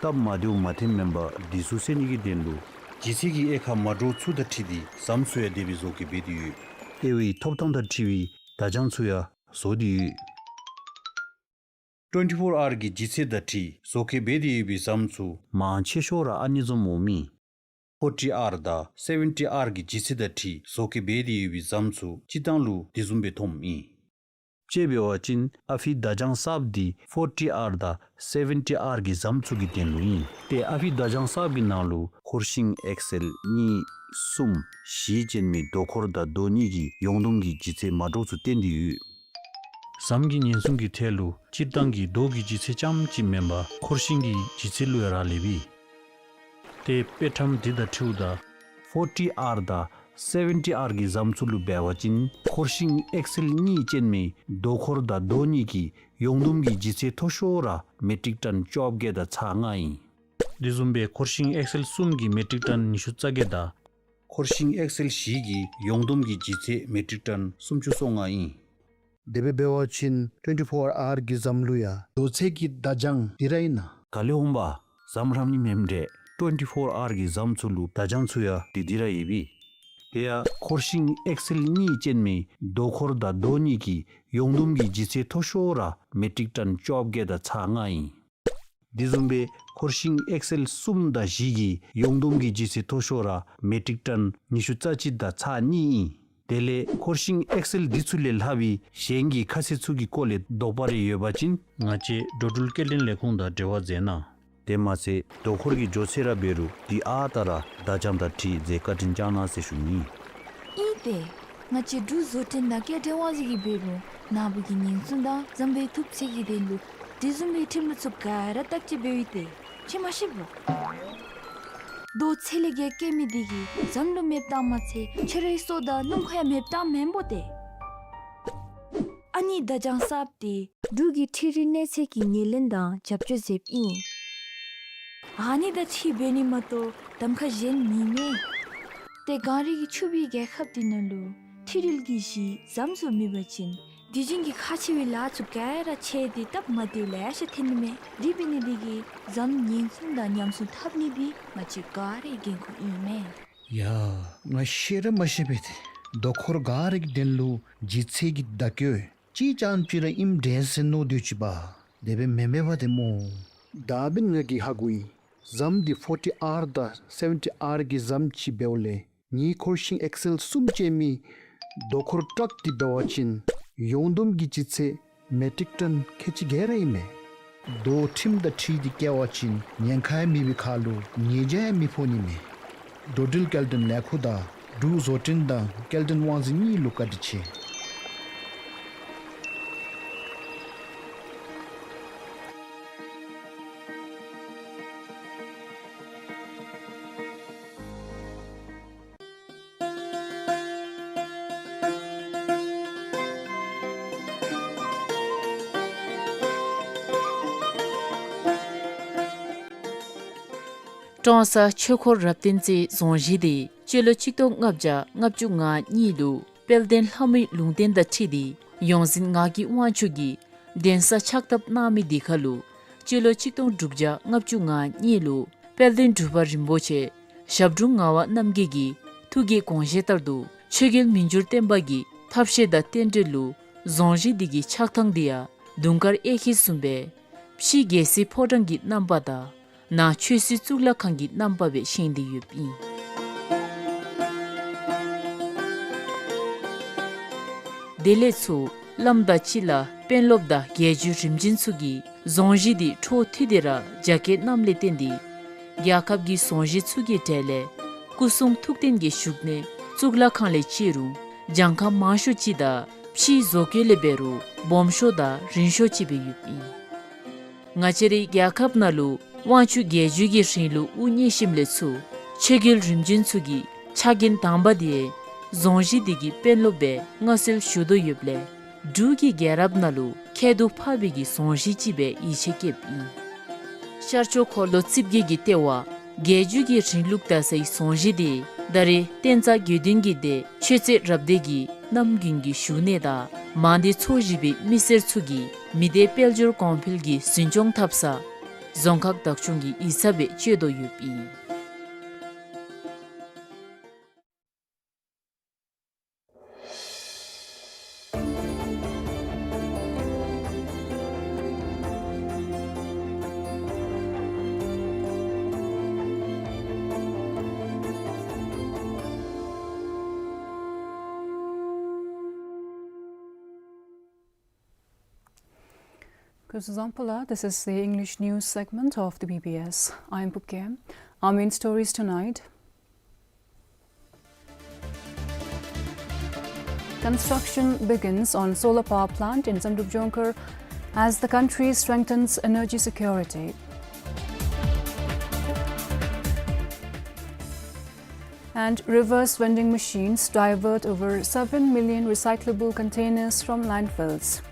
སྟབས་མ་བདེཝ་མ་ཐོནམ་མེན་པར་འདི་ཚུ་སེལ་ནི་གི་དོན་ལུ་ལྗིད་ཚད་ཀྱི་དབྱེ་ཁག་མ་འདྲཝ་ཚུ་དང་འཁྲིལ་ཏེ་ཟམ་ཚུ་ཡང་དེ་སྦེ་བཟོ་བཀོད་འབད་དེ་ཡོད། དབྱེ་བའི་ཐོབ་ཐང་དང་འཁྲིལ་བའི་བརྡ་བྱང་ཚུ་ཡང་བཟོ་སྟེ་ཡོད། Twenty-four R གི་ལྗིད་ཚད་དང་འཁྲིལ་བཟོ་བཀོད་འབད་དེ་ཡོད་པའི་ཟམ་ཚུ་མང་ཆེ་ཤོས་ར་ཨ་ནི་བཟུམ་འོངམ་ཨིན། Forty R དང་Seventy R གི་ལྗིད་ཚད་དང་འཁྲིལ་བཟོ་བཀོད་འབད་དེ་ཡོད་པའི་ཟམ་ཚུ་སྤྱིར་བཏང་ལུ་དེ་བཟུམ་སྦེ་ཐོནམ་ཨིན། དཔྱེ་འབད་བ་ཅིན་ཨ་ཕི་བརྡ་བྱང་གསརཔ་འདི་Forty R དང་Seventy R གི་ཟམ་ཚུ་གི་དོན་ལུ་ཨིན། ཏེ་ཨ་ཕི་བརྡ་བྱང་གསརཔ་གི་ནང་ལུ་འཁོར་ཤིང་ཨེག་སེལ་གཉིས་གསུམ་བཞི་ཅན་མའི་རྡོ་འཁོར་དང་རྡོ་གཉིས་ཀྱི་ཡོངས་བསྡོམས་ཀྱི་ལྗིད་ཚད་མ་འདྲཝ་ཚུ་བསྟན་ཏེ་ཡོད། ཟམ་གྱི་ཉེན་སྲུང་གི་ཐད་ལུ་སྤྱིར་བཏང་གི་རྡོ་གི་ལྗིད་ཚད་རྐྱངམ་གཅིག་མེན་པར་འཁོར་ཤིང་གི་ལྗིད་ཚད་ལུ་ཡང་རག་ལས་པས། ཏེ་དཔེ་ཁྲམ་འདི་དང་འཁྲིལཝ་ད་ཕོར་ཊི་ཨར་དང་སེ་བེན་ཊི་ཨར་གྱི་ཟམ་ཚུ་ལུ་འབད་བ་ཅིན་འཁོར་ཤིང་ཨེག་སེལ་གཉིས་ཅན་མའི་རྡོ་འཁོར་དང་རྡོ་གཉིས་ཀྱི་ཡོངས་བསྡོམས་ཀྱི་ལྗིད་ཚད་མཐོ་ཤོས་ར་མེ་ཊིག་ཊོན་བཅོ་བརྒྱད་དང་ཚག་ལྔ་ཨིན། དེ་བཟུམ་སྦེ་འཁོར་ཤིང་ཨེག་སེལ་གསུམ་གྱི་མེ་ཊིག་ཊོན་ཉི་ཤུ་རྩ་བརྒྱད་དང་འཁོར་ཤིང་ཨེག་སེལ་བཞི་གི་ཡོངས་བསྡོམས་ཀྱི་ལྗིད་ཚད་མེ་ཊིག་ཊོན་སུམ་ཅུ་སོ་ལྔ་ཨིན། དེ་སྦེ་འབད་བ་ཅིན་ཊུ་ཝེན་ཊི་ཕོར་ཨར་གྱི་ཟམ་ལུ་ཡང་རྡོ་ཚད་ཀྱི་བརྡ་བྱང་འདི་ར་ཨིན་ན། ག་ལས་འོང་པ། ཟམ་ར་ནི་མེནམ་འདྲས། ཊུ་ཝེན་ཊི་ཕོར་ཨར་གྱི་ཟམ་ཚུ་ལུ་བརྡ་བྱང་ཚུ་ཡང་འདི་འདི་ར་ཡོད་པས། དེ་ཡང་འཁོར་ཤིང་ཨེག་སེལ་གཉིས་ཅན་མའི་རྡོ་འཁོར་དང་རྡོ་གཉིས་ཀྱི་ཡོངས་བསྡོམས་ཀྱི་ལྗིད་ཚད་མཐོ་ཤོས་ར་མེ་ཊིག་ཊོན་བཅོ་བརྒྱད་དང་ཚག་ལྔ་ཨིན། དེ་བཟུམ་སྦེ་འཁོར་ཤིང་ཨེག་སེལ་གསུམ་དང་བཞི་གི་ཡོངས་བསྡོམས་ཀྱི་ལྗིད་ཚད་མཐོ་ཤོས་ར་མེ་ཊིག་ཊོན་ཉི་ཤུ་རྩ་གཅིག་དང་ཚག་གཉིས་ཨིན། དེ་ལས་འཁོར་ཤིང་ཨེག་སེལ་འདི་ཚུ་ལས་ལྷག་པའི་གཞན་གྱི་ཁ་གསལ་ཚུ་གི་སྐོར་ལས་དོགས་པ་རེ་ཡོད་པ་ཅིན་ང་བཅས་འགྲོ་འགྲུལ་སྐྱེལ་འདྲེན་ལས་ཁུངས་དང་འབྲེལ་བ་མཛད་གནང་། དེ་མ་ཚད་རྡོ་འཁོར་གྱི་མགྱོགས་ཚད་ར་འབད་རུང་འདི་ཨ་རྟག་ར་བརྡ་བྱང་དང་འཁྲིལ་མཛད་བཀའ་དྲིན་བསྐྱང་གནང་ཟེར་ཞུ་ནི། ཨིན་ཏེ། ང་བཅས་འབྲུག་བཟོ་སྐྲུན་དང་སྐྱེལ་འདྲེན་དབང་འཛིན་གྱིས་འབད་རུང་ནཱ་བུ་གི་ཉེན་སྲུང་དང་ཟམ་པའི་ཐུབ་ཚད་ཀྱི་དོན་ལུ་དེ་བཟུམ་མའི་ཁྲིམས་ལུགས་ཚུ་ག་ར་བརྟག་དཔྱད་འབདཝ་ཨིན་ཏེ། ཁྱོད་མ་ཤེས་པས། རྡོ་ཚད་ལས་བརྒལ་སྐྱེལ་མི་འདི་གིས་ཟམ་ལུ་མེདཔ་བཏངམ་མ་ཚད་ཁྱོད་རའི་སོ་དང་སྣུམ་འཁོར་ཡང་མེདཔ་བཏངམ་མེན་པོ་ཏེ། ཨ་ནི་བརྡ་བྱང་གསརཔ་འདི་འབྲུག་གི་འཕྲུལ་རིག་གནས་ཚད་ཀྱིས་ངོས་ལེན་དང་རྒྱབ་སྐྱོར་མཛདཔ་ཨིན། ཨ་ནི་དང་འཁྲིལ་འབད་ནི་མ་གཏོགས་གདམ་ཁ་གཞན་མེད་མས། ཏེ་གངས་རི་གི་ཕྱུག་པའི་རྒྱལ་ཁབ་འདི་ནང་ལུ་འཕྲུལ་རིག་གི་གཞི་ཟམ་ཚུ་མེད་པ་ཅིན་དུས་རྒྱུན་གྱི་ཁག་ཆེ་བའི་ལཱ་ཚུ་ག་ར་ཆད་དེ་སྟབས་མ་བདེཝ་ལེ་ཤ་ཐོན་ནི་མས། དེ་འབད་ནི་འདི་གིས་ཟམ་ཉེན་སྲུང་དང་ཉམས་སྲུང་འཐབ་ནི་འདི་ང་བཅས་ག་རའི་འགན་ཁུར་ཨིན་མས། ཡ། ང་ཤེས་ར་མ་ཤེས་པས་ཏེ། རྡོ་འཁོར་ག་ར་གི་དོན་ལུ་ལྗིད་ཚད་ཀྱི་བརྡ་བཀོད་ཅིག་རྐྱངམ་ཅིག་ར་ཨིནམ་འདྲས་ཟེར་མནོ་སྡོད་ཅི་པ། དེ་སྦེ་མེན་མས་པ་ཏེ་སྨོ། ད་འབདན་ང་གིས་ཧ་གོ་ཡི། ཟམ་འདི་ཕོར་ཊི་ཨར་དང་སེ་བེན་ཊི་ཨར་གྱི་ཟམ་ཅིག་འབདཝ་ལས་ངེའི་འཁོར་ཤིང་ཨེག་སེལ་གསུམ་ཅན་མའི་རྡོ་འཁོར་ཊཱག་འདི་འབད་བ་ཅིན་ཡོངས་བསྡོམས་ཀྱི་ལྗིད་ཚད་མེ་ཊིག་ཊོན་ཁལ་གཅིག་ག་ར་ཨིན་མས། རྡོ་ཁྲིམས་དང་འཁྲིལ་ཏེ་བཀལ་བ་ཅིན་ཉེན་ཁ་ཡང་མེད་པའི་ཁར་ལུ་ཉེས་བྱ་ཡང་མི་ཕོག་ནི་མས། འགྲོ་འགྲུལ་སྐྱེལ་འདྲེན་ལས་ཁུངས་དང་འབྲུག་བཟོ་སྐྲུན་དང་སྐྱེལ་འདྲེན་དབང་འཛིན་གཉིས་ལུ་བཀའ་དྲིན་ཆེ། ཀྲོང་གསར་ཆོས་འཁོར་རབ་བརྟན་རྩེ་རྫོང་གཞི་འདི་སྤྱི་ལོ་ཆིག་སྟོང་ལྔ་བརྒྱ་ལྔ་བཅུ་ང་གཉིས་ལུ་དཔལ་ལྡན་ལྷ་མོའི་ལུང་བསྟན་དང་འཁྲིལ་ཏེ་ཡོངས་འཛིན་ངག་གི་དབང་ཕྱུག་གིས་གདན་ས་ཕྱག་བཏབ་གནང་མི་འདི་ཁར་ལུ་སྤྱི་ལོ་ཆིག་སྟོང་དྲུག་བརྒྱ་ལྔ་བཅུ་ང་གཉིས་ལུ་དཔལ་ལྡན་འབྲུག་པ་རིན་པོ་ཆེ་ཞབས་དྲུང་ངག་དབང་རྣམ་རྒྱལ་གྱི་ཐུགས་ཀྱི་དགོངས་བཞེད་ལྟར་དུ་ཆོས་རྒྱལ་མི་འགྱུར་བརྟན་པ་གི་ཐབས་ཤེས་དང་རྟེན་འབྲེལ་ལུ་རྫོང་གཞི་འདི་གི་ཆགས་ཐངས་འདི་ཡང་དུང་དཀར་གཡས་འཁྱིལ་བཟུམ་སྦེ་ཕྱི་རྒྱལ་སྲིད་ཕོ་བྲང་གི་རྣམ་པ་དང་ནང་ཆོས་སྲིད་གཙུག་ལག་ཁང་གི་རྣམ་པ་སྦེ་བཞེངས་ཏེ་ཡོདཔ་ཨིན། དེ་ལས་ཚུར་བླམ་དང་སྤྱི་བླ་དཔོན་སློབ་དང་རྒྱལ་བརྒྱུད་རིམ་བྱོན་ཚུ་གིས་རྫོང་གཞི་འདི་འཕྲོ་མཐུད་དེ་ར་རྒྱ་སྐྱེད་གནངམ་ལས་བརྟེན་ཏེ་རྒྱལ་ཁབ་ཀྱི་རྫོང་གཞི་ཚུ་གི་གྲས་ལས་སྐུ་གསུང་ཐུགས་རྟེན་གྱི་བཞུགས་གནས་གཙུག་ལག་ཁང་ལས་བརྩི་རུང་གྱངས་ཁ་མང་ཤོས་ཅིག་དང་ཕྱིའི་བཟོ་བཀོད་ལས་འབད་རུང་སྦོམ་ཤོས་དང་རིང་ཤོས་ཅིག་སྦེ་ཡོདཔ་ཨིན། ང་བཅས་རའི་རྒྱལ་ཁབ་ནང་ལུ་དབང་ཕྱུག་རྒྱལ་བརྒྱུད་ཀྱི་རིང་ལུགས་དབུ་བརྙེས་ཞིནམ་ལས་ཚུར་ཆོས་རྒྱལ་རིམ་བྱོན་ཚུ་གི་ཕྱག་འགན་དང་པ་འདི་རྫོང་གཞི་འདི་གི་དཔོན་སློབ་སྦེ་མངའ་གསོལ་ཞུ་དོ་ཡོདཔ་ལས་འབྲུག་གི་རྒྱལ་རབས་ནང་ལུ་ཁྱད་དུ་འཕགས་པའི་གི་རྫོང་གཞི་ཅིག་སྦེ་ཡིད་ཆེས་བསྐྱེདཔ་ཨིན། ཤར་ཕྱོགས་འཁོར་ལོ་རྩིབས་བརྒྱད་ཀྱི་ལྟེ་བ་རྒྱལ་བརྒྱུད་ཀྱི་རིང་ལུགས་དར་སའི་རྫོང་གཞི་འདི་ད་རེས་བསྟན་རྩ་དགེ་འདུན་གྱི་སྡེ་ཆོས་རྩེ་རབ་སྡེ་གི་རྣམ་རྒྱུན་གྱི་བཞུགས་གནས་དང་མང་སྡེ་ཚོ་བཞི་པའི་མི་སེར་ཚུ་གིས་མི་སྡེ་དཔལ་འབྱོར་གོང་འཕེལ་གྱི་འཛིན་སྐྱོང་འཐབ་ས་རྫོང་ཁག་བདག་སྐྱོང་གི་ཡིག་ཚང་སྦེ་སྤྱོད་དོ་ཡོདཔ་ཨིན། Kuzuzangpala, this is the English news segment of the B B S. I'm Pukem. Our main stories tonight. Construction begins on solar power plant in Zamdrup Jongkhar as the country strengthens energy security. And reverse vending machines divert over seven million recyclable containers from landfills.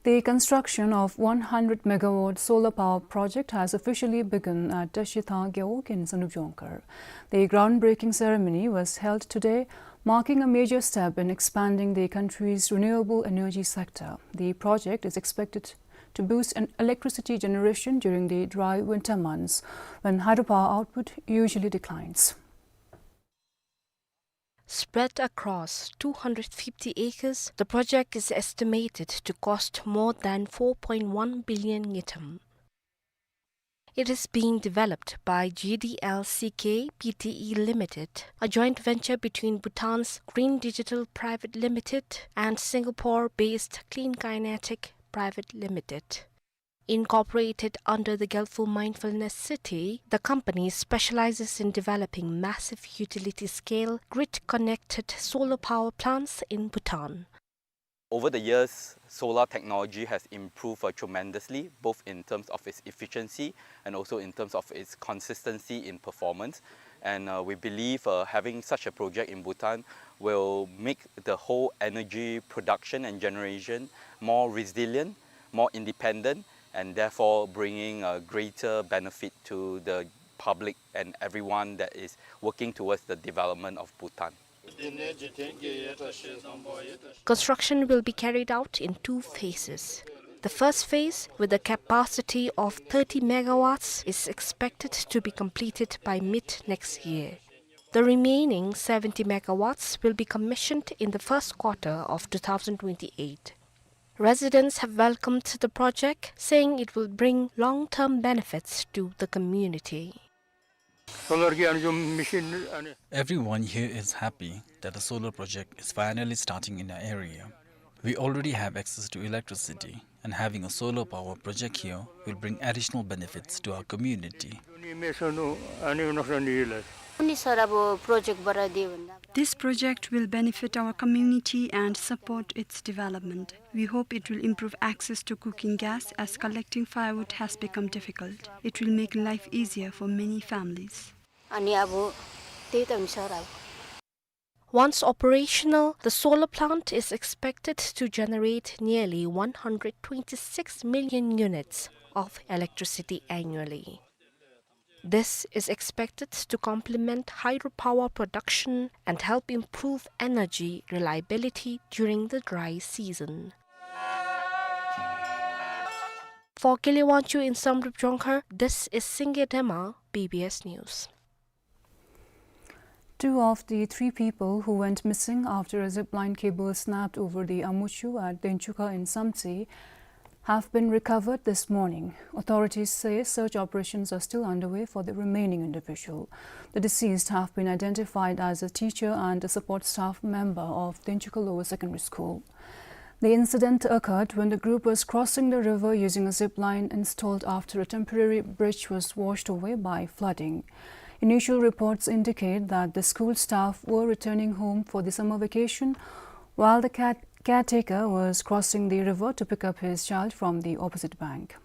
The construction of one hundred megawatt solar power project has officially begun at Dashitha Gewog in Samdrup Jongkhar. The groundbreaking ceremony was held today, marking a major step in expanding the country's renewable energy sector. The project is expected to boost an electricity generation during the dry winter months, when hydropower output usually declines. Spread across two hundred fifty acres, the project is estimated to cost more than four point one billion ngultrum. It is being developed by G D L C K P T E Limited, a joint venture between Bhutan's Green Digital Private Limited and Singapore-based Clean Kinetic Private Limited. Incorporated under the Gelfu Mindfulness City, the company specializes in developing massive utility-scale, grid-connected solar power plants in Bhutan. Over the years, solar technology has improved, uh, tremendously, both in terms of its efficiency and also in terms of its consistency in performance. And, uh, we believe, uh, having such a project in Bhutan will make the whole energy production and generation more resilient, more independent, and therefore bringing a greater benefit to the public and everyone that is working towards the development of Bhutan. Construction will be carried out in two phases. The first phase, with a capacity of thirty megawatts, is expected to be completed by mid next year. The remaining seventy megawatts will be commissioned in the first quarter of two thousand twenty-eight. Residents have welcomed the project, saying it will bring long-term benefits to the community. Solar ki ani jo machine ani. Everyone here is happy that the solar project is finally starting in our area. We already have access to electricity, and having a solar power project here will bring additional benefits to our community. This project will benefit our community and support its development. We hope it will improve access to cooking gas, as collecting firewood has become difficult. It will make life easier for many families. Once operational, the solar plant is expected to generate nearly one hundred twenty-six million units of electricity annually. This is expected to complement hydropower production and help improve energy reliability during the dry season. For Kele Wangchuk in Samdrup Jongkhar, this is Singye Dema, B B S News. Two of the three people who went missing after a zip line cable snapped over the Amuchu at Denchukha in Samtse have been recovered this morning. Authorities say search operations are still underway for the remaining individual. The deceased have been identified as a teacher and a support staff member of Denchukha Lower Secondary School. The incident occurred when the group was crossing the river using a zip line installed after a temporary bridge was washed away by flooding. Initial reports indicate that the school staff were returning home for the summer vacation, while the cat-, caretaker was crossing the river to pick up his child from the opposite bank.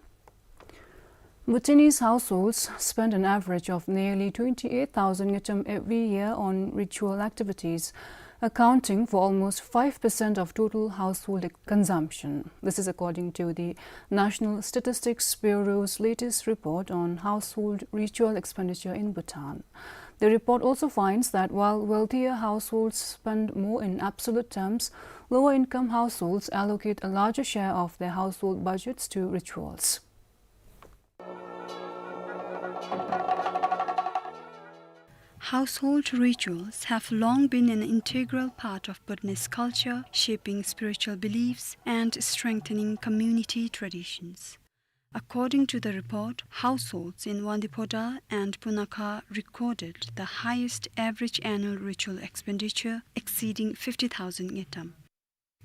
Bhutanese households spend an average of nearly twenty-eight thousand ngultrum every year on ritual activities, accounting for almost five percent of total household consumption. This is according to the National Statistics Bureau's latest report on household ritual expenditure in Bhutan. The report also finds that while wealthier households spend more in absolute terms, lower income households allocate a larger share of their household budgets to rituals. Household rituals have long been an integral part of Bhutanese culture, shaping spiritual beliefs and strengthening community traditions. According to the report, households in Wangdue Phodrang and Punakha recorded the highest average annual ritual expenditure, exceeding fifty thousand ngultrum.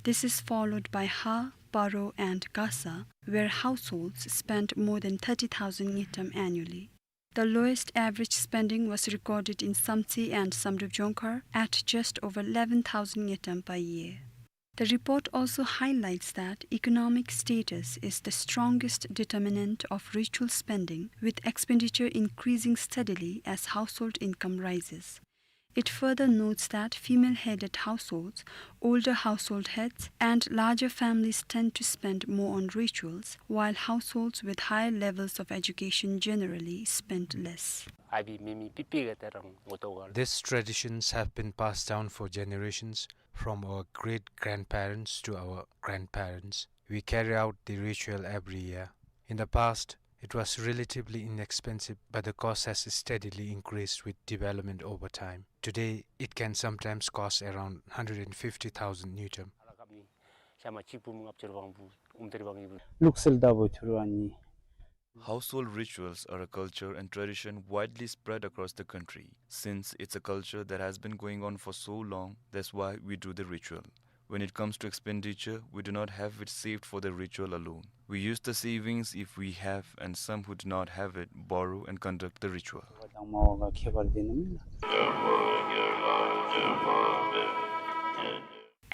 This is followed by Har, Paro and Gasa, where households spent more than thirty thousand ngultrum annually. The lowest average spending was recorded in Samtse and Samdrup Jongkhar at just over eleven thousand ngultrum per year. The report also highlights that economic status is the strongest determinant of ritual spending, with expenditure increasing steadily as household income rises. It further notes that female-headed households, older household heads, and larger families tend to spend more on rituals, while households with higher levels of education generally spend less. These traditions have been passed down for generations, from our great-grandparents to our grandparents. We carry out the ritual every year. In the past, it was relatively inexpensive, but the cost has steadily increased with development over time. Today, it can sometimes cost around hundred and fifty thousand ngultrum. Household rituals are a culture and tradition widely spread across the country. Since it's a culture that has been going on for so long, that's why we do the ritual. When it comes to expenditure, we do not have it saved for the ritual alone. We use the savings, if we have, and some who do not have it, borrow and conduct the ritual.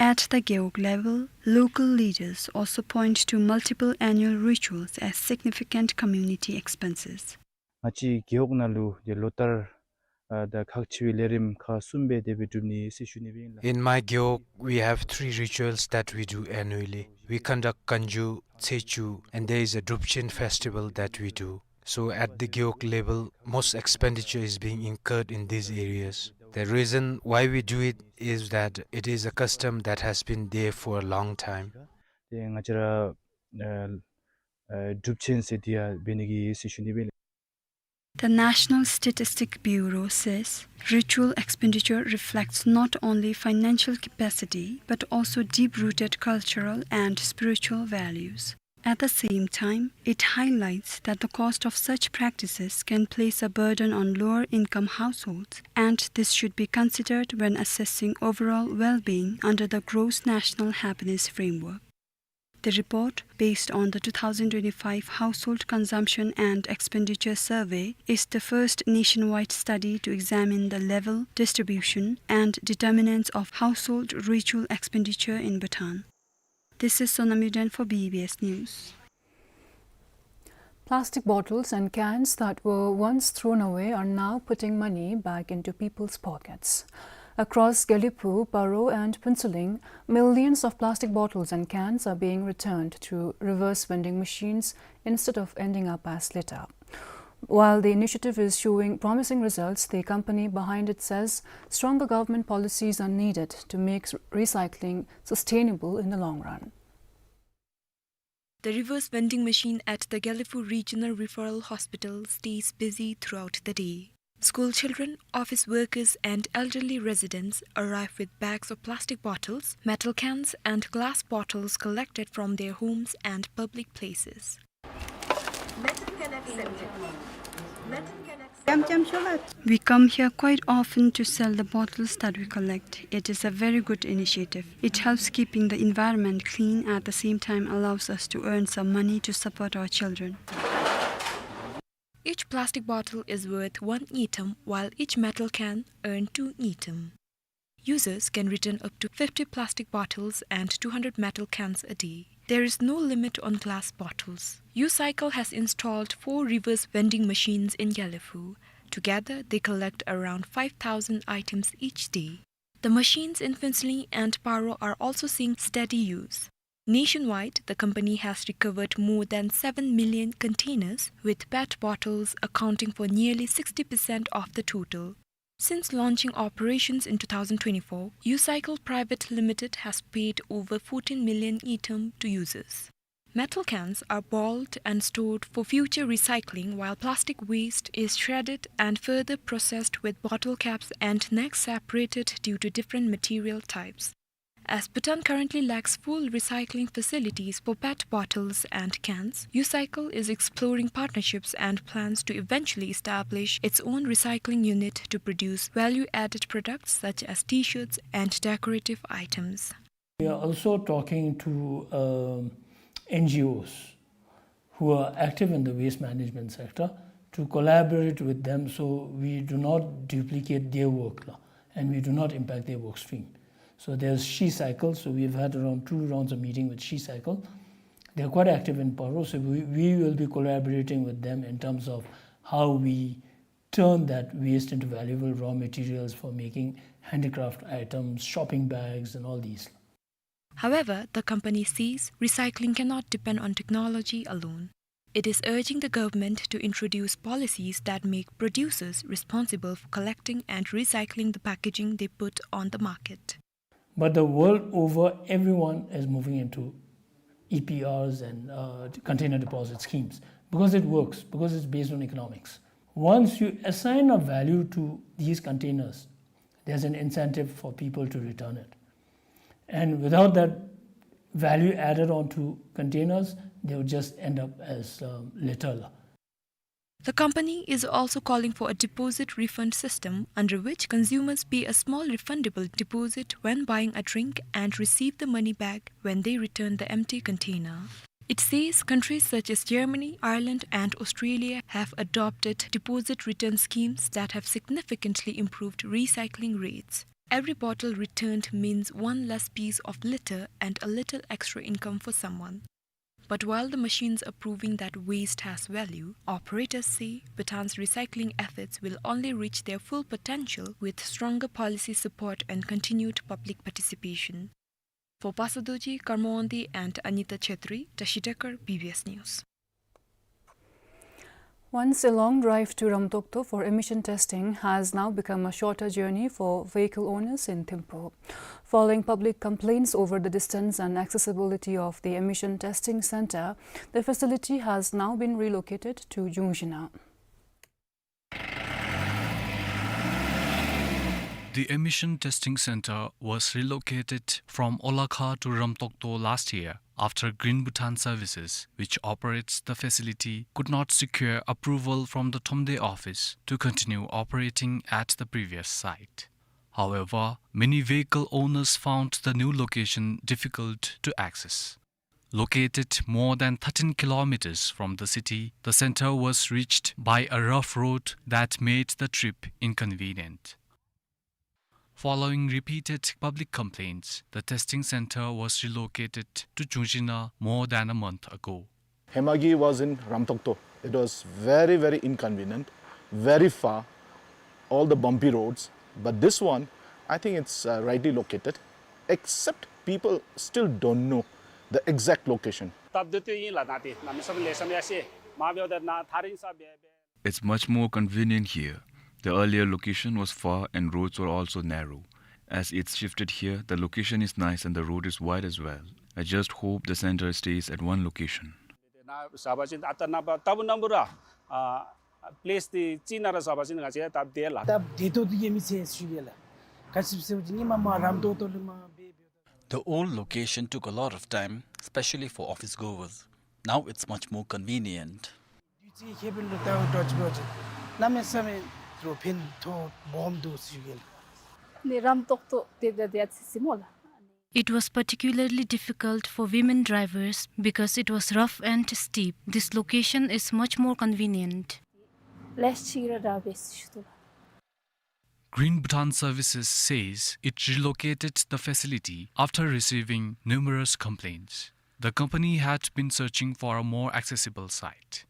At the Gewog level, local leaders also point to multiple annual rituals as significant community expenses. ང་བཅས་རྒེད་འོག་ནང་ལུ་ཏེ་ལོ་ལྟར་ཨ་ད་ཁག་ཆེ་བའི་ལས་རིམ་ཁག་གསུམ་སྦེ་དེ་སྦེ་སྒྲུབ་ནི་ཟེར་ཞུ་ནི་སྦེ་ཨིན་ལགས། In my Gewog, we have three rituals that we do annually. We conduct Kanju, Tsechu, and there is a Drupchen festival that we do. So at the Gewog level, most expenditure is being incurred in these areas. The reason why we do it is that it is a custom that has been there for a long time. ཏེ་ང་བཅས་ར་ཨ་ཨ་Drupchen ཟེར་དེ་ཡང་འབད་ནི་གི་ཟེར་ཞུ་ནི་སྦེ་ཨིན་ལགས། The National Statistic Bureau says ritual expenditure reflects not only financial capacity but also deep-rooted cultural and spiritual values. At the same time, it highlights that the cost of such practices can place a burden on lower-income households, and this should be considered when assessing overall well-being under the Gross National Happiness Framework. The report, based on the two thousand twenty-five Household Consumption and Expenditure Survey, is the first nationwide study to examine the level, distribution, and determinants of household ritual expenditure in Bhutan. This is Sonam Yuden for B B S News. Plastic bottles and cans that were once thrown away are now putting money back into people's pockets. Across Gelephu, Paro and Phuentsholing, millions of plastic bottles and cans are being returned through reverse vending machines instead of ending up as litter. While the initiative is showing promising results, the company behind it says stronger government policies are needed to make recycling sustainable in the long run. The reverse vending machine at the Gelephu Regional Referral Hospital stays busy throughout the day. School children, office workers, and elderly residents arrive with bags of plastic bottles, metal cans, and glass bottles collected from their homes and public places. We come here quite often to sell the bottles that we collect. It is a very good initiative. It helps keeping the environment clean, at the same time allows us to earn some money to support our children. Each plastic bottle is worth one ngultrum, while each metal can earn two ngultrum. Users can return up to fifty plastic bottles and two hundred metal cans a day. There is no limit on glass bottles. U-Cycle has installed four reverse vending machines in Gelephu. Together, they collect around five thousand items each day. The machines in Phuentsholing and Paro are also seeing steady use. Nationwide, the company has recovered more than seven million containers, with pet bottles accounting for nearly sixty percent of the total. Since launching operations in two thousand twenty-four, U-Cycle Private Limited has paid over fourteen million ngultrum to users. Metal cans are balled and stored for future recycling, while plastic waste is shredded and further processed, with bottle caps and necks separated due to different material types. As Bhutan currently lacks full recycling facilities for pet bottles and cans, U-Cycle is exploring partnerships and plans to eventually establish its own recycling unit to produce value-added products such as T-shirts and decorative items. We are also talking to, um, N G Os who are active in the waste management sector to collaborate with them so we do not duplicate their work, la, and we do not impact their work stream. So there's She Cycle. So we've had around two rounds of meeting with She Cycle. They're quite active in Paro. So we, we will be collaborating with them in terms of how we turn that waste into valuable raw materials for making handicraft items, shopping bags, and all these. However, the company says recycling cannot depend on technology alone. It is urging the government to introduce policies that make producers responsible for collecting and recycling the packaging they put on the market. But the world over, everyone is moving into E P Rs and, uh, container deposit schemes because it works, because it's based on economics. Once you assign a value to these containers, there's an incentive for people to return it. And without that value added onto containers, they would just end up as, um, litter. The company is also calling for a deposit refund system under which consumers pay a small refundable deposit when buying a drink and receive the money back when they return the empty container. It says countries such as Germany, Ireland, and Australia have adopted deposit return schemes that have significantly improved recycling rates. Every bottle returned means one less piece of litter and a little extra income for someone. But while the machines are proving that waste has value, operators say Bhutan's recycling efforts will only reach their full potential with stronger policy support and continued public participation. For Pasa Dorji, Karma Wangdi and Anita Chhetri, Tashi Dekar, B B S News. Once a long drive to Ramtokto for emission testing has now become a shorter journey for vehicle owners in Thimphu. Following public complaints over the distance and accessibility of the emission testing center, the facility has now been relocated to Jungzhina. The emission testing center was relocated from Olakha to Ramtokto last year after Green Bhutan Services, which operates the facility, could not secure approval from the Thromde office to continue operating at the previous site. However, many vehicle owners found the new location difficult to access. Located more than thirteen kilometers from the city, the center was reached by a rough road that made the trip inconvenient. Following repeated public complaints, the testing center was relocated to Jungzhina more than a month ago. Hemagi was in Ramtokto. It was very, very inconvenient, very far, all the bumpy roads. But this one, I think it's, uh, rightly located, except people still don't know the exact location. Tab de tu yin la na ti, na mi sam le sam ya si, ma byo de na tharin sa be be. It's much more convenient here. The earlier location was far and roads were also narrow. As it's shifted here, the location is nice and the road is wide as well. I just hope the center stays at one location. Na sabachin ata na ba tabu nambura, ah, place di china ra sabachin ngache tab de la. Tab de to tu ye mi se shu ye la. Kasip se ni ma ma Ramtokto le ma be be. The old location took a lot of time, especially for office goers. Now it's much more convenient. Duty cabin lo ta dodge budget. Na me sa me tro pen to bom do shu ye la. Ni Ramtokto de de de si si mo la. It was particularly difficult for women drivers because it was rough and steep. This location is much more convenient. Less chingra da bes shutu. Green Bhutan Services says it relocated the facility after receiving numerous complaints. The company had been searching for a more accessible site.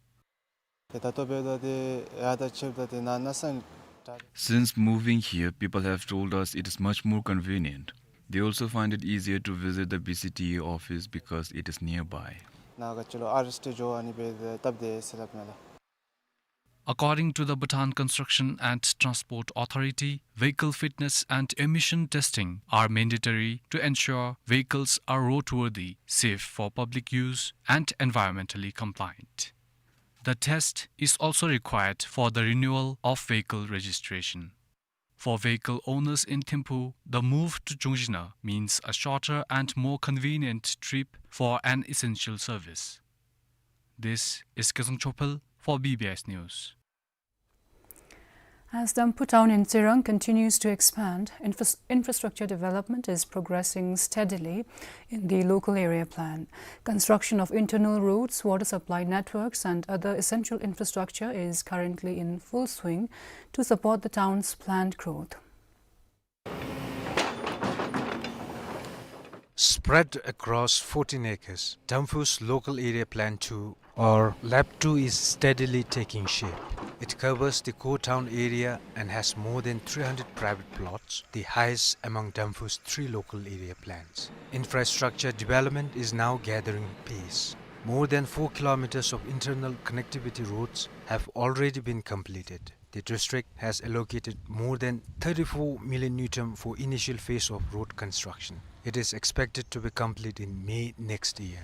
Since moving here, people have told us it is much more convenient. They also find it easier to visit the B C T A office because it is nearby. According to the Bhutan Construction and Transport Authority, vehicle fitness and emission testing are mandatory to ensure vehicles are roadworthy, safe for public use, and environmentally compliant. The test is also required for the renewal of vehicle registration. For vehicle owners in Thimphu, the move to Jungzhina means a shorter and more convenient trip for an essential service. This is Kezang Chophel for B B S News. As Damphu town in Tsirang continues to expand, infras-, infrastructure development is progressing steadily in the local area plan. Construction of internal roads, water supply networks, and other essential infrastructure is currently in full swing to support the town's planned growth. Spread across fourteen acres, Damphu's Local Area Plan two, or LAP two, is steadily taking shape. It covers the core town area and has more than three hundred private plots, the highest among Damphu's three local area plans. Infrastructure development is now gathering pace. More than four kilometers of internal connectivity roads have already been completed. The district has allocated more than thirty-four million ngultrum for initial phase of road construction. It is expected to be complete in May next year.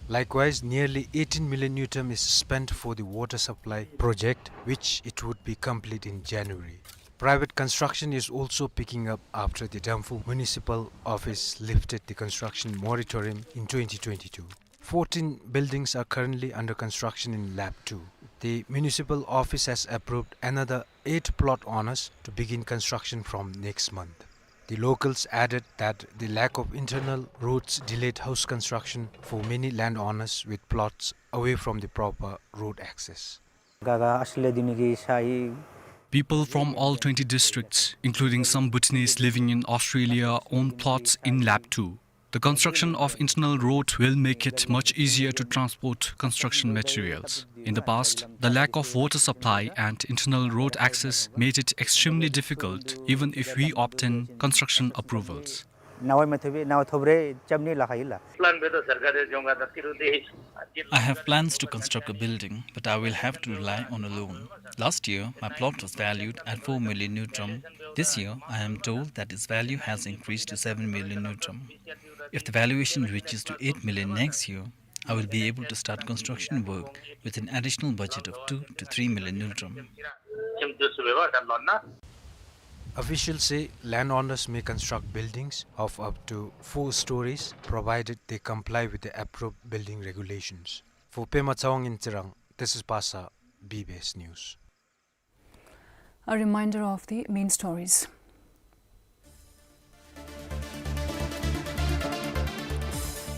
Likewise, nearly eighteen million ngultrum is spent for the water supply project, which it would be complete in January. Private construction is also picking up after the Damphu Municipal Office lifted the construction moratorium in twenty twenty-two. Fourteen buildings are currently under construction in LAP two. The municipal office has approved another eight plot owners to begin construction from next month. The locals added that the lack of internal roads delayed house construction for many landowners with plots away from the proper road access. People from all twenty districts, including some Bhutanese living in Australia, own plots in LAP two. The construction of internal road will make it much easier to transport construction materials. In the past, the lack of water supply and internal road access made it extremely difficult, even if we obtain construction approvals. I have plans to construct a building, but I will have to rely on a loan. Last year, my plot was valued at four million ngultrum. This year, I am told that its value has increased to seven million ngultrum. If the valuation reaches to eight million next year, I will be able to start construction work with an additional budget of two to three million ngultrum. Officials say landowners may construct buildings of up to four stories, provided they comply with the approved building regulations. For Pema Tsawang in Tsirang, this is Pasa, B B S News. A reminder of the main stories.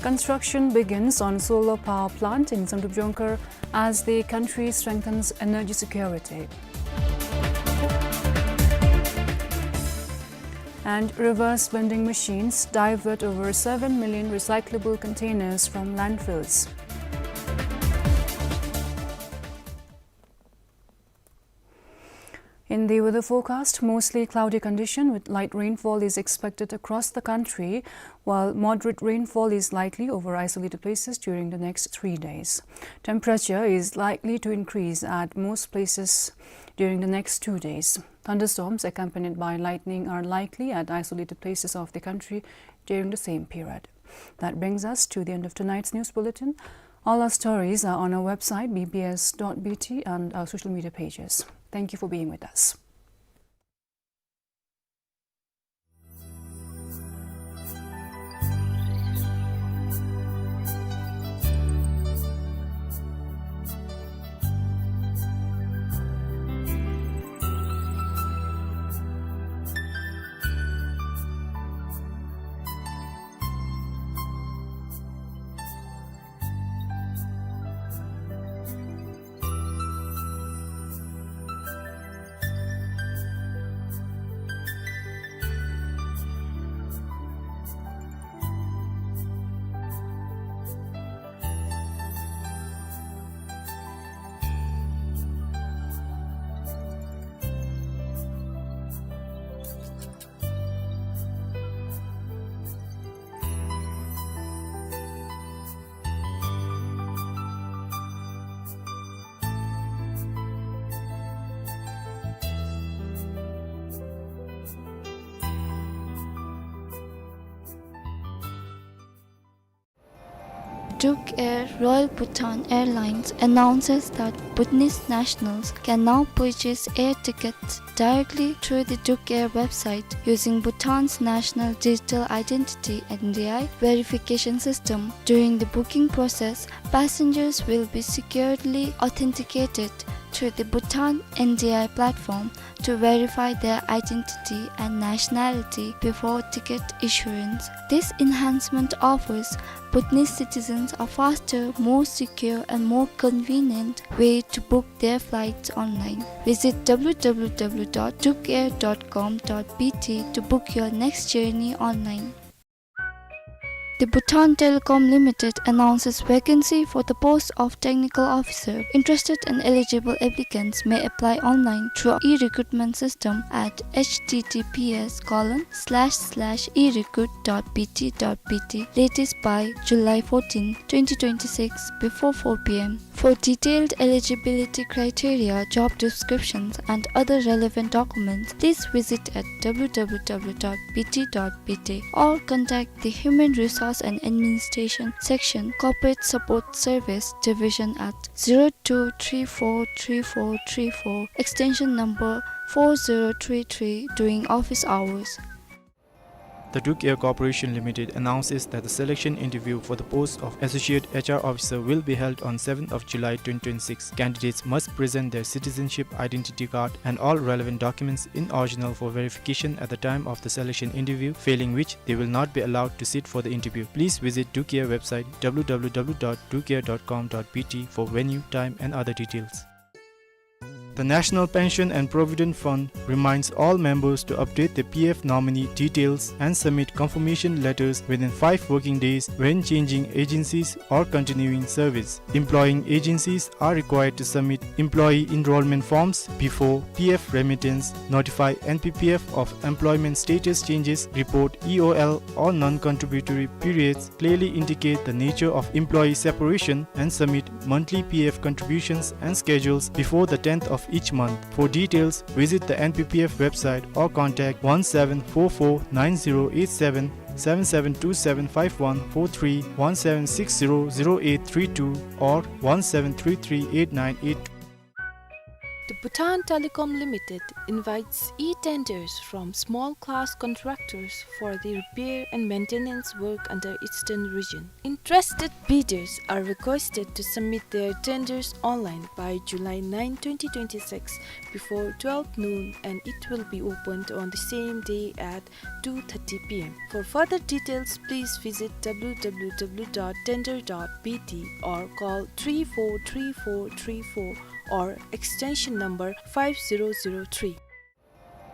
Construction begins on solar power plant in Samdrup Jongkhar as the country strengthens energy security. And reverse vending machines divert over seven million recyclable containers from landfills. In the weather forecast, mostly cloudy condition with light rainfall is expected across the country, while moderate rainfall is likely over isolated places during the next three days. Temperature is likely to increase at most places during the next two days. Thunderstorms accompanied by lightning are likely at isolated places of the country during the same period. That brings us to the end of tonight's news bulletin. All our stories are on our website, B B S dot B T, and our social media pages. Thank you for being with us. Duke Air Royal Bhutan Airlines announces that Bhutanese nationals can now purchase air tickets directly through the Duke Air website using Bhutan's National Digital Identity, N D I, verification system. During the booking process, passengers will be securely authenticated through the Bhutan N D I platform to verify their identity and nationality before ticket issuance. This enhancement offers Bhutanese citizens a faster, more secure, and more convenient way to book their flights online. Visit W W W dot duke air dot com dot B T to book your next journey online. The Bhutan Telecom Limited announces vacancy for the post of technical officer. Interested and eligible applicants may apply online through e-recruitment system at H T T P S colon slash slash e recruit dot B T dot B T, latest by July fourteen, twenty twenty-six, before four P M. For detailed eligibility criteria, job descriptions, and other relevant documents, please visit at W W W dot B T dot B T or contact the Human Resource and Administration Section, Corporate Support Service Division at zero two three four three four three four, extension number four zero three three, during office hours. The Duke Air Corporation Limited announces that the selection interview for the post of Associate H R Officer will be held on seventh of July twenty twenty-six. Candidates must present their citizenship identity card and all relevant documents in original for verification at the time of the selection interview, failing which they will not be allowed to sit for the interview. Please visit Duke Air website W W W dot duke air dot com dot B T for venue, time and other details. The National Pension and Provident Fund reminds all members to update their P F nominee details and submit confirmation letters within five working days when changing agencies or continuing service. Employing agencies are required to submit employee enrollment forms before P F remittance, notify N P P F of employment status changes, report E O L or non-contributory periods, clearly indicate the nature of employee separation, and submit monthly P F contributions and schedules before the tenth of each month. For details, visit the N P P F website or contact one seven four four nine zero eight seven, seven seven two seven five one four three, one seven six zero zero eight three two, or one seven three three eight nine eight. The Bhutan Telecom Limited invites e-tenders from small-class contractors for the repair and maintenance work under Eastern Region. Interested bidders are requested to submit their tenders online by July ninth, twenty twenty-six, before twelve noon, and it will be opened on the same day at two thirty P M. For further details, please visit W W W dot tender dot B T or call three four three four three four or extension number five zero zero three.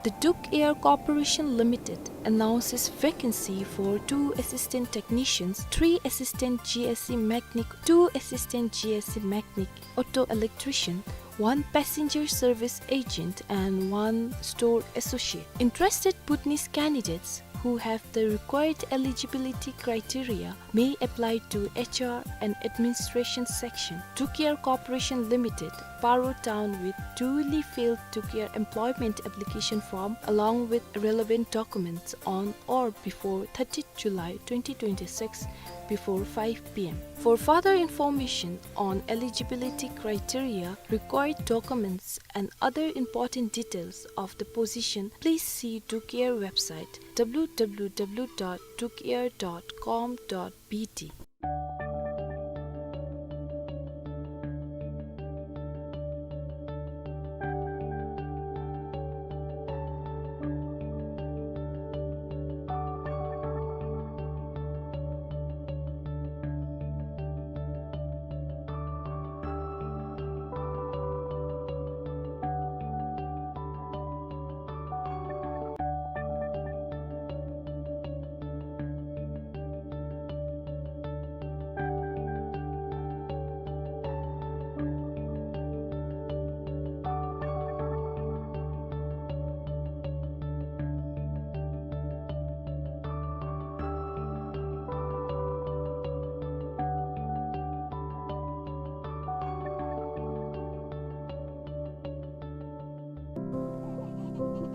The Duke Air Corporation Limited announces vacancy for two assistant technicians, three assistant G S C mechanic, two assistant G S C mechanic, auto electrician, one passenger service agent, and one store associate. Interested Bhutanese candidates who have the required eligibility criteria may apply to H R and Administration Section, Duke Air Corporation Limited, Paro Town, with duly filled Duke Air employment application form along with relevant documents on or before thirtieth July twenty twenty-six, before five P M. For further information on eligibility criteria, required documents, and other important details of the position, please see Duke Air website W W W dot duke air dot com dot B T.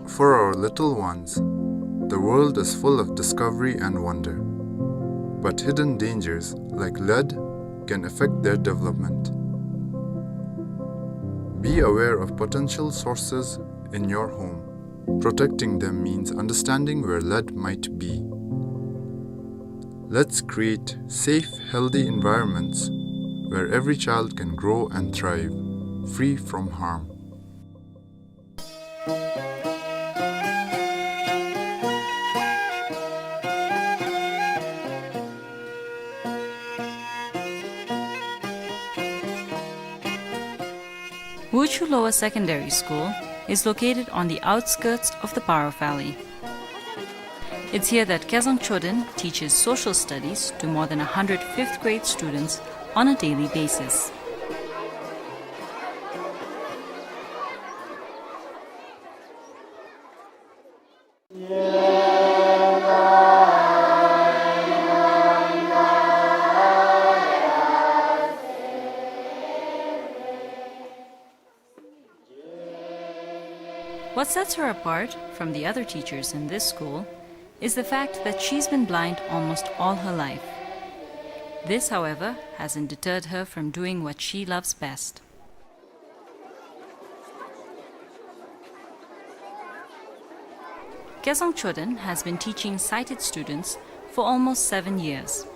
For our little ones, the world is full of discovery and wonder. But hidden dangers, like lead, can affect their development. Be aware of potential sources in your home. Protecting them means understanding where lead might be. Let's create safe, healthy environments where every child can grow and thrive, free from harm. Wuchu Lower Secondary School is located on the outskirts of the Paro Valley. It's here that Kezang Choden teaches social studies to more than a hundred fifth grade students on a daily basis. What sets her apart from the other teachers in this school is the fact that she's been blind almost all her life. This, however, hasn't deterred her from doing what she loves best. Kezang Choden has been teaching sighted students for almost seven years.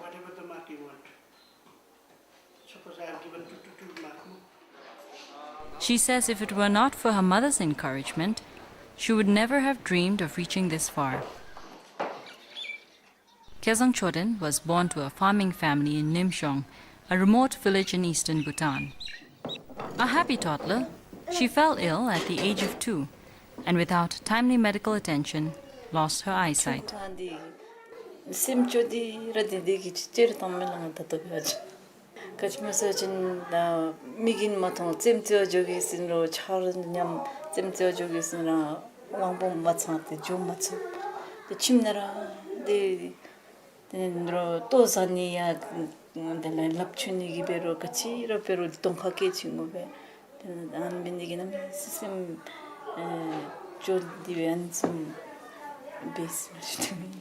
Whatever the mark you want. Suppose I have given two, two, two mark, no? She says if it were not for her mother's encouragement, she would never have dreamed of reaching this far. Kezang Choden was born to a farming family in Nimshong, a remote village in eastern Bhutan. A happy toddler, she fell ill at the age of two and, without timely medical attention, lost her eyesight. སེམས་སྐྱོ་སྟེ་ར་དེ་དེ་གི་ཅི་ཅི་ར་བཏང་མི་ལང་ད་ལྟོ་བ་ཅིན། ག་ཅི་སྨོ་ཟེར་བ་ཅིན་ད་མིག་གིས་མ་མཐོང་རྩེདམོ་རྩེ་བར་འགྱོ་གེ་ཟེར་རུང་ཆ་རོགས་མཉམ་རྩེདམོ་རྩེ་བར་འགྱོ་གེ་ཟེར་རུང་གླང་པོ་མ་ཚང་སྟེ་འགྱོ་མ་ཚུགས། ཏེ་ཁྱིམ་ནང་ར་ཏེ་ཏེ་ནི་རོགས་ལྟོ་བཟའ་ནི་ཡང་དེ་ལས་ལགཔ་འཁྱུ་ནི་གི་འབད་རུང་ག་ཅི་ར་འབད་རུང་གདོང་ཁར་སྐད་ཅིག་ངུ་བས། ཏེ་ནི་ཨ་ནི་འབད་ནི་དེ་གིས་གནམ་མེད་ས་མེད་སེམས་ཨེ་སྐྱོ་སྟེ་སྦེ་ཨ་ནི་བཟུམ་འབད་ཟེར་མ་ཞུ་དོ་མེན།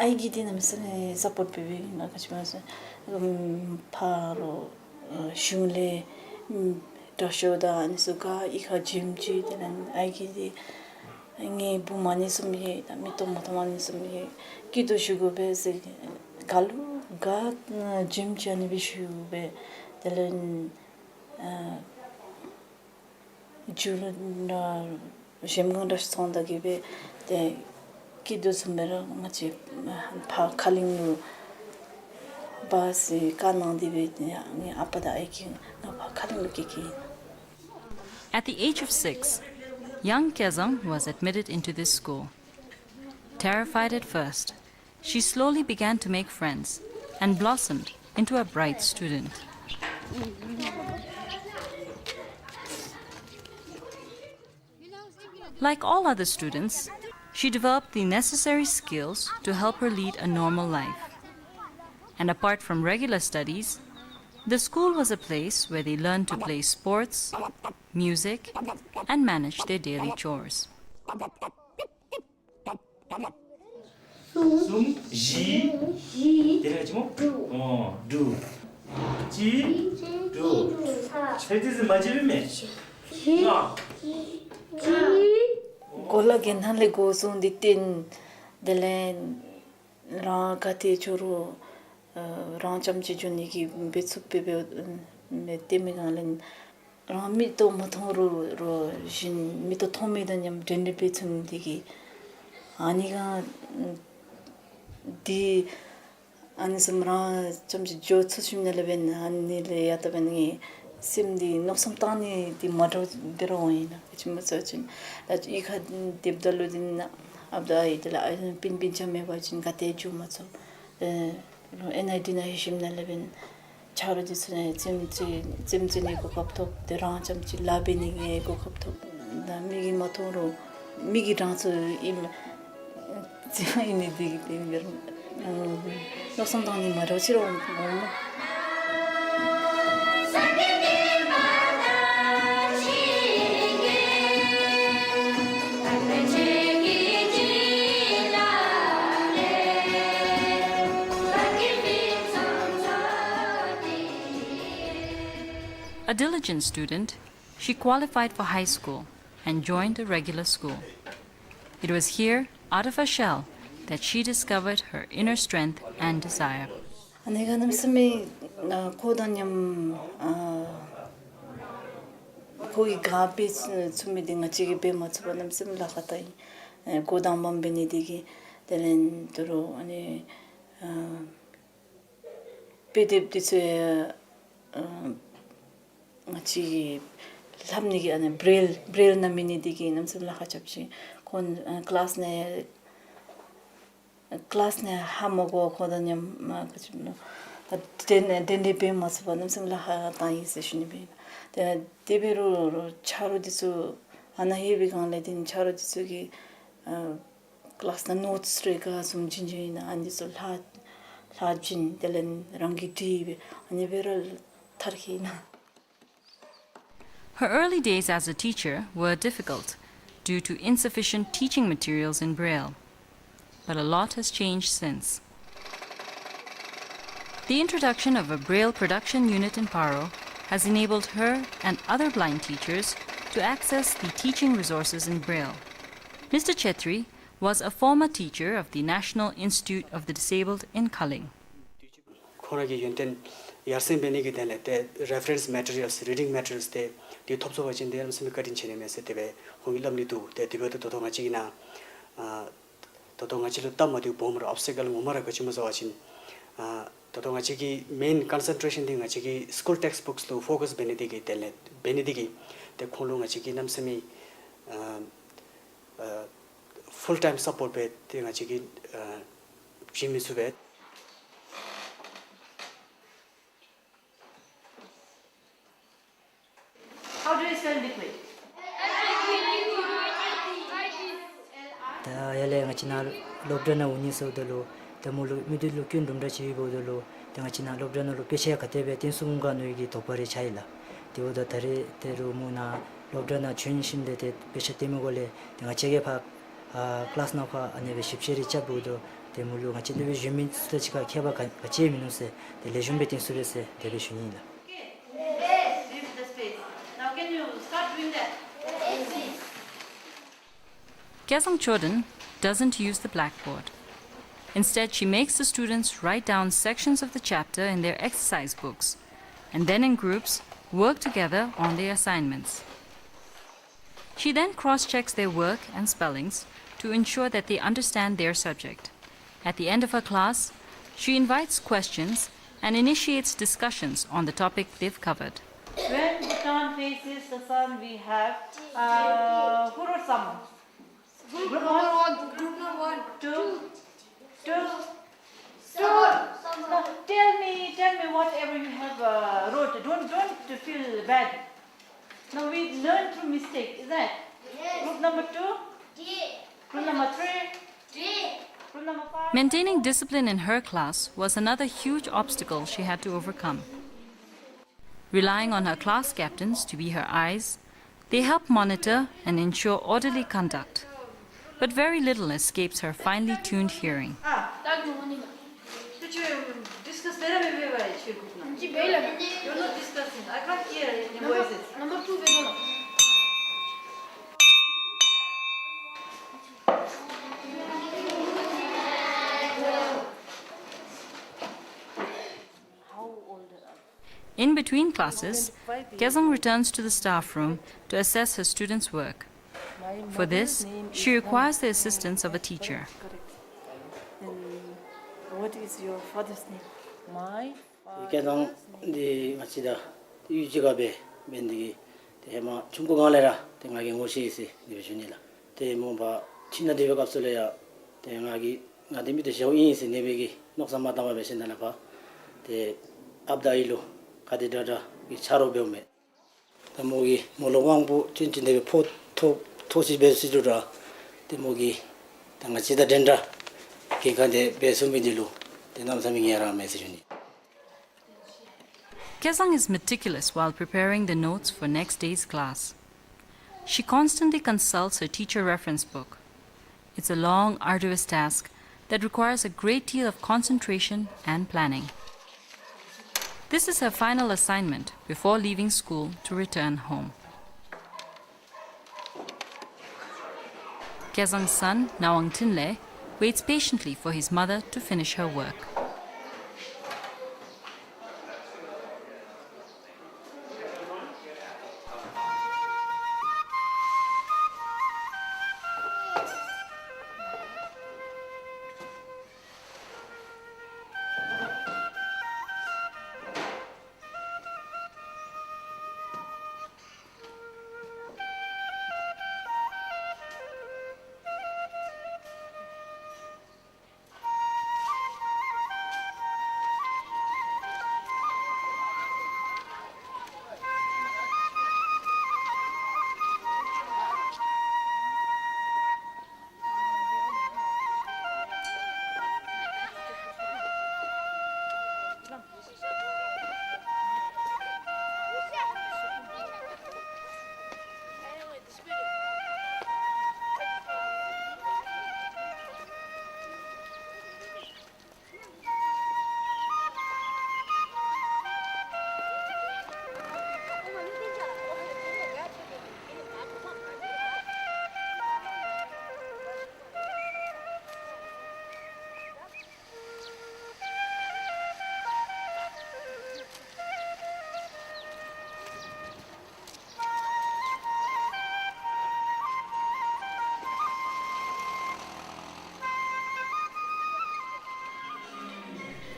ཨའི་གིས་འདི་གནམ་མེད་ས་མེད་སཔོཊ་འབད་འབདཝ་ཨིན་ལགས། ག་ཅི་སྨོ་ཟེར་ཕར་ལུ་གཞུང་ལས་དྲག་ཤོས་དང་ཨ་ནི་ཚུ་ག་གཡུས་ཁར་འཛོམས་ཅི། དེ་ལས་ཨའི་གིས་འདི་ངེའི་བུམོ་ཨ་ནི་བཟུམ་ཡོད་ད་མིག་ཏོ་མ་མཐོངམ་ཨ་ནི་བཟུམ་ཡོད། སྐྱིད་སྡུག་ཞུ་དགོ་པས་ཟེར་ག་ལུ་ག་འཛོམས་ཅི་ཨ་ནི་སྦེ་ཞུ་སྦེ། དེ་ལས་ཨ་མཇུག་ལུ་ན་གཞལམ་སྒང་འདྲ་ཅིག་སོང་ད་གི་སྦེ་ཏེ་སྐྱིད་སྡུག་བཟུམ་སྦེ་ར་ང་བཅས་ཕར་ཁ་གླིང་ལུ་འབག་ཟེར་བཀའ་གནང་སྟེ་སྦེ་ཏེ་ངེའི་ཨ་པ་དང་ཨའི་གིས་ང་ཕར་ཁ་གླིང་ལུ་སྐྱེལ་སྐྱེལཝ་ཨིན། At the age of six, young Kezang was admitted into this school. Terrified at first, she slowly began to make friends and blossomed into a bright student. Like all other students, she developed the necessary skills to help her lead a normal life. And apart from regular studies, the school was a place where they learned to play sports, music, and manage their daily chores. གསུམ་བཞི། བཞི། དེ་ལས་ཅི་སྨོ། དྲུག་ཨོ་དྲུག་གཅིག་དྲུག་ཕྱེད་དེ་ཟེར་མ་བརྗེད་པས་མེན། ལྔ། གོ་ལ་གི་ནང་ལས་འགོ་བཟུང་སྟེ་བསྟེན། དེ་ལས་རང་ག་ཏེ་འགྱོ་རུང་རང་རྐྱངམ་གཅིག་འགྱོ་ནི་གི་འབད་ཚུགས་པའི་སྦེ་བསྟེན་མི་གང་ལས་རང་མིག་ཏོ་མ་མཐོང་རུང་རོགས་གཞན་མིག་ཏོ་མཐོང་མི་དང་མཉམ་འབྲེལ་འདྲིས་འབད་ཚུགས་ནི་དེ་གིས་ཨ་ནི་ག་འདི་ཨ་ནི་བཟུམ་རང་རྐྱངམ་གཅིག་འགྱོ་ཚུགས་ཞིནམ་ལས་འབདན་ཨ་ནི་ལས་ཡང་ད་འབདན་ངེའི་སེམས་འདི་མནོ་བསམ་བཏང་ནི་འདི་མ་འདྲཝ་འདི་ར་འོང་ཡི་ལགས། ག་ཅི་སྨོ་ཟེར་བ་ཅིན་ད་གཡུས་ཁར་སྡོདཔ་ད་ལུ་འདི་ནང་ཨཔ་དང་ཨའི་དེ་ལས་ཨའི་སྤུན་སྤུན་ཆ་མེད་པ་ཅིན་ག་ཏེ་འགྱོ་མ་ཚུགས། ཨེ་ལོ་ཨེན་ཨའི་ཌི་ནང་ལྷོད་ཞིནམ་ལས་འབདན་ཆ་རོགས་འདི་ཚུ་ནང་རྩེདམོ་རྩེ་རྩེདམོ་རྩེ་ནི་གོ་སྐབས་ཐོབ། ཏེ་རང་རྐྱངམ་གཅིག་ལཱ་འབད་ནི་གི་གོ་སྐབས་ཐོབ། ད་མིག་གིས་མ་མཐོང་རུང་མིག་གིས་རང་ཚུ་ཨིནམ་རྩེདམོ་ཨིན་ནི་འདི་གིས་ཏེ་འབད་རུང་མནོ་བསམ་བཏང་ནི་མ་འདྲཝ་ཅིག་ར་འོང་སྨོ། A diligent student, she qualified for high school and joined a regular school. It was here, out of her shell, that she discovered her inner strength and desire. ཨ་ནི་ག་གནམ་མེད་ས་མེད་ཨ་ཁོ་དང་མཉམ་ཨ་ཁོ་གིས་ག་འབད་ཚུགས་མི་འདི་ང་བཅས་ཀྱིས་འབད་མ་ཚུགས་པར་གནམ་མེད་ས་མེད་ལཱ་ཁག་ད་ཨིན། ཨེ་འགོ་དང་པམ་འབད་ནི་དེ་གིས་དེ་ལས་ད་རུང་ཨ་ནི་ཨ་དཔེ་དེབ་དེ་ཚུ་ཨ་ང་བཅས་ཀྱིས་ལྷབ་ནི་གི་ཨ་ནི་བྲེལ་བྲེལ་ནང་མེད་ནི་དེ་གིས་གནམ་མེད་ས་མེད་ལཱ་ཁག་རྐྱབ་ཅི། ཁོང་ཨ་ཀི་ལཱསི་ནང་ཨ་ཀི་ལཱསི་ནང་ཧ་མ་གོ་ཁོང་དང་མཉམ་ཨ་ག་ཅི་སྨོ་ཨ་གདན་གདན་འདྲེན་འབད་མ་ཚུགས་པར་གནམ་མེད་ས་མེད་ལཱ་ཁག་བཏང་ཡི་ཟེར་ཞུ་ནི་སྦེ་ཨིན། ཏེ་དེ་འབད་རུང་ཆ་རོགས་དེ་ཚུ་ཨ་ནཱ་ལྷོད་པའི་སྒང་ལས་དེ་ཆ་རོགས་དེ་ཚུ་གིས་ཨ་ཀི་ལཱསི་ནང་ནོཊསི་རེ་ག་བཟུམ་བྱིན་བྱིན་ཨིན་ན་ཨ་ནི་ཚུ་ལྷག་ལྷག་བྱིན་དེ་ལས་རང་གིས་བྲིས་སྦེ་ཨ་ནི་སྦེ་ར་མཐར་འཁྱོལ་ཨིན། Her early days as a teacher were difficult due to insufficient teaching materials in Braille, but a lot has changed since. The introduction of a Braille production unit in Paro has enabled her and other blind teachers to access the teaching resources in Braille. Mister Chetri was a former teacher of the National Institute of the Disabled in Kaleng. ཁོང་ར་གི་ཡོན་ཏན་ཡར་སེང་འབད་ནི་གི་དོན་ལས་ཏེ་རེ་ཕེ་རེནསི་མེ་ཊི་རི་ཡལསི་རི་ཌིང་མེ་ཊི་རི་ཡལསི་དེ་དེ་ཐོབ་ཚུགས་པ་ཅིན་དེ་གནམ་མེད་ས་མེད་བཀའ་དྲིན་ཆེ་ནི་མས་ཟེར་དེ་སྦེ་ཁོང་གིས་སླབ་ནི་འདུག། ཏེ་དེ་འབདཝ་ད་ད་ལྟོ་ང་བཅས་ཀྱི་ནང་ཨ་ད་ལྟོ་ང་བཅས་ལུ་སྟབས་མ་བདེཝ་སྦོམ་ར་ཨོབ་སི་ཊི་ཀལ་ངོ་མ་ར་ག་ཅི་སྨོ་ཟེར་བ་ཅིན་ཨ་ད་ལྟོ་ང་བཅས་ཀྱི་མེན་ཀོན་སེན་ཊེ་རེ་ཤཱན་འདི་ང་བཅས་ཀྱི་སི་ཀུལ་ཊེགསིཊ་བུཀསི་ལུ་ཕོ་ཀསི་འབད་ནི་དེ་གི་དོན་ལས་འབད་ནི་དེ་གིས་ཏེ་ཁོང་ལུ་ང་བཅས་ཀྱིས་གནམ་མེད་ས་མེད་ཨ་ཨ་ཕུལ་ཊའིམ་སཔོརཊ་སྦེ་ཏེ་ང་བཅས་ཀྱིས་ཨ་བྱིན་མི་ཚུགས་པས། How do you spell liquid? ད་ཡར་ལས་ང་བཅས་ནཱ་སློབ་གྲྭ་ནང་འོང་ནི་ཟེརཝ་ད་ལུ་ཏེ་མོ་ལུ་མིག་ཏོ་ལུ་སྐྱོན་དུམ་གྲ་ཅིག་ཡོདཔ་འབདཝ་ད་ལུ་ཏེ་ང་བཅས་ནཱ་སློབ་གྲྭ་ནང་ལུ་དཔེ་ཆ་ག་དེ་སྦེ་སྟོན་ཚུགས་འོང་ག་མནོ་བའི་གི་དོགས་པ་རེ་ཆགས་ཡི་ལགས། དེ་འབདཝ་ད་ད་རེས་ད་རུང་མོ་ནཱ་སློབ་གྲྭ་ནང་བྱོན་ཞིནམ་ལས་ཏེ་དཔེ་ཆ་སྟོན་མི་སྒང་ལས་ཏེ་ང་བཅས་ཀྱིས་ཕར་ཨ་ཀི་ལཱསི་ནང་ཕར་ཨ་ནེ་སྦེ་ཞིབ་དཔྱད་རེ་རྐྱབ་འབདཝ་ད་ཏེ་མོ་ལུ་ང་བཅས་ནཱ་སྦེ་བཞུགས་མི་ཚུ་དང་གཅིག་ཁར་ཁྱད་པར་ག་ག་ཅི་ཡང་མིན་ནུག་ཟེར་ཏེ་ལེགས་ཤོམ་སྦེ་སྟོན་ཚུགས་པས་ཟེར་དེ་སྦེ་ཞུ་ནི་ཨིན་ལགས། Leave the space. Now can you start doing that? Kyazaang Choden doesn't use the blackboard. Instead, she makes the students write down sections of the chapter in their exercise books, and then in groups, work together on their assignments. She then cross-checks their work and spellings to ensure that they understand their subject. At the end of her class, she invites questions and initiates discussions on the topic they've covered. When Bhutan faces the sun, we have, uh, who wrote some? Group number one. Group number one. Two. Two. Two. Now, tell me, tell me whatever you have, uh, wrote. Don't, don't feel bad. Now we learn through mistake, is that? Yes. Group number two? D. Group number three? D. Group number five? Maintaining discipline in her class was another huge obstacle she had to overcome. Relying on her class captains to be her eyes, they help monitor and ensure orderly conduct. But very little escapes her finely tuned hearing. Ah. Discuss. You're not discussing. I can't hear any voices. Number two. In between classes, Kyazaang returns to the staff room to assess her students' work. For this, she requires the assistance of a teacher. Correct. And what is your father's name? My father's name. Kyazaang འདི་ང་བཅས་དང་གཡུས་གཅིག་ཁར་སྦེ་འབད་ནི་དེ་གིས་ཏེ་ཧེ་མ་ཆུང་ཀུ་སྒང་ལས་ར་ཏེ་ང་གིས་ངོ་ཤེས་ཡི་ཟེར་དེ་སྦེ་ཞུ་ནི་ལགས། ཏེ་མོ་ཕར་ཁྱིམ་ནང་སྡོད་པའི་སྐབས་སུ་ལས་ཡང་ཏེ་ང་གིས་ང་འདི་མི་དེ་ཞཝ་ཨིན་ཟེར་ཨ་ནེ་སྦེ་གི་མནོ་བསམ་མ་བཏང་བར་སྦེ་ཞིནམ་ལས་ཕར་ཏེ་ཨཔ་དང་ཨའི་ལུ་ག་དེ་དྲག་དྲག་གི་ཆ་རོགས་འབདཝ་མས། ད་མོ་གིས་མོ་ལུ་དབང་པོ་ཅན་ཅིག་འདི་སྦེ་ཕོག་ཐོག་ཐོག་ཅིག་འབད་སྲིད་དོ་ར། ཏེ་མོ་གིས་ད་ང་བཅས་དང་འདྲན་འདྲ་གི་ག་དེ་སྦེ་གསུངས་མི་འདི་ལུ་ཏེ་གནམ་མེད་ས་མེད་ངལ་རངས་མས་ཟེར་ཞུ་ནི། Kyazaang is meticulous while preparing the notes for next day's class. She constantly consults her teacher reference book. It's a long, arduous task that requires a great deal of concentration and planning. This is her final assignment before leaving school to return home. Kyazaang's son, Nawang Thinley, waits patiently for his mother to finish her work.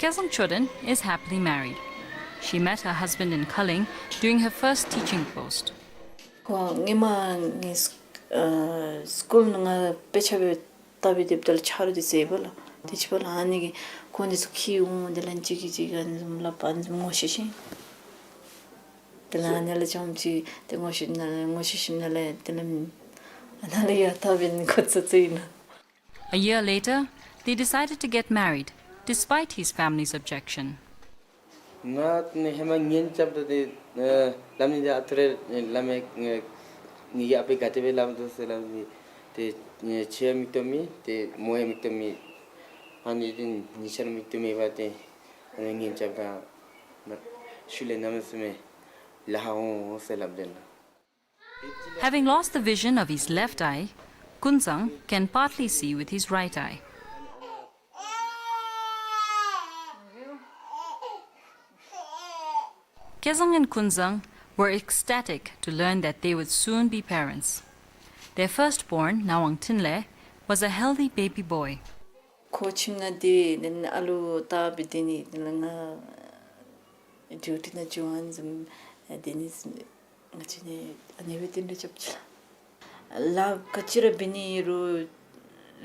Kezang Choden is happily married. She met her husband in Kaleng during her first teaching post. ཁོ་སྔོན་མ་ངེ་སི་ཨ་སི་ཀུལ་ནང་ང་དཔེ་ཆ་སྦེ་བལྟ་སྦེ་སྡོདཔ་ད་ལུ་ཆ་རོགས་འདི་ཟེརཝ་ལགས། དེ་ཅིག་འབདཝ་ལས་ཨ་ནི་གིས་ཁོ་འདི་ཚུ་འཁྱིད་འོང་། དེ་ལས་གཅིག་གིས་གཅིག་ཨ་ནི་བཟུམ་སླབ་ཨ་ནི་བཟུམ་ངོ་ཤེས་ཤིང་། དེ་ལས་ཨ་ནི་ལས་ཅུང་ཅིག་དེ་ངོ་ཤེས་ནང་ངོ་ཤེས་ཞིནམ་ལས་དེ་ལས་ཨ་ནཱ་ལས་ཡར་ད་འབད་ནི་ཁོ་ཚུ་ཚུ་ཨིན་ན། A year later, they decided to get married, despite his family's objection. ང་ནི་ཧེ་མ་ཉན་རྐྱབ་ད་དེ་ཨ་སླབ་ནི་དེ་ཨ་ཐུར་རེ་སླབ་མས། ཨ་ངེ་གི་ཨ་པའི་ག་དེ་སྦེ་སླབ་དོ་ཟེར་སླབ་ནི་དེ་ཨ་ཆེ་ཡང་མིག་ཏོ་མེད། དེ་མོ་ཡང་མིག་ཏོ་མེད། ཨ་ནི་དེ་གཉིས་ཆ་ར་མིག་ཏོ་མེད་པ་དེ་ཨ་ནི་ཉན་རྐྱབ་ད་ཤུལ་ལས་གནམ་མེད་ས་མེད་ལཱ་ཁག་འོང་ཟེར་སླབ་དེ་ལགས། Having lost the vision of his left eye, Kunzang can partly see with his right eye. Kezang and Kunzang were ecstatic to learn that they would soon be parents. Their firstborn, Nawang Thinley, was a healthy baby boy. ཁོ་ཁྱིམ་ནང་སྡོད་དེ་ཨ་ལུ་བལྟ་སྦེ་སྡོད་ནི་དེ་ལས་ང་ཌིའུ་ཊི་ནང་འགྱོ་ཨ་ནི་བཟུམ་སྡོད་ནི་ང་བཅས་ནི་ཨ་ནི་སྦེ་དེ་འདྲ་རྐྱབ་ཅི་ལགས། ལཱ་ག་ཅི་ར་འབད་ནི་རུང་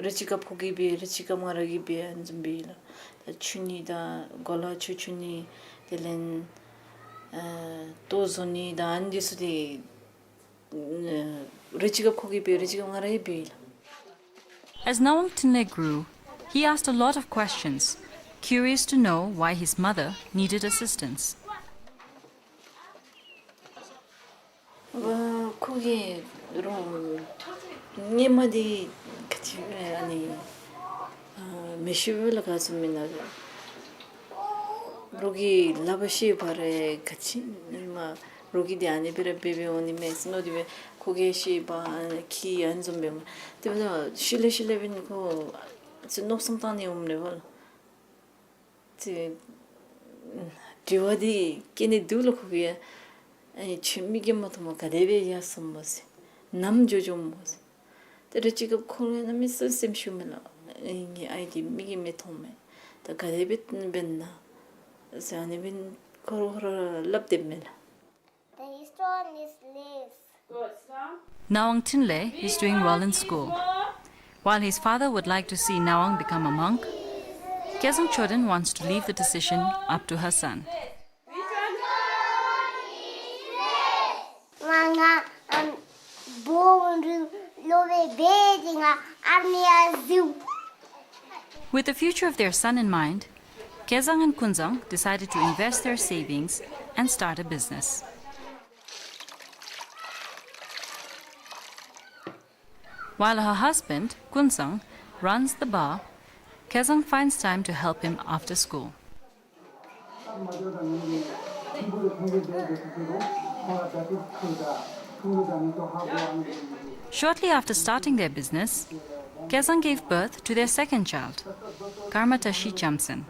རེ་ཅིག་སྐབས་ཁོ་གིས་འབད་རེ་ཅིག་སྐབས་ང་ར་གིས་འབད་ཨ་ནི་བཟུམ་འབད་ཡི་ལགས། ད་འཁྱུ་ནི་དང་གོ་ལ་ཆུ་འཁྱུ་ནི་དེ་ལས་ཨ་ལྟོ་བཟོ་ནི་དང་ཨ་ནི་འདི་ཚུ་དེ་རེ་ཅིག་སྐབས་ཁོ་གིས་འབད་རེ་ཅིག་སྐབས་ང་ར་གིས་འབད་ཡི་ལགས། As Nawang Thinley grew, he asked a lot of questions, curious to know why his mother needed assistance. ཨ་ཁོ་གིས་རོགས་སྔོན་མ་འདི་ག་ཅི་ཨ་ནི་ཨ་མི་ཤེས་པས་ལགས། ག་ཟེར་མི་ན་རོགས་ཀྱིས་སླབ་པ་ཤེས་པ་རེ་ག་ཅི་ཨིན་མས། རོགས་ཀྱིས་འདི་ཨ་ནི་སྦེ་ར་འབད་འབདཝ་འོང་ནི་མས་ཟེར་མནོ་སྟེ་སྦེ་ཁོ་གིས་ཤེས་པ་ཨ་ནི་གིས་ཨ་ནི་བཟུམ་འབདཝ་མས། དེ་འབདཝ་ད་ཤུལ་ལས་ཤུལ་ལས་འབདན་ཁོ་ཚུ་མནོ་བསམ་བཏང་ནི་འོངམ་རེ་བ་ལགས། ཏེ་དྲི་བ་འདི་བཀོད་ནི་འདུག་ལགས་ཁོ་གིས། ཨ་ཁྱོད་མིག་གིས་མ་མཐོངམ་ག་དེ་སྦེ་ཡར་སོངམ་སྨོ་ཟེར། ནམ་འགྱོ་འགྱོཝ་སྨོ་ཟེར། ཏེ་རེ་ཅིག་སྐབས་ཁོ་གིས་གནམ་མེད་ས་མེད་སེམས་ཤོར་མས་ལགས། ཨ་ངེའི་ཨའི་འདི་མིག་གིས་མི་མཐོང་མས། ད་ག་དེ་སྦེ་འབད་ན་ཟེར་ཨ་ནི་སྦེ་ཁོ་ར་ཁོ་ར་སླབ་སྡོདཔ་མས་ལགས། The stone is less. Nawang Thinley is doing well in school. While his father would like to see Nawang become a monk, Kezang Choden wants to leave the decision up to her son. With the future of their son in mind, Kezang and Kunzang decided to invest their savings and start a business. While her husband, Kunzang, runs the bar, Kezang finds time to help him after school. Shortly after starting their business, Kezang gave birth to their second child, Karmatashi Jamsen.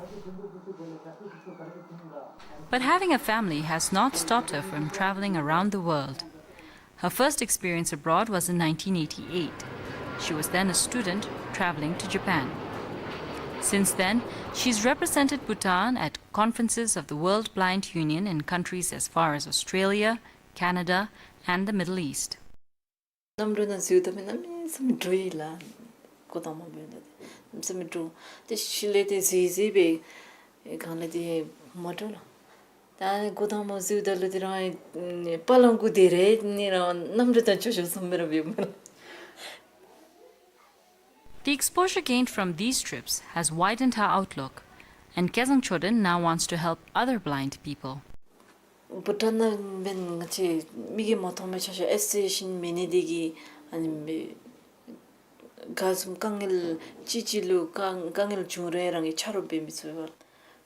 But having a family has not stopped her from traveling around the world. Her first experience abroad was in nineteen eighty-eight. She was then a student traveling to Japan. Since then, she's represented Bhutan at conferences of the World Blind Union in countries as far as Australia, Canada, and the Middle East. གནམ་གྲུ་ནང་འཛུལཝ་ད་མེན་ན་གནམ་མེད་ས་མེད་འདྲོག་ཡི་ལགས། འགོ་དང་པ་འབདཝ་ད་གནམ་མེད་ས་མེད་འདྲོག། ཏེ་ཤུལ་ལས་ཏེ་གཟིགས་གཟིགས་སྦེ་གང་ལས་ཏེ་མ་འདྲོག་ལགས། ད་འགོ་དང་པ་འཛུལཝ་ད་ལུ་དེ་རང་པ་ལང་གུ་དེ་རེ་ནི་རང་གནམ་གྲུ་དང་ཅོག་ཅོག་བཟུམ་སྦེ་ར་འབདཝ་མས་ལགས། The exposure gained from these trips has widened her outlook, and Kezang Choden now wants to help other blind people. བྷུ་ཊཱན་ནང་འབདན་ང་བཅས་མིག་གིས་མ་མཐོང་མི་ཆ་ཁྱབ་ཨེ་སི་ཤི་ཡེ་ཤཱན་མེད་ནི་དེ་གིས་ཨ་ནི་སྦེ་ག་བཟུམ་དཀའ་ངལ་ཅིག་ཅིག་ལུ་དཀའ་དཀའ་ངལ་བྱུང་རུང་རང་གིས་ཆ་རོགས་འབད་མི་ཚུགས་པས་ལགས།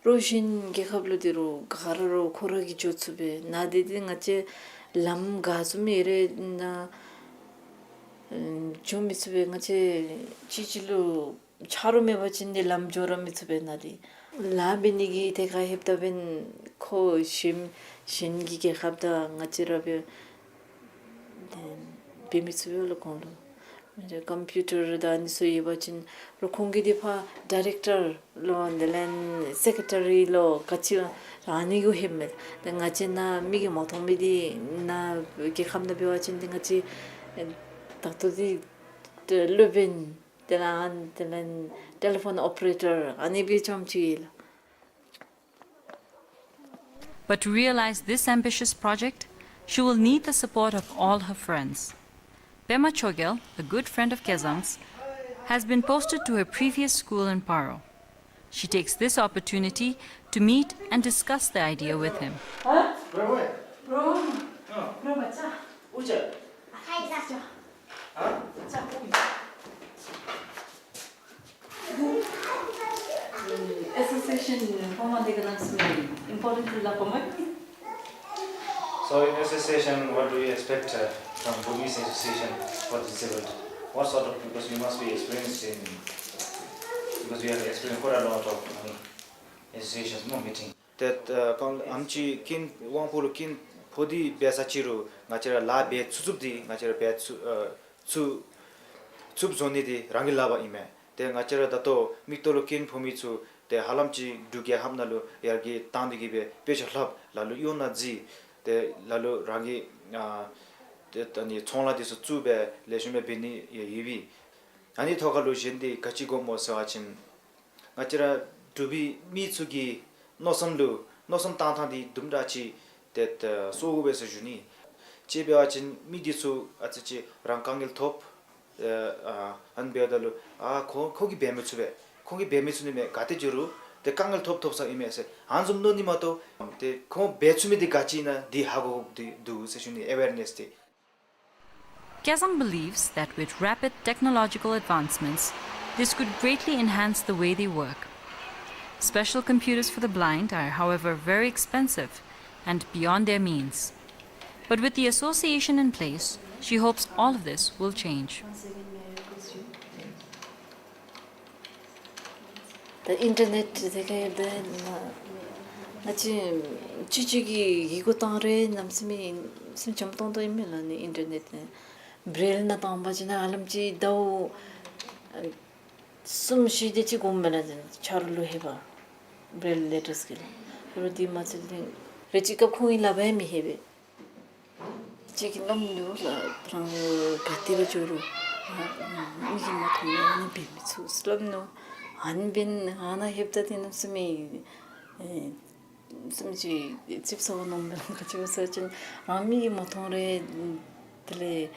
རོགས་གཞན་རྒྱལ་ཁབ་ལུ་དེ་རུང་ག་ར་རོགས་ཁོ་ར་གིས་འགྱོ་ཚུགས་པས། ནཱ་དེ་དེ་ང་བཅས་ལམ་ག་བཟུམ་ཨིན་རུང་ནཱ་འགྱོ་མི་ཚུགས་པས། ང་བཅས་ཅིག་ཅིག་ལུ་ཆ་རོགས་མེད་པ་ཅིན་ཏེ་ལམ་འགྱོ་ར་མི་ཚུགས་པས་ནཱ་དེ། ལཱ་འབད་ནི་གི་ཐད་ཁར་ལྷོདཔ་ད་འབདན་ཁོ་གཞན་གཞན་གྱི་རྒྱལ་ཁབ་དང་ང་བཅས་ར་འབད་འབད་མི་ཚུགས་པས་ལགས་ཁོང་ལུ། ཀམ་པིའུ་ཊར་དང་ཨ་ནི་ཚུ་ཡོད་པ་ཅིན་རོགས་ཁོང་གིས་འདི་ཕར་ཌའི་རེཀ་ཊར་ལུ་དེ་ལས་སེཀ་རེ་ཊ་རི་ལུ་ག་ཅི་ཨ་ནི་གུ་ལྷོདཔ་མས། ཏེ་ང་བཅས་ནཱ་མིག་གིས་མ་མཐོང་མི་འདི་ནཱ་རྒྱལ་ཁབ་ནང་འབད་བ་ཅིན་འདི་ང་བཅས་ད་ལྟོ་འདི་སློབ་དཔོན་དེ་ལས་དེ་ལས་ཊེ་ལི་ཕོན་ཨོ་པེ་རེ་ཊར་ཨ་ནི་སྦེ་རྐྱངམ་ཅིག་ཨིན་ལགས། But to realize this ambitious project, she will need the support of all her friends. Pema Chogyal, a good friend of Kezang's, has been posted to her previous school in Paro. She takes this opportunity to meet and discuss the idea with him. Association, uh, form of the economics important to la common. So in association, what do you expect, uh, from Burmese Association for Disabled? What sort of, because you must be experienced in, because you have experienced quite a lot of, I mean, associations, no, meeting. ཏེ་ཨ་གང་ཨེམ་ཆི་རྐྱེན་དབང་པོ་ལུ་རྐྱེན་ཕོག་སྟེ་འབད་ས་ཅིག་རུང་ང་བཅས་ར་ལཱ་འབད་ཚུགས་ཚུགསཔ་འདི་ང་བཅས་ར་འབད་ཚུགས་ཨ་ཚུགས་ཚུགསཔ་བཟོ་ནི་འདི་རང་གི་ལག་པར་ཨིན་མས། ཏེ་ང་བཅས་ར་ད་ལྟོ་མིག་ཏོ་ལུ་རྐྱེན་ཕོག་མི་ཚུ་ཏེ་ཧ་ལམ་ཅིག་འབྲུག་རྒྱལ་ཁབ་ནང་ལུ་ཡར་རྒྱས་བཏང་སྟེ་གི་སྦེ་དཔེ་ཆ་ལྷབ། ལ་ལུ་གཡོག་ནང་འཛུལ། ཏེ་ལ་ལུ་རང་གི་ཨ་ཏེ་ད་ནི་ཚོང་ལཱ་འདི་ཚུ་བཙུགས་སྦེ་ལེགས་ཤོམ་སྦེ་འབད་ནི་ཡང་ཡོད་པས། ཨ་ནི་ཐོག་ཁ་ལུ་གཞན་འདི་ག་ཅི་དགོཔ་སྨོ་ཟེར་བ་ཅིན་ང་བཅས་ར་འབྲུག་པའི་མི་ཚུ་གི་མནོ་བསམ་ལུ་མནོ་བསམ་བཏང་ཐངས་འདི་དུམ་གྲ་ཅིག་ཏེ་ཏེ་སོར་དགོ་པས་ཟེར་ཞུ་ནི། ཅིག་འབད་བ་ཅིན་མི་འདི་ཚུ་ཨ་ཙི་ཅིག་རང་དཀའ་ངལ་ཐོབ། ཨ་ཨ་ཨ་ནི་འབདཝ་ད་ལུ་ཨ་ཁོ་ཁོ་གིས་འབད་མི་ཚུགས་པས། ཁོ་གིས་འབད་མི་ཚུགས་ནི་མས། ག་ཏེ་འགྱོ་རུང་ཏེ་དཀའ་ངལ་ཐོབ་ཐོབ་ས་ཨིན་མས་ཟེར་ཨ་ནི་བཟུམ་མནོ་ནི་མ་གཏོགས་ཏེ་ཁོ་འབད་ཚུགས་མི་འདི་ག་ཅི་ཨིན་ན་འདི་ཧ་གོ་དགོཔ་འདི་འདུག་ཟེར་ཞུ་ནི། ཨེ་ཝེར་ནེསི་འདི། Kezang believes that with rapid technological advancements, this could greatly enhance the way they work. Special computers for the blind are, however, very expensive and beyond their means. But with the association in place, she hopes all of this will change. ད་ཨིན་ཊར་ནེཊ་དེ་ག་ཡོད་ད་ང་བཅས་གཅིག་གཅིག་གིས་ཡི་གུ་བཏང་རུང་གནམ་མེད་ས་མེད་འཇམ་ཏོང་ཏོ་ཨིན་མས་ལགས། ཨ་ནི་ཨིན་ཊར་ནེཊ་ནང་བྲེལ་ནང་བཏང་པ་ཅིན་ཧ་ལམ་ཅིག་ཟླཝ་གསུམ་བཞི་དེ་ཅིག་འགོརཝ་མས་ལགས། ཆ་རོགས་ལུ་ལྷོད་པ་བྲེལ་ལེ་ཊརསི་གི་ལགས། རོགས་འདི་མ་ཚད་རེ་ཅིག་སྐབས་ཁོང་གི་ལག་པར་ཡང་མི་ལྷོད་པས། ཅིག་གིས་སླབ་ནུག་ལགས། རང་ག་ཏེ་ལུ་འགྱོ་རུང་ཨ་མིག་གིས་མ་མཐོང་མི་ཨ་ནི་འབད་མི་ཚུགས་སླབ་ནུག། ཨ་ནི་འབདན་ཨ་ནཱ་ལྷོདཔ་ད་ཏེ་གནམ་མེད་ས་མེད་ཨེ་གནམ་མེད་ས་མེད་ཅིག་ཙིགཔ་ཟ་བ་ནང་འབད་ག་ཅི་སྦེ་ཟེར་བ་ཅིན་རང་མིག་གིས་མ་མཐོང་རུང་དེ་ལས་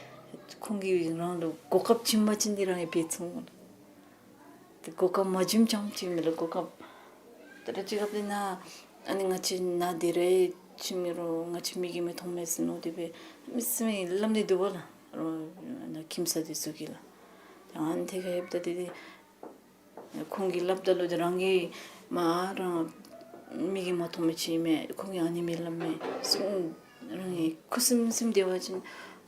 ཁོང་གིས་རང་ལུ་གོ་སྐབས་བྱིན་པ་ཅིན་འདི་རང་གིས་འབད་ཚུགས་འོང་། ཏེ་གོ་སྐབས་མ་བྱིནམ་ཅིག་མེད་ལགས། གོ་སྐབས་ད་རེས་ཅིག་སྐབས་དེ་ནང་ཨ་ནི་ང་བཅས་ནཱ་དེ་རེ་བྱིན་མི་རུང་། ང་བཅས་མིག་གིས་མི་མཐོང་མས་ཟེར་མནོ་སྟེ་སྦེ་མི་སེམས་ལམ་ནི་འདུག་པ་ལགས། རོགས་ནཱ་ཁྱིམ་ས་དེ་ཚུ་གིས་ལགས། ཏེ་ཨ་ནི་ཐད་ཁར་ལྷོདཔ་ད་དེ་ཁོང་གིས་སླབ་ད་ལུ་ཏེ་རང་གིས་མ་རང་མིག་གིས་མ་མཐོང་མི་ཅིག་མས། ཁོང་གིས་ཨ་ནི་མི་སླབ་མས་གསུངས། རང་གི་ཁུ་སིམ་སིམ་སྡོད་པ་ཅིན་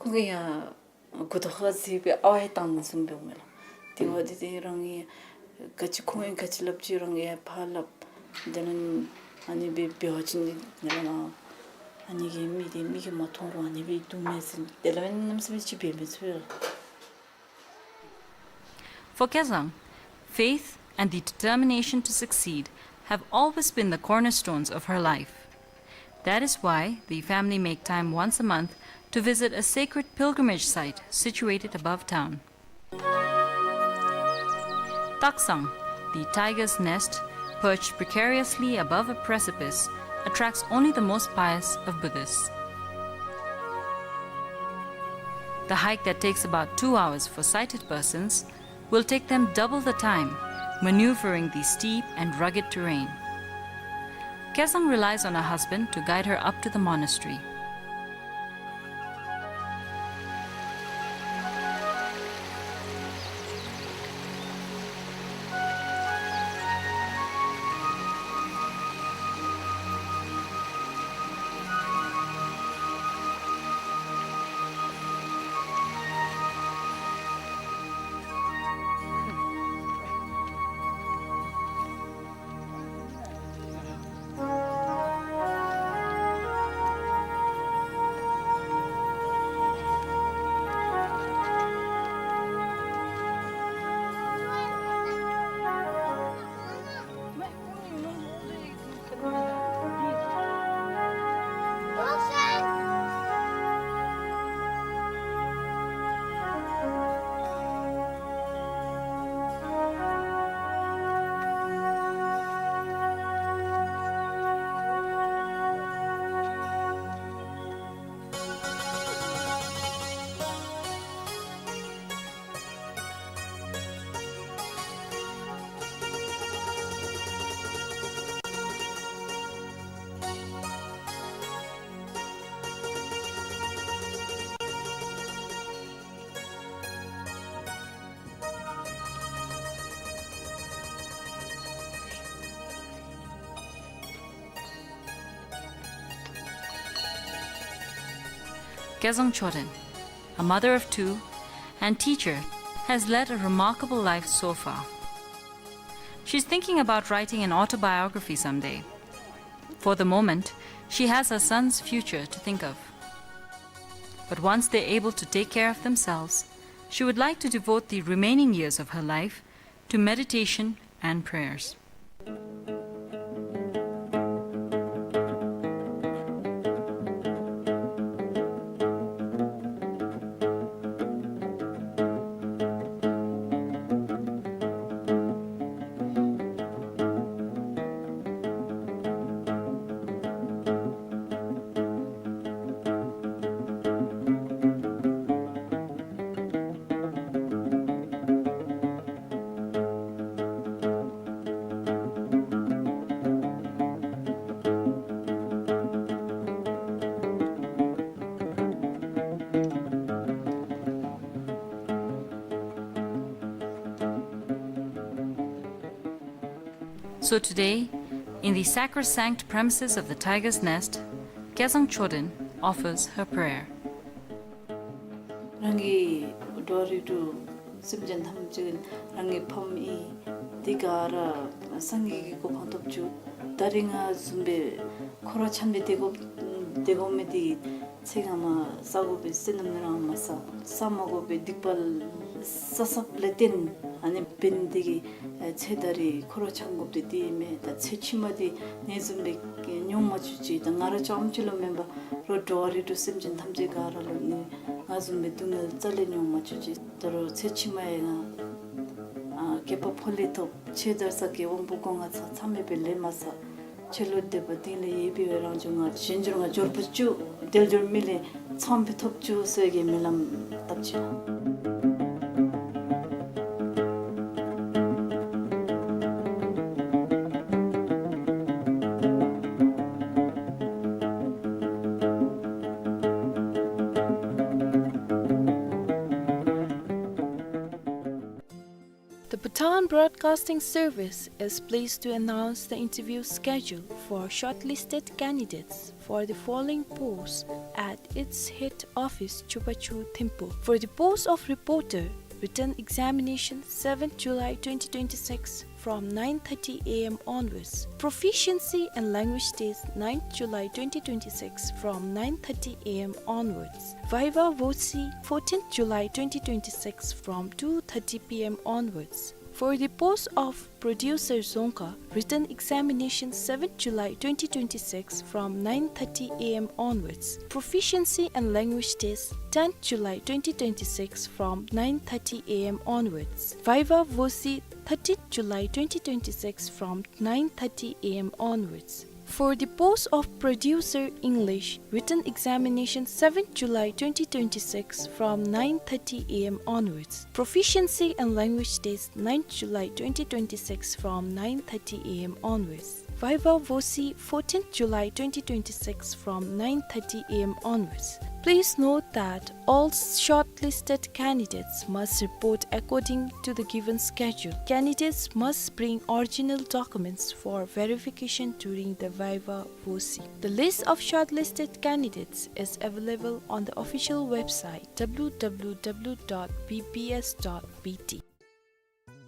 ཁོང་གིས་ཡང་མགུ་ཏོ་ཁར་གཟིགས་སྦེ་ཨ་ཝ་བཏང་ནི་བཟུམ་འབདཝ་མས་ལགས། དེ་འབདཝ་ད་དེ་རང་གིས་ག་ཅི་ཁོང་གིས་ག་ཅི་སླབ་ཅི་རང་གིས་ཡང་ཕར་སླབ། དེ་ལས་ཨ་ནི་སྦེ་འབད་བ་ཅིན་དེ་ལས་ཨ་ནི་གིས་མི་དེ་མིག་གིས་མ་མཐོང་རུང་ཨ་ནི་སྦེ་འདུག་མས་ཟེར་དེ་ལས་གནམ་མེད་ས་མེད་ཅིག་འབད་མི་ཚུགས་ལགས། For Kezang, faith and the determination to succeed have always been the cornerstones of her life. That is why the family make time once a month to visit a sacred pilgrimage site situated above town. Taksang, the tiger's nest, perched precariously above a precipice, attracts only the most pious of Buddhists. The hike that takes about two hours for sighted persons will take them double the time, maneuvering the steep and rugged terrain. Kezang relies on her husband to guide her up to the monastery. Kezang Choden, a mother of two and teacher, has led a remarkable life so far. She's thinking about writing an autobiography someday. For the moment, she has her son's future to think of. But once they're able to take care of themselves, she would like to devote the remaining years of her life to meditation and prayers. So today, in the sacrosanct premises of the Tiger's Nest, Kezang Choden offers her prayer. རང་གི་འགྲོ་བ་རིགས་དྲུག་སེམས་ཅན་ཐམས་ཅད་རང་གི་ཕམ་ཨིན། དེ་ག་ར་སངས་རྒྱས་ཀྱི་གོ་འཕང་ཐོབ་བཅུག། ད་རིས་ང་བཟུམ་སྦེ་འཁོར་བ་འཁྱམས་སྦེ་སྡོད་དགོ་སྡོད་དགོ་མི་དེ་ཚེ་སྔ་མ་བསག་དགོ་པའི་བསོད་ནམས་ནི་རང་མ་བསག། བསག་མ་དགོ་པའི་སྡིག་པ་བསག་བསགཔ་ལས་བརྟེན་ཨ་ནི་འབད་ནི་དེ་གིས་ཚེ་ད་རིས་འཁོར་བ་འཁྱམས་དགོཔ་དེ་དེ་ཨིན་མས། ད་ཚེ་ཕྱི་མ་དེ་ངེ་བཟུམ་སྦེ་མྱོང་མ་བཅུག་ཅིག། ད་ང་ར་རྐྱངམ་གཅིག་ལུ་མེན་པར་རོགས་འགྲོ་བ་རིགས་དྲུག་སེམས་ཅན་ཐམས་ཅད་ག་ར་ལུ་ནི་ང་བཟུམ་སྦེ་སྡུག་བསྔལ་རྩ་ལས་མྱོང་མ་བཅུག་ཅིག། ད་རུང་ཚེ་ཕྱི་མ་ཡང་ང་ཨ་བསྐལ་པ་འཕོ་ལུ་ཐོབ། ཆོས་དར་ས་གི་དབང་པོ་སྐུ་ང་ཚ་ཚ་མེད་པའི་ལས་མ་བསགས། ཆོས་ལུ་དད་པ་གཏིང་ལས་ཡོད་པའི་རང་བྱུང་ང་གཞན་འབྱོར་ང་འབྱོར་པ་བཅུག། དལ་འབྱོར་མི་ལས་ཚངམ་སྦེ་ཐོབ་བཅུག་ཟེར་གྱི་སྨོན་ལམ་བཏབ་ཅི། The Bhutan Broadcasting Service is pleased to announce the interview schedule for shortlisted candidates for the following posts at its head office, Chupachu Thimphu. For the post of reporter, written examination, seventh July twenty twenty-six, from nine thirty A M onwards. Proficiency and language test, ninth July twenty twenty-six, from nine thirty A M onwards. Viva Voce, fourteenth July twenty twenty-six, from two thirty P M onwards. For the post of producer Dzongkha, written examination, seventh July twenty twenty-six, from nine thirty A M onwards. Proficiency and language test, tenth July twenty twenty-six, from nine thirty A M onwards. Viva Voce, thirteenth July twenty twenty-six, from nine thirty A M onwards. For the post of producer English, written examination, seventh July twenty twenty-six, from nine thirty A M onwards. Proficiency and language test, ninth July twenty twenty-six, from nine thirty A M onwards. Viva Voce, fourteenth July twenty twenty-six, from nine thirty A M onwards. Please note that all shortlisted candidates must report according to the given schedule. Candidates must bring original documents for verification during the Viva Voce. The list of shortlisted candidates is available on the official website, W W W dot B B S dot B T.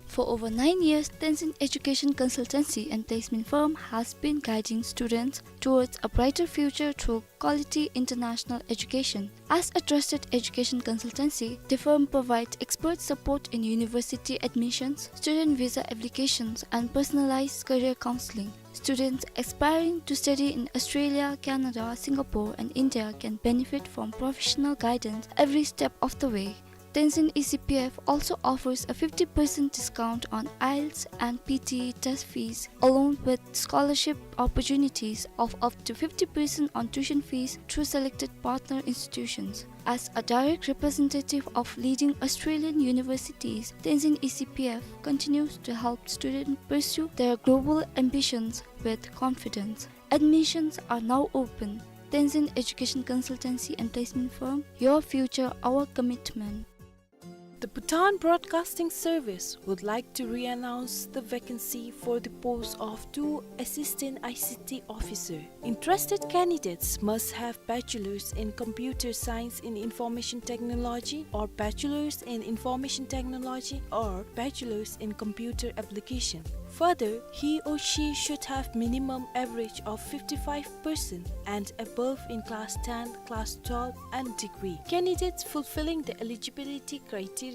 For over nine years, Tenzin Education Consultancy and Placement Firm has been guiding students towards a brighter future through quality international education. As a trusted education consultancy, the firm provides expert support in university admissions, student visa applications, and personalized career counseling. Students aspiring to study in Australia, Canada, Singapore, and India can benefit from professional guidance every step of the way. Tenzin E C P F also offers a fifty percent discount on IELTS and P T E test fees, along with scholarship opportunities of up to fifty percent on tuition fees through selected partner institutions. As a direct representative of leading Australian universities, Tenzin E C P F continues to help students pursue their global ambitions with confidence. Admissions are now open. Tenzin Education Consultancy and Placement Firm, your future, our commitment. The Bhutan Broadcasting Service would like to re-announce the vacancy for the post of two assistant I C T officer. Interested candidates must have bachelor's in computer science in information technology or bachelor's in information technology or bachelor's in computer application. Further, he or she should have minimum average of fifty-five percent and above in class ten, class twelve, and degree. Candidates fulfilling the eligibility criteria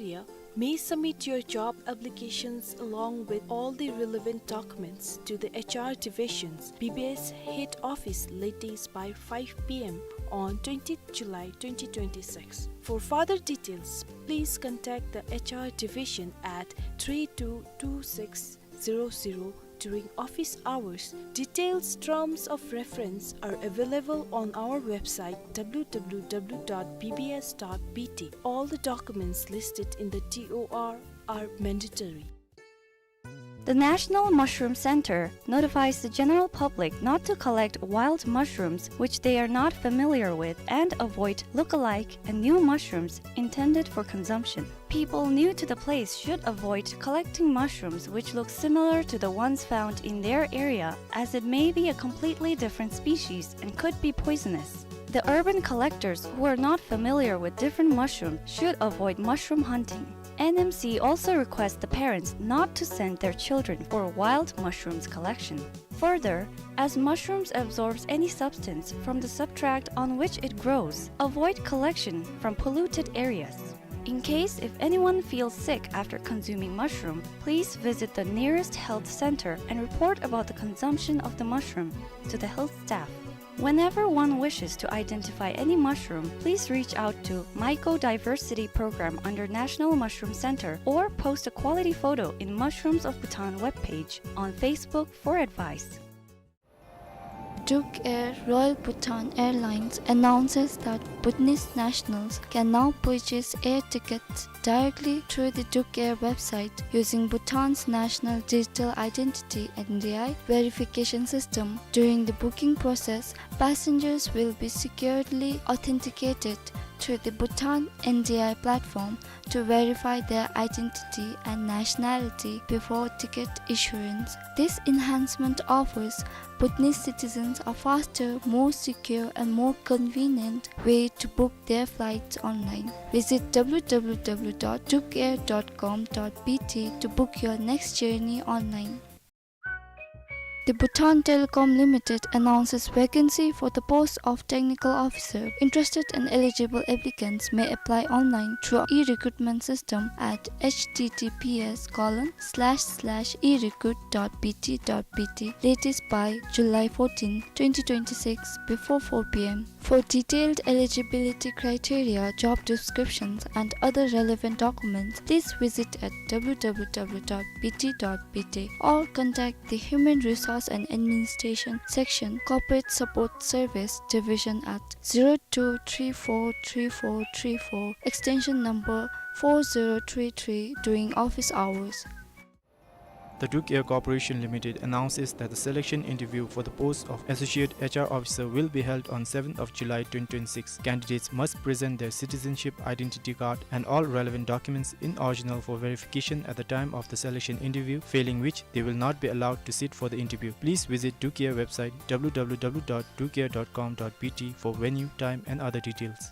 may submit your job applications along with all the relevant documents to the H R division's B B S head office latest by five P M on twentieth July twenty twenty-six. For further details, please contact the H R division at three two two six zero zero during office hours. Details, terms of reference are available on our website, W W W dot B B S dot B T. All the documents listed in the T O R are mandatory. The National Mushroom Center notifies the general public not to collect wild mushrooms which they are not familiar with and avoid look-alike and new mushrooms intended for consumption. People new to the place should avoid collecting mushrooms which look similar to the ones found in their area, as it may be a completely different species and could be poisonous. The urban collectors who are not familiar with different mushrooms should avoid mushroom hunting. N M C also requests the parents not to send their children for wild mushrooms collection. Further, as mushrooms absorbs any substance from the substrate on which it grows, avoid collection from polluted areas. In case if anyone feels sick after consuming mushroom, please visit the nearest health center and report about the consumption of the mushroom to the health staff. Whenever one wishes to identify any mushroom, please reach out to Mycodiversity Program under National Mushroom Center or post a quality photo in Mushrooms of Bhutan webpage on Facebook for advice. Duk Air Royal Bhutan Airlines announces that Bhutanese nationals can now purchase air tickets directly through the Duk Air website using Bhutan's National Digital Identity, N D I, verification system. During the booking process, passengers will be securely authenticated through the Bhutan N D I platform to verify their identity and nationality before ticket issuance. This enhancement offers Bhutanese citizens a faster, more secure, and more convenient way to book their flights online. Visit W W W dot dukair dot com dot B T to book your next journey online. The Bhutan Telecom Limited announces vacancy for the post of technical officer. Interested and eligible applicants may apply online through e-recruitment system at H T T P S colon slash slash e recruit dot B T dot B T, latest by July fourteen, twenty twenty-six, before four P M. For detailed eligibility criteria, job descriptions, and other relevant documents, please visit at W W W dot B T dot B T or contact the Human Resource and Administration Section, Corporate Support Service Division at zero two three four three four three four, extension number four zero three three, during office hours. The Duk Air Corporation Limited announces that the selection interview for the post of Associate H R Officer will be held on seventh of July twenty twenty-six. Candidates must present their citizenship identity card and all relevant documents in original for verification at the time of the selection interview, failing which they will not be allowed to sit for the interview. Please visit Duk Air website W W W dot duk air dot com dot B T for venue, time and other details.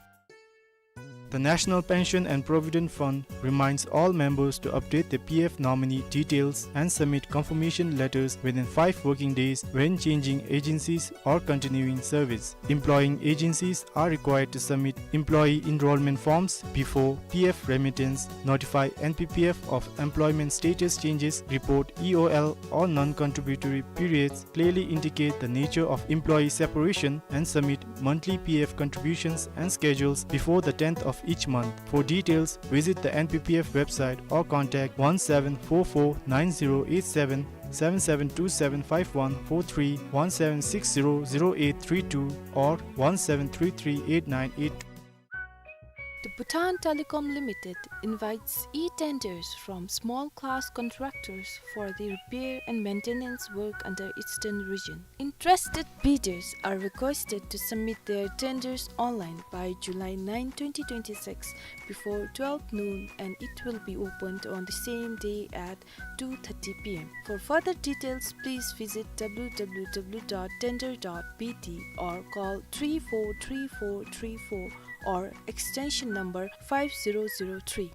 The National Pension and Provident Fund reminds all members to update their P F nominee details and submit confirmation letters within five working days when changing agencies or continuing service. Employing agencies are required to submit employee enrollment forms before P F remittance, notify N P P F of employment status changes, report E O L or non-contributory periods, clearly indicate the nature of employee separation, and submit monthly P F contributions and schedules before the tenth of each month. For details, visit the N P P F website or contact one seven four four nine zero eight seven, seven seven two seven five one four three, one seven six zero zero eight three two, or one seven three three eight nine eight two. The Bhutan Telecom Limited invites e-tenders from small-class contractors for the repair and maintenance work under Eastern Region. Interested bidders are requested to submit their tenders online by July nine, twenty twenty-six, before twelve noon, and it will be opened on the same day at two thirty p m. For further details, please visit w w w dot tender dot b t or call three four three four three four or extension number five zero zero three.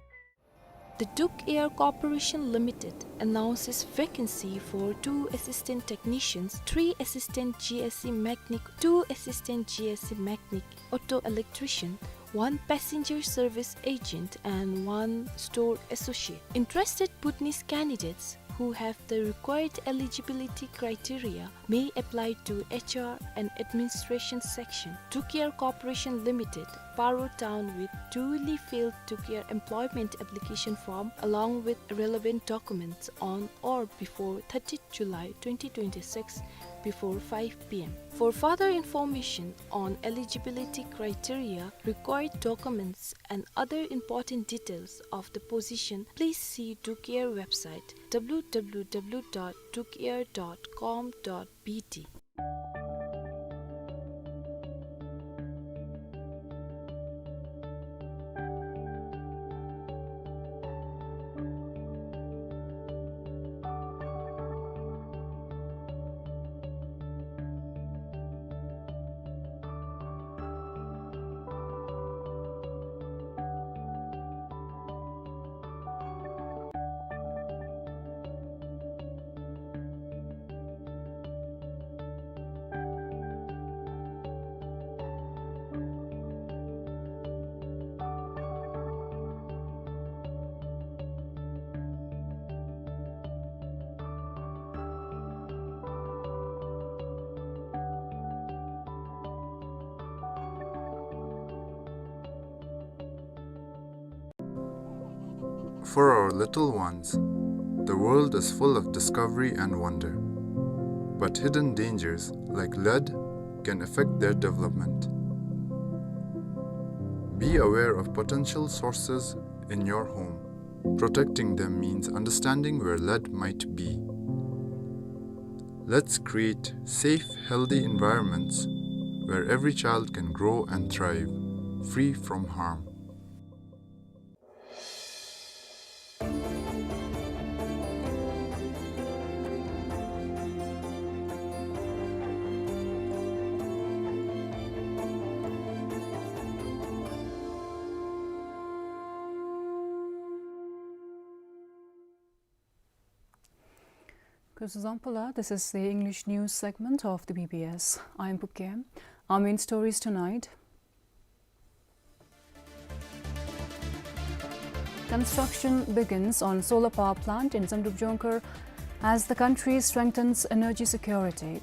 The Duk Air Corporation Limited announces vacancy for two assistant technicians, three assistant G S C mechanic, two assistant G S C mechanic, auto electrician, one passenger service agent, and one store associate. Interested Bhutanese candidates who have the required eligibility criteria may apply to H R and Administration Section, Duk Air Corporation Limited, Paro Town, with duly filled Duk Air employment application form along with relevant documents on or before thirtieth July twenty twenty-six before five p m. For further information on eligibility criteria, required documents, and other important details of the position, please see Duk Air website w w w dot duk air dot com dot b t. For our little ones, the world is full of discovery and wonder. But hidden dangers, like lead, can affect their development. Be aware of potential sources in your home. Protecting them means understanding where lead might be. Let's create safe, healthy environments where every child can grow and thrive, free from harm. Kuzuzangpala, this is the English news segment of the B B S. I'm Pukem. Our main stories tonight. Construction begins on solar power plant in Samdrup Jongkhar as the country strengthens energy security.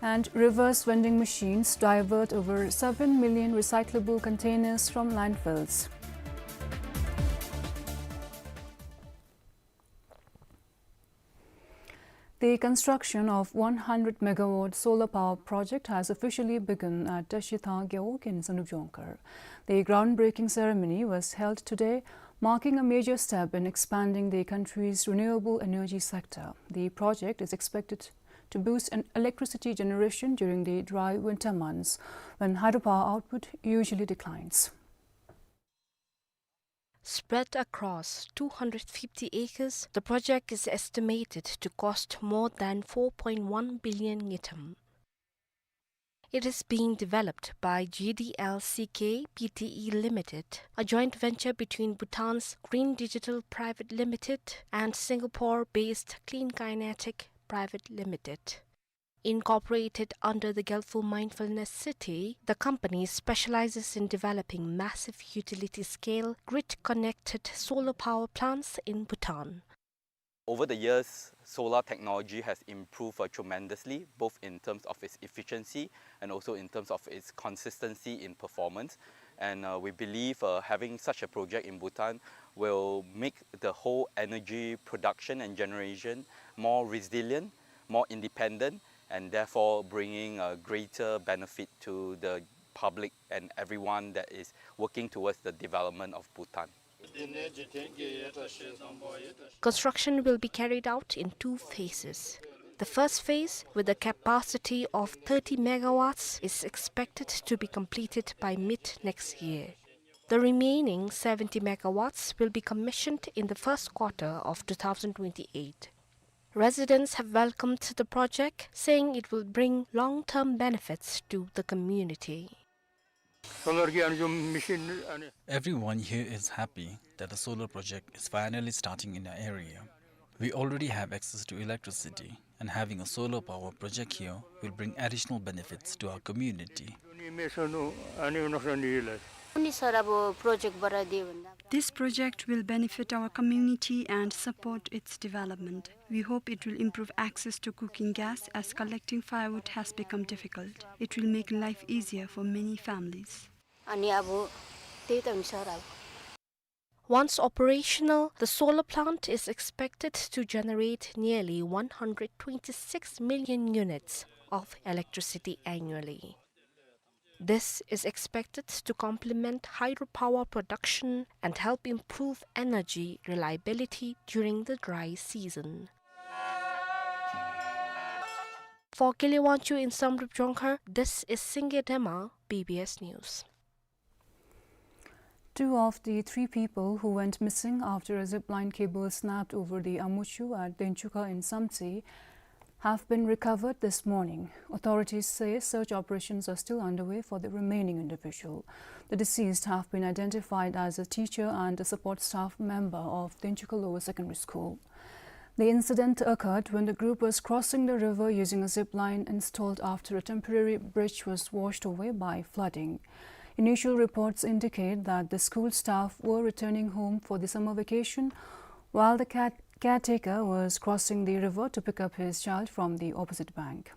And reverse vending machines divert over seven million recyclable containers from landfills. The construction of one hundred megawatt solar power project has officially begun at Tashitha Gewog in Samdrup Jongkhar. The groundbreaking ceremony was held today, marking a major step in expanding the country's renewable energy sector. The project is expected to boost an electricity generation during the dry winter months, when hydropower output usually declines. Spread across two hundred fifty acres, the project is estimated to cost more than four point one billion ngultrum. It is being developed by G D L C K P T E Limited, a joint venture between Bhutan's Green Digital Private Limited and Singapore-based Clean Kinetic Private Limited. Incorporated under the Gulf Mindfulness City, the company specializes in developing massive utility-scale, grid-connected solar power plants in Bhutan. Over the years, solar technology has improved, uh, tremendously, both in terms of its efficiency and also in terms of its consistency in performance. And, uh, we believe, uh, having such a project in Bhutan will make the whole energy production and generation more resilient, more independent, and therefore bringing a greater benefit to the public and everyone that is working towards the development of Bhutan. Construction will be carried out in two phases. The first phase, with a capacity of thirty megawatts, is expected to be completed by mid next year. The remaining seventy megawatts will be commissioned in the first quarter of two thousand twenty-eight. Residents have welcomed the project, saying it will bring long-term benefits to the community. Solar ki ani jo machine ani. Everyone here is happy that the solar project is finally starting in our area. We already have access to electricity, and having a solar power project here will bring additional benefits to our community. This project will benefit our community and support its development. We hope it will improve access to cooking gas, as collecting firewood has become difficult. It will make life easier for many families. अनि अब त्यही त हुन्छ र अब। Once operational, the solar plant is expected to generate nearly one hundred twenty-six million units of electricity annually. This is expected to complement hydropower production and help improve energy reliability during the dry season. For Gili Wangchuk in Samdrup Jongkhar, this is Singye Dema, B B S News. Two of the three people who went missing after a zipline cable snapped over the Amuchu at Denchukha in Samtse have been recovered this morning. Authorities say search operations are still underway for the remaining individual. The deceased have been identified as a teacher and a support staff member of Denchukha Lower Secondary School. The incident occurred when the group was crossing the river using a zip line installed after a temporary bridge was washed away by flooding. Initial reports indicate that the school staff were returning home for the summer vacation while the cat-, caretaker was crossing the river to pick up his child from the opposite bank.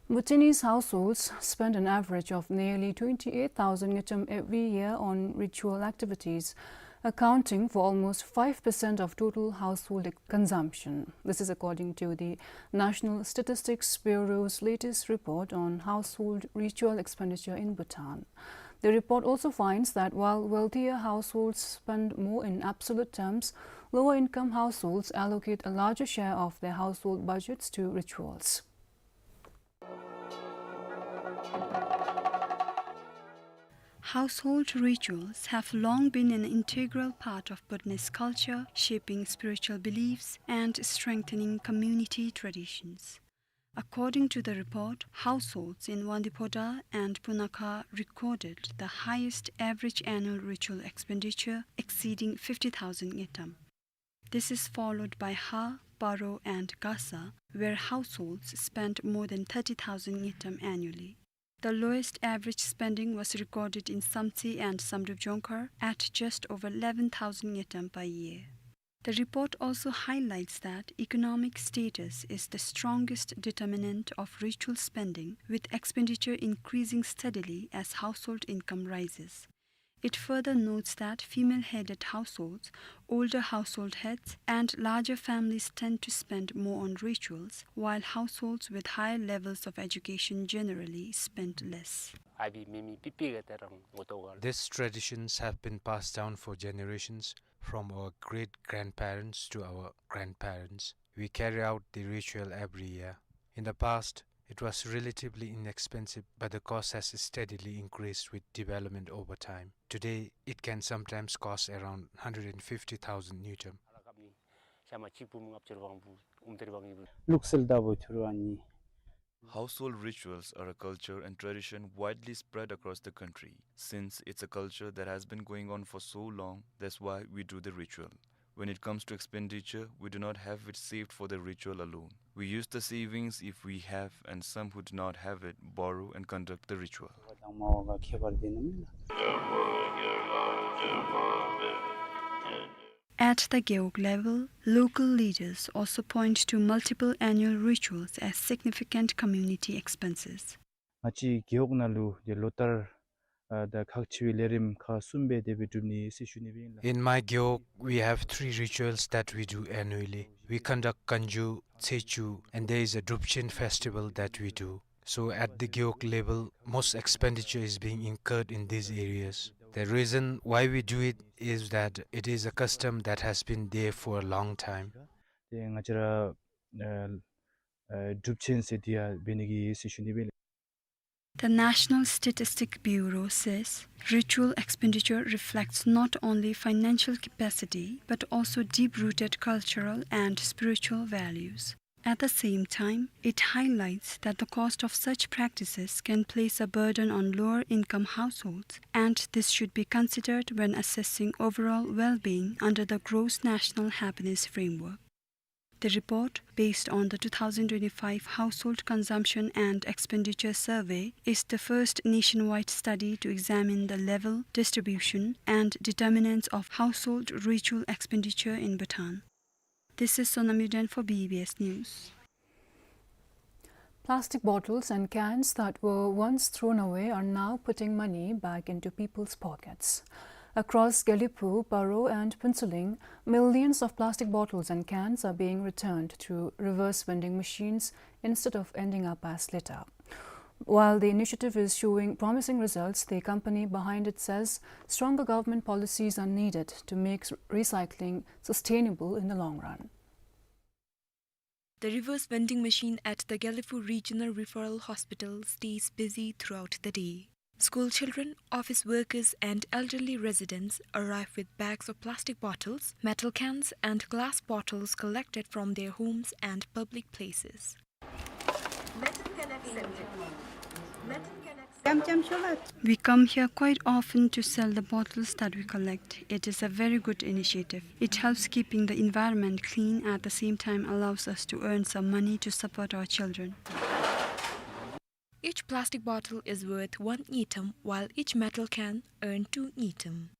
Bhutanese households spend an average of nearly twenty-eight thousand ngultrum every year on ritual activities, accounting for almost five percent of total household consumption. This is according to the National Statistics Bureau's latest report on household ritual expenditure in Bhutan. The report also finds that while wealthier households spend more in absolute terms, lower income households allocate a larger share of their household budgets to rituals. Household rituals have long been an integral part of Bhutanese culture, shaping spiritual beliefs and strengthening community traditions. According to the report, households in Wangdue Phodrang and Punakha recorded the highest average annual ritual expenditure, exceeding fifty thousand ngultrum. This is followed by Har, Paro and Gasa, where households spent more than thirty thousand ngultrum annually. The lowest average spending was recorded in Samtse and Samdrup Jongkhar at just over eleven thousand ngultrum per year. The report also highlights that economic status is the strongest determinant of ritual spending, with expenditure increasing steadily as household income rises. It further notes that female-headed households, older household heads, and larger families tend to spend more on rituals, while households with higher levels of education generally spend less. These traditions have been passed down for generations, from our great-grandparents to our grandparents. We carry out the ritual every year. In the past, it was relatively inexpensive, but the cost has steadily increased with development over time. Today, it can sometimes cost around hundred and fifty thousand ngultrum. Household rituals are a culture and tradition widely spread across the country. Since it's a culture that has been going on for so long, that's why we do the ritual. When it comes to expenditure, we do not have it saved for the ritual alone. We use the savings, if we have, and some who do not have it, borrow and conduct the ritual. At the Gewog level, local leaders also point to multiple annual rituals as significant community expenses. ང་བཅས་རྒེད་འོག་ནང་ལུ་ཏེ་ལོ་ལྟར་ ཨ་ད་ཁག་ཆེ་བའི་ལས་རིམ་ཁག་གསུམ་སྦེ་དེ་སྦེ་སྒྲུབ་ནི་ཟེར་ཞུ་ནི་སྦེ་ཨིན་ལགས། In my gewog, we have three rituals that we do annually. We conduct Kanju, Tsechu, and there is a Drupchen festival that we do. So at the gewog level, most expenditure is being incurred in these areas. The reason why we do it is that it is a custom that has been there for a long time. ཏེ་ང་བཅས་ར་ཨ་ཨ་སྒྲུབ་ཆེན་ཟེར་དེ་ཡང་འབད་ནི་གི་ཟེར་ཞུ་ནི་སྦེ་ཨིན་ལགས། The National Statistic Bureau says ritual expenditure reflects not only financial capacity but also deep-rooted cultural and spiritual values. At the same time, it highlights that the cost of such practices can place a burden on lower-income households, and this should be considered when assessing overall well-being under the Gross National Happiness Framework. The report, based on the two thousand twenty-five Household Consumption and Expenditure Survey, is the first nationwide study to examine the level, distribution, and determinants of household ritual expenditure in Bhutan. This is Sonam Yuden for B B S News. Plastic bottles and cans that were once thrown away are now putting money back into people's pockets. Across Gelephu, Paro and Phuentsholing, millions of plastic bottles and cans are being returned through reverse vending machines instead of ending up as litter. While the initiative is showing promising results, the company behind it says stronger government policies are needed to make s-, recycling sustainable in the long run. The reverse vending machine at the Gelephu Regional Referral Hospital stays busy throughout the day. School children, office workers, and elderly residents arrive with bags of plastic bottles, metal cans, and glass bottles collected from their homes and public places. Metal can accept it. Metal can accept it. We come here quite often to sell the bottles that we collect. It is a very good initiative. It helps keeping the environment clean, at the same time allows us to earn some money to support our children. Each plastic bottle is worth one ngultrum, while each metal can earn two ngultrum.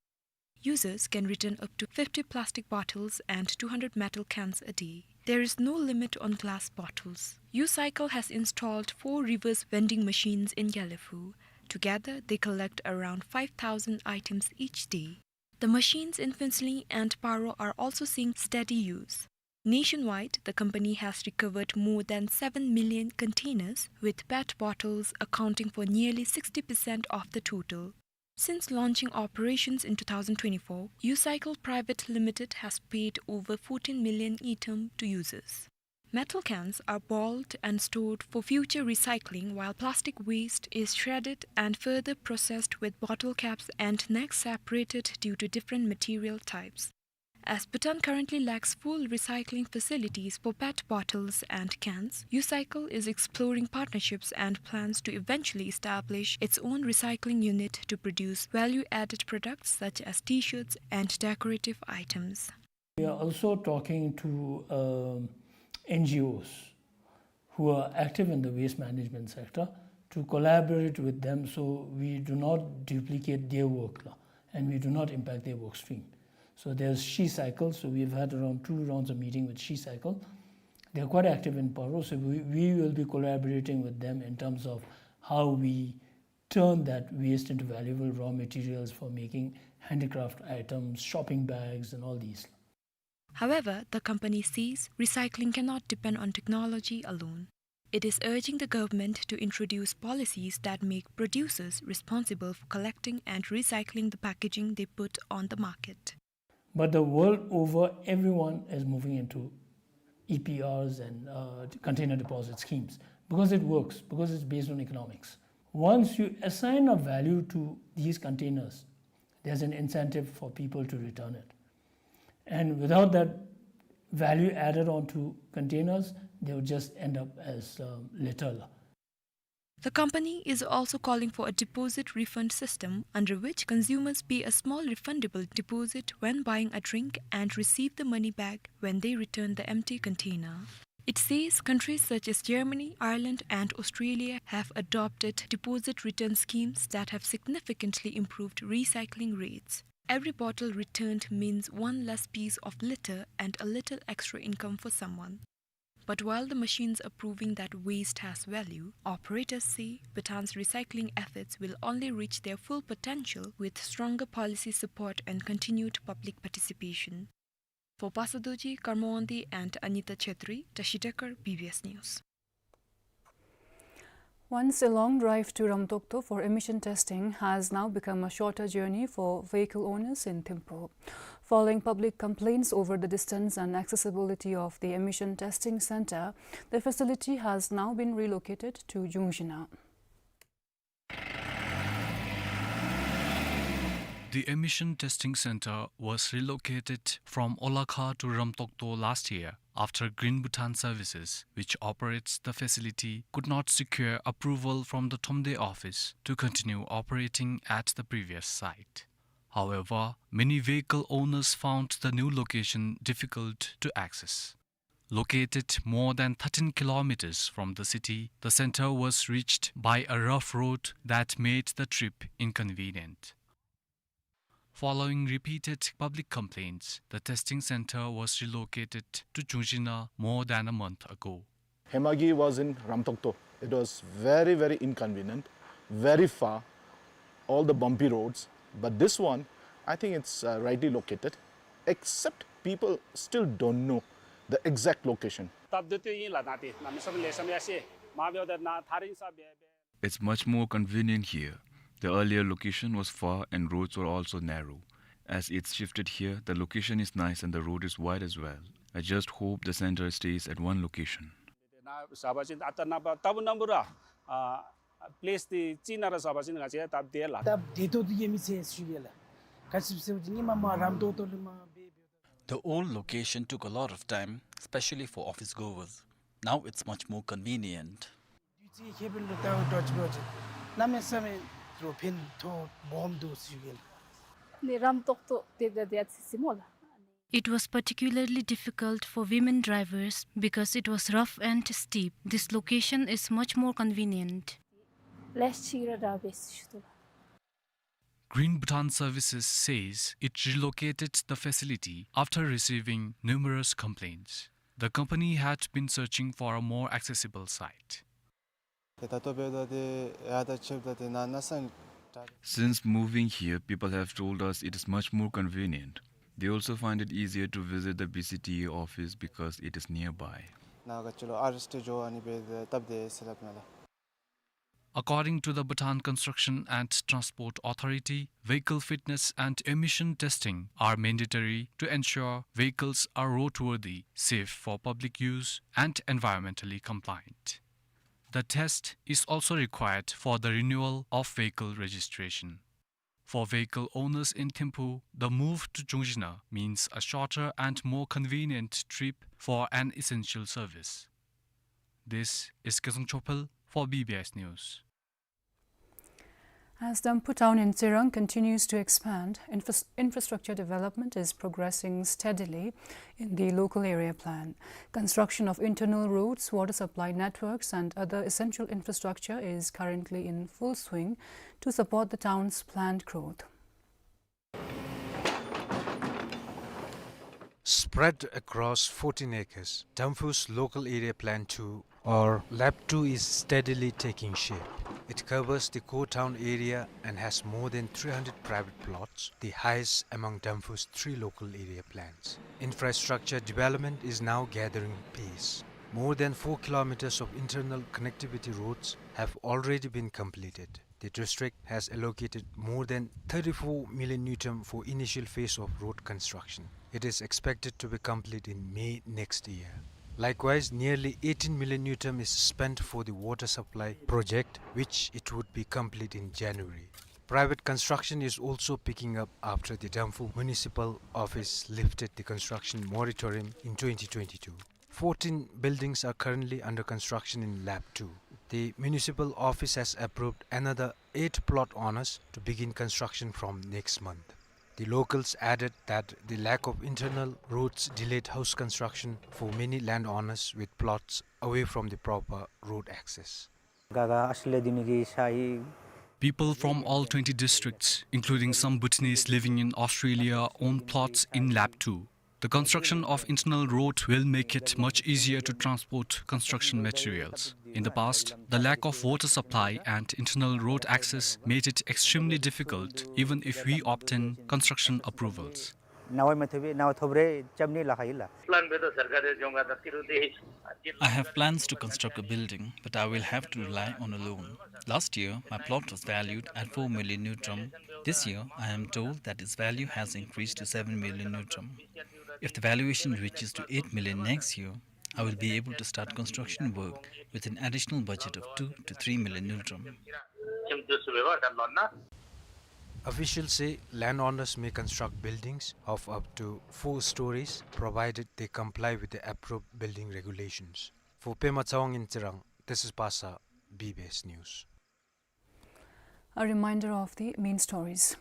Users can return up to fifty plastic bottles and two hundred metal cans a day. There is no limit on glass bottles. U-Cycle has installed four reverse vending machines in Gelephu. Together, they collect around five thousand items each day. The machines in Phuentsholing and Paro are also seeing steady use. Nationwide, the company has recovered more than seven million containers, with pet bottles accounting for nearly sixty percent of the total. Since launching operations in two thousand twenty-four, U-Cycle Private Limited has paid over fourteen million ngultrum to users. Metal cans are balled and stored for future recycling, while plastic waste is shredded and further processed with bottle caps and necks separated due to different material types. As Bhutan currently lacks full recycling facilities for pet bottles and cans, U-Cycle is exploring partnerships and plans to eventually establish its own recycling unit to produce value-added products such as T-shirts and decorative items. We are also talking to, um, N G Os who are active in the waste management sector to collaborate with them, so we do not duplicate their work, la, and we do not impact their work stream. So there's She Cycle. So we've had around two rounds of meeting with She Cycle. They're quite active in Paro, so we, we will be collaborating with them in terms of how we turn that waste into valuable raw materials for making handicraft items, shopping bags, and all these. However, the company says recycling cannot depend on technology alone. It is urging the government to introduce policies that make producers responsible for collecting and recycling the packaging they put on the market. But the world over, everyone is moving into E P Rs and, uh, container deposit schemes because it works, because it's based on economics. Once you assign a value to these containers, there's an incentive for people to return it. And without that value added onto containers, they would just end up as, uh, litter. The company is also calling for a deposit refund system under which consumers pay a small refundable deposit when buying a drink and receive the money back when they return the empty container. It says countries such as Germany, Ireland, and Australia have adopted deposit return schemes that have significantly improved recycling rates. Every bottle returned means one less piece of litter and a little extra income for someone. But while the machines are proving that waste has value, operators say Bhutan's recycling efforts will only reach their full potential with stronger policy support and continued public participation. For Pasa Dorji, Karma Wangdi and Anita Chhetri, Tashi Dekar, B B S News. Once a long drive to Ramtokto for emission testing has now become a shorter journey for vehicle owners in Thimphu. Following public complaints over the distance and accessibility of the emission testing center, the facility has now been relocated to Jungzhina. The emission testing center was relocated from Olakha to Ramtokto last year after Green Bhutan Services, which operates the facility, could not secure approval from the Thromde office to continue operating at the previous site. However, many vehicle owners found the new location difficult to access. Located more than thirteen kilometers from the city, the center was reached by a rough road that made the trip inconvenient. Following repeated public complaints, the testing center was relocated to Jungzhina more than a month ago. Hemagi was in Ramtokto. It was very, very inconvenient, very far, all the bumpy roads. But this one, I think it's, uh, rightly located, except people still don't know the exact location. སྟབས་བདེ་ཏོག་ཏོ་ཨིན་ལགས། ནཱ་ཏེ་གནམ་མེད་ས་མེད་ལེགས་ཤོམ་ཡར་སོང་། མ་འབདཝ་ད་ནཱ་ཐག་རིང་ས་འབད་འབད། It's much more convenient here. The earlier location was far and roads were also narrow. As it's shifted here, the location is nice and the road is wide as well. I just hope the center stays at one location. ནཱ་བཟའ་བ་ཅིན་ཨ་ད་ནཱ་བ་ལྟ་བུ་ནམ་བུ་ར་ཨ་པི་ལེསི་འདི་ཅིག་ནང་ར་བཟའ་བ་ཅིན་ང་བཅས་སྟབས་བདེ་ལགས། སྟབས་བདེ་ཏོག་ཏོ་ཨིན་མས་ཟེར་ཞུ་གེ་ལགས། ག་ཅི་སྦེ་ཟེར་བ་ཅིན་ཧེ་མ་མར་རམ་ཏོག་ཏོ་ལས་མར་འབད་འབདཝ་ད། The old location took a lot of time, especially for office goers. Now it's much more convenient. དུས་ཚོད་ཁེ་ཕན་ལུ་ལྟ་བུ་འདྲ་ཅིག་འབད་བ་ཅིན་གནམ་མེད་ས་མེད་རོགས་ཕན་ཐོགས་སྦོམ་འདུག་ཟེར་ཞུ་གེ་ལགས། ནི་རམ་ཏོག་ཏོ་དེ་འབདཝ་ད་ཡ་ཙི་ཙི་སྨོ་ལགས། It was particularly difficult for women drivers because it was rough and steep. This location is much more convenient. ལེགས་ཤོམ་ར་འདྲ་བས་ཞུ་དོ་ལགས། Green Bhutan Services says it relocated the facility after receiving numerous complaints. The company had been searching for a more accessible site. ད་ལྟོ་འབདཝ་ད་ཏེ་ཡར་དང་ཕྱིན་འབདཝ་ད་ཏེ་ནཱ་ནཱ་ས་ནི་དྲག། Since moving here, people have told us it is much more convenient. They also find it easier to visit the B C T A office because it is nearby. ནཱ་ག་ཅི་ལོ་ཨར་ཨེསི་ཊི་འགྱོ་ཨ་ནི་འབདཝ་ད་སྟབས་བདེ་ཟེར་སླབ་ནི་ལགས། According to the Bhutan Construction and Transport Authority, vehicle fitness and emission testing are mandatory to ensure vehicles are roadworthy, safe for public use, and environmentally compliant. The test is also required for the renewal of vehicle registration. For vehicle owners in Thimphu, the move to Jungzhina means a shorter and more convenient trip for an essential service. This is Kezang Chophel for B B S News. As Damphu town in Tsirang continues to expand, infras-, infrastructure development is progressing steadily in the local area plan. Construction of internal roads, water supply networks, and other essential infrastructure is currently in full swing to support the town's planned growth. Spread across fourteen acres, Damphu's Local Area Plan two, or LAP two, is steadily taking shape. It covers the core town area and has more than three hundred private plots, the highest among Damphu's three local area plans. Infrastructure development is now gathering pace. More than four kilometers of internal connectivity roads have already been completed. The district has allocated more than thirty-four million ngultrum for initial phase of road construction. It is expected to be complete in May next year. Likewise, nearly eighteen million ngultrum is spent for the water supply project, which it would be complete in January. Private construction is also picking up after the Damphu Municipal Office lifted the construction moratorium in twenty twenty-two. Fourteen buildings are currently under construction in LAP two. The municipal office has approved another eight plot owners to begin construction from next month. The locals added that the lack of internal roads delayed house construction for many landowners with plots away from the proper road access. People from all twenty districts, including some Bhutanese living in Australia, own plots in LAP two. The construction of internal road will make it much easier to transport construction materials. In the past, the lack of water supply and internal road access made it extremely difficult, even if we obtain construction approvals. Nawai mathubi, nawa thobre chamni la khaila. Plan be to sarkar de jonga da tiru de. I have plans to construct a building, but I will have to rely on a loan. Last year, my plot was valued at four million ngultrum. This year, I am told that its value has increased to seven million ngultrum. If the valuation reaches to eight million next year, I will be able to start construction work with an additional budget of two to three million ngultrum. Officials say landowners may construct buildings of up to four stories, provided they comply with the approved building regulations. For Pema Tsawang in Tsirang, this is Pasa, B B S News. A reminder of the main stories.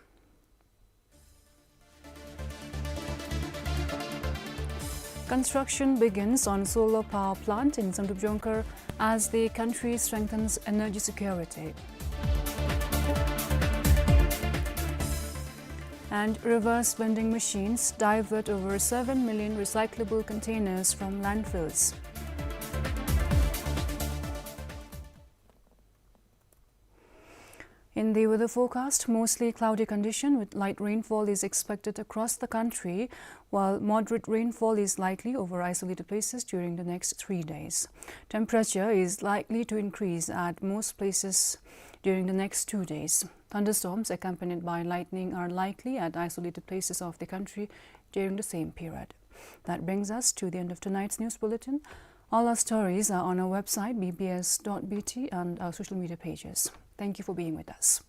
Construction begins on solar power plant in Zamdrup Jongkhar as the country strengthens energy security. And reverse vending machines divert over seven million recyclable containers from landfills. In the weather forecast, mostly cloudy condition with light rainfall is expected across the country, while moderate rainfall is likely over isolated places during the next three days. Temperature is likely to increase at most places during the next two days. Thunderstorms accompanied by lightning are likely at isolated places of the country during the same period. That brings us to the end of tonight's news bulletin. All our stories are on our website, B B S dot B T, and our social media pages. Thank you for being with us.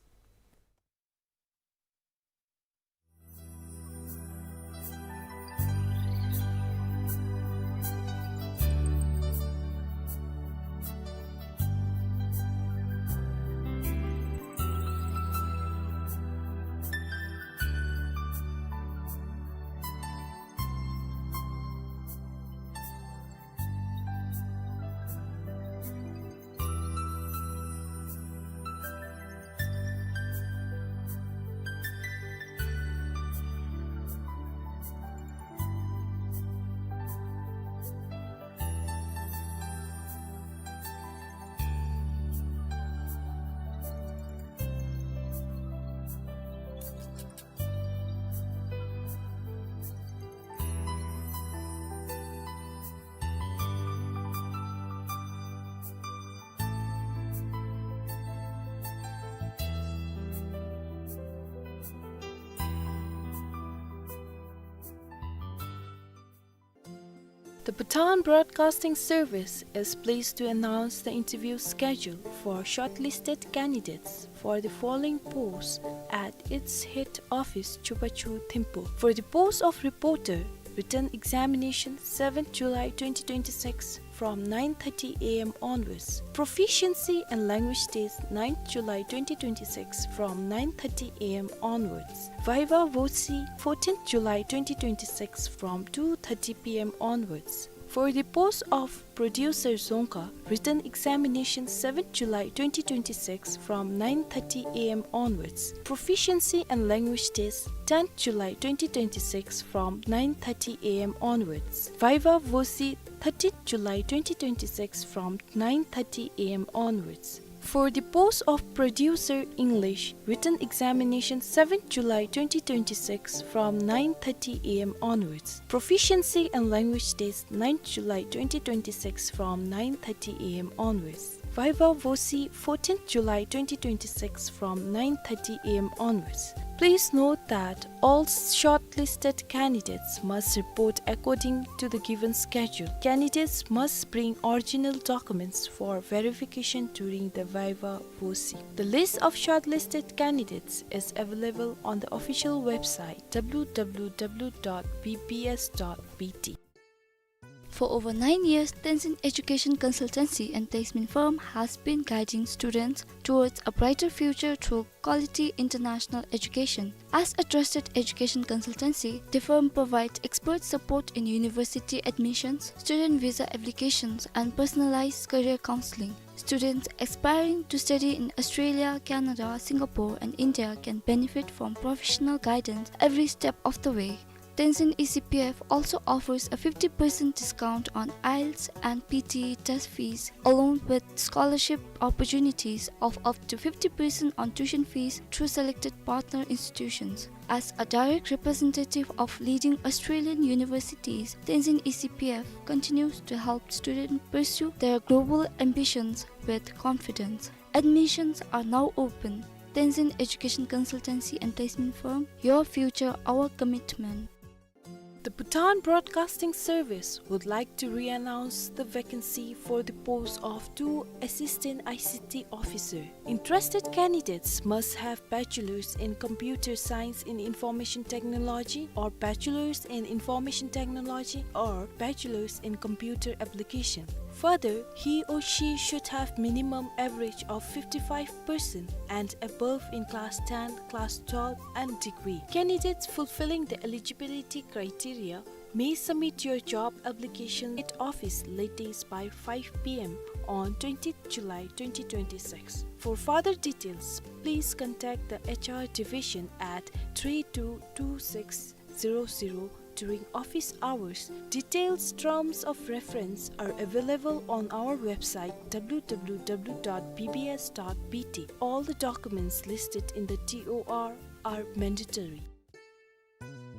The Bhutan Broadcasting Service is pleased to announce the interview schedule for shortlisted candidates for the following posts at its head office, Chupachu Thimphu. For the post of reporter, written examination seventh July twenty twenty-six from nine thirty A M onwards. Proficiency and language test ninth July twenty twenty-six from nine thirty A M onwards. Viva Voce fourteenth July twenty twenty-six from two thirty P M onwards. For the post of producer Dzongkha, written examination seventh July twenty twenty-six from nine thirty A M onwards. Proficiency and language test tenth July twenty twenty-six from nine thirty A M onwards. Viva Voce thirteenth July twenty twenty-six from nine thirty A M onwards. For the post of producer English, written examination seventh July twenty twenty-six from nine thirty A M onwards. Proficiency and language test ninth July twenty twenty-six from nine thirty A M onwards. Viva Voce fourteenth July twenty twenty-six from nine thirty A M onwards. Please note that all shortlisted candidates must report according to the given schedule. Candidates must bring original documents for verification during the Viva Voce. The list of shortlisted candidates is available on the official website W W W dot B B S dot B T. For over nine years, Tenzin Education Consultancy and Placement Firm has been guiding students towards a brighter future through quality international education. As a trusted education consultancy, the firm provides expert support in university admissions, student visa applications, and personalized career counseling. Students aspiring to study in Australia, Canada, Singapore, and India can benefit from professional guidance every step of the way. Tenzin E C P F also offers a fifty percent discount on IELTS and P T E test fees, along with scholarship opportunities of up to fifty percent on tuition fees through selected partner institutions. As a direct representative of leading Australian universities, Tenzin E C P F continues to help students pursue their global ambitions with confidence. Admissions are now open. Tenzin Education Consultancy and Placement Firm, your future, our commitment. The Bhutan Broadcasting Service would like to re-announce the vacancy for the post of two Assistant I C T Officer. Interested candidates must have Bachelor's in Computer Science in Information Technology or Bachelor's in Information Technology or Bachelor's in Computer Application. Further, he or she should have minimum average of fifty-five percent and above in class ten, class twelve, and degree. Candidates fulfilling the eligibility criteria may submit your job application at office latest by five P M on twentieth July twenty twenty-six. For further details, please contact the H R division at three two two six zero zero during office hours. Details, terms of reference are available on our website W W W dot B B S dot B T. All the documents listed in the T O R are mandatory.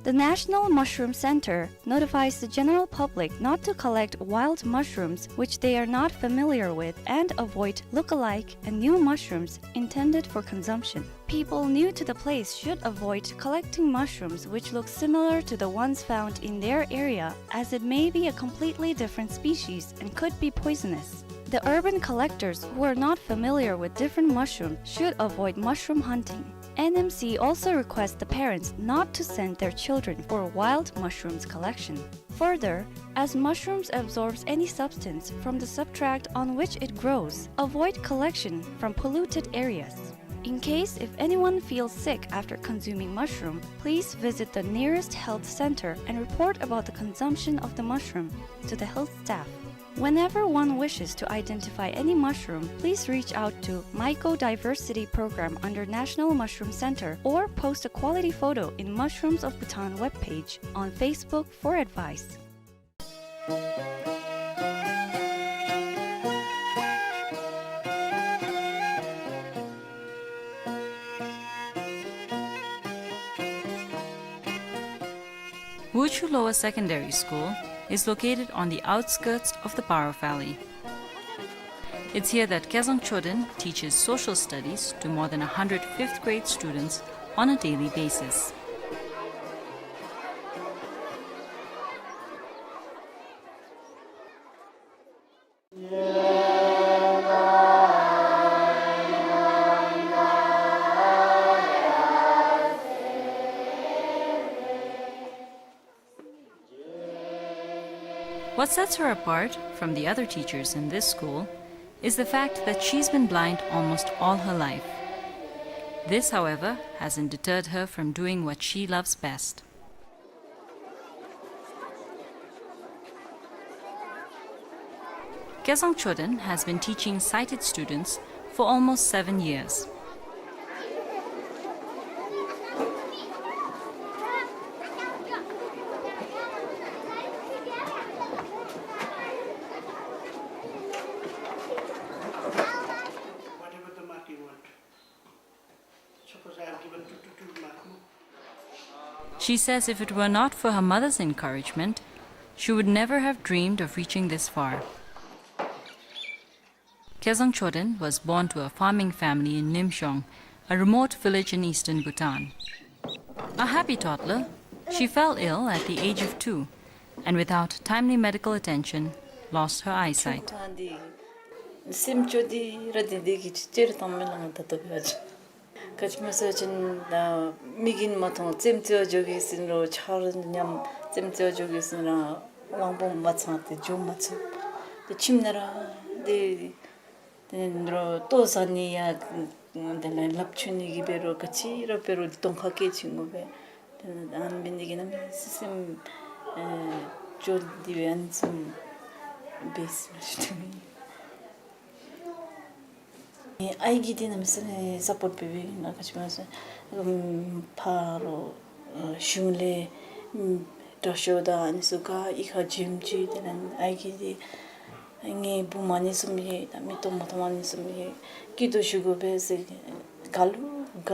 The National Mushroom Center notifies the general public not to collect wild mushrooms which they are not familiar with and avoid look-alike and new mushrooms intended for consumption. People new to the place should avoid collecting mushrooms which look similar to the ones found in their area, as it may be a completely different species and could be poisonous. The urban collectors who are not familiar with different mushrooms should avoid mushroom hunting. N M C also requests the parents not to send their children for wild mushrooms collection. Further, as mushrooms absorbs any substance from the substrate on which it grows, avoid collection from polluted areas. In case if anyone feels sick after consuming mushroom, please visit the nearest health center and report about the consumption of the mushroom to the health staff. Whenever one wishes to identify any mushroom, please reach out to Mycodiversity Program under National Mushroom Center or post a quality photo in Mushrooms of Bhutan webpage on Facebook for advice. Wuchu Lower Secondary School is located on the outskirts of the Paro Valley. It's here that Kezang Choden teaches social studies to more than a hundred fifth grade students on a daily basis. What sets her apart from the other teachers in this school is the fact that she's been blind almost all her life. This, however, hasn't deterred her from doing what she loves best. Kezang Choden has been teaching sighted students for almost seven years. Whatever the mark you want. Suppose I have given two, two, two mark, no? She says if it were not for her mother's encouragement, she would never have dreamed of reaching this far. Kezang Choden was born to a farming family in Nimshong, a remote village in eastern Bhutan. A happy toddler, she fell ill at the age of two and, without timely medical attention, lost her eyesight. སེམས་སྐྱོ་སྟེ་ར་དེ་དེ་གི་ཅེར་དང་མི་ལང་ད་ད་བ་ཅི། ག་ཅི་སྨོ་ཟེར་བ་ཅིན་ད་མིག་གིས་མ་མཐོང་རྩེདམོ་རྩེ་བར་འགྱོ་གེ་ཟེར་རུང་ཆར་ཉམས། རྩེདམོ་རྩེ་བར་འགྱོ་གེ་ཟེར་རུང་གླང་པོ་མ་ཚང་སྟེ་འགྱོ་མ་ཚུགས། ཏེ་ཁྱིམ་ནང་ར་དེ་དེ་ནི་ལྟོ་བཟའ་ནི་ཡང་དེ་ལས་ལགཔ་འཁྱུ་ནི་གི་འབད་རུང་ག་ཅི་ར་འབད་རུང་དོང་ཁ་སྐད་ཅིག་ངུ་བས། དེ་ནི་ཨ་ནི་འབད་ནི་དེ་གིས་ནམ་སེམས་སེམས་ཨེ་སྐྱོ་སྟེ་སྦེ་ཨ་ནི་བཟུམ་འབད་ཟེར་ཞུ་དོ་ཨིན། ཨའི་གིས་དེ་གནམ་མེད་ས་མེད་སཔོརཊ་འབད་འབདཝ་ཨིན་ན། ག་ཅི་སྨོ་ཟེར་ཨམ་ཕར་ལུ་ཨེ་གཞུང་ལས་ ཨུམ་དྲག་ཤོས་དང་ཨ་ནི་ཚུ་ག་གཡུས་ཁར་འཛོམས་ཅི། དེ་ལས་ཨའི་གིས་འདི་ངེའི་བུ་མ་ཎི་བཟུམ་ཨིན་ད་མིག་ཏོ་མ་མཐོང་མ་ཎི་བཟུམ་ཨིན་སྐྱིད་སྡུག་ཞུ་དགོ་པས་ཟེར་ག་ལུ་ག་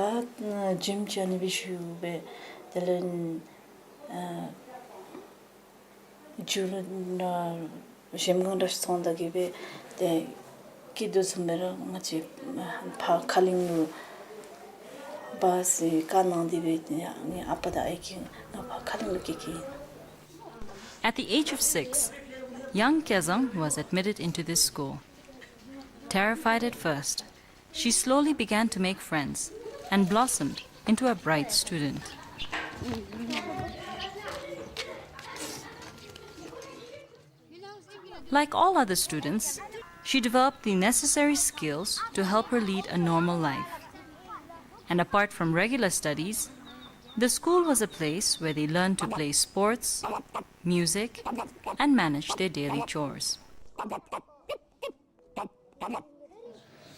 འཛོམས་ཅི་ཨ་ནི་སྦེ་ཞུ་སྦེ། དེ་ལས་ཨ་མཇུག་ལུ་ན་གཞལམ་སྒང་འདྲ་སོང་ད་གི་སྦེ་ཏེ་སྐྱིད་སྡུག་བཟུམ་སྦེ་ར་ང་བཅས་ཕར་ཁ་གླིང་ལུ་འབག་ཟེར་བཀའ་གནང་སྟེ་སྦེ་ཏེ་ཨ་ནི་ཨ་པ་དང་ཨའི་གིས་ང་ཕར་ཁ་གླིང་ལུ་སྐྱེལ་སྐྱེལཝ་ཨིན། At the age of six, young Kyazang was admitted into this school. Terrified at first, she slowly began to make friends and blossomed into a bright student. Like all other students, she developed the necessary skills to help her lead a normal life. And apart from regular studies, the school was a place where they learned to play sports, music, and manage their daily chores.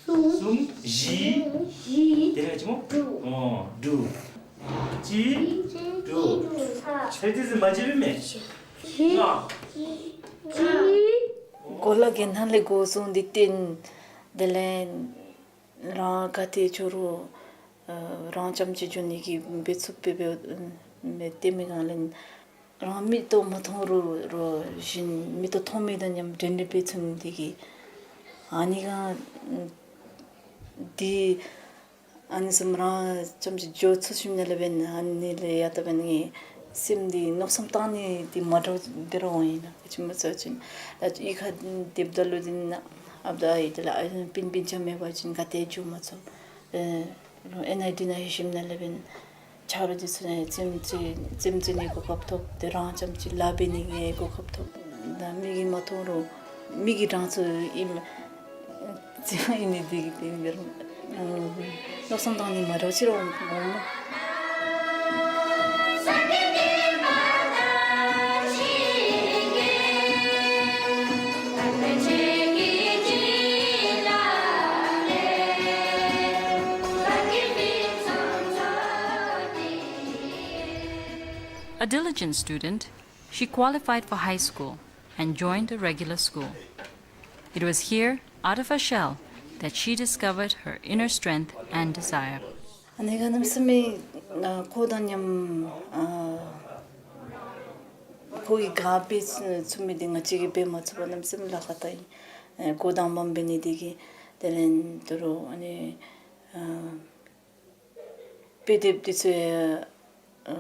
གསུམ། བཞི། དེ་ལས་ཅི་སྨོ། འབྲུ། འོ་འབྲུ། གཅིག། འབྲུ། ཕྱེད་དེ་ཟེར་མ་བརྗེད་པས་མས། ལྔ། གོ་ལ་གི་ནང་ལས་འགོ་བཟུང་སྟེ་བསྟན། དེ་ལས་རང་ག་ཏེ་འགྱོ་རུང་ཨ་རང་རྐྱངམ་ཅིག་འགྱོ་ནི་གི་འབད་ཚུགས་པའི་སྦེ་ཨ་སྟོན་མི་གང་ལས་རང་མིག་ཏོ་མ་མཐོང་རུང་རོགས་གཞན་མིག་ཏོ་མཐོང་མི་དང་མཉམ་འབྲེལ་འདྲིས་འབད་ཚུགས་ནི་དེ་གིས་ཨ་ནི་ག་འདི་ཨ་ནི་བཟུམ་རང་རྐྱངམ་ཅིག་འགྱོ་ཚུགས་ཞིནམ་ལས་འབདན་ཨ་ནི་ལས་ཡ་ད་འབདན་ངེའི་སེམས་འདི་མནོ་བསམ་བཏང་ནི་འདི་མ་འདྲཝ་འདི་ར་འོང་ཡི་ལགས། ག་ཅི་སྨོ་ཟེར་བ་ཅིན་ད་གཡུས་ཁར་སྡོདཔ་ད་ལུ་འདི་ནང་ཨཔ་དང་ཨའི་དེ་ལས་ཨ་སྤུན་སྤུན་ཆ་མེད་པ་ཅིན་ག་ཏེ་འགྱོ་མ་ཚུགས། ཨེ་ཨེན་ཨའི་ཊི་ནང་ལྷོད་ཞིནམ་ལས་འབདན་ཆ་རོགས་འདི་ཚུ་ནང་རྩེདམོ་རྩེ་རྩེདམོ་རྩེ་ནི་གོ་སྐབས་ཐོབ། ཏེ་རང་རྐྱངམ་ཅིག་ལཱ་འབད་ནི་གི་གོ་སྐབས་ཐོབ། ད་མིག་གིས་མ་མཐོང་རུང་མིག་གིས་རང་ཚུ་ཨིནམ་རྩེདམོ་ཨིན་ནི་འདི་གིས་ཏེ་འབད་རུང་མནོ་བསམ་བཏང་ནི་མ་འདྲཝ་ཅིག་ར་འོང་། A diligent student, she qualified for high school and joined a regular school. It was here, out of her shell, that she discovered her inner strength and desire. ཨ་ནི་ག་གནམ་མེད་ས་མེད་ཨ་ཁོ་དང་མཉམ་ཨ་ཁོ་གིས་ག་འབད་ཚུགས་མི་འདི་ང་བཅས་ཀྱིས་འབད་མ་ཚུགས་པར་གནམ་མེད་ས་མེད་ལཱ་ཁག་བཏང་ཡི། ཨེ་འགོ་དང་པམ་འབད་ནི་འདི་གིས་དེ་ལས་ད་རུང་ཨ་ནི་ཨ་དཔེ་དེབ་འདི་ཚུ་ཡང་ཨ་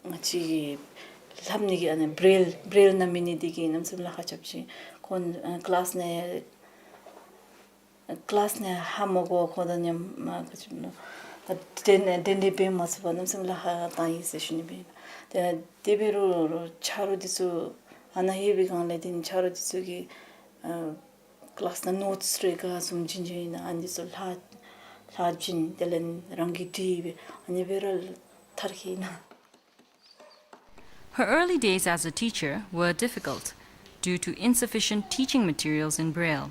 ང་བཅས་ཀྱིས་ལྷབ་ནི་གི་ཨ་ནི་བྲེལ་བྲེལ་ནང་མེད་ནི་འདི་གིས་གནམ་མེད་ས་མེད་ལཱ་ཁག་རྐྱབ་ཅི། ཁོ་ཨ་ཀི་ལཱསི་ནང་ཀི་ལཱསི་ནང་ཧ་མ་གོ་ཁོ་དང་མཉམ་ཨ་ག་ཅི་སྨོ་ཨ་འབྲེལ་འབྲེལ་འདྲིས་འབད་མ་ཚུགས་པར་གནམ་མེད་ས་མེད་ལཱ་ཁག་བཏང་ཡི་ཟེར་ཞུ་ནི་སྦེ་ཨིན། ཏེ་དེ་འབད་རུང་ཆ་རོགས་འདི་ཚུ་ཨ་ནཱ་ལྷོད་པའི་སྒང་ལས་འདི་ཆ་རོགས་འདི་ཚུ་གིས་ཨ་ཀི་ལཱསི་ནང་ནོཊསི་རེ་ག་བཟུམ་བྱིན་བྱིན་ཨིན་ན་ཨ་ནི་ཚུ་ལྷག་ལྷག་བྱིན། དེ་ལས་རང་གིས་བྲིས་སྦེ་ཨ་ནི་སྦེ་ར་མཐར་འཁྱོལ་ནུག། Her early days as a teacher were difficult due to insufficient teaching materials in Braille.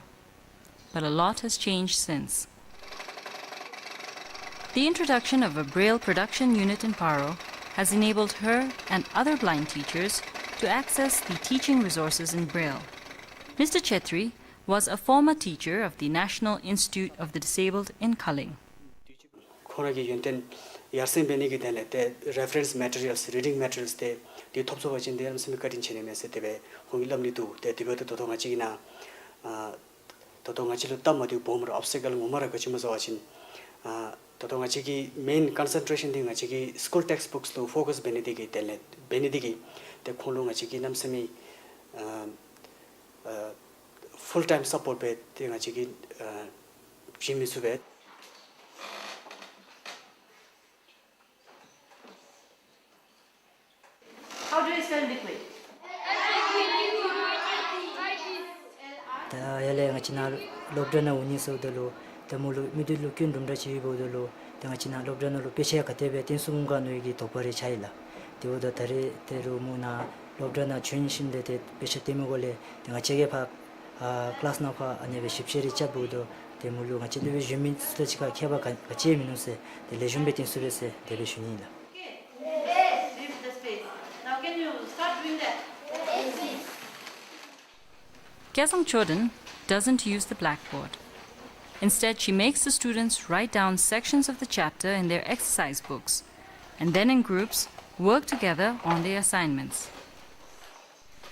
But a lot has changed since. The introduction of a Braille production unit in Paro has enabled her and other blind teachers to access the teaching resources in Braille. Mister Chetri was a former teacher of the National Institute of the Disabled in Kaleng. ཁོང་ར་གི་ཡོན་ཏན་ཡར་སེང་འབད་ནི་གི་དོན་ལས་ཏེ་རེ་ཕེ་རེནསི་མེ་ཊི་རི་ཡལསི་རི་ཌིང་མེ་ཊི་རི་ཡལསི་ཏེ་འདི་ཐོབ་ཚུགས་པ་ཅིན་ཏེ་གནམ་མེད་ས་མེད་བཀའ་དྲིན་ཆེ་ནི་མས་ཟེར་དེ་སྦེ་ཁོང་གིས་སླབ་ནི་འདུག། ཏེ་དེ་འབདཝ་ད་ད་ལྟོ་ང་བཅས་ཀྱི་ནང་ཨ་ད་ལྟོ་ང་བཅས་ལུ་སྟབས་མ་བདེཝ་སྦོམ་ར་ཨོབ་སི་ཊི་ཀལ་ངོ་མ་ར་ག་ཅི་སྨོ་ཟེར་བ་ཅིན་ཨ་ད་ལྟོ་ང་བཅས་ཀྱི་མེན་ཀོན་སེན་ཊི་རེ་ཤཱན་འདི་ང་བཅས་ཀྱི་སི་ཀུལ་ཊེགསིཊ་བུཀསི་ལུ་ཕོ་ཀསི་འབད་ནི་འདི་གིས་དེ་ལས་འབད་ནི་འདི་གིས་ཏེ་ཁོང་ལུ་ང་བཅས་ཀྱིས་གནམ་མེད་ས་མེད་ཨ་ཨ་ཕུལ་ཊའིམ་སཔོརཊ་སྦེ་ཏེ་ང་བཅས་ཀྱིས་ཨ་བྱིན་མི་ཚུགས་པས། How do you spell liquid? ད་ཡར་ལས་ང་བཅས་ནཱ་སློབ་གྲྭ་ནང་འོང་ནི་ཟེརཝ་ད་ལུ་ཏེ་མོ་ལུ་མིག་ཏོ་ལུ་སྐྱོན་དུམ་གྲ་ཅིག་ཡོདཔ་འབདཝ་ད་ལུ་ཏེ་ང་བཅས་ནཱ་སློབ་གྲྭ་ནང་ལུ་དཔེ་ཆ་ག་དེ་སྦེ་སྟོན་ཚུགས་འོང་ག་མནོ་ནི་གི་དོགས་པ་རེ་ཆགས་ཡི་ལགས། དེ་འབདཝ་ད་ད་རེས་ད་རུང་མོ་ནཱ་སློབ་གྲྭ་ནང་བྱོན་ཞིནམ་ལས་ཏེ་དཔེ་ཆ་སྟོན་མི་འགོ་ལས་ཏེ་ང་བཅས་ཀྱིས་ཕར་ཨ་ཀི་ལཱསི་ནང་ཕར་ཨ་ནེ་སྦེ་ཞིབ་དཔྱད་རེ་རྐྱབ་འབདཝ་ད་ཏེ་མོ་ལུ་ང་བཅས་འདི་སྦེ་ཞུ་མི་ཚུ་དང་གཅིག་ཁར་ཁྱད་པར་ག་ག་ཅི་ཡང་མིན་ནུག་ཟེར་ཏེ་ལེགས་ཤོམ་སྦེ་སྟོན་ཚུགས་པས་ཟེར་དེ་སྦེ་ཞུ་ནི་ཨིན་ལགས། Can you start doing that? Kezang Choden doesn't use the blackboard. Instead, she makes the students write down sections of the chapter in their exercise books, and then in groups, work together on their assignments.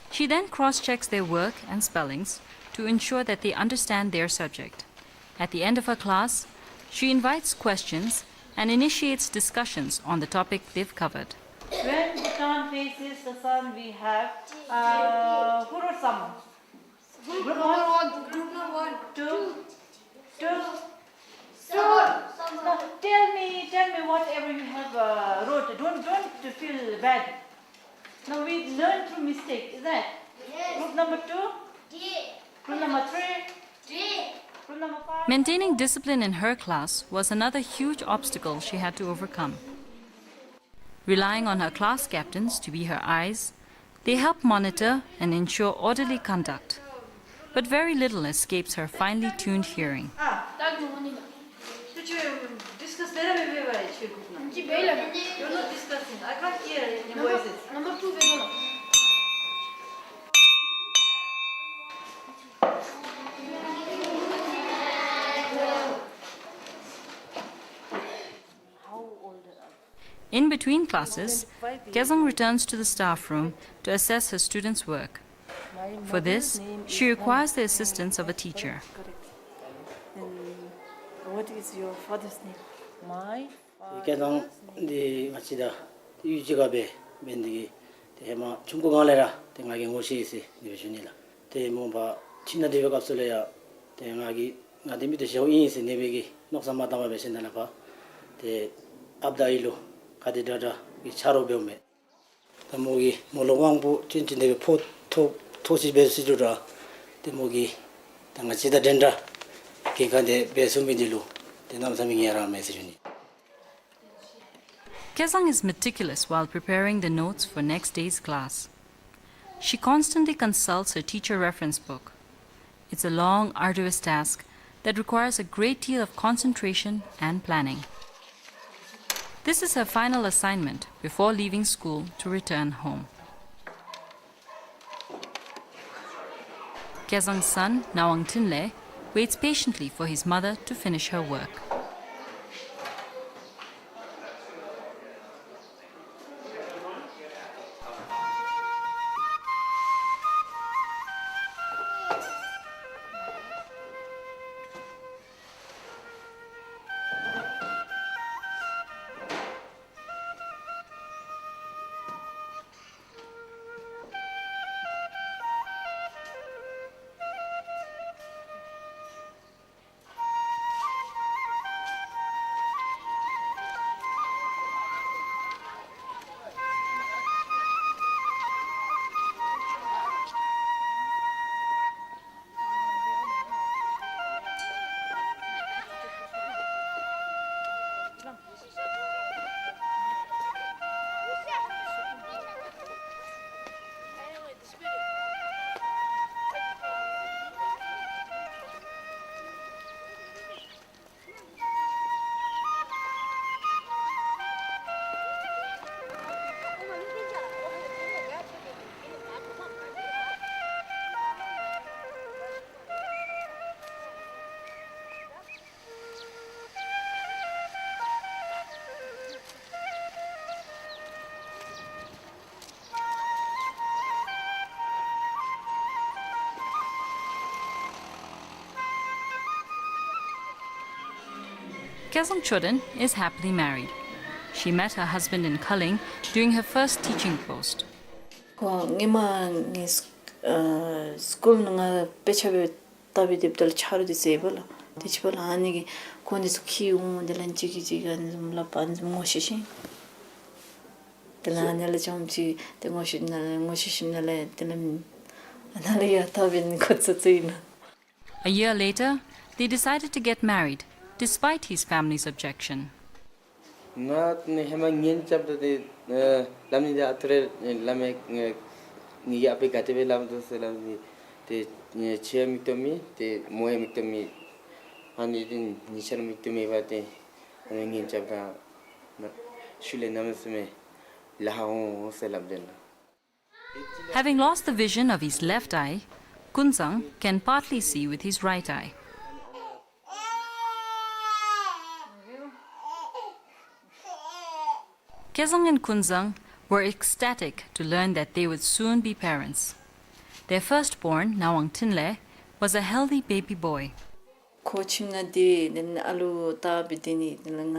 She then cross-checks their work and spellings to ensure that they understand their subject. At the end of her class, she invites questions and initiates discussions on the topic they've covered. When Bhutan faces the sun, we have, uh, who wrote some? Group number one, group number one, two, two. Now, tell me, tell me whatever you have, uh, wrote. Don't, don't feel bad. Now we learn through mistake, is that? Yes. Group number two? D. Group number three? D. Group number five? Maintaining discipline in her class was another huge obstacle she had to overcome. Relying on her class captains to be her eyes, they help monitor and ensure orderly conduct. But very little escapes her finely tuned hearing. Ah. Did you discuss better? You're not discussing. I can't hear any voices. Number two. In between classes, Kezang returns to the staff room to assess her students' work. For this, she requires the assistance of a teacher. What is your father's name? My father's name. Kezang འདི་ང་བཅས་དང་གཡུས་གཅིག་ཁར་འབད་འབད་ནི་དེ་གིས་ཏེ་ཧེ་མ་ཆུང་ཀུ་སྒང་ལས་ར་ཏེ་ང་གིས་ངོ་ཤེས་ཡི་ཟེར་དེ་སྦེ་ཞུ་ནི་ལགས། ཏེ་མོ་ཕར་ཁྱིམ་ནང་སྡོད་པའི་སྐབས་སུ་ལས་ཡང་ཏེ་ང་གིས་ང་འདི་མི་དེ་ཞེ་པོ་ཨིན་ཟེར་ཨ་ནེ་སྦེ་གི་མནོ་བསམ་མ་བཏང་བར་འབད་ཞིནམ་ལས་ཕར་ཏེ་ཨཔ་དང་ཨའི་ལུ་ག་དེ་དྲག་དྲག་གི་ཆ་རོགས་འབདཝ་མས། ད་མོ་གིས་མོ་ལུ་དབང་པོ་ཅན་ཅིག་དེ་སྦེ་ཕོག་ཐོག་ཐོག་ཅིག་འབད་ཟེར་ཞུ་དོ། ཏེ་མོ་གིས་ད་ང་བཅས་དང་འདྲན་འདྲ་འགན་ཁག་དེ་འབད་ཚུགས་མི་འདི་ལུ་ཏེ་གནམ་མེད་ས་མེད་ངལ་རངས་མས་ཟེར་ཞུ་ནི། Kezang is meticulous while preparing the notes for next day's class. She constantly consults her teacher reference book. It's a long, arduous task that requires a great deal of concentration and planning. This is her final assignment before leaving school to return home. Kezang's son, Nawang Thinley, waits patiently for his mother to finish her work. Kezang Choden is happily married. She met her husband in Kaleng during her first teaching post. ཁོ་སྔོན་མ་ངེའི་སི་ཨ་སི་ཀུལ་ནང་ང་དཔེ་ཆ་སྦེ་ལྟ་སྦེ་སྡོདཔ་ད་ལུ་ཆ་རོགས་འདི་ཟེར་བ་ལགས། དེ་ཅིག་འབདཝ་ལས་ཨ་ནི་གིས་ཁོ་འདི་ཚུ་འཁྱིད་འོང་། དེ་ལས་གཅིག་གིས་གཅིག་ཨ་ནི་བཟུམ་སླབ་ཨ་ནི་བཟུམ་ངོ་ཤེས་ཤིང་། དེ་ལས་ཨ་ནི་ལས་རྐྱངམ་ཅིག་ཏེ་ངོ་ཤེས་ནི་ལས་ངོ་ཤེས་ཞིནམ་ལས་དེ་ལས་ཨ་ནཱ་ལས་ཡར་ད་འབད་ནི་འགོ་བཙུགས་བཙུགས་ཡི་ན། A year later, they decided to get married, despite his family's objection. ང་ཧེ་མ་ངན་རྐྱབ་ད་ཏེ་ཨེ་སླབ་ནི་འདི་ཨ་ཐུར་རེ་སླབ་མས། ཨེ་ངེ་གི་ཨ་པའི་ག་དེ་སྦེ་སླབ་དོ་ཟེར་སླབ་ནི་ཏེ་ཨེ་ཆེ་ཡང་མིག་ཏོ་མེད། ཏེ་མོ་ཡང་མིག་ཏོ་མེད། ཨ་ནི་ཏེ་གཉིས་ཆ་ར་མིག་ཏོ་མེད་པར་ཏེ་ཨ་ནི་ངན་རྐྱབ་ད་ཤུལ་ལས་གནམ་མེད་ས་མེད་ལཱ་ཁག་འོང་ཟེར་སླབ་དེས་ལགས། Having lost the vision of his left eye, Kunzang can partly see with his right eye. Kezang and Kunzang were ecstatic to learn that they would soon be parents. Their firstborn, Nawang Thinley, was a healthy baby boy. ཁོ་ཁྱིམ་ནང་སྡོད་ནི་ཨ་ལུ་བལྟ་སྦེ་སྡོད་ནི་དེ་ལས་ང་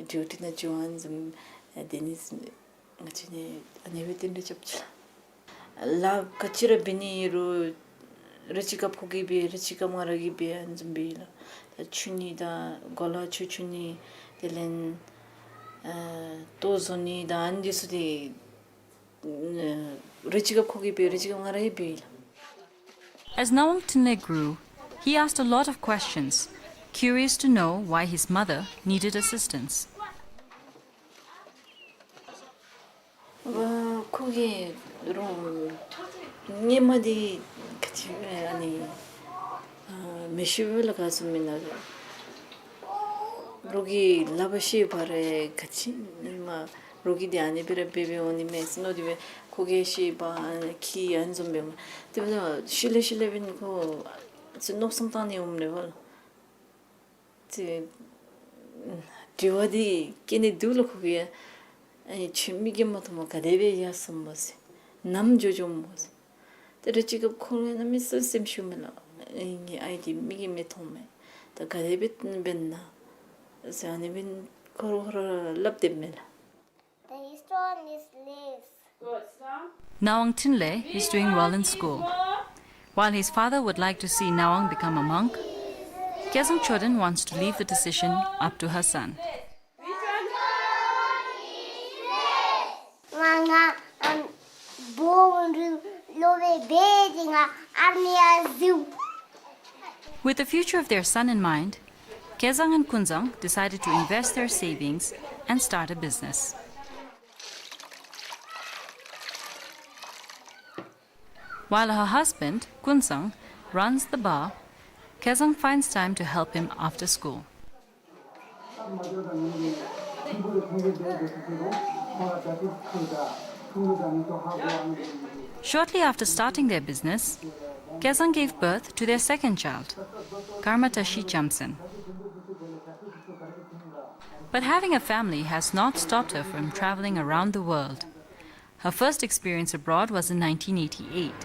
ཌིའུ་ཊི་ནང་འགྱོ་ཨ་ནི་བཟུམ་སྡོད་ནི། ང་བཅས་ནི་ཨ་ནི་སྦེ་དེ་འདྲ་རྐྱབ་ཅི་ལགས། ལཱ་ག་ཅི་ར་འབད་ནི་རུང་རེ་ཅིག་སྐབས་ཁོ་གིས་འབད་རེ་ཅིག་སྐབས་ང་ར་གིས་འབད་ཨ་ནི་བཟུམ་སྦེ་ལགས། ད་འཁྱུ་ནི་དང་གོ་ལ་ཆུ་འཁྱུ་ནི་དེ་ལས་ཨ་ལྟོ་བཟོ་ནི་དང་ཨ་ནི་འདི་ཚུ་དེ་རེ་ཅིག་སྐབས་ཁོ་གིས་འབད་རེ་ཅིག་སྐབས་ང་ར་གིས་འབད་ལགས། As Nawang Thinley grew, he asked a lot of questions, curious to know why his mother needed assistance. ཨ་ཁོ་གིས་རོགས་སྔོན་མ་འདི་ག་ཅི་ཨ་ནི་ཨ་མི་ཤེས་པས་ལགས། ག་ཟེར་མི་ན་རོགས་རོགས་ཀྱིས་ལག་པར་ཤེས་པ་རེ་ག་ཅི་ཨིན་མས། རོགས་ཀྱིས་འདི་ཨ་ནི་སྦེ་ར་འབད་འབདཝ་འོང་ནི་མས་ཟེར་མནོ་སྟེ་སྦེ་ཁོ་གིས་ཤེས་པ་ཨ་ནི་ཁྱི་ཨ་ནི་བཟུམ་འབདཝ་མས། དེ་འབདཝ་ད་ཤུལ་ལས་ཤུལ་ལས་འབདན་ཁོ་ཚུ་མནོ་བསམ་བཏང་ནི་འོངམ་ལས་བ་ལགས། ཏེ་དྲི་བ་འདི་བཀོད་ནི་འདུག་ལགས། ཁོ་གིས་ཨ་ནི་ཁྱོད་མིག་གིས་མ་མཐོངམ་ག་དེ་སྦེ་ཡར་སོངམ་སྨོ་ཟེར། ནམ་འགྱོ་འགྱོཝ་སྨོ་ཟེར། ཏེ་རེ་ཅིག་སྐབས་ཁོ་གིས་གནམ་མེད་ས་མེད་སེམས་ཤོར་མས་ལགས། ཨེ་ངེའི་ཨའི་འདི་མིག་གིས་མི་མཐོང་མས། ད་ག་དེ་སྦེ་འབད་ན་ཟེར་ཨ་ནི་སྦེ་ཁོ་ར་ཁོ་ར་སླབ་སྡོདཔ་མས་ལགས། The stone is less. Nawang Thinley is doing well in school. While his father would like to see Nawang become a monk, Kezang Choden wants to leave the decision up to her son. With the future of their son in mind, Kezang and Kunzang decided to invest their savings and start a business. While her husband, Kunzang, runs the bar, Kezang finds time to help him after school. Shortly after starting their business, Kezang gave birth to their second child, Karmatashi Jamsen. But having a family has not stopped her from traveling around the world. Her first experience abroad was in nineteen eighty-eight.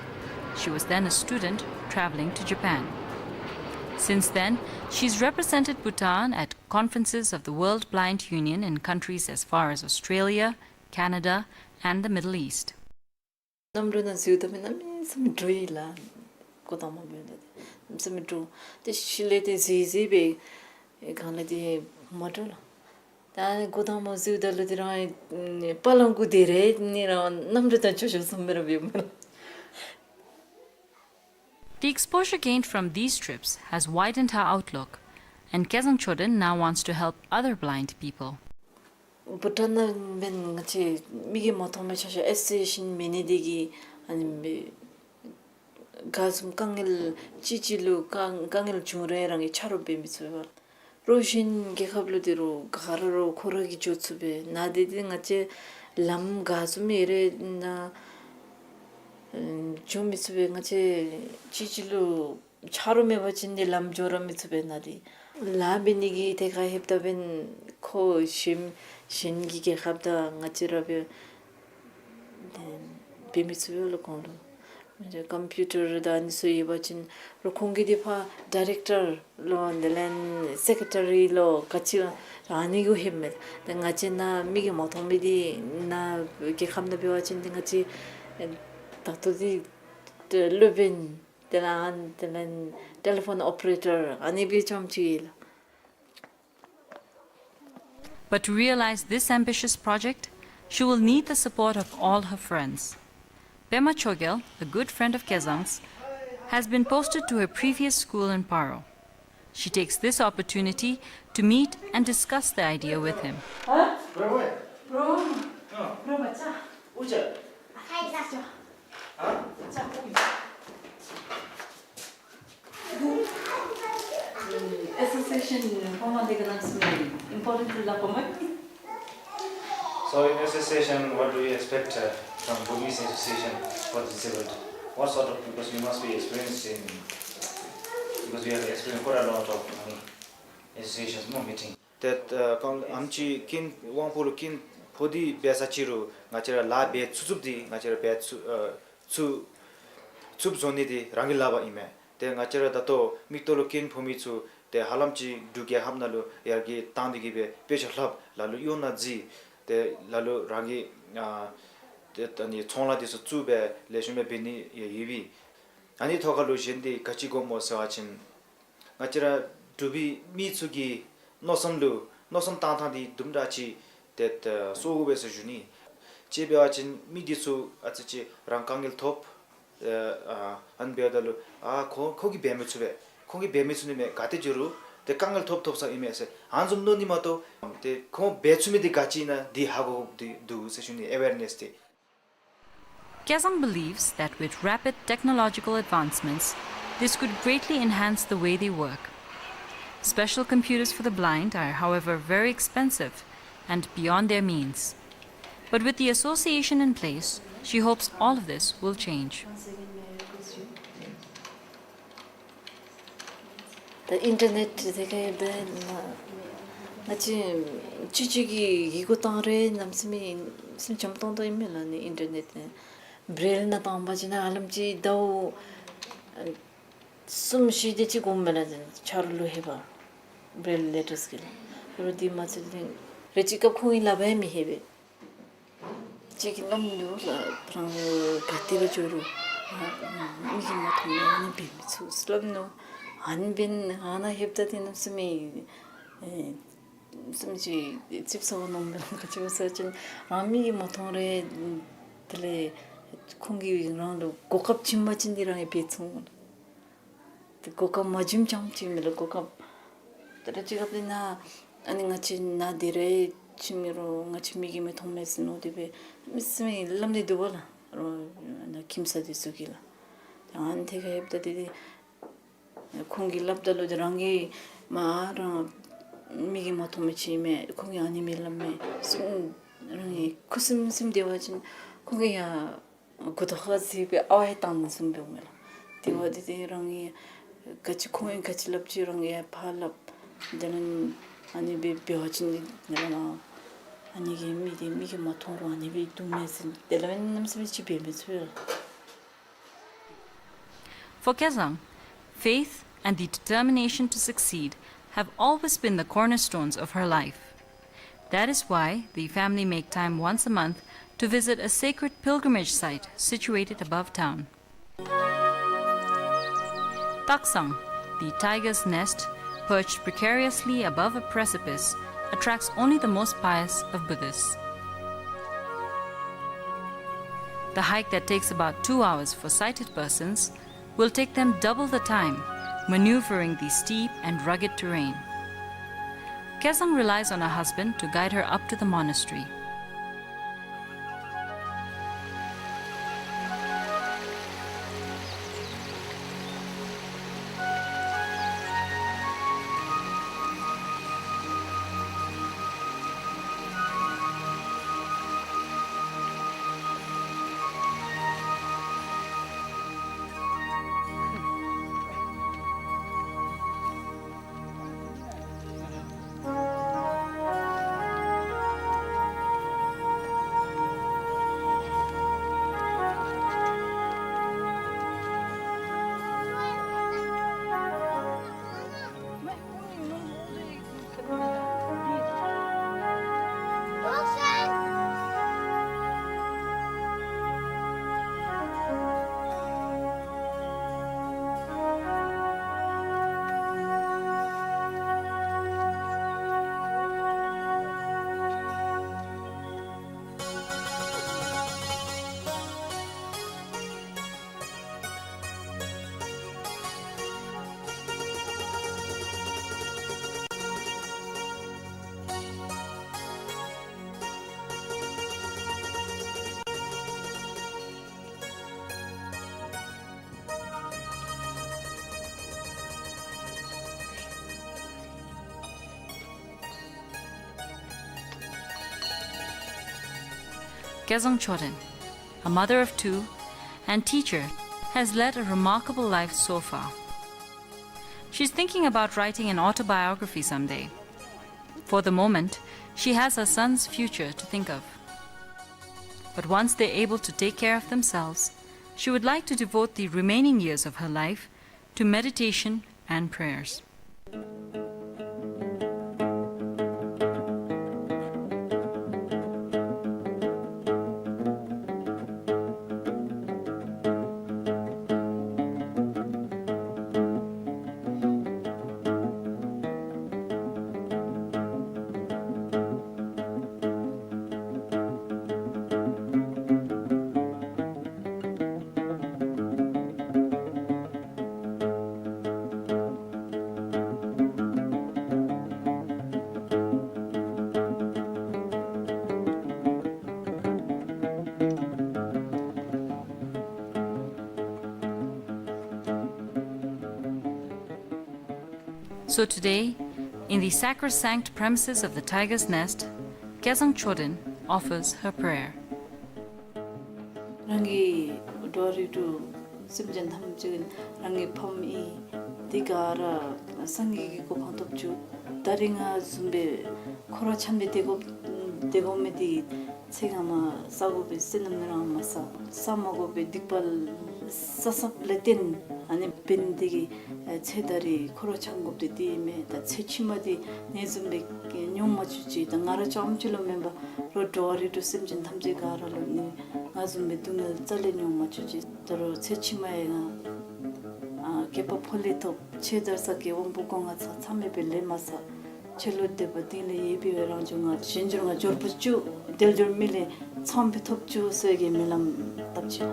She was then a student traveling to Japan. Since then, she's represented Bhutan at conferences of the World Blind Union in countries as far as Australia, Canada, and the Middle East. གནམ་གྲུ་ནང་འཛུལཝ་ད་མི་གནམ་མེད་ས་མེད་འདྲོག་ཡི་ལགས། འགོ་དང་པ་འབདཝ་ད་གནམ་མེད་ས་མེད་འདྲོག། ཏེ་ཤུལ་ལས་ཏེ་གཟིགས་གཟིགས་སྦེ་གང་ལས་ཏེ་མ་འདྲོག་ལགས། ད་འགོ་དང་པ་འཛུལཝ་ད་ལུ་ཏེ་རང་པ་ལང་གུ་དེ་རེ་ནི་རང་གནམ་གྲུ་དང་ཅོག་ཅོག་བཟུམ་སྦེ་ར་འབདཝ་མས་ལགས། The exposure gained from these trips has widened her outlook, and Kezang Choden now wants to help other blind people. བྷུ་ཊཱན་ནང་འབདན་ང་བཅས་མིག་གིས་མ་མཐོང་མི་ཆ་ཁྱབ་ཨེ་སོ་སི་ཡེ་ཤཱན་མེད་ནི་དེ་གིས་ཨ་ནི་ག་བཟུམ་དཀའ་ངལ་ཅིག་ཅིག་ལུ་དཀའ་དཀའ་ངལ་བྱུང་རུང་རང་གིས་ཆ་རོགས་འབད་མི་ཚུགས་པས། རོགས་གཞན་རྒྱལ་ཁབ་ལུ་དེ་རུང་ག་ར་རོགས་ཁོ་ར་གིས་འགྱོ་ཚུགས་པས། ནཱ་འདི་འདི་ང་བཅས་ལམ་ག་བཟུམ་ཨིན་རུང་ནཱ་འགྱོ་མི་ཚུགས་པས། ང་བཅས་ཅིག་ཅིག་ལུ་ཆ་རོགས་མེད་པ་ཅིན་ཏེ་ལམ་འགྱོ་ར་མི་ཚུགས་པས་ནཱ་འདི། ལཱ་འབད་ནི་གི་ཐད་ཁར་ལྷོདཔ་ད་འབདན་ཁོ་གཞན་གཞན་གྱི་རྒྱལ་ཁབ་དང་ང་བཅས་ར་འབད་འབད་མི་ཚུགས་པས་ལགས་ཁོང་ལུ། ཀམ་པིའུ་ཊར་དང་ཨ་ནི་ཚུ་ཡོད་པ་ཅིན་རོགས་ཁོང་གིས་འདི་ཕར་ཌའི་རེཀ་ཊར་ལོ་དེ་ལས་སེཀ་རེ་ཊ་རི་ལོ་ག་ཅི་ཨ་ནི་གུ་ལྷོདཔ་མས། ཏེ་ང་བཅས་ནཱ་མིག་གིས་མ་མཐོང་མི་འདི་ནཱ་རྒྱལ་ཁབ་ནང་འབད་བ་ཅིན་ཏེ་ང་བཅས་ད་ལྟོ་འདི་སློབ་དཔོན་དེ་ལས་དེ་ལས་ཊེ་ལི་ཕོན་ཨོ་པ་རེ་ཊར་ཨ་ནི་སྦེ་རྐྱངམ་ཅིག་ཨིན་ལགས། But to realize this ambitious project, she will need the support of all her friends. Pema Chogyal, a good friend of Kezang's, has been posted to her previous school in Paro. She takes this opportunity to meet and discuss the idea with him. Association, uh, form of the economics important to the common. So in association, what do you expect, uh, Bhumi's Association for Disabled. What sort of, because you must be experienced in, because we have experienced quite a lot of, I mean, associations, no, meeting. ཏེ་ཨ་ཁོང་ཨམ་ཅིག་རྐྱེན་དབང་པོ་ལུ་རྐྱེན་ཕོག་སྟེ་འབད་ས་ཅིག་རུང་ང་བཅས་ར་ལཱ་འབད་ཚུགས་ཚུགསཔ་འདི་ང་བཅས་ར་འབད་ཚུགས་ཨ་ཚུགས་ཚུགསཔ་བཟོ་ནི་འདི་རང་གི་ལག་པར་ཨིན་མས། ཏེ་ང་བཅས་ར་ད་ལྟོ་མིག་ཏོ་ལུ་རྐྱེན་ཕོག་མི་ཚུ་ཏེ་ཧ་ལམ་ཅིག་འབྲུག་རྒྱལ་ཁབ་ནང་ལུ་ཡར་རྒྱས་བཏང་སྟེ་གི་སྦེ་དཔེ་ཆ་ལྷབ། ལ་ལུ་གཡོག་ནང་འཛུལ། ཏེ་ལ་ལུ་རང་གི་ཨ་ཏེ་ད་ནི་ཚོང་ལཱ་འདི་ཚུ་བཙུགས་སྦེ་ལེགས་ཤོམ་སྦེ་འབད་ནི་ཡང་ཡོད་པས། ཨ་ནི་ཐོག་ཁར་ལུ་གཞན་འདི་ག་ཅི་དགོཔ་སྨོ་ཟེར་བ་ཅིན་ང་བཅས་ར་འབྲུག་པའི་མི་ཚུ་གི་མནོ་བསམ་ལུ་མནོ་བསམ་བཏང་ཐངས་འདི་དུམ་གྲ་ཅིག་ཏེ་ཨ་བཟོ་དགོ་པས་ཟེར་ཞུ་ནི། གཅིག་འབད་བ་ཅིན་མི་འདི་ཚུ་ཨ་ཙི་ཅིག་རང་དཀའ་ངལ་ཐོབ། ཨ་ཨ་ཨ་ནི་འབདཝ་ད་ལུ་ཨ་ཁོང་ཁོང་གིས་འབད་མི་ཚུགས་པས། ཁོང་གིས་འབད་མི་ཚུགས་ནི་མས། ག་ཏེ་འགྱོ་རུང་ཏེ་དཀའ་ངལ་ཐོབ་ཐོབ་ས་ཨིན་མས་ཟེར་ཨ་ནི་བཟུམ་མནོ་ནི་མ་གཏོགས་ཏེ་ཁོང་འབད་ཚུགས་མི་འདི་ག་ཅི་ཨིན་ན་འདི་ཧ་གོ་དགོཔ་འདི་འདུག་ཟེར་ཞུ་ནི། ཨེ་ཝེར་ནེསི་འདི། Kezang believes that with rapid technological advancements, this could greatly enhance the way they work. Special computers for the blind are, however, very expensive and beyond their means. But with the association in place, she hopes all of this will change. ད་ཨིན་ཊར་ནེཊ་དེ་གིས་འབད་ན་ང་བཅས་ཅིག་ཅིག་གིས་ཡི་གུ་བཏང་རུང་གནམ་མེད་ས་མེད་འཇམ་ཏོང་ཏོ་ཨིན་མས་ལགས། ཨ་ནི་ཨིན་ཊར་ནེཊ་དེ་བྲེལ་ནང་བཏང་པ་ཅིན་ཧ་ལམ་ཅིག་ཟླཝ་གསུམ་བཞི་དེ་ཅིག་འགོརཝ་མས་ལགས། ཆ་རོགས་ལུ་ལྷོད་པ་བྲེལ་ལེ་ཊརསི་གི་ལགས། ད་རུང་དེ་མ་ཚད་དེ་རེ་ཅིག་སྐབས་ཁོང་གི་ལག་པར་མི་ལྷོད་པས། ཅིག་གིས་སླབ་ནུག་ལགས། རང་ག་ཏེ་ར་འགྱོ་རུང་ཨ་མིག་གིས་མ་མཐོང་མི་ཨ་ནི་འབད་མི་ཚུགས་ཟེར་སླབ་ནུག། ཨ་ནི་འབདན་ཨ་ནཱ་ལྷོདཔ་ད་དེ་གནམ་མེད་ས་མེད་ཨེ་གནམ་མེད་ས་མེད་ཙིགཔ་ཟ་བ་མནོཝ་མས་ལགས། ག་ཅི་སྦེ་ཟེར་བ་ཅིན་རང་མིག་གིས་མ་མཐོང་རུང་དེ་ལས་ཁོང་གིས་རང་ལུ་གོ་སྐབས་བྱིན་པ་ཅིན་དེ་རང་གིས་འབད་ཚུགས་ལགས། ཏེ་གོ་སྐབས་མ་བྱིནམ་ཙམ་ཅིག་མེད་ལགས། གོ་སྐབས་ད་རེས་ཅིག་སྐབས་དེ་ནང་ཨ་ནི་ང་བཅས་ནཱ་དེ་ར་ཕྱིན་མི་རུང་ང་བཅས་མིག་གིས་མི་མཐོང་མས་ཟེར་མནོ་སྟེ་སྦེ་མི་སེམས་སླབ་ནི་འདུག་པ་ལགས། རོགས་ཨ་ནཱ་ཁྱིམ་ཚང་འདི་ཚུ་གིས་ལགས། ད་ཨ་ནི་དེ་ག་ཡོདཔ་ད་དེ་དེ་ཁོང་གིས་སླབ་ད་ལུ་དེ་རང་གིས་མ་རང་མིག་གིས་མ་མཐོང་མི་ཅིག་མས། ཁོང་གིས་ཨ་ནི་མི་སླབ་མས་གསུངས། རང་གི་ཁུ་སིམ་སིམ་སྡོད་པ་ཅིན་ཁོང་གིས་ཡང་མགུ་ཏོ་ཁར་གཟིགས་སྦེ་ཨ་ཝ་ཡང་བཏང་ནི་བཟུམ་འབདཝ་མས་ལགས། དེ་བ་དེ་དེ་རང་གིས་ག་ཅི་ཁོང་གིས་ག་ཅི་སླབ་ཅི་རང་གིས་ཡང་ཕར་སླབ། དེ་ལས་ཨ་ནི་སྦེ་འབད་བ་ཅིན་དེ་ལས་མ་ཨ་ནི་གིས་མི་དེ་མིག་གིས་མ་མཐོང་རུང་ཨ་ནི་སྦེ་འདུག་མས་ཟེར་དེ་ལས་གནམ་མེད་ས་མེད་ཅིག་འབད་མི་ཚུགས་ལགས། For Kezang, faith and the determination to succeed have always been the cornerstones of her life. That is why the family make time once a month to visit a sacred pilgrimage site situated above town. Taksang, the tiger's nest, perched precariously above a precipice, attracts only the most pious of Buddhists. The hike that takes about two hours for sighted persons will take them double the time, maneuvering the steep and rugged terrain. Kezang relies on her husband to guide her up to the monastery. Kezang Choden. a mother of two, and teacher, has led a remarkable life so far. She's thinking about writing an autobiography someday. For the moment, she has her son's future to think of. But once they're able to take care of themselves, she would like to devote the remaining years of her life to meditation and prayers. So today, in the sacrosanct premises of the Tiger's Nest, Kezang Choden offers her prayer. རང་གི་འགྲོ་བ་རིགས་དྲུག་སེམས་ཅན་ཐམས་ཅད་རང་གི་ཕམ་ཨིན། དེ་ག་ར་སངས་རྒྱས་ཀྱི་གོ་འཕང་ཐོབ་བཅུག། ད་རིས་ང་བཟུམ་སྦེ་ཁོ་ར་ཆམ་སྦེ་སྡོད་དགོ་སྡོད་དགོ་མི་དེ་ཚེ་སྔ་མ་བསགས་དགོ་པའི་བསོད་ནམས་རང་མ་བསགས། བསགས་མ་དགོ་པའི་སྡིག་པ་བསགས་བསགསཔ་ལས་བརྟེན་ཨ་ནི་འབད་ནི་དེ་གིས་ཚེ་ད་རིས་ཁོ་ར་ཆམ་དགོཔ་དེ་དེ་ཨིན་མས། ད་ཚེ་ཕྱི་མ་དེ་ངེ་བཟུམ་སྦེ་མྱོང་མ་བཅུག་ཅིག། ད་ང་ར་རྐྱངམ་ཅིག་ལུ་མེན་པར་རོགས་འགྲོ་བ་རིགས་དྲུག་སེམས་ཅན་ཐམས་ཅད་ག་ར་ལུ་ནི་ང་བཟུམ་སྦེ་སྡུག་བསྔལ་རྩ་ལས་མྱོང་མ་བཅུག་ཅིག། ད་རུང་ཚེ་ཕྱི་མ་ཡང་ང་ཨ་བསྐལ་པ་འཕོ་ལུས་ཐོབ། ཆོས་དར་ས་གི་དབང་པོ་སྐུ་ང་ཚ་ཚ་མེད་པའི་ལས་མ་བསགས། ཆོས་ལུ་དད་པ་གཏིང་ལས་ཡོད་པའི་རང་བྱུང་ང་གཞན་འགྱུར་ང་འབྱོར་པ་བཅུག། དལ་འབྱོར་མི་ལས་ཚངས་པ་ཐོབ་བཅུག་ཟེར་གྱི་སྨོན་ལམ་བཏབ་ཅི།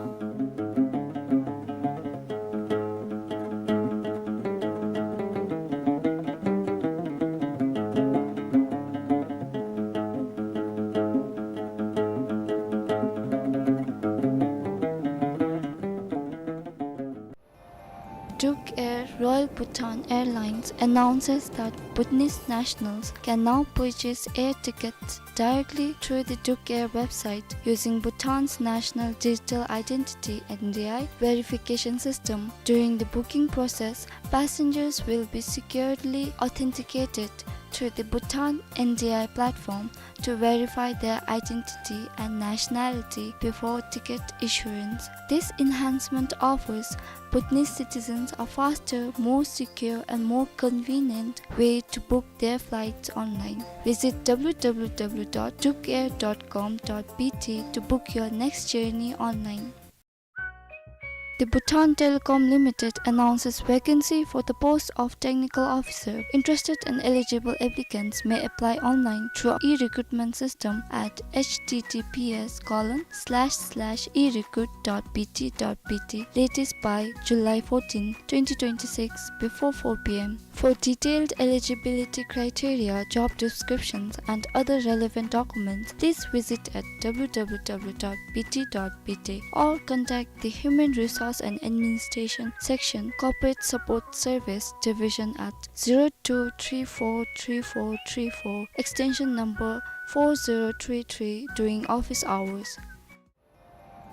Duke Air, Royal Bhutan Airlines, announces that Bhutanese nationals can now purchase air tickets directly through the Duke Air website using Bhutan's National Digital Identity, N D I, verification system. During the booking process, passengers will be securely authenticated through the Bhutan N D I platform to verify their identity and nationality before ticket issuance. This enhancement offers Bhutanese citizens a faster, more secure, and more convenient way to book their flights online. Visit W W W dot dukeair dot com dot B T to book your next journey online. The Bhutan Telecom Limited announces vacancy for the post of technical officer. Interested and eligible applicants may apply online through e-recruitment system at H T T P S colon slash slash e recruit dot B T dot B T, latest by July fourteen, twenty twenty-six, before four P M. For detailed eligibility criteria, job descriptions, and other relevant documents, please visit at W W W dot B T dot B T or contact the Human Resource and Administration Section, Corporate Support Service Division at zero two three four three four three four, extension number four zero three three, during office hours.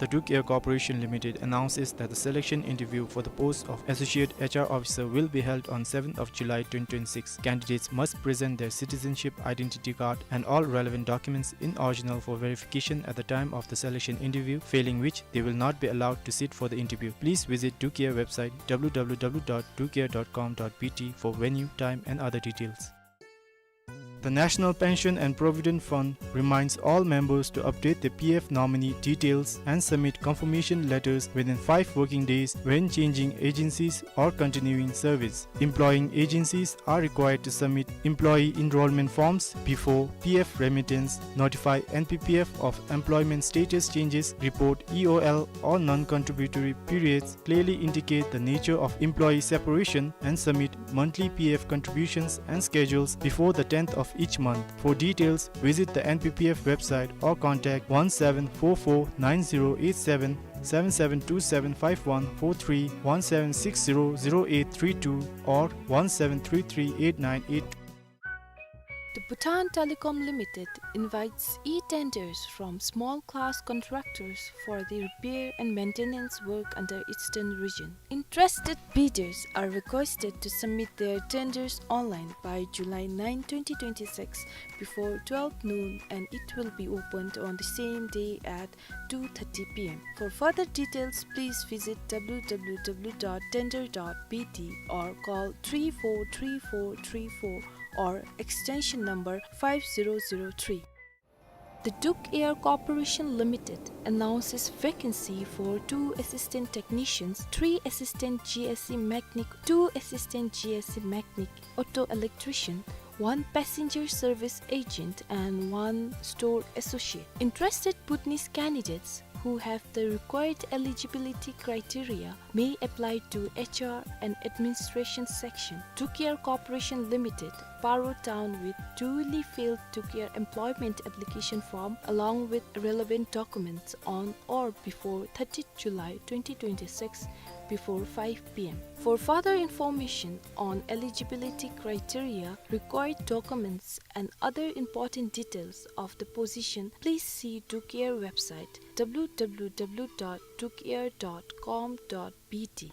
The Duke Air Corporation Limited announces that the selection interview for the post of Associate H R Officer will be held on seventh of July twenty twenty-six. Candidates must present their citizenship identity card and all relevant documents in original for verification at the time of the selection interview, failing which they will not be allowed to sit for the interview. Please visit Duke Air website W W W dot duke air dot com dot B T for venue, time and other details. The National Pension and Provident Fund reminds all members to update their P F nominee details and submit confirmation letters within five working days when changing agencies or continuing service. Employing agencies are required to submit employee enrollment forms before P F remittance, notify N P P F of employment status changes, report E O L or non-contributory periods, clearly indicate the nature of employee separation, and submit monthly P F contributions and schedules before the tenth of each month. For details, visit the N P P F website or contact one seven four four nine zero eight seven, seven seven two seven five one four three, one seven six zero zero eight three two, or one seven three three eight nine eight two. The Bhutan Telecom Limited invites e-tenders from small-class contractors for the repair and maintenance work under Eastern Region. Interested bidders are requested to submit their tenders online by July nine, twenty twenty-six, before twelve noon, and it will be opened on the same day at two thirty p m. For further details, please visit w w w dot tender dot b t or call three four three four three four or extension number five zero zero three. The Duk Air Corporation Limited announces vacancy for two assistant technicians, three assistant G S C mechanic, two assistant G S C mechanic, auto electrician, one passenger service agent, and one store associate. Interested Bhutanese candidates who have the required eligibility criteria may apply to H R and Administration Section, Duk Air Corporation Limited, Paro Town, with duly filled Duk Air employment application form along with relevant documents on or before thirtieth July twenty twenty-six before five p m. For further information on eligibility criteria, required documents, and other important details of the position, please see Duk Air website w w w dot duk air dot com dot b t.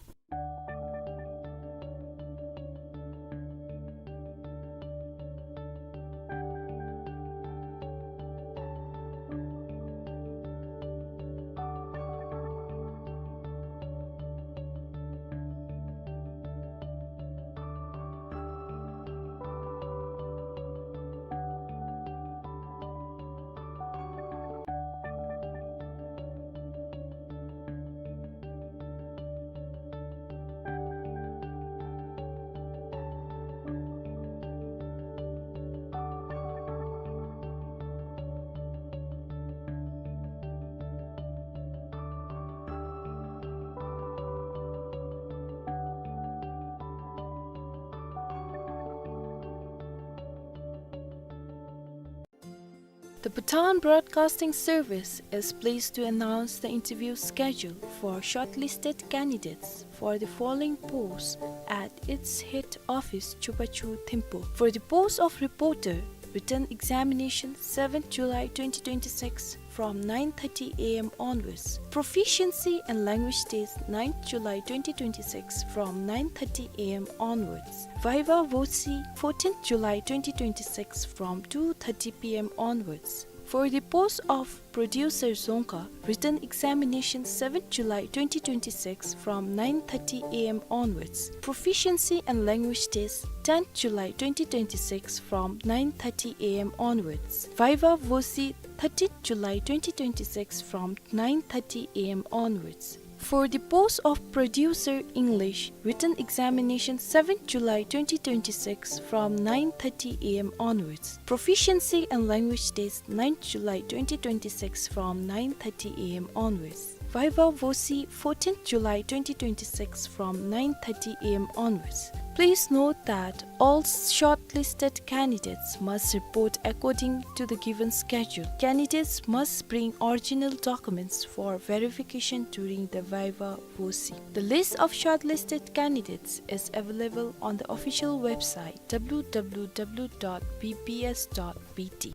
The Bhutan Broadcasting Service is pleased to announce the interview schedule for shortlisted candidates for the following posts at its head office, Chubachu Thimphu. For the post of reporter, written examination, seventh July twenty twenty-six, from nine thirty a m onwards. Proficiency and language test, ninth July twenty twenty-six, from nine thirty a m onwards. Viva Voce, fourteenth July twenty twenty-six, from two thirty p m onwards. For the post of producer Dzongkha, written examination, seventh July twenty twenty-six, from nine thirty a m onwards. Proficiency and language test, tenth July twenty twenty-six, from nine thirty a m onwards. Viva Voce, thirteenth July twenty twenty-six, from nine thirty a m onwards. For the post of producer English, written examination, seventh July twenty twenty-six, from nine thirty a m onwards. Proficiency and language test, ninth July twenty twenty-six, from nine thirty a m onwards. Viva Voce, fourteenth July twenty twenty-six, from nine thirty a m onwards. Please note that all shortlisted candidates must report according to the given schedule. Candidates must bring original documents for verification during the Viva Voce. The list of shortlisted candidates is available on the official website w w w dot b b s dot b t.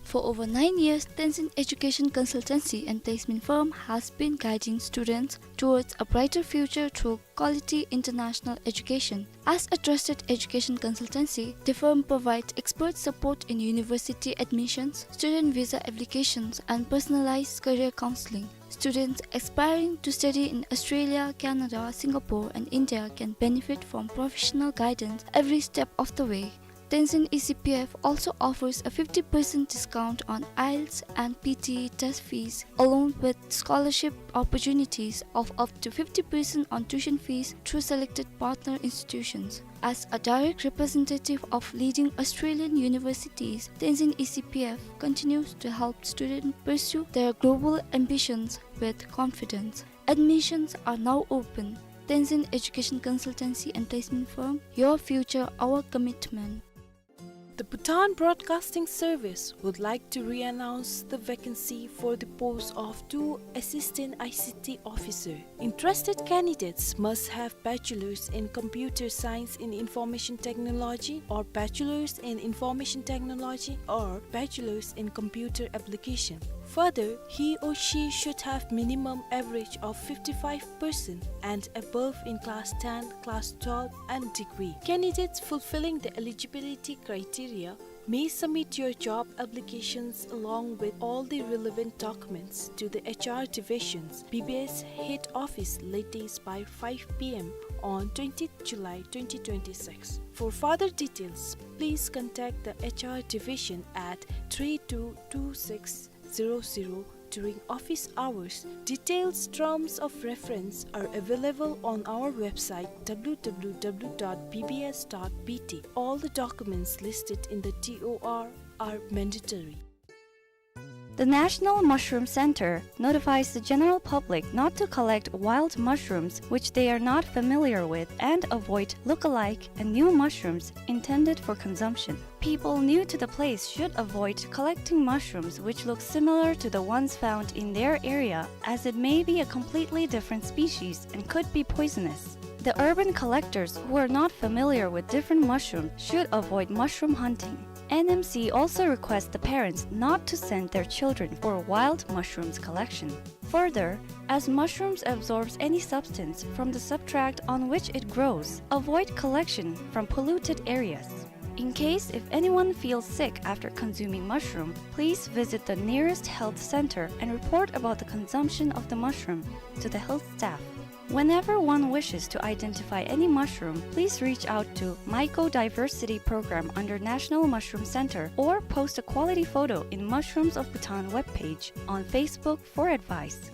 For over nine years, Tenzin Education Consultancy and Placement Firm has been guiding students towards a brighter future through quality international education. As a trusted education consultancy, the firm provides expert support in university admissions, student visa applications, and personalized career counseling. Students aspiring to study in Australia, Canada, Singapore, and India can benefit from professional guidance every step of the way. Tenzin E C P F also offers a fifty percent discount on IELTS and P T E test fees, along with scholarship opportunities of up to fifty percent on tuition fees through selected partner institutions. As a direct representative of leading Australian universities, Tenzin E C P F continues to help students pursue their global ambitions with confidence. Admissions are now open. Tenzin Education Consultancy and Placement Firm, your future, our commitment. The Bhutan Broadcasting Service would like to re-announce the vacancy for the post of two assistant I C T officer. Interested candidates must have bachelor's in computer science in information technology or bachelor's in information technology or bachelor's in computer application. Further, he or she should have minimum average of fifty-five percent and above in class ten, class twelve, and degree. Candidates fulfilling the eligibility criteria may submit your job applications along with all the relevant documents to the H R division's B B S head office latest by five p m on twentieth July twenty twenty-six. For further details, please contact the H R division at three two two six zero zero during office hours. Details, terms of reference are available on our website w w w dot b b s dot b t. All the documents listed in the T O R are mandatory. The National Mushroom Center notifies the general public not to collect wild mushrooms which they are not familiar with and avoid look-alike and new mushrooms intended for consumption. People new to the place should avoid collecting mushrooms which look similar to the ones found in their area, as it may be a completely different species and could be poisonous. The urban collectors who are not familiar with different mushrooms should avoid mushroom hunting. N M C also requests the parents not to send their children for wild mushrooms collection. Further, as mushrooms absorbs any substance from the substrate on which it grows, avoid collection from polluted areas. In case if anyone feels sick after consuming mushroom, please visit the nearest health center and report about the consumption of the mushroom to the health staff. Whenever one wishes to identify any mushroom, please reach out to Mycodiversity Program under National Mushroom Center or post a quality photo in Mushrooms of Bhutan webpage on Facebook for advice.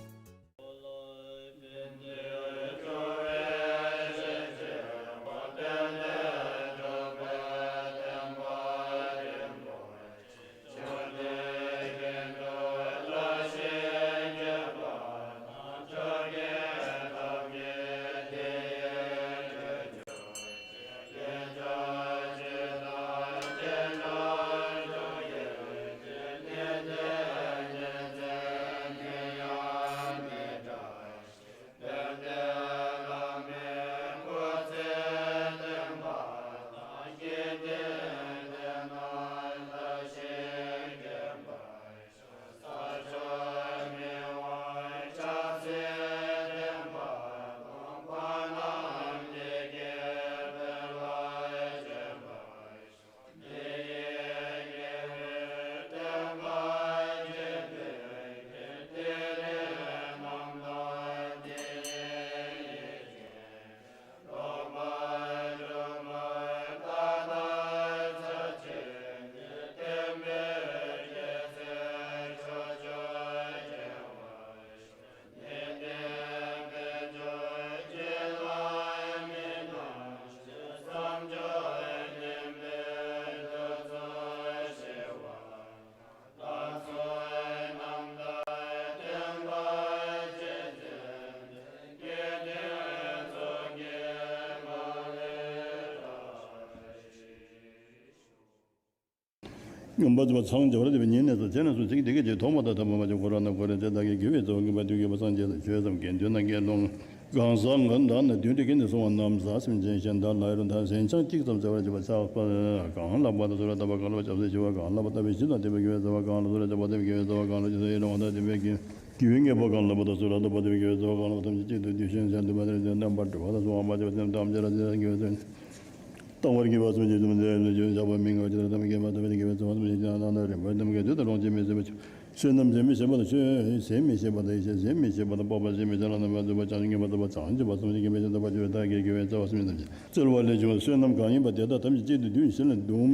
མངོན་པར་རྫོགས་པ་ཚངས་བྱེ་བ་ལ་སྤྱོད་པའི་ཉེ་གནས་སུ། བྱས་ནས་སུ་ཚིག་འདི་སྐད་ཅེས། ཐོག་མ་དང་ཐ་མ་མ་བྱུང་འཁོར་བ་ན་འཁོར་བའི་ཚེ་བདག་གིས་དགེ་བའི་རྩ་བ་ངེས་པར་དུ་བསྐྱེད་པ་སངས་རྒྱས་དང་ཆོས་ཙམ་མཁྱེན་མདུན་ན་དགེ་སློང་གང་ཟག་ངན་དག་ན་བདུད་འདྲེ་ཀུན་ནས་བསྲུང་བ་རྣམས་ཟག་སེམས་ཅན་གཞན་དག་ལ་ཡང་རུང་ཐར། ཟན་ཆང་གཅིག་ཙམ་བཟའ་བར་བྱེད་པ་ཆགས་པ། གང་ལྷག་པར་དུ་གསོལ་བ་བཏབ་པ། གང་ལྷག་པར་བསྐྱབ་སུ་མཆི་བ། གང་ལྷག་པར་བསྟབ་པའི་ཕྱིར་དང་ལྡན་པའི་དགེ་བའི་རྩ་བ། གང་ལ་གསོལ་བ་བཏབ་པ་དེ་བསྐྱེད་པའི་རྩ་བ། གང་ལ་སྦྱིན་སོགས་ཡོན་ཏན་དང་ལྡན་པའི་དགེ་བའི་རྩ་བ། གང་ལ་སྦྱིན་སོགས་ཡོན་ཏན་དང་ལྡན་པའི་དགེ་བའི་རྩ་བ། གང་ལ་ཐམས་ཅད་གཅིག་ཏུ་བསྡུས་ཤིང་གཞན་དུ་མ་ལྡན་ཏེ་རྣམ་པར་གྲོལ་བ་དང་གཟུང་བ་མ་སྐྱེས་པ་ཐམས་ཅད་ཐམས་ཅད་རང་བཞིན་གྱིས་རང་གིས་བརྟེན་ཏེ་བཏང་བར་བགྱིད་པ་སོགས་ཀྱི་ཚུལ་དེ་ལ་བྱ་བ་མི་མངའ་བ་ཇི་ལྟར་བསྟན་པ་དགེ་བ་ཐོབ་པའི་དགེ་བའི་རྩ་བ་ཐམས་ཅད་ཀྱང་ནམ་མཁའ་མཉམ་པའི་དུས་དང་རིམ་པ་རྣམ་དག་དུས་དང་ལོངས་སྤྱོད་མི་ཟད་པ། བསོད་ནམས་ཟད་མི་ཟད་པ་དང་ཆོས་ཟད་མི་ཟད་པ་དང་ཡེ་ཤེས་ཟད་མི་ཟད་པ་དང་སྤོབས་པ་ཟད་མི་ཟད་པ་རྣམ་པར་རྫོགས་པ་བྱང་ཆུབ་ཀྱི་བར་དུ་བྱང་ཆུབ་པ་སངས་རྒྱས་ཀྱི་བར་ཆད་དང་བར་ཆད་པའི་བདག་གི་དགེ་བའི་རྩ་བ་སེམས་ཅན་ཐམས་ཅད་སྩོལ་བ་ལས་བྱུང་བའི་བསོད་ནམས་གང་ཡིན་པ་དེ་དག་ཐམས་ཅད་གཅིག་ཏུ་བསྡུས་ཤིང་ལ་བརྡུང་